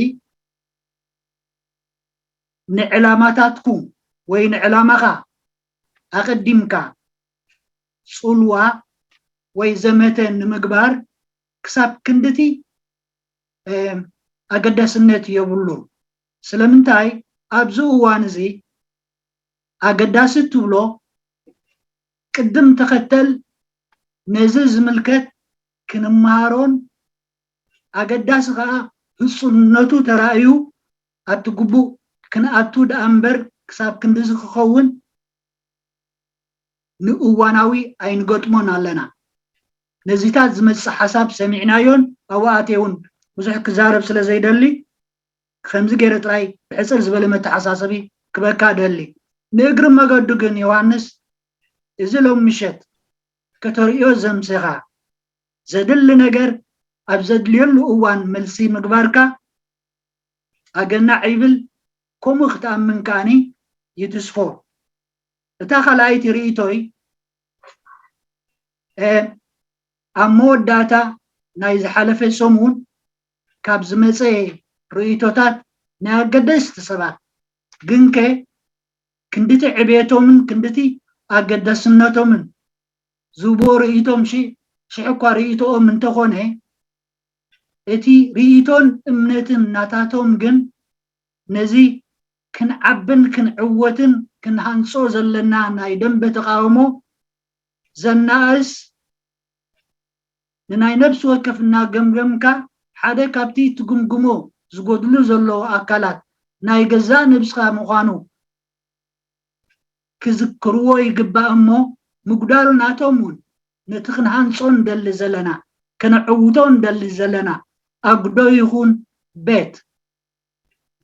ንዕላማታትኩም ወይ ንዕላማኻ ኣቐዲምካ ፅልዋ ወይ ዘመተ ንምግባር ክሳብ ክንድቲ ኣገዳስነት የብሉን። ስለምንታይ ኣብዚ እዋን እዚ ኣገዳሲ እትብሎ ቅድም ተኸተል ነዚ ዝምልከት ክንመሃሮን ኣገዳሲ ከዓ ህፁንነቱ ተራእዩ ኣብቲ ግቡእ ክንኣቱ ደኣ እምበር ክሳብ ክንድዚ ክኸውን ንእዋናዊ ኣይንገጥሞን ኣለና። ነዚታት ዝመፅእ ሓሳብ ሰሚዕናዮን ኣብኡ ኣትየ እውን ብዙሕ ክዛረብ ስለ ዘይደሊ ከምዚ ገይረ ጥራይ ብሕፅር ዝበለ መተሓሳሰቢ ክበካ እደሊ። ንእግሪ መገዱ ግን ዮሃንስ እዚ ሎም ምሸት ከተርእዮ ዘምሴኻ ዘድሊ ነገር ኣብ ዘድልየሉ እዋን መልሲ ምግባርካ ኣገናዕ ይብል። ከምኡ ክትኣምን ከኣኒ ይትስፎ። እታ ካልኣይቲ ርእይቶይ ኣብ መወዳእታ ናይ ዝሓለፈ ሰሙን ካብ ዝመፀ ርእይቶታት ናይ ኣገደስቲ ሰባት ግንከ ክንድቲ ዕቤቶምን ክንድቲ ኣገዳስነቶምን ዝህብዎ ርእይቶም ሽሕ እኳ ርእይቶኦም እንተኾነ እቲ ርእይቶን እምነትን ናታቶም ግን ነዚ ክንዓብን ክንዕወትን ክንሃንፆ ዘለና ናይ ደንበ ተቃውሞ ዘናእስ ንናይ ነብሲ ወከፍ እናገምገምካ ሓደ ካብቲ ትግምግሞ ዝጎድሉ ዘለዉ ኣካላት ናይ ገዛእ ነብስኻ ምዃኑ ክዝክርዎ ይግባእ እሞ ምጉዳል ናቶም እውን ነቲ ክንሃንፆ ንደሊ ዘለና ከነዕውቶ ንደሊ ዘለና ኣጉዶ ይኹን ቤት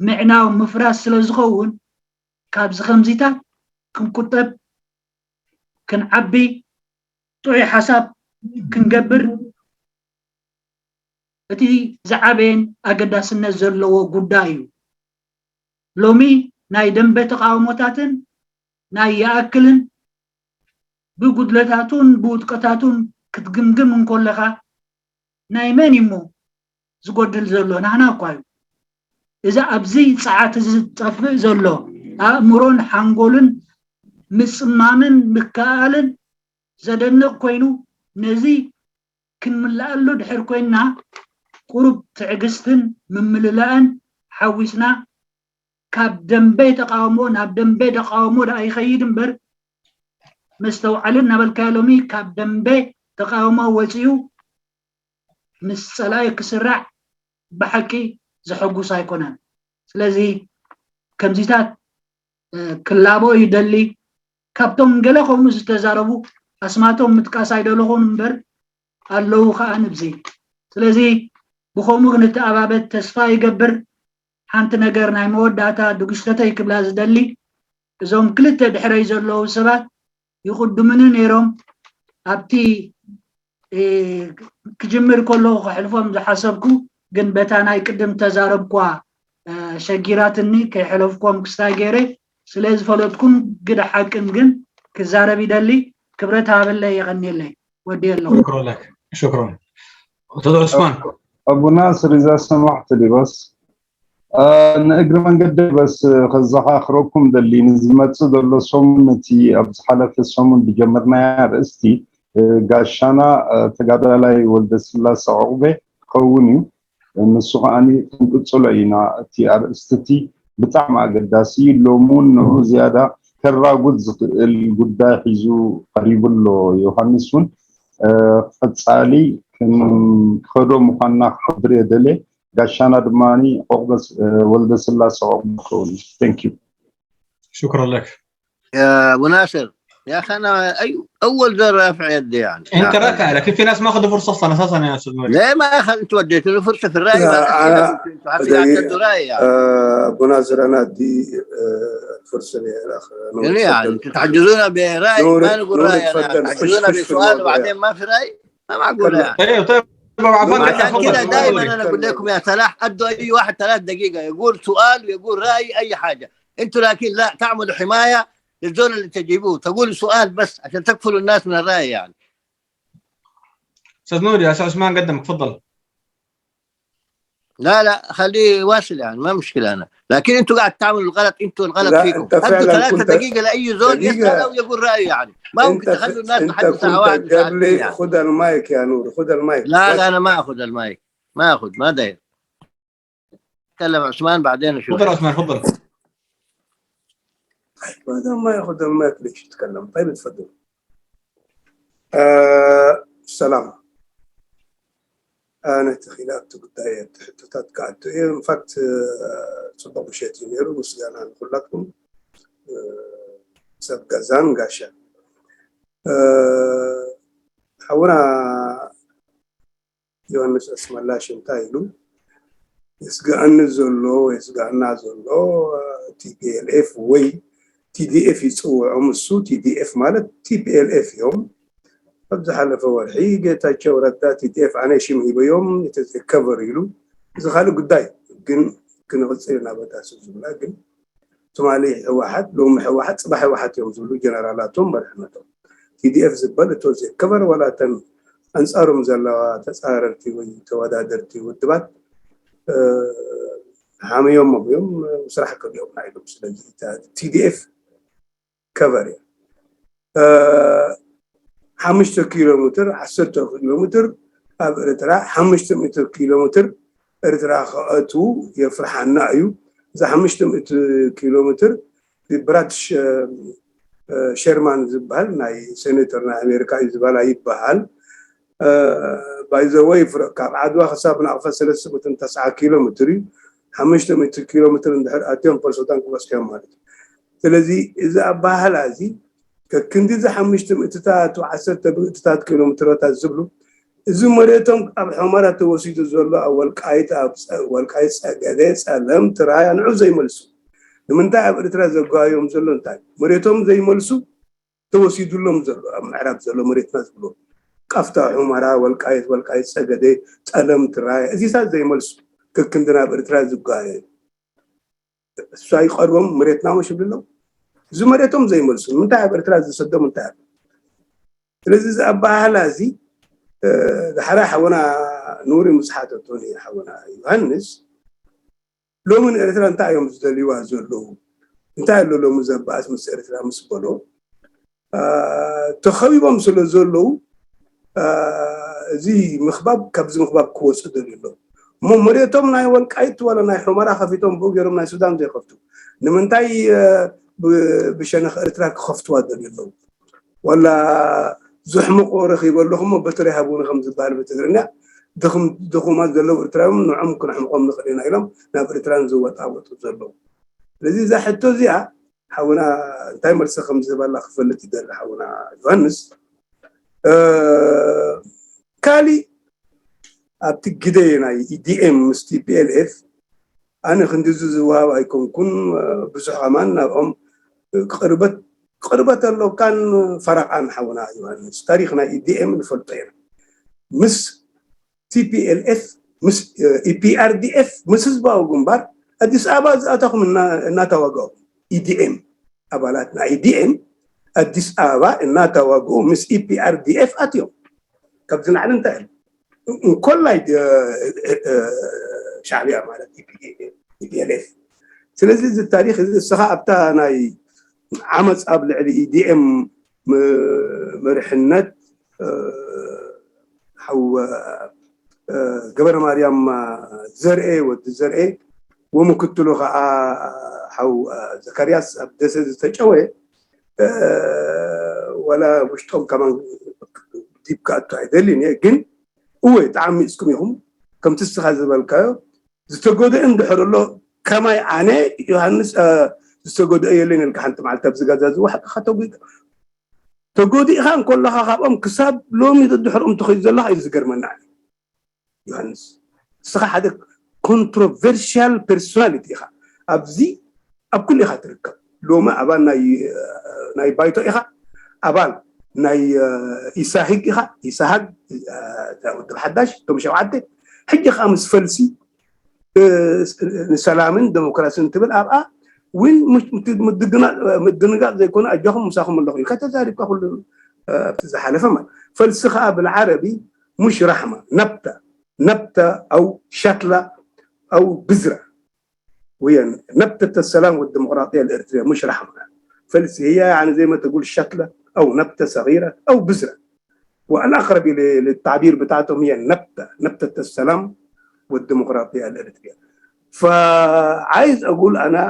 ምዕናው ምፍራስ ስለ ዝኸውን ካብዚ ከምዚታት ክንቁጠብ ክንዓቢ ጥዑይ ሓሳብ ክንገብር እቲ ዝዓበየን ኣገዳስነት ዘለዎ ጉዳይ እዩ። ሎሚ ናይ ደንበ ተቃውሞታትን ናይ ይኣክልን ብጉድለታቱን ብውድቀታቱን ክትግምግም እንኮለኻ ናይ መን እሞ ዝጎድል ዘሎ ናህና እኳ እዩ። እዚ ኣብዚ ፀዓት እዚ ዝጠፍእ ዘሎ ኣእምሮን ሓንጎልን ምፅማምን ምክኣልን ዘደንቕ ኮይኑ፣ ነዚ ክንምልኣሉ ድሕር ኮይንና፣ ቁሩብ ትዕግስትን ምምልላእን ሓዊስና፣ ካብ ደንበ ተቃውሞ ናብ ደንበ ተቃውሞ ደኣ ይኸይድ እምበር፣ መስተውዓልን እናበልካዮ፣ ሎሚ ካብ ደንበ ተቃውሞ ወፂኡ ምስ ፀላኢ ክስራዕ ብሓቂ ዘሐጉስ ኣይኮነን። ስለዚ ከምዚታት ክላቦ ይደሊ። ካብቶም ገለ ከምኡ ዝተዛረቡ ኣስማቶም ምጥቃስ ኣይደለኹን እምበር ኣለዉ ከዓ ንብዚ። ስለዚ ብኸምኡ ክንተኣባበት ተስፋ ይገብር። ሓንቲ ነገር ናይ መወዳእታ ድግሽተተይ ክብላ ዝደሊ፣ እዞም ክልተ ድሕረይ ዘለዉ ሰባት ይቕድሙኒ ነይሮም። ኣብቲ ክጅምር ከለኹ ከሕልፎም ዝሓሰብኩ፣ ግን በታ ናይ ቅድም ተዛረብኳ ሸጊራትኒ ከይሐለፍኩም ክስታይ ገይረ ስለ ዝፈለጥኩም፣ ግደ ሓቅን ግን ክዛረብ ይደሊ። ክብረት ሃበለይ፣ የቐንየለይ። ወዲ ኣለኹ። شكرا لك شكرا. استاذ عثمان. ابو ناصر، اذا سمحت لي بس، ንእግሪ መንገዲ በስ ከዘኻኽረኩም ደሊ፣ ንዝመፅእ ዘሎ ሰሙን፣ እቲ ኣብ ዝሓለፈ ሰሙን ዝጀመርናያ ኣርእስቲ፣ ጋሻና ተጋዳላይ ወልደስላሰ ዑቕቤ ክኸውን እዩ። ንሱ ከዓኒ ክንቅፅሎ ኢና። እቲ ኣርእስቲ እቲ ብጣዕሚ ኣገዳሲ እዩ። ሎሚ እውን ንዑ ዝያዳ ከራጉድ ዝኽእል ጉዳይ ሒዙ ቀሪቡ ኣሎ። ዮሃንስ እውን ቀፃሊ ክንከዶ ምዃንና ክሕብር እየ ደልየ። ጋሻና ድማ ዑቕበ ወልደስላሰ ዑቕበ ክኸውን እዩ። Thank you. شكرا لك. يا ابو ناصر، يا اخي انا اي اول زر رافع يدي يعني. انت رافع، لكن في ناس ما اخذوا فرصه اصلا اساسا يا استاذ نور. ليه ما اخذ؟ انت وديتوا له فرصه في الراي، ما لا، أنا انتوا حتى قاعد تدوا راي يعني. آه، ابو ناصر، انا ادي آه، الفرصه للاخ نور. يعني يعني انتوا تحجزونا براي، نور، ما نقول نور، راي انا، تفضل، خش، تحجزونا خش في بسؤال الموضوع وبعدين يعني. ما في راي، ما معقول يعني. ايوه طيب، ابو عفان، قدم، عشان تفضل، كده تفضل. دائما انا اقول لكم يا سلاح، ادوا اي واحد ثلاث دقيقه يقول سؤال ويقول راي اي حاجه. انتوا لكن لا، تعملوا حمايه للزول اللي تجيبوه، تقول سؤال بس عشان تقفلوا الناس من الراي يعني. استاذ نور، يا استاذ عثمان قدمك، تفضل. لا لا، خليه يواصل يعني، ما مشكله انا، لكن انتوا قاعد تعملوا الغلط، انتوا الغلط لا، فيكم. أنت فعلًا ادوا ثلاثه كنت دقيقه لاي زول دقيقة. يسال او يقول رايه يعني، ما ممكن انت تخلوا ف- الناس انت لحد الساعه كنت واحد وساعه قبلي، يعني. خذ المايك يا نور، خذ المايك. لا بس. لا، انا ما اخذ المايك، ما اخذ، ما داير. تكلم عثمان بعدين شوي. تفضل عثمان، تفضل. ما دام ما ياخذ المايك ليش يتكلم؟ طيب، تفضل. آه، سلام. ኣነ ተኺለ ኣብቲ ጉዳይ፣ ኣብቲ ሕቶታት ክኣቱ እየ። ኢንፋክት፣ ጽቡቕ ምሸት እዩ ነይሩ። ምስጋና ንኩላትኩም፣ ሰብ ገዛን ጋሻ። ሓውና ዮሃንስ ኣስመላሽ እንታይ ኢሉ? የስግኣኒ ዘሎ፣ የስግኣና ዘሎ ቲፒኤልኤፍ ወይ ቲዲኤፍ ይፅውዖም። እሱ ቲዲኤፍ ማለት ቲፒኤልኤፍ እዮም። ኣብ ዝሓለፈ ወርሒ ጌታቸው ረዳ ቲዲኤፍ ኣነ ሽም ሂበዮም፣ it is a cover ኢሉ። እዚ ካልእ ጉዳይ ግን ክንቕፅል ኢና። በታ እሱ ዝብላ ግን ትማሊ ህወሓት፣ ሎሚ ህወሓት፣ ፅባሕ ህወሓት እዮም ዝብሉ ጀነራላቶም መሪሕነቶም። ቲዲኤፍ ዝበል እቶ ዘከበር ዋላ እተን ኣንፃሮም ዘለዋ ተፃረርቲ ወይ ተወዳደርቲ ውድባት ሓምዮሞም እዮም፣ ስራሕ ከሊኦምና ኢሎም። ስለዚ ቲዲኤፍ ከቨር እያ። ሓሙሽተ ኪሎ ሜትር፣ ዓሰርተ ኪሎ ሜትር ኣብ ኤርትራ፣ ሓሙሽተ ሚእቲ ኪሎ ሜትር ኤርትራ ክኣትዉ የፍርሓና እዩ። እዛ ሓሙሽተ ሚእቲ ኪሎ ሜትር ብራድ ሸርማን ዝበሃል ናይ ሴኔተር ናይ ኣሜሪካ እዩ ዝበላ ይበሃል። ባይዘወይ ካብ ዓድዋ ክሳብ ናቕፋ ሰለስተ ሚእትን ተስዓ ኪሎ ሜትር እዩ። ሓሙሽተ ሚእቲ ኪሎ ሜትር እንድሕር ኣትዮም ፖርሶታን ክበፅሑ እዮም ማለት እዩ። ስለዚ እዚ ኣበሃህላ እዚ ከክንዲ እዚ ሓሙሽተ ሚእትታት ዓሰርተ ሚእትታት ኪሎ ሜትሮታት ዝብሉ፣ እዚ መሬቶም ኣብ ሑመራ ተወሲዱ ዘሎ፣ ኣብ ወልቃይት፣ ኣብ ፀ- ወልቃይት ፀገዴ፣ ፀለምት፣ ራያ ንዑ ዘይመልሱ ንምንታይ ኣብ ኤርትራ ዘጓዮም ዘሎ እንታይ መሬቶም ዘይመልሱ ተወሲዱሎም ዘሎ ኣብ ምዕራብ ዘሎ መሬትና ዝብሎ ቃፍታ ሑመራ ወልቃይት ወልቃይት ፀገዴ ጠለምት ራያ እዚታት ዘይመልሱ ከክንዲ ናብ ኤርትራ ዝጓየ እሱ ኣይቀርቦም መሬትና መሽ ብሎ እዚ መሬቶም ዘይመልሱ ንምንታይ ኣብ ኤርትራ ዝሰዶም እንታይ ኣሎ ስለዚ እዚ ኣባሃህላ እዚ ዳሕራ ሓወና ኑሪ ምስ ሓተቶ ሓወና ዮሃንስ ሎሚ ንኤርትራ እንታይ እዮም ዝደልይዋ ዘለዉ እንታይ ኣሎ ሎሚ ዘባእስ ምስ ኤርትራ ምስ በሎ ተኸቢቦም ስለ ዘለዉ፣ እዚ ምኽባብ ካብዚ ምኽባብ ክወፁ ደልዩ ኣለዉ። እሞ መሬቶም ናይ ወልቃይት ዋላ ናይ ሑመራ ከፊቶም ብኡ ገይሮም ናይ ሱዳን ዘይከፍቱ? ንምንታይ ብሸነኽ ኤርትራ ክኸፍትዋ ደልዩ ኣለዉ? ዋላ ዝሕምቆ ረኺበ ኣለኹ እሞ በትሪ ሃቡኒ ከም ዝበሃል ብትግርኛ፣ ድኹማት ዘለዉ ኤርትራውያን ንዖም ክነሕምቆም ንኽእል ኢና ኢሎም ናብ ኤርትራን ዝወጣወጡ ዘለዉ። ስለዚ እዛ ሕቶ እዚኣ ሓውና እንታይ መልሲ ከም ዝህባላ ክፈልጥ ይደሊ። ሓውና ዮሃንስ፣ ካሊእ ኣብቲ ግደ ናይ ኢዲኤም ምስ ቲፒኤልኤፍ ኣነ ክንድዚ ዝወሃብ ኣይኮንኩን። ብዙሕ ከማን ናብኦም ቅርበት ቅርበት ኣለካን ፈረቓን ሓውና ዮሃንስ። ታሪኽ ናይ ኢዲኤም ንፈልጦ ኢና። ምስ ቲፒኤልኤፍ ምስ ኢፒኣርዲኤፍ ምስ ህዝባዊ ግንባር ኣዲስ ኣበባ ዝኣተኹም እናተዋጋኡ ኢዲኤም ኣባላት ናይ ኢዲኤም ኣዲስ ኣበባ እናተዋግኡ ምስ ኢፒኣርዲኤፍ ኣትዮም። ካብዚ ንዓሊ እንታይ እንኮላይ ሻዕብያ ማለት ኢፒኤልኤፍ። ስለዚ እዚ ታሪኽ እዚ እስኻ ኣብታ ናይ ዓመፅ ኣብ ልዕሊ ኢዲኤም መርሕነት ሓው ገበረ ማርያም ዘርኤ ወዲ ዘርኤ ወምክትሉ ከዓ ሓው ዘካርያስ ኣብ ደሰ ዝተጨወ ወላ ውሽጦም ከማን ዲብ ክኣቱ ኣይደልን እየ። ግን እወ ተዓሚፅኩም ኢኹም። ከምቲ እስኻ ዝበልካዮ ዝተጎድአ እንድሕር ኣሎ ከማይ ኣነ ዮሃንስ ዝተጎድአ የለን ኢልካ ሓንቲ መዓልቲ ኣብዚ ጋዛ ዝወሓጥካ ተጉ ተጎዲእኻ እንከለኻ ካብኦም ክሳብ ሎሚ ድድሕርኦም ትኸይድ ዘለኻ እዩ ዝገርመና። ዮሃንስ እስኻ ሓደ ኮንትሮቨርሽያል ፐርሶናሊቲ ኢኻ። ኣብዚ ኣብ ኩሉ ኢኻ ትርከብ። ሎሚ ኣባል ናይ ባይቶ ኢኻ፣ ኣባል ናይ ኢሳህግ ኢኻ። ኢሳሃግ ውድብ ሓዳሽ እቶም ሸውዓተ ሕጂ ከዓ ምስ ፈልሲ ንሰላምን ደሞክራስን ትብል ኣብኣ እውን ምድንጋፅ ዘይኮነ ኣጆኹም ምሳኹም ኣለኹ ኢልካ ተዛሪብካ ኩሉ ኣብቲ ዝሓለፈ ማለት ፈልሲ ከዓ ብልዓረቢ ሙሽ ራሕማ ነብተ ነብተ ኣው ሸክላ ኣው ብዝራ وهي نبتة السلام والديمقراطية الإريترية مش رحمة فلس هي يعني زي ما تقول شكلة أو نبتة صغيرة أو بذرة والأقرب للتعبير بتاعتهم هي النبتة نبتة السلام والديمقراطية الإريترية فعايز أقول أنا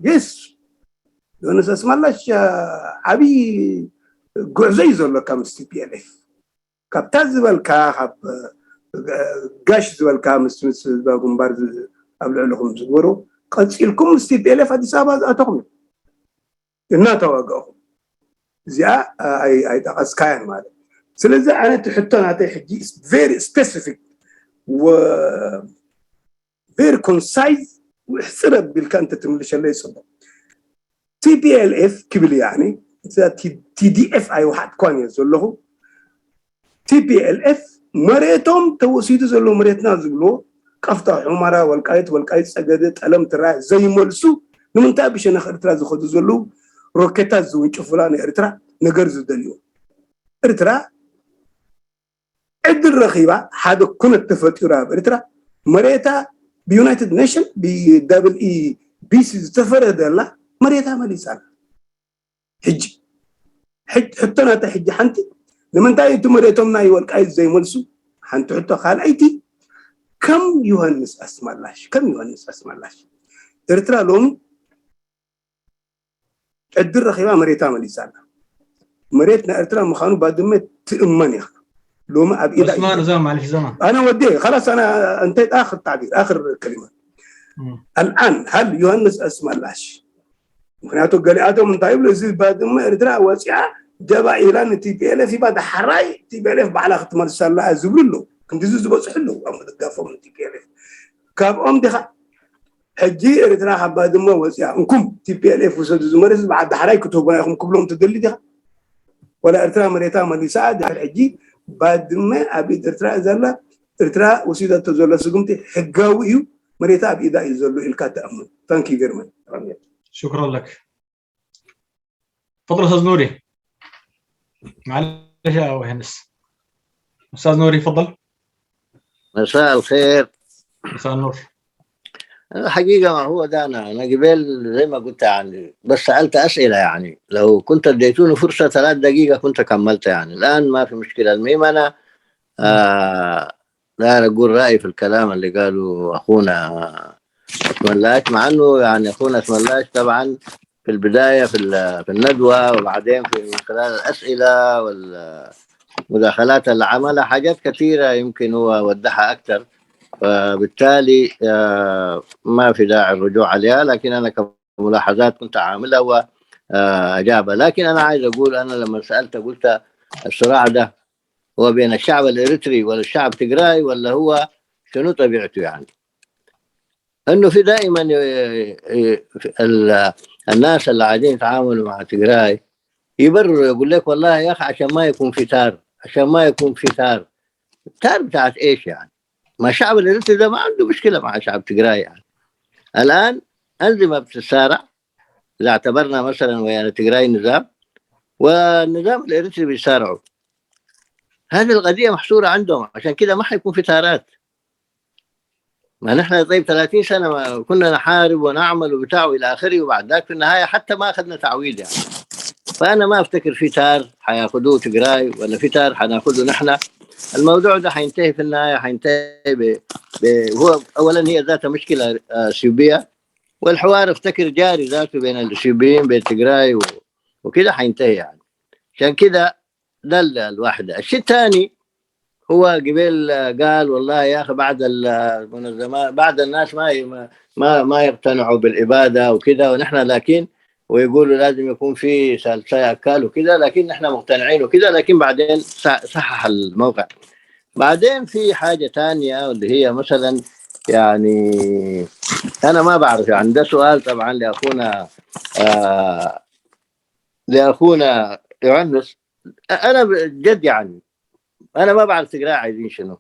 يس ዮሃንስ ኣስመላሽ ዓብዪ ጉዕዞ እዩ ዘሎ ካብ ምስ ቲ ፒ ኤል ኤፍ ካብታ ዝበልካ ካብ ጋሽ ዝበልካ ምስ ምስ ህዝባዊ ግንባር ኣብ ልዕልኹም ዝግበሩ ቀፂልኩም ምስ ቲ ፒ ኤል ኤፍ ኣዲስ ኣበባ ዝኣተኹም እናተዋጋእኹም እዚኣ ኣይጠቐስካያን ማለት ስለዚ ኣነ እቲ ሕቶ ናተይ ሕጂ very specific very concise ውሕፅር ኣቢልካ እንተትምልሸለይ ፅቡቅ ቲ ፒ ኤል ኤፍ ክብል እየ ኣነ ቲ ዲ ኤፍ ኣይወሓጥኳን እየ ዘለኹ ቲ ፒ ኤል ኤፍ መሬቶም ተወሲዱ ዘሎ መሬትና ዝብልዎ ቀፍታ ሑመራ ወልቃይት ወልቃይት ፀገደ ጠለምት ራያ ዘይመልሱ ንምንታይ ብሸነኽ ኤርትራ ዝኸዱ ዘለዉ ሮኬታት ዝውንጭፉላ ንኤርትራ ነገር ዝደልዩ ኤርትራ ዕድል ረኺባ ሓደ ኩነት ተፈጢሩ ኣብ ኤርትራ መሬታ ብ United Nation ብ EEC ዝተፈረደላ መሬታ መሊሳ ኣላ ሕጂ ሕቶ ናታ ሕጂ ሓንቲ ንምንታይ እቲ መሬቶም ናይ ወልቃይት ዘይመልሱ ሓንቲ ሕቶ ካልኣይቲ ከም ዮሃንስ ኣስመላሽ ከም ዮሃንስ ኣስመላሽ ኤርትራ ሎሚ ዕድል ረኺባ መሬታ መሊሳ ኣላ መሬት ናይ ኤርትራ ምዃኑ ባድመ ትእመን ኢኻ ሎሚ ኣብ ኢዳ እዩ ዑስማን እዛ ማለሽ ዘማ ኣነ ወዲ خلاص ኣነ እንታይ ኣኽር تعبير ኣኽር كلمة الآن هل ዮሃንስ ኣስመላሽ ምክንያቱ ገሊኣቶም እንታይ ይብሉ እዚ ባድመ ኤርትራ ወፂኣ ደባ ኢላ ን ቲ ፒ ኤል ኤፍ ሂባ ዳሕራይ ቲ ፒ ኤል ኤፍ ባዕላ ክትመልሳ ኣላ ዝብሉ ኣለዉ ክንድዚ ዝበፅሑ ኣለዉ ኣብ ምድጋፎም ን ቲ ፒ ኤል ኤፍ ካብኦም ዲኻ ሕጂ ኤርትራ ካብ ባድመ ወፂኣ እንኩም ቲ ፒ ኤል ኤፍ ውሰዱ እዚ መሬት እዚ በዓል ዳሕራይ ክትህቡና ኢኹም ክብሎም ትደሊ ዲኻ ወላ ኤርትራ መሬታ መሊሳ ድሕር ሕጂ ባድመ ኣብ ኢድ ኤርትራ እያ ዘላ ኤርትራ ወሲዳቶ ዘላ ስጉምቲ ሕጋዊ እዩ መሬታ ኣብ ኢዳ እዩ ዘሎ ኢልካ ትኣምን ታንኪ ዩ ቨሪ ማች شكرا لك تفضل استاذ نوري معلش يا ابو هندس استاذ نوري تفضل مساء الخير مساء النور الحقيقة ما هو ده، أنا أنا قبل زي ما قلت يعني، بس سألت أسئلة يعني، لو كنت اديتوني فرصة ثلاث دقيقة كنت كملت يعني. الآن ما في مشكلة. المهم أنا آه داير أقول رأيي في الكلام اللي قاله أخونا اسماعيل، مع إنه يعني أخونا اسماعيل طبعا في البداية في ال- في الندوة، وبعدين في من خلال الأسئلة والمداخلات اللي عملها، حاجات كثيرة يمكن هو وضحها أكثر، فبالتالي آه، ما في داعي الرجوع عليها، لكن أنا كملاحظات كنت عاملها وأجابها. لكن أنا عايز أقول، أنا لما سألت قلت: الصراع ده هو بين الشعب الإريتري ولا الشعب تجراي، ولا هو شنو طبيعته يعني؟ إنه في دائما آه، آه، ال- الناس اللي قاعدين يتعاملوا مع تجراي يبرروا، يقول لك: والله يا أخي، عشان ما يكون في تار، عشان ما يكون في تار. تار بتاعت إيش يعني؟ ما الشعب الإريتري ده ما عنده مشكلة مع شعب تجراي يعني. الآن أنظمة بتتسارع، إذا اعتبرنا مثلا ويانا تجراي نظام والنظام الإريتري بيسارعوا، هذه القضية محصورة عندهم، عشان كده ما حيكون في تارات. ما نحن طيب ثلاثين سنة ما كنا نحارب ونعمل وبتاع وإلى آخره، وبعد ذاك في النهاية حتى ما أخذنا تعويض يعني. فأنا ما أفتكر في تار حياخدوه تجراي ولا في تار حناخده نحن. الموضوع ده حينتهي في النهاية، حينتهي ب... ب... هو أولا هي ذات مشكلة آه، سيوبية، والحوار افتكر جاري ذاته بين السيوبيين بين تجراي و... وكده حينتهي يعني. عشان كده ده ال- الواحد. الشيء الثاني، هو قبل قال: والله يا أخي، بعد المنظمات، بعد الناس ما ي- ما ما يقتنعوا بالإبادة وكده، ونحن لكن ويقولوا لازم يكون في سالساي أكال وكده، لكن نحن مقتنعين وكده. لكن بعدين ص- صحح الموقع. بعدين في حاجة تانية، واللي هي مثلا يعني، أنا ما بعرف يعني، ده سؤال طبعا لأخونا آه لأخونا يوحنس. أنا بجد يعني، أنا ما بعرف تجري عايزين شنو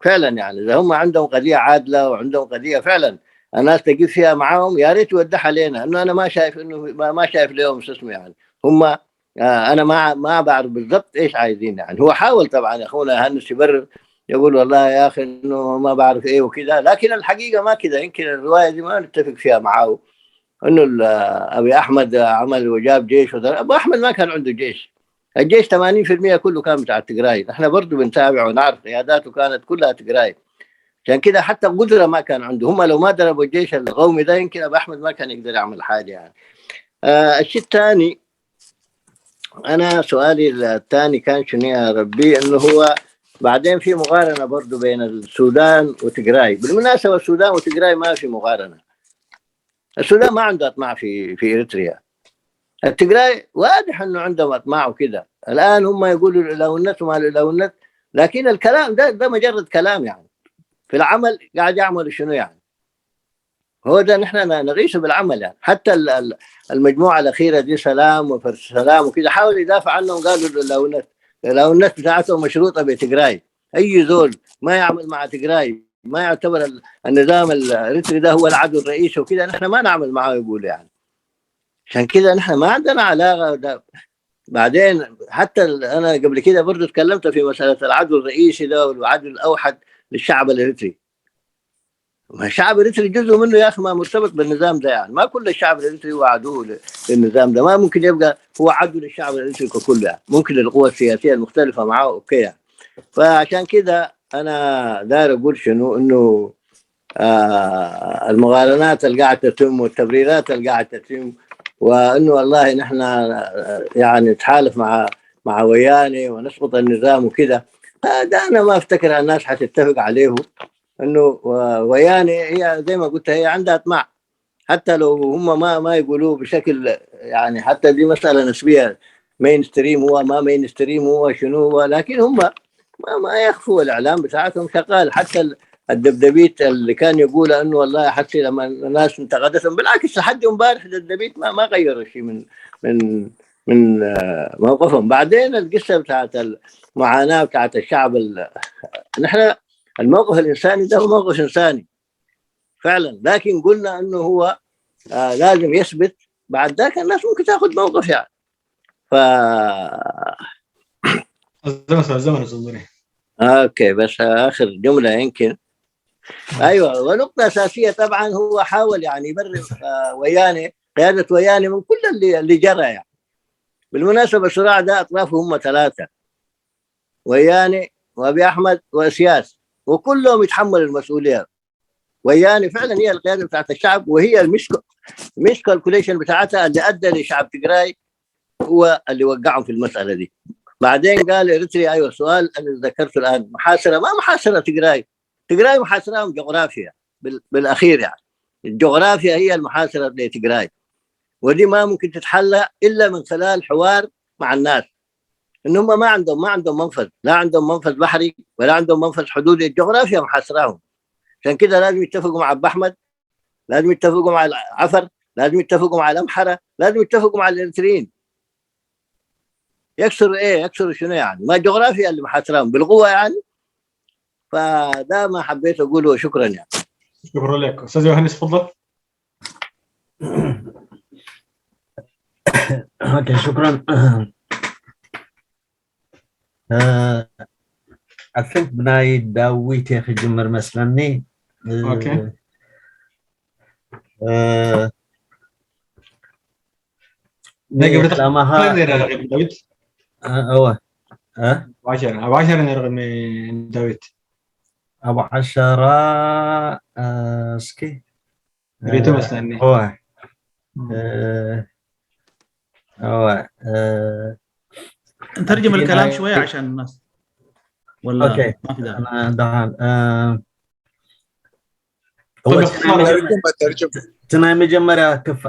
فعلا يعني. إذا هم عندهم قضية عادلة وعندهم قضية فعلا الناس تجيب فيها معاهم، يا ريت يوضحها لنا، إنه أنا ما شايف إنه ما, ما شايف لهم شو اسمه يعني. هم آه أنا ما ما بعرف بالضبط إيش عايزين يعني. هو حاول طبعا أخونا يوحنس يبرر، يقول: والله يا أخي إنه ما بعرف إيه وكذا، لكن الحقيقة ما كذا. يمكن الرواية دي ما نتفق فيها معاه، انه ال- ابي احمد عمل وجاب جيش وده. ابو احمد ما كان عنده جيش. الجيش ثمانين في المية كله كان بتاع تجراي، نحن برضو بنتابع ونعرف قياداته كانت كلها تجراي. عشان كده حتى قدرة ما كان عنده. هم لو ما ضربوا الجيش القومي ده يمكن ابو احمد ما كان يقدر يعمل حاجة يعني. آه الشيء الثاني، انا سؤالي الثاني كان شنو يا ربي؟ انه هو بعدين في مقارنة برضو بين السودان وتجراي. بالمناسبة السودان وتجراي ما في مقارنة. السودان ما عنده اطماع في في اريتريا. التجراي واضح انه عندهم اطماع وكده. الان هم يقولوا الاونت وما الاونت، لكن الكلام ده ده مجرد كلام يعني. في العمل قاعد يعملوا شنو يعني؟ هو ده نحن نقيسه بالعمل يعني. حتى المجموعه الاخيره دي، سلام وفرس سلام وكده، حاول يدافع عنهم، قالوا الاونت الاونت بتاعتهم مشروطه بتجراي. اي زول ما يعمل مع تجراي ما يعتبر النظام الاريتري ده هو العدو الرئيسي وكده، نحن ما نعمل معاه، يقول يعني. عشان كده نحن ما عندنا علاقه ده. بعدين حتى انا قبل كده برضو اتكلمت في مساله العدو الرئيسي ده والعدو الاوحد للشعب الاريتري. ما الشعب الاريتري جزء منه يا اخي ما مرتبط بالنظام ده يعني. ما كل الشعب الاريتري هو عدو للنظام ده، ما ممكن يبقى هو عدو للشعب الاريتري ككل يعني. ممكن للقوى السياسيه المختلفه معاه، اوكي يعني. فعشان كده انا داير اقول شنو؟ انه آه المقارنات اللي قاعده تتم والتبريرات اللي قاعده تتم، وانه والله نحن آه، يعني نتحالف مع مع وياني ونسقط النظام وكده. آه، ده انا ما افتكر الناس حتتفق عليه. انه آه، وياني هي زي ما قلت، هي عندها اطماع، حتى لو هم ما ما يقولوه بشكل يعني. حتى دي مساله نسبيه، مين ستريم هو ما مين ستريم هو شنو هو، لكن هم ما ما يخفوا الاعلام بتاعتهم شغال. حتى الدبدبيت اللي كان يقول انه والله حتى لما الناس انتقدتهم، بالعكس لحد امبارح الدبدبيت ما ما غيروا شيء من من من آه، موقفهم. بعدين القصه بتاعت المعاناه بتاعت الشعب ال... نحن الموقف الانساني ده هو موقف انساني فعلا، لكن قلنا انه هو آه لازم يثبت. بعد ذاك الناس ممكن تاخذ موقف يعني. ف الزمن الزمن الزمن اوكي، بس اخر جمله يمكن ايوه، ونقطه اساسيه طبعا، هو حاول يعني يبرر آه، ويانه، قياده ويانه، من كل اللي اللي جرى يعني. بالمناسبه الصراع ده اطرافه هم ثلاثه: ويانه، وابي احمد، واسياس، وكلهم يتحملوا المسؤوليه. ويانه فعلا هي القياده بتاعت الشعب، وهي المش مش كالكوليشن بتاعتها اللي ادى لشعب تجراي هو اللي وقعهم في المساله دي. بعدين قال اريتريا، ايوه، السؤال اللي ذكرته الان، محاصره، ما محاصره تجراي، تجراي محاصرهم جغرافيا بالاخير يعني. الجغرافيا هي المحاصره لتجراي، ودي ما ممكن تتحلى الا من خلال حوار مع الناس، ان هم ما عندهم ما عندهم منفذ، لا عندهم منفذ بحري ولا عندهم منفذ حدودي، الجغرافيا محاصراهم. عشان كده لازم يتفقوا مع ابو احمد، لازم يتفقوا مع العفر، لازم يتفقوا مع الامحره، لازم يتفقوا مع الاريتريين. يكسروا ايه؟ يكسروا شنو يعني؟ ما الجغرافيا اللي محاصراهم بالقوه يعني. فده ما حبيت اقوله، شكرا يعني. شكرا لك استاذ يوهانس، تفضل. اوكي، شكرا. I think ብናይ ዳዊት እየ ክጅምር መስለኒ። Okay. ናይ ግብሪ ዳዊት። እወ። ኣብ ዓሸራ ነርቕሚ ዳዊት። ኣብ ዓሸራ እስኪ ريتو مسلني. هو هو نترجم الكلام شوية عشان الناس ولا okay. ما في داعي. أنا دعان. طب باختصار እቲ ናይ መጀመርያ ክፋ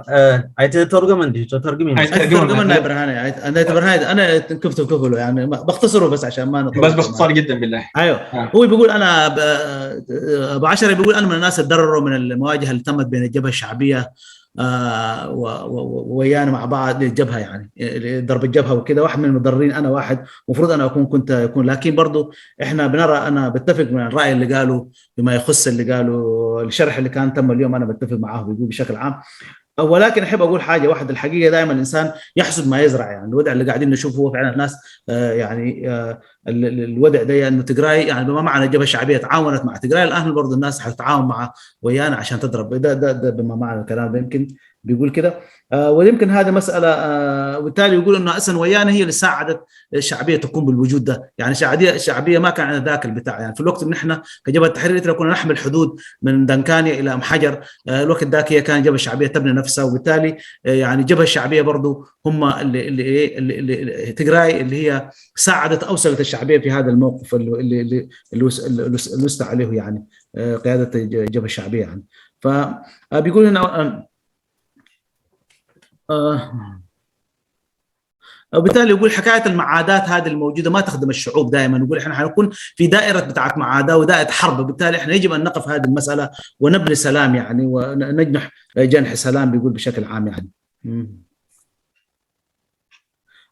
ኣይተተርጎመ እንዲ ተተርጉም ኣይተተርጎመ ترجمة يا برهان، أنا برهان، أنا كنت كفله يعني بختصره بس عشان ما نطول. بس باختصار جدا بالله. ايوه. هو بيقول انا ب- ابو عشرة بيقول انا من الناس اللي تضرروا من المواجهه اللي تمت بين الجبهه الشعبيه آه، و- و- و- ويانا مع بعض للجبهه، يعني ضرب الجبهه وكده، واحد من المضررين انا، واحد المفروض انا اكون كنت اكون، لكن برضو احنا بنرى، انا بتفق مع الراي اللي قاله بما يخص اللي قاله الشرح اللي كان تم اليوم، انا بتفق معاه بيقول بشكل عام. ولكن احب اقول حاجه واحده، الحقيقه دائما الانسان يحصد ما يزرع، يعني الوضع اللي قاعدين نشوفه هو فعلا الناس آه، يعني آه، ال- ال- الوضع ده انه تجراي، يعني بما معنى الجبهه الشعبيه تعاونت مع تجراي، الان برضه الناس حتتعاون مع ويانا عشان تضرب. ده ده ده بما معنى الكلام ده يمكن بيقول كده. آه، ويمكن هذه مساله آه، وبالتالي يقول انه اصلا ويانا هي اللي ساعدت الشعبيه تقوم بالوجود ده، يعني شعبيه الشعبيه ما كان عندها ذاك البتاع، يعني في الوقت اللي نحن كجبهه تحرير اريتريا كنا نحمل حدود من دنكانيا الى محجر، آه، الوقت ذاك هي كان جبهه شعبيه تبني نفسها، وبالتالي آه، يعني الجبهه الشعبيه برضو هم اللي اللي ايه اللي, اللي, اللي تجراي اللي هي ساعدت اوصلت الشعبيه في هذا الموقف اللي اللي اللي اللي وس- اللي وس- اللي وصلت عليه يعني آه، قياده الج- الجبهه الشعبيه يعني. فبيقول هنا آه، آه، وبالتالي يقول حكايه المعادات هذه الموجوده ما تخدم الشعوب، دائما يقول احنا حنكون في دائره بتاعت معاداه ودائره حرب، وبالتالي احنا يجب ان نقف هذه المساله ونبني سلام يعني ونجنح جنح سلام، بيقول بشكل عام يعني. مم.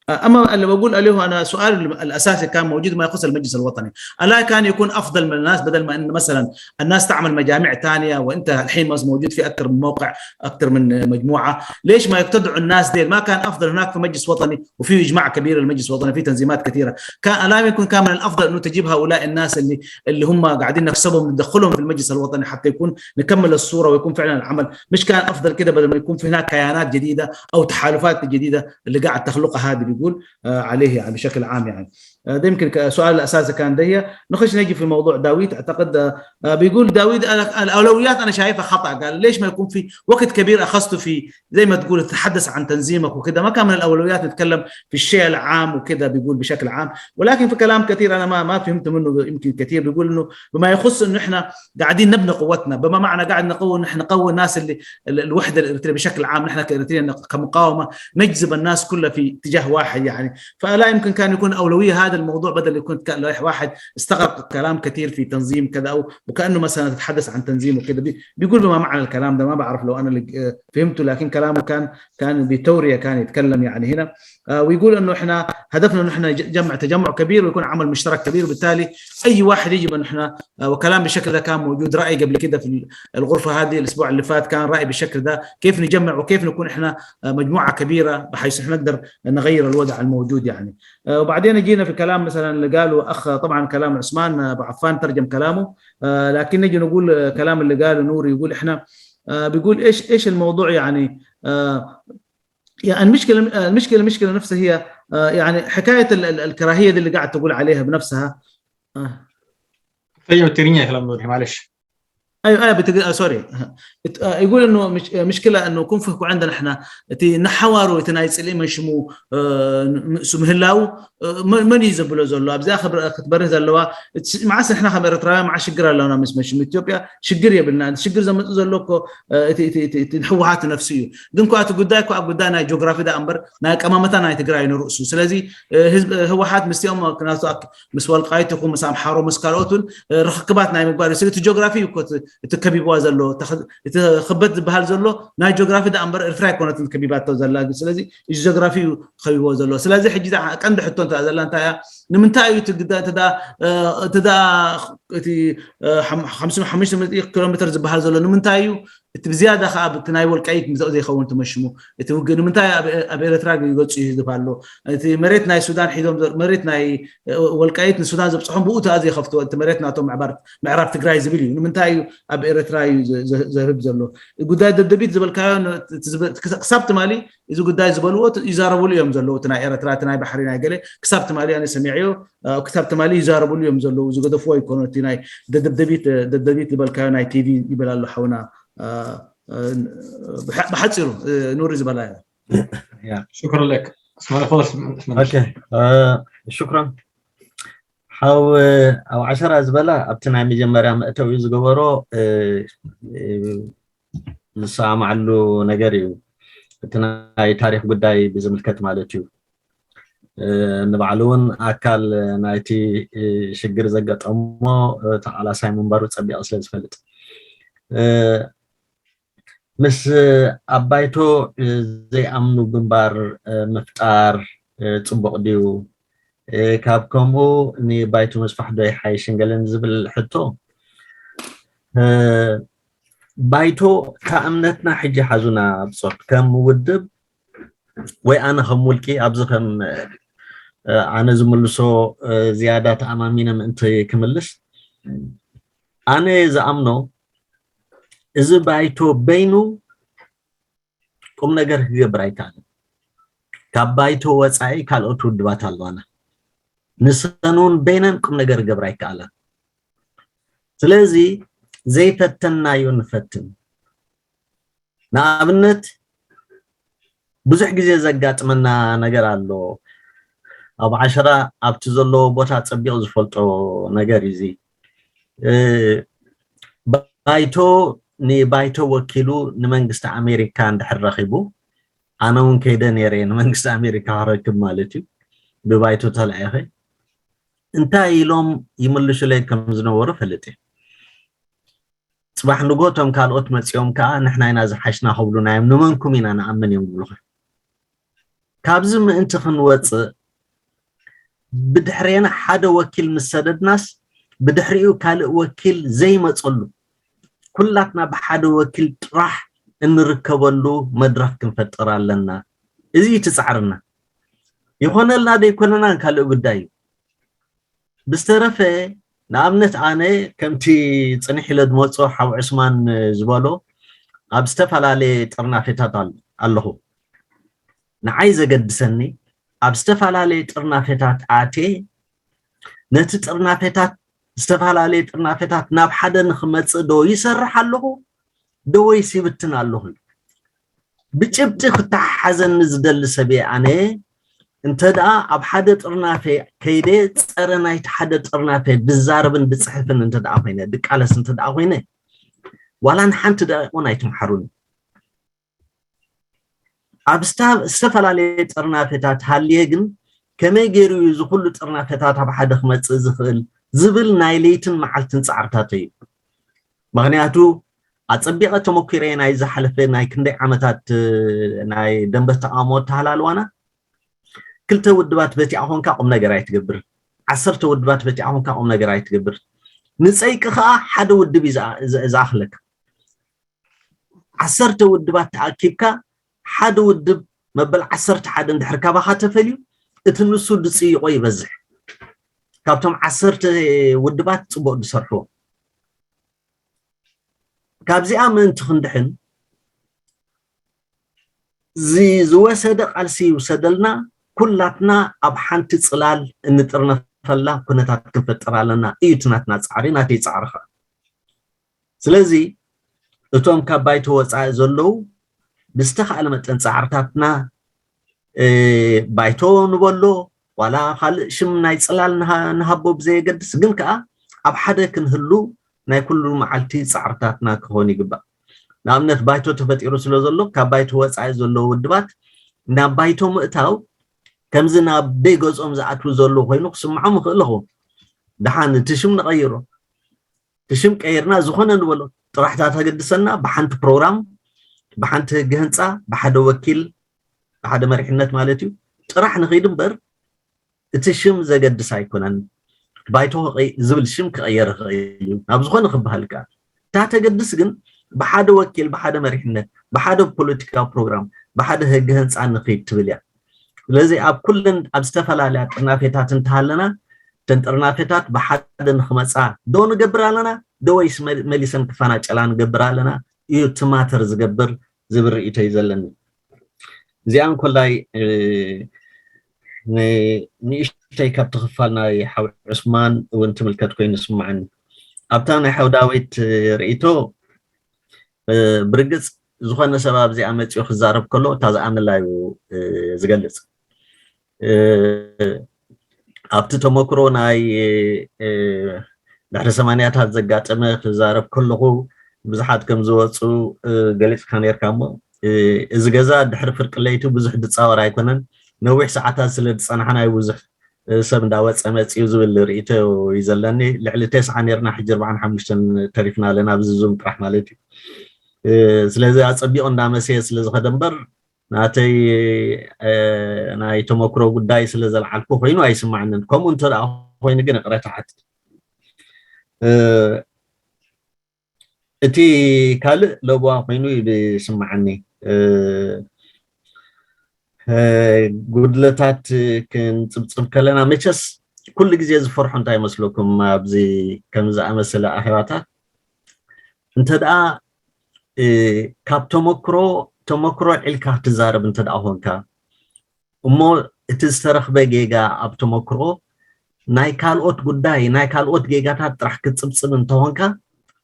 اما اللي بقول عليه انا سؤال الاساسي كان موجود ما يخص المجلس الوطني، الا كان يكون افضل من الناس، بدل ما ان مثلا الناس تعمل مجامع ثانيه وانت الحين موجود في اكثر من موقع، اكثر من مجموعه، ليش ما يبتدعوا الناس ديل؟ ما كان افضل هناك في مجلس وطني وفي اجماع كبير للمجلس الوطني، في تنظيمات كثيره، كان الان يكون كان من الافضل انه تجيب هؤلاء الناس اللي اللي هم قاعدين نكسبهم ندخلهم في المجلس الوطني حتى يكون نكمل الصوره ويكون فعلا العمل، مش كان افضل كده بدل ما يكون في هناك كيانات جديده او تحالفات جديده اللي قاعد تخلقها هذه، بيقول آه، عليه يعني بشكل عام يعني. آه، ده يمكن ك- السؤال الاساسي كان ده. نخش نجي في موضوع داويد، اعتقد آه، آه، بيقول داويد أنا- الاولويات انا شايفها خطا، قال ليش ما يكون في وقت كبير اخذته في زي ما تقول تتحدث عن تنظيمك وكده، ما كان من الاولويات نتكلم في الشيء العام وكده، بيقول بشكل عام. ولكن في كلام كثير انا ما ما فهمت منه يمكن كثير، بيقول انه بما يخص انه احنا قاعدين نبني قوتنا، بما معنى قاعد نقوي، نحن نقوي الناس اللي ال- الوحده الاريتريه بشكل عام، نحن كاريتريين كمقاومه نجذب الناس كلها في اتجاه واحد يعني. فلا يمكن كان يكون اولويه هذا الموضوع بدل يكون ك- واحد استغرق كلام كثير في تنظيم كذا او وكانه مثلا تتحدث عن تنظيم وكذا. بي- بيقول بما معنى الكلام ده، ما بعرف لو انا اللي آه، فهمته، لكن كلامه كان كان بتوريه كان يتكلم يعني هنا. آه، ويقول انه احنا هدفنا انه احنا نج- نجمع تجمع كبير ويكون عمل مشترك كبير، وبالتالي اي واحد يجب ان احنا آه، وكلام بالشكل ده كان موجود، راي قبل كده في الغرفه هذه الاسبوع اللي فات كان راي بالشكل ده، كيف نجمع وكيف نكون احنا آه، مجموعه كبيره بحيث احنا نقدر نغير الوضع الموجود يعني. آه، وبعدين جينا في كلام مثلا اللي قاله اخ، طبعا كلام عثمان ابو عفان ترجم كلامه، آه، لكن نجي نقول آه، كلام اللي قاله نور، يقول احنا آه، بيقول ايش ايش الموضوع يعني آه، يعني المشكله المشكله المشكله نفسها هي آه، يعني حكايه ال- ال- الكراهيه دي اللي قاعد تقول عليها بنفسها. آه. Tenho tirinha, معلش. ايوه ايوه بتقول آه سوري. يقول انه مش مشكله انه كن فيكو عندنا احنا تي نحوارو تناي تسلي من شمو آه، م- سو ምህላው መን እዩ ዘብሎ ዘሎ ኣብዚኣ ክትበርህ ዘለዋ። መዓስ ንሕና ከም ኤርትራውያን መዓ ሽግር ኣለና ምስ መሽም ኢትዮጵያ ሽግር የብልና። ሽግር ዘመፅእ ዘሎ እኮ እቲ ህወሓት ነፍሲ እዩ። ግን ኳ እቲ ጉዳይ ኳ ጉዳይ ናይ ጂኦግራፊ ዳ እምበር ናይ ኣቀማመታ ናይ ትግራይ ንርእሱ። ስለዚ ህወሓት ምስቲኦም ክናቱ ምስ ወልቃይት ይኹን ምስ ኣምሓሮ ምስ ካልኦት እውን ርክክባት ናይ ምግባር እዩ። እቲ ጂኦግራፊ እዩ እኮ እቲ ከቢብዋ ዘሎ። እቲ ክበት ዝበሃል ዘሎ ናይ ጂኦግራፊ ዳ እምበር ኤርትራ ኣይኮነትን ከቢባቶ ዘላ። ስለዚ ጂኦግራፊ እዩ ከቢብዎ ዘሎ። ስለዚ ሕጂ ቀንዲ ሕቶ እንተ ዘላ እንታይ እያ? ንምንታይ እዩ እቲ ግዳ እቲ ዳ እቲ ዳ እቲ ሓምሳ ሓሙሽተ ኪሎ ሜትር ዝበሃል ዘሎ ንምንታይ እዩ? እቲ ብዝያዳ ከዓ እቲ ናይ ወልቃይት ምዘእ ዘይኸውን ትመሽሙ እቲ ውግእ ንምንታይ ኣብ ኤረትራ ይገጹ ይህዝብ ኣሎ? እቲ መሬት ናይ ሱዳን ሒዞም መሬት ናይ ወልቃይት ንሱዳን ዘብፅሖም ብኡ ተኣ ዘይከፍትዎ እቲ መሬት ናቶም ምዕራብ ትግራይ ዝብል እዩ። ንምንታይ እዩ ኣብ ኤረትራ እዩ ዘህብ ዘሎ? ጉዳይ ደደቢት ዝበልካዮ ክሳብ ትማሊ እዚ ጉዳይ ዝበልዎ ይዛረብሉ እዮም ዘለዉ። እቲ ናይ ኤረትራ እቲ ናይ ባሕሪ ናይ ገለ ክሳብ ትማሊ ኣነ ሰሚዐዮ ክሳብ ትማሊ ይዛረብሉ እዮም ዘለዉ። ዝገደፍዎ ኣይኮነ። እቲ ናይ ደደብደቢት ደደቢት ዝበልካዮ ናይ ቲቪ ይበል ኣሎ ሓውና ብሓፂሩ ኑሪ ዝበላ شكرا لك. ሽክራን ሓው ኣብ ዓሸራ ዝበላ ኣብቲ ናይ መጀመርያ መእተዊ ዝገበሮ ዝሰማማዓሉ ነገር እዩ። እቲ ናይ ታሪክ ጉዳይ ብዝምልከት ማለት እዩ። ንባዕሉ እውን ኣካል ናይቲ ሽግር ዘጋጠሞ ተቃላሳይ ምንባሩ ፀቢቐ ስለ ዝፈልጥ ምስ ኣብ ባይቶ ዘይኣምኑ ግንባር ምፍጣር ፅቡቅ ድዩ? ካብ ከምኡ ንባይቶ ምስፋሕ ዶ ይሓይሽን ገለን ዝብል ሕቶ ባይቶ ካብ እምነትና ሕጂ ሓዙና ብፆት ከም ውድብ ወይ ኣነ ከም ውልቂ ኣብዚ ከም ኣነ ዝምልሶ ዝያዳ ተኣማሚነ ምእንቲ ክምልስ ኣነ ዝኣምኖ እዚ ባይቶ በይኑ ቁም ነገር ክገብር ኣይከኣልን። ካብ ባይቶ ወፃኢ ካልኦት ውድባት ኣለዋና። ንሰን እውን በይነን ቁም ነገር ክገብር ኣይከኣላን። ስለዚ ዘይፈተናዮ ንፈትን። ንኣብነት ብዙሕ ግዜ ዘጋጥመና ነገር ኣሎ። ኣብ ዓሸራ ኣብቲ ዘለዎ ቦታ ፀቢቕ ዝፈልጦ ነገር እዩ። እዚ ባይቶ ንባይቶ ወኪሉ ንመንግስቲ ኣሜሪካ እንድሕር ረኺቡ ኣነ እውን ከይደ ነይረ ንመንግስቲ ኣሜሪካ ክረክብ ማለት እዩ። ብባይቶ ተላኢኸ እንታይ ኢሎም ይምልሹለይ ከም ዝነበሩ ፈልጥ እየ። ፅባሕ ንጎ እቶም ካልኦት መፂኦም ከዓ ንሕና ኢና ዝሓሽና ክብሉና እዮም። ንመንኩም ኢና ንኣምን እዮም ዝብሉኻ። ካብዚ ምእንቲ ክንወፅእ ብድሕሬና ሓደ ወኪል ምስ ሰደድናስ ብድሕሪኡ ካልእ ወኪል ዘይመፀሉ ኩላትና ብሓደ ወኪል ጥራሕ እንርከበሉ መድረክ ክንፈጥር ኣለና። እዚ እዩ እቲ ፃዕርና። ይኾነልና ዶ ይኮነናን ካልእ ጉዳይ እዩ። ብዝተረፈ ንኣብነት ኣነ ከምቲ ፅንሕ ኢለ ዝመፅኦ ሓው ዕስማን ዝበሎ ኣብ ዝተፈላለየ ጥርናፌታት ኣለኹ። ንዓይ ዘገድሰኒ ኣብ ዝተፈላለየ ጥርናፌታት ኣቴ ነቲ ጥርናፌታት ዝተፈላለየ ጥርናፌታት ናብ ሓደ ንክመፅእ ዶ ይሰርሕ ኣለኹ ዶ ወይስ ይብትን ኣለኹ? ብጭብጢ ክተሓሓዘኒ ዝደሊ ሰብ እየ ኣነ። እንተ ደኣ ኣብ ሓደ ጥርናፌ ከይደ ጸረ ናይቲ ሓደ ጥርናፌ ድዛረብን ድጽሕፍን እንተ ደኣ ኮይነ ድቃለስ እንተ ደኣ ኮይነ ዋላ ንሓንቲ ደቂቕ እውን ኣይትምሓሩኒ። ኣብ ዝተፈላለዩ ጥርናፌታት ሃልየ ግን ከመይ ገይሩ እዩ እዚ ኩሉ ጥርናፌታት ኣብ ሓደ ክመጽእ ዝኽእል ዝብል ናይ ለይትን መዓልትን ጻዕርታተይ እዩ። ምኽንያቱ ኣጸቢቐ ተመኪረ ናይ ዝሓለፈ ናይ ክንደይ ዓመታት ናይ ደንበ ተቃውሞ ኣተሃላልዋና ክልተ ውድባት በቲዓ ኮንካ ቁም ነገር ኣይትገብርን። ዓሰርተ ውድባት በቲዓ ኮንካ ቁም ነገር ኣይትገብርን። ንጸይቂ ከኣ ሓደ ውድብ እዩ ዝኣኽለካ። ዓሰርተ ውድባት ተኣኪብካ ሓደ ውድብ መበል ዓሰርተ ሓደ እንድሕር ካባኻ ተፈልዩ እቲ ንሱ ዝጽይቆ ይበዝሕ። ካብቶም ዓሰርተ ውድባት ጽቡቕ ዝሰርሑ። ካብዚኣ ምእንቲ ክንድሕን እዚ ዝወሰደ ቃልሲ ይውሰደልና፣ ኩላትና ኣብ ሓንቲ ጽላል እንጥርነፈላ ኩነታት ክንፈጥር ኣለና እዩ እቲ ናትና ጻዕሪ፣ ናተይ ጻዕሪ ኸኣ። ስለዚ እቶም ካብ ባይቶ ወጻኢ ዘለዉ ብዝተኻእለ መጠን ጻዕርታትና ባይቶ ንበሎ ዋላ ካልእ ሽም ናይ ጽላል ንሃቦ ብዘየገድስ፣ ግን ከኣ ኣብ ሓደ ክንህሉ ናይ ኩሉ መዓልቲ ጻዕርታትና ክኾን ይግባእ። ንኣብነት ባይቶ ተፈጢሩ ስለ ዘሎ ካብ ባይቶ ወጻኢ ዘለዉ ውድባት ናብ ባይቶ ምእታው ከምዚ ናብ ደይ ገጾም ዝኣትዉ ዘለዉ ኮይኑ ክስምዖም ይኽእል ኣለኹ። ደሓን እቲ ሽም ንቐይሮ፣ እቲ ሽም ቀይርና ዝኾነ ንበሎ ጥራሕ እታ ተገድሰና ብሓንቲ ፕሮግራም፣ ብሓንቲ ህጊ ህንፃ፣ ብሓደ ወኪል፣ ብሓደ መሪሕነት ማለት እዩ ጥራሕ ንኸይድ እምበር እቲ ሽም ዘገድስ ኣይኮነን። ባይቶ ዝብል ሽም ክቐየር ይኽእል እዩ ናብ ዝኾነ ክበሃል ከኣ እታ ተገድስ ግን ብሓደ ወኪል፣ ብሓደ መሪሕነት፣ ብሓደ ፖለቲካዊ ፕሮግራም፣ ብሓደ ህጊ ህንፃ ንኸይድ ትብል እያ። ስለዚ ኣብ ኩለን ኣብ ዝተፈላለያ ጥርናፌታት እንተሃለና እተን ጥርናፌታት ብሓደ ንክመፃ ዶ ንገብር ኣለና ዶ ወይስ መሊሰን ክፈናጨላ ንገብር ኣለና እዩ እቲ ማተር ዝገብር ዝብል ርእይቶ እዩ ዘለኒ። እዚኣ እንኮላይ ንእሽተይ ካብቲ ክፋል ናይ ሓው ዕስማን እውን ትምልከት ኮይኑ ይስምዓኒ። ኣብታ ናይ ሓው ዳዊት ርእይቶ ብርግጽ ዝኾነ ሰብ ኣብዚኣ መጺኡ ክዛረብ ከሎ እታ ዝኣመላ እዩ ዝገልጽ። ኣብቲ ተመክሮ ናይ ድሕሪ ሰማንያታት ዘጋጠመ ክዛረብ ከለኹ ብዙሓት ከም ዝወፁ ገሊፅካ ነርካ እሞ እዚ ገዛ ድሕሪ ፍርቂ ለይቲ ብዙሕ ድፃወር ኣይኮነን። ነዊሕ ሰዓታት ስለ ዝፀናሕና እዩ ብዙሕ ሰብ እንዳወፀ መፅኡ ዝብል ርእይቶ እዩ ዘለኒ። ልዕሊ ተስዓ ነርና ሕጂ ኣርባዓን ሓሙሽተን ተሪፍና ኣለና ኣብዚ ዙም ጥራሕ ማለት እዩ። ስለዚ ኣፀቢቑ እንዳመሰየ ስለ ዝኸደ እምበር ናተይ ናይ ተመክሮ ጉዳይ ስለ ዘልዓልኩ ኮይኑ ኣይስማዕንን። ከምኡ እንተ ደኣ ኮይኑ ግን ይቕረታ ሓትት። እቲ ካልእ ለበዋ ኮይኑ እዩ ዝስምዓኒ። ጉድለታት ክንጽብጽብ ከለና መቸስ ኩሉ ግዜ ዝፈርሑ እንታይ ይመስለኩም? ኣብዚ ከም ዝኣመሰለ ኣኼባታት እንተ ደኣ ካብ ተመክሮ ተመክሮ ዒልካ ክትዛረብ እንተ ደኣ ኮንካ እሞ እቲ ዝተረኽበ ጌጋ ኣብ ተመክሮ ናይ ካልኦት ጉዳይ ናይ ካልኦት ጌጋታት ጥራሕ ክትጽብጽብ እንተኾንካ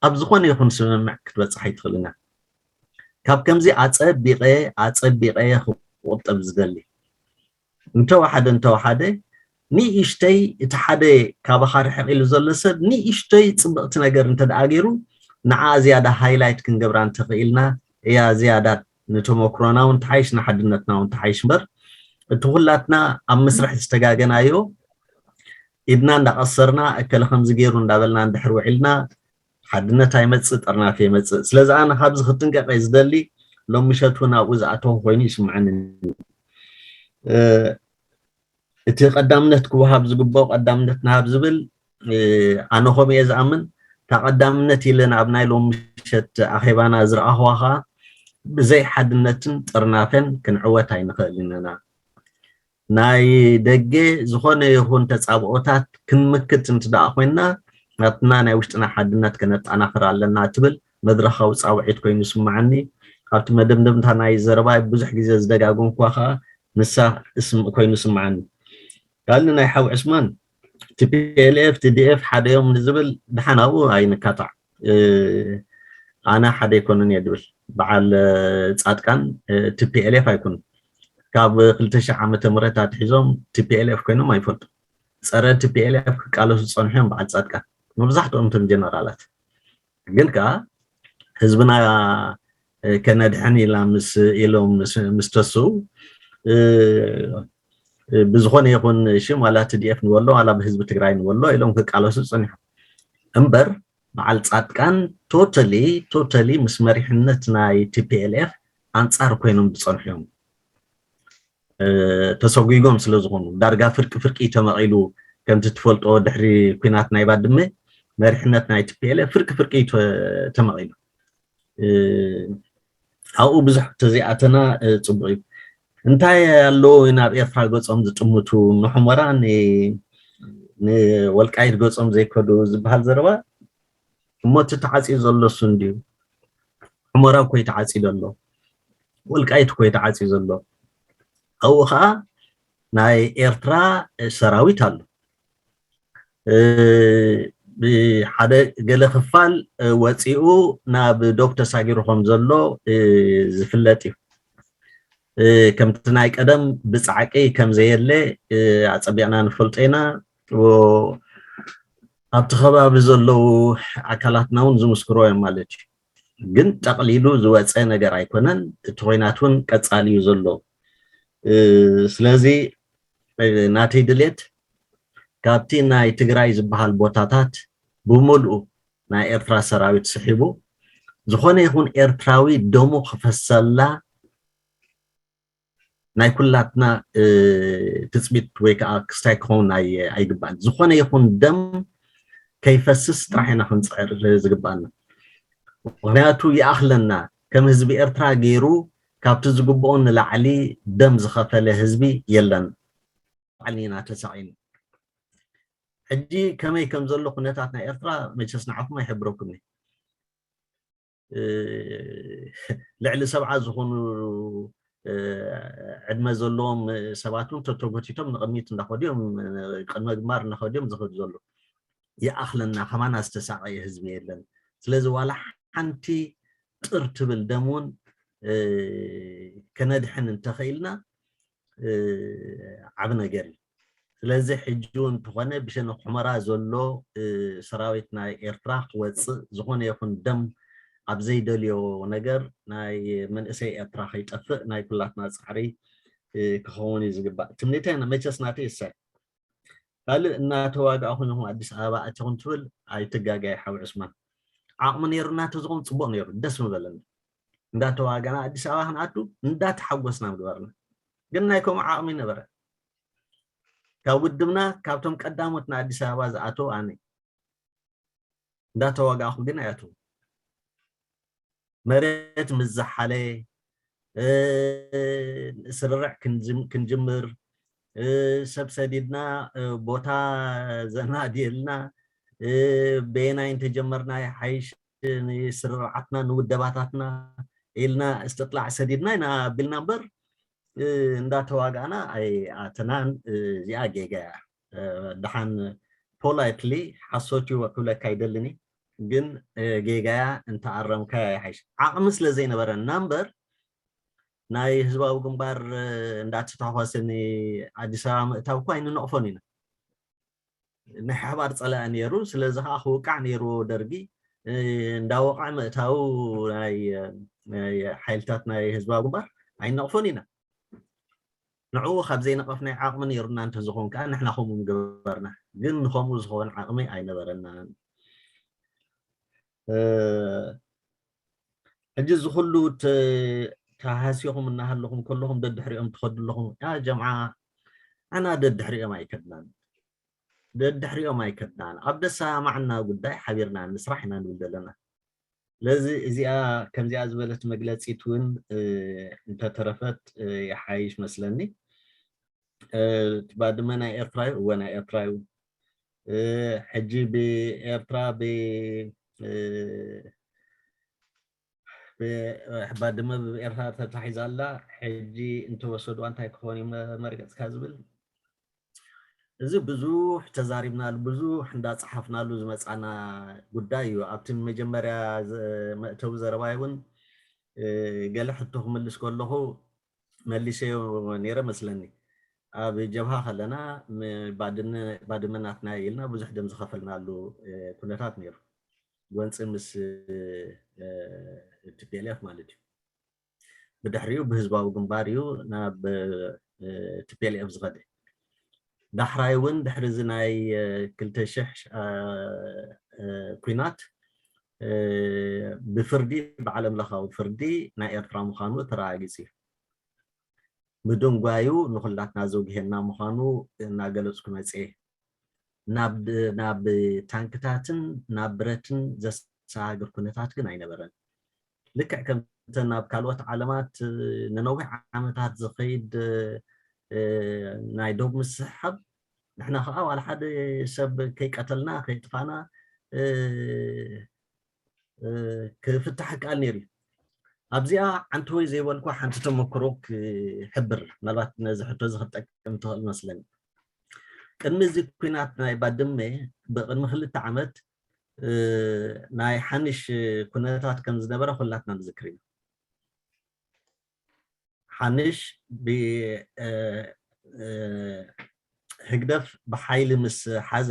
ኣብ ዝኾነ ይኹን ስምምዕ ክትበጽሕ ኣይትኽእልን ኢኻ። ካብ ከምዚ ኣጸቢቐ ኣጸቢቐ ክቑጠብ ዝደሊ እንተወሓደ እንተወሓደ ንእሽተይ እቲ ሓደ ካባኻ ርሕቕ ኢሉ ዘሎ ሰብ ንእሽተይ ጽብቕቲ ነገር እንተ ደኣ ገይሩ ንዓ ዝያዳ ሃይላይት ክንገብራ እንተኽኢልና እያ ዝያዳ ንተመክሮና እውን ተሓይሽ ንሓድነትና እውን ተሓይሽ እምበር እቲ ኩላትና ኣብ መስርሕ ዝተጋገናዮ ኢድና እንዳቐሰርና እከለ ከምዚ ገይሩ እንዳበልና እንድሕር ውዒልና ሓድነት ኣይመጽእ ጥርናፍ የመጽእ። ስለዚ ኣነ ካብዚ ክጥንቀቕ እየ ዝደሊ። ሎም ምሸት እውን ኣብኡ ዝኣተኹ ኮይኑ ይስምዓኒ። እቲ ቀዳምነት ክወሃብ ዝግብኦ ቀዳምነት ንሃብ ዝብል ኣነ ከምኡ እየ ዝኣምን። እታ ቀዳምነት ኢለ ናብ ናይ ሎም ምሸት ኣኼባና ዝረኣኽዋ ኸኣ ብዘይ ሓድነትን ጥርናፈን ክንዕወት ኣይንኽእልን ኢና። ናይ ደገ ዝኾነ ይኹን ተጻብኦታት ክንምክት እንት ደኣ ኮይንና ናትና ናይ ውሽጥና ሓድነት ከነጠናኽር ኣለና ትብል መድረኻዊ ጻውዒት ኮይኑ ይስምዓኒ። ኣብቲ መደምደምታ ናይ ዘረባይ ብዙሕ ግዜ ዝደጋገምኩዋ ከኣ ንሳ ኮይኑ ይስምዓኒ። ካልእ ናይ ሓው ዕስማን ቲፒኤልኤፍ ቲዲኤፍ ሓደ እዮም ንዝብል ደሓን ኣብኡ ኣይንካታዕ። ኣነ ሓደ ኣይኮነን እየ ድብል በዓል ጻድቃን ቲፒኤልኤፍ ኣይኮኑን። ካብ ክልተ ሺሕ ዓመተ ምህረት ኣትሒዞም ቲፒኤልኤፍ ኮይኖም ኣይፈልጡ። ጸረ ቲፒኤልኤፍ ክቃለሱ ዝጸንሑ እዮም በዓል ጻድቃን መብዛሕትኦም እቶም ጀነራላት። ግን ከኣ ህዝብና ከነድሕን ኢላ ምስ ኢሎም ምስ ተስኡ ብዝኾነ ይኹን ሽም ዋላ ቲዲኤፍ ንበሎ ዋላ ብህዝቢ ትግራይ ንበሎ ኢሎም ክቃለሱ ጸኒሖም እምበር በዓል ጻድቃን ቶተሊ ቶተሊ ምስ መሪሕነት ናይ ቲፒኤልኤፍ ኣንጻር ኮይኖም ዝጸንሑ እዮም። ተሰጒጎም ስለ ዝኾኑ ዳርጋ ፍርቂ ፍርቂ ተመቒሉ ከምቲ ትፈልጦ ድሕሪ ኩናት ናይ ባድመ መሪሕነት ናይ ቲፒኤልኤፍ ፍርቂ ፍርቂ ተመቒሉ ኣብኡ ብዙሕ ተዘይኣተና ጽቡቕ እዩ። እንታይ ኣለዎ ናብ ኤርትራ ገጾም ዝጥምቱ ንሑመራ ንወልቃይት ገጾም ዘይከዱ ዝበሃል ዘረባ እሞ እቲ ተዓፅዩ ዘሎ እሱ እንድዩ። ሑመራ እኮ እዩ ተዓፅዩ ዘሎ። ወልቃይት እኮ እዩ ተዓፅዩ ዘሎ። ኣብኡ ከዓ ናይ ኤርትራ ሰራዊት ኣሎ። ብሓደ ገለ ክፋል ወፂኡ ናብ ዶብ ተሳጊሩ ከም ዘሎ ዝፍለጥ እዩ። ከምቲ ናይ ቀደም ብፃዕቂ ከም ዘየለ ኣፀቢቕና ንፈልጦ ኢና። ኣብቲ ከባቢ ዘለዉ ኣካላትና እውን ዝምስክሮ እዮም ማለት እዩ። ግን ጠቕሊሉ ዝወፀ ነገር ኣይኮነን። እቲ ኮይናት እውን ቀፃሊ እዩ ዘሎ። ስለዚ ናተይ ድሌት ካብቲ ናይ ትግራይ ዝበሃል ቦታታት ብምልኡ ናይ ኤርትራ ሰራዊት ስሒቡ ዝኾነ ይኹን ኤርትራዊ ደሙ ክፈሰላ ናይ ኩላትና ትፅቢት ወይ ከዓ ክስታይ ክኸውን ኣይግባእን። ዝኾነ ይኹን ደም ከይፈስስ ጥራሕ ኢና ክንፅዕር ዝግባእና። ምክንያቱ ይኣኽለና፣ ከም ህዝቢ ኤርትራ ገይሩ ካብቲ ዝግብኦ ንላዕሊ ደም ዝኸፈለ ህዝቢ የለን። ባዕልና ኢና ተሳቒና። ሕጂ ከመይ ከም ዘሎ ኩነታት ናይ ኤርትራ መቸስ ንዓኹም ኣይሕብረኩም እዩ። ልዕሊ ሰብዓ ዝኾኑ ዕድመ ዘለዎም ሰባት እውን ተተጎቲቶም ንቕድሚት እንዳኸዱ እዮም፣ ቅድመ ግንባር እንዳኸዱ እዮም ዝኸዱ ዘለዉ። ይኣኽለና፣ ከማና ዝተሳቐየ ህዝቢ የለን። ስለዚ ዋላ ሓንቲ ጥር ትብል ደም እውን ከነድሕን እንተኽኢልና ዓብ ነገር እዩ። ስለዚ ሕጂ እውን እንተኾነ ብሸነኽ ሑመራ ዘሎ ሰራዊት ናይ ኤርትራ ክወፅእ፣ ዝኾነ ይኹን ደም ኣብ ዘይደልዮ ነገር ናይ መንእሰይ ኤርትራ ከይጠፍእ ናይ ኩላትና ፃዕሪ ክኸውን እዩ ዝግባእ። ትምኒተይ መቸስ ናተይ እሰይ ካልእ እናተዋጋእኹም ኢኹም ኣዲስ ኣበባ ኣቲኹም ትብል ኣይትጋጋይ ሓው ዕስማን። ዓቕሚ ነይሩና ተዝኾን ፅቡቕ ነይሩ፣ ደስ ምበለና። እንዳተዋጋና ኣዲስ ኣበባ ክንኣቱ እንዳተሓጎስና ምግበርና። ግን ናይ ከምኡ ዓቕሚ ነበረ። ካብ ውድብና ካብቶም ቀዳሞት ንኣዲስ ኣበባ ዝኣተው ኣነ እንዳተዋጋእኹ ግን ኣይኣተው። መሬት ምስ ዝሓለ ስርርዕ ክንጅምር ሰብ ሰዲድና ቦታ ዘናድየልና በየናይ እንተጀመርና ይሓይሽ ንስርርዓትና ንውደባታትና ኢልና እስትጥላዕ ሰዲድና ኢና ኣቢልና እምበር እንዳተዋጋእና ኣይኣተናን። እዚኣ ጌጋ እያ። ደሓን ፖላይትሊ ሓሶት እዩ ክብለካ ኣይደልን፣ ግን ጌጋ እያ። እንተኣረምካ ይሓይሽ። ዓቕሚ ስለ ዘይነበረና እምበር ናይ ህዝባዊ ግንባር እንዳተታኮሰ ንኣዲስ ኣበባ ምእታው እኮ ኣይንነቕፎን ኢና። ናይ ሓባር ፀላኢ ነይሩ። ስለዚ ከዓ ክውቃዕ ነይርዎ ደርጊ። እንዳወቕዐ ምእታው ናይ ሓይልታት ናይ ህዝባዊ ግንባር ኣይነቕፎን ኢና። ንዕኡ ካብ ዘይነቐፍናይ ዓቕሚ ነይሩና እንተዝኾን ከዓ ንሕና ከምኡ ምገበርና። ግን ንከምኡ ዝኸውን ዓቕሚ ኣይነበረናን። ሕጂ እዚ ኩሉ ተሃሲኹም እናሃለኹም ከለኹም ደድሕሪኦም ትኸዱ ኣለኹም። ያ ጀምዓ ኣና ደድሕሪኦም ኣይከድናን። ደድሕሪኦም ኣይከድናን። ኣብ ደሳማዕና ጉዳይ ሓቢርና ንስራሕ ኢና ንብል ዘለና። ስለዚ እዚኣ ከምዚኣ ዝበለት መግለፂት እውን እንተተረፈት ይሓይሽ መስለኒ። ባድመ ናይ ኤርትራ እዩ። እወ ናይ ኤርትራ እዩ። ሕጂ ብኤርትራ ባድመ ብኤርትራ ተታሒዛ ኣላ። ሕጂ እንተወሰድዋ እንታይ ክኾን እዩ መርገፅካ ዝብል እዚ ብዙሕ ተዛሪብናሉ ብዙሕ እንዳፀሓፍናሉ ዝመፃና ጉዳይ እዩ። ኣብቲ መጀመርያ መእተዊ ዘረባይ እውን ገለ ሕቶ ክምልስ ከለኹ መሊሰዮ ነይረ መስለኒ። ኣብ ጀብሃ ከለና ባድመ ናትና ኢልና ብዙሕ ደም ዝኸፈልናሉ ኩነታት ነይሩ። ጎንፂ ምስ ቲፒኤልኤፍ ማለት እዩ። ብድሕሪኡ ብህዝባዊ ግንባር እዩ ናብ ቲፒኤልኤፍ ዝኸደ። ዳሕራይ እውን ድሕሪ እዚ ናይ ክልተ ሽሕ ኩናት ብፍርዲ ብዓለም ለኻዊ ፍርዲ ናይ ኤርትራ ምዃኑ ተረጋጊፂ እዩ። ምድንጓዩ ንኹላትና ዘውግሄና ምዃኑ እናገለፅኩ መፅኤ። ናብ ታንክታትን ናብ ብረትን ዘሰጋግር ኩነታት ግን ኣይነበረን። ልክዕ ከምተን ኣብ ካልኦት ዓለማት ንነዊሕ ዓመታት ዝኸይድ ናይ ዶብ ምስሕሓብ ንሕና ከዓ ዋላ ሓደ ሰብ ከይቀተልና ከይጥፋና ክፍታሕ ይከኣል ነይሩ እዩ። ኣብዚኣ ዓንተወይ ዘይበልኩ ሓንቲ ተመክሮ ክሕብር፣ ምናልባት ነዚ ሕቶ እዚ ክትጠቅም ትኽእል መስለኒ። ቅድሚ እዚ ኩናት ናይ ባድመ ብቅድሚ ክልተ ዓመት ናይ ሓንሽ ኩነታት ከም ዝነበረ ኩላትና ንዝክር ኢና። ሓንሽ ብህግደፍ ብሓይሊ ምስ ሓዘ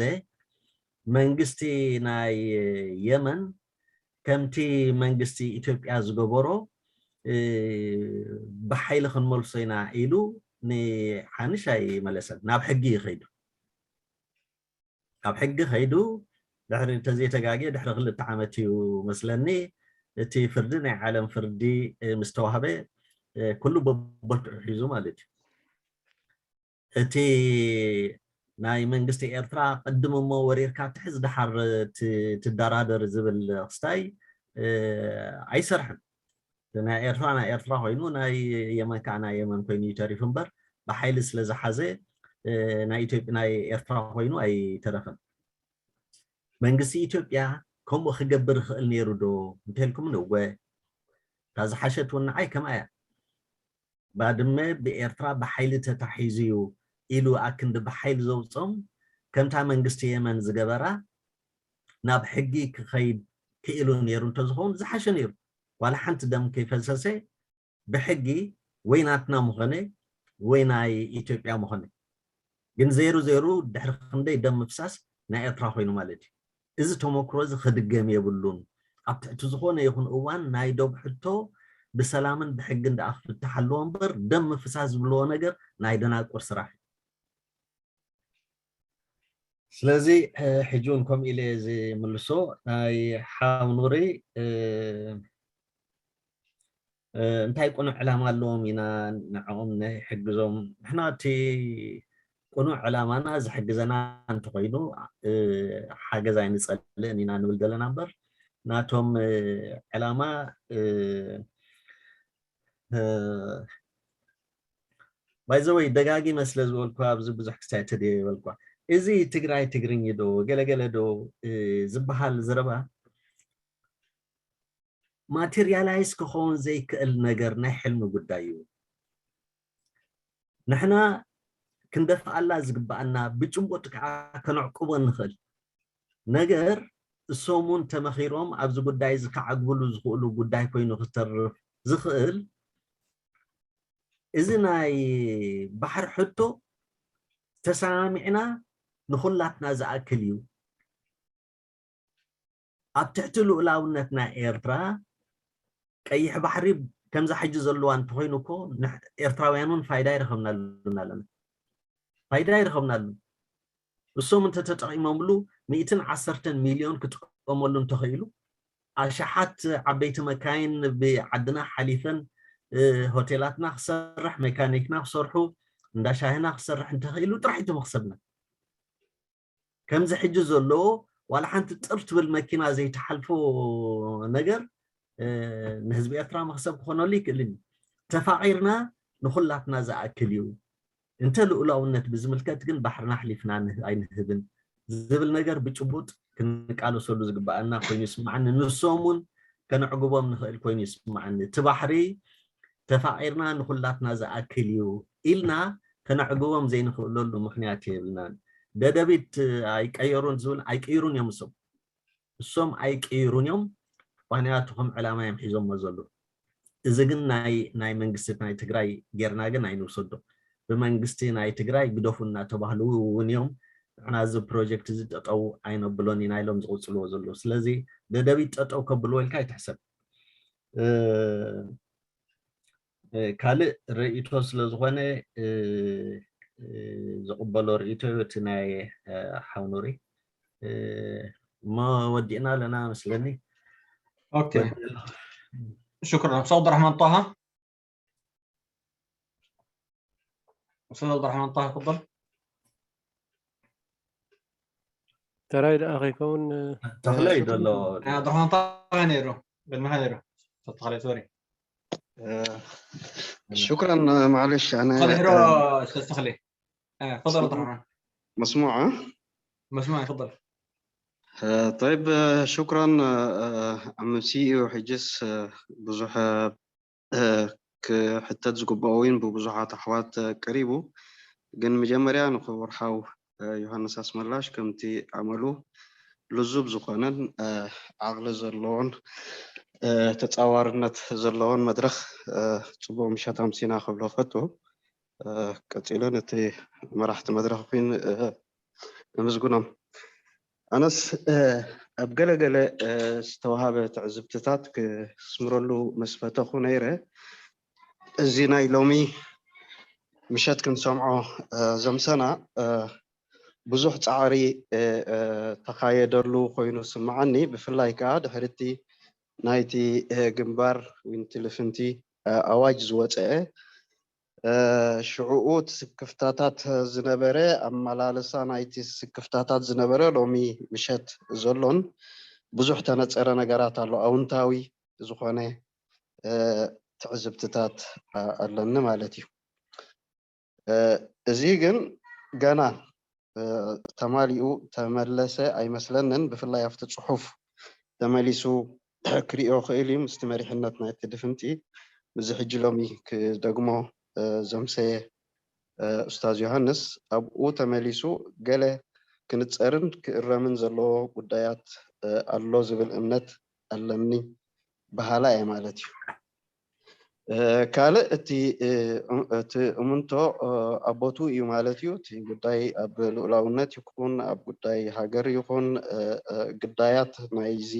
መንግስቲ ናይ የመን ከምቲ መንግስቲ ኢትዮጵያ ዝገበሮ ብሓይሊ ክንመልሶ ኢና ኢሉ ንሓንሽ ኣይመለሰን። ናብ ሕጊ እዩ ከይዱ። ካብ ሕጊ ከይዱ ድሕሪ እንተዘይተጋግየ ድሕሪ ክልተ ዓመት እዩ መስለኒ እቲ ፍርዲ ናይ ዓለም ፍርዲ ምስ ተዋህበ ኩሉ በቦትኡ ሒዙ ማለት እዩ። እቲ ናይ መንግስቲ ኤርትራ ቅድም እሞ ወሪርካ ትሕዝ ደሓር ትደራደር ዝብል ክስታይ ኣይሰርሕን። ናይ ኤርትራ ናይ ኤርትራ ኮይኑ ናይ የመን ከዓ ናይ የመን ኮይኑ እዩ ተሪፉ እምበር ብሓይሊ ስለ ዝሓዘ ናይ ኢትዮጵያ ናይ ኤርትራ ኮይኑ ኣይተረፈን። መንግስቲ ኢትዮጵያ ከምኡ ክገብር ይኽእል ነይሩ ዶ እንተልኩም ንወ እታ ዝሓሸት እውን ንዓይ ከምኣ እያ። ባድመ ብኤርትራ ብሓይሊ ተታሒዙ እዩ ኢሉ ኣክንዲ ብሓይሊ ዘውፅኦም ከምታ መንግስቲ የመን ዝገበራ ናብ ሕጊ ክኸይድ ክኢሉ ነይሩ እንተዝኸውን ዝሓሸ ነይሩ። ዋላ ሓንቲ ደም ከይፈሰሰ ብሕጊ ወይ ናትና ምኾነ ወይ ናይ ኢትዮጵያ ምኾነ። ግን ዘይሩ ዘይሩ ድሕሪ ክንደይ ደም ምፍሳስ ናይ ኤርትራ ኮይኑ ማለት እዩ። እዚ ተመክሮ እዚ ክድገም የብሉን። ኣብ ትሕቲ ዝኾነ ይኹን እዋን ናይ ዶብ ሕቶ ብሰላምን ብሕግን ደኣ ክፍታሕ ኣለዎ እምበር ደም ምፍሳስ ዝብልዎ ነገር ናይ ደናቁር ስራሕ እዩ። ስለዚ ሕጂ እውን ከምኡ ኢለ ዝምልሶ ናይ ሓው ኑሪ እንታይ ቅኑዕ ዕላማ ኣለዎም ኢና ንዕኦም ንሕግዞም። ንሕና እቲ ቅኑዕ ዕላማና ዝሕግዘና እንተኮይኑ ሓገዝ ኣይንጸልእን ኢና ንብል ዘለና እምበር ናቶም ዕላማ ባይዘወይ ደጋጊመ ስለ ዝበልኩ ኣብዚ ብዙሕ ክስታይ ተድየ ይበልኳ። እዚ ትግራይ ትግርኝ ዶ ገለገለ ዶ ዝበሃል ዘረባ ማቴሪያላይዝ ክኸውን ዘይክእል ነገር ናይ ሕልሚ ጉዳይ እዩ። ንሕና ክንደፍኣላ ዝግባኣና ብጭቡጥ ከዓ ከነዕቁቦ እንኽእል ነገር እሶም እውን ተመኺሮም ኣብዚ ጉዳይ እዚ ክዓግብሉ ዝኽእሉ ጉዳይ ኮይኑ ክተርፍ ዝኽእል እዚ ናይ ባሕሪ ሕቶ ተሰማሚዕና ንኹላትና ዝኣክል እዩ። ኣብ ትሕቲ ልኡላውነት ናይ ኤርትራ ቀይሕ ባሕሪ ከምዛ ሕጂ ዘለዋ እንተኮይኑ እኮ ኤርትራውያን እውን ፋይዳ ይረኸብናሉን ኣለና። ፋይዳ ይረኸብናሉ። እሶም እንተተጠቂሞምሉ ሚእትን ዓሰርተን ሚልዮን ክጥቀመሉ እንተኽኢሉ ኣሽሓት ዓበይቲ መካይን ብዓድና ሓሊፈን ሆቴላትና ክሰርሕ፣ ሜካኒክና ክሰርሑ፣ እንዳሻሂና ክሰርሕ እንተኽኢሉ ጥራሕ እቲ መክሰብና። ከምዚ ሕጂ ዘለዎ ዋላ ሓንቲ ጥር ትብል መኪና ዘይትሓልፎ ነገር ንህዝቢ ኤርትራ መክሰብ ክኾነሉ ይክእልን እዩ። ተፋቒርና ንኹላትና ዝኣክል እዩ። እንተ ልኡላውነት ብዝምልከት ግን ባሕርና ኣሕሊፍና ኣይንህብን ዝብል ነገር ብጭቡጥ ክንቃለሰሉ ዝግባኣና ኮይኑ ይስምዓኒ። ንሶም እውን ከነዕግቦም ንኽእል ኮይኑ ይስምዓኒ። እቲ ባሕሪ ተፋቒርና ንኹላትና ዝኣክል እዩ ኢልና ከነዕግቦም ዘይንኽእለሉ ምኽንያት የብልናን። ደደቢት ኣይቀየሩን ዝብል ኣይቅይሩን እዮም እሶም። እሶም ኣይቅይሩን እዮም፣ ምኽንያቱ ከም ዕላማ እዮም ሒዞሞ ዘለዉ። እዚ ግን ናይ ናይ መንግስቲ ናይ ትግራይ ጌርና ግን ኣይንውሰዶ። ብመንግስቲ ናይ ትግራይ ግደፉ እናተባህሉ እውን እዮም ንሕና እዚ ፕሮጀክት እዚ ጠጠው ኣይነብሎን ኢና ኢሎም ዝቕፅልዎ ዘለዉ። ስለዚ ደደቢት ጠጠው ከብልዎ ኢልካ ኣይትሕሰብ። ካልእ ርእይቶ ስለ ዝኾነ ዝቕበሎ ርእይቶ እዩ እቲ ናይ ሓው ኑሪ። እሞ ወዲእና ኣለና መስለኒ። ኦኬ ሽክራን። ኣስተውድ ራሕማን ጣሃ። ኣስተውድ ራሕማን ጣሃ ክበል። ተራይ ደኣ ከይከውን ተኽለ እዩ ዘሎ። ዓብዱራሕማን ጣሃ ነይሩ ቅድሚኻ ነይሩ። ተኽለ ሶሪ። ሽክራን። ማዕለሽ ኣነ ተኽለ ሄሮ ተኽለ። ተፈضل عبد الرحمن. مسموعة؟ مسموعة، تفضل. آه، طيب، آه، شكرا. آه، آه، عم سي إي، وحجز، آه، بزح، آه، آه، ክሕተት ዝግብኦ እውን ብብዙሓት ኣሕዋት፣ እ፣ ቀሪቡ። ግን መጀመርያ ንኽቡር ሓው፣ እ፣ ዮሃንስ ኣስመላሽ ከምቲ ኣመሉ ልዙብ ዝኾነን፣ እ፣ ዓቕሊ ዘለዎን፣ እ፣ ተጻዋርነት ዘለዎን መድረኽ፣ እ፣ ጽቡቕ ምሸት ኣምሲና ክብሎ ፈቱ። እ፣ ቀጺሉ ነቲ መራሕቲ መድረኽ እውን፣ እ፣ ነመስግኖም። ኣነስ፣ እ፣ ኣብ ገለገለ፣ እ፣ ዝተዋሃበ ትዕዝብትታት ክስምረሉ መስፈተኹ ነይረ። እዚ ናይ ሎሚ ምሸት ክንሰምዖ፣ እ፣ ዘምሰና፣ እ፣ ብዙሕ ጻዕሪ፣ እ፣ እ፣ ተኻየደሉ ኮይኑ ስምዓኒ። ብፍላይ ከኣ ድሕሪ እቲ ናይቲ፣ እ፣ ግንባር ወይ እቲ ልፍንቲ፣ እ፣ ኣዋጅ ዝወጸአ፣ እ፣ ሽዕኡ እቲ ስክፍታታት ዝነበረ፣ ኣመላልሳ ናይቲ ስክፍታታት ዝነበረ ሎሚ ምሸት ዘሎን ብዙሕ ተነጸረ ነገራት ኣሎ። ኣውንታዊ ዝኾነ፣ እ፣ ትዕዝብትታት፣ እ፣ ኣለኒ ማለት እዩ። እ፣ እዚ ግን ገና፣ እ፣ ተማሊኡ ተመለሰ ኣይመስለንን። ብፍላይ ኣብቲ ጽሑፍ ተመሊሱ ክሪኦ ክእል እዩ። ምስቲ መሪሕነት ናይቲ ድፍንቲ፣ ምስዚ ሕጂ ሎሚ ክደግሞ፣ እ፣ ዘምሰየ፣ እ፣ ኡስታዝ ዮሃንስ፣ ኣብኡ ተመሊሱ ገለ ክንጸርን ክእረምን ዘለዎ ጉዳያት፣ እ፣ ኣሎ ዝብል እምነት ኣለኒ በሃላ እየ ማለት እዩ። እ፣ ካልእ እቲ፣ እ፣ እቲ እምንቶ፣ እ፣ ኣብ ቦትኡ እዩ ማለት እዩ። እቲ ጉዳይ ኣብ ልኡላውነት ይኹን ኣብ ጉዳይ ሃገር ይኹን፣ እ፣ እ፣ ግዳያት ናይዚ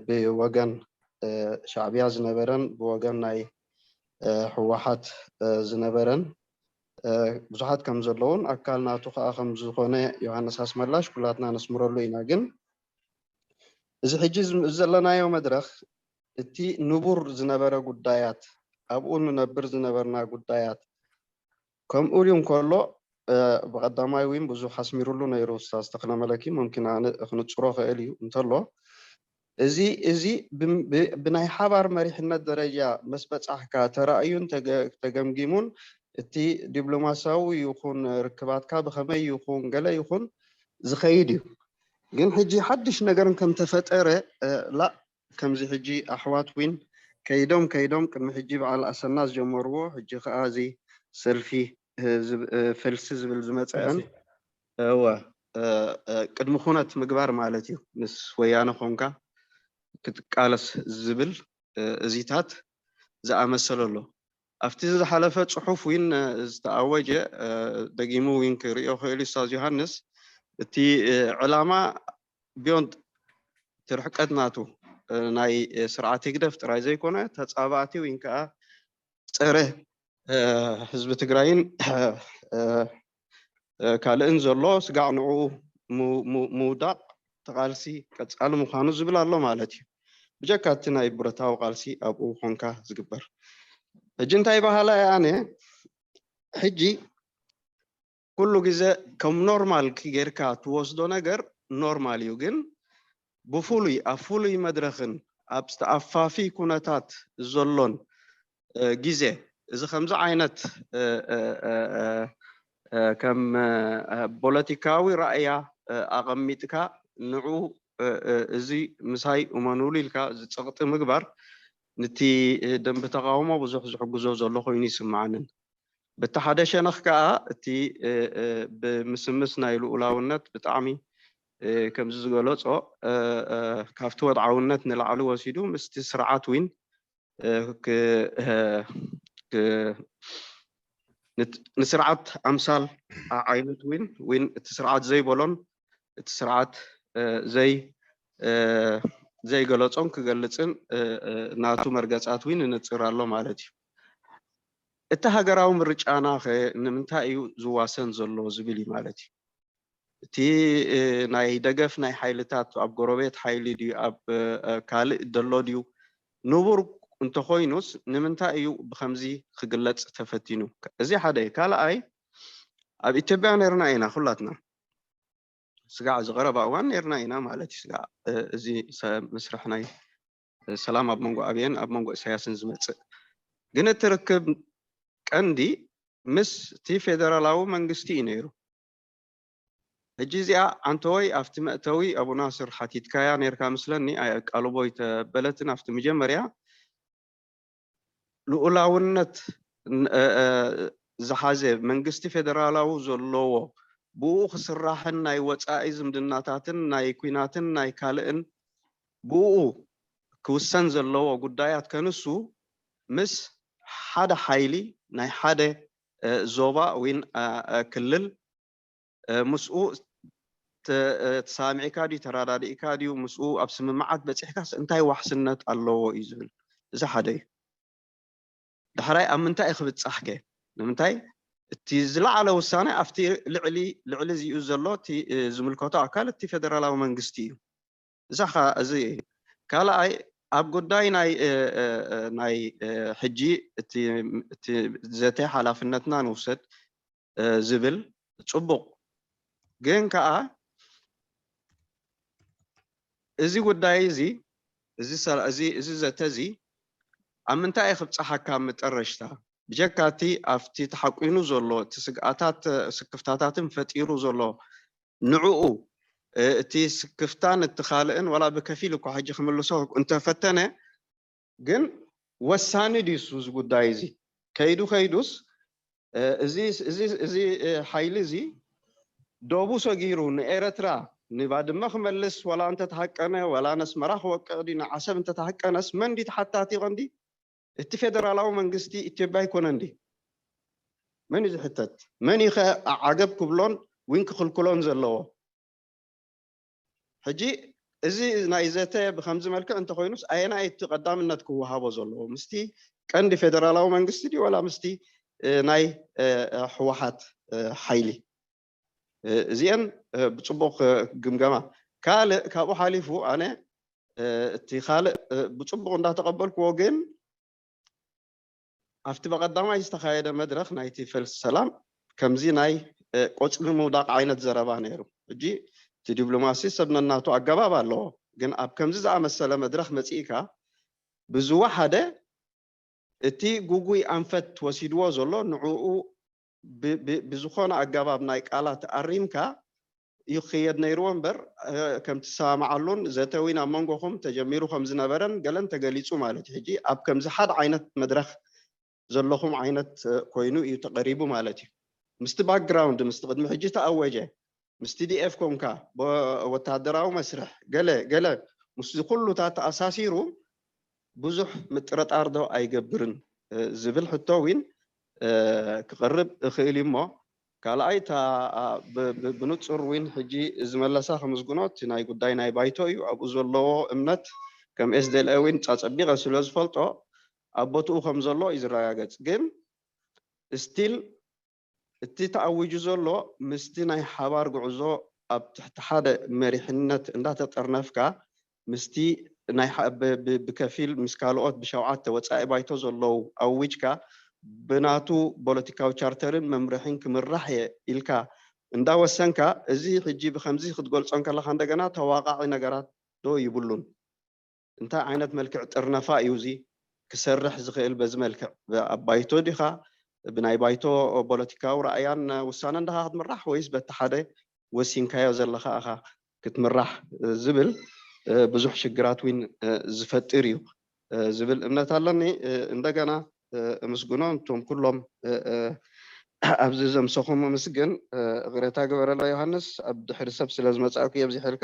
ብወገን፣ እ፣ ሻዕብያ ዝነበረን ብወገን ናይ፣ እ፣ ህወሓት፣ እ፣ ዝነበረን፣ እ፣ ብዙሓት ከም ዘለውን ኣካል ናቱ ከኣ ከም ዝኾነ ዮሃንስ ኣስመላሽ ኩላትና ነስምረሉ ኢና። ግን እዚ ሕጂ ዝም-፣ ዘለናዮ መድረኽ እቲ ንቡር ዝነበረ ጉዳያት፣ ኣብኡ ንነብር ዝነበርና ጉዳያት፣ ከምኡ ኢሉ እንከሎ፣ እ፣ ብቐዳማይ እውን ብዙሕ ኣስሚሩሉ ነይሩ ኡስታዝ ተኽለ መለኪ፣ ሙምኪን ኣነ ክንጽሮ ክእል እዩ እንተሎ፣ እዚ፣ እዚ ብ-፣ ብ-፣ ብናይ ሓባር መሪሕነት ደረጃ ምስ በጻሕካ ተራእዩን ተገ-፣ ተገምጊሙን፣ እቲ ዲፕሎማሲያዊ ይኹን ርክባትካ ብኸመይ ይኹን ገለ ይኹን ዝኸይድ እዩ። ግን ሕጂ ሓድሽ ነገር ከም ተፈጠረ፣ እ፣ ላእ፣ ከምዚ ሕጂ ኣሕዋት ዊን ከይዶም፣ ከይዶም ቅድሚ ሕጂ በዓል ኣሰና ዝጀመርዎ፣ ሕጂ ከኣ እዚ ሰልፊ፣ እ፣ ዝብ-፣ እ፣ ፈልሲ ዝብል ዝመጸአን፣ ፈልሲ። እወ፣ እ፣ እ፣ ቅድሚ ኩነት ምግባር ማለት እዩ። ምስ ወያነ ኮንካ ክትቃለስ ዝብል፣ እ፣ እዚታት ዝኣመሰለ ኣሎ። ኣብቲ ዝሓለፈ ጽሑፍ ዊን፣ እ፣ ዝተኣወጀ፣ እ፣ ደጊሙ ዊን ክርእዮ ክእል እዩ ኡስታዝ ዮሃንስ፣ እቲ፣ እ፣ ዕላማ ቢዮንድ እቲ ርሕቀት ናቱ፣ እ፣ ናይ፣ እ፣ ስርዓት ህግደፍ ጥራይ ዘይኮነ፣ ተጻባእቲ ዊን ከኣ ጸረ፣ እ፣ ህዝቢ ትግራይን፣ እ፣ እ፣ ካልእን ዘሎ ስጋዕ ንዕኡ ሙ-፣ ሙ-፣ ምውዳቕ እቲ ቃልሲ ቀጻሊ ምዃኑ ዝብል ኣሎ ማለት እዩ። ብጀካ እቲ ናይ ብረታዊ ቃልሲ ኣብኡ ኮንካ ዝግበር። ሕጂ እንታይ በሃላ እየ ኣነ? ሕጂ ኩሉ ግዜ ከም ኖርማል ጌርካ ትወስዶ ነገር ኖርማል እዩ፣ ግን ብፍሉይ ኣብ ፍሉይ መድረኽን ኣብ ዝተኣፋፊ ኩነታት ዘሎን፣ እ፣ ግዜ፣ እዚ ከምዚ ዓይነት፣ እ፣ እ፣ እ፣ እ፣ እ፣ ከም፣ እ፣ ፖለቲካዊ ራእያ፣ እ፣ ኣቐሚጥካ ንዑ፣ እ፣ እ፣ እዚ ምሳይ እመኑሉ ኢልካ እዚ ጸቕጢ ምግባር ንቲ፣ እ፣ ደንቢ ተቓውሞ ብዙሕ ዝሕግዞ ዘሎ ኮይኑ ይስምዓንን። በቲ ሓደ ሸነኽ ከኣ እቲ፣ እ፣ እ፣ ብምስምስ ናይ ልኡላውነት ብጣዕሚ፣ እ፣ ከምዚ ዝገለጾ፣ እ፣ እ፣ ካብቲ ወድዓውነት ንላዕሊ ወሲዱ ምስቲ ስርዓት ዊን፣ እ፣ ክ-፣ እ፣ ክ-፣ ንት-፣ ንስርዓት ኣምሳል ዓ-፣ ዓይነት ዊን፣ ዊን እቲ ስርዓት ዘይበሎን እቲ ስርዓት፣ እ፣ ዘይ-፣ እ፣ ዘይገለጾን ክገልጽን፣ እ፣ እ፣ ናቱ መርገጻት ዊን ይነጽር ኣሎ ማለት እዩ። እቲ ሃገራዊ ምርጫና ኸ ንምንታይ እዩ ዝዋሰን ዘሎ ዝብል እዩ ማለት እዩ። እቲ፣ እ፣ ናይ ደገፍ ናይ ሓይልታት ኣብ ጎረቤት ሓይሊ ድዩ፣ ኣብ፣ እ፣ ካልእ ደሎ ድዩ፣ ንቡር እንተኾይኑስ ንምንታይ እዩ ብኸምዚ ክግለጽ ተፈቲኑ? እዚ ሓደ እዩ። ካልኣይ፣ ኣብ ኢትዮጵያ ነርና ኢና ኩላትና። ስጋዕ እዚ ቀረባ እዋን ነርና ኢና ማለት እዩ። ስጋዕ፣ እ፣ እዚ ሰ-፣ መስርሕ ናይ፣ እ፣ ሰላም ኣብ መንጎ ኣብየን ኣብ መንጎ ኢሳያስን ዝመጽእ። ግን እቲ ርክብ ቀንዲ ምስ እቲ ፌደራላዊ መንግስቲ እዩ ነይሩ። ሕጂ እዚኣ ኣንተወይ ኣብቲ መእተዊ ኣቡ ናስር ሓቲትካያ ነርካ ምስለኒ፣ ኣየቃልቦ ይተበለትን ኣብቲ መጀመርያ ልኡላውነት ዝሓዘ መንግስቲ ፌደራላዊ ዘለዎ ብኡ ክስራሕን ናይ ወፃኢ ዝምድናታትን ናይ ኩናትን ናይ ካልእን ብኡ ክውሰን ዘለዎ ጉዳያት ከንሱ ምስ ሓደ ሓይሊ ናይ ሓደ ዞባ ወይ ክልል ምስኡ ተሳሚዕካ ድዩ ተረዳዲእካ ድዩ ምስኡ ኣብ ስምምዓት በፂሕካስ እንታይ ዋሕስነት ኣለዎ እዩ ዝብል። እዚ ሓደ እዩ። ዳሕራይ ኣብ ምንታይ ክብፃሕከ? ንምንታይ እቲ ዝለዓለ ውሳነ ኣብቲ ልዕሊ ልዕሊ እዚኡ ዘሎ ዝምልከቶ ኣካል እቲ ፌደራላዊ መንግስቲ እዩ። እዛ እዚ ካልኣይ ኣብ ጉዳይ ናይ ናይ ሕጂ እቲ ዘተ ሓላፍነትና ንውሰድ ዝብል ፅቡቕ፣ ግን ከዓ እዚ ጉዳይ እዚ እዚ ዘተ እዚ ኣብ ምንታይ ክብፅሓካ መጠረሽታ ብጀካ እቲ ኣብቲ ተሓቂኑ ዘሎ እቲ ስግኣታት ስክፍታታትን ፈጢሩ ዘሎ ንዕኡ እቲ ስክፍታን እቲ ካልእን ዋላ ብከፊል እኳ ሕጂ ክምልሶ እንተፈተነ ግን ወሳኒ ድዩ እሱ እዚ ጉዳይ እዚ ከይዱ ከይዱስ እዚ ሓይሊ እዚ ዶቡ ሰጊሩ ንኤረትራ ንባድመ ክመልስ ዋላ እንተተሃቀነ ዋላ ነስመራ ክወቅዕ ድዩ ንዓሰብ እንተተሃቀነስ መን ድዩ ተሓታቲ ቀንዲ እቲ ፌደራላዊ መንግስቲ ኢትዮጵያ ኣይኮነን ድዩ? መን እዩ ዝሕተት? መን እዩ ከ ዓገብ ክብሎን ዊን ክኽልክሎን ዘለዎ? ሕጂ እዚ ናይ ዘተ ብከምዚ መልክዕ እንተኮይኑስ ኣየናይ እቲ ቀዳምነት ክወሃቦ ዘለዎ? ምስቲ ቀንዲ ፌደራላዊ መንግስቲ ድዩ ዋላ ምስቲ ናይ ህወሓት ሓይሊ? እዚአን ብፅቡቅ ግምገማ ካልእ ካብኡ ሓሊፉ ኣነ እቲ ካልእ ብፅቡቅ እንዳተቀበልክዎ ግን ኣብቲ በቀዳማይ ዝተካየደ መድረክ ናይቲ ፈልሲ ሰላም ከምዚ ናይ ቆፅሊ ምውዳቅ ዓይነት ዘረባ ነይሩ። ሕጂ እቲ ዲፕሎማሲ ሰብ ነናቱ ኣገባብ ኣለዎ፣ ግን ኣብ ከምዚ ዝኣመሰለ መድረክ መፂእካ ብዝወሓደ እቲ ጉጉይ ኣንፈት ወሲድዎ ዘሎ ንዕኡ ብዝኾነ ኣገባብ ናይ ቃላት ኣሪምካ እዩ ክኸየድ ነይርዎ እምበር ከም ትሰማምዓሉን ዘተ እውን ኣብ መንጎኹም ተጀሚሩ ከም ዝነበረን ገለን ተገሊፁ ማለት እዩ። ሕጂ ኣብ ከምዚ ሓደ ዓይነት መድረኽ ዘለኹም ዓይነት ኮይኑ እዩ ተቐሪቡ ማለት እዩ። ምስቲ ባክግራውንድ ምስቲ ቅድሚ ሕጂ ተኣወጀ ምስ ቲዲኤፍ ኮንካ ወታደራዊ መስርሕ ገለ ገለ ምስዚ ኩሉታት ተኣሳሲሩ ብዙሕ ምጥርጣር ዶ ኣይገብርን ዝብል ሕቶ እውን ክቐርብ እኽእል እዩ እሞ ካልኣይ እታ ብንፁር እውን ሕጂ ዝመለሳ ከምዝግኖ እቲ ናይ ጉዳይ ናይ ባይቶ እዩ ኣብኡ ዘለዎ እምነት ከም ኤስደልኤ እውን ፃፀቢቐ ስለ ዝፈልጦ ኣብ ቦትኡ ከም ዘሎ እዩ ዝረጋገፅ ግን ስቲል እቲ ተኣዊጁ ዘሎ ምስቲ ናይ ሓባር ጉዕዞ ኣብ ትሕቲ ሓደ መሪሕነት እንዳተጠርነፍካ ምስቲ ናይ ብከፊል ምስ ካልኦት ብሸውዓተ ወፃኢ ባይቶ ዘለዉ ኣዊጅካ ብናቱ ፖለቲካዊ ቻርተርን መምርሕን ክምራሕ እየ ኢልካ እንዳወሰንካ እዚ ሕጂ ብከምዚ ክትገልፆ እንከለካ እንደገና ተዋቃዒ ነገራት ዶ ይብሉን? እንታይ ዓይነት መልክዕ ጥርነፋ እዩ እዚ ክሰርሕ ዝኽእል በዚ መልክዕ ኣብ ባይቶ ዲኻ ብናይ ባይቶ ፖለቲካዊ ረኣያን ውሳነን ዲኻ ክትምራሕ ወይስ በቲ ሓደ ወሲንካዮ ዘለኻ ኢኻ ክትምራሕ ዝብል ብዙሕ ሽግራት እውን ዝፈጥር እዩ ዝብል እምነት ኣለኒ። እንደገና እምስግኖ እቶም ኩሎም ኣብዚ ዘምሰኹም ምስግን እቕሬታ ግበረላ ዮሃንስ ኣብ ድሕሪ ሰብ ስለ ዝመጻእኩ የብዚሐልካ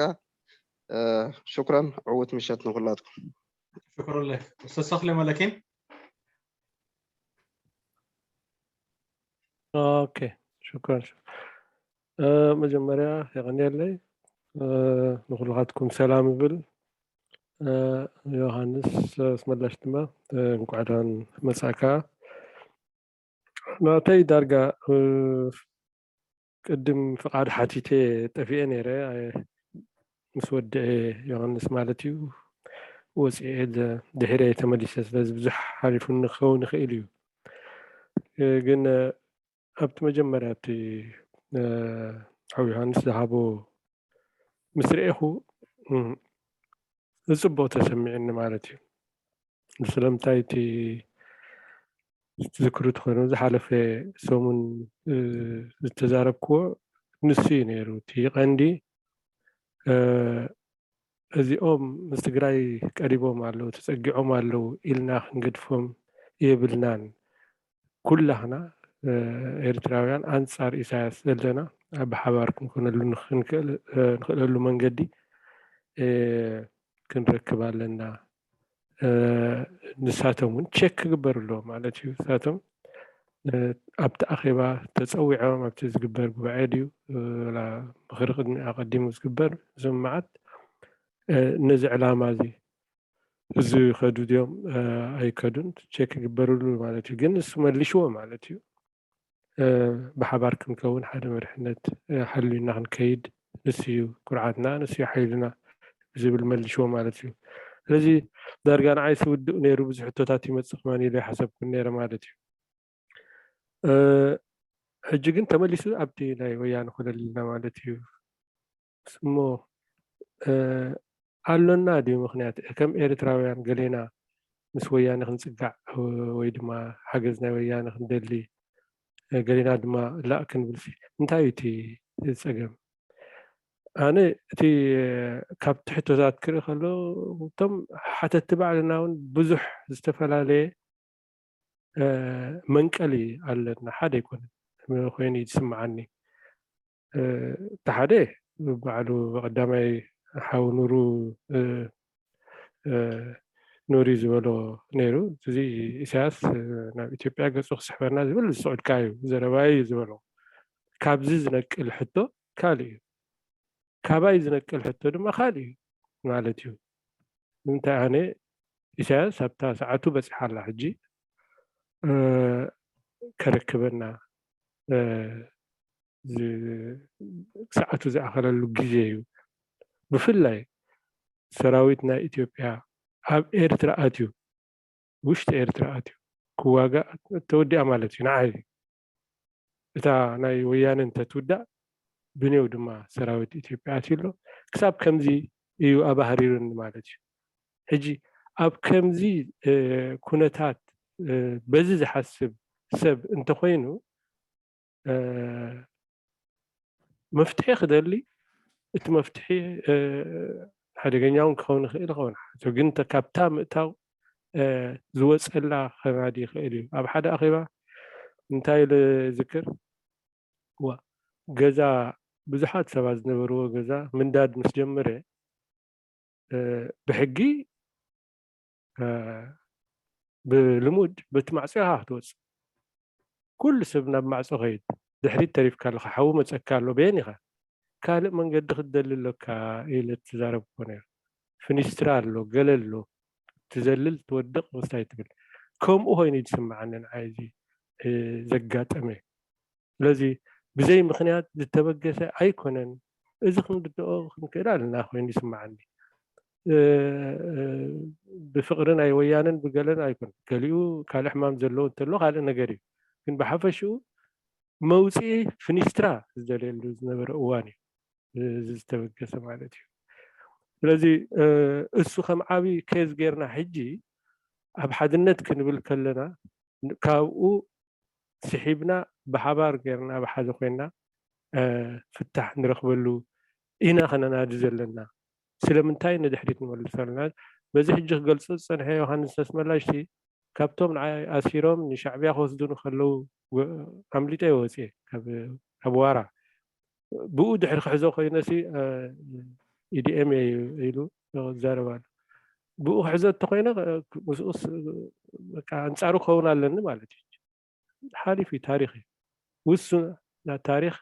ሽኩራን ዕውት ምሸት ንኩላትኩም ሽኩሩለ ተሰክለ መለኪን ኦኬ ሽኩራን መጀመርያ የቐንየለይ ንኩልኻትኩም ሰላም ይብል ዮሃንስ ኣስመላሽ ድማ እንኳዕ ደሓን መጻእካ ናተይ ዳርጋ ቅድም ፍቓድ ሓቲተ ጠፊኤ ነይረ ምስ ወድአ ዮሃንስ ማለት እዩ ወፅኤ ድሕረ ተመሊሰ ስለዚ ብዙሕ ሓሊፉኒ ክኸውን ይኽእል እዩ ግን ኣብቲ መጀመርያ እቲ ሓው ዮሃንስ ዝሃቦ ምስ ርኤኹ ዝፅቡቕ ተሰሚዕኒ ማለት እዩ ስለምንታይ እቲ ዝክሩ ትኾይኑ ዝሓለፈ ሰሙን ዝተዛረብክዎ ንሱ እዩ ነይሩ እቲ ቀንዲ። እዚኦም ምስ ትግራይ ቀሪቦም ኣለዉ፣ ተጸጊዖም ኣለዉ ኢልና ክንገድፎም የብልናን። ኩላህና ኤርትራውያን ኣንጻር ኢሳያስ ዘለና ኣብ ሓባር ክንኮነሉ ንኽእለሉ መንገዲ ክንረክብ ኣለና። ንሳቶም እውን ቸክ ክግበር ኣለዎ ማለት እዩ። ንሳቶም ኣብቲ ኣኼባ ተጸዊዖም ኣብቲ ዝግበር ጉባኤ ድዩ ምኽሪ ቅድሚ ኣቐዲሙ ዝግበር ዝምዓት ነዚ ዕላማ እዚ ዝኸዱ ድዮም ኣይከዱን ቸክ ክግበርሉ ማለት እዩ። ግን ንሱ መልሽዎ ማለት እዩ። ብሓባር ክንከውን ሓደ መሪሕነት ሓልዩና ክንከይድ ንሱ እዩ ኩርዓትና፣ ንሱ እዩ ሓይልና ዝብል መልሽዎ ማለት እዩ። ስለዚ ዳርጋ ንዓይ ዝውድእ ነይሩ ብዙሕ ሕቶታት ይመጽእ ከማን ኢለ ሓሰብኩን ነይረ ማለት እዩ። ሕጂ ግን ተመሊሱ ኣብቲ ናይ ወያነ ኮለል ኢልና ማለት እዩ። እሞ ኣሎና ድዩ ምኽንያት ከም ኤርትራውያን ገሌና ምስ ወያነ ክንጽጋዕ ወይ ድማ ሓገዝ ናይ ወያነ ክንደሊ ገሌና ድማ ላእ ክንብልሲ እንታይ እዩ እቲ ጸገም? ኣነ እቲ ካብ ትሕቶታት ክርኢ ከሎ እቶም ሓተቲ ባዕልና እውን ብዙሕ ዝተፈላለየ መንቀሊ ኣለና። ሓደ ኣይኮነን ኮይኑ እዩ ዝስምዓኒ። እቲ ሓደ ባዕሉ ብቐዳማይ ሓው ኑሩ ኑሪ ዝበሎ ነይሩ። እዚ ኢሳያስ ናብ ኢትዮጵያ ገጹ ክስሕበና ዝብል ዝስዕድካ እዩ ዘረባይ እዩ ዝበሎ። ካብዚ ዝነቅል ሕቶ ካልእ እዩ። ካባይ ዝነቅል ሕቶ ድማ ካልእ እዩ ማለት እዩ። ንምንታይ ኣነ ኢሳያስ ኣብታ ሰዓቱ በጺሓ ኣላ ሕጂ ከረክበና ሰዓቱ ዝኣኸለሉ ግዜ እዩ። ብፍላይ ሰራዊት ናይ ኢትዮጵያ ኣብ ኤርትራ ኣትዩ ውሽጢ ኤርትራ ኣትዩ ክዋጋእ ተወዲኣ ማለት እዩ። ንዓይ እታ ናይ ወያነ እንተትውዳእ ብኔው ድማ ሰራዊት ኢትዮጵያ ኣትዩ ኣሎ። ክሳብ ከምዚ እዩ ኣባህሪሩኒ ማለት እዩ። ሕጂ ኣብ ከምዚ ኩነታት በዚ ዝሓስብ ሰብ እንተኾይኑ መፍትሒ ክደሊ እቲ መፍትሒ ሓደገኛ እውን ክኸውን ይኽእል ይኸውን። ግን ካብታ ምእታው ዝወፀላ ከናዲ ይኽእል እዩ። ኣብ ሓደ ኣኼባ እንታይ ኢለ ዝክር ዋ ገዛ ብዙሓት ሰባት ዝነበርዎ ገዛ ምንዳድ ምስ ጀመረ ብሕጊ ብልሙድ በቲ ማዕጾ ኢኻ ክትወጽእ። ኩሉ ሰብ ናብ ማዕጾ ከይድ። ድሕሪት ተሪፍካ ኣለኻ፣ ሓዊ መጸካ ኣሎ፣ በየን ኢኻ? ካልእ መንገዲ ክትደሊ ኣሎካ ኢለ ተዛረብኩዎ ነይረ። ፍኒስትራ ኣሎ፣ ገለ ኣሎ፣ ትዘልል፣ ትወድቕ፣ ምስታይ ትብል። ከምኡ ኮይኑ እዩ ዝስምዓኒ ንዓይ እዚ ዘጋጠመ። ስለዚ ብዘይ ምኽንያት ዝተበገሰ ኣይኮነን። እዚ ክንርድኦ ክንክእል ኣለና ኮይኑ ይስምዓኒ። ብፍቕሪ ናይ ወያነን ብገለን ኣይኮነን። ገሊኡ ካልእ ሕማም ዘለዎ እንተሎ ካልእ ነገር እዩ። ግን ብሓፈሽኡ መውፅኢ ፍኒስትራ ዝደልየሉ ዝነበረ እዋን እዩ። እዚ ዝተበገሰ ማለት እዩ። ስለዚ እሱ ከም ዓብዪ ኬዝ ጌርና ሕጂ ኣብ ሓድነት ክንብል ከለና ካብኡ ስሒብና ብሓባር ጌርና ብሓደ ኮይና ፍታሕ ንረኽበሉ ኢና ከነናዲ ዘለና። ስለምንታይ ንድሕሪት ንመልስ ኣለና? በዚ ሕጂ ክገልጾ ዝጸንሐ ዮሃንስ ኣስመላሽ ካብቶም ንዓይ ኣሲሮም ንሻዕብያ ክወስዱኒ ከለዉ ኣምሊጠ ወፅየ ካብ ዋራ ብኡ ድሕሪ ክሕዞ ኮይነ ሲ ኢዲኤም ኢሉ ይዛረብ ኣሎ። ብኡ ክሕዞ እንተኮይነ ምስኡስ ኣንፃሩ ክኸውን ኣለኒ ማለት እዩ። ሓሊፍ እዩ፣ ታሪክ እዩ። ውሱን ታሪክ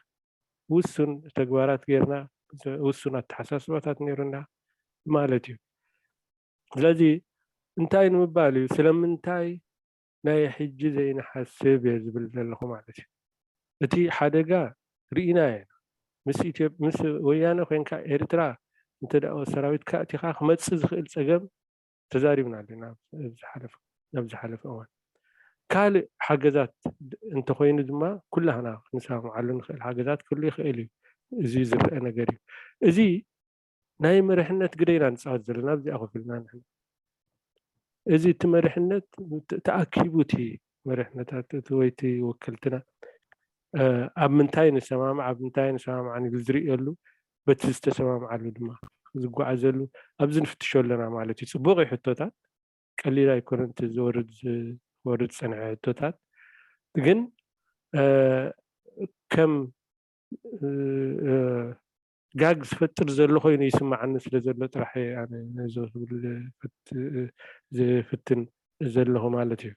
ውሱን ተግባራት ጌርና ውሱን ኣተሓሳስባታት ነይሩና ማለት እዩ። ስለዚ እንታይ ንምባል እዩ? ስለምንታይ ናይ ሕጂ ዘይንሓስብ እየ ዝብል ዘለኹ ማለት እዩ። እቲ ሓደጋ ርኢና ኢና። ምስ ኢትዮ ምስ ወያነ ኮንካ ኤርትራ እንተ ደኣ ሰራዊትካ ኣእቲኻ ክመጽእ ዝኽእል ጸገም ተዛሪብና ኣለና ኣብ ዝሓለፈ እዋን። ካልእ ሓገዛት እንተኾይኑ ድማ ኩላህና ክንሰማምዓሉ ንኽእል ሓገዛት ክህሉ ይኽእል እዩ። እዚ ዝረአ ነገር እዩ። እዚ ናይ መሪሕነት ግደ ኢና ንፃወት ዘለና ኣብዚኣ ኮፍ ኢልና ንሕና። እዚ እቲ መሪሕነት ተኣኪቡ እቲ መሪሕነታት እቲ ወይ እቲ ወከልትና ኣብ ምንታይ ንሰማማዕ ኣብ ምንታይ ንሰማማዕ ንብል ዝርእየሉ በቲ ዝተሰማምዓሉ ድማ ዝጓዓዘሉ ኣብዚ ንፍትሾ ኣለና ማለት እዩ። ፅቡቅ እዩ ሕቶታት፣ ቀሊል ኣይኮነን እቲ ዝወርድ ዝወርድ ዝፀንሐ ሕቶታት። ግን ከም ጋግ ዝፈጥር ዘሎ ኮይኑ ይስማዓኒ ስለ ዘሎ ጥራሕ እየ ኣነ ነዚ ክብል ዝፍትን ዘለኹ ማለት እዩ።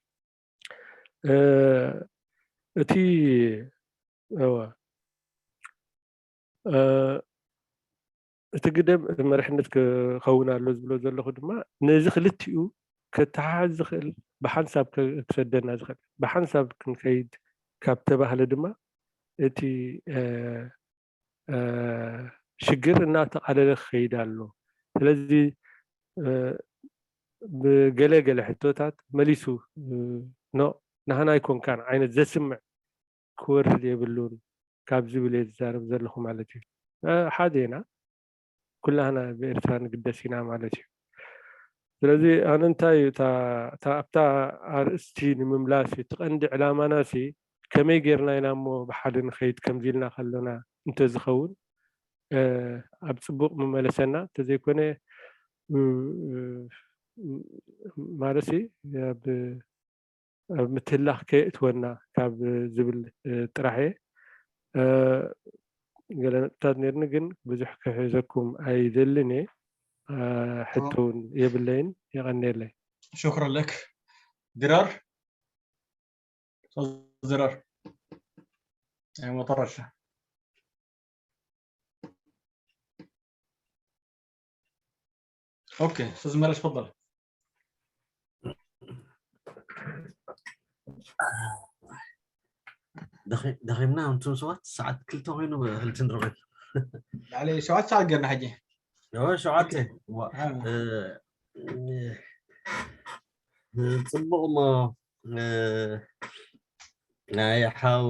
እቲ እቲ ግደብ መሪሕነት ክኸውን ኣሎ ዝብሎ ዘለኹ ድማ ነዚ ክልቲኡ ከተሓዝ ዝኽእል ብሓንሳብ ክሰደና ዝኽእል ብሓንሳብ ክንከይድ ካብ ተባህለ ድማ እቲ ሽግር እናተቓለለ ክኸይድ ኣሎ። ስለዚ ብገለ ገለ ሕቶታት መሊሱ ኖ ናህና ኣይኮንካን ዓይነት ዘስምዕ ክወርድ የብሉን ካብ ዝብል እየ ዝዛረብ ዘለኹ ማለት እዩ። ሓደ ኢና ኩላህና ብኤርትራ ንግደስ ኢና ማለት እዩ። ስለዚ ኣነ እንታይ እዩ ኣብታ ኣርእስቲ ንምምላስ እቲ ቀንዲ ዕላማና ሲ ከመይ ጌርና ኢና እሞ ብሓደ ንኸይድ ከምዚ ኢልና ከለና እንተዝኸውን ኣብ ፅቡቅ ምመለሰና እንተዘይኮነ ማለት ኣብ ኣብ ምትህላኽ ከየእትወና ካብ ዝብል ጥራሕ እየ። ገለ ነጥብታት ነርኒ ግን ብዙሕ ክሕዘኩም ኣይደልን እየ። ሕቶ እውን የብለይን። የቐንየለይ። شكرا لك. ድራር ድራር መጠረሻ اوكي استاذ مريش تفضل. ደኺምና እንቱም ሰባት ሰዓት ክልተ ኮይኑ ክልትን ርብዒ ሸውዓተ ሰዓት ገርና ሕጂ ሸውዓተ ፅቡቕ እሞ ናይ ሓው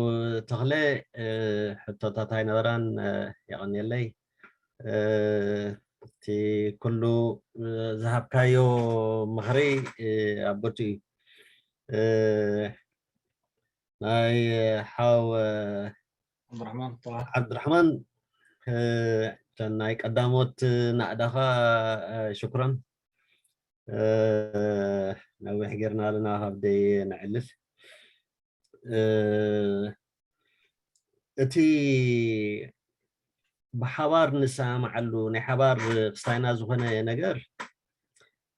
ተኽለ ሕቶታት ኣይነበራን። የቐንየለይ እቲ ኩሉ ዝሃብካዮ ምኽሪ ኣቦቱ እዩ። ናይ ሓው ዓብድራሕማን ዓብድራሕማን ናይ ቀዳሞት ናእዳኻ ሽኩረን። ነዊሕ ጌርና ኣለና ካብ ደይ ነዕልል። እቲ ብሓባር ንሰማማዓሉ ናይ ሓባር ክስታይና ዝኾነ ነገር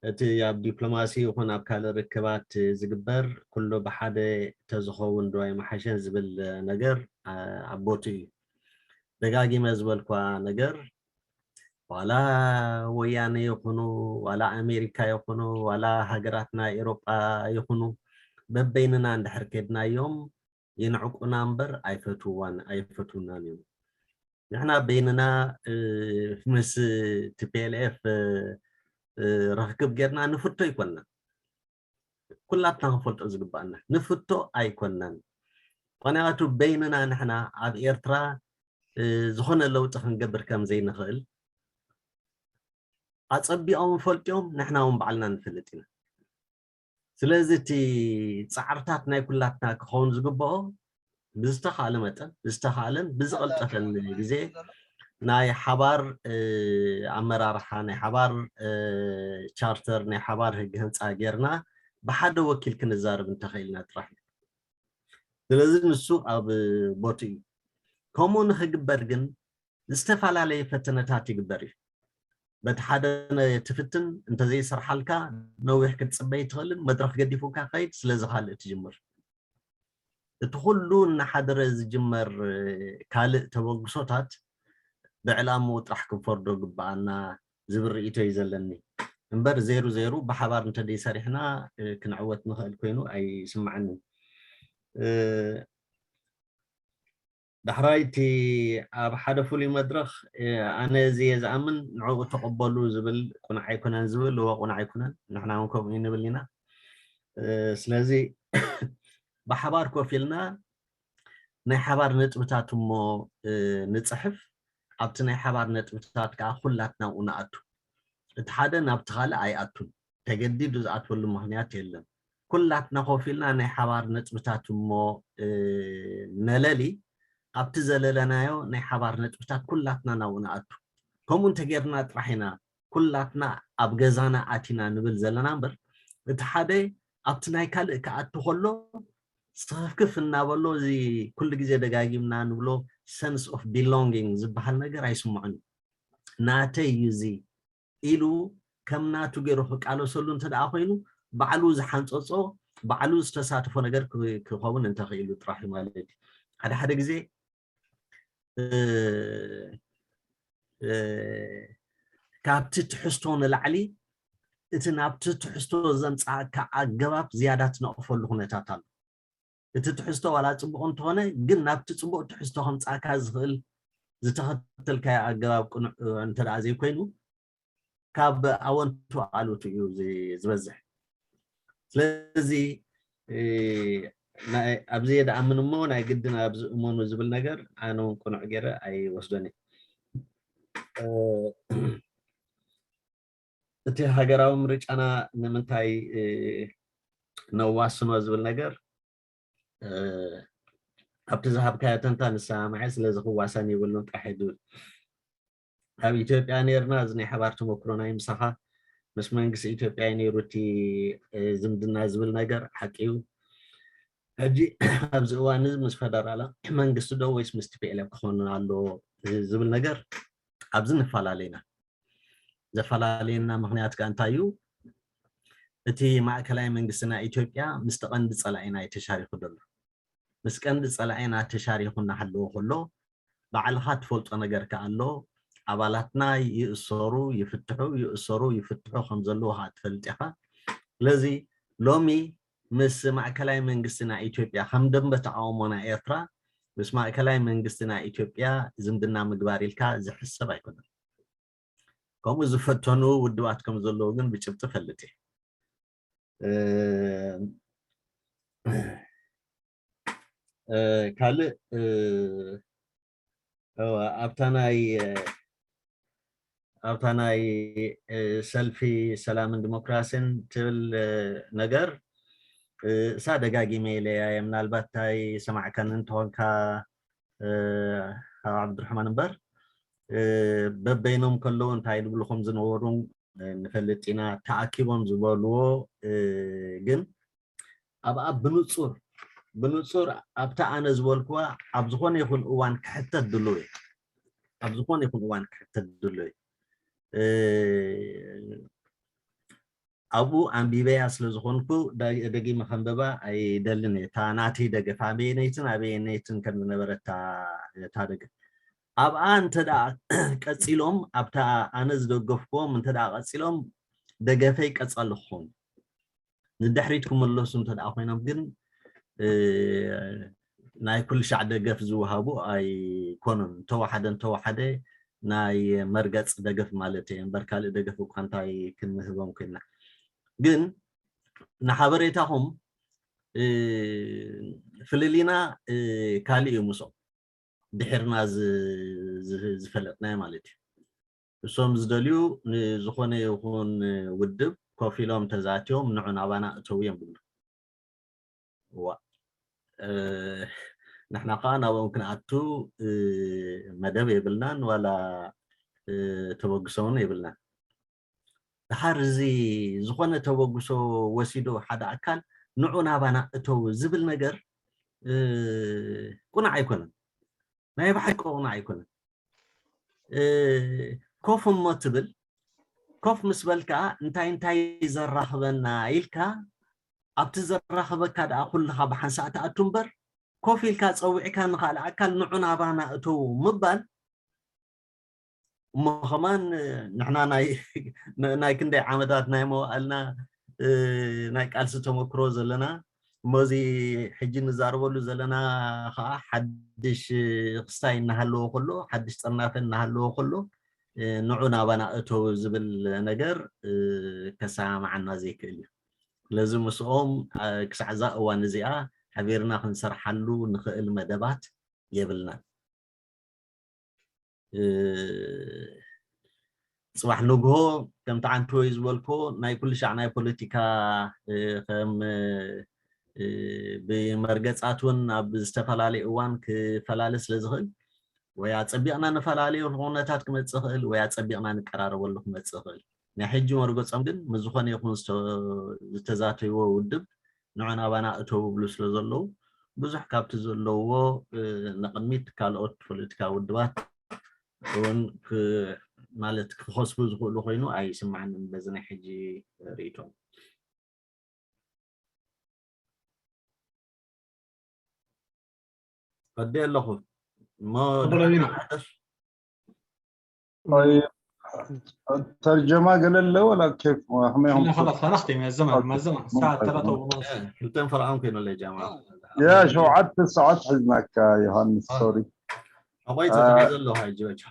እቲ ኣብ ዲፕሎማሲ ይኹን ኣብ ካልእ ርክባት ዝግበር ኩሉ ብሓደ ተዝኸውን ዶ ኣይመሓሸን ዝብል ነገር ኣቦቱ እዩ። ደጋጊመ ዝበልኳ ነገር ዋላ ወያነ ይኹኑ ዋላ ኣሜሪካ ይኹኑ ዋላ ሃገራት ናይ ኤሮጳ ይኹኑ በበይንና እንድሕር ከድናዮም ይንዕቁና እምበር ኣይፈትዋን ኣይፈትውናን እዮም። ንሕና በይንና ምስ ቲፒኤልኤፍ ርክክብ ጌርና ንፍቶ ኣይኮንና። ኩላትና ክንፈልጦ ዝግባኣና ንፍቶ ኣይኮንናን። ምክንያቱ በይንና ንሕና ኣብ ኤርትራ ዝኾነ ለውጢ ክንገብር ከም ዘይንኽእል ኣጸቢቖም ፈልጥዮም ንሕና እውን ባዕልና ንፈልጥ ኢና። ስለዚ እቲ ጻዕርታት ናይ ኩላትና ክኸውን ዝግብኦ ብዝተኻለ መጠን ብዝተኻለን ብዝቐልጠፈን ግዜ ናይ ሓባር ኣመራርሓ ናይ ሓባር ቻርተር ናይ ሓባር ህግ ህንፃ ጌርና ብሓደ ወኪል ክንዛረብ እንተኽኢልና ጥራሕ እዩ። ስለዚ ንሱ ኣብ ቦቱ እዩ። ከምኡ ንክግበር ግን ዝተፈላለየ ፈተነታት ይግበር እዩ። በቲ ሓደ ትፍትን እንተዘይሰርሓልካ ነዊሕ ክትፅበይ ትኽእልን መድረክ ገዲፉካ ከይድ ስለዚ ካልእ ትጅምር። እቲ ኩሉ እናሓደረ ዝጅመር ካልእ ተበግሶታት ብዕላምኡ ጥራሕ ክንፈርዶ ግብኣና ዝብል ርእይቶ እዩ ዘለኒ እምበር ዜሩ ዜሩ ብሓባር እንተደይ ሰሪሕና ክንዕወት ንኽእል ኮይኑ ኣይስምዓንን። ዳሕራይ እቲ ኣብ ሓደ ፍሉይ መድረኽ ኣነ እዚ እየ ዝኣምን ንዕኡ ተቐበሉ ዝብል ቁኑዕ ኣይኮነን ዝብል እወ ቁኑዕ ኣይኮነን ንሕና እውን ከምኡ ንብል ኢና። ስለዚ ብሓባር ኮፍ ኢልና ናይ ሓባር ነጥብታት እሞ ንፅሕፍ ኣብቲ ናይ ሓባር ነጥብታት ከዓ ኩላትና ንኣቱ። እቲ ሓደ ናብቲ ካልእ ኣይኣቱን ተገዲዱ ዝኣትወሉ ምኽንያት የለን። ኩላትና ኮፍ ኢልና ናይ ሓባር ነጥብታት እሞ ነለሊ ኣብቲ ዘለለናዮ ናይ ሓባር ነጥብታት ኩላትና ናብኡ ንኣቱ። ከምኡ እንተጌርና ጥራሕ ኢና ኩላትና ኣብ ገዛና ኣቲና ንብል ዘለና እምበር፣ እቲ ሓደ ኣብቲ ናይ ካልእ ክኣቱ ከሎ ስኽፍክፍ እናበሎ፣ እዚ ኩሉ ግዜ ደጋጊምና ንብሎ sense of belonging ዝበሃል ነገር ኣይስምዖን። ናተይ እዩ እዚ ኢሉ ከም ናቱ ገይሩ ክቃለሰሉ እንተ ደኣ ኮይኑ፣ ባዕሉ ዝሓንጸጾ፣ ባዕሉ ዝተሳተፎ ነገር ክ- ክኸውን እንተኽኢሉ ጥራሕ እዩ ማለት እዩ። ሓደ ሓደ ግዜ እ፣ እ፣ ካብቲ ትሕዝቶ ንላዕሊ እቲ ናብቲ ትሕዝቶ ዘምጽኣካ ኣገባብ ዝያዳ ትነቕፈሉ ኩነታት ኣሎ። እቲ ትሕዝቶ ዋላ ጽቡቕ እንተኾነ፣ ግን ናብቲ ጽቡቕ ትሕዝቶ ከምጽኣካ ዝኽእል ዝተኸተልካዮ ኣገባብ ቅኑዕ እንተ ደኣ ዘይኮይኑ፣ ካብ ኣወንቱ ኣሉቱ እዩ ዝ- ዝበዝሕ። ስለዚ እ፣ ናይ- ኣብዚ የድኣምን እሞ ናይ ግድን ኣብዚ እመኑ ዝብል ነገር ኣነ እውን ቅኑዕ ገይረ ኣይወስዶን እየ። እ፣ እቲ ሃገራዊ ምርጫና ንምንታይ እ፣ ነዋስኖ ዝብል ነገር እ፣ ኣብቲ ዝሃብካዮ ተንታ ንሰማማዕ፣ ስለዚ ክዋሰን የብሉን ጥራሕ እዩ ዝብል። ኣብ ኢትዮጵያ ነይርና፣ እዚ ናይ ሓባር ተመክሮና እዩ ምሳኻ። ምስ መንግስቲ ኢትዮጵያ እዩ ነይሩ እቲ እ፣ ዝምድና ዝብል ነገር ሓቂ እዩ። ሕጂ ኣብዚ እዋን እዚ ምስ ፈደራላዊ መንግስቲ ዶ ወይስ ምስ ቲ ፒ ኤል ኤፍ ክኾን ኣለዎ እ፣ ዝብል ነገር ኣብዚ ንፈላለ ኢና። ዘፈላለየና ምኽንያት ከ እንታይ እዩ? እቲ ማእከላይ መንግስቲ ናይ ኢትዮጵያ ምስቲ ቀንዲ ጸላኢና እዩ ተሻሪኹ ዘሎ። ምስ ቀንዲ ጸላኢና ተሻሪኹ እናሃለወ ከሎ፣ ባዕልኻ ትፈልጦ ነገር ከ ኣሎ። ኣባላትና ይእሰሩ፣ ይፍትሑ፣ ይእሰሩ፣ ይፍትሑ ከም ዘለዉ ኸዓ ትፈልጥ ኢኻ። ስለዚ ሎሚ ምስ ማእከላይ መንግስቲ ናይ ኢትዮጵያ፣ ከም ደንበ ተቃውሞ ናይ ኤርትራ፣ ምስ ማእከላይ መንግስቲ ናይ ኢትዮጵያ ዝምድና ምግባር ኢልካ ዝሕሰብ ኣይኮነን። ከምኡ ዝፈተኑ ውድባት ከም ዘለዉ ግን ብጭብጢ እፈልጥ እየ። እ፣ እ፣ ካልእ እ፣ እወ፣ ኣብታ ናይ ኣብታ ናይ እ፣ ሰልፊ ሰላምን ዲሞክራሲን ትብል እ፣ ነገር እ፣ እሳ ደጋጊመ ኢለያ እየ። ምናልባት እንታይ ሰማዕካኒ እንተኾንካ እ፣ ኣብ ዓብዱራሕማን እምበር እ፣ በበይኖም ከለዉ እንታይ ዝብሉ ከም ዝነበሩ እ፣ ንፈልጥ ኢና። ተኣኪቦም ዝበልዎ እ፣ ግን ኣብኣ ብንጹር ብንጹር ኣብታ ኣነ ዝበልኩዋ ኣብ ዝኾነ ይኹን እዋን ክሕተት ድሉው እየ። ኣብ ዝኾነ ይኹን እዋን ክሕተት ድሉው እየ። እ፣ ኣብኡ ኣንቢበያ ስለ ዝኾንኩ ዳ- ደጊመ ከንበባ ኣይደልን እየ። እታ ናተይ ደገፍ ኣበየነይትን ኣበየነይትን ከም ዝነበረ እታ እታ ደገፍ ኣብኣ እንተ ደኣ ቀጺሎም ኣብታ ኣነ ዝደገፍኩዎም እንተ ደኣ ቀጺሎም ደገፈይ ቀጻሊ ክኸውን ንድሕሪት ክምለሱ እንተ ደኣ ኮይኖም ግን እ፣ ናይ ኩሉ ሻዕ ደገፍ ዝወሃቡ ኣይኮኑን። እንተወሓደ እንተወሓደ ናይ መርገጽ ደገፍ ማለት እየ እምበር ካልእ ደገፍ እኳ እንታይ ክንህቦም ኮይንና ግን ንሓበሬታኹም እ፣ ፍልልይና እ፣ ካልእ እዩ ምስኦም ድሒርና ዝ- ዝ- ዝፈለጥናዮ ማለት እዩ። እሶም ዝደልዩ ንዝኾነ ይኹን ውድብ ኮፍ ኢሎም ተዛትዮም ንዑ ናባና እተው እዮም ዝብሉ። እዋ እ፣ ንሕና ከዓ ናብኦም ክንኣቱ እ፣ መደብ የብልናን ዋላ እ፣ ተበግሶ እውን የብልናን። ድሓር እዚ ዝኾነ ተበግሶ ወሲዶ ሓደ ኣካል ንዑ ናባና እተው ዝብል ነገር እ፣ ቁኑዕ ኣይኮነን። ናይ ብሓቂ ቁኑዕ ኣይኮነን። እ፣ ኮፍ እሞ ትብል ኮፍ ምስ በልካ እንታይ እንታይ ዘራኽበና ኢልካ ኣብቲ ዘራኽበካ ደኣ ኩልኻ ብሓንሳእ ትኣቱ እምበር ኮፍ ኢልካ ጸዊዕካ ንኻልእ ኣካል ንዑ ናባና እተው ምባል እሞ ከማን ንሕና ናይ ናይ ክንደይ ዓመታት ናይ መዋእልና እ፣ ናይ ቃልሲ ተመክሮ ዘለና እሞ እዚ ሕጂ ንዛረበሉ ዘለና ከዓ ሓድሽ ክስታይ እናሃለዎ ከሎ ሓድሽ ጥርናፈ እናሃለዎ ከሎ እ፣ ንዑ ናባና እተው ዝብል ነገር እ፣ ከሰማማዓና ዘይክእል እዩ። ስለዚ ምስኦም እ፣ ክሳዕ እዛ እዋን እዚኣ ሓቢርና ክንሰርሓሉ ንኽእል መደባት የብልናን። እ፣ ጽባሕ ንግሆ ከምቲ ዓንተወይ ዝበልኮ ናይ ኩሉ ሻዕ ናይ ፖለቲካ እ፣ ከም እ፣ ብመርገፃት እውን ኣብ ዝተፈላለዩ እዋን ክፈላለ ስለ ዝኽእል ወይ ኣፀቢቕና ንፈላለየሉ ኩነታት ክመፅእ ይኽእል ወይ ኣፀቢቕና ንቀራረበሉ ክመፅእ ይኽእል። ናይ ሕጂ መርገፆም ግን ምስ ዝኾነ ይኹን ዝተዛተይዎ ውድብ ንዑ ናባና እተው ይብሉ ስለ ዘለዉ ብዙሕ ካብቲ ዘለውዎ ንቕድሚት ካልኦት ፖለቲካዊ ውድባት እውን ማለት ክኸስቡ ዝኽእሉ ኮይኑ ኣይስማዓንን በዚ ናይ ሕጂ ርእይቶም። ፈዲ ኣለኹ እሞ ተርጀማ ገለ ኣለዎ ላ ኬፍ ከመይ خلاص هنختم يا زلمه ما زلمه الساعه ثلاثة ونص ክልተን ፈርዖን ኮይኑ ለይ ጀማ ያ ሸውዓተ ሰዓት ሒዝናካ ዮሃንስ ሶሪ ኣባይ ተታሒዘ ኣለኹ ሕጂ በጃ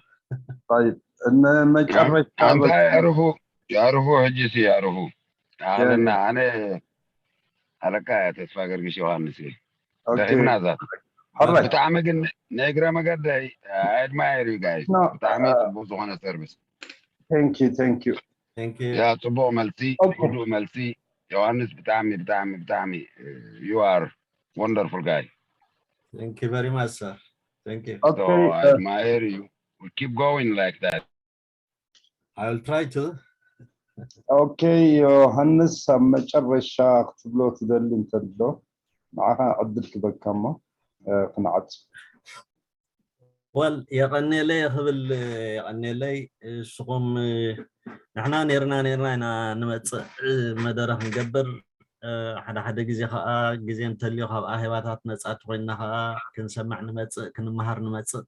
طيب ንመጨረሻ ኣንታ ያዕርፉ ያዕርፉ ሕጂ ሲ ያዕርፉ ኣለና ኣነ ኣለካ እያ ተስፋ ገርግሽ ዮሃንስ እየ ደኺምና እዛ ብጣዕሚ ግን ናይ እግረ መገደይ ኣድማየር ዩ ጋይ ብጣዕሚ ፅቡቅ ዝኾነ ሰርቪስ thank you thank you Thank you. ያ ፅቡቅ መልሲ ህዱእ መልሲ ዮሃንስ ብጣዕሚ ብጣዕሚ ብጣዕሚ you are wonderful guy Thank you very much, sir. Thank you. So I admire you. We keep going like that. I will try to. Okay, ዮሃንስ ኣብ መጨረሻ ክትብሎ ትደሊ እንተሎ ንዓኻ ዕድል ክበካ እሞ ክንዓጽ ወል የቐኔለይ ክብል የቐኔለይ እስኹም ንሕና ነርና ነርና ኢና ንመፅእ መደረ ክንገብር ሓደ ሓደ ግዜ ከዓ ግዜ እንተልዮ ካብ ኣኼባታት ነፃ ተኮይንና ከዓ ክንሰምዕ ንመፅእ ክንመሃር ንመፅእ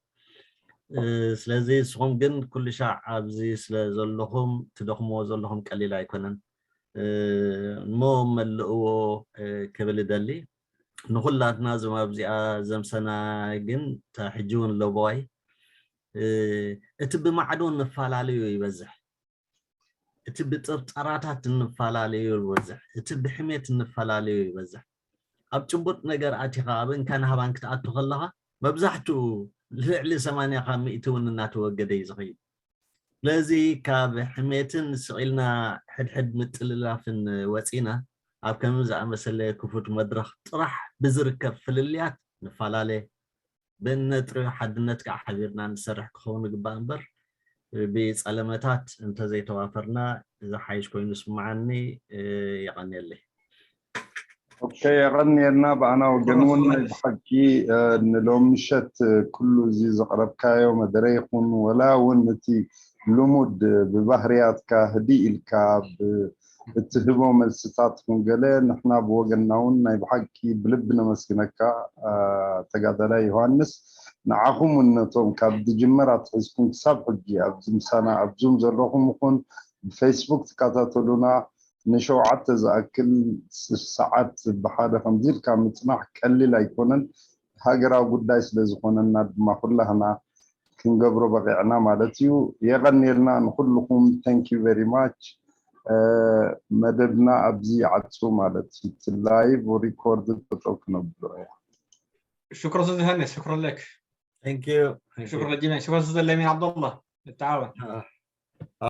ስለዚ እስኹም ግን ኩሉ ሻዕ ኣብዚ ስለ ዘለኹም ትደኽምዎ ዘለኹም ቀሊል ኣይኮነን እሞ መልእዎ ክብል እደሊ ንኩላትና እዞም ኣብዚኣ ዘምሰና ግን ሕጂ እውን ለቦዋይ እቲ ብማዕዶ ንፈላለዩ ይበዝሕ እቲ ብጥርጠራታት እንፈላለዩ ይበዝሕ እቲ ብሕሜት እንፈላለዩ ይበዝሕ ኣብ ጭቡጥ ነገር ኣቲኻ ኣብ እንካን ሃባን ክትኣቱ ከለኻ መብዛሕትኡ ልዕሊ ሰማንያ ካብ ሚእቲ እውን እናተወገደ እዩ ዝኸይድ ስለዚ ካብ ሕሜትን ስቕ ኢልና ሕድሕድ ምጥልላፍን ወፂና ኣብ ከምዚ ዝኣመሰለ ክፉት መድረኽ ጥራሕ ብዝርከብ ፍልልያት ንፈላለ ብእነጥሪ ሓድነት ከዓ ሓቢርና ንሰርሕ ክኸውን ይግባእ እምበር ብፀለመታት እንተዘይተዋፈርና ዝሓይሽ ኮይኑ ስምዓኒ የቐንየለይ ኦኬ የቐንየልና ብኣና ወገን እውን ናይ ብሓቂ ንሎም ምሸት ኩሉ እዚ ዘቕረብካዮ መደረ ይኹን ወላ እውን እቲ ልሙድ ብባህርያትካ ህዲ ኢልካ እትህቦ መልስታት ይኹን ገለ ንሕና ብወገንና እውን ናይ ብሓቂ ብልቢ ነመስግነካ ተጋዳላይ ዮሃንስ ንዓኹም እውን ነቶም ካብ ዝጅመር ኣትሒዝኩም ክሳብ ሕጂ ኣብዚ ምሳና ኣብ ዙም ዘለኹም ይኹን ብፌስቡክ ትከታተሉና ንሸውዓተ ዝኣክል ሰዓት ብሓደ ከምዚ ኢልካ ምፅናሕ ቀሊል ኣይኮነን ሃገራዊ ጉዳይ ስለ ዝኾነና ድማ ኩላህና ክንገብሮ በቂዕና ማለት እዩ የቐንየልና ንኩልኹም thank you very much መደብና ኣብዚ ይዓጹ ማለት እዩ እቲ live record ጠጠው ክነብሎ እያ شكرا استاذ هاني شكرا لك Thank you. شكرا جميعا شكرا استاذ لمين عبد الله للتعاون